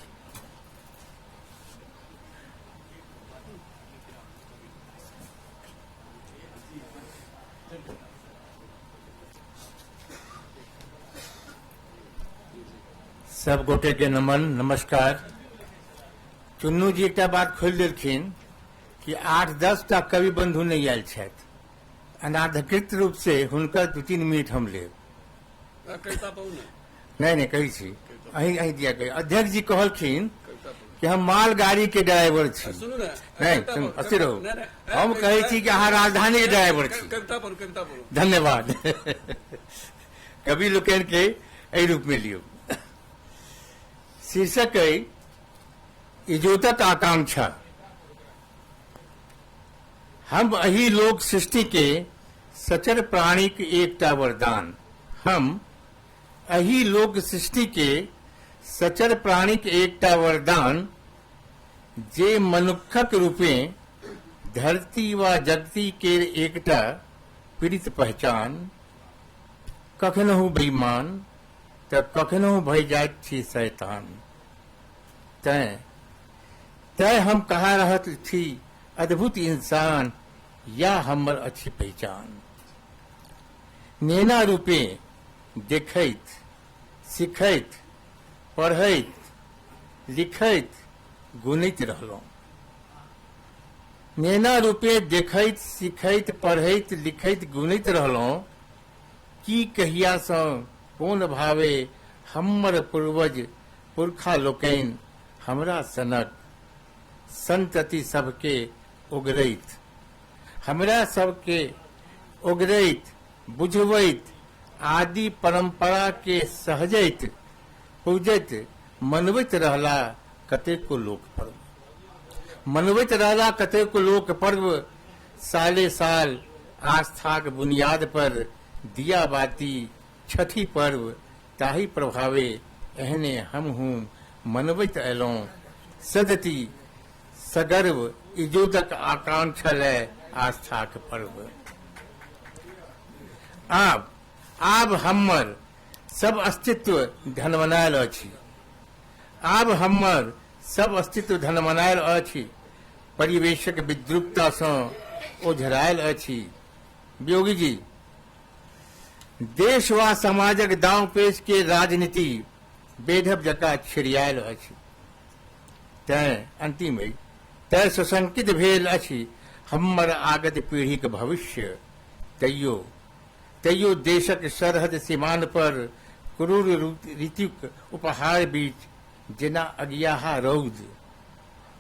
सब गोटे के नमन नमस्कार। चुन्नू जी एकटा बात खोलि देलखिन कि 8-10 टा कवि बंधु नहीं आयल छथि, अनाधिकृत रूप से हुनकर 2-3 मिनट हम लेब। नहीं नहीं कहै छी, अहीं अहीं दिया कही। अध्यक्ष जी कहलखिन कि हम मालगाड़ी के ड्राइवर छी। नहीं सुनू, अस्थिर रहू, हम कहै छी कि अहाँ राजधानी के ड्राइवर छी। धन्यवाद। कवि लोकनि के एहि रूप में लियौ। शीर्षक अइ इजोतक आकांक्षा। हम एहि लोक सृष्टि के सचर प्राणी के एकटा वरदान, हम एहि लोक सृष्टि के सचर प्राणी के एकटा वरदान, जे मनुखक रूपे धरती वा जगती के एकटा पीड़ित पहचान, कखनहु बेईमान त कखनहु भई जाइत छी शैतान। तैं तैं हम कहा रहत छी अद्भुत इंसान, या हमर अछि पहचान। नेना रूपे देखैत सिखैत पढ़ैत लिखैत गुनैत रहलहुँ। नेना रूपे देखैत सिखैत पढ़ैत लिखैत गुनैत रहलहुँ। की कहिया सँ कोन भावे हमर पूर्वज पुरखा लोकनि हमरा सनक संतति सबके ओगरैत, हमरा सबके ओगरैत बुझबैत आदि परंपरा के सहजैत पूजैत मनबैत रहला कतेको लोक पर्व, मनबैत रहला कतेको लोक पर्व। साले साल आस्थाक बुनियाद पर दिया बाती छठि पर्व, ताहि प्रभावे एहने हमहूँ मनबैत अयलहुँ। सदति सगर्व इजोतक आकांक्षा लय आस्थाक पर्व। आब हमर सब अस्तित्व धनमनायल अछि, आब हमर सब अस्तित्व धनमनायल अछि, परिवेशक विद्रुपता सँ ओझरायल अछि। वियोगी जी, देश वा समाजक दांव पेश के राजनीति बेढब जकाँ छिड़ियायल अछि। तैं अंतिम तैं सशंकित भेल अछि हमर आगत पीढ़ीक भविष्य। तैयो तैयो देशक सरहद सीमान पर क्रूर ऋतुक उपहार बीच जेना अगियाहा रौद,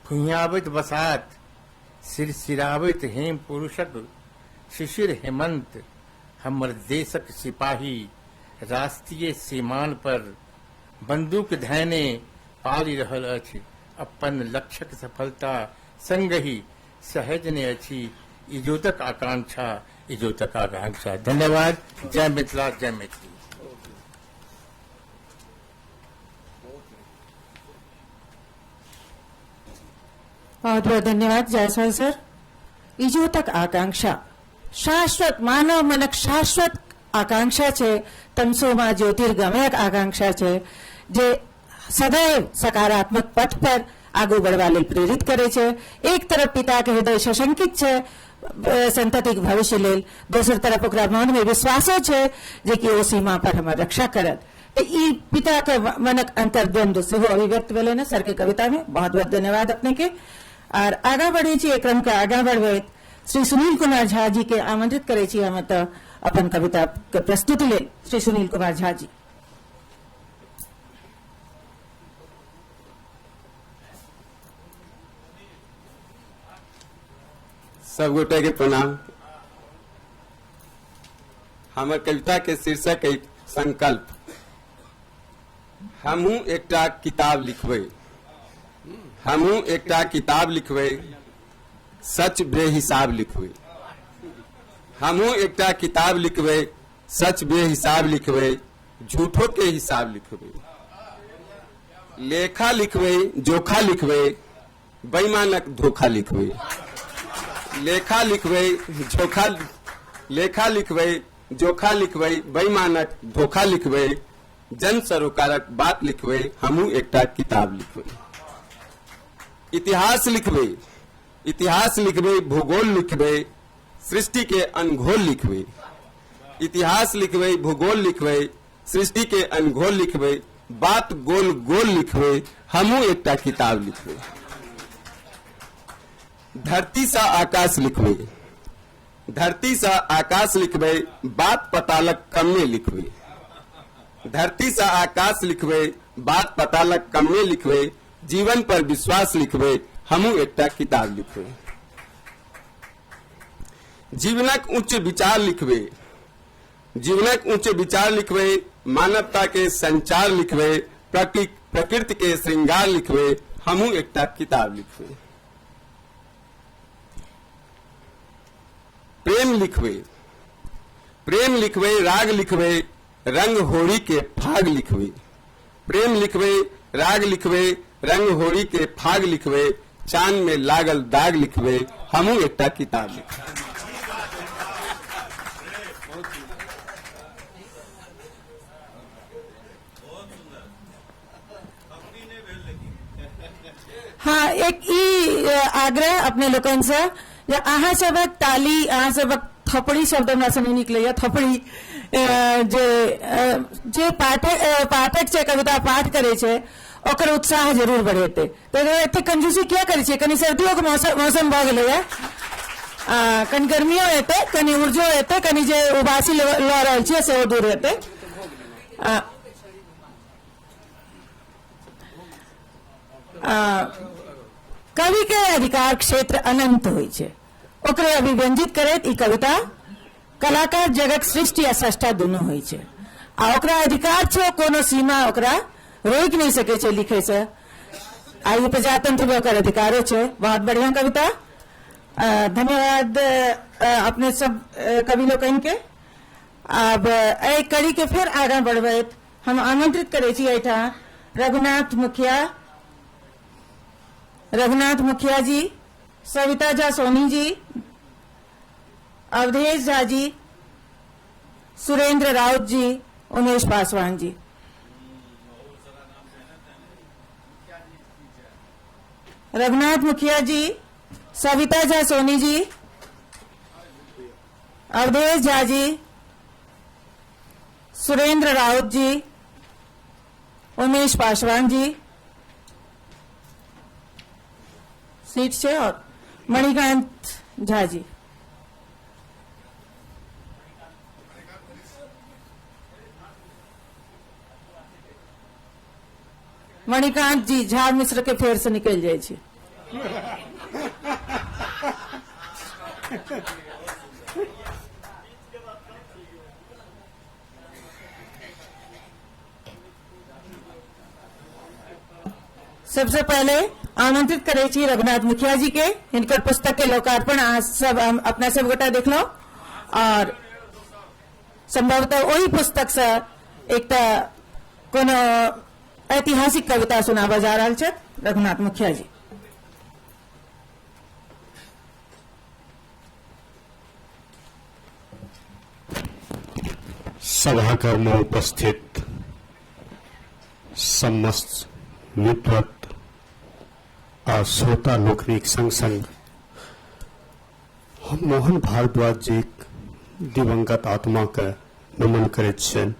फुहियाबैत बसात, सिरसिराबैत हेम पुरुषक शिशिर हेमंत, हमर देशक सिपाही राष्ट्रीय सीमान पर बंदूक धैने पालि रहल अछि। अपन लक्ष्यक सफलता संगहि सहजने अछि इजोतक आकांक्षा, इजोतक आकांक्षा। धन्यवाद। जय मिथिला, जय मैथिली। बहुत बहुत धन्यवाद जायसवाल सर। इजोतक आकांक्षा शाश्वत मानव मनक शाश्वत आकांक्षा छै, तमसोमा ज्योतिर्गमयक आकांक्षा छै, जे सदैव सकारात्मक पथ पर आगू बढ़बा लेल प्रेरित करै छै। एक तरफ पिताके हृदय सशंकित छै संततिक भविष्य लेल, दोसर तरफ ओकरा मनमे विश्वासो छै जे कि ओ सीमा पर हमर रक्षा करत। तऽ ई पिताके मनक अंतर्द्वंद्व सेहो अभिव्यक्त भेलै ने सर के कविता में। बहुत बहुत धन्यवाद अपने के। और आगाँ बढ़ै छी, क्रम के आगाँ बढ़बैत श्री सुनील कुमार झा जी के आमंत्रित करै छी हम तऽ अपन कविता के प्रस्तुति लेल। श्री सुनील कुमार झा जी। सब गोटे के प्रणाम। हमर कविता के शीर्षक है संकल्प। हमहूँ एकटा किताब लिखबै, हमहूँ एकटा किताब लिखबै, सच बेहिसाब लिखबै। हमहूँ एकटा किताब लिखबै, सच बेहिसाब लिखबै, झूठो के हिसाब लिखबै। लेखा लिखबै, जोखा लिखबै, बेईमानक धोखा लिखबै। लेखा लिखबै, जोखा, लेखा लिखबै, जोखा लिखबै, बेईमानक धोखा लिखबै, जन सरोकारक बात लिखबै, हमहूँ एकटा किताब लिखबै। इतिहास लिखबै, इतिहास लिखबै, भूगोल लिखबै, सृष्टि के अनघोल लिखबै। इतिहास लिखबै, भूगोल लिखबै, सृष्टि के अनघोल लिखबै, बात गोल गोल लिखबै, हमहूँ एकटा किताब लिखबै। धरती सा आकाश लिखबै, धरती सा आकाश लिखबै, बात पतालक कम्मे लिखबै। धरती सा आकाश लिखबै, बात पतालक कम्मे लिखबै, जीवन पर विश्वास लिखबै, हमहूँ एकटा किताब लिखबै। जीवनक उच्च विचार लिखबै, जीवनक उच्च विचार लिखबै, मानवता के संचार लिखबै, प्रकृति के श्रृंगार लिखबै, हमहूँ एकटा किताब लिखबै। प्रेम लिखबै, प्रेम लिखबै, राग लिखबै, रंग होरी के फाग लिखबै। प्रेम लिखबै, राग लिखबै, रंग होरी के फाग लिखबै, चांद में लागल दाग लिखबै, हमहूँ एकटा किताब लिखबै। हाँ, एक ई आग्रह अपने लोकनि से जे अहाँ सबक ताली, अहाँ सबक थपड़ी शब्द हमरा से नहीं निकलैया, थपड़ी जे जे पाठक छै, कविता पाठ करै छै, ओकर उत्साह जरूर बढ़ेतै। तऽ एते कंजूसी किया करै छियै? कनि सर्दियों के मौसम भऽ गेलैया, कनि गर्मियो एतै, कनि ऊर्जो एतै, कनि जे उबासी लऽ रहल छियै सेहो दूर हेतै। कवि के अधिकार क्षेत्र अनंत होइ छै, ओकरे अभिव्यंजित करैत ई कविता कलाकार जगत सृष्टि आ स्रष्टा दुनू होइ छै, आ ओकरा अधिकार छै, कोनो सीमा ओकरा रोकि नहि सकै छै लिखै से, आ ई प्रजातंत्र में ओकर अधिकारो छै। बहुत बढ़िया कविता, धन्यवाद अपने सब कवि लोकनि के। आब एहि कड़ी के फेर आगाँ बढ़बैत हम आमंत्रित करै छी एहिठाम रघुनाथ मुखिया जी, सविता झा सोनी जी, अवधेश झा जी, सुरेंद्र राउत जी, उमेश पासवान जी। रघुनाथ मुखिया जी, सविता झा सोनी जी, अवधेश झा जी, सुरेंद्र राउत जी, उमेश पासवान जी सीट से, और मणिकांत झा जी। मणिकांत जी झा मिश्र के फेर से निकल जाए छी। सबसे पहले आमंत्रित करै छी रघुनाथ मुखिया जी के, हिनकर पुस्तक के लोकार्पण अहाँ सब अपना सब गोटा देखलहुं, और संभवतः ओहि पुस्तक से एकटा कोनो ऐतिहासिक कविता सुनाबऽ जा रहल छथि रघुनाथ मुखिया जी। सभागार में उपस्थित समस्त विद्वत आ श्रोता लोकनिक संग संग हम मोहन भारद्वाज जीक दिवंगत आत्मा के नमन करैत छियनि।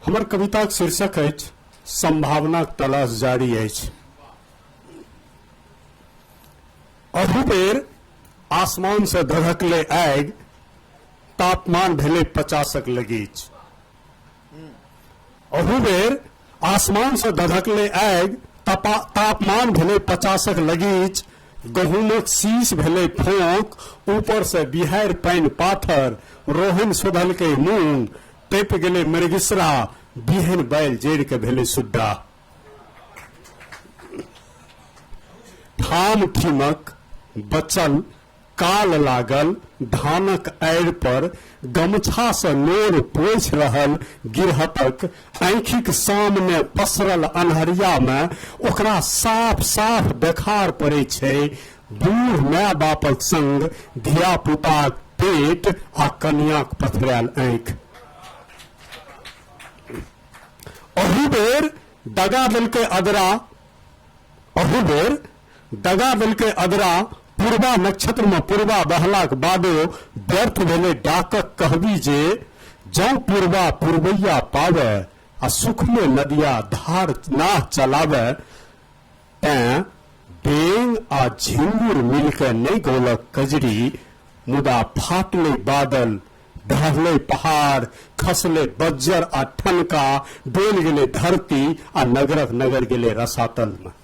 हमर कविताक शीर्षक अछि संभावनाक तलाश जारी अछि। अहू बेर आसमान से धधकले आगि, तापमान भेलै 50 लगीच। अहू बेर आसमान से धधकले आगि, तापमान भेलै 50 लगीच। गहूमक शीश भेलै फोंक, ऊपर से बिहाड़ि पानि पाथर, रोहन सोधलकै मूंग, तपि गेलै मृगिसरा, बिहन बैल जड़ि के भेलै सुड्डा। ठाम ठीमक बचल काल लागल धानक आड़ि पर, गमछा से नोर पोछि रहल गिरहतक, आँखिक सामने पसरल अन्हरिया में ओकरा साफ साफ देखार पड़ै छै बूढ़ माय बापक संग धिया पुताक पेट आ कनियाक पथरायल आँखि। अहू बेर दगा देलकै अदरा, अहू बेर दगा देलकै अदरा, पूर्वा नक्षत्र में पूर्वा बहलाक बादो व्यर्थ भेलै डाकक कहबी जे जौं पूर्वा पूर्वैया पावे आ सुखले नदिया धार नाह चलावे, तैं बेंग आ झिंगुर मिलके नहि गौलक कजरी, मुदा फाटलै बादल, ढहलै पहाड़, खसलै बज्जर आ ठनका, डोलि गेलै धरती आ नगरक नगर गेलै रसातल में।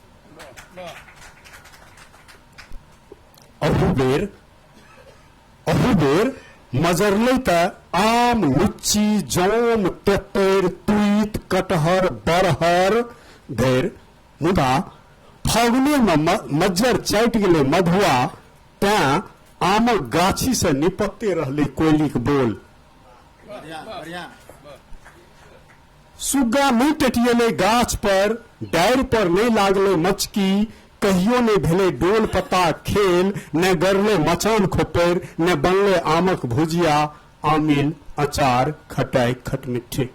अहू बेर मजरलै तऽ आम, लुच्ची, जौम, तेतरि, तुइत, कटहर, बरहर धरि, मुदा फागुने में मज्जर चाटि गेलै मधुआ, तैं आमक गाछी से निपत्ते रहलै कोयलीक बोल। सुग्गा नहि टेटियेलै गाछ पर, डारि पर नहि लागलै मचकी, कहियो नहि भेलै डोल पत्ता खेल, ने गड़लै मचान खोपरि, ने बनलै आमक भुजिया, आमिल, अचार, खटाइ, खटमिट्ठी।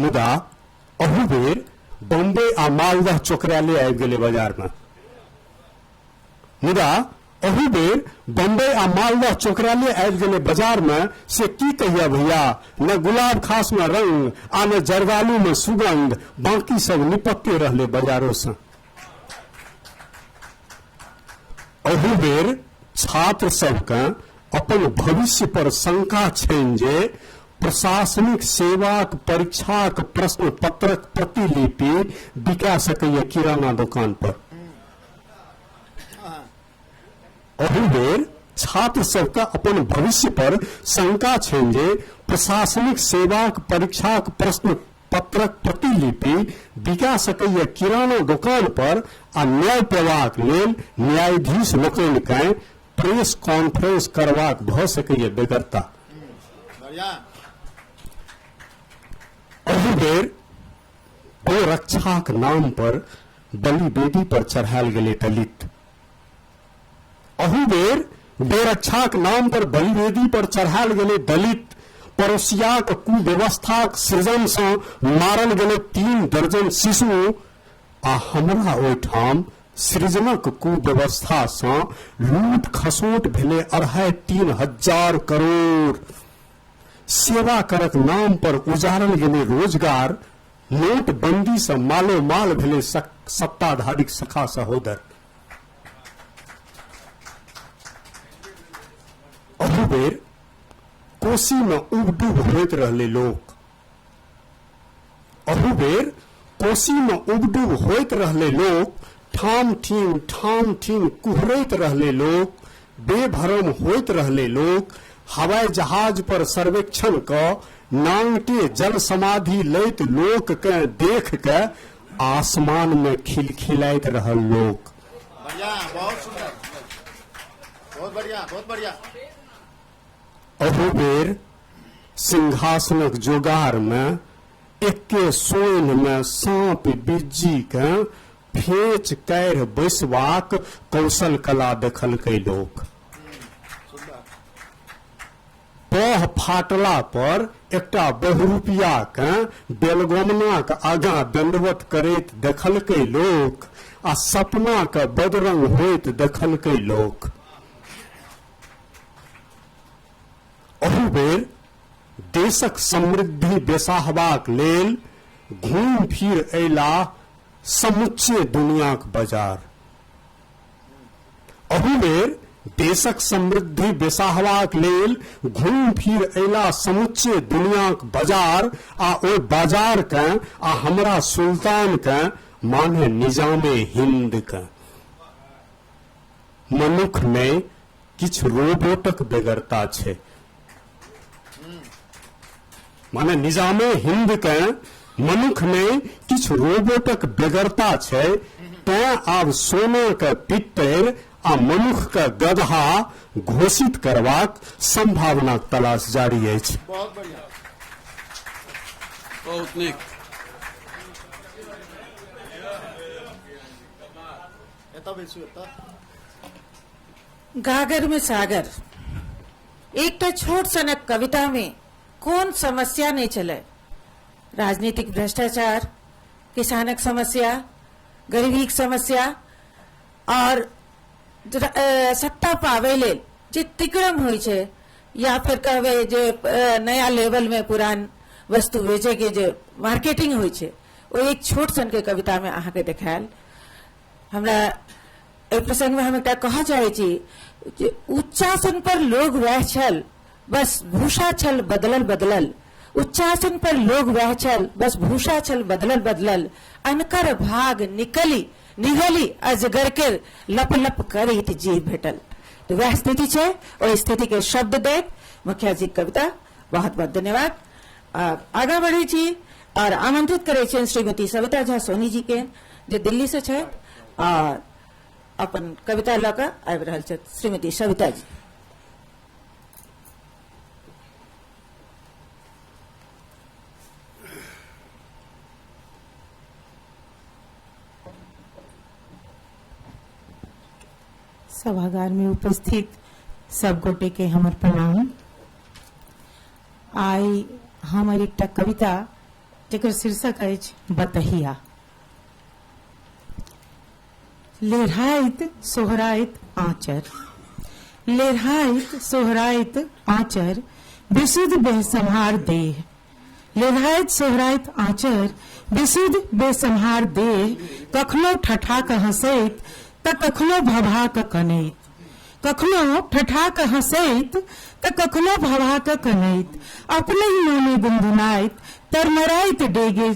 मुदा अहू बेर बम्बई आ मालदह चोकराले आबि गेलै बाजार में। मुदा अहू बेर बम्बई आ मालदह चोकराले आबि गेलै बाजार में, से की कहिया भैया, न गुलाब खास में रंग आ न जरदालू में सुगंध, बाकी सब निपत्ते रहले बाजारों से। अहू बेर छात्र सबके अपन भविष्य पर शंका छनि जे प्रशासनिक सेवाक परीक्षाक प्रश्न पत्रक प्रतिलिपि बिका सकैए किराना दुकान पर। अहू बेर छात्र सबके अपन भविष्य पर शंका छनि जे प्रशासनिक सेवाक परीक्षाक प्रश्न पत्रक प्रतिलिपि बिका सकैए किराना दुकान पर आ न्याय पेबाक लेल न्यायाधीश लोकनिकेँ प्रेस कॉन्फ्रेंस करबाक भऽ सकैए बेगरता। अहू बेर गोरक्षाक नाम पर बलिवेदी पर चढ़ायल गेलै दलित। अहू बेर गोरक्षाक नाम पर बलिवेदी पर चढ़ायल गेलै दलित। पड़ोसियाक कुव्यवस्थाक सृजन सँ मारल गेलै 3 दर्जन शिशु आ हमरा ओहिठाम सृजनक कुव्यवस्था सँ लूट खसोट भेलै 2.5-3 हजार करोड़। सेवा करक नाम पर उजाड़ल गेलै रोजगार, नोटबंदी सँ मालोमाल भेलै सत्ताधारीक सखा सहोदर। अहू बेर कोसी में उबडुब होइत रहलै लोक। अहू बेर कोसी में उबडुब होइत रहलै लोक, ठाम ठीम ठाम ठीम कुहरैत रहलै लोक, बेभरम होइत रहलै लोक। हवाई जहाज पर सर्वेक्षण क नांगटे जल समाधि लैत लोक के देख के आसमान में खिलखिलाइत रहल लोक। बढ़िया, बहुत सुंदर, बहुत बढ़िया, बहुत बढ़िया। अहू बेर सिंहासनक जोगार में एके सोन में सांप बिज्जी के फेच कैर बैसबाक कौशल कला देखलकै लोक। बह फाटला पर एकटा बहुरूपिया के बेलगोमनाक आगाँ दंडवत करैत देखलकै लोक आ सपना के बदरंग होइत देखलकै लोक। अहू बेर देशक समृद्धि बेसाहबाक लेल घूम फिर अयला समुच्चे दुनियाक बाजार। अहू बेर देशक समृद्धि बेसाहबाक लेल घूम फिर अयला समुच्चे दुनियाक बाजार आ ओहि बाजार के आ हमरा सुल्तान के माने निजामे हिंद के। मनुख में किछु रोबोटक बेगरता छै, माने निजामे हिंद के मनुख में किछु रोबोटक बेगरता छै, तैं आब सोना के पित्तर आ मनुख के गदहा घोषित करबाक संभावनाक तलाश जारी अछि। बहुत बढ़िया, बहुत नीक। गागर में सागर एकटा छोट सनक कविता में कोन समस्या नहीं चले। राजनीतिक भ्रष्टाचार, किसानक समस्या, गरीबीक समस्या और सत्ता पावे लेल जे तिकड़म होइ छै या फिर कहबै जे नया लेवल में पुरान वस्तु बेचे के जे मार्केटिंग होइ छै, ओ एक छोट सन के कविता में अहाँके देखायल। हमरा एहि प्रसंग में हम एकटा कहऽ चाहै छी जे उच्चासन पर लोग वएह छल, बस भूषा छल बदलल बदलल। उच्चासन पर लोग वएह छल, बस भूषा छल बदलल बदलल। अनकर भाग निकली निगली अजगर के लप लप करैत जी भेटल। तो वह स्थिति छै, ओहि स्थिति के शब्द दैत मुखिया जी कविता बहुत बहुत धन्यवाद। आगाँ बढ़ै छी और आमंत्रित करै छियनि श्रीमती सविता झा सोनी जी के, जे दिल्ली से छथि और अपन कविता लऽ कऽ आबि रहल छथि। श्रीमती सविता जी। सभागार में उपस्थित सब गोटे के हमर प्रणाम। आइ हमर एकटा कविता जकर शीर्षक अछि बतहिया। लेढ़ाइत सोहराइत आँचर, लेढ़ाइत सोहराइत आँचर, विशुद्ध बेसम्हार देह। लेढ़ाइत सोहराइत आँचर, विशुद्ध बेसम्हार देह, कखनो ठठा कऽ हँसैत तऽ कखनो भभा कऽ कनैत। कखनो ठठा कऽ हँसैत तऽ कखनो भभा कऽ कनैत, अपनहि मोने गुनगुनाइत तरमराइत डेगे,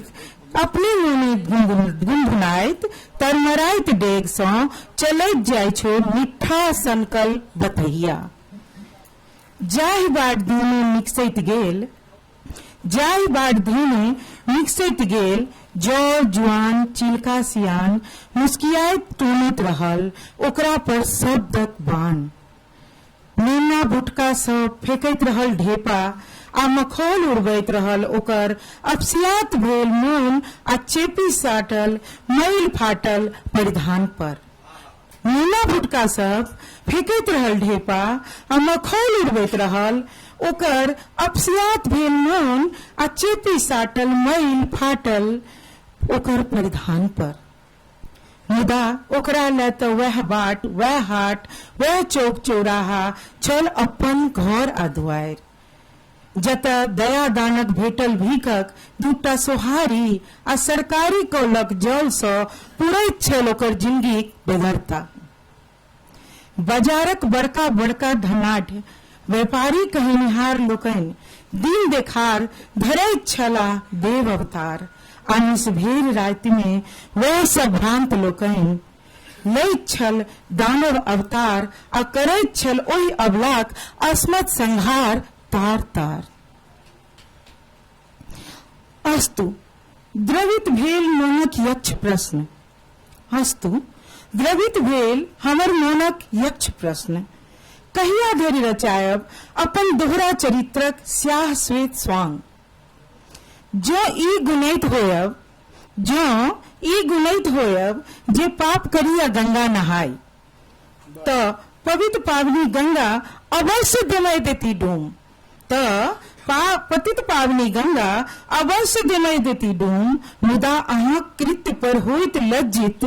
अपने मोने गुनगुनाइत तरमराइत डेग सँ चलैत जाइ छौ मिठ्ठा सनकल बतहिया। जाहि बाट धीमे निकसैत गेल, जाहि बाट धीमे निकसैत गेल, जौ जुआन चिलका सियान मुस्कियाइत टोनैत रहल ओकरा पर शब्दक बाण। नेना भुटका सब फेकैत रहल ढेपा आ मखौल उड़बैत रहल ओकर अपसियात भेल मोन आ चेपी साटल मैल फाटल परिधान पर। नेना भुटका सब फेकैत रहल ढेपा आ मखौल उड़बैत रहल ओकर अपसियात भेल मोन आ चेपी साटल मैल फाटल ओकर परिधान पर। मुदा ओकरा लए तऽ वएह बाट, वएह हाट, वएह चौक चौराहा छल अपन घर आ दुआरि, जतय दया-दानक भेटल भीखक दूटा सोहारी आ सरकारी कौलक जलसँ पुरैत छल ओकर जिनगीक बेगरता। बजारक बड़का-बड़का धनाढ्य व्यापारी कहेनिहार लोकनि दिन देखार धरैत छलाह देव अवतार आ निसभेर रातिमे वैह सब भ्रान्त लोकनि लैत छल दानव अवतार आ करैत छल ओहि अबलाक अस्मत् संहार तार-तार। अस्तु, द्रवित भेल मोनक यक्ष प्रश्न। अस्तु, द्रवित भेल हमर मोनक यक्ष प्रश्न। कहिया धरि रचायब अपन दोहरा चरित्रक स्याह श्वेत स्वांग? जँ ई गुनैत होयब, जँ ई गुनैत होयब जे पाप करी आ गंगा नहाइ, त पवित पावनी गंगा अवश्य देमय देती डोम। तऽ पतित पावनी गंगा अवश्य देमय देती डूम, मुदा अहाँक कृत्य पर होइत लज्जित,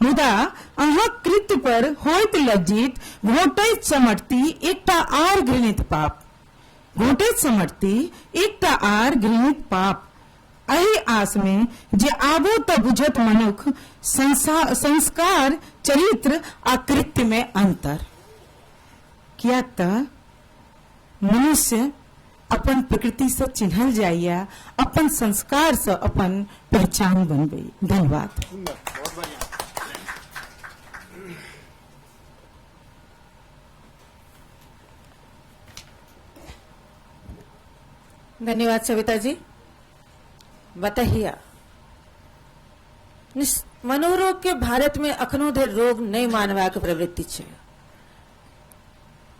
मुदा अहाँक कृत्य पर होइत लज्जित घोटैत समटती एकटा आर घृणित पाप, घोटैत समटती एकटा आर घृणित पाप। एहि आस मे जे आबो तऽ बुझत मनुख संस्कार, चरित्र आ कृत्य मे अंतर। किएक तऽ मनुष्य अपन प्रकृति से चिन्हल जाइए, अपन संस्कार से अपन पहचान बनबै। धन्यवाद। धन्यवाद सविता जी। बतहिया मनोरोग के भारत में अखनो धरि रोग नहीं मानबाक प्रवृत्ति छै।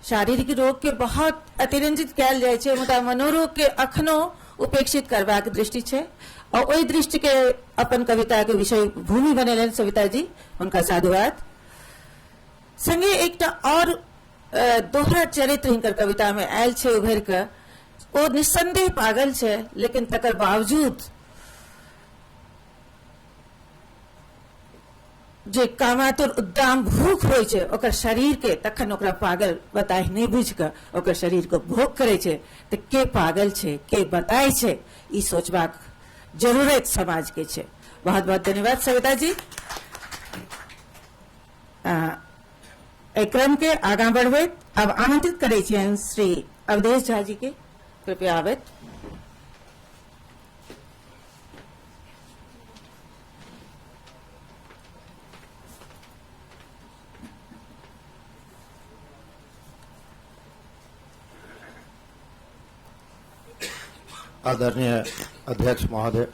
शारीरिक रोग के बहुत अतिरंजित कयल जाइ छै, मुदा मनोरोग के अखनो उपेक्षित करबाक दृष्टि छै और ओहि दृष्टि के अपन कविता के विषय भूमि बनेलनि सविता जी, हुनका साधुवाद। संगे एकटा और दोहरा चरित्र हिनकर कविता में आयल छै उभरि कऽ, ओ निस्संदेह पागल छै, लेकिन तकर बावजूद जे कामातुर उद्दाम भूख होइ छै ओकर शरीर के, तखन ओकरा पागल बताहि नहि बुझि कऽ ओकर शरीर के भोग करै छै। तऽ के पागल छै के बताइ छै, ई सोचबाक जरूरत समाज के छै। बहुत बहुत धन्यवाद सविता जी। एहि क्रम के आगाँ बढ़बैत अब आमंत्रित करै छियनि श्री अवधेश झा जी के, कृपया आबैत। आदरणीय अध्यक्ष महोदय,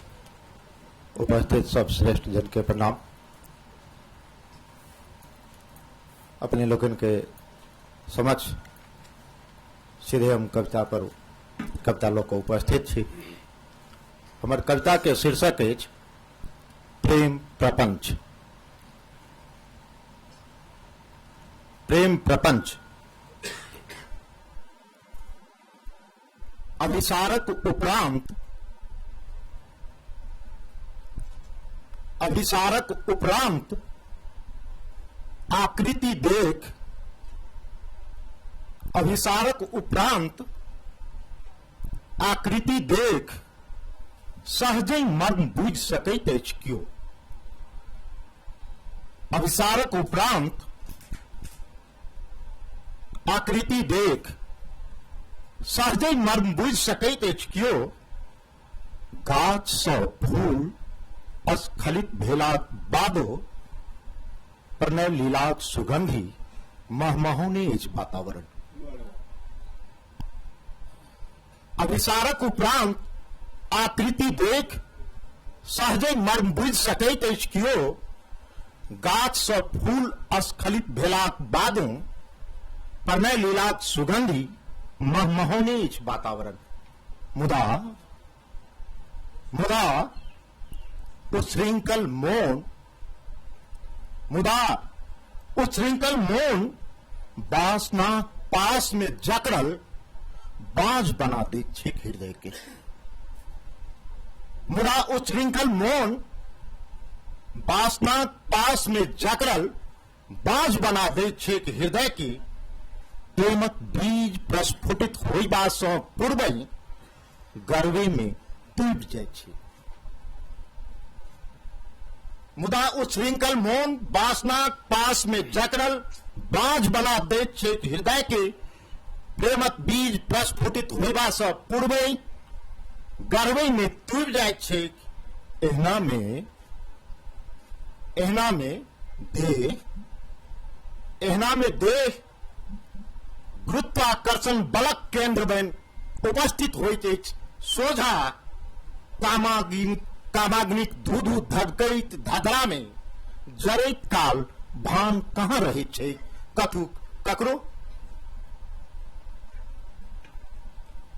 उपस्थित सब श्रेष्ठ जन के प्रणाम। अपने लोकन के समक्ष सीधे हम कविता पर कविता लोग को उपस्थित छी। हमर कविता के शीर्षक अछि प्रेम प्रपंच। प्रेम प्रपंच। अभिसारक उपरांत, अभिसारक उपरांत आकृति देख, अभिसारक उपरांत आकृति देख सहजहि मर्म बुझि सकैत अछि क्यो। अभिसारक उपरांत आकृति देख सहजहि मर्म बुझि सकैत अछि क्यो। गाछ सँ फूल स्खलित भेलाक बादो प्रणय लीलाक सुगंधि महमहौने अछि वातावरण। अभिसारक उपरांत आकृति देख सहजहि मर्म बुझि सकैत अछि क्यो। गाछ सँ फूल स्खलित भेलाक बादो प्रणय लीलाक सुगंधि महमहौने अछि वातावरण। मुदा मुदा उच्छृंखल मोन, मुदा उच्छृंखल मोन वासना पास में जकड़ल बाज बना दैत छैक हृदय के। मुदा उच्छृंखल मोन वासना पास में जकड़ल बाज बना दैत छैक हृदय के। प्रेमक बीज प्रस्फुटित होइबा सँ पूर्वहि गर्वे में डूबि जाइत छै। मुदा उच्छृंखल मोन वासनाक पास में जकड़ल बाज बना दैत छैक हृदय के। प्रेमक बीज प्रस्फुटित होइबा सँ पूर्वहि गर्वे में डूबि जाइत छैक। एहना में देह, एहना में देह गुरुत्वाकर्षण बलक केंद्र बनि उपस्थित होइत अछि सोझा कामाग्निक धू-धू धधकैत धधरा में जरैत काल भान कहाँ रहैत छै कथू ककरो।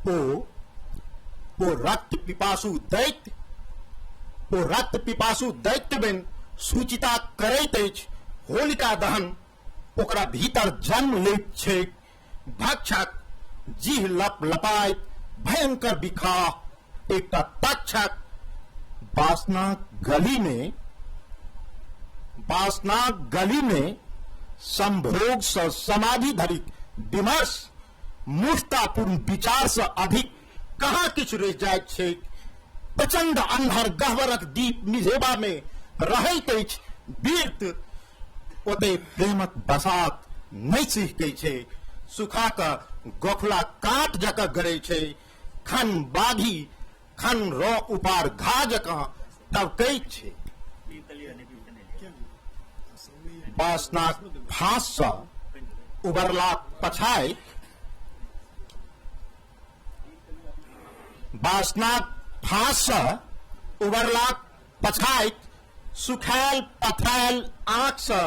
ओ रक्त पिपासु दैत्य, ओ रक्त पिपासु दैत्य बनि सूचिता करैत अछि होलिका दहन ओकरा भीतर जन्म लैत छैक। भक्षक जीह लप लपाइत भयंकर बिखाह एकटा तक्षक वासनाक गली में, वासनाक गली में संभोग सँ समाधि धरिक विमर्श मूर्खतापूर्ण विचार सँ अधिक कहाँ किछु रहि जाइत छैक। प्रचंड अन्हर गह्वरक दीप मिझेबा मे रहैत अछि वृत्त, ओतय प्रेमक बसात नहि सिहकै छै, सुखा क गोखला काँट जकाँ गड़ै छै, खन बाघी खन रौ उपार घा जकाँ टवकैत छै। वासनाक फाँस सँ उबरलाक पछाति वासनाक फाँस सँ उबरलाक पछाति सुखायल पथरायल आँखि सँ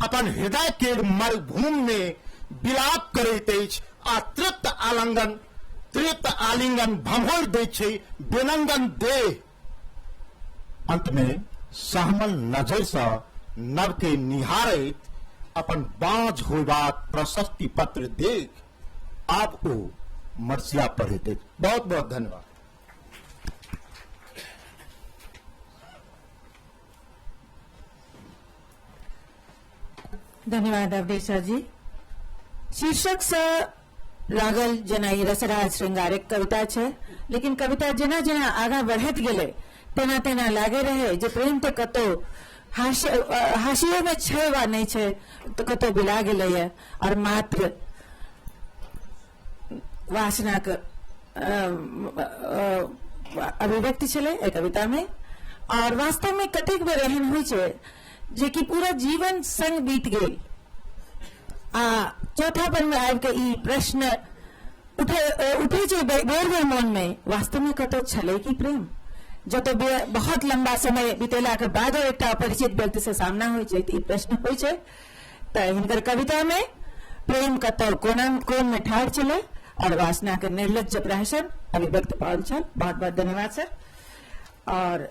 अपन हृदय केर मरुभूमि मे विलाप करैत अछि आ तृप्त आलिंगन भम्होरि दैत छै बेनंगन देह। अंत मे सहमल नजरि सँ नभ के निहारैत अपन बाँझ होयबाक प्रशस्ति पत्र देख आब ओ मरसिया पढ़ैत अछि। बहुत बहुत धन्यवाद। धन्यवाद अवधेश जी। शीर्षक से लागल जेना ई रसराज श्रृंगारिक कविता छै, लेकिन कविता जेना जेना आगा बढ़ैत गेलै तेना तेना लागे रहे जे प्रेम तऽ कतौ हाशिए में छै वा नहि छै, तऽ कतौ बिला गेलैए और मात्र वासनाक अभिव्यक्ति छलै एहि कविता में। और वास्तव में कतेक बेर एहन होइ छै जे कि पूरा जीवन संग बीत गेल आ चौथापन में आबि के ई प्रश्न उठे छै बेर बेर मन में, वास्तव में कतौ छलै कि प्रेम? जतौ बहुत लंबा समय बितेला के बादो एकटा अपरिचित व्यक्ति से सामना होइ छै तऽ ई प्रश्न होइ छै। तऽ हिनकर कविता में प्रेम कतौ कोन में ठाढ़ छलै और वासना के निर्लज्ज प्रहसन अभिव्यक्त पाओल छल। बहुत बहुत धन्यवाद सर। और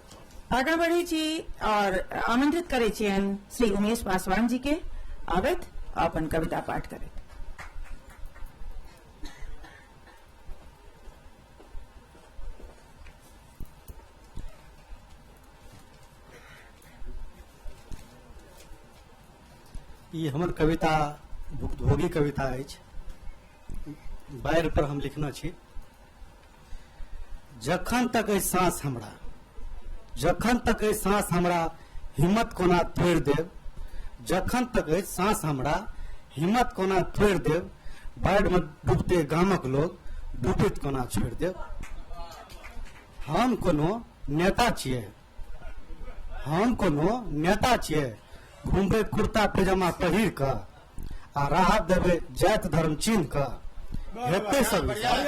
आगा बढ़ै छी और आमंत्रित करै छियनि श्री उमेश पासवान जी के आबैत अपन कविता पाठ करैत। ई हमर कविता भुक्तभोगी कविता अछि, बाढ़ि पर हम लिखने छी। जखन तक एहि साँस हमरा, जखन तक एहि साँस हमरा हिम्मत कोना तोड़ि देब, जखन तक एहि साँस हमरा हिम्मत कोना तोड़ि देब, बाढ़िमे डूबते गामक लोग डूबैत कोना छोड़ि देब। हम कोनो नेता छियै, हम कोनो नेता छियै, घुमबै कुर्ता पैजामा पहिर कऽ आ राहत देबै जाति धर्म चिन्ह कऽ, हेतै सब हिसाब।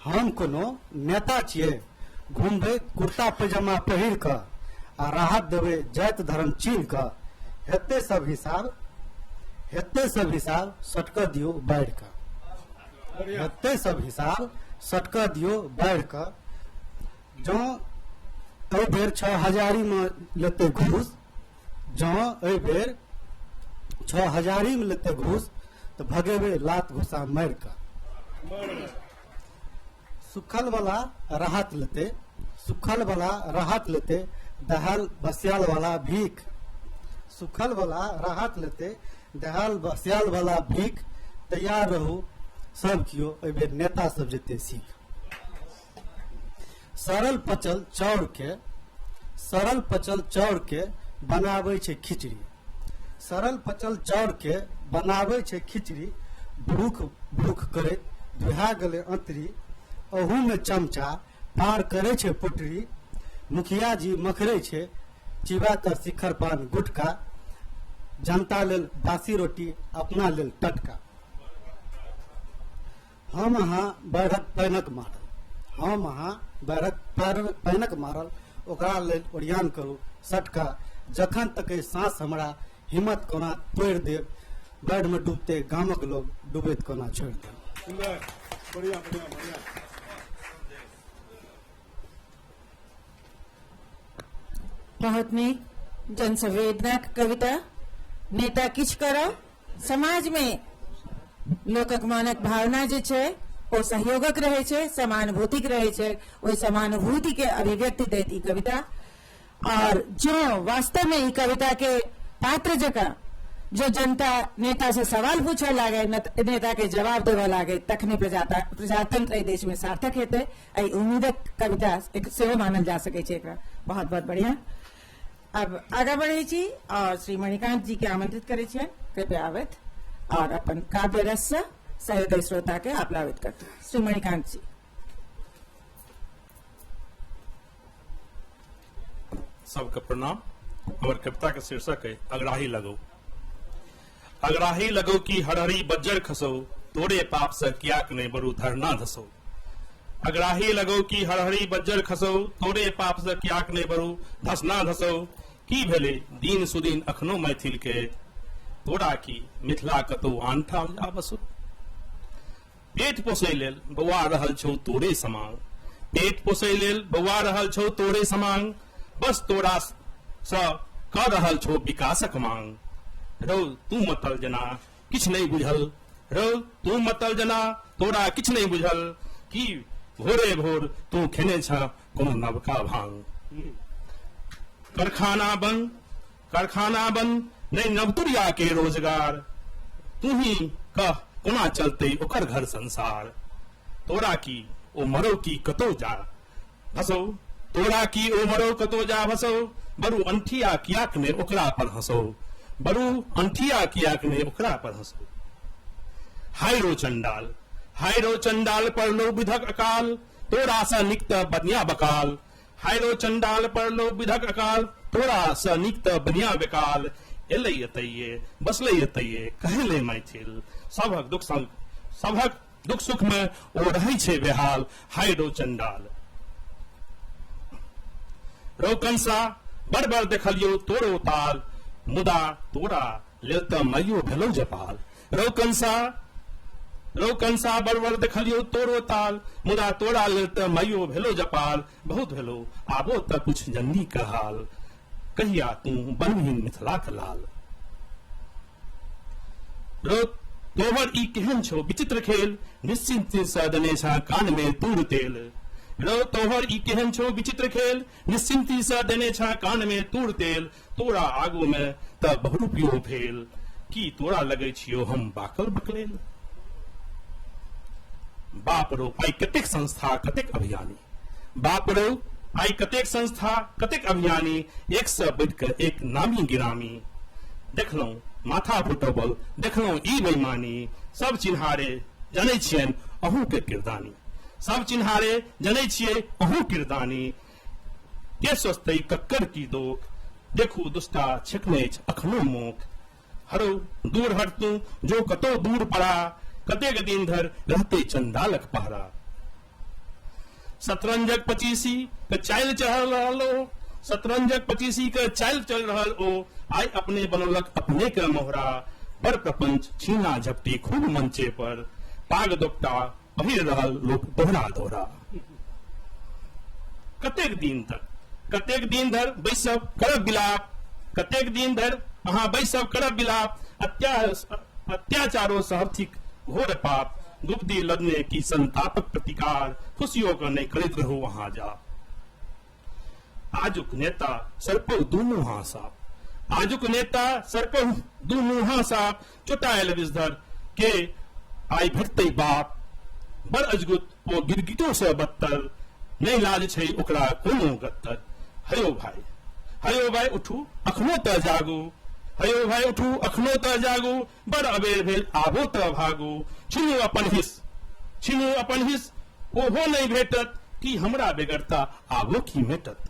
हम कोनो नेता छियै, घुमबै कुर्ता पैजामा पहिर कऽ आ राहत देबै जाति धर्म चिन्ह कऽ, हेतै सब हिसाब, हेतै सब हिसाब सटकऽ दियौ बाढ़ि कऽ, हेतै सब हिसाब सटकऽ दियौ बाढ़ि कऽ। जँ एहि बेर 6 हजारीमे लेतै घूस, जँ एहि बेर 6 हजारीमे लेतै घूस तऽ भगेबै लात घुसा मारि कऽ। सुखल वाला राहत लेतै, सुखल वाला राहत लेतै, दहाल बसियाल वाला भीख, सुखल वाला राहत लेतै, दहाल बसियाल वाला भीख, तैयार रहू सब कियो एहि बेर नेता सब जेतै सीख। सरल पचल चाउर के, सरल पचल चाउर के बनाबै छै खिचड़ी, सरल पचल चाउर के बनाबै छै खिचड़ी, भूख भूख करैत दुहा गेलै अंतरी, अहूमे चमचा पार करै छै पोटरी, मुखिया जी मखरै छै चिबा कऽ शिखर पान गुटखा, जनता लेल बासी रोटी अपना लेल टटका। हम अहाँ बाढ़िक पानिक मारल, हम अहाँ बाढ़िक पानिक मारल, ओकरा लेल ओरियान करू सटका, जखन तक एहि साँस हमरा हिम्मत कोना तोड़ि देब, बाढ़िमे डूबते गामक लोग डूबैत कोना छोड़ि देब। बढ़िया बढ़िया बढ़िया। बहुत नीक जनसंवेदनाक कविता। नेता किछु करऽ, समाज में लोकक मनक भावना जे छै ओ सहयोगक रहै छै, समानुभूतिक रहै छै। ओहि समानुभूति के अभिव्यक्ति दैत ई कविता, और जो वास्तव में ई कविता के पात्र जकाँ जो जनता नेता से सवाल पूछऽ लागे, नेता के जवाब देबऽ लागे, तखने प्रजातंत्र एहि देश में सार्थक हेतै। एहि उम्मीदक कविता सेहो मानल जा सकै छै एकरा। बहुत बहुत बढ़िया। अब आगा बढ़ै छी और श्री मणिकांत जी के आमंत्रित करै छियनि, कृपया आबथि और अपन काव्य रस से सहृदय श्रोता के आप्लावित करथि। श्री मणिकांत जी। सबके प्रणाम। हमर कविता के शीर्षक है अगराही लगो। अगराही लगो की हरहरी बज्जर खसो, तोरे पाप से कियाक नहीं बरू धरना धसो। अगराही लगो की हरहरी बज्जर खसो, तोरे पाप से कियाक नहीं बरू धसना धसो। की भेले दीन सुदीन अखनो मैथिल के, तोरा की मिथिला कतौ आनठाम जा बसो। पेट पोसै लेल बौआ रहल छौ तोरे समांग, पेट पोसै लेल बौआ रहल छौ तोरे समांग, बस तोरा सँ कऽ रहल छौ विकासक मांग। रौ तू मतल जना किछु नहि बुझल, रौ तू मतल जना तोरा किछु नहि बुझल, की भोरे भोर तू खेने छह कोनो नवका भांग। कारखाना बन, कारखाना बन नहि नवतुरिया के रोजगार, तू ही कह कोना चलते ओकर घर संसार। तोरा की ओ मरो की कतौ जा भसौ, तोरा की ओ मरो कतौ जा भसौ, बरु अंठिया कियाक ने ओकरा पर हंसौ, बरु अंठिया कियाक ने ओकरा पर हंसौ। हाय रो चंडाल, हाय रो चंडाल पर लो विधक अकाल, तोरा सँ निक त बनिया बकाल। हाय रो चंडाल पर लो विधक अकाल, तोरा सँ निक त बनिया बेकाल। एलै एतैये बसलै एतैये कहले मैथिल, सभक दुख सभक दुख सुख में ओ रहै छै बेहाल। हाय रो चंडाल। रौ कंसा बड़ बड़ देखलियौ तोरो ताल, मुदा तोरा लेल तऽ माइयो भेलौ जपाल। रौ कंसा, रौ कंसा बड़ बड़ देखलियौ तोरो ताल, मुदा तोरा लेल तऽ माइयो भेलौ जपाल। बहुत भेलौ आबो तऽ कुछ जननी के हाल, कहिया तू बनबही मिथिलाक लाल। रौ तोहर ई केहन छौ विचित्र खेल, निश्चिंत सँ देने छह कान में तूर तेल। रौ तोहर ई केहन छौ विचित्र खेल, निश्चिंती सँ देने छह कान में तूर तेल। तोरा आगू में तऽ बहुरूपियो भेल, की तोरा लगै छियौ हम बाकल बकलेल। बाप रौ आइ कतेक संस्था कतेक अभियानी, बाप रौ आइ कतेक संस्था कतेक अभियानी, एक से बढ़ि कऽ एक नामी गिरामी। देखलहुँ माथा फुटबल देखलहुँ ई बेईमानी, सब चिन्हारे जनै छियनि अहूँ के किरदानी, सब चिन्हारे जनै छियै अहूँ किरदानी। के सोचतै कक्कर की दोख, देखू दुष्टा छेकने अछि अखनो मोख। हरौ दूर हट तू जो कतौ दूर पड़ा, कतेक दिन धरि रहतै चंडालक पहरा। शतरंजक पचीसी के चालि चढ़ल रहल ओ, शतरंजक पचीसी के चालि चल रहल ओ, आइ अपने बनौलक अपने के मोहरा। बड़ प्रपंच छीना झपटी खूब मंचे पर, पाग दोपटा पहिर रहल लोक दोहरा दोहरा। कतेक दिन तक, कतेक दिन धरि बैसब करब विलाप, कतेक दिन धरि अहाँ बैसब करब विलाप। अत्याचारो सहब थिक घोर पाप, गुप्ती लदने की संतापक प्रतिकार, खुशियों का नहीं करैत रहू अहाँ जा। आजुक नेता सरपहु दू मुहा साप, आजुक नेता सरपहु दू मुहा साप, चोटायल विषधर के आइ भेटतै बाप। बड़ अजगुत ओ गिरगिटो से बदतर, नहि लाज छै ओकरा कोनो गत्तर। हयो भाई, हयो भाई उठू अखनो तऽ जागू, हयो भाई उठू अखनो तऽ जागू, बड़ अबेर भेल आबो तऽ भागू। छीनू अपन हिस, छीनू अपन हिस ओहो नहि भेटत, की हमरा बेगरता आबो की मेटत।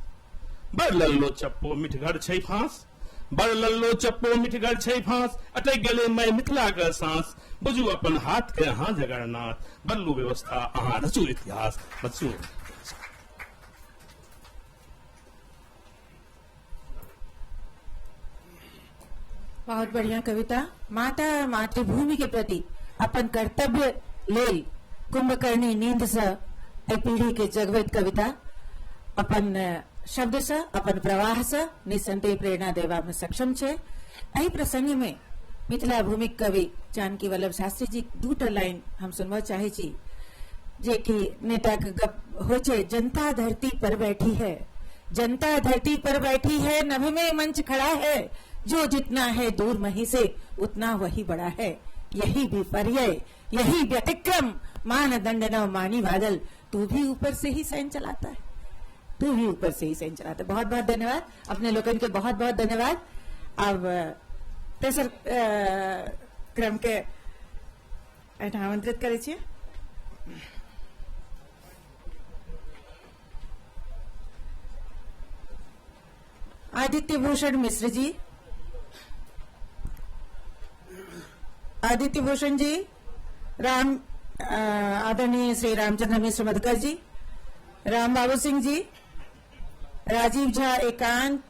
बड़ लल्लो चप्पो मिठगर छै फांस, बड़ लल्लो चप्पो मिठगर छै फांस, अटक गेलै मैं मिथिला के सांस। बुझू अपन हाथ के अहाँ जगन्नाथ, बदलू व्यवस्था अहाँ रचू इतिहास। बच्चू बहुत बढ़िया कविता। माता मातृभूमि के प्रति अपन कर्तव्य लेल कुंभकर्णी नींद से एहि पीढ़ी के जगबैत कविता अपन शब्द से अपन प्रवाह से निस्संदेह प्रेरणा देबा में सक्षम छै। एहि प्रसंग में मिथिला भूमिक कवि जानकी वल्लभ शास्त्री जी दूटा लाइन हम सुनबऽ चाहै छी। जेकि नेताके गप होइ छै, जनता धरती पर बैठी है, जनता धरती पर बैठी है, नभ में मंच खड़ा है, जो जितना है दूर मही से उतना वही बड़ा है, यही विपर्य यही व्यतिक्रम, मानदंड न मानी बादल, तू भी ऊपर से ही सैन चलाता है, तू भी ऊपर से ही सैन चलाता है। बहुत बहुत धन्यवाद अपने लोगन के, बहुत बहुत धन्यवाद। अब तेसर क्रम के एहिठाम आमंत्रित करै छियै। आदित्य भूषण मिश्र जी, आदित्य भूषण जी, राम आदरणीय श्री रामचंद्र मिश्र मधुकर जी, राम बाबू सिंह जी, राजीव झा एकांत,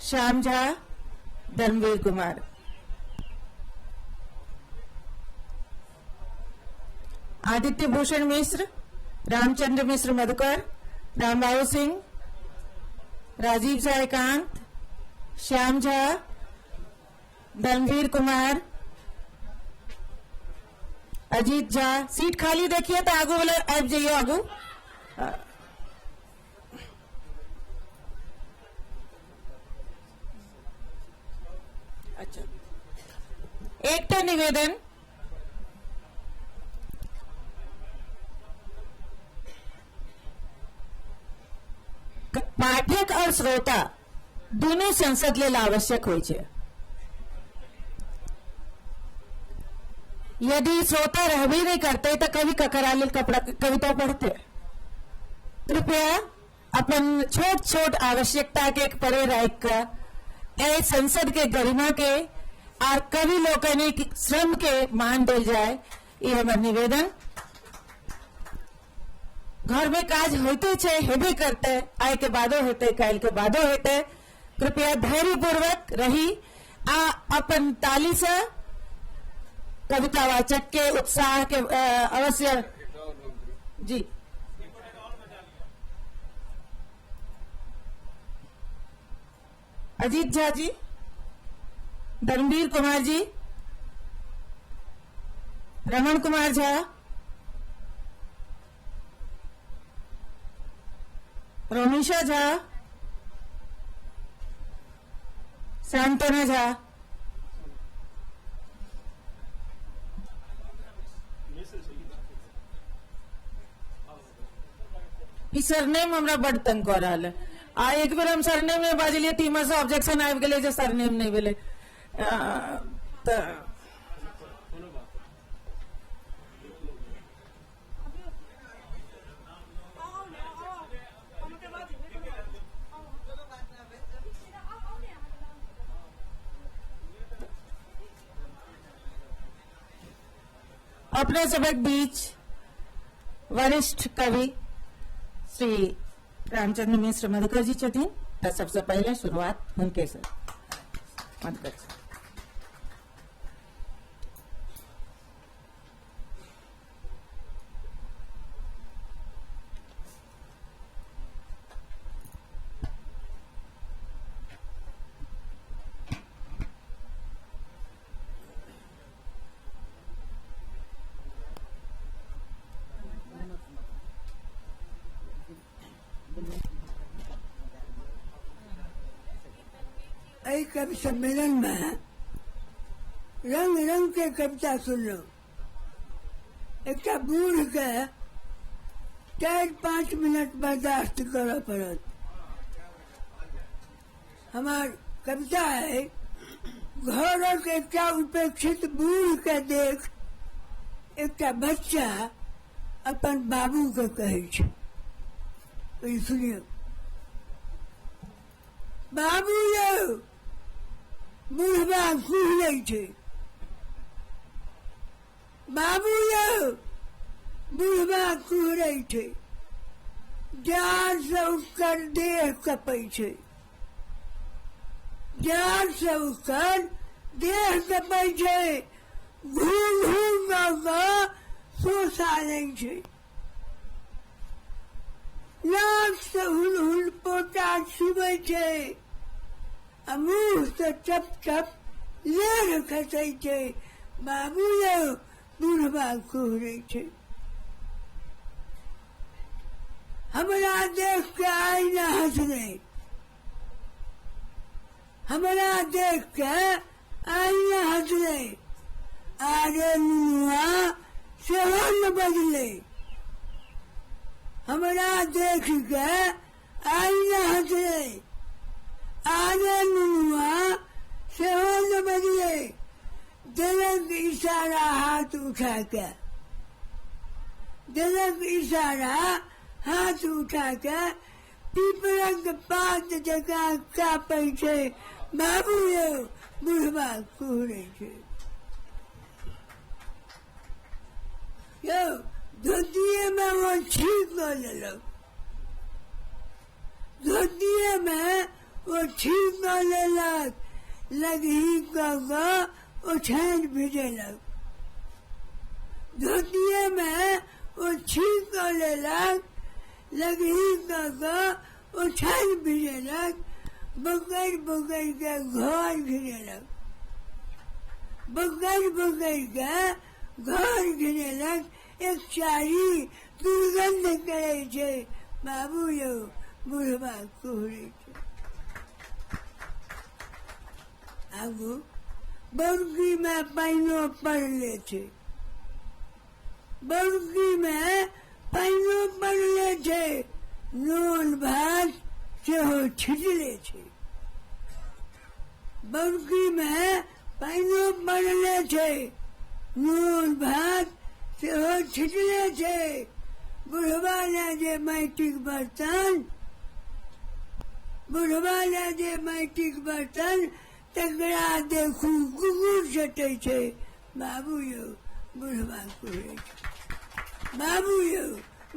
श्याम झा, धर्मवीर कुमार। आदित्य भूषण मिश्र, रामचंद्र मिश्र मधुकर, राम बाबू सिंह, राजीव झा एकांत, श्याम झा, धर्मवीर कुमार, अजीत झा। सीट खाली देखिए तो आगू वाला आबि जाइए आगू। अच्छा, एकटा निवेदन, पाठक और श्रोता दोनों संसद लेल आवश्यक होइ छै। यदि श्रोता रहबे नहीं करते तो कवि ककरा लेल कविता पढ़ते। कृपया अपन छोट छोट आवश्यकता के परे राखि कऽ एहि संसद के गरिमा के आर कवि लोकनिक श्रम के मान देल जाय, ई हमर निवेदन। घर में काज होते छै, हेबे करते, आइ के बादो हेतै, काल्हि के बादो हेतै। कृपया धैर्य पूर्वक रही आ अपन ताली से कविता वाचक के उत्साह के अवश्य जी। अजीत झा जी, धर्मवीर कुमार जी, रमन कुमार झा, रोमिशा झा, सांत्वना झा। ई सरनेम हमरा बड तंग कऽ रहल है। आ एक बेर हम सरनेम नहि बाजलियै तऽ इम्हर से ऑब्जेक्शन आबि गेलै जे सरनेम नहि भेलै। तऽ अपने सबक बीच वरिष्ठ कवि श्री रामचंद्र मिश्र मधुकर जी छथिन, तऽ सबसे पहले शुरुआत हुनके से। मधुकर जी। एहि कवि सम्मेलन में रंग रंग के कविता सुनलहुँ। एकटा बूढ़ के 4-5 मिनट बर्दाश्त करऽ पड़त। हमार कविता है, घरक एकटा उपेक्षित बूढ़ के देख एकटा बच्चा अपन बाबू के कहै छै। सुनियौ, बाबू यौ बुढ़बा कुहरै छै, बाबू यौ बुढ़बा कुहरै छै, जाड़ से ओकर देह कपै छै, जाड़ से ओकर देह कपै छै, घूम घूम कऽ सोसा लै छै, नाक से हुल हुल पोटा छुबै छै, आ मुँह से चप चप लेर खसै छै, बाबू यौ बुढ़बा कुहरै छै। हमरा देख के आईना हंसलै, हमरा देख के आईना हंसलै, आरे नुनुआ सेहो न बजलै। हमरा देख के आईना हंसलै, आरे नुनुआ सेहो न बजलै। देलक इशारा हाथ उठा के, देलक इशारा हाथ उठा के, पीपरक पात जकाँ काँपै छै बाबू यौ बुढ़बा कुहरै छै। यौ धोतिएमे ओ छीक कऽ लेलक, धोतिएमे ओ छीक कऽ लेलक, लगही कऽ कऽ ओछानि भिजेलक। धोतिएमे ओ छीक कऽ लेलक, लगही कऽ कऽ ओछानि भिजेलक, बकरि बकरि के घर घिरेलक, बकरि बकरि के घर घिरेलक। एक चारी दुर्गंध करै छै बाबू यौ बुढ़बा कुहरै छै। आगू बौरकीमे पानिओ पड़ले छै, बौरकीमे पानिओ पड़ले छै, नून भात सेहो छिटले छै। बौरकीमे पानिओ पड़ले छै, नून भात सेहो छिटले छै। बुढ़बा लए जे माटिक बर्तन, बुढ़बा लए जे माटिक बर्तन, तकरा देखू कुकुर चटै छै बाबू यौ बुढ़बा कुहरै छै, बाबू यौ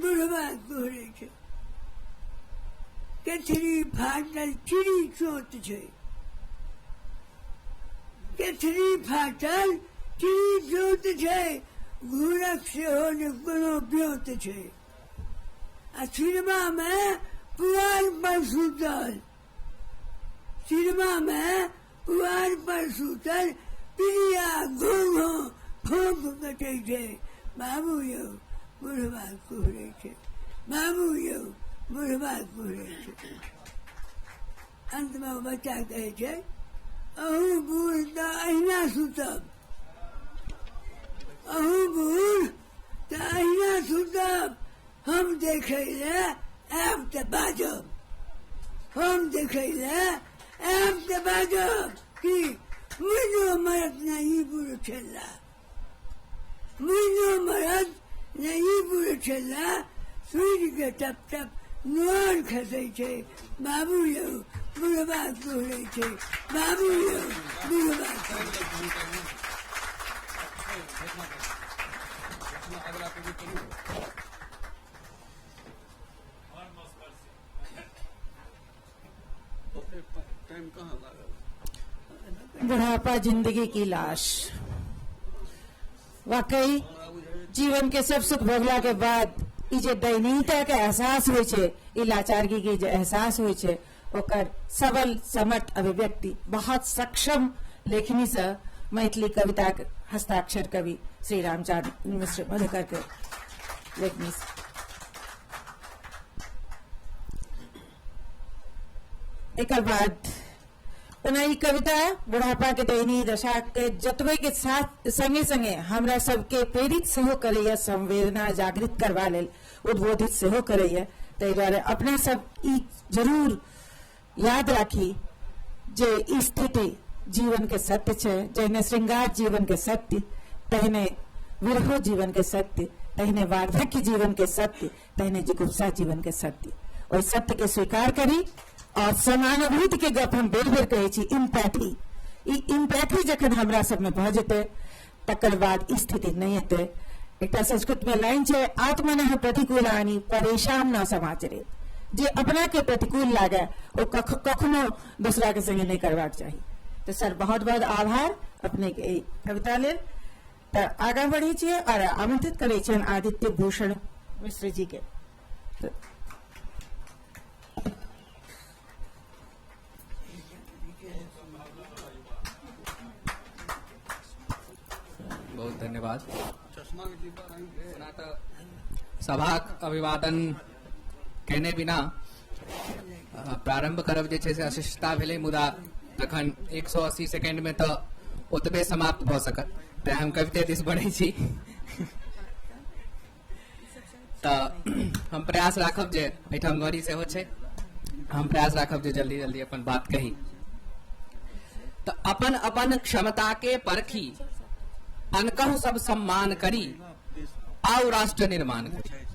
बुढ़बा कुहरै छै। केथरी फाटल चिड़ी चोट छै, केथरी फाटल चिड़ी चोट छै, घूरक सेहो ने कोनो ब्योत छै। आ सिरमामे पुआर पर सुतल, सिरमामे पुआर पर सुतल पिरिया घों घों फोंफ कटै छै बाबू यौ बुढ़बा कुहरै छै, बाबू यौ बुढ़बा कुहरै छै। अंतमे बच्चा कहै छै अहूँ बूढ़ तऽ अहिना सुतब, अहूँ बूढ़ तऽ अहिना सुतब, हम देखै लए आयब तऽ बाजब, हम देखै लए आयब तऽ बाजब कि मुइनो मरत नहि बूढ़ छला, मुइनो मरत नहि बूढ़ छला, सूर्यके टप टप नोर खसै छै बाबू यौ बुढ़बा कुहरै छै, बाबू यौ बुढ़बा कुहरै छै। बुढ़ापा जिंदगी की लाश। वाकई जीवन के सब सुख भोगला के बाद ई जे दयनीयता के एहसास होइ छै, ई लाचारगी के जे एहसास होइ छै, ओकर सबल समर्थ अभिव्यक्ति बहुत सक्षम लेखनी से मैथिली कविता के हस्ताक्षर कवि श्री रामचंद्र मिश्र मधुकर के लेखनी से। एकर बाद ओना ई कविता बुढ़ापा के दयनीय दशा के जतबै के साथ संगे संगे हमरा सबके प्रेरित सेहो करैया, संवेदना जागृत करबा लेल उद्बोधित सेहो करैया। ताहि दुआरे अपना सब ई जरूर याद राखी जे ई स्थिति जीवन के सत्य छै। जहिने श्रृंगार जीवन के सत्य, तहिने विरहो जीवन के सत्य, तहिने वार्धक्य जीवन के सत्य, तहिने जुगुप्सा जीवन के सत्य। ओहि सत्य के स्वीकार करी और समानुभूति के गप हम बेर बेर कहै छी, इम्पैथी। ई इम्पैथी जखन हमरा सबमे भऽ जेतै तकर बाद स्थिति नहि एतै। एकटा संस्कृत में लाइन छै, आत्मनः प्रतिकूलानि परेशान न समाचरेत। जे अपना के प्रतिकूल लागे ओ कखनो दूसरा के संगे नहीं करबाक चाही। तो सर बहुत बहुत आभार अपने के एहि कविता लेल। तऽ आगाँ बढ़ै छियै और आमंत्रित करै छियनि आदित्य भूषण मिश्र जी के। बहुत धन्यवाद। सभाक अभिवादन केने बिना प्रारंभ करब जे छै से अशिष्टता भेलै, मुदा तखन 180 सेकेंड में तऽ ओतबे समाप्त भऽ सकत, तें हम कविते दिस बढ़ै छी। तऽ हम प्रयास राखब जे एहिठाम घड़ी सेहो छै, हम प्रयास राखब जे जल्दी जल्दी अपन बात कही। तऽ अपन अपन क्षमता के परखी, अनकहु सब सम्मान करी, आउ राष्ट्र निर्माण करी।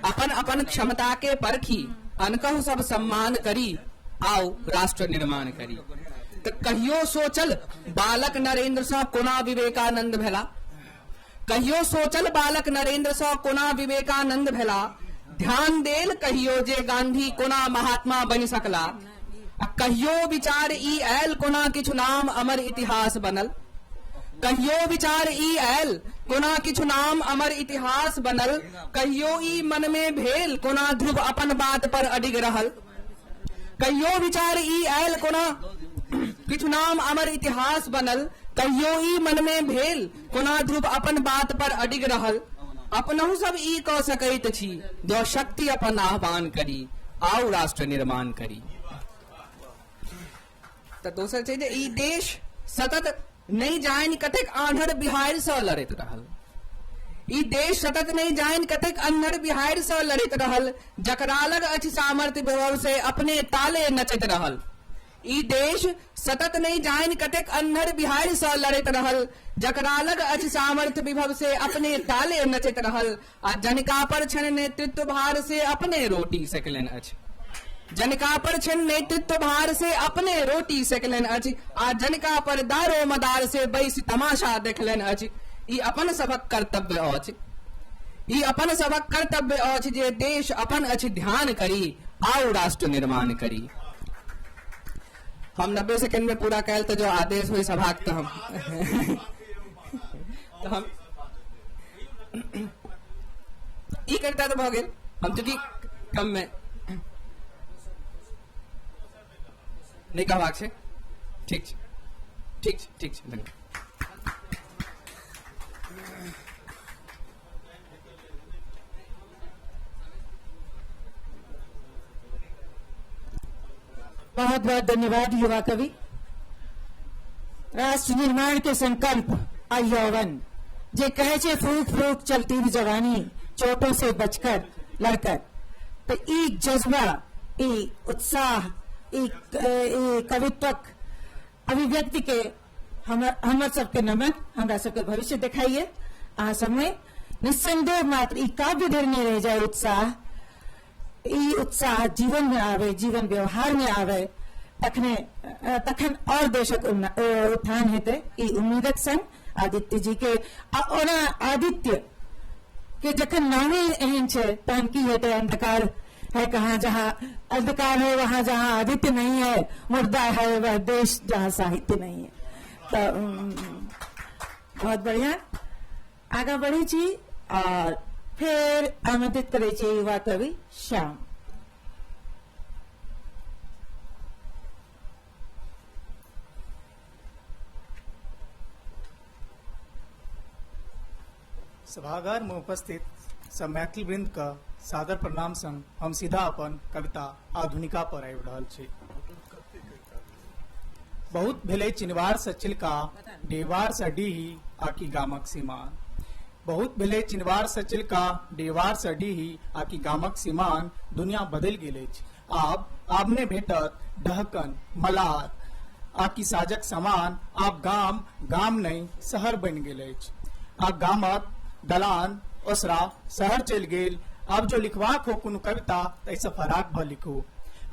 अपन अपन क्षमता के परखी, अनकहु सब सम्मान करी, आउ राष्ट्र निर्माण करी। तऽ कहियो सोचल बालक नरेंद्र सँ कोना विवेकानंद भेला, कहियो सोचल बालक नरेंद्र सँ कोना विवेकानंद भेला, ध्यान देल कहियो जे गांधी कोना महात्मा बनि सकला, आ कहियो विचार ई आयल कोना किछु नाम अमर इतिहास बनल, कहियो विचार ई आयल कोना किछु नाम अमर इतिहास बनल, कहियो ई मन में भेल कोना ध्रुव अपन बात पर अडिग रहल, कहियो विचार ई आयल कोना किछु नाम अमर इतिहास बनल, कहियो ई मन में भेल कोना ध्रुव अपन बात पर अडिग रहल। अपनहु सब ई कऽ सकैत छी जँ शक्ति अपन आह्वान करी, आउ राष्ट्र निर्माण करी। तऽ दोसर छै जे ई देश सतत नहि जानि कतेक आन्हर बिहाड़ि सँ लड़ैत रहल, ई देश सतत नहि जानि कतेक अन्हर बिहाड़ि सँ लड़ैत रहल, जकरा लग अछि सामर्थ्य वैभव से अपने ताले नचैत रहल। ई देश सतत नहि जानि कतेक अन्हर बिहाड़ि सँ लड़ैत रहल, जकरा लग अछि सामर्थ्य विभव से अपने ताले नचैत रहल, आ जनिका पर छनि नेतृत्व भार से अपने रोटी सेकलनि अछि, जनिका पर छनि नेतृत्व भार से अपने रोटी सेकलनि अछि, आ जनिका पर दारो मदार से बैसि तमाशा देखलनि अछि। ई अपन सभक कर्तव्य अछि, ई अपन सभक कर्तव्य अछि जे देश अपन अछि ध्यान करी, आउ राष्ट्र निर्माण करी। हम 90 सेकेंड में पूरा कैल तऽ जो आदेश हुई सभाक तऽ हम ई कविता तऽ भऽ गेल। हम चूँकि कम में नहि कहबाक छै, ठीक छै, ठीक छै, ठीक छै, धन्यवाद। बहुत बहुत धन्यवाद युवा कवि। राष्ट्र निर्माण के संकल्प आ यौवन जे कहे छै फूक फूक चलती भी जवानी, चोटों से बचकर लड़कर, तो ई जज्बा, ई उत्साह, ई कवित्वक अभिव्यक्ति के हमर सबके नमन, हमरा सबके भविष्य देखाइए। अहाँ सबमे निस्संदेह मात्र ई काव्य धरि नहीं रह जाए उत्साह, ई उत्साह जीवन में आवे, जीवन व्यवहार में आवे, तखने तखन और देशक उत्थान हेतै, ई उम्मीदक संग आदित्य जी के। आ ओना आदित्य के जखन नामे एहन छै तहन की हेतै, अंधकार है कहाँ जहाँ अंधकार है वहां जहाँ आदित्य नहीं है, मुर्दा है वह देश जहाँ साहित्य नहीं है। तो बहुत बढ़िया आगा बढ़ी छी और फिर आमंत्रित करै छी युवा कवि श्याम। सभागार में उपस्थित सब मैथिल वृंद का सादर प्रणाम संग हम सीधा अपन कविता आधुनिका पर आबि रहल छी। बहुत भेलै चिनवार से चिलका, डेवार से डीही आकि गामक सीमान। बहुत भेलै चिनवार से चिलका, डेवार से डीही आकि गामक सीमान। दुनिया बदलि गेल अछि, आब आब नहि भेटत डहकन मलार आकि साजक सामान। आब गाम गाम नहि शहर बनि गेल अछि, आब गामक दलान ओसरा शहर चलि गेल। आब जो लिखबाक हो कोनो कविता तऽ एहिसँ फराक भऽ लिखू,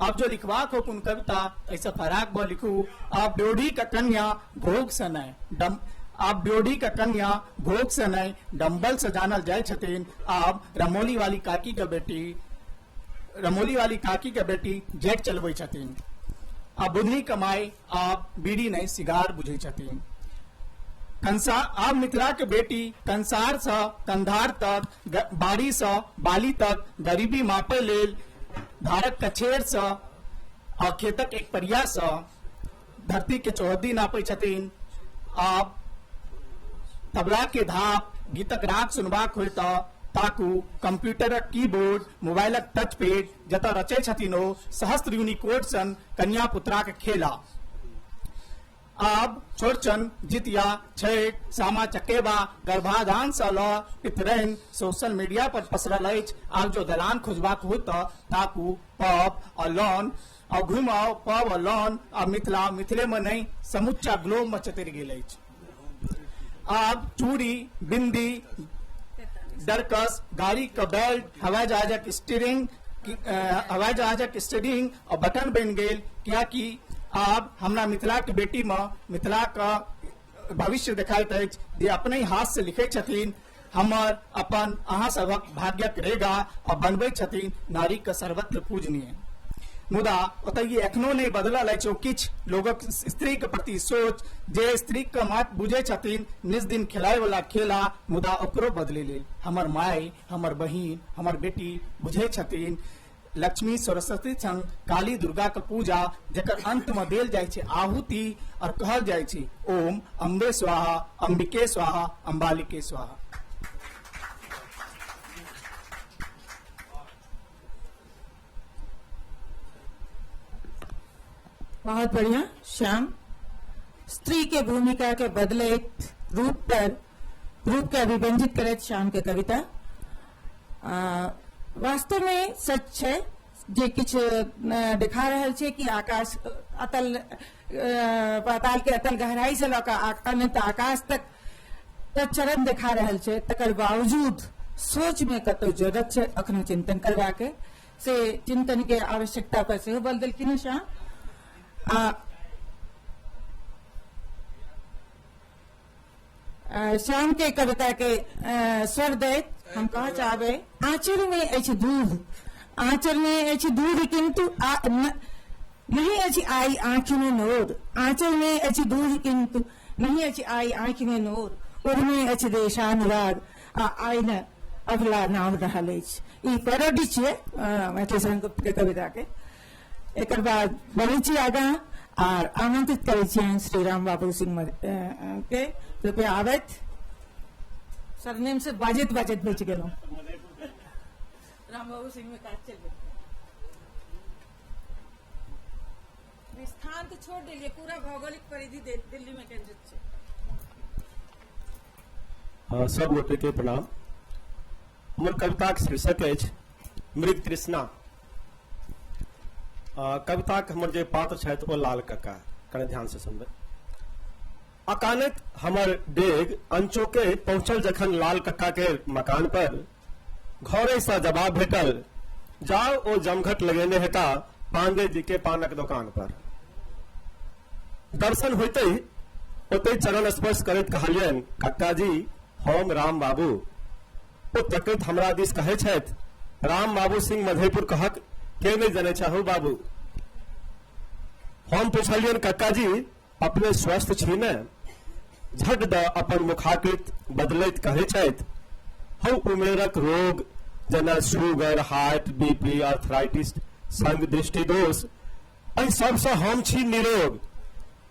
आब जो लिखबाक हो कोनो कविता एहिसँ फराक भऽ लिखू। आब ड्योढ़ी के कन्या घोघ से नहि डम, आब ड्योढ़ी के कन्या घोघ से नहि डम्बल से जानल जाइ छथिन। आब रमौली वाली काकी के बेटी, रमौली वाली काकी के बेटी जेट चलबै छथिन। आ बुधनी कमाई आब बीड़ी नहि सिगार बुझै छथिन। कंसा आब मिथिला के बेटी कंसार से कंधार तक, बाड़ी से बाली तक गरीबी मापे लेल धारक कछेर से आ खेतक एक परिया से धरती के चौहद्दी नापै छथिन। आब तबला के धाप गीतक राग सुनबाक होय तऽ ताकू कंप्यूटरक कीबोर्ड, मोबाइलक टचपैड, जतऽ रचै छथिन ओ सहस्त्र यूनिकोड सन कन्या पुत्राक खेला। आब चौरचन, जितिया, छठि, सामा चकेबा, गर्भाधान सँ लऽ पितरैन सोशल मीडिया पर पसरल अछि। आब जँ दलान खोजबाक हो तऽ ताकू पब आ लॉन, आ घुमि आउ पब आ लॉन। आ मिथिला मिथिले मे नहि, समुच्चा ग्लोब मे चतरि गेल अछि। आब चूड़ी, बिंदी, डरकस, गाड़ी के बेल्ट, हवाई जहाजक स्टीयरिंग, हवाई जहाजक स्टीयरिंग और बटन बनि गेल, कियाकि आब हमरा मिथिला के बेटी में मिथिला के भविष्य देखाइत अछि जे अपने हाथ से लिखै छथिन हमर अपन अहाँ सबक भाग्यक रेगा और बनबै छथिन नारी के सर्वत्र पूजनीय। मुदा ओतय एखनो नहि बदलल अछि ओ किछु लोगक स्त्री के प्रति सोच, जे स्त्री के मात बुझै छथिन निज दिन खेलाय वाला खेला, मुदा ओकरो बदले लेल हमर माय, हमर बहिन, हमर बेटी बुझै छथिन लक्ष्मी सरस्वती संग काली दुर्गा के पूजा, जकर अंत में देल जाइ छै आहुति और कहल जाइ छै ओम अम्बे स्वाहा, अंबिके स्वाहा, अंबालिके स्वाहा। बहुत बढ़िया श्याम। स्त्री के भूमिका के बदलैत रूप पर रूप के अभिव्यंजित करैत श्याम के कविता वास्तव में सच छै जे किछु देखा रहल छै कि आकाश अतल पाताल के अतल गहराई से लऽ कऽ अनंत आकाश तक तऽ चरण देखा रहल छै, तकर बावजूद सोच में कतौ जरूरत छै अखनो चिंतन करबाके, से चिंतन के आवश्यकता पर सेहो बल देलखिन हँ श्याम। आ श्याम के कविता के स्वर दैत हम कहऽ चाहबै, आँचर में अछि दूध, आँचर में अछि दूध किंतु नहीं अछि आई आँखि में नोर, आँचर में अछि दूध किंतु नहीं अछि आई आँखि में नोर, उर में अछि देशानुराग आ आइ न अबला नाम रहल अछि। ई पैरोडी छियै मैथिली शरण गुप्त के कविता के। एकर बाद बढ़ै छी आगाँ आर आमंत्रित करै छियनि श्री राम बाबू सिंह के, कृपया आबथि। सरनेम से बाजैत बाजैत बचि गेलहुँ। राम बाबू सिंह में काज चलि गेल। स्थान तऽ छोड़ देलियै, पूरा भौगोलिक परिधि दिल्ली में केंद्रित छै। सब गोटे के प्रणाम। हमर कविताक शीर्षक अछि मृग तृष्णा। कविताक हमर जे पात्र छथि ओ लाल कक्का, कने ध्यान से सुनबै। अकानत हमर डेग अनचोके पहुंचल जखन लाल कक्का के मकान पर, घरे से जवाब भेटल जाओ ओ जमघट लगेने हेता पांडे जी के पानक दुकान पर। दर्शन होते ही ओते चरण स्पर्श करैत कहलियनि, कक्का जी हम राम बाबू। ओ तकैत हमरा दिस कहै छथि, राम बाबू सिंह मधेपुर कहक के नहि जनै छहु बाबू। हम पुछलियनि, कक्का जी अपने स्वस्थ छी ने? झट द अपन मुखाकृत बदलैत कहै छथि, हौ उमेरक रोग जेना शुगर, हार्ट, बीपी, आर्थराइटिस संग दृष्टिदोष, एहि सबसँ हम छी निरोग।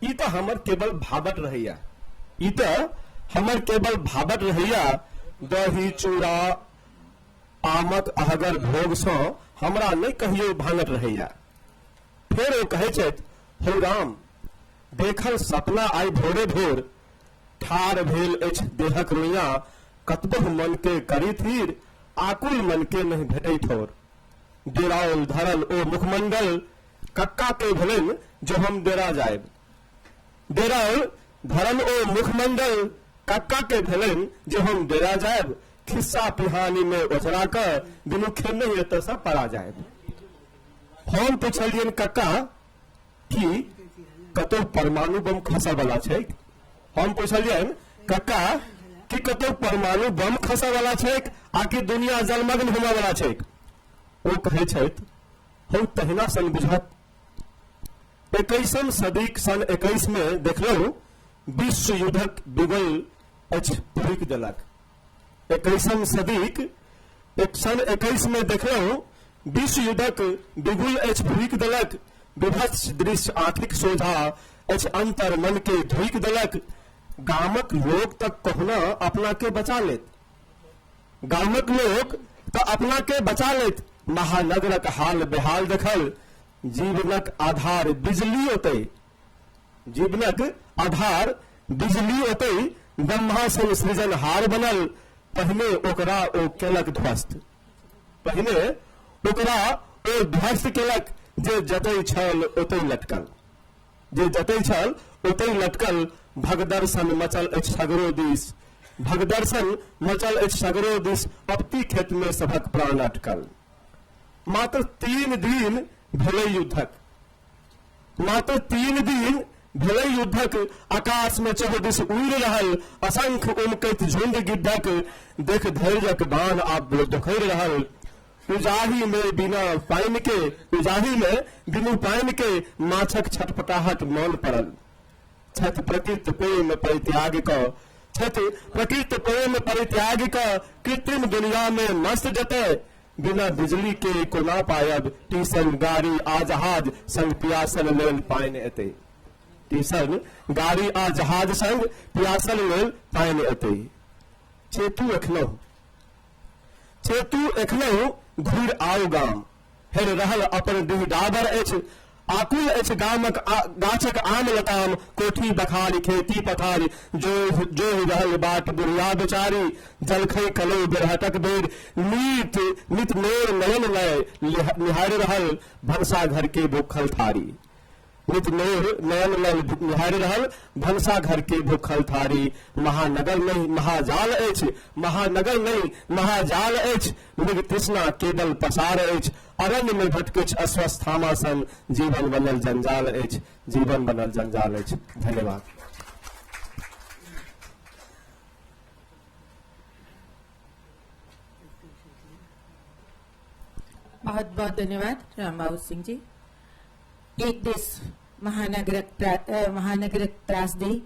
ई तऽ हमर केवल भावट रहैया, ई तऽ हमर केवल भावट रहैया, दही चूड़ा आमक अहगर भोगसँ हमरा नहि कहियो भांगट रहैया। फेर ओ कहै छथि, हौ राम, देखल सपना आइ भोरे भोर ठाढ़ भेल अछि देहक रुइया, कतबहु मन के करी थीर, आकुल मन के नहि भेटै ठोर। डेराओल धरल ओ मुखमंडल कक्का के भेलनि जो हम डेरा जायब। डेराओल धरल ओ मुखमंडल कक्का के भेलनि जे हम डेरा जायब, खिस्सा पिहानी में ओझरा कऽ बिनु खेने एतऽ से पड़ा जायब। हम पुछलियनि, कक्का की कतौ परमाणु बम खसऽ वाला छै? हम पुछलियनि, कक्का की कतौ परमाणु बम खसऽ वाला छैक आ कि दुनिया जलमग्न होमऽ वाला छैक? ओ कहै छथि, हौ तहिना सन बुझत। 21म सदीक सन 21 में देखलहुँ विश्व युद्धक बिगुल अछि फूकि देलक। 21म सदीक एक सन 21 में देखलहुँ विश्व युद्धक बिगुल अछि फूकि देलक। विभत्स दृश्य आँखिक सोझा अछि अंतर मन के धुकि देलक। गामक लोक तक कहुना अपना के बचा लेत। गामक लोक तऽ अपना के बचा लेत, महानगरक हाल बेहाल देखल। जीवनक आधार बिजली ओतै, जीवनक आधार बिजली ओतै, ब्रह्मा सन सृजनहार बनल। पहिने ओकरा ओ केलक ध्वस्त, पहिने ओकरा ओ ध्वस्त केलक, जे जतै छल ओतै लटकल, जे जतै छल ओतै लटकल। भगदर्शन मचल अछि सगरो दिस, भगदर्शन मचल अछि सगरो दिस, अपती खेत में सभक प्राण अटकल। मात्र 3 दिन भेलै युद्धक, मात्र 3 दिन भेलै युद्धक, आकाश में चहुदिस उड़ि रहल असंख्य उमकैत झुंड गिद्धक। देख धैर्यक बाण आब दोखरि रहल। उजाही में बिना पानि के, उजाही में बिनु पानि के माछक छटपटाहट मन पड़ल। छथि प्रकृत प्रेम परित्याग क, छथि प्रकृत प्रेम परित्याग क, कृत्रिम दुनिया में मस्त जतय। बिना बिजली के कोना पायब टीसन गाड़ी आ जहाज संग पियासल लेल पानि एतै, टीसन गाड़ी आ जहाज संग पियासल लेल पानि एतै। चेतु एखनहु, चेतु एखनहु घुरि आउ गाम, हेर रहल अपन डीह डाबर अछि। आकुल अछि गामक गाछक आम लताम, कोठी बखारी खेती पथारी। जो जो रहल बाट बुढ़िया बेचारी, जलखै कलौ बेरहटक बेर। नीत नित नोर नयन लय निहारि रहल भनसा घर के भूखल थारी, नित नोर नयन लय निहारि रहल भनसा घर के भूखल थारी। महानगर नहीं महाजाल अछि, महानगर नहीं महाजाल अछि, मृग तृष्णा केवल पसार अछि। अरण्य में भटकैछ अस्वस्थामा सन, जीवन बनल जंजाल अछि, जीवन बनल जंजाल अछि। धन्यवाद। बहुत बहुत धन्यवाद रामबाबू सिंह जी। एक देश महानगरक त्रासदी,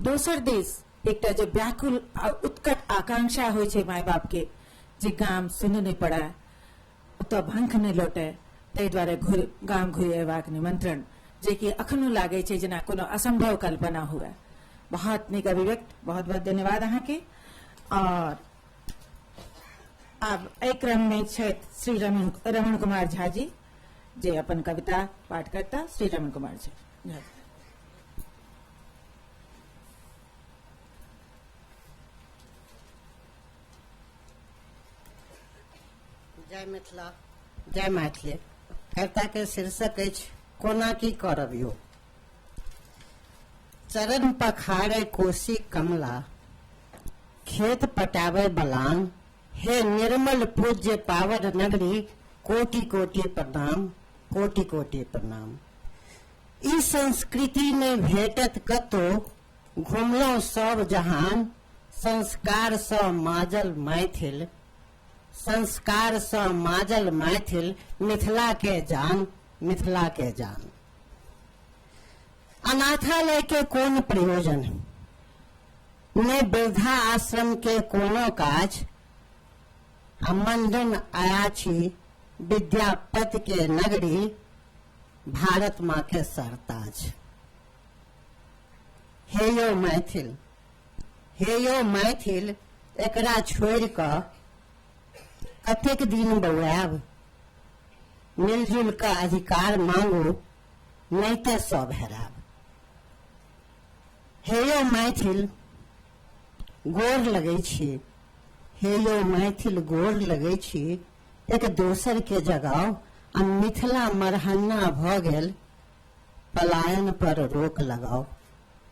दोसर देश एकटा जे व्याकुल आ उत्कट आकांक्षा होइ छै माय बाप के जे गाम सुन नहि पड़ै, ओतऽ भंख नहि लौटे, ताहि दुआरे गाम घुरि अयबाक निमंत्रण, जेकि अखनो लागै छै जेना कोनो असंभव कल्पना हुए। बहुत नीक अभिव्यक्त, बहुत बहुत धन्यवाद अहाँके। और आब एहि क्रम में छथि श्री रमण कुमार झा जी, जे अपन कविता पाठ करता। श्री रमण कुमार झा। जय मिथिला, जय मैथिली। कविता के शीर्षक अछि कोना की करब यो। चरण पखारे कोसी कमला, खेत पटावे बलान, हे निर्मल पूज्य पावन नगरी, कोटि कोटि प्रणाम, कोटि कोटि प्रणाम। ई संस्कृति में भेटत कतो, घुमलहुँ सब जहान, संस्कार सँ माजल मैथिल, संस्कार सँ माजल मैथिल, मिथिला के जान, मिथिला के जान। अनाथालय के कोन प्रयोजन, ने वृद्धा आश्रम के कोनो काज, आ मंडन अयाची विद्यापति के नगरी, भारत माँ के सरताज। हे यो मैथिल, हे यो मैथिल, एकरा छोड़ि कऽ कतेक दिन बौआयब, मिलजुल कऽ अधिकार मांगू, नहीं तऽ सब हेराब। हे यो मैथिल गोर लगै छी, हे यो मैथिल गोर लगै छी, एक दोसर के जगाओ, आ मिथिला मरहन्ना भऽ गेल, पलायन पर रोक लगाओ,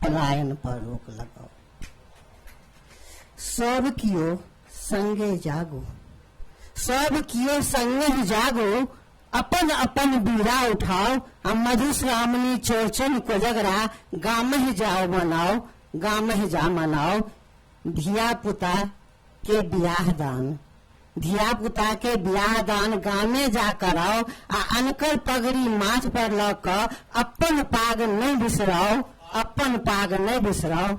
पलायन पर रोक लगाओ। सब कियो संगे जागो, सब कियो संगे जागो, अपन अपन बीड़ा उठाओ, आ मधुश्रावणी चौरचन कोजगरा गामहि जाओ मनाओ, गामहि जा मनाओ। धिया पुता के बियाह दान, धिया पुता के बियाह दान गामे जा कराओ, आ अनकर पगड़ी माथ पर लऽ कऽ अपन पाग नहि बिसराओ, अपन पाग नहि बिसराओ।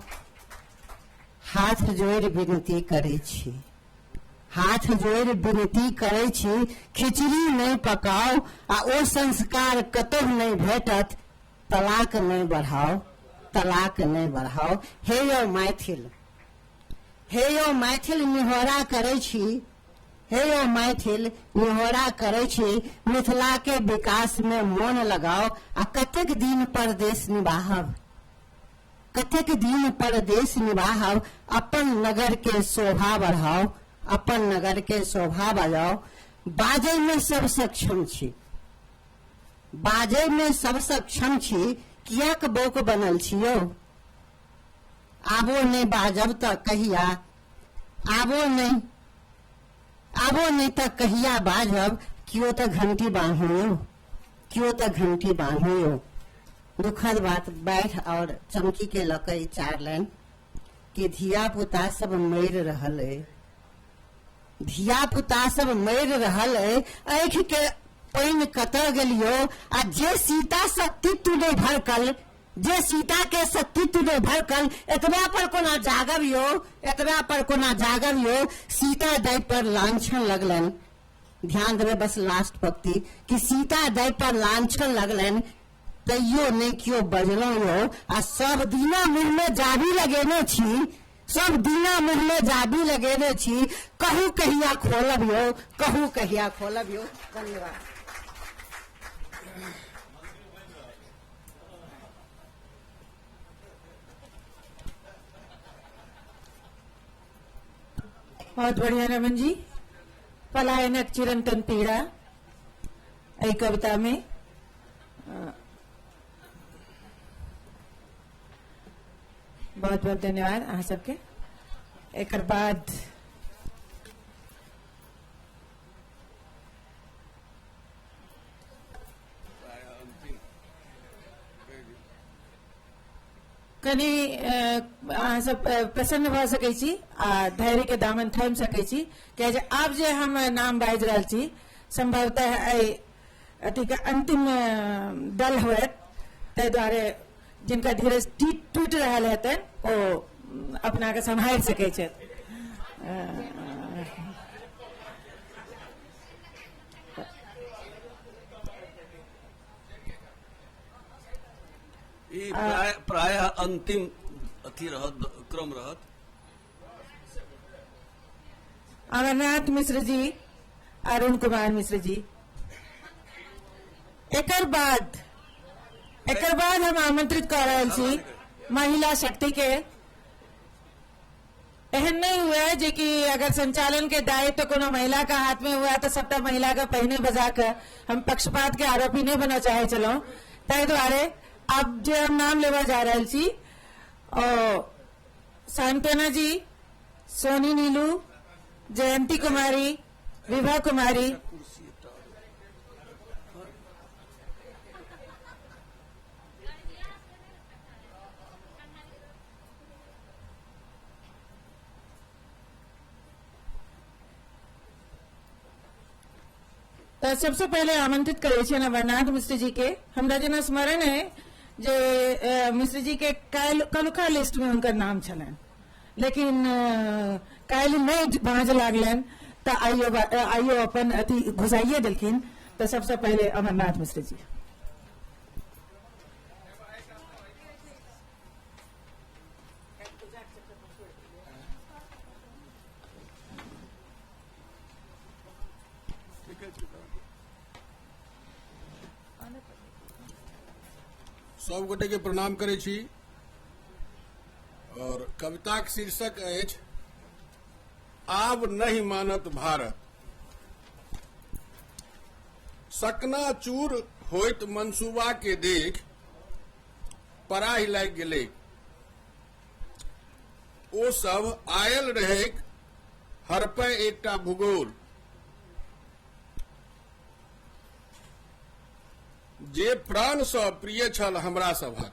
हाथ जोड़ि विनती करै छी, हाथ जोड़ि विनती करै छी, खिचड़ी नहि पकाओ, आ ओ संस्कार कतहु नहि भेटत, तलाक नहि बढ़ाओ, तलाक नहि बढ़ाओ। हे यौ मैथिल, हे यौ मैथिल निहोरा करै छी, हे यौ मैथिल निहोरा करै छी, मिथिला के विकास में मोन लगाओ आ कतेक दिन परदेश निभाहब, कतेक दिन परदेश निभाहब, अपन नगर के शोभा बढ़ाओ, अपन नगर के शोभा बढ़ाओ। बाजै में सब सक्षम छी, बाजै में सब सक्षम छी, कियाक बौक बनल छी यौ। आबो नहि बाजब तऽ कहिया, आबो नहि, आबो नहि तऽ कहिया बाजब, कियो तऽ घंटी बान्हू यौ, कियो तऽ घंटी बान्हू यौ। दुखद बात बाढ़ि और चमकी के लऽ कऽ ई 4 लाइन कि धिया पुता सब मरि रहल अइ, धिया पुता सब मरि रहल अइ, आँखि के पानि कतऽ गेलियौ। आ जे सीता सतीत्व नहि भड़कल, जे सीता के सतीत्व नहि भड़कल, एतबा पर कोना जागब यौ, एतबा पर कोना जागब यौ। सीता दाइ पर लांछन लगलनि, ध्यान देबै बस लास्ट पंक्ति, कि सीता दाइ पर लांछन लगलनि तैयो नहि केओ बजलहुँ यौ। आ सब दिना मुँह में जाबी लगेने छी, सब दिना मुँह में जाबी लगेने छी, कहू कहिया खोलब यौ, कहू कहिया खोलब यौ। धन्यवाद। बहुत बढ़िया रमन जी। पलायनक चिरंतन पीड़ा एहि कविता में बहुत बहुत धन्यवाद अहाँ सबके। एकर बाद कनि अहाँ सब प्रसन्न भऽ सकै छी आ धैर्य के दामन थामि सकै छी, किया जे आब जे हम नाम बाजि रहल छी संभवतः एहि अथीके अंतिम दल होयत, ताहि दुआरे जिनका धीरज टूटि रहल हेतनि ओ अपना के सम्हारि सकै छथि। ई प्रायः अंतिम अथी रहत, क्रम रहत। अमरनाथ मिश्र जी, अरुण कुमार मिश्र जी। एकर बाद हम आमंत्रित कऽ रहल छी महिला शक्ति के। एहन नहीं हुआ है जे कि अगर संचालन के दायित्व तो कोनो महिला का हाथ में हुआ तो सबटा महिला के पहिने बजा के हम पक्षपात के आरोपी नहीं बनना चाहे छलहुँ, ताहि दुआरे अब जे हम नाम लेबऽ जा रहल छी ओ सांत्वना जी, सोनी नीलू, जयंती कुमारी, विभा कुमारी। तो सबसे पहले आमंत्रित करै छियनि अमरनाथ मिश्र जी के। हमरा जेना स्मरण है जे मिश्र जी के कलुका लिस्ट में हुनकर नाम छलनि, लेकिन काल्हि नहि भाँज लागलनि तऽ आइयो अपन अथी घुसाइए देलखिन। तऽ सबसे पहले अमरनाथ मिश्र जी। सब गोटे के प्रणाम करै छी। और कविताक शीर्षक अछि आब नहीं मानत भारत। सकनाचूर होइत मनसूबा के देख पराहि लागि गेलै। ओ सब आयल रहैक हरपै एकटा भूगोल, जे प्राण सँ प्रिय छल हमरा सभक।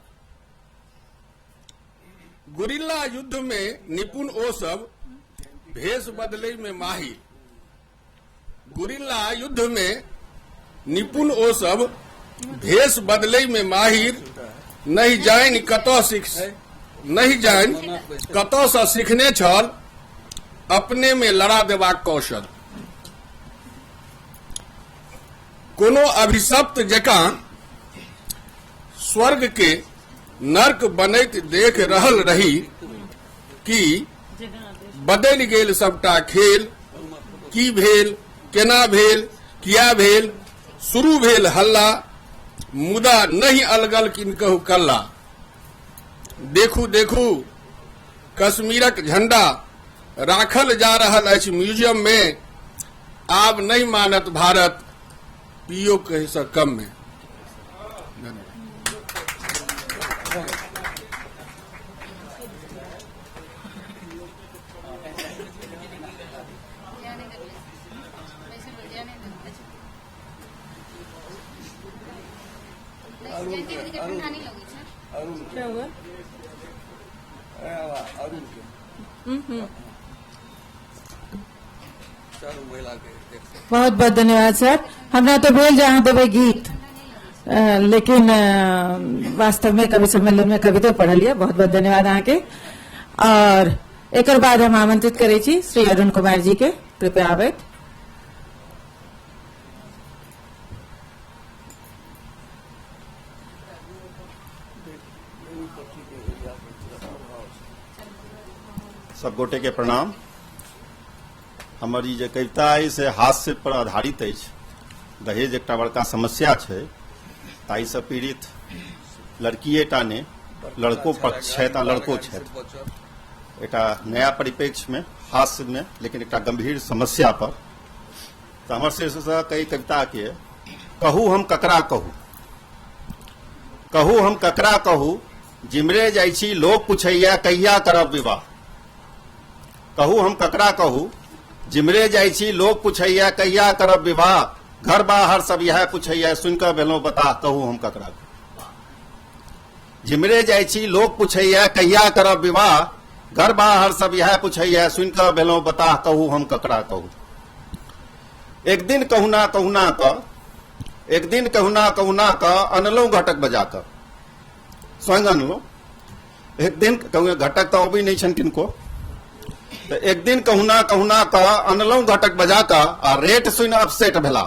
गुरिल्ला युद्ध में निपुण ओ सब भेष बदलै में माहिर। गुरिल्ला युद्ध में निपुण ओ सब भेष बदलै में माहिर। नहीं जानि कतऽ सीख, नहीं जानि कतऽ सँ सीखने छल अपने में लड़ा देबाक कौशल। कोनो अभिशप्त जकाँ स्वर्ग के नर्क बनैत देख रहल रही कि बदलि गेल सबटा खेल। की भेल, केना भेल, किया भेल, शुरू भेल हल्ला, मुदा नहि अलगल किनकहु कल्ला। देखू देखू कश्मीरक झंडा राखल जा रहल अछि म्यूजियम में, आब नहि मानत भारत पीओ कहे से कम में। क्या हुआ? बहुत बहुत धन्यवाद सर। हमरा तो भेल जे अहाँ देबै गीत, लेकिन वास्तव में कवि सम्मेलन में कविता पढ़लियै। बहुत बहुत धन्यवाद अहाँके। और एकर बाद हम आमंत्रित करै छी श्री अरुण कुमार जी के, कृपया आबैत। सब गोटे के प्रणाम। हमर ई जे कविता अइ से हास्य पर आधारित अछि। दहेज एकटा बड़का समस्या छै, ताहिसँ पीड़ित लड़किएटा नहि, लड़को पक्ष छथि आ लड़को छथि। एकटा नया परिप्रेक्ष्यमे हास्यमे, लेकिन एकटा गंभीर समस्या पर। तऽ हमर शीर्षक एहि कविताके कहू हम ककरा कहू। कहू हम ककरा कहू, जिमरे जाइ छी लोक पूछैया कहिया करब विवाह। कहू हम ककरा कहू, जिमरे जाइ छी लोक पूछैया कहिया करब विवाह। घर बाहर सब इएह पूछैया सुनिकऽ भेलहुँ बताह। कहू हम ककरा कहू, जिमरे जाइ छी लोक पूछैया कहिया करब विवाह। घर बाहर सब इएह पूछैया सुनिकऽ भेलहुँ बताह। कहू हम ककरा कहू। एक दिन कहुना कहुना कऽ, एक दिन कहुना कहुना कऽ अनलहुँ घटक बजा कऽ, स्वयं अनलहुँ। एक दिन कहू घटक तऽ अबै नहि छनि किनको, तऽ एक दिन कहुना कहुना कऽ अनलहुँ घटक बजा कऽ, आ रेट सुनि अपसेट भेला,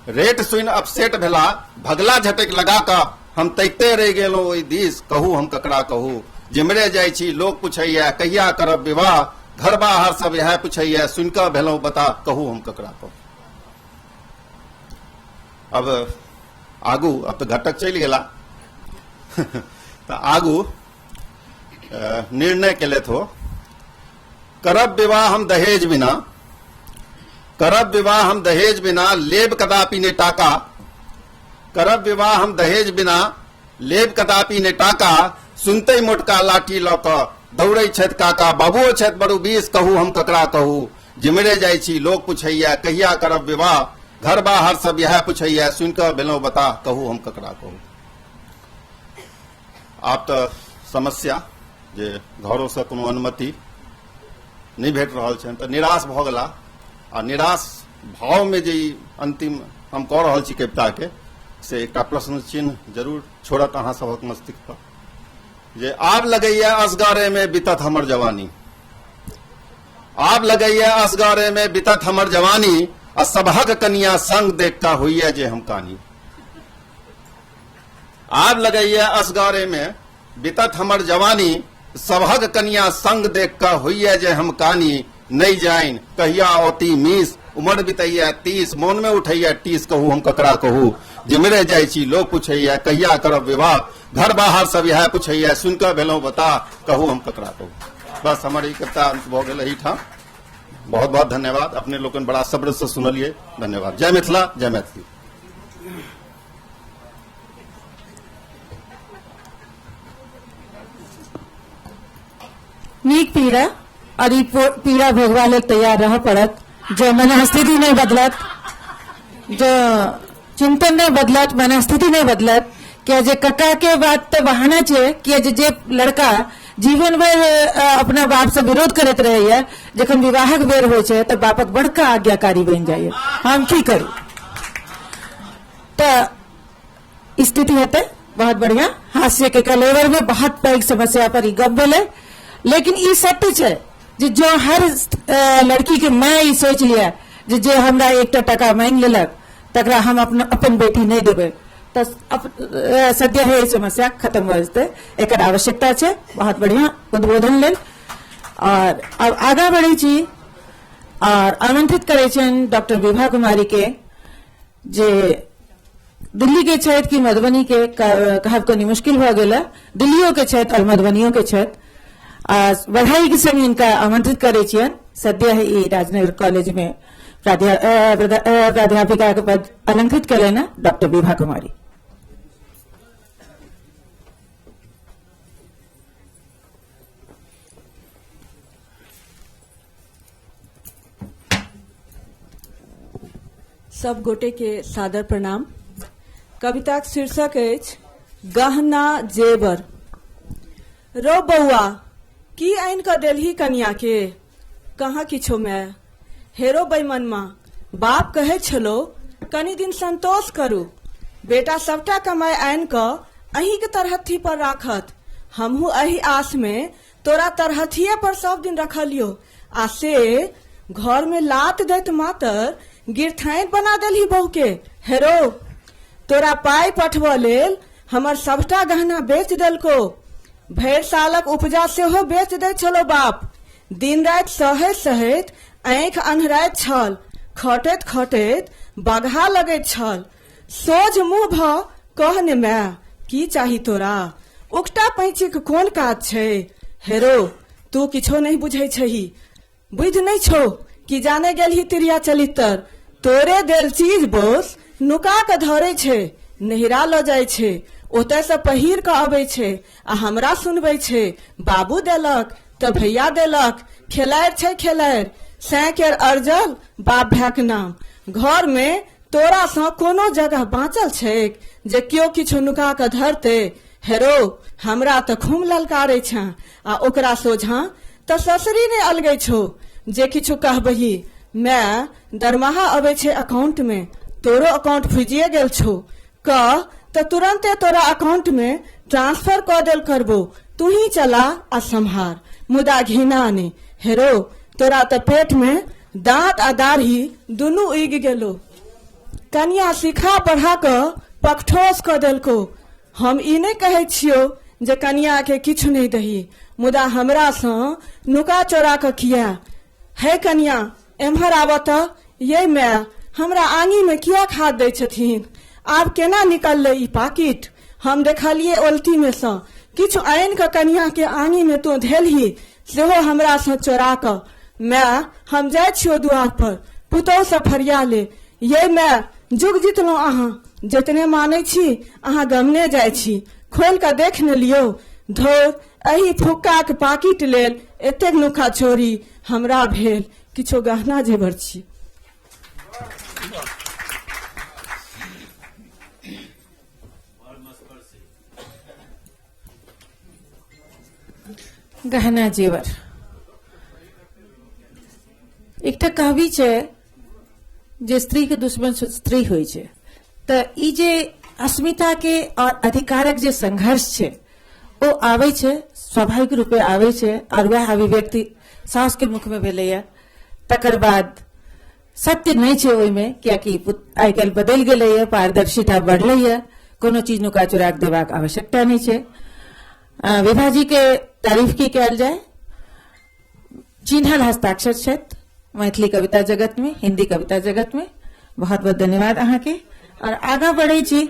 रेट सुनि अपसेट भेला, भगला झटक लगा कऽ हम तैते रहि गेलहुँ ओहि दिस। कहू हम ककरा कहू, जिमरे जाइ छी लोक पूछैया कहिया करब विवाह। घर बाहर सब इएह पूछैया सुनि कऽ भेलहुँ बता। कहू हम ककरा कहू। अब आगू, अब तऽ घटक चलि गेला, तऽ आगू निर्णय केलथि हो, करब विवाह हम दहेज बिना, करब विवाह हम दहेज बिना, लेब कदापि ने टाका। करब विवाह हम दहेज बिना, लेब कदापि ने टाका। सुनते मोटका लाठी लऽ कऽ दौड़ै छथि काका, बाबुओ छथि बड़ू बीस। कहू हम ककरा कहू, जिमरे जाइ छी लोक पूछैया कहिया करब विवाह। घर बाहर सब इएह पूछैया सुनि कऽ भेलहुँ बता। कहू हम ककरा कहू। आब तऽ समस्या जे घरोसँ कोनो अनुमति नहि भेट रहल छनि, तऽ निराश भऽ गेला। आ निराश भावमे जे ई अंतिम हम कऽ रहल छी कविताके, से एकटा प्रश्न चिन्ह जरूर छोड़त अहाँ सभक मस्तिष्क पर, जे आब लगैया असगरेमे बीतत हमर जवानी। आब लगैया असगरेमे बीतत हमर जवानी, आ सबहक कनिया संग देख कऽ होइया जे हम कानी। आब लगैया असगरेमे बीतत हमर जवानी, सबहक कनिया संग देख कऽ होइया जे हम कानी। नहि जानि कहिया औती मीस, उमर बितैया 30, मोन में उठैया टीस। कहू हम ककरा कहू, जिमरे जाइ छी लोक पूछैया कहिया करब विवाह। घर बाहर सब इएह पूछैया सुनि कऽ भेलहुँ बता। कहू हम ककरा कहू। बस हमर ई कविता अंत भऽ गेल एहिठाम। बहुत बहुत धन्यवाद, अपने लोकनि बड़ा सब्र से सुनलियै, धन्यवाद। जय मिथिला, जय मैथिली। नीक पीड़ा, और ई पीड़ा भोगवा लेल तैयार रहऽ पड़त। जो मनस्थिति नहि बदलत, जो चिंतन नहि बदलत, मनस्थिति नहि बदलत, किया जे कक्का के बात तऽ बहाना छै। किया जे जे लड़का जीवन भरि अपना बाप से विरोध करैत रहैया, जखन विवाहक बेर होइ छै तऽ बापक बड़का आज्ञाकारी बनि जाइया, हम की करू। तऽ स्थिति हेतै। बहुत बढ़िया, हास्य के कलेवर में बहुत पैघ समस्या पर ई गप भेलै। लेकिन ई सत्य छै जे जो हर लड़की के माय ई सोच लिया जे जे हमरा एकटा टका मांगि लेलक तकरा हम अपन बेटी नहि देबै, तऽ सद्य ई समस्या खत्म भऽ जेतै। एकर आवश्यकता छै। बहुत बढ़िया उद्बोधन लेल। और अब आगाँ बढ़ै छी और आमंत्रित करै छियनि डॉक्टर विभा कुमारी के, जे दिल्ली के छथि कि मधुबनी के, कहब कनि मुश्किल भऽ गेल। दिल्लियो के छथि और मधुबनियो के छथि। आ बधाई के संग हिनका आमंत्रित करै छियनि। सद्य ई राजनगर कॉलेज में प्राध्यापिका के पद अलंकृत कयलनि डॉक्टर विभा कुमारी। सब गोटे के सादर प्रणाम। कविताक शीर्षक अछि गहना जेवर। रौ बौआ, की आनि कऽ देलही कनिया के? कहाँ किछो माय। हेरो बैमनमा, बाप कहै छलो कनि दिन संतोष करू, बेटा सबटा कमाइ आनि कऽ अहींके तरहत्थी पर राखत। हमहूँ एहि आस मे तोरा तरहत्थिये पर सब दिन रखलियो, आ से घर में लात दैत मातर गिरथाइन बना देलही बहू के। हेरो, तोरा पाइ पठबऽ लेल हमर सबटा गहना बेच देलको। भरि सालक उपजा सेहो बेच दै छलो बाप। दिन राति सहैत सहैत आँखि अन्हराइत छल, खटैत खटैत बगहा लगैत छल। सोझ मुँह भऽ कह ने माय, की चाही तोरा? उकटा पैंचीक कोन काज छै? हेरो, तू किछो नहि बुझै छही। बुझि नहि छौ कि जाने गेलही तिरिया चलितर। तोरे देल चीज बोस नुका कऽ धरै छै, नहिरा लऽ जाइ छै, ओतयसँ पहिर कऽ अबै छै आ हमरा सुनबै छै, बाबू देलक तऽ भैया देलक। खेलाड़ि छै खेलाड़ि, सैं केर अरजल बाप भायक नाम। घरमे तोरासँ कोनो जगह बाँचल छैक जे केओ किछु नुका कऽ धरतै? हेरो, हमरा तऽ खूब ललकारै छेँ आ ओकरा सोझाँ तऽ ससरी नहि अलगै छौ जे किछु कहबही। माय, दरमाहा अबै छै अकाउंटमे, तोरो अकाउंट फुजिए गेल छौ। कह तऽ तुरन्ते तोरा अकाउंटमे ट्रांसफर कऽ देल करबौ, तूही चला आ सम्हार, मुदा घिना नहि। हेरो, तोरा तऽ पेटमे दाँत आ दाढ़ी दुनू उगि गेलो। कनिया सिखा पढ़ा कऽ पकठोस कऽ देलकौ। हम ई नहि कहै छियौ जे कनियाके किछु नहि दही, मुदा हमरासँ नुका चोरा कऽ किए? हे कनिया, एम्हर आबऽ तऽ। यै माय, हमरा आङीमे किएक हाथ दै छथिन? आब केना निकललै ई पाकिट? हम देखलियै ओलतीमे सँ किछु आनि कऽ कनियाके आङीमे तोँ धेलही, सेहो हमरासँ चोरा कऽ। माय, हम जाइ छियौ दुआर पर, पुतोहुसँ फरिया ले। यै माय, जुग जितलहुँ अहाँ। जितने मानै छी अहाँ गमने जाइ छी। खोलि कऽ देख ने लियौ। धौर, एहि फुक्काक पाकिट लेल एतेक नुका चोरी हमरा भेल। किछो गहना जेवर छी। गहना जेवर एकटा कहबी छै जे स्त्री के दुश्मन स्त्री होइ छै। तऽ ई जे अस्मिता के और अधिकारक जे संघर्ष छै ओ आबै छै, स्वाभाविक रूपे आबै छै, और वएह अभिव्यक्ति साउस के मुख में भेलैया। तकर बाद सत्य नहि छै ओहिमे, कियाकि आइ काल्हि बदलि गेलैया, पारदर्शिता बढ़लैया, कोनो चीज नुका चुरा कऽ देबाक आवश्यकता नहि छै। विभा जी के तारीफ की कयल जाय, चिन्हल हस्ताक्षर छथि मैथिली कविता जगत में, हिंदी कविता जगत में। बहुत बहुत धन्यवाद अहाँके। और आगाँ बढ़ै छी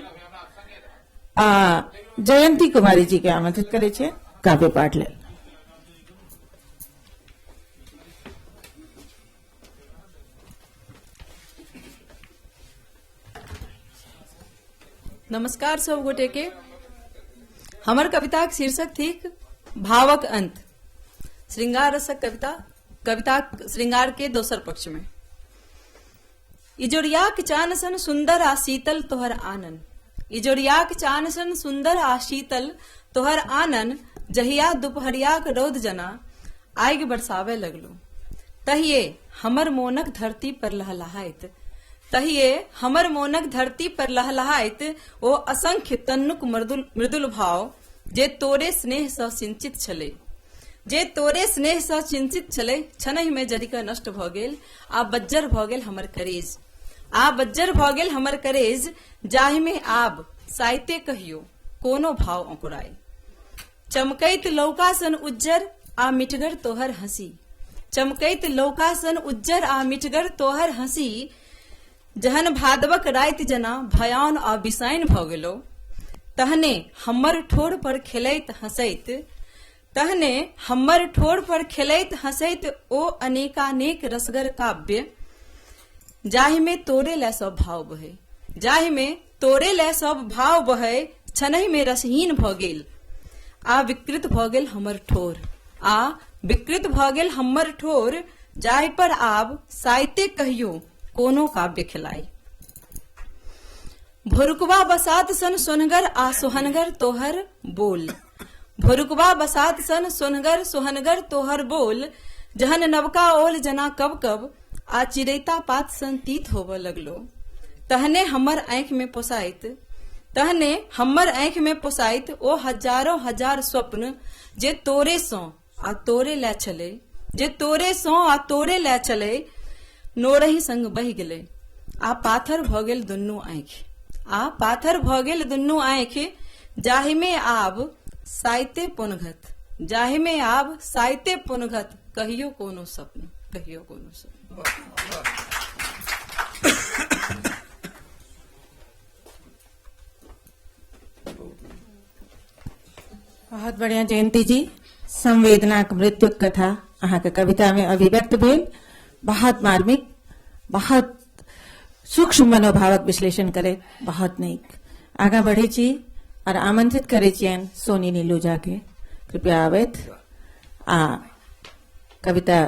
आ जयंती कुमारी जी के आमंत्रित करै छियै काव्य पाठ लेल। नमस्कार सब गोटे के। हमर कविताक शीर्षक थिक भावक अंत। श्रृंगार रसक कविता, कविता श्रृंगार के दोसर पक्ष में। इजोरियाक चान सन सुंदर आ शीतल तोहर आनन, इजोरियाक चान सन सुंदर आ शीतल तोहर आनन, जहिया दुपहरियाक रौद जना आगि बरसाबे लगलो, तहिये हमर मोनक धरती पर लहलहाइत, तहिये हमर मोनक धरती पर लहलहाइत ओ असंख्य तन्नुक मृदुल मृदुल भाव जे तोरे स्नेह सँ सिंचित छलै, जे तोरे स्नेह सँ सिंचित छलै, क्षणहि मे जरि कऽ नष्ट भऽ गेल आ बज्जर भऽ गेल हमर करेज, आ बज्जर भऽ गेल हमर करेज, जाहि मे आब साइते कहियो कोनो भाव अंकुराय। चमकैत लौका सन उज्जर आ मिठगर तोहर हँसी, चमकैत लौका सन उज्जर आ मिठगर तोहर हँसी, जहन भादवक राति जना भयान आ बिसाइन भऽ गेलो, तहने हमर ठोर पर खेलैत हँसैत, तहने हमर ठोर पर खेलैत हँसैत ओ अनेकानेक रसगर काव्य, जाहिमे तोरे लए सब भाव बहै, जाहिमे तोरे लए सब भाव बहै, क्षणहि मे रसहीन भऽ गेल आ विकृत भऽ गेल हमर ठोर, आ विकृत भऽ गेल हमर ठोर, जाहि पर आब साइते कहियो कोनो काव्य खेलाइ। भोरुकवा बसात सन सोनगर आ सोहनगर तोहर बोल, भोरुकवा बसात सन सोनगर सोहनगर तोहर बोल, जहन नवका ओल जना कब कब आ चिड़ैता पात सन तीत होबऽ लगलो, तहने हमर आँखि मे पोसाइत, तहने हमर आँखि मे पोसाइत ओ हजारो हजार स्वप्न जे तोरे सँ आ तोरे लए छलै, जे तोरे सँ आ तोरे लए छलै, नोरहि संग बहि गेलै आ पाथर भऽ गेल दुनू आँखि, आ पाथर भऽ गेल दुनू आँखि, जाहिमे आब साइते पोनघत, जाहिमे आब साइते पोनघत कहियो कोनो स्वप्न, कहियो कोनो स्वप्न। बहुत बढ़िया जयंती जी, संवेदनाक मृत्युक कथा अहाँके कविता में अभिव्यक्त भेल। बहुत मार्मिक, बहुत सूक्ष्म मनोभावक विश्लेषण करे, बहुत नीक। आगाँ बढ़े छी और आमंत्रित करे छियनि सोनी नीलू झा के, कृपया आबैत आ कविता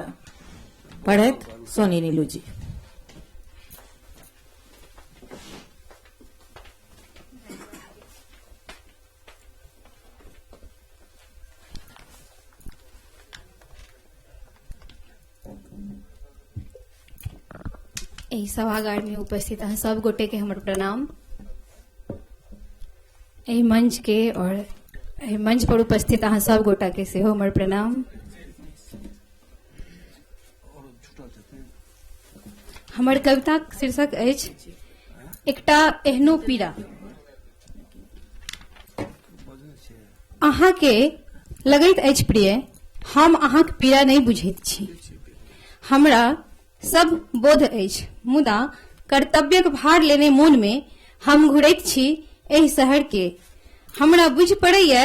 पढ़ैत सोनी नीलू जी। एहि सभागार में उपस्थित अहाँ सब गोटे के हमर प्रणाम। एहि मंच के और एहि मंच पर उपस्थित अहाँ सब गोटा के सेहो हमर प्रणाम। हमर कविताक शीर्षक अछि एकटा एहनो पीड़ा। अहाँके लगैत अछि प्रिय हम अहाँक पीड़ा नहि बुझैत छी, हमरा सब बोध अछि, मुदा कर्तव्यक भार लेने मोन मे हम घुरैत छी एहि शहर के। हमरा बुझि पड़ैए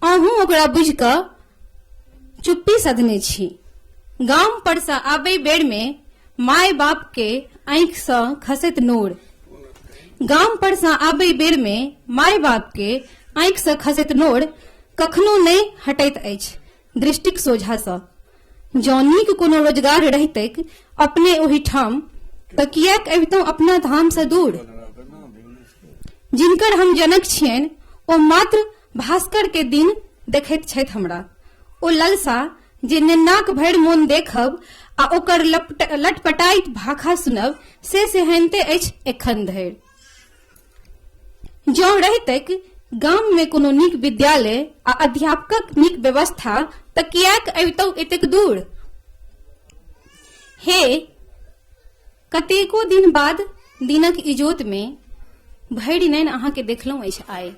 अहूँ ओकरा बुझि कऽ चुप्पी सधने छी। गाम पर सँ आबै बेर मे माय बाप के आँखि सँ खसैत नोर, गाम पर सँ आबै बेर मे माय बाप के आँखि सँ खसैत नोर कखनो नहि हटैत अछि दृष्टिक सोझा सँ। जँ नीक कोनो रोजगार रहितैक अपने ओहिठाम तऽ किएक अबितहुँ अपना धाम सँ दूर। जिनकर हम जनक छियनि ओ मात्र भास्कर के दिन देखैत छथि हमरा। ओ ललसा जे नेन्नाक भरि मोन देखब आ ओकर लटपटाइत भाखा सुनब से सेहन्ते अछि एखन धरि। जँ रहितैक गाम मे कोनो नीक विद्यालय आ अध्यापकक नीक व्यवस्था तऽ किएक अबितहुँ एतेक दूर। हे, कतेको दिन बाद दिनक इजोत मे भरि नैन अहाँके देखलहुँ अछि आइ।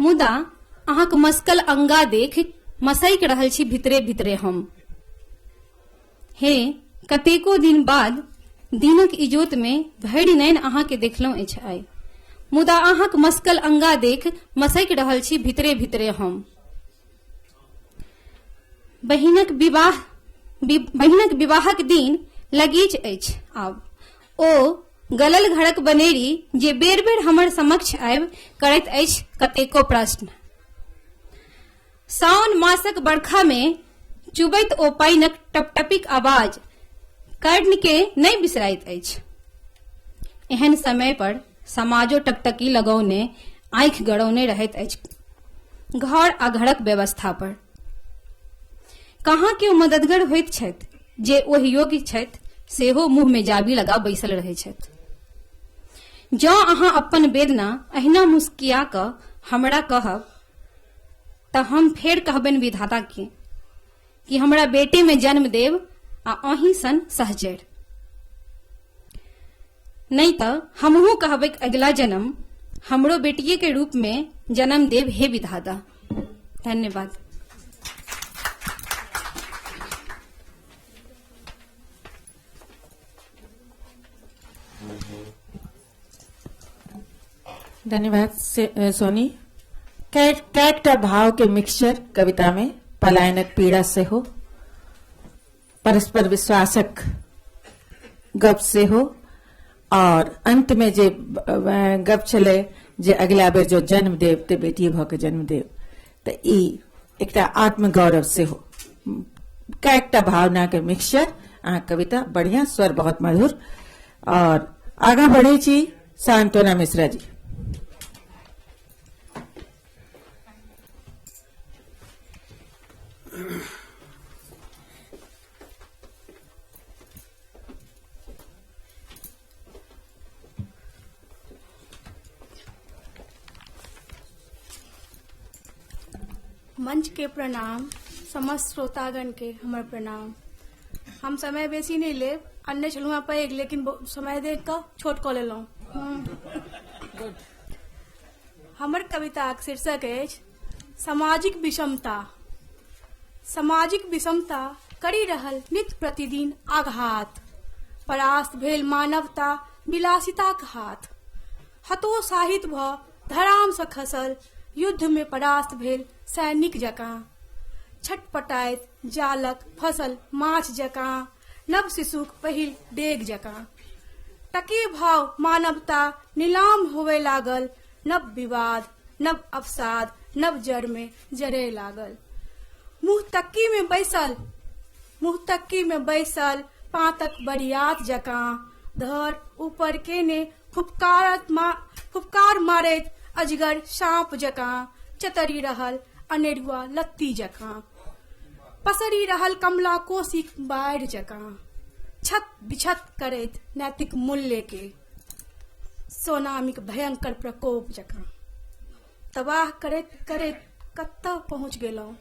मुदा अहाँक मस्कल अंगा देख मसैक रहल छी भीतरे भीतरे हम। हे, कतेको दिन बाद दिनक इजोत मे भरि नैन अहाँके देखलहुँ अछि आइ। मुदा अहाँक मस्कल अंगा देख मसैक रहल छी भीतरे भीतरे हम। बहिनक विवाह बहिनक विवाहक दिन लगीच अछि आब। ओ गलल घरक बनेरी जे बेर बेर हमर समक्ष आबि करैत अछि कतेको प्रश्न। साओन मासक बरखा मे चुबैत ओ पानिक टपटपीक आवाज कर्ण के नहि बिसराइत अछि। एहन समय पर समाजो टकटकी लगौने आँखि गड़ौने रहैत अछि घर आ घरक व्यवस्था पर। कहाँ केओ मददगर होइत छथि जे ओहि योग्य छथि सेहो मुँह मे जाबी लगा बैसल रहैत छथि। जँ अहाँ अपन वेदना अहिना मुस्किया कऽ हमरा कहब तऽ हम फेर कहबनि विधाता के कि हमरा बेटे मे जन्म देब आ अहीं सन सहचर। नहि तऽ हमहूँ कहबैक अगिला जन्म हमरो बेटिये के रूप मे जन्म देब हे विधाता। धन्यवाद। धन्यवाद सोनी। कएकटा भाव के मिक्सचर कविता में, पलायनक पीड़ा सेहो, परस्पर विश्वासक गप सेहो, और अंत में जे गप छलै जे अगिला बेर जो जन्म देव ते बेटी भऽ के जन्म देव, तऽ ई एकटा आत्मगौरव सेहो, कएकटा भावना के मिक्सचर। अहाँ कविता बढ़िया, स्वर बहुत मधुर। और आगाँ बढ़े छी सांत्वना मिश्रा जी। मंच के प्रणाम, समस्त श्रोतागण के हमर प्रणाम। हम समय बेसी नहीं लेब, अन्य छलहुँ हेँ पैघ, लेकिन समय देख कऽ छोट कऽ लेलहुँ। हमर कविताक शीर्षक अछि सामाजिक विषमता। सामाजिक विषमता करि रहल नित्य प्रतिदिन आघात, परास्त भेल मानवता विलासिताक हाथ, हतोत्साहित भऽ धराम सँ खसल युद्ध में परास्त भेल सैनिक जकाँ, छटपटाइत जालक फसल माछ जकाँ, नव शिशुक पहिल डेग जकाँ, टके भाव मानवता नीलाम होवे लागल, नव विवाद नव अवसाद नव जड़ में जरे लागल, मुँह तक्की में बैसल पातक बरियात जकाँ, धर ऊपर केने फुफकार मारैत अजगर साँप जकाँ, चतरी रहल अनेरुआ लत्ती जकाँ, पसरी रहल कमला कोसीक बाढ़ि जकाँ, छत बिछत करैत नैतिक मूल्य के सोनामिक भयंकर प्रकोप जकाँ, तबाह करैत करैत कतऽ पहुँच गेलहुँ,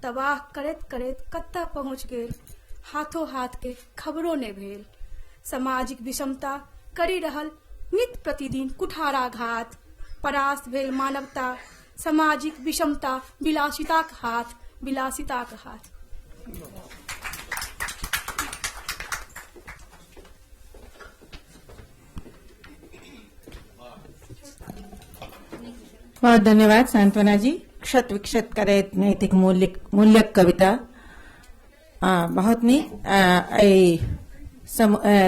तबाह करैत करैत कतऽ पहुँच गेल, हाथों हाथ के खबरो नहि भेल। सामाजिक विषमता करि रहल नित्य प्रतिदिन कुठाराघात, परास्त भेल मानवता सामाजिक विषमता विलासिताक हाथ, विलासिताक हाथ। बहुत धन्यवाद सांत्वना जी। क्षत विक्षत करैत नैतिक मूल्यक कविता बहुत नीक। एहि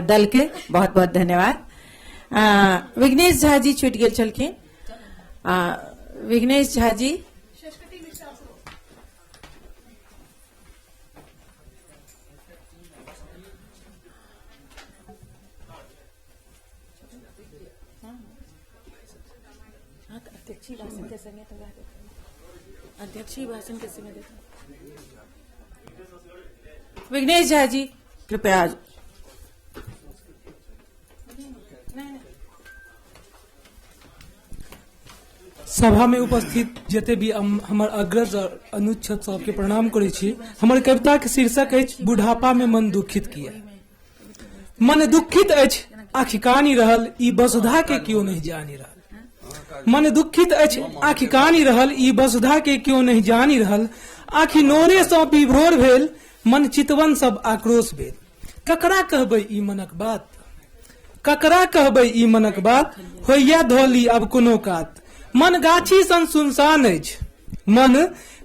दल के बहुत बहुत धन्यवाद। विघ्नेश झा जी छूटि गेल छलखिन। विघ्नेश झा जी, अध्यक्षीय भाषण के समय देखो। विघ्नेश झा जी कृपया। सभा में उपस्थित जते भी हमर अग्रज और अनुज छथि सबके प्रणाम करै छी। हमर कविता के शीर्षक अछि बुढ़ापा में मन दुखित किया। मन दुखित अछि आँखि कानि रहल, ई वसुधा के क्यों नहीं जानि रहल। मन दुखित अछि आँखि कानि रहल, ई वसुधा के क्यों नहीं जानि रहल। आँखि नोरे सँ विभोर भेल, मन चितवन सब आक्रोश भेल। ककरा कहबै ई मनक बात, ककरा कहबै ई मनक बात, होइया धोली अब कोनो कात। मन गाछी सन सुनसान अछि, मन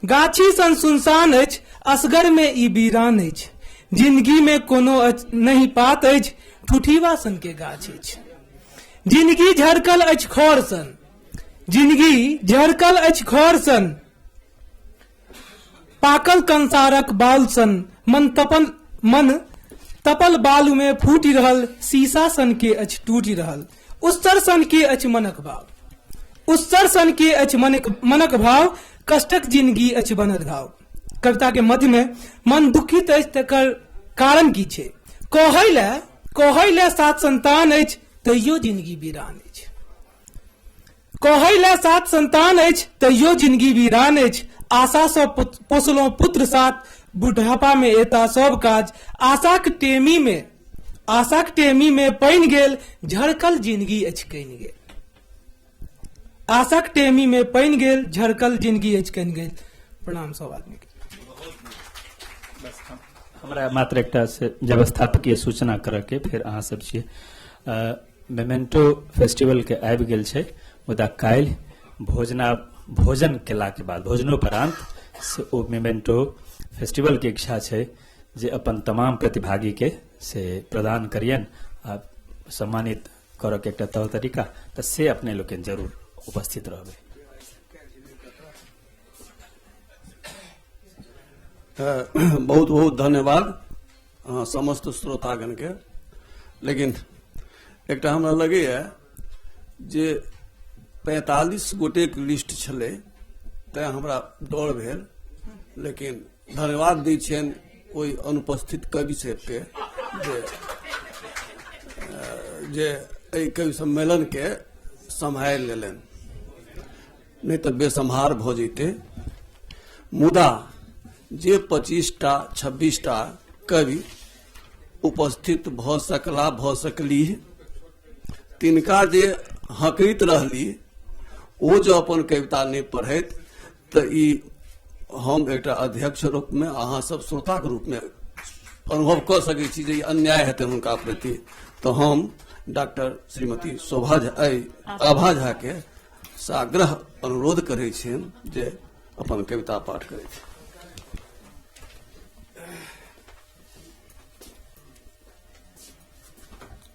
गाछी सन सुनसान अछि, असगर में ई वीरान अछि। जिंदगी में कोनो नहीं पात अछि, ठुठीवा सन के गाछ अछि। जिंदगी झरकल अछि खर सन, जिंदगी झरकल अछि खर सन, पाकल कंसारक बाल सन। मन तपल बालू में फूटि रहल, शीशा सन के अछि टूटि रहल। उत्सर सन के अछि मनक भाव, उत्सर सन के अछि मनक भाव, कष्टक जिंदगी अछि बनल घाव। कविता के मध्य में मन दुखित अछि तकर कारण की छै। कहै ले सात संतान अछि तैयो जिंदगी वीरान अछि। कहै ले सात संतान अछि तैयो जिंदगी वीरान अछि। आशा सँ पोसलहुँ पुत्र सात, बुढ़ापा में एता सब काज। आशाक टेमी में पानि गेल, झरकल जिंदगी अछि कनि गेल। आशाक टेमी में पानि गेल, झरकल जिंदगी अछि कनि गेल। प्रणाम सब आदमी के। हमरा मात्र एकटा से व्यवस्थापकीय सूचना करऽ के, फेर अहाँ सब छियै। मेमेंटो फेस्टिवल के आबि गेल छै, मुदा काल्हि भोजन केलाके बाद, भोजनोपरांत से ओ मेमेंटो फेस्टिवल के इच्छा छै जे अपन तमाम प्रतिभागी के से प्रदान करियन आ सम्मानित करऽ के एकटा तौर तरीका, तऽ से अपने लोकनि जरूर उपस्थित रहबै। बहुत बहुत धन्यवाद समस्त श्रोतागण के। लेकिन एकटा हमरा लगैए जे 45 गोटेक लिस्ट छलै, तैं हमरा डर भेल, लेकिन धन्यवाद दै छियनि ओहि अनुपस्थित कवि सबके जे एहि कवि सम्मेलन के सम्हारि लेलनि, नहि तऽ बेसम्हार भऽ जैतै। मुदा जे 25टा 26टा कवि उपस्थित भऽ सकला, भऽ सकलीह, तिनका जे हकैत रहली ओ जो अपन कविता नहि पढ़ैत तऽ ई हम एकटा अध्यक्ष रूपमे, अहाँ सब श्रोताके रूपमे अनुभव कऽ सकै छी जे ई अन्याय हेतै हुनका प्रति। तऽ हम डॉक्टर श्रीमती शोभा झा आभा झा के साग्रह अनुरोध करै छियनि जे अपन कविता पाठ करैत।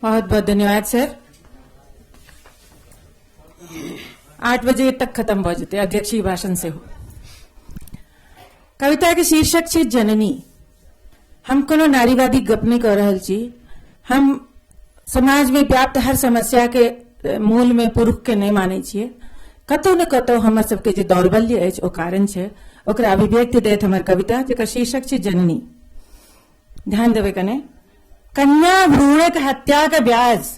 बहुत बहुत धन्यवाद सर। 8 बजे तक खत्म हो जेतै अध्यक्षीय भाषण से हो। कविता के शीर्षक छै जननी। हम कोनो नारीवादी गप नहीं कर रहल छी। हम समाज में व्याप्त हर समस्या के मूल में पुरुष के नहीं मानै छियै। कतौ न कतौ हमर सबके जे दौर्बल्य अछि ओ कारण छै, ओकरा अभिव्यक्ति दैत हमर कविता जेकर शीर्षक छै जननी। ध्यान देबै कने। कन्या भ्रूणक हत्या का ब्याज,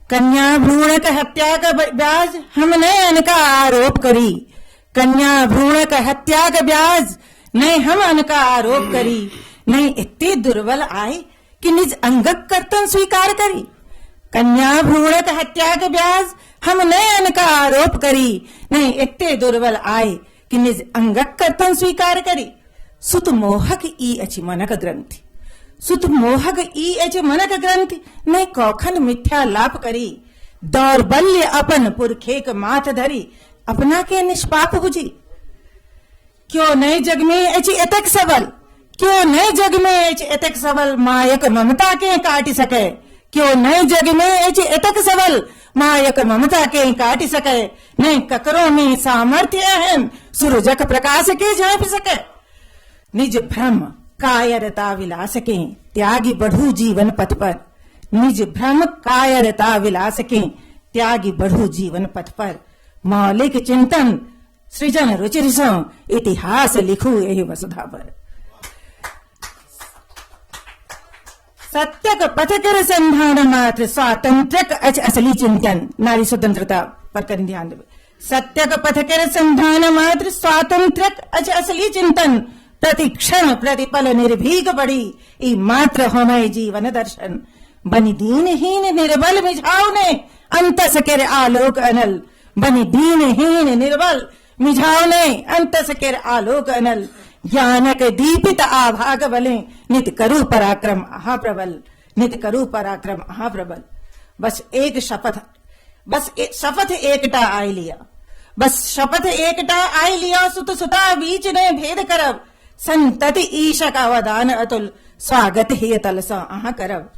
कन्या भ्रूणक हत्या का ब्याज हम नहीं अनका आरोप करी। कन्या भ्रूणक हत्या का ब्याज नहीं हम अनका आरोप करी। नहीं इतने दुर्बल आए कि निज अंगक कर्तन स्वीकार करी। कन्या भ्रूणक हत्या के ब्याज हम नहीं अनका आरोप करी। नहीं इतने दुर्बल आए कि निज अंगक कर्तन स्वीकार करी। सुत मोहक ई अछि मनक ग्रंथि, सुत मोहक ई अछि मनक ग्रंथि, नहीं कौखन मिथ्या लाप करी। दौर्बल्य अपन पुरखेक माथ धरी, अपना के निष्पाप बुझी। क्यों नहीं जग में अछि एतेक सबल, क्यों नहीं जग में अछि एतेक सबल, मायक ममता के काटि सके। क्यों नहीं जग में अछि एतेक सबल, मायक ममता के काटि सके। नहीं ककरो में सामर्थ्य एहन, सूरजक प्रकाश के झाँपि सके। निज भ्रम कायरता विलास के त्यागी बढ़ू जीवन पथ पर। निज भ्रम कायरता विलास के त्यागी बढ़ू जीवन पथ पर। मौलिक चिंतन सृजन रुचिर सं इतिहास लिखू एहि वसुधा पर। सत्यक पथ कर संधान मात्र स्वातंत्रक अछि असली चिंतन। नारी स्वतंत्रता पर कनि ध्यान देबै। सत्यक पथ कर संधान मात्र स्वातंत्रक अछि असली चिंतन। प्रतिक्षण प्रतिपल निर्भीक बढ़ी ई मात्र होमय जीवन दर्शन। बनि दीनहीन निर्बल मिझाओ ने अंतस केर आलोक अनल। बनि दीनहीन निर्बल मिझाओ ने अंतस केर आलोक अनल। ज्ञानक दीपित आभाग बले नित करू पराक्रम अहाँ प्रबल। नित करू पराक्रम अहाँ प्रबल। बस एक शपथ, बस शपथ एकटा आइ लिया, बस शपथ एकटा आइ लिया, सुत सुता बीच ने भेद करब। संतति ईशक अवदान अतुल स्वागत हिय तल सँ अहाँ करब।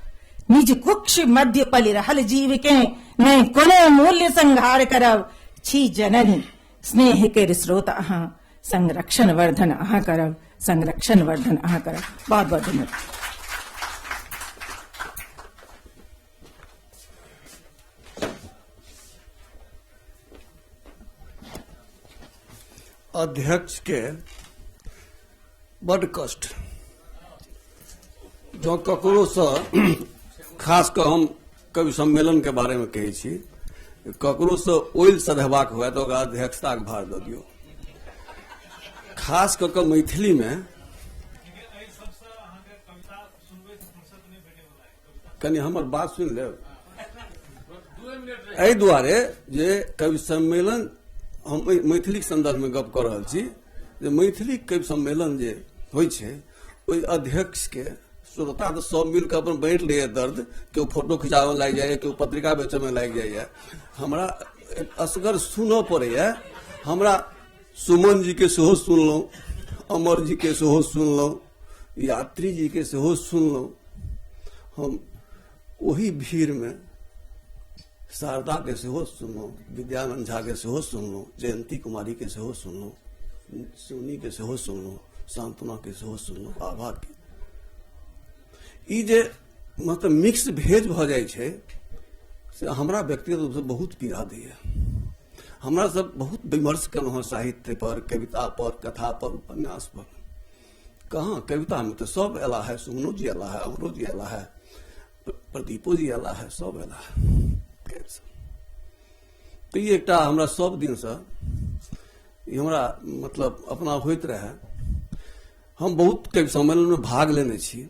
निज कुक्ष मध्य पलि रहल जीव के नहि कोनो मूल्य संहार करब। छी जननी स्नेह के स्रोत अहाँ, संरक्षण वर्धन अहाँ करब। संरक्षण वर्धन अहाँ करब। बहुत बहुत धन्यवाद। अध्यक्ष के बड कष्ट, जँ ककरोसँ खास कऽ हम कवि सम्मेलन के बारे में कहै छी, ककरोसँ ओइल सधेबाक हुए तऽ ओकरा अध्यक्षताक भार दऽ दियौ। खास कऽ कऽ मैथिली में कनि हमर बात सुनि लेब। एहि दुआरे जे कवि सम्मेलन, हम मैथिलीक संदर्भमे गप कऽ रहल छी, जे मैथिली कवि सम्मेलन जे होइ छै ओहि अध्यक्षके श्रोता तऽ सब मिलके अपन बाँटि लैए दर्द, केओ फोटो खिचाबऽ लागि जाइए, केओ पत्रिका बेचऽमे लागि जाइए। हमरा असगर सुनऽ पड़ैया। हमरा सुमन जी के सेहो सुनलहुँ, अमर जी के सेहो सुनलहुँ, यात्री जी के सेहो सुनलहुँ। हम ओही भीड़मे शारदा के सेहो सुनलहुँ, विद्यानंद झा के सेहो सुनलहुँ, जयंती कुमारी के सेहो सुनलहुँ, सोनी के सेहो सुनलहुँ, सांत्वना के सेहो सुनलहुँ, आभा के। ई जे मतलब मिक्स भेज भऽ जाइ छै से हमरा व्यक्तिगत रूपसँ बहुत पीड़ा दैया। हमरा सब बहुत विमर्श केलहुँ हँ साहित्य पर, कविता पर, कथा पर, उपन्यास पर। कहाँ कविता में तो सब एला है, सुमनो जी एला है, अमरो जी एला है, प्रदीपो जी एला है, सब एला है। तो ई एकटा हमरा सब दिनसँ ई हमरा मतलब अपना होइत रहए। हम बहुत कवि सम्मेलनमे भाग लेने छी,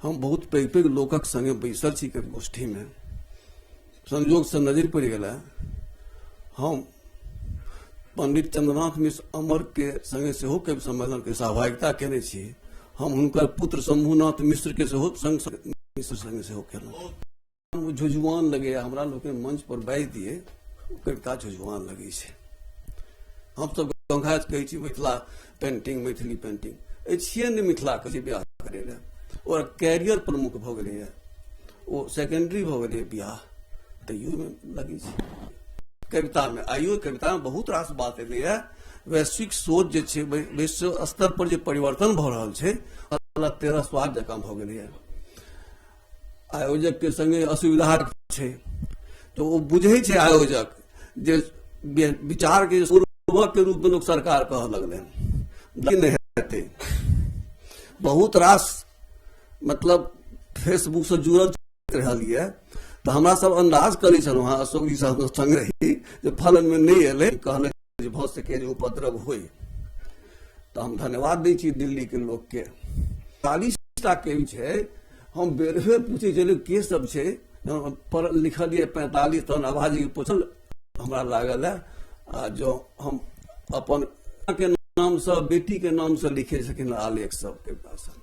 हम बहुत पैघ पैघ लोकक संगे बैसल छी कवि गोष्ठीमे। संयोगसँ नजरि पड़ि गेल, हम पंडित चंद्रनाथ मिश्र अमर के संगे सेहो कवि सम्मेलन के सहभागिता केने छी। हम हुनकर पुत्र शंभुनाथ मिश्र के सेहो संग मिश्र संगे सेहो केलहुँ। झुझुआन लगैया हमरा लोकनि मंच पर बाजि दिए, कविता झुझुआन लगै छै। हमसब गंगा कहै छी मिथिला पेंटिंग, मैथिली पेंटिंग छियै नहि मिथिला के बियाह करै लए, ओकर कैरियर प्रमुख भऽ गेलैया, ओ सेकेंडरी भऽ गेलैया बियाह, तैयो मे लगै छै कविता में। आइयो कविता में बहुत रास बात एलैया। वैश्विक सोच जे छै, विश्व स्तर पर जे परिवर्तन भऽ रहल छै, 13 स्वाद जकाँ भऽ गेलैया। आयोजक के संगे असुविधा छै तऽ ओ बुझै छै आयोजक जे विचार के पूर्वक के रूप में लोग सरकार कहऽ लगलै, नहि हेतै। बहुत रास मतलब फेसबुक से जुड़ल रहल यऽ तऽ हमरा सब अंदाज करै छलहुँ हँ, अशोक जी सब संग रही जे फलन में नहि एलै, कहले जे भऽ सकै जे उपद्रव होइ। तऽ हम धन्यवाद दै छी दिल्ली के लोक के। 40 टा कवि छै, हम बेर बेर पूछै छलियै के सब छै, पर लिखलियै 45, तहन आभाजी के पूछल, हमरा लागल है आ जो हम अपन के नामसँ बेटी के नामसँ लिखै छथिन आलेख सब कविता सब,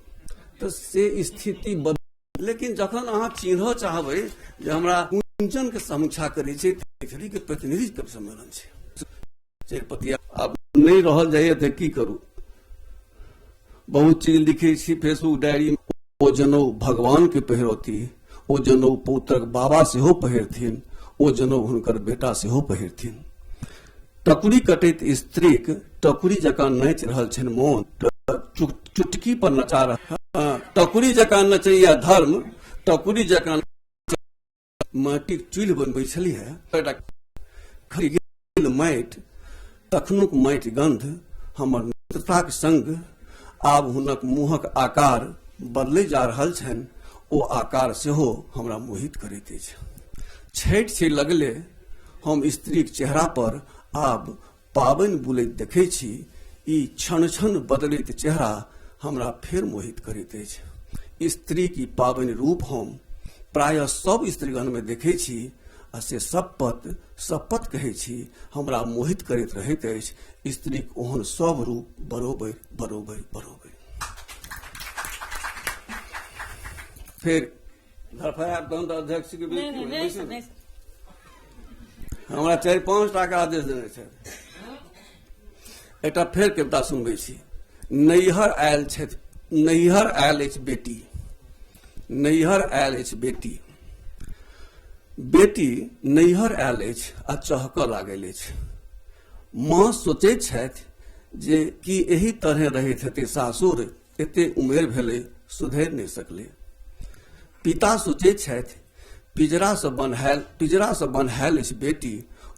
तऽ से स्थिति बदल। लेकिन जखन अहाँ चिन्हऽ चाहबै जे हमरा कुंचन के समीक्षा करै छै, मैथिली के प्रतिनिधि कवि सम्मेलन छै, चरिपतिया आब नहि रहल जाइए तऽ की करू। बहुत चीज लिखै छी फेसबुक डायरी। ओ जनौ भगवान के पहिरौती, ओ जनौ पौत्रक बाबा सेहो पहिरथिन, ओ जनौ हुनकर बेटा सेहो पहिरथिन। टकुरी कटैत स्त्रीक टकुरी जकाँ नाचि रहल छनि मोन, चुटकी पर नचा रहल टकुरी जकाँ नचैया धर्म, टकुरी जकाँ माटिक चूल्हि बनबै छलियै, गेल माटि, तखनुक माटि गंध हमर मित्रताक संग। आब हुनक मुंहक आकार बदलै जा रहल छनि, ओ आकार सेहो हमरा मोहित करैत अछि। छठि छै लगले, हम स्त्रीक चेहरा पर आब पाबनि बुलैत देखै छी। ई क्षण क्षण बदलैत चेहरा हमरा फेर मोहित करैत अछि। स्त्रीक ई पाबनि रूप हम प्रायः सब स्त्रीगण में देखै छी आ से सपत सपत कहै छी, हमरा मोहित करैत रहैत अछि। स्त्रीक ओहन सब रूप बरोबरि बरोबरि बरोबरि। फेर धड़फड़ायब तहन तऽ अध्यक्ष के बेइज्जती। हमरा 4-5 टा के आदेश देने छथि। एकटा फेर कविता सुनबै छी। नैहर आयल छथि, नैहर आयल अछि बेटी, नैहर आयल अछि बेटी, बेटी नैहर आयल अछि आ चहकऽ लागल अछि। माँ सोचैत छथि जे की एहि तरहे रहैत हेतै सासुर, एते उमेर भेलै सुधरि नहि सकलै। पिता सोचैत छथि पिजरासँ बन्हायल अछि बेटी,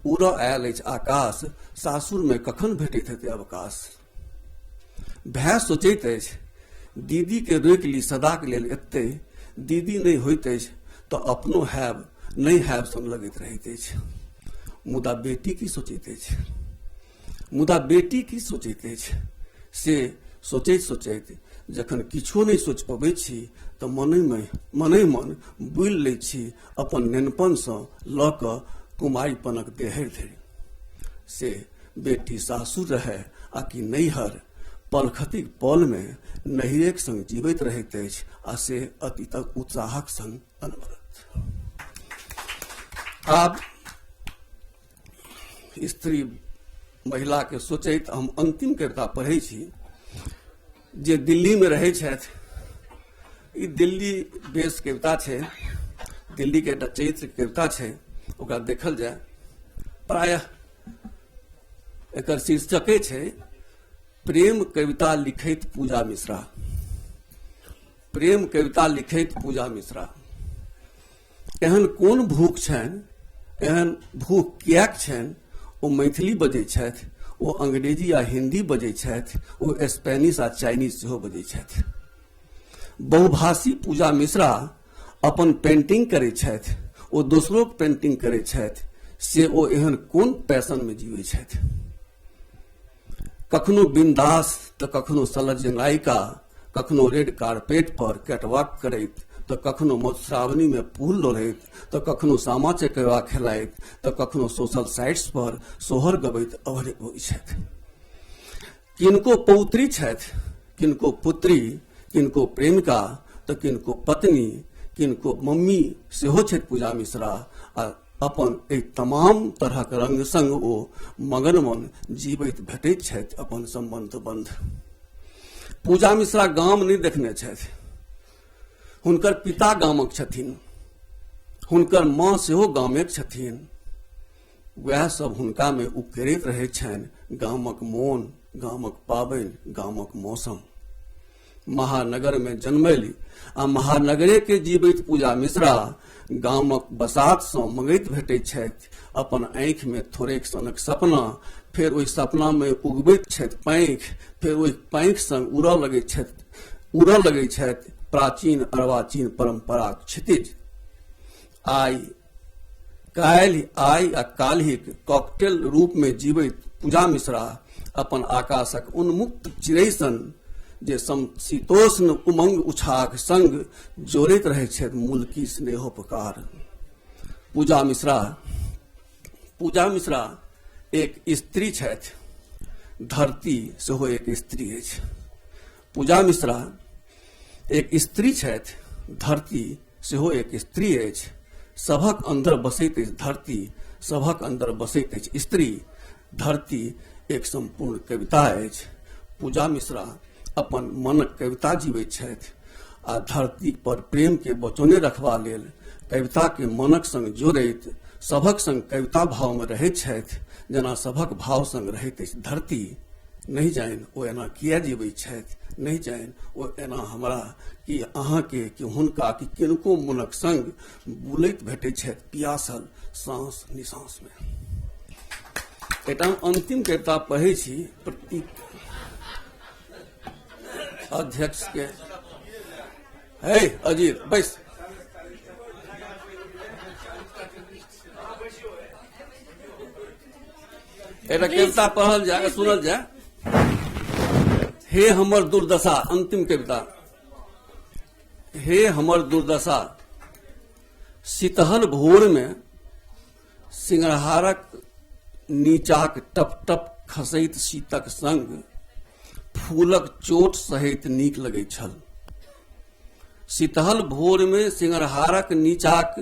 उड़ऽ आयल अछि आकाश, सासुरमे कखन भेटैत हेतै अवकाश। भाय सोचैत अछि दीदी के रोकि ली सदाक लेल एतै, दीदी नहि होइत अछि तऽ अपनो हैब नहि हैब सन लगैत रहैत अछि। मुदा बेटी की सोचैत अछि, मुदा बेटी की सोचैत अछि से सोचैत सोचैत जखन किछो नहि सोचि पबैत छी तऽ मने मन बुलि लैत छी अपन नेनपनसँ लऽ कऽ कुमारिपनक देहरि धरि। से बेटी सासुर रहय आ कि नैहर, पलखतिक पलमे नैहरेक संग जीवैत रहैत अछि आ से अतीतक उत्साहक संग अनवरत। आब स्त्री महिलाके सोचैत हम अंतिम कविता पढ़ै छी जे दिल्लीमे रहै छथि। ई दिल्ली बेस कविता छै, दिल्लीके एकटा चरित्र कविता छै, ओकरा देखल जाय। प्रायः एकर शीर्षके छै प्रेम कविता लिखैत पूजा मिश्रा। प्रेम कविता लिखैत पूजा मिश्रा। एहन कोन भूख छनि, एहन भूख किएक छनि? ओ मैथिली बजै छथि, ओ अंग्रेजी आ हिंदी बजै छथि, ओ स्पेनिश आ चाइनीज सेहो बजै छथि। बहुभाषी पूजा मिश्रा अपन पेंटिंग करै छथि, ओ दोसरोके पेंटिंग करै छथि, से ओ एहन कोन पैशनमे जीबै छथि? कखनो बिंदास तऽ कखनो सलज्ज नायिका, कखनो रेड कारपेट पर कैटवॉक करैत, तऽ कखनो मधुश्रावणी में फूल लोढ़ैत, तऽ कखनो सामा चकेवा खेलाइत, तऽ कखनो सोशल साइट्स पर सोहर गबैत अभरे होइ छथि। किनको पौत्री छथि, किनको पुत्री, किनको प्रेमिका, तऽ किनको पत्नी, किनको मम्मी सेहो छथि पूजा मिश्रा। आ अपन एहि तमाम तरहक रंग संग ओ मगन मन जीवैत भेटैत छथि अपन संबंध बंध। पूजा मिश्रा गाम नहि देखने छथि, हुनकर पिता गामक छथिन, हुनकर माँ सेहो गामेक छथिन। वएह सब हुनका में उकेरैत रहै छनि गामक मोन, गामक पाबनि, गामक मौसम। महानगर में जन्मैली आ महानगरे के जीवैत पूजा मिश्रा गामक बसात सँ मंगैत भेटैत छथि अपन आँखि में थोड़ेक सनक सपना, फेर ओहि सपना में उगबैत छथि पाँखि, फेर ओहि पाँखि संग उड़ऽ लगैत छथि प्राचीन अर्वाचीन परंपराक क्षितिज। आइ काल्हि आइ आ काल्हिक कॉकटेल रूप में जीवैत पूजा मिश्रा अपन आकाशक उन्मुक्त चिड़ै सन जे समशीतोष्ण उमंग उछाक संग जोड़ैत रहै छथि मुल्की स्नेहोपकार। पूजा मिश्रा एक स्त्री छथि, धरती सेहो एक स्त्री अछि। पूजा मिश्रा एक स्त्री छथि, धरती सेहो एक स्त्री अछि। सभक अंदर बसैत अछि धरती, सभक अंदर बसैत अछि स्त्री। धरती एक संपूर्ण कविता अछि। पूजा मिश्रा अपन मनक कविता जीवैत छथि आ धरती पर प्रेम के बचौने रखबा लेल कविता के मनक संग जोड़ैत सभक संग कविता भाव में रहैत छथि, जेना सभक भाव संग रहैत अछि धरती। नहि जानि ओ एना किया जीवैत छथि, नहि जानि ओ एना हमरा कि अहाँके कि हुनका कि किनको मनक संग बुलैत भेटैत छथि पियासल सांस निसांस में। एहिठाम अंतिम कविता पढ़ै छी प्रतीक अध्यक्ष के। हे अजीत बैस। एकटा कविता पढ़ल जाय, सुनल जाय। हे हमर दुर्दशा, अंतिम कविता। हे हमर दुर्दशा, शीतहल भोर में सिंगरहारक नीचाक टप टप खसैत शीतक संग फूलक चोट सहित नीक लगैत छल। शीतहल भोर में सिंगरहारक नीचाक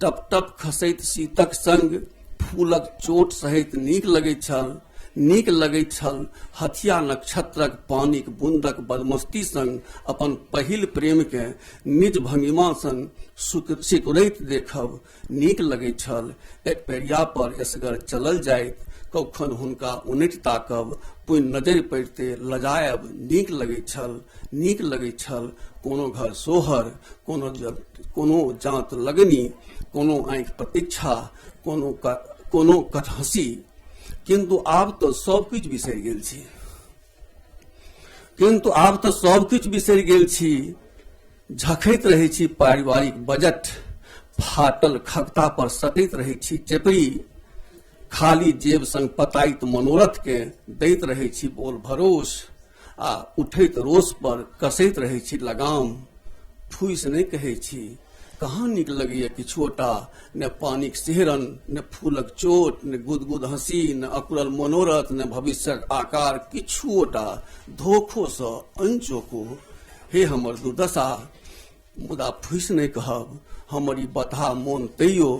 टप टप खसैत शीतक संग फूलक चोट सहित नीक लगैत छल। नीक लगैत छल हथिया नक्षत्रक पानिक बूंदक बदमस्ती संग अपन पहिल प्रेम के निज भंगिमा संग सिकुड़ैत देखब। नीक लगैत छल एक पेरिया पर एसगर चलल जाइत, कौखन हुनका उनटि ताकब, पुनि नजरि पड़िते लजायब। नीक लगैत छल। नीक लगैत छल कोनो घर सोहर, कोनो जात लगनी, कोनो आँखि प्रतीक्षा, कोनो कठहंसी। किंतु आब तो सब किछु बिसरि गेल छी, किंतु आब तो सब किछु बिसरि गेल छी। झखैत रहै छी पारिवारिक बजट, फाटल खगता पर सटैत रहै छी चेपड़ी, खाली जेब संग पताइत मनोरथ के दैत रहै छी बोल भरोस, आ उठैत रोष पर कसैत रहै छी लगाम। फूसि नहि कहै छी, कहाँ नीक लगैया किछुओटा, ने पानिक सिहरन, ने फूलक चोट, ने गुदगुद हंसी, ने अकुरल मनोरथ, ने भविष्यक आकार, किछुओटा धोखोसँ अनचोको। हे हमर दुर्दशा, मुदा फूसि नहि कहब, हमर ई बतहा मोन तैयो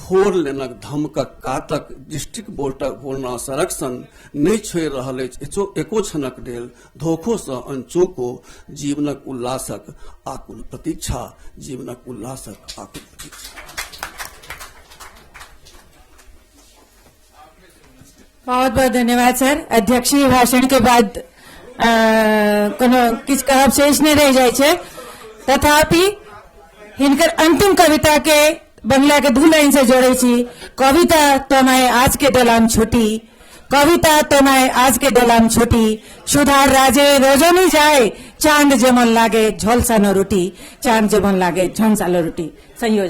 फोर लेनक धमकक कातक डिस्ट्रिक्ट बोर्डक बोलना सड़क सन नहि छोड़ि रहल अछि एको क्षणक लेल धोखोसँ अनचोको जीवनक उल्लासक आकुल प्रतीक्षा, जीवनक उल्लासक आकुल प्रतीक्षा। बहुत बहुत धन्यवाद सर। अध्यक्षीय भाषण के बाद कोनो किछु कहब शेष नहि रहि जाइ छै, तथापि हिनकर अंतिम कविता के बंगला के दू लाइन से जोड़े छी। कविता तोमाय आज के दलाम छुटी, कविता तोमाय आज के दलाम छुटी, सुधार राजे रजनी जाए, चांद जेमन लागे झलसानो रोटी, चांद जेमन लागे झलसानो रोटी। संयोजक।